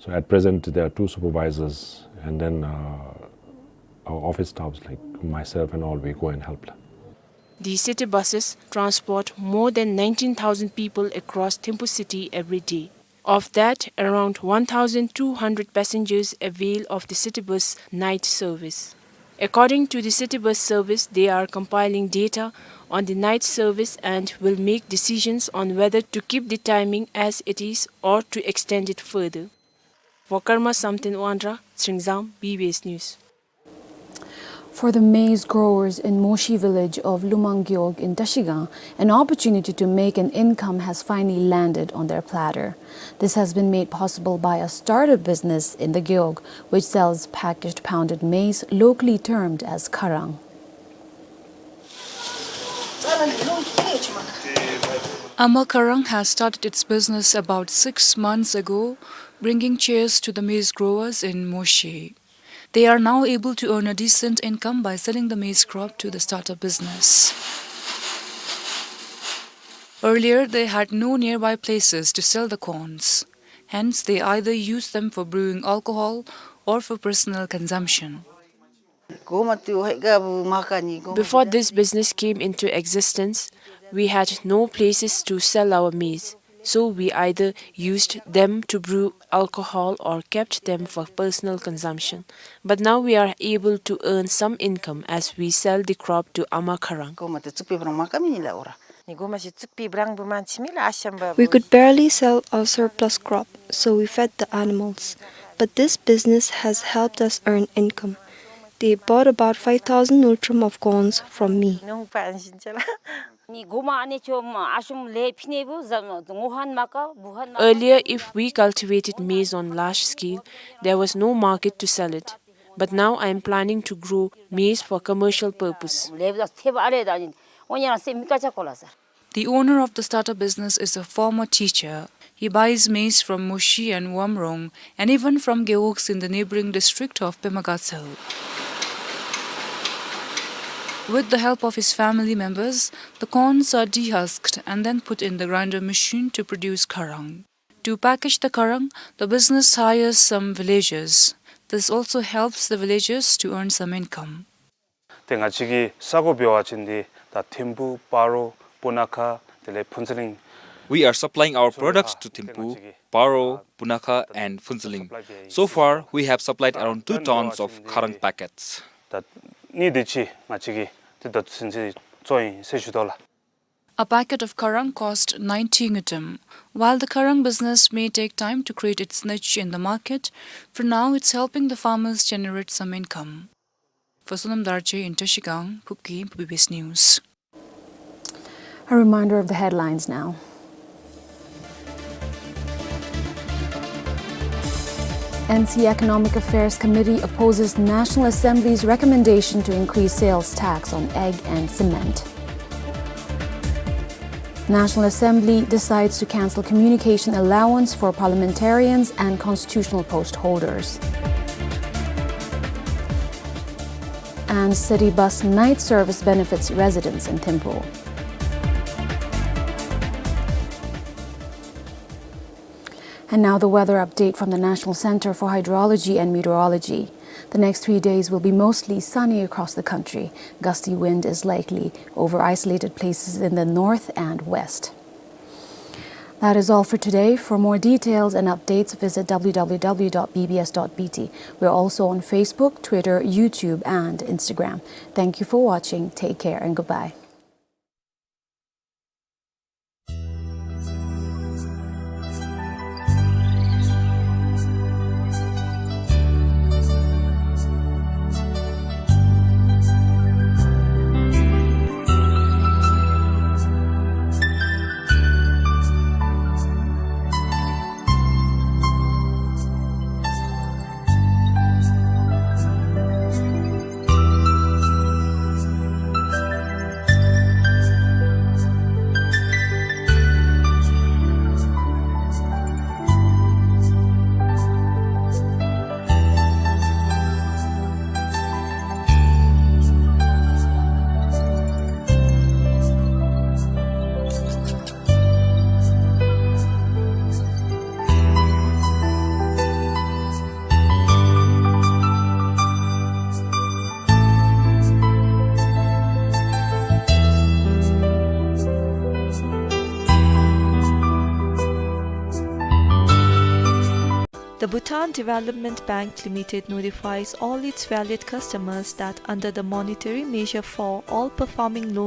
So at present, there are two supervisors, and then, uh, our office staffs, like myself and all, we go and help la. The city buses transport more than nineteen thousand people across Thimphu city every day. Of that, around one thousand two hundred passengers avail of the city bus night service. According to the city bus service, they are compiling data on the night service and will make decisions on whether to keep the timing as it is or to extend it further. For Karma Samten Wanra, Tsingzang, B B S News. For the maize growers in Moshi village of Lumang Gewog in Trashigang, an opportunity to make an income has finally landed on their platter. This has been made possible by a startup business in the Gewog, which sells packaged pounded maize, locally termed as kharang. Ama Kharang has started its business about six months ago, bringing cheers to the maize growers in Moshi. They are now able to earn a decent income by selling the maize crop to the startup business. Earlier, they had no nearby places to sell the corns. Hence, they either use them for brewing alcohol or for personal consumption. Before this business came into existence, we had no places to sell our maize. So we either used them to brew alcohol or kept them for personal consumption. But now we are able to earn some income as we sell the crop to Ama Kharang. We could barely sell our surplus crop, so we fed the animals. But this business has helped us earn income. They bought about five thousand ngultrum of corns from me. Earlier, if we cultivated maize on large scale, there was no market to sell it. But now I am planning to grow maize for commercial purpose. The owner of the startup business is a former teacher. He buys maize from Moshi and Wamrong and even from gewogs in the neighboring district of Pema Gatshel. With the help of his family members, the corns are dehusked and then put in the grinder machine to produce kharang. To package the kharang, the business hires some villagers. This also helps the villagers to earn some income. ཏེ་ང་བཅས་ཀྱི་ས་གོ་འབད་བ་ཅིན་འདི་ད་ཐིམ་ཕུ་སྤ་རོ་སྤུ་ན་ཁ་དེ་ལས་ཕུན་ཚོགས་གླིང་། We are supplying our products to Thimphu, Paro, Punakha and Phuentsholing. So far, we have supplied around two tons of kharang packets. ད་ནི་དེ་ཅིག་ང་བཅས་ཀྱིས་ཏེ་ད་ཚུན་ཚོད་བཙོང་ཡི་ཟེར་ཞུ་དོ་ལགས། A packet of kharang cost ninety ngultrum. While the kharang business may take time to create its niche in the market, for now it's helping the farmers generate some income. For Sonam Dorje in Trashigang, Phubki, B B S News. A reminder of the headlines now. N C Economic Affairs Committee opposes National Assembly's recommendation to increase sales tax on egg and cement. National Assembly decides to cancel communication allowance for parliamentarians and constitutional post holders. And city bus night service benefits residents in Thimphu. And now the weather update from the National Center for Hydrology and Meteorology. The next three days will be mostly sunny across the country. Gusty wind is likely over isolated places in the north and west. That is all for today. For more details and updates, visit w w w dot b b s dot b t. We're also on Facebook, Twitter, YouTube, and Instagram. Thank you for watching. Take care and goodbye. The Bhutan Development Bank Limited notifies all its valued customers that under the Monetary Measure four, all performing loans